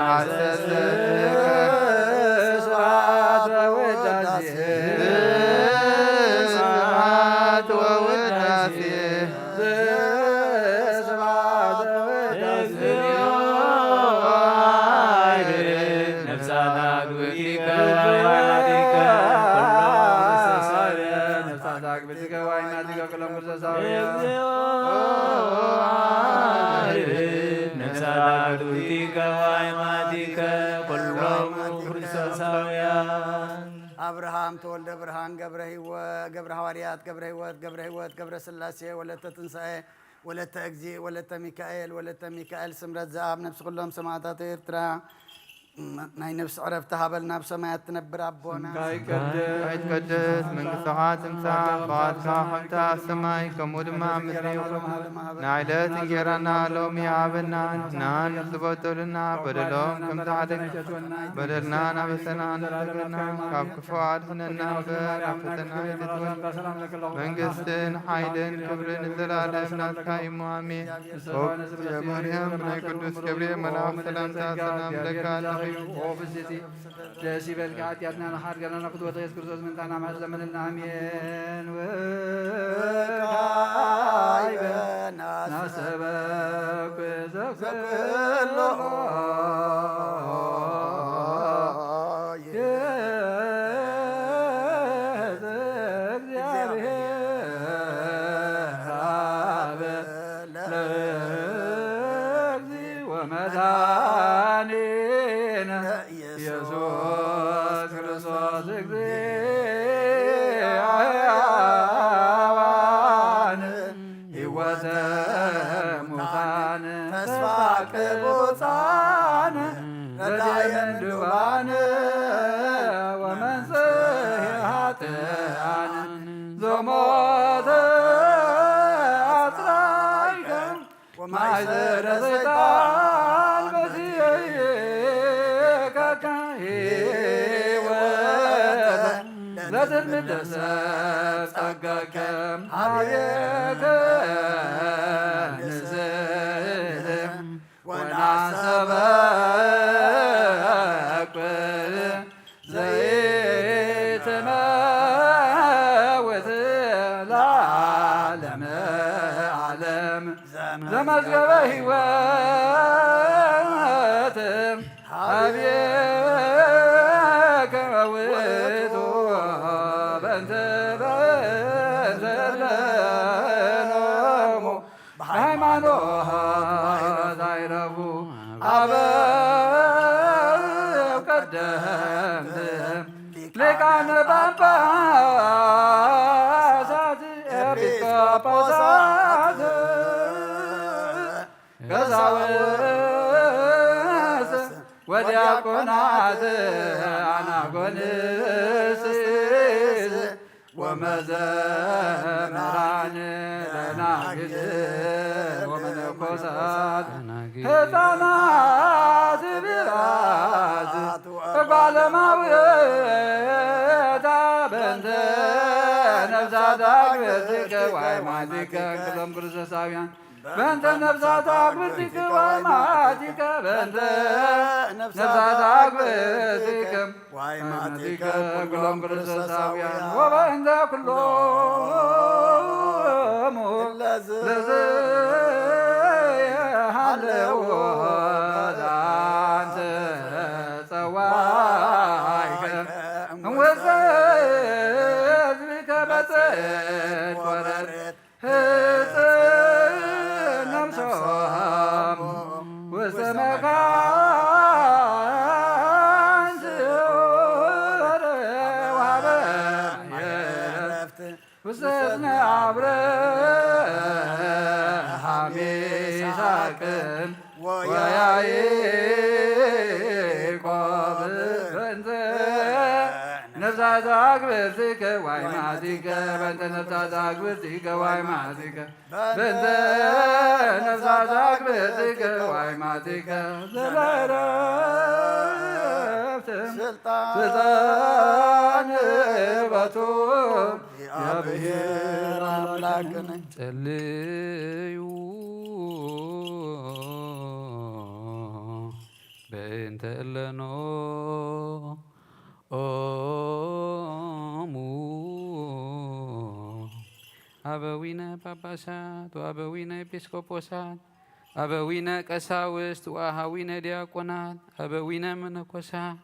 ሐሰሰት። ስብሐት ወውዳሴ፣ ስብሐት ወውዳሴ፣ ስብሐት ወውዳሴ እግዚኦ። ነፍሳት አግብእቲከ ወአይማቲከ ኩሎም ነፍሳት አግብእቲከ ወአይማቲከ ኩሎም ክርስቶሳውያን። ነፍሳት አግብእቲከ ወአይማቲከ ኩሎም ክርስቶሳውያን። አብርሃም ተወልደ ብርሃን ገብረ ህይወ-፣ ገብረ ሃዋርያት ገብረ ህይወት ገብረ ህይወት ገብረ ስላሴ ወለተ ትንሳኤ ወለተ እግዚእ ወለተ ሚካኤል ወለተ ሚካኤል ስምረት ዘአብ ነፍሲ ኩሎም ሰማዕታት ኤርትራ ናይ ነፍሲ ዕረፍቲ ሃበልና። ኣብ ሰማያት ትነብር ኣቦና። ስምካ ይትቀደስ፣ መንግስትኻ ትምጻእ፣ ፍቓድካ ከምቲ ኣብ ሰማይ ከምኡ ድማ ኣብ ምድሪ ይኹን። ንዕለት እንጌራና ሎሚ ሃበና፣ ንሕናን ንዝበደሉና በደሎም ከም ዝሓደግ በደልና ናበሰና ንዘለና ካብ ክፉ ኣድሕነና እምበር ኣብ ፈተና ኣይተትወን። መንግስትን ሓይልን ክብርን ንዘለዓለም ናትካ እዩ። ኣሜን። ኦ ማርያም ናይ ቅዱስ ገብርኤል መልኣክ ሰላምታ ሰላም ለካ ኣለኺ። ደስ ይበልካ፣ ሓጢኣትና ንሓድገና ንክትወተ የሱስ ክርስቶስ ምንታና ማሕዘመንልና። ኣሜን። ወካይበ ናሰበኩ ዘኩሎ ይእቲ እግዚአብሔር አብ ለእግዚእ ወመድኃኒነ ኢየሱስ ክርስቶስ እግዚአ ሕያዋን ሕይወተ ሙታን ተስፋ ቅቡፃን ረዳየ ምንዱባን ወመንጽሔ ኃጥኣን ዘሞተ አጽራይከ ወማእሰረ ሰይጣን በዚአከ ሕይወተ ለትንደሰ ጸጋከ ሀቤከ ንስእም ወናሰበኩ ዘይትመውት ለዓለመ ዓለም ዘመዝገበ ሕይወት ሀቤከ ውእቱ በእንተ በእንተ ሎሙ በሃይማኖት አይረፉ አበው ቀደምት ጳጳሳት፣ ኤጲስቆጶሳት፣ ቀሳውስት ወዲያቆናት፣ አናጎንስት ወመዘምራን፣ ደናግል ወመነኮሳት፣ ሕፃናት ብራት፣ ጓለማውታ፣ በእንተ ነፍሳት አግብርቲከ ወአይማቲከ፣ ክሎም ክርስቶሳውያን፣ በእንተ ነፍሳት አግብርቲከ ወአይማቲከ፣ በእንተ ነፍሳት አግብርቲከ ወአይማቲከ፣ ኩሎም ክርስቶሳውያን፣ ወበእንተ ኩሎሙ ለዘ ለዘ ሃለዎ ዛንተ ጸዋይከ ወዘ ህዝብከ በጽድቅ ወረድኤት ህጽ ነፍሶም ውስተ መካን ስዑር ወሀበ ዕረፍት ውስተ እዝነ አብርሃም ይስሐቅ ወያዕቆብ በእንተ ነፍሳት አግብርቲከ ወአይማቲከ፣ በእንተ ነፍሳት አግብርቲከ ወአይማቲከ፣ በእንተ ነፍሳት አግብርቲከ ወአይማቲከ፣ ዘለዕረፍት ስልጣን ስልጣን በቱ እግዚአብሔር አምላክነ። ጸልዩ በእንተ እለኖ ኦሙ አበዊነ ጳጳሳት ወአበዊነ ኤጲስቆጶሳት፣ አበዊነ ቀሳውስት ወአሃዊነ ዲያቆናት፣ አበዊነ መነኮሳት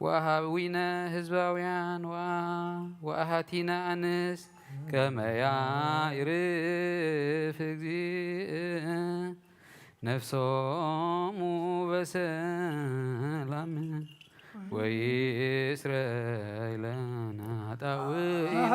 ወአሃዊነ ህዝባውያን ወአ-፣ ወአሃቲነ አንስት፣ ከመ ያዕርፍ እግዚእ ነፍሶሙ በሰላም ወይስረይ ለነ ኃጣውኢነ።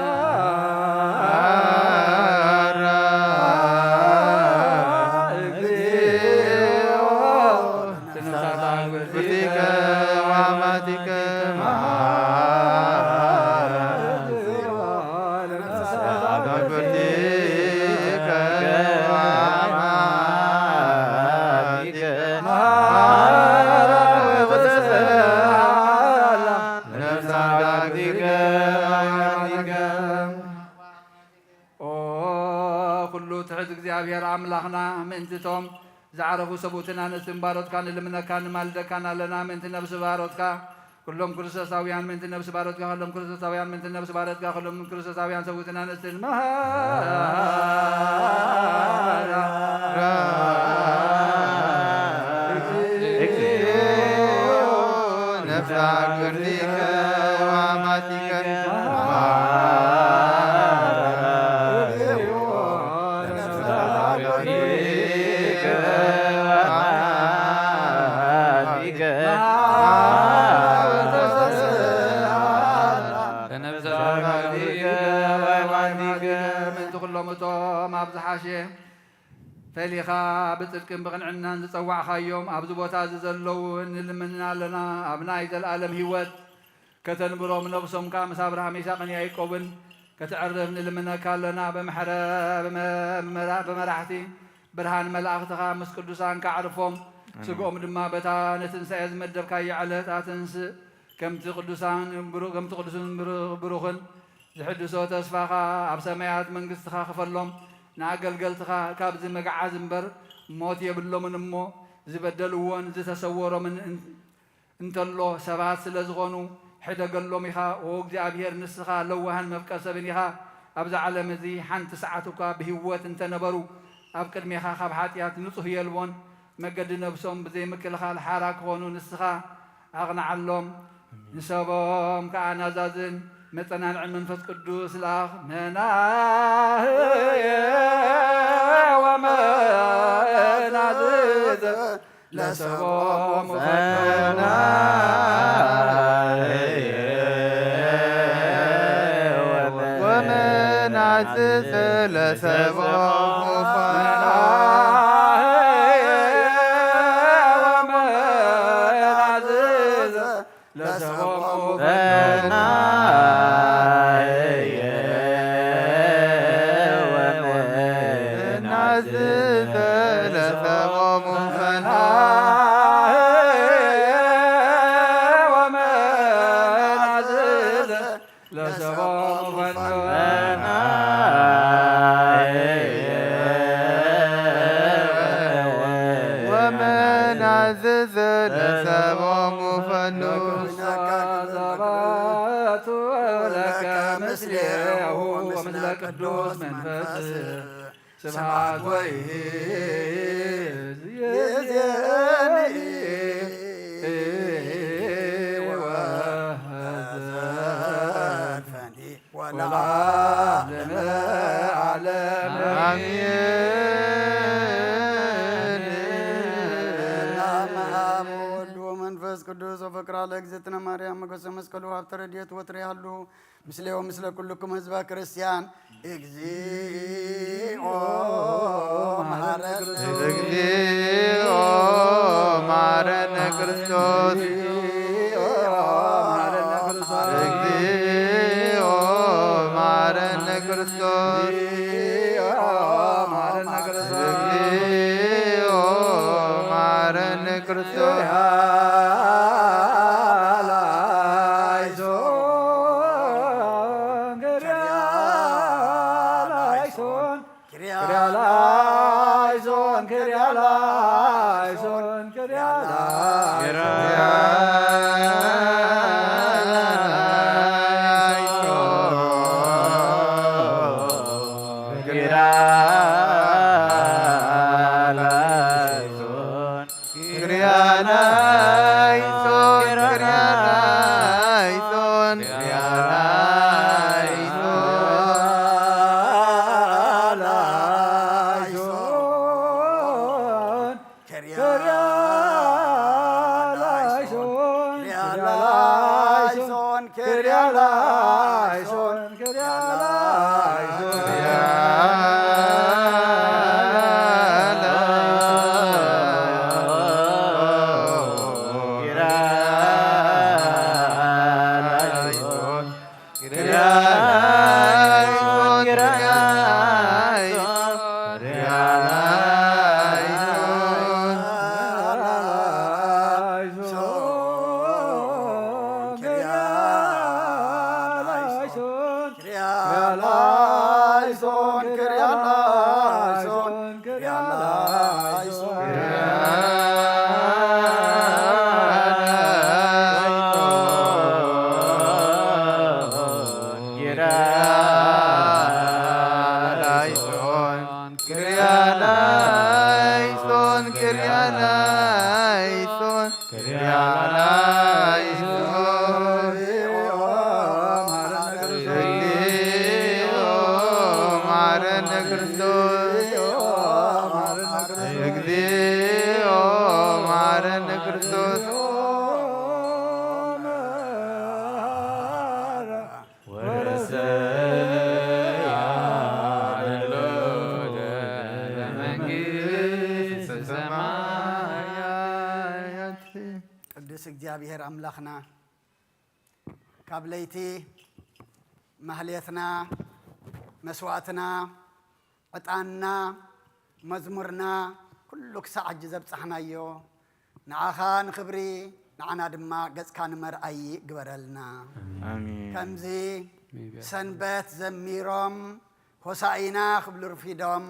ኦ ኩሉ ትሕት እግዚኣብሔር ኣምላኽና፣ ምእንትቶም ዝዓረፉ ሰብኡትን ኣንስትን ባሮትካ ንልምነካ ንማልደካን ኣለና። ምእንቲ ነብሲ ባሮትካ ኩሎም ክርስቶሳውያን፣ ምእንቲ ነብሲ ባሮትካ ኩሎም ክርስቶሳውያን፣ ምእንቲ ነብሲ ባሮትካ ኩሎም ክርስቶሳውያን ሰብኡትን ኣንስትን መሃራ እግዚኦ ነፍሳ ቅርቲከ ወአማቲከ ምእንቲ ኩሎም እቶም ኣብ ዝሓሸ ፈሊኻ ብጽድቅን ብቕንዕናን ዝጸዋዕኻዮም ኣብዚ ቦታ እዚ ዘለዉ ንልምንና ኣለና። ኣብ ናይ ዘለኣለም ህይወት ከተንብሮም፣ ነብሶም ከኣ ምስ ኣብርሃም፣ ይስሐቅን ያዕቆብን ከተዕርፍ ንልምነካ ኣለና። ብምሕረ-፣ ብመ-፣ ብመራ-፣ ብመራሕቲ ብርሃን መላእኽትኻ ምስ ቅዱሳን ከዕርፎም፣ ኣሜን። ስግኦም ድማ በታ ንትንሳኤ ዝመደብካዮ ዕለት ኣትንስእ። ከምቲ ቅዱሳን ብሩ-፣ ከምቲ ቅዱስን ብሩ-፣ ብሩኽን ዝሕድሶ ተስፋኻ ኣብ ሰማያት መንግስትኻ ክፈሎም። ንኣገልገልትኻ ካብዚ መግዓዝ እምበር ሞት የብሎምን እሞ፣ ዝበደልዎን ዝተሰወሮምን እን-፣ እንተሎ ሰባት ስለ ዝኾኑ ሕደገሎም ኢኻ። ኦ እግዚኣብሔር፣ ንስኻ ለዋህን መፍቀር ሰብን ኢኻ። ኣብዚ ዓለም እዚ ሓንቲ ሰዓት እኳ ብህይወት እንተነበሩ፣ ኣብ ቅድሜኻ ካብ ሓጢኣት ንጹህ የልቦን። መገዲ ነብሶም ብዘይ ምክልኻል ሓራ ክኾኑ ንስኻ ኣቕንዓሎም። ንሰቦም ከኣ ናዛዝን መጸናንዕን መንፈስ ቅዱስ ለኣኽ። መናህየ ወመናዝዝ ለሰቦም ፈናህየ ለሰቦሙ ወመናዝዝ ለሰቦሙ ፈኑ። ለከ ምስሌሁ ወምስለ ቅዱስ መንፈስ ስብሐት ወይዜኒ ወዘልፈኒ ወለዓለመ ዓለም። አሜን። በስመ አብ ወወልድ ወመንፈስ ቅዱስ ወፍቅራ ለእግዝእትነ ማርያም ሞገሰ መስቀሉ ሀብተ ረድኤት ወትረ ያሉ ምስሌው ምስለ ኩልኩም ህዝበ ክርስቲያን። እግዚኦ መሐረነ ክርስቶስ። እግዚኦ መሐረነ ክርስቶስ። እግዚኦ መሐረነ ክርስቶስ። እግዚኦ መሐረነ ክርስቶስ። ላይሶን፣ ኪርያ ላይሶን፣ ኪርያ ላይሶን፣ ኪርያ ላይሶን፣ ኪርያ ላይሶን። ኪርያ ላይሶን፣ ኪርያ ላይሶን፣ ኪርያ ላይሶን። ኪርያ ላይሶን፣ ኪርያ ላይሶን፣ ኪርያ ላይሶን። ኪርያ ላይሶን፣ ኪርያ ላይሶን፣ ኪርያ ላይሶን፣ ኪርያ ላይሶን፣ ኪርያ ላይሶን፣ ኪርያ ላይሶን፣ ኪርያ ላይሶን። ኪርያ ላይሶን፣ ኪርያ ላይሶን፣ ኪርያ ላይሶን፣ ኪርያ ላይሶን። እግዚኦ መሐረነ ክርስቶስ። እግዚኦ መሐረነ ክርስቶስ። ወረሰያ ለመንግሥተ ሰማያት። ቅዱስ እግዚኣብሔር ኣምላኽና፣ ካብ ለይቲ ማህሌትና፣ መስዋዕትና፣ ዕጣንና፣ መዝሙርና፣ ኩሉ ክሳዕ ሕጂ ዘብጻሕናዮ፣ ንዓኻ ንኽብሪ፣ ንዓና ድማ ገጽካ ንመርኣዪ ግበረልና። ኣሜን። ከምዚ ሰንበት ዘሚሮም ሆሳኢና ክብሉ ርፊዶም፣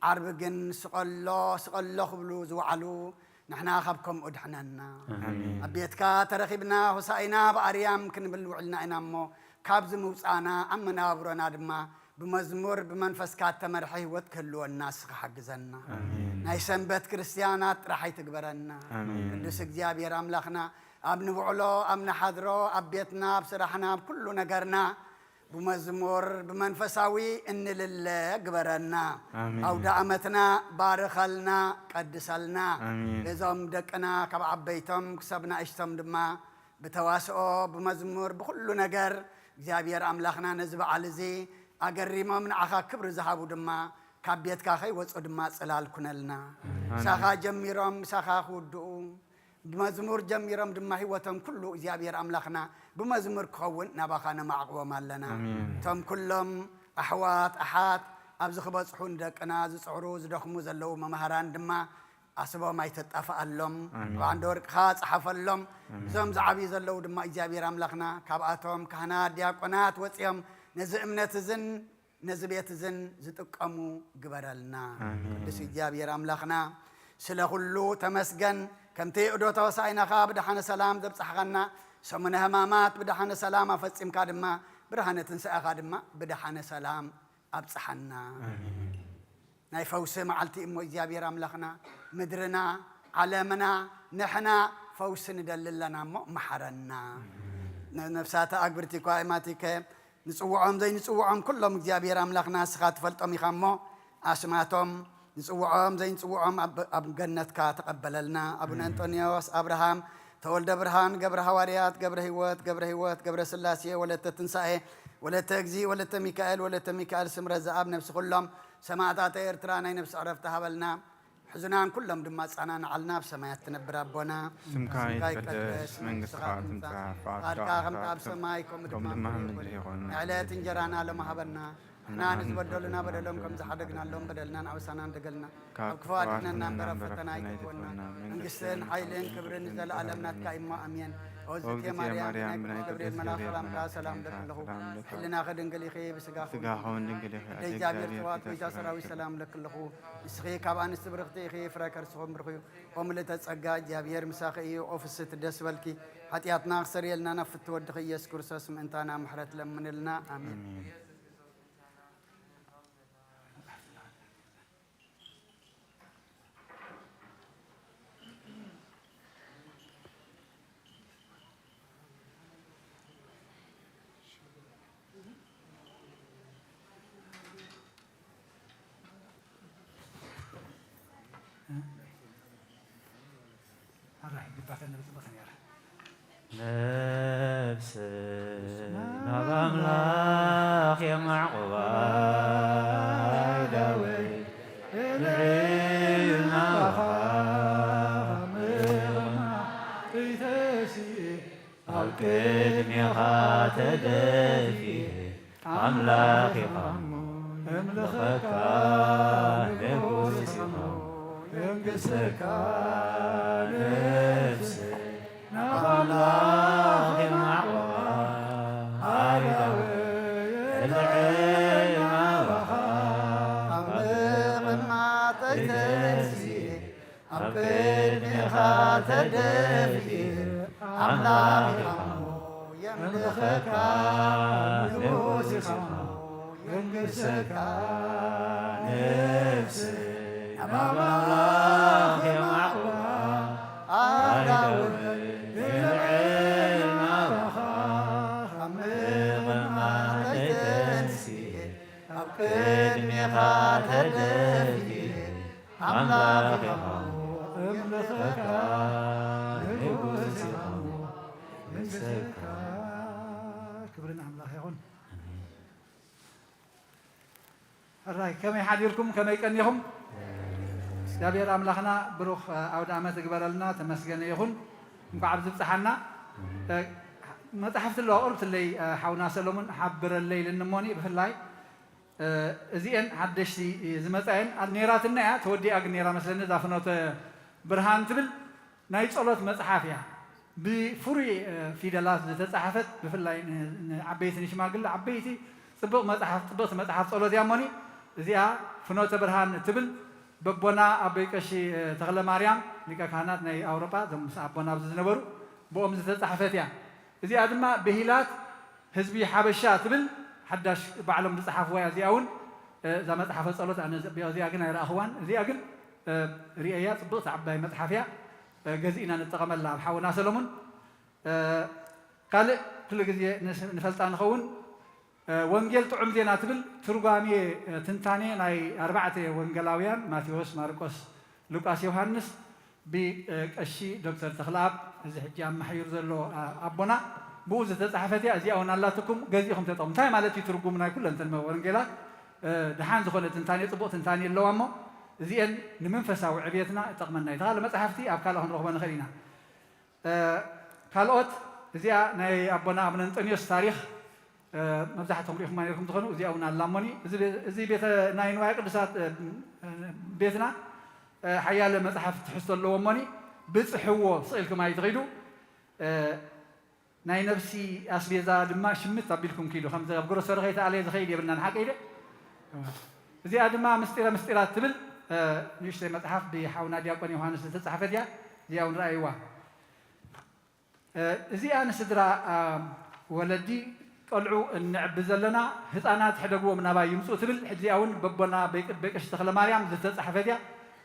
ዓርቢ ግን ስቐሎ፣ ስቐሎ ክብሉ ዝወዓሉ፣ ንሕና ካብ ከምኡ ድሕነና። ኣሜን። ኣብ ቤትካ ተረኺብና ሆሳኢና ብኣርያም ክንብል ውዕልና ኢና እሞ፣ ካብዚ ምውጻእና ኣብ መነባብሮና ድማ ብመዝሙር ብመንፈስካ እተመርሐ ህይወት ክህልወና እስኻ ሓግዘና። ኣሜን። ናይ ሰንበት ክርስትያናት ጥራሕ ኣይትግበረና። ኣሜን። ቅዱስ እግዚኣብሔር ኣምላኽና፣ ኣብ ንውዕሎ፣ ኣብ ንሓድሮ፣ ኣብ ቤትና፣ ኣብ ስራሕና፣ ኣብ ኩሉ ነገርና ብመዝሙር ብመንፈሳዊ እንልለ ግበረና። ኣሜን። ኣውደ ኣመትና ባርኸልና፣ ቀድሰልና። ኣሜን። እዞም ደቅና ካብ ዓበይቶም ክሳብ ናእሽቶም ድማ ብተዋስኦ፣ ብመዝሙር፣ ብኹሉ ነገር እግዚኣብሔር ኣምላኽና ነዚ በዓል እዚ ኣገሪሞም ንዓኻ ክብሪ ዝሃቡ ድማ፣ ካብ ቤትካ ከይወጹ ድማ ጽላል ኩነልና። ኣሜን። ምሳኻ ጀሚሮም ምሳኻ ክውድኡ፣ ብመዝሙር ጀሚሮም ድማ ህይወቶም ኩሉ እግዚኣብሔር ኣምላኽና ብመዝሙር ክኸውን ናባኻ ነማዕቕቦም ኣለና። ኣሜን። እቶም ኩሎም ኣሕዋት ኣሓት ኣብዚ ክበጽሑ ንደቅና ዝጽዕሩ ዝደኽሙ ዘለዉ መምሃራን ድማ ኣስቦም ኣይተጣፍኣሎም። ኣሜን። ብዓንደ ወርቅኻ ጸሓፈሎም። ኣሜን። እዞም ዝዓብዩ ዘለዉ ድማ እግዚኣብሔር ኣምላኽና ካብኣቶም ካህናት ዲያቆናት ወጺኦም ነዚ እምነት እዝን ነዚ ቤት እዝን ዝጥቀሙ ግበረልና። ኣሜን። ቅዱስ እግዚኣብሔር ኣምላኽና ስለ ኩሉ ተመስገን። ከምቲ ዑደተ ሆሳዕናኻ ብደሓነ ሰላም ዘብጻሕኻና፣ ሰሙነ ሕማማት ብደሓነ ሰላም ኣፈጺምካ ድማ ብርሃነ ትንሳኤኻ ድማ ብደሓነ ሰላም ኣብጽሓና። ኣሜን። ናይ ፈውሲ መዓልቲ እሞ እግዚኣብሔር ኣምላኽና ምድርና ዓለምና ንሕና ፈውሲ ንደሊ ኣለና እሞ መሓረና። ነ-፣ ነፍሳተ ኣግብርቲ እኳ እማቲከ ንጽውዖም ዘይንጽውዖም ኩሎም እግዚኣብሔር ኣምላኽና ንስኻ ትፈልጦም ኢኻ እሞ ኣስማቶም ንጽውዖም ዘይንጽውዖም ኣብ፣ ኣብ ገነትካ ተቐበለልና። ኣቡነ ኣሜን። ኣንጦንዮስ፣ ኣብርሃም፣ ተወልደ ብርሃን፣ ገብረ ሃዋርያት፣ ገብረ ህይወት፣ ገብረ ህይወት፣ ገብረ ስላሴ፣ ወለተ ትንሳኤ፣ ወለተ እግዚእ፣ ወለተ ሚካኤል፣ ወለተ ሚካኤል፣ ስምረት ዘኣብ፣ ነፍሲ ኩሎም ሰማዕታተ ኤርትራ ናይ ነፍሲ ዕረፍቲ ሃበልና። ሕዙናን ኩሎም ድማ ኣጸናንዓልና። ኣብ ሰማያት ትነብር ኣቦና፣ ስምካ ይትቀደስ፣ መንግስትኻ ትምጻእ፣ ፍቓድካ ከምቲ ኣብ ሰማይ ከምኡ ድማ ኣብ ምድሪ ይኹን። ንዕለት እንጀራና ሎሚ ሃበና፣ ንሕና ንዝበደሉና በደሎም ከም ዝሓደግናሎም በደልና ንኣበሳና ንደገልና፣ ካብ ክፉ ኣድሕነና እምበር ኣብ ፈተና ኣይተእትወና፣ መንግስትን ሓይልን ክብርን ንዘለኣለም ናትካ እሞ ኣሜን። ኦ እግዝእትየ ማርያም፣ ብናይ ቅዱስ ገብርኤል መልኣኽ ሰላምታ ሰላም ለኪ ኣለኹ። ሕልናኺ ድንግል ኢኺ፣ ብስጋኺ እውን ድንግል ኢኺ። ኣደ እግዚኣብሔር ጽባኦት፣ ጎይታ ሰራዊት ሰላም ለኪ ኣለኹ። ንስኺ ካብ ኣንስቲ ብርኽቲ ኢኺ፣ ፍረ ከርስኺ እውን ብሩኽ እዩ። ኦ ምልእተ ጸጋ፣ እግዚኣብሔር ምሳኺ እዩ። ኦ ፍስሕቲ ደስ በልኪ፣ ሓጢኣትና ክሰርየልና ናብ ፍትወ ወድኺ ኢየሱስ ክርስቶስ ምእንታና ምሕረት ለምንልና። ኣሜን። ኣሜን። ኣራይ፣ ግባተን ንብል ጽቡቕ ነይራ። ነፍሰይ ናብ ኣምላኽ የማዕቑባ፣ ኣእዳወይ ልዕል ናባኻ ምቕማጥ ተሲኤ፣ ኣብ ቅድሜኻ ተደፊኤ፣ ኣምላኽ ኢኻ እምልኸካ፣ ንጉስ ኢኻ የንግሰካ። ነፍሰይ ናብ ኣምላኽ የማዕቑባ፣ ኣእዳወይ ልዕል ናባኻ ምቕማጠይ ተሲኤ፣ ኣብ ቅድሜኻ ተደፊኤ፣ ኣምላኽ ኢኻ እሞ የምልኸካ፣ ንጉስ ኢኻ እሞ የንግሰካ። ነፍሰይ ናብ ኣምላኽ የማዕቑባ፣ ኣእዳወይ ልዕል ናባኻ፣ ካብ ምቕማጠይ ተንሲኤ፣ ኣብ ቅድሜኻ ተደፊኤ፣ ኣምላኽ ኢኻ እምልኸካ፣ ንጉስ ኢኻ ንሰካ። ክብሪ ንኣምላኽ ይኹን። ሕራይ፣ ከመይ ሓዲርኩም? ከመይ ቀኒኹም? እግዚኣብሔር ኣምላኽና ብሩኽ ኣውደ ዓመት ይግበረልና፣ ተመስገነ ይኹን። እንኳዕ ኣብዚ ብጽሓና። መጻሕፍቲ ኣለዋ ቁርብትለይ፣ ሓውና ሰሎሙን ሓብረለይ ኢልኒ እሞኒ፣ ብፍላይ እዚኤን ሓደሽቲ ዝመጻ እየን። ኣ-፣ ነይራትና እያ፣ ተወዲኣ ግን ነይራ መስለኒ፣ እዛ ፍኖተ ብርሃን ትብል ናይ ጸሎት መጽሓፍ እያ። ብፍሩይ፣ እ፣ ፊደላት ዝተጻሕፈት፣ ብፍላይ ን-፣ ንዓበይቲ ንሽማግለ ዓበይቲ ጽቡቕ መጽሓፍ፣ ጽብቕቲ መጽሓፍ ጸሎት እያ እሞኒ፣ እዚኣ ፍኖተ ብርሃን ትብል በቦና ኣቦይ ቀሺ፣ እ፣ ተኽለ ማርያም ሊቀ ካህናት ናይ ኣውሮጳ፣ እዞም ምስ ኣቦና ኣብዚ ዝነበሩ፣ ብኦም ዝተጻሕፈት እያ። እዚኣ ድማ ብሂላት ህዝቢ ሓበሻ ትብል ሓዳሽ ባዕሎም ዝጸሓፍዋ እያ። እዚኣ እውን፣ እ፣ እዛ መጽሓፈ ጸሎት ኣነ እዚኣ ግን ኣይረኣኽዋን። እዚኣ ግን፣ እ፣ ርእየያ፣ ጽብቕቲ ዓባይ መጽሓፍ እያ። እ፣ ገዚእና ንጠቐመላ ኣብ ሓውና ሰለሙን። እ፣ ካልእ ኩሉ ግዜ ንስ-፣ ንፈልጣ ንኸውን። እ፣ ወንጌል ጥዑም ዜና ትብል ትርጓሜ፣ እ፣ ትንታኔ ናይ ኣርባዕተ ወንጌላውያን ማቴዎስ፣ ማርቆስ፣ ሉቃስ፣ ዮሃንስ ብቀሺ ዶክተር ተኽለኣብ፣ እዚ ሕጂ ኣማሕይሩ ዘሎ ኣቦና፣ ብኡ ዝተጻሕፈት እያ። እዚኣ እውን ኣላትኩም፣ ገዚእኹም ተጠቕሙ። እንታይ ማለት እዩ ትርጉም ናይ ኩለን እተን ወንጌላት? እ፣ ደሓን ዝኾነ ትንታኔ፣ ጽቡቕ ትንታኔ ኣለዋ እሞ፣ እዚኤን ንመንፈሳዊ ዕብየትና ይጠቕመና እዩ። ተኻለ መጻሕፍቲ ኣብ ካልእ ክንረኽቦ ንኽእል ኢና። እ፣ ካልኦት፣ እዚኣ ናይ ኣቦና ኣቡነ እንጠንዮስ ታሪኽ፣ እ፣ መብዛሕትኹም ርኢኹማ ነይርኩም ትኾኑ፣ እዚኣ እውን ኣላ እሞኒ። እዚ ቤ-፣ እዚ ቤተ ናይ ንዋየ ቅዱሳት፣ እ፣ ቤትና፣ እ፣ ሓያለ መጽሓፍ ትሕዝቶ ኣለዎ እሞኒ፣ ብጽሕዎ ስቕ ኢልኩም ኣይትኺዱ። እ፣ ናይ ነፍሲ ኣስቤዛ ድማ ሽምት ኣቢልኩም ኪዱ። ከምዚ ኣብ ግሮሰሪ ከይተኣለየ ዝኸይድ የብልናን፣ ሓቀይ ዶ? እዚኣ ድማ ምስጢረ ምስጢራት ትብል፣ እ፣ ንእሽተይ መጽሓፍ ብሓውና ዲያቆን ዮሃንስ ዝተጻሕፈት እያ። እዚኣ እውን ረኣይዋ። እ፣ እዚኣ ንስድራ፣ እ፣ ወለዲ፣ ቆልዑ እንዕቢ ዘለና፣ ህጻናት ሕደግዎም ናባይ ይምጽኡ ትብል። ሕጂ እዚኣ እውን በቦና በቂ-፣ በቀሽ ተኽለ ማርያም ዝተጻሕፈት እያ።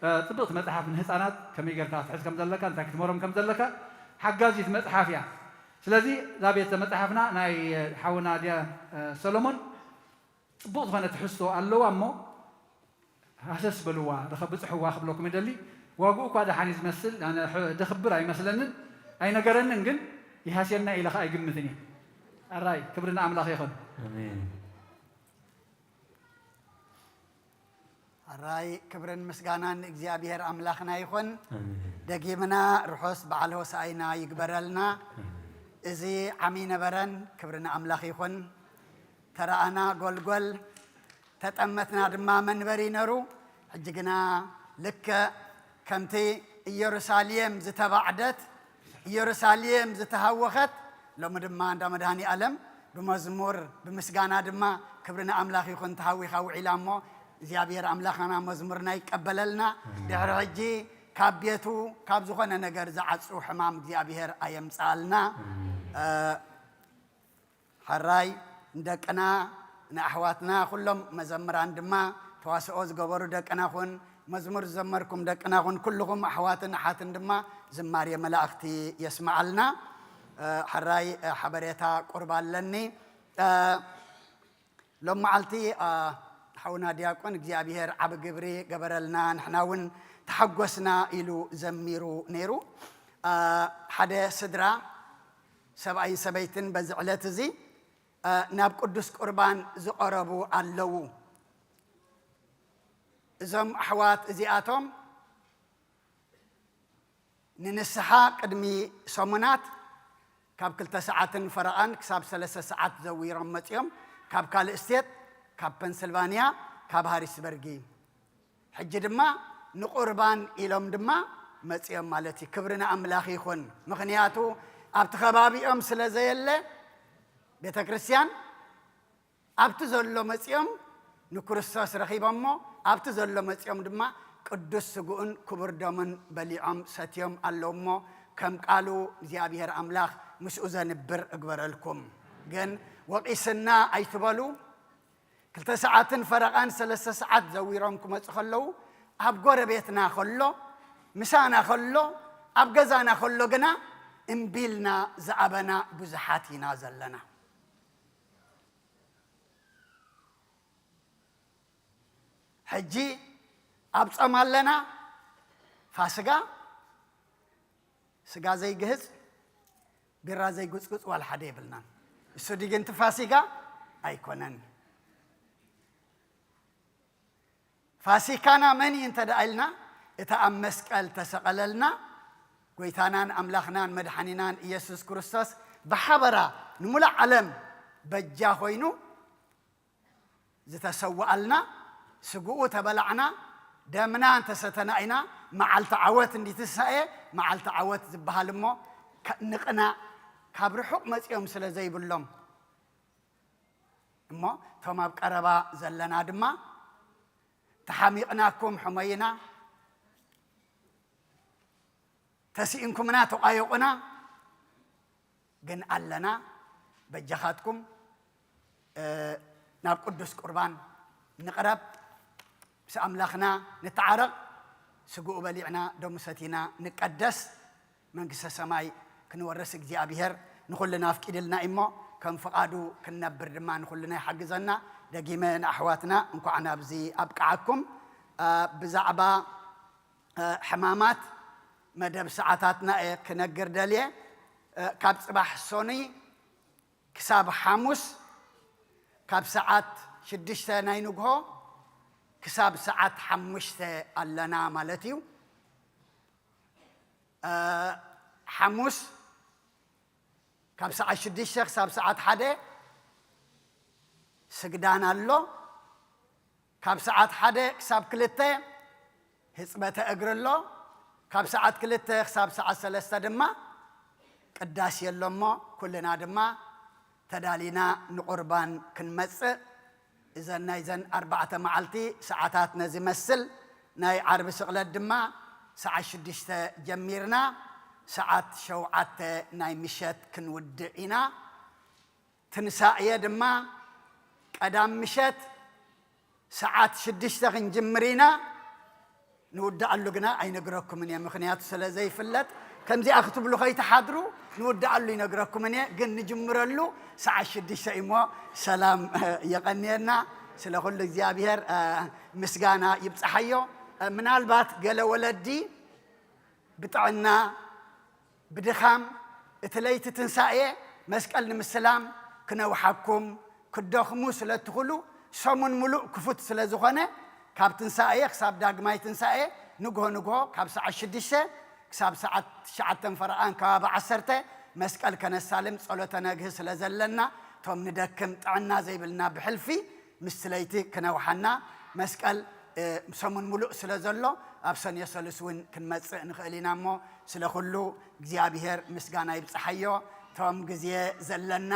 እ፣ ጽብቕቲ መጽሓፍ ንህጻናት ከመይ ጌርካ ክትሕዝ ከም ዘለካ፣ እንታይ ክትመሮም ከም ዘለካ ሓጋዚት መጽሓፍ እያ። ስለዚ እዛ ቤተ መጽሓፍና ናይ ሓውና ድያ፣ እ፣ ሰሎሞን ጽቡቕ ዝኾነ ትሕዝቶ ኣለዋ እሞ ሃሰስ በልዋ፣ ርኸ-፣ ብጽሕዋ ክብለኩም ይደሊ። ዋግኡ እኳ ደሓን እዩ ዝመስል፣ ኣነ ሕ-፣ ደኽብር ኣይመስለንን፣ ኣይነገረንን፣ ግን ይሃስየና ኢለ ኸኣ ኣይግምትን እየ። ኣራይ፣ ክብሪ ንኣምላኽ ይኹን። ኣሜን። ኣራይ፣ ክብርን ምስጋናን ንእግዚኣብሔር ኣምላኽና ይኹን። ኣሜን። ደጊምና ርሑስ በዓል ሆሳዕና ይግበረልና። ኣሜን። እዚ ዓሚ ነበረን፣ ክብሪ ንኣምላኽ ይኹን። ተረኣና ጎልጎል፣ ተጠመትና ድማ መንበሪ ነሩ። ሕጂ ግና ልክዕ ከምቲ ኢየሩሳሌም ዝተባዕደት፣ ኢየሩሳሌም ዝተሃወኸት፣ ሎሚ ድማ እንዳ መድኃኔ ዓለም ብመዝሙር ብምስጋና ድማ ክብሪ ንኣምላኽ ይኹን ተሃዊኻ ውዒላ እሞ፣ እግዚኣብሔር ኣምላኽና መዝሙርና ይቀበለልና። ኣሜን። ድሕሪ ሕጂ ካብ ቤቱ ካብ ዝኾነ ነገር ዝዓጹ ሕማም እግዚኣብሔር ኣየምጽኣልና። ኣሜን። እ፣ ሕራይ ንደቅና፣ ንኣሕዋትና፣ ኩሎም መዘምራን ድማ፣ ተዋስኦ ዝገበሩ ደቅና ኹን፣ መዝሙር ዝዘመርኩም ደቅና ኹን፣ ኩልኹም ኣሕዋትን ኣሓትን ድማ ዝማሬ መላእኽቲ የስምዓልና። እ፣ ሕራይ፣ እ፣ ሓበሬታ ቁርባ ኣለኒ። እ፣ ሎም መዓልቲ፣ እ፣ ሓውና ዲያቆን እግዚኣብሔር ዓቢ ግብሪ ገበረልና፣ ንሕና እውን ተሓጎስና ኢሉ ዘሚሩ ነይሩ። እ፣ ሓደ ስድራ ሰብኣይን ሰበይትን በዚ ዕለት እዚ፣ እ፣ ናብ ቅዱስ ቁርባን ዝቐረቡ ኣለዉ። እዞም ኣሕዋት እዚኣቶም ንንስሓ ቅድሚ ሰሙናት ካብ ክልተ ሰዓትን ፈረቓን ክሳብ ሰለስተ ሰዓት ዘዊሮም መጺኦም፣ ካብ ካልእ ስቴት፣ ካብ ፐንስልቫንያ፣ ካብ ሃሪስበርጊ። ሕጂ ድማ ንቁርባን ኢሎም ድማ መጺኦም ማለት እዩ። ክብሪ ንኣምላኽ ይኹን። ምኽንያቱ ኣብቲ ከባቢኦም ስለ ዘየለ ቤተ ክርስቲያን፣ ኣብቲ ዘሎ መጺኦም ንክርስቶስ ረኺቦሞ፣ ኣብቲ ዘሎ መጺኦም ድማ ቅዱስ ስግኡን ክቡር ደሙን በሊዖም ሰትዮም ኣለዉ እሞ፣ ከም ቃሉ እግዚኣብሔር ኣምላኽ ምስኡ ዘንብር እግበረልኩም። ግን ወቒስና ኣይትበሉ። ክልተ ሰዓትን ፈረቓን ሰለስተ ሰዓት ዘዊሮም ክመጹ ከለዉ፣ ኣብ ጎረቤትና ከሎ፣ ምሳና ከሎ፣ ኣብ ገዛና ከሎ ግና እምቢ ኢልና ዝኣበና ብዙሓት ኢና ዘለና። ሕጂ ኣብ ጾም ኣለና። ፋስጋ፣ ስጋ ዘይግህጽ፣ ቢራ ዘይጉጽጉጽ ዋላ ሓደ የብልናን። እሱ ድዩ ግን እቲ ፋሲጋ? ኣይኮነን። ፋሲካና መን እዩ እንተ ደኣ ኢልና፣ እቲ ኣብ መስቀል ተሰቐለልና ጐይታናን ኣምላኽናን መድሓኒናን ኢየሱስ ክርስቶስ ብሓበራ ንሙሉእ ዓለም በጃ ኮይኑ ዝተሰወኣልና፣ ስግኡ ተበላዕና፣ ደምና እንተሰተና ኢና፣ መዓልቲ ዓወት እንዲ ትንሳኤ፣ መዓልቲ ዓወት ዝበሃል እሞ፣ ከ-፣ ንቕና፣ ካብ ርሑቕ መጺኦም ስለ ዘይብሎም፣ እሞ እቶም ኣብ ቀረባ ዘለና ድማ፣ ተሓሚቕናኩም ሕሞይና፣ ተስኢንኩምና ተቋየቑና፣ ግን ኣለና። በጃኻትኩም፣ እ፣ ናብ ቅዱስ ቁርባን ንቕረብ፣ ምስ ኣምላኽና ንተዓረቕ፣ ስግኡ በሊዕና፣ ደሙ ሰቲና ንቀደስ፣ መንግስተ ሰማይ ክንወርስ እግዚኣብሔር ንኹልና ኣፍቂድልና እሞ፣ ከም ፍቓዱ ክንነብር ድማ ንኹልና ይሓግዘና። ደጊመ ንኣሕዋትና እንኳዕ ናብዚ ኣብቅዓኩም። እ፣ ብዛዕባ እ፣ ሕማማት መደብ ሰዓታትና እየ ክነግር ደልየ። እ፣ ካብ ጽባሕ ሶኒ ክሳብ ሓሙስ ካብ ሰዓት ሽዱሽተ ናይ ንግሆ ክሳብ ሰዓት ሓሙሽተ ኣለና ማለት እዩ። እ፣ ሓሙስ ካብ ሰዓት ሽዱሽተ ክሳብ ሰዓት ሓደ ስግዳን ኣሎ። ካብ ሰዓት ሓደ ክሳብ ክልተ ህጽበተ እግሪ ኣሎ። ካብ ሰዓት ክልተ ክሳብ ሰዓት ሰለስተ ድማ ቅዳሴ ኣሎ እሞ፣ ኩልና ድማ ተዳሊና ንቁርባን ክንመጽእ፣ እዘን ናይዘን ኣርባዕተ መዓልቲ ሰዓታት ነዚ መስል፣ ናይ ዓርቢ ስቕለት ድማ ሰዓት ሽዱሽተ ጀሚርና፣ ሰዓት ሸውዓተ ናይ ምሸት ክንውድእ ኢና። ትንሳኤ ድማ ቀዳም ምሸት ሰዓት ሽዱሽተ ክንጅምር ኢና። ንውድኣሉ ግና ኣይነግረኩምን እየ፣ ምኽንያቱ ስለ ዘይፍለጥ። ከምዚኣ ክትብሉ ከይትሓድሩ፣ ንውድኣሉ ይነግረኩምን እየ፣ ግን ንጅምረሉ ሰዓት ሽዱሽተ እሞ። ሰላም፣ የቐንየና። ስለ ኩሉ እግዚኣብሔር፣ እ፣ ምስጋና ይብጽሓዮ። እ፣ ምናልባት ገለ ወለዲ ብጥዕና፣ ብድኻም፣ እቲ ለይቲ ትንሳኤ መስቀል ንምስላም ክነውሓኩም፣ ክትደኽሙ ስለ እትኽእሉ፣ ሰሙን ምሉእ ክፉት ስለ ዝኾነ፣ ካብ ትንሳኤ ክሳብ ዳግማይ ትንሳኤ ንግሆ ንግሆ ካብ ሰዓት ሽዱሽተ ክሳብ ሰዓት ትሽዓተ ፈረቓን ከባቢ ዓሰርተ መስቀል ከነሳልም ጸሎተ ነግህ ስለ ዘለና፣ እቶም ንደክም ጥዕና ዘይብልና ብሕልፊ ምስቲ ለይቲ ክነውሓና መስቀል፣ እ፣ ሰሙን ምሉእ ስለ ዘሎ ኣብ ሰንዮ ሰሉስ እውን ክንመጽእ ንኽእል ኢና እሞ፣ ስለ ኩሉ እግዚኣብሔር ምስጋና ይብጽሓዮ። እቶም ግዜ ዘለና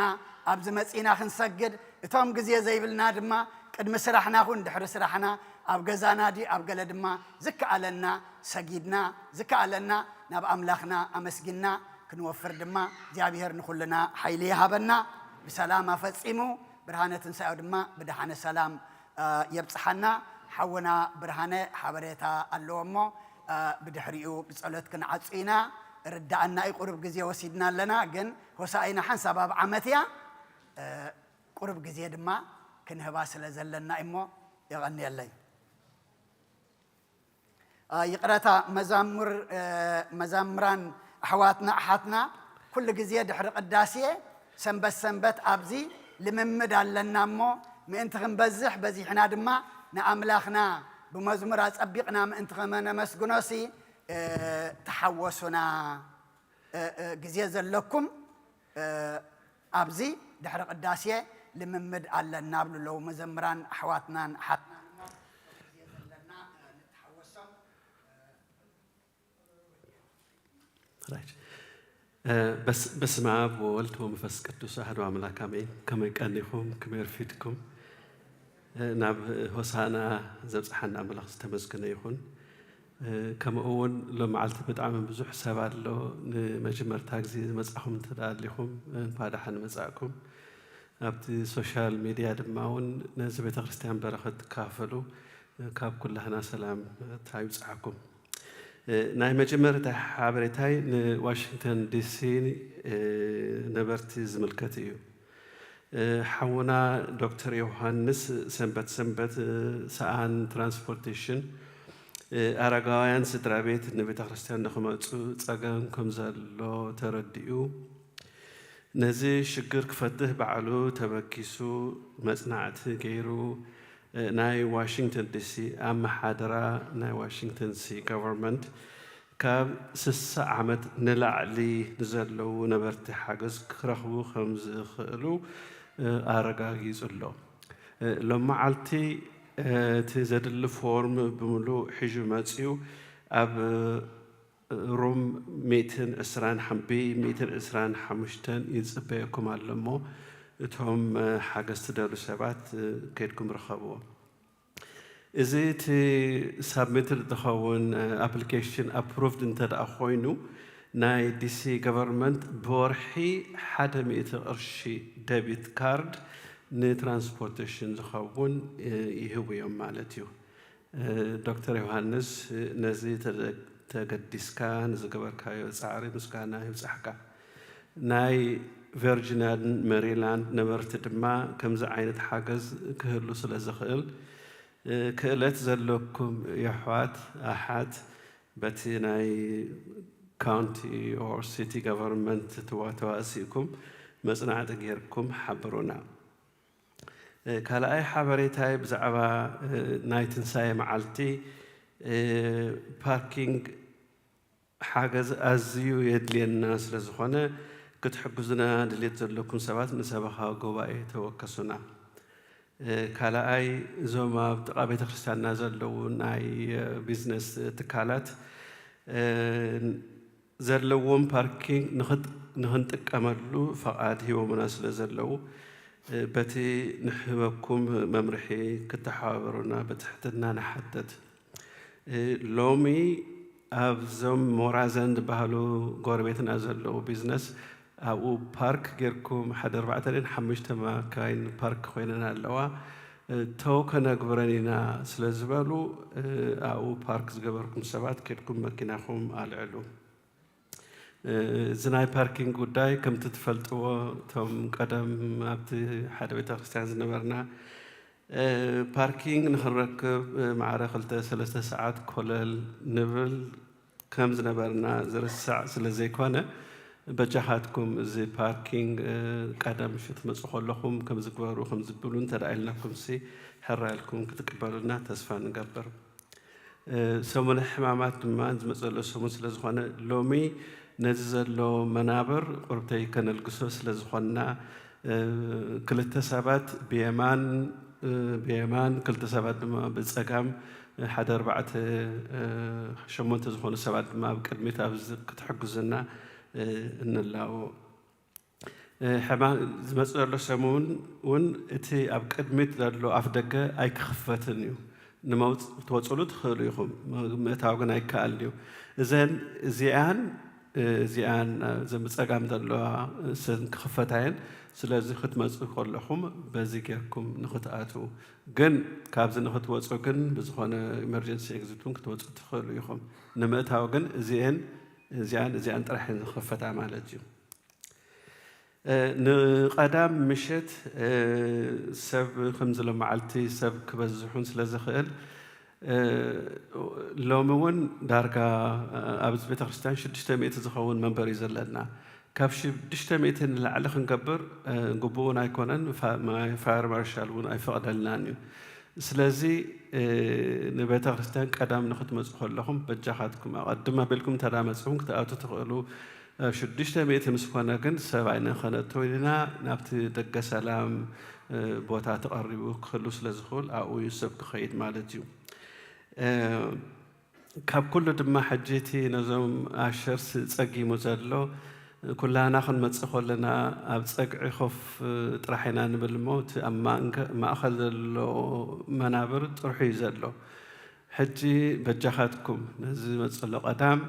ኣብዚ መጺእና ክንሰግድ፣ እቶም ግዜ ዘይብልና ድማ ቅድሚ ስራሕና ኹን ድሕሪ ስራሕና፣ ኣብ ገዛና ድዩ ኣብ ገለ ድማ ዝከኣለና ሰጊድና፣ ዝከኣለና ናብ ኣምላኽና ኣመስጊንና ክንወፍር ድማ እግዚኣብሔር ንኹልና ሓይሊ ይሃበና። ብሰላም ኣፈጺሙ ብርሃነ ትንሳኤው ድማ ብደሓነ ሰላም፣ እ፣ የብጽሓና። ሓውና ብርሃነ ሓበሬታ ኣለዎ እሞ፣ እ፣ ብድሕሪኡ ብጸሎት ክንዓጹ ኢና። ርዳእና እዩ፣ ቁሩብ ግዜ ወሲድና ኣለና፣ ግን ሆሳኢና ሓንሳብ ኣብ ዓመት እያ። እ፣ ቁሩብ ግዜ ድማ ክንህባ ስለ ዘለና እሞ፣ የቐንየለይ። እ፣ ይቕረታ፣ መዛሙር፣ እ፣ መዛምራን ኣሕዋትና ኣሓትና ኩሉ ግዜ ድሕሪ ቅዳሴ ሰንበት ሰንበት ኣብዚ ልምምድ ኣለና እሞ፣ ምእንቲ ክንበዝሕ በዚሕና ድማ ንኣምላኽና ብመዝሙር ኣጸቢቕና ምእንቲ ከመነመስግኖሲ፣ እ፣ ተሓወሱና። እ፣ እ፣ ግዜ ዘለኩም፣ እ፣ ኣብዚ ድሕሪ ቅዳሴ ልምምድ ኣለና ብሉ ኣለዉ መዘምራን ኣሕዋትናን ኣሓትናን እሞ፣ ግዜ ዘለና፣ እ፣ ንተሓወሶም። ራይት። እ፣ በስ-፣ በስመ አብ ወወልድ ወመንፈስ ቅዱስ አሐዱ አምላክ አሜን። ከመይ ቀኒኹም? ከመይ ኣርፊድኩም? እ፣ ናብ ሆሳዕና ዘብጽሓና ኣምላኽ ዝተመስገነ ይኹን። እ፣ ከምኡ እውን ሎም መዓልቲ ብጣዕሚ ብዙሕ ሰብ ኣሎ። ንመጀመርታ ግዜ ዝመጻኹም እንተ ደኣ ኣሊኹም፣ እንኳዕ ደሓን መጻእኩም። ኣብቲ ሶሻል ሚድያ ድማ እውን ነዚ ቤተ ክርስቲያን በረኸት ትካፈሉ፣ እ፣ ካብ ኩላህና ሰላምታ ይብጽሓኩም። እ፣ ናይ መጀመርታ ሓበሬታይ ንዋሽንግተን ዲሲ፣ እ፣ ነበርቲ ዝምልከት እዩ። እ፣ ሓውና ዶክተር ዮሃንስ ሰንበት ሰንበት፣ እ፣ ሰኣን ትራንስፖርቴሽን፣ እ፣ ኣረጋውያን ስድራ ቤት ንቤተ ክርስቲያን ንኽመጹ ጸገም ከም ዘሎ ተረዲኡ፣ ነዚ ሽግር ክፈትህ ባዕሉ ተበጊሱ መጽናዕቲ ገይሩ፣ እ፣ ናይ ዋሽንግተን ዲሲ ኣመሓድራ ናይ ዋሽንግተን ዲሲ ገቨርንመንት ካብ ስሳ ዓመት ንላዕሊ ንዘለዉ ነበርቲ ሓገዝ ክረኽቡ ከም ዝኽእሉ፣ እ፣ ኣረጋጊጹ ኣሎ። እ፣ ሎመዓልቲ፣ እ፣ እቲ ዘድሊ ፎርም ብምሉእ ሒዙ መጺኡ ኣብ ሩም ሚእትን ዕስራን ሓም-፣ ቢ ሚእትን ዕስራን ሓሙሽተን ይጽበየኩም ኣሎ እሞ፣ እቶም፣ እ፣ ሓገዝ ትደልዩ ሰባት፣ እ፣ ከይድኩም ርኸብዎ። እዚ እቲ ሳብሚትድ ዝኸውን፣ እ፣ ኣፕሊኬሽን ኣፕሩቭድ እንተ ደኣ ኮይኑ፣ ናይ ዲሲ ገቨርንመንት ብወርሒ ሓደ ሚእቲ ቅርሺ ደቢት ካርድ ንትራንስፖርቴሽን ዝኸውን፣ እ፣ ይህቡ እዮም ማለት እዩ። እ፣ ዶክተር ዮሃንስ፣ እ፣ ነዚ ተደ-፣ ተገዲስካ ንዝገበርካዮ ጻዕሪ ምስጋና ይብጻሕካ። ናይ ቨርጂንያን ሜሪላንድ ነበርቲ ድማ ከምዚ ዓይነት ሓገዝ ክህሉ ስለ ዝኽእል፣ እ፣ ክእለት ዘለኩም የሕዋት ኣሓት በቲ ናይ ካውንቲ ኦር ሲቲ ገቨርንመንት ትዋ-፣ ተዋእሲእኩም መጽናዕቲ ጌርኩም ሓብሩና። ካልኣይ ሓበሬታይ ብዛዕባ ናይ ትንሳኤ መዓልቲ ፓርኪንግ ሓገዝ ኣዝዩ የድልየና ስለ ዝኾነ ክትሕግዙና ድልየት ዘለኩም ሰባት ንሰበኻ ጉባኤ ተወከሱና። ካልኣይ እዞም ኣብ ጥቓ ቤተ ክርስቲያንና ዘለዉ ናይ ቢዝነስ ትካላት ዘለዎም ፓርኪንግ ንኽንጥቀመሉ ፈቓድ ሂቦምና ስለ ዘለዉ በቲ ንህበኩም መምርሒ ክተሓባበሩና ብትሕትና ንሓተት። ሎሚ ኣብዞም ሞራዘን ዝበሃሉ ጎረቤትና ዘለዉ ቢዝነስ ኣብኡ ፓርክ ጌርኩም ሓደ ኣርባዕተ ድን ሓሙሽተ ማካይን ፓርክ ኮይነን ኣለዋ። ተው ከነግብረን ኢና ስለ ዝበሉ ኣብኡ ፓርክ ዝገበርኩም ሰባት ኬድኩም መኪናኹም ኣልዕሉ። እዚ ናይ ፓርኪንግ ጉዳይ ከምቲ ትፈልጥዎ እቶም ቀደም ኣብቲ ሓደ ቤተ ክርስቲያን ዝነበርና ፓርኪንግ ንኽንረክብ ማዕረ ክልተ ሰለስተ ሰዓት ኮለል ንብል ከም ዝነበርና ዝርሳዕ ስለ ዘይኮነ በጃኻትኩም እዚ ፓርኪንግ ቀደም ሽት መፁ ከለኹም ከምዚ ግበሩ ከምዚ ብሉ እንተ ኢልናኩም ሲ ሕራ ኢልኩም ክትቅበሉና ተስፋ ንገብር። ሰሙነ ሕማማት ድማ ዝመፀ ዘሎ ሰሙን ስለ ዝኾነ ሎሚ ነዚ ዘሎ መናብር ቁርብተይ ከነልግሶ ስለ ዝኾንና ክልተ ሰባት ብየማን ብየማን ክልተ ሰባት ድማ ብፀጋም ሓደ ኣርባዕተ ሸሞንተ ዝኾኑ ሰባት ድማ ኣብ ቅድሚት ኣብ ክትሕግዙና እንላቦ። ሕማም ዝመፅእ ዘሎ ሰሙን እውን እቲ ኣብ ቅድሚት ዘሎ ኣፍ ደገ ኣይክኽፈትን እዩ። ንመውፅ ክትወፅሉ ትኽእሉ ኢኹም፣ ምእታው ግን ኣይከኣልን እዩ። እዘን እዚኣን እዚኣን እዘን ብፀጋም ዘለዋ እሰን ክኽፈታ እየን። ስለዚ ክትመፁ ከለኹም በዚ ጌርኩም ንኽትኣትዉ ግን ካብዚ ንኽትወፁ ግን ብዝኾነ ኢመርጀንሲ ኤግዚት እውን ክትወፁ ትኽእሉ ኢኹም። ንምእታው ግን እዚአን እዚኣን እዚኣን ጥራሕ እየን ዝኽፈታ ማለት እዩ። ንቐዳም ምሸት ሰብ ከምዚ ሎመዓልቲ ሰብ ክበዝሑን ስለ ዝኽእል ሎሚ እውን ዳርጋ ኣብዚ ቤተ ክርስቲያን ሽዱሽተ ሚእቲ ዝኸውን መንበር እዩ ዘለና። ካብ ሽዱሽተ ሚእቲ ንላዕሊ ክንገብር ግቡእን ኣይኮነን፣ ፋየር ማርሻል እውን ኣይፈቕደልናን እዩ። ስለዚ ንቤተ ክርስቲያን ቀዳም ንክትመፁ ከለኹም በጃኻትኩም ኣቐድም ኣቢልኩም እንተ መፅኹም ክትኣቱ ትኽእሉ። ሽዱሽተ ሚእቲ ምስ ኮነ ግን ሰብ ኣይንኸነእትውን ኢና። ናብቲ ደገ ሰላም ቦታ ተቐሪቡ ክህሉ ስለ ዝኽእል ኣብኡ እዩ ሰብ ክኸይድ ማለት እዩ። ካብ ኩሉ ድማ ሕጂ እቲ ነዞም ኣሸርስ ጸጊሙ ዘሎ ኩላህና ክንመጽእ ከለና ኣብ ጸግዒ ኮፍ ጥራሕ ኢና ንብል እሞ እቲ ኣብ ማእከል ዘሎ መናብር ጥርሑ እዩ ዘሎ። ሕጂ በጃኻትኩም ነዚ ዝመጽእ ዘሎ ቀዳም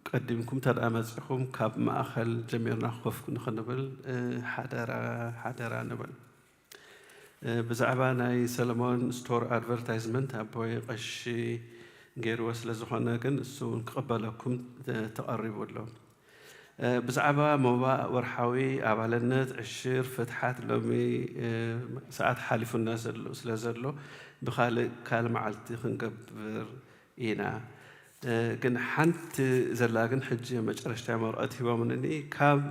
ቀዲምኩም እንተ ደኣ መጺኹም ካብ ማእከል ጀሚርና ኮፍ ንኽንብል ሓደራ ሓደራ ንብል። ብዛዕባ ናይ ሰለሞን ስቶር ኣድቨርታይዝመንት ኣቦይ ቀሺ ገይርዎ ስለ ዝኾነ ግን እሱ እውን ክቕበለኩም ተቐሪቡ ኣሎ። ብዛዕባ ሞባእ ወርሓዊ ኣባልነት ዕሽር ፍትሓት ሎሚ ሰዓት ሓሊፉና ስለ ዘሎ ብኻልእ ካልእ መዓልቲ ክንገብር ኢና። ግን ሓንቲ ዘላ ግን ሕጂ መጨረሽታ መርቐት ሂቦምኒ ካብ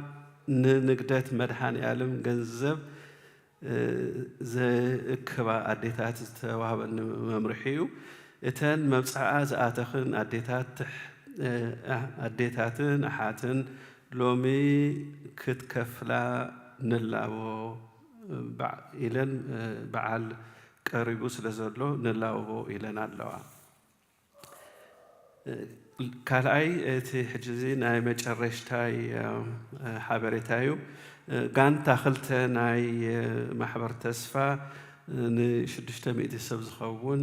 ንንግደት መድሃኔ ኣለም ገንዘብ ዘእክባ ኣዴታት ዝተዋህበኒ መምርሒ እዩ። እተን መብፅዓ ዝኣተኽን ኣዴታት ኣዴታትን ኣሓትን ሎሚ ክትከፍላ ንላቦ ኢለን በዓል ቀሪቡ ስለ ዘሎ ንላቦ ኢለን ኣለዋ። ካልኣይ እቲ ሕጂ እዚ ናይ መጨረሽታይ ሓበሬታ እዩ። ጋንታ ክልተ ናይ ማሕበር ተስፋ ንሽዱሽተ ሚእቲ ሰብ ዝኸውን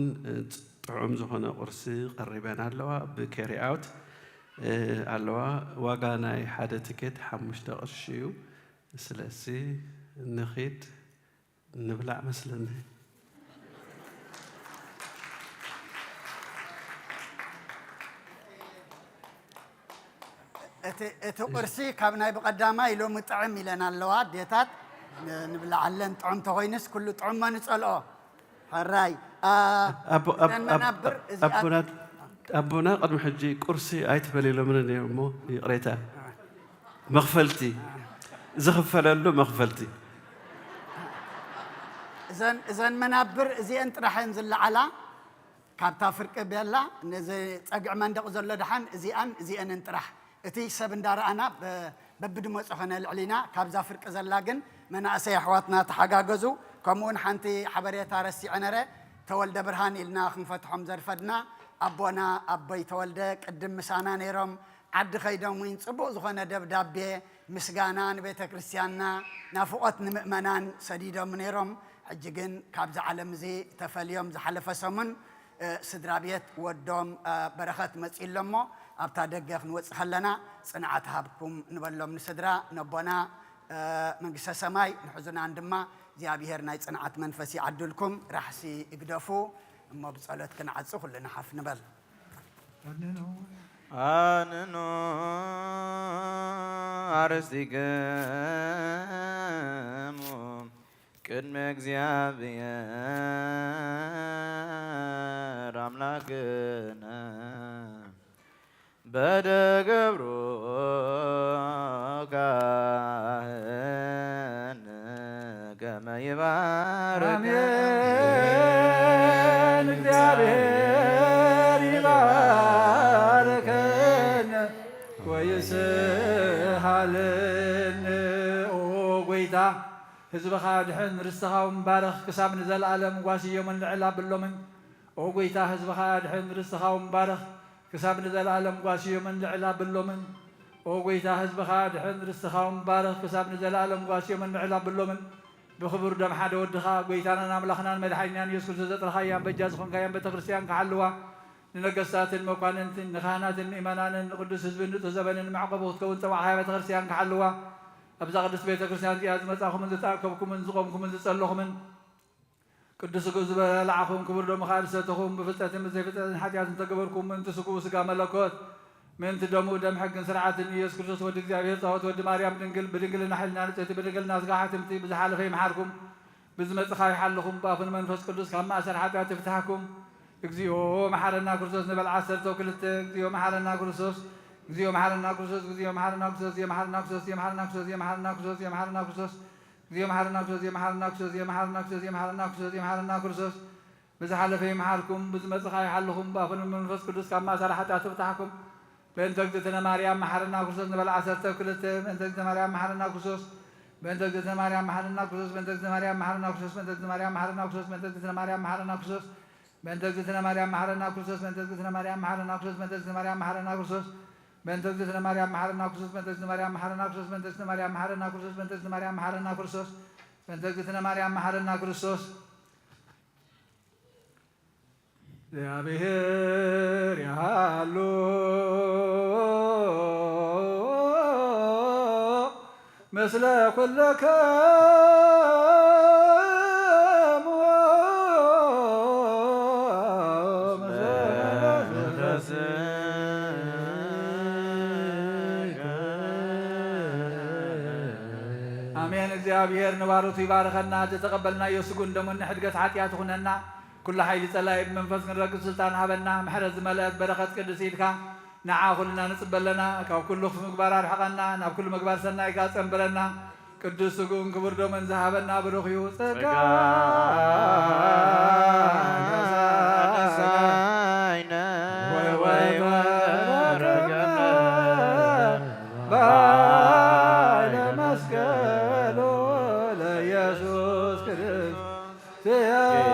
ጥዑም ዝኾነ ቁርሲ ቀሪበን ኣለዋ። ብኬሪ ኣውት ኣለዋ። ዋጋ ናይ ሓደ ትኬት ሓሙሽተ ቅርሺ እዩ። ስለዚ ንኺድ ንብላዕ መስለኒ። እቲ ቁርሲ ካብ ናይ ብቐዳማይ ሎሚ ጥዕም ኢለን ኣለዋ ኣዴታት። ንብላዓለን ጥዑም ተኾይንስ ኩሉ ጥዑም መ ንጸልኦ። ሕራይ። ኣቦና ቅድሚ ሕጂ ቁርሲ ኣይትበል ኢሎምኒ ነይሮም እሞ ይቕሬታ። መኽፈልቲ ዝኽፈለሉ መኽፈልቲ። እዘን እዘን መናብር እዚአን ጥራሕ እየን ዝለዓላ። ካብታ ፍርቂ ቤላ ነዚ ጸግዒ መንደቕ ዘሎ ደሓን እዚኣን እዚአንን ጥራሕ። እቲ ሰብ እንዳረኣና በ- በብድመጾ ከነልዕል ኢና። ካብዛ ፍርቂ ዘላ ግን መናእሰይ ኣሕዋትና ተሓጋገዙ። ከምኡውን ሓንቲ ሓበሬታ ረሲዐ ነረ። ተወልደ ብርሃን ኢልና ክንፈትሖም ዘርፈድና ኣቦና ኣቦይ ተወልደ ቅድም ምሳና ነይሮም። ዓዲ ከይዶም እውን ጽቡቕ ዝኾነ ደብዳቤ ምስጋና ንቤተ ክርስቲያንና ናፍቖት ንምእመናን ሰዲዶም ነይሮም። ሕጂ ግን ካብዚ ዓለም እዚ ተፈልዮም ዝሓለፈ ሰሙን ስድራ ቤት ወዶም በረኸት መፂኡ ኣሎ እሞ ኣብታ ደገ ክንወፅእ ከለና ፅንዓት ሃብኩም ንበሎም ንስድራ ነቦና መንግስተ ሰማይ ንሕዙናን ድማ እግዚኣብሔር ናይ ፅንዓት መንፈስ ይዓድልኩም። ራሕሲ ይግደፉ እሞ ብፀሎት ክንዓፁ ኩልና ሓፍ ንበል። ኣንኑ ኣረስቲክሙ ቅድሚ እግዚኣብሔር ኣምላክነ በደ ገብሩ ካህን ከመ ይባርክ አሜን። እግዚኣብሔር ይባርከን ወይስሃልን። ኦ ጎይታ፣ ህዝብኻ ኣድሕን፣ ርስትኻ እውን ባርኽ፣ ክሳብ ንዘለኣለም ጓስዮምን ልዕል ኣብሎምን። ኦ ጎይታ፣ ህዝብኻ ኣድሕን፣ ርስትኻ እውን ባርኽ፣ ክሳብ ንዘለኣለም ጓስዮምን ልዕል ኣብሎምን። ኦ ጎይታ፣ ህዝብኻ ኣድሕን፣ ርስትኻ እውን ባርኽ፣ ክሳብ ንዘለኣለም ጓስዮምን ልዕል ኣብሎምን። ብኽቡር ደም ሓደ ወድኻ፣ ጎይታናን ኣምላኽናን መድሓኒናን ኢየሱስ ክርስቶስ ዘጥረኻያን በጃ ዝኾንካያን ቤተ ክርስቲያን ክሓልዋ፣ ንነገስታትን መኳንንትን፣ ንካህናትን ምእመናንን፣ ንቅዱስ ህዝብን ንጹህ ዘበንን መዕቆቢ ክትከውን ጸዋዕኻያ ቤተ ክርስቲያን ክሓልዋ፣ ኣብዛ ቅድስት ቤተ ክርስቲያን እዚኣ ዝመጻኹምን ዝተኣከብኩምን ዝቆምኩምን ዝጸለኹምን፣ ቅዱስ ስግኡ ዝበላዕኹም፣ ክቡር ደሙ ከኣ ዝሰተኹም፣ ብፍልጠትን ብዘይፍልጠትን ሓጢኣት እንተገበርኩም፣ ምእንቲ ስግኡ ስጋ መለኮት፣ ምእንቲ ደሙ ደም ሕግን ስርዓትን፣ ኢየሱስ ክርስቶስ ወዲ እግዚኣብሔር፣ ጻወት ወዲ ማርያም ድንግል፣ ብድንግልና ሕልና ንጽህቲ፣ ብድንግልና ስጋ ሓትምቲ፣ ብዝሓለፈ ይምሓርኩም፣ ብዝመጽእ ከኣ ይሓልኹም፣ ብኣፉን መንፈስ ቅዱስ ካብ ማእሰር ሓጢኣት ይፍትሓኩም። እግዚኦ መሓረና ክርስቶስ ንበል ዓሰርተ ክልተ። እግዚኦ መሓረና ክርስቶስ፣ እግዚኦ መሓረና ክርስቶስ፣ እግዚኦ መሓረና ክርስቶስ፣ እግዚኦ መሓረና ክርስቶስ፣ እግዚኦ መሓረና ክርስቶስ፣ እግዚኦ መሓረና ክርስቶስ፣ እግዚኦ መሓረና ክርስቶስ፣ እግዚኦ መሓረና ክርስቶስ፣ እግዚኦ መሓረና ክርስቶስ፣ እግዚኦ መሓረና ክርስቶስ፣ እግዚኦ መሓረና ክርስቶስ፣ እግዚኦ መሓረና ክርስቶስ። ብዝሓለፈ ይምሓርኩም፣ ብዝመጽእ ከኣ ይሓልኹም፣ ብኣፉን ብመንፈስ ቅዱስ ካብ ማእሰር ሓጢኣት ይፍታሕኩም። በእንተ እግዝእትነ ማርያም መሓረና ክርስቶስ ንበል ዓሰርተ ክልተ። በእንተ እግዝእትነ ማርያም መሓረና ክርስቶስ፣ በእንተ እግዝእትነ ማርያም መሓረና ክርስቶስ፣ በእንተ እግዝእትነ ማርያም መሓረና ክርስቶስ፣ በእንተ እግዝእትነ ማርያም መሓረና ክርስቶስ፣ በእንተ እግዝእትነ ማርያም መሓረና ክርስቶስ፣ በእንተ እግዝእትነ ማርያም መሓረና ክርስቶስ፣ በእንተ እግዝእትነ ማርያም መሓረና ክርስቶስ፣ በእንተ እግዝእትነ ማርያም መሓረና ክርስቶስ፣ በእንተ እግዝእትነ ማርያም መሓረና ክርስቶስ፣ በእንተ እግዝእትነ ማርያም መሓረና ክርስቶስ፣ በእንተ እግዝእትነ ማርያም መሓረና ክርስቶስ፣ በእንተ እግዝእትነ ማርያም መሓረና ክርስቶስ፣ በእንተ እግዝእትነ ማርያም መሓረና ክርስቶስ። እግዚኣብሔር ይሃሉ ምስለ ኩልክሙ። ኣሜን። እግዚኣብሔር ንባሮቱ ይባርኸና። ዝተቐበልናዮ ስጉን ደሙን ንሕድገት ሓጢኣት ይኹነና። ኩሉ ሓይሊ ጸላኢ ብመንፈስ ክንረግጽ ስልጣን ሃበና። ምሕረት ዝመልአት በረኸት ቅድስቲ ኢድካ ንዓ ኩልና ንጽበ ኣለና። ካብ ኩሉ ክፉእ ምግባር ኣርሕቐና፣ ናብ ኩሉ ምግባር ሰናይ ከኣ ጸንብረና። ቅዱስ ስግኡን ክቡር ደሙን ዝሃበና ብሩኽ እዩ። ጸጋ ነሳይነ ወይ ወይ በረከትነ በዓለ መስቀሉ ለኢየሱስ ክርስቶስ።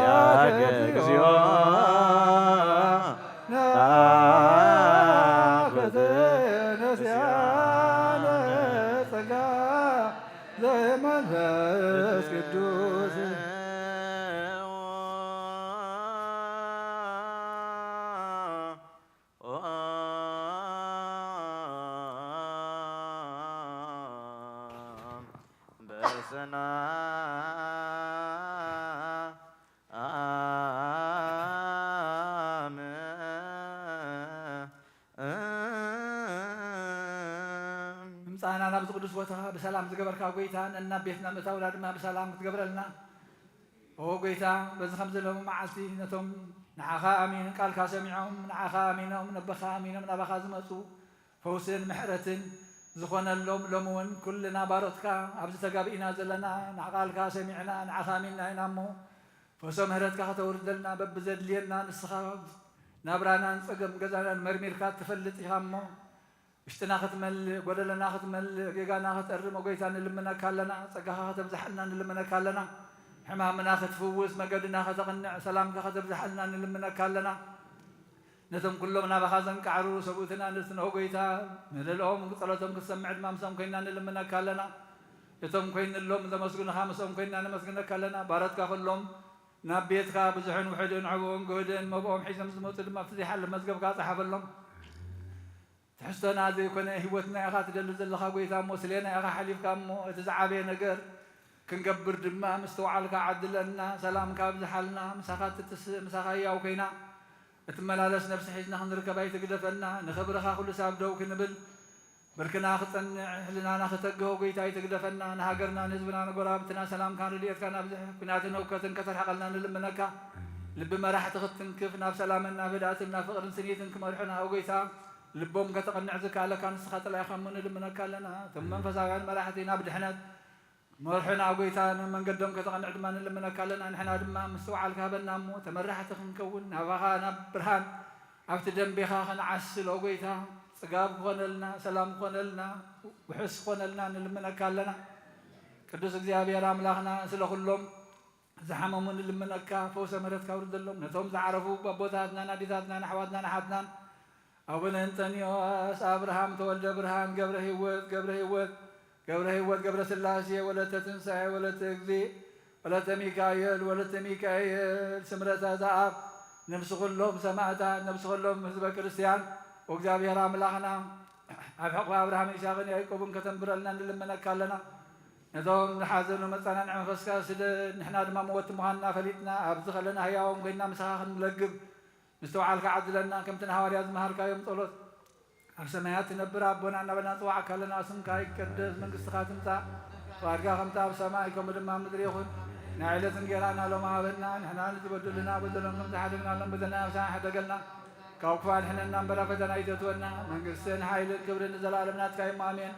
ያከ እግዚኦ ናኩትነ ሲያነ ጸጋ ዘመንፈስ ቅዱስ። በሰና ምምጻእና ናብዚ ቅዱስ ቦታ ብሰላም ዝገበርካ ጎይታ፣ ነናብ ቤትና ምእታውና ድማ ብሰላም ክትገብረልና። ኦ ጎይታ፣ በዚ ከምዚ ሎሚ መዓልቲ ነቶም ንዓኻ ኣሚኖም ቃልካ ሰሚዖም፣ ንዓኻ ኣሚኖም፣ ነብኻ ኣሚኖም ናባኻ ዝመጹ፣ ፈውስን ምሕረትን ዝኾነሎም ሎሚ እውን ኩልና ባሮትካ ኣብዚ ተጋቢእና ዘለና ንዓቓልካ ሰሚዕና ንዓኻ ኣሚንና ኢና እሞ ፈውሰ ምህረትካ ከተውርደልና በብዘድልየና ንስኻ ናብራናን ጸገም ገዛናን መርሚርካ ትፈልጥ ኢኻ እሞ ውሽጥና ክትመልእ፣ ጎደለና ክትመልእ፣ ጌጋና ክትእርም፣ ኦ ጎይታ፣ ንልምነካ ኣለና። ጸጋኻ ከተብዝሓልና ንልምነካ ኣለና። ሕማምና ክትፍውስ፣ መገድና ከተቕንዕ፣ ሰላምካ ከተብዝሓልና ንልምነካ ኣለና። ነቶም ኩሎም ናባኻ ዘንቃዕሩ ሰብኡትና ንትንኦ ጎይታ፣ ምልልኦም ጸሎቶም ክትሰምዕ ድማ ምስኦም ኮይንና ንልምነካ ኣለና። እቶም ኮይንሎም ዘመስግኑኻ ምስኦም ኮይንና ነመስግነካ ኣለና። ባረትካ ኩሎም ናብ ቤትካ ብዙሕን ውሑድን ዕቡን ግሁድን መብኦም ሒዞም ዝመፁ ድማ ኣብቲ ዘይሓልፍ መዝገብካ ጸሓፈሎም። ትሕዝቶና ዘይኮነ ህይወትና ኢኻ ትደሊ ዘለኻ ጎይታ እሞ ስሌና ኢኻ ሓሊፍካ እሞ እቲ ዝዓበየ ነገር ክንገብር ድማ ምስትውዓልካ ዓድለና። ሰላምካ ኣብዝሓልና። ምሳኻ ትትስእ ምሳኻ ህያው ኮይና እትመላለስ ነፍሲ ሒዝና ክንርከብ ኣይትግደፈና። ንኽብርኻ ኩሉ ሳብ ደው ክንብል ብርክና ክጸንዕ ህልናና ክተግሆ ጎይታ ኣይትግደፈና። ንሃገርና ንህዝብና ንጎራብትና ሰላምካን ረድኤትካን ኣብዝሕ። ኩናትን ህውከትን ከተርሕቐልና ንልምነካ። ልቢ መራሕቲ ክትትንክፍ ናብ ሰላምን ናብ ህድኣትን ናብ ፍቕርን ስኒትን ክመርሑና ኦ ጎይታ ልቦም ከተቐንዕ ዝከኣለካ ንስኻ ጥራይ ኢኻ እሞ ንልምነካ ኣለና። እቶም መንፈሳውያን መራሕቲ ናብ ድሕነት መርሑና ጎይታ ንመንገዶም ከተቐንዕ ድማ ንልምነካ ኣለና። ንሕና ድማ ምስትውዓል ክሃበና እሞ ተመራሕቲ ክንከውን ናባኻ ናብ ብርሃን ኣብቲ ደንቤኻ ክንዓስል ኦ ጎይታ ጽጋብ ክኾነልና ሰላም ክኾነልና ውሕስ ክኾነልና ንልምነካ ኣለና። ቅዱስ እግዚኣብሔር ኣምላኽና ስለ ኩሎም ዝሓመሙ ንልምነካ ፈውሰ ምሕረትካ ኣውርደሎም። ነቶም ዝዓረፉ ኣቦታትናን ኣዴታትናን ኣሕዋትናን ኣሓትናን ኣቡነ እንጠንዮስ፣ ኣብርሃም ተወልደ ብርሃን፣ ገብረ ህይወት፣ ገብረ ህይወት፣ ገብረ ህይወት ገብረ ስላሴ፣ ወለተ ትንሳኤ፣ ወለተ እግዚእ፣ ወለተ ሚካኤል፣ ወለተ ሚካኤል፣ ስምረተ ዘኣብ፣ ነብሲ ኩሎም ሰማእታት፣ ነብሲ ኩሎም ህዝበ ክርስቲያን፣ ወእግዚኣብሔር ኣምላኽና ኣብ ሕቕፊ ኣብርሃምን ይስሐቅን ያዕቆብን ከተንብረልና ንልምነካ ኣለና። ነቶም ዝሓዘኑ መጸናንዒ መንፈስካ ስደድ፣ ንሕና ድማ መወቲ ምዃንና ፈሊጥና፣ ኣብዚ ከለና ህያዎም ኮይንና ምሳኻ ክንለግብ ምስትውዓልካ ዓድለና። ከምቲ ንሃዋርያት ዝመሃርካዮም ጸሎት ኣብ ሰማያት ትነብር ኣቦና እናበልና ንጽዋዕካ ኣለና። ስምካ ይቀደስ፣ መንግስትኻ ትምጻእ፣ ፍቓድካ ከምቲ ኣብ ሰማይ ከምኡ ድማ ኣብ ምድሪ ይኹን። ናይ ዕለት እንጌራና ሎም ሃበና፣ ንሕና ንዝበደሉና በደሎም ከም ዝሓደግናሎም በደልና ንስኻ ሕደገልና። ካብ ክፉእ ኣድሕነና እምበር ኣብ ፈተና ኣይተእትወና። መንግስትን ሓይልን ክብርን ንዘለኣለም ናትካ እዩ። ኣሜን።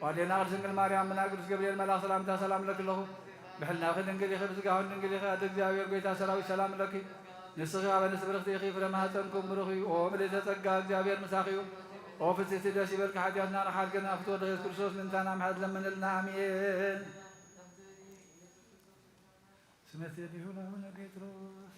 ኣዴና ቅድስት ድንግል ማርያም፣ ብናይ ቅዱስ ገብርኤል መልኣኽ ሰላምታ ሰላም እለኪ ኣለኹ። ብሕልናኺ ድንግል ኢኺ፣ ብስጋኺ ድንግል ኢኺ። ኣደ እግዚኣብሔር ጎይታ ሰራዊት ሰላም እለኪ። ንስኺ ኣብ ኣንስቲ ብርኽቲ ኢኺ፣ ፍረ ማህፀንኩም ብሩኽ እዩ። ኦ ምልዕተ ጸጋ፣ እግዚኣብሔር ምሳኺ እዩ። ኦ ፍጽሕቲ ደስ ይበልኪ፣ ሓጢኣትና ንሓድገና፣ ፍትወ ኢየሱስ ክርስቶስ ምእንታና ምሕረት ለምንልና። ኣሜን። ስመት ዲሁ ለአቡነ ጴጥሮስ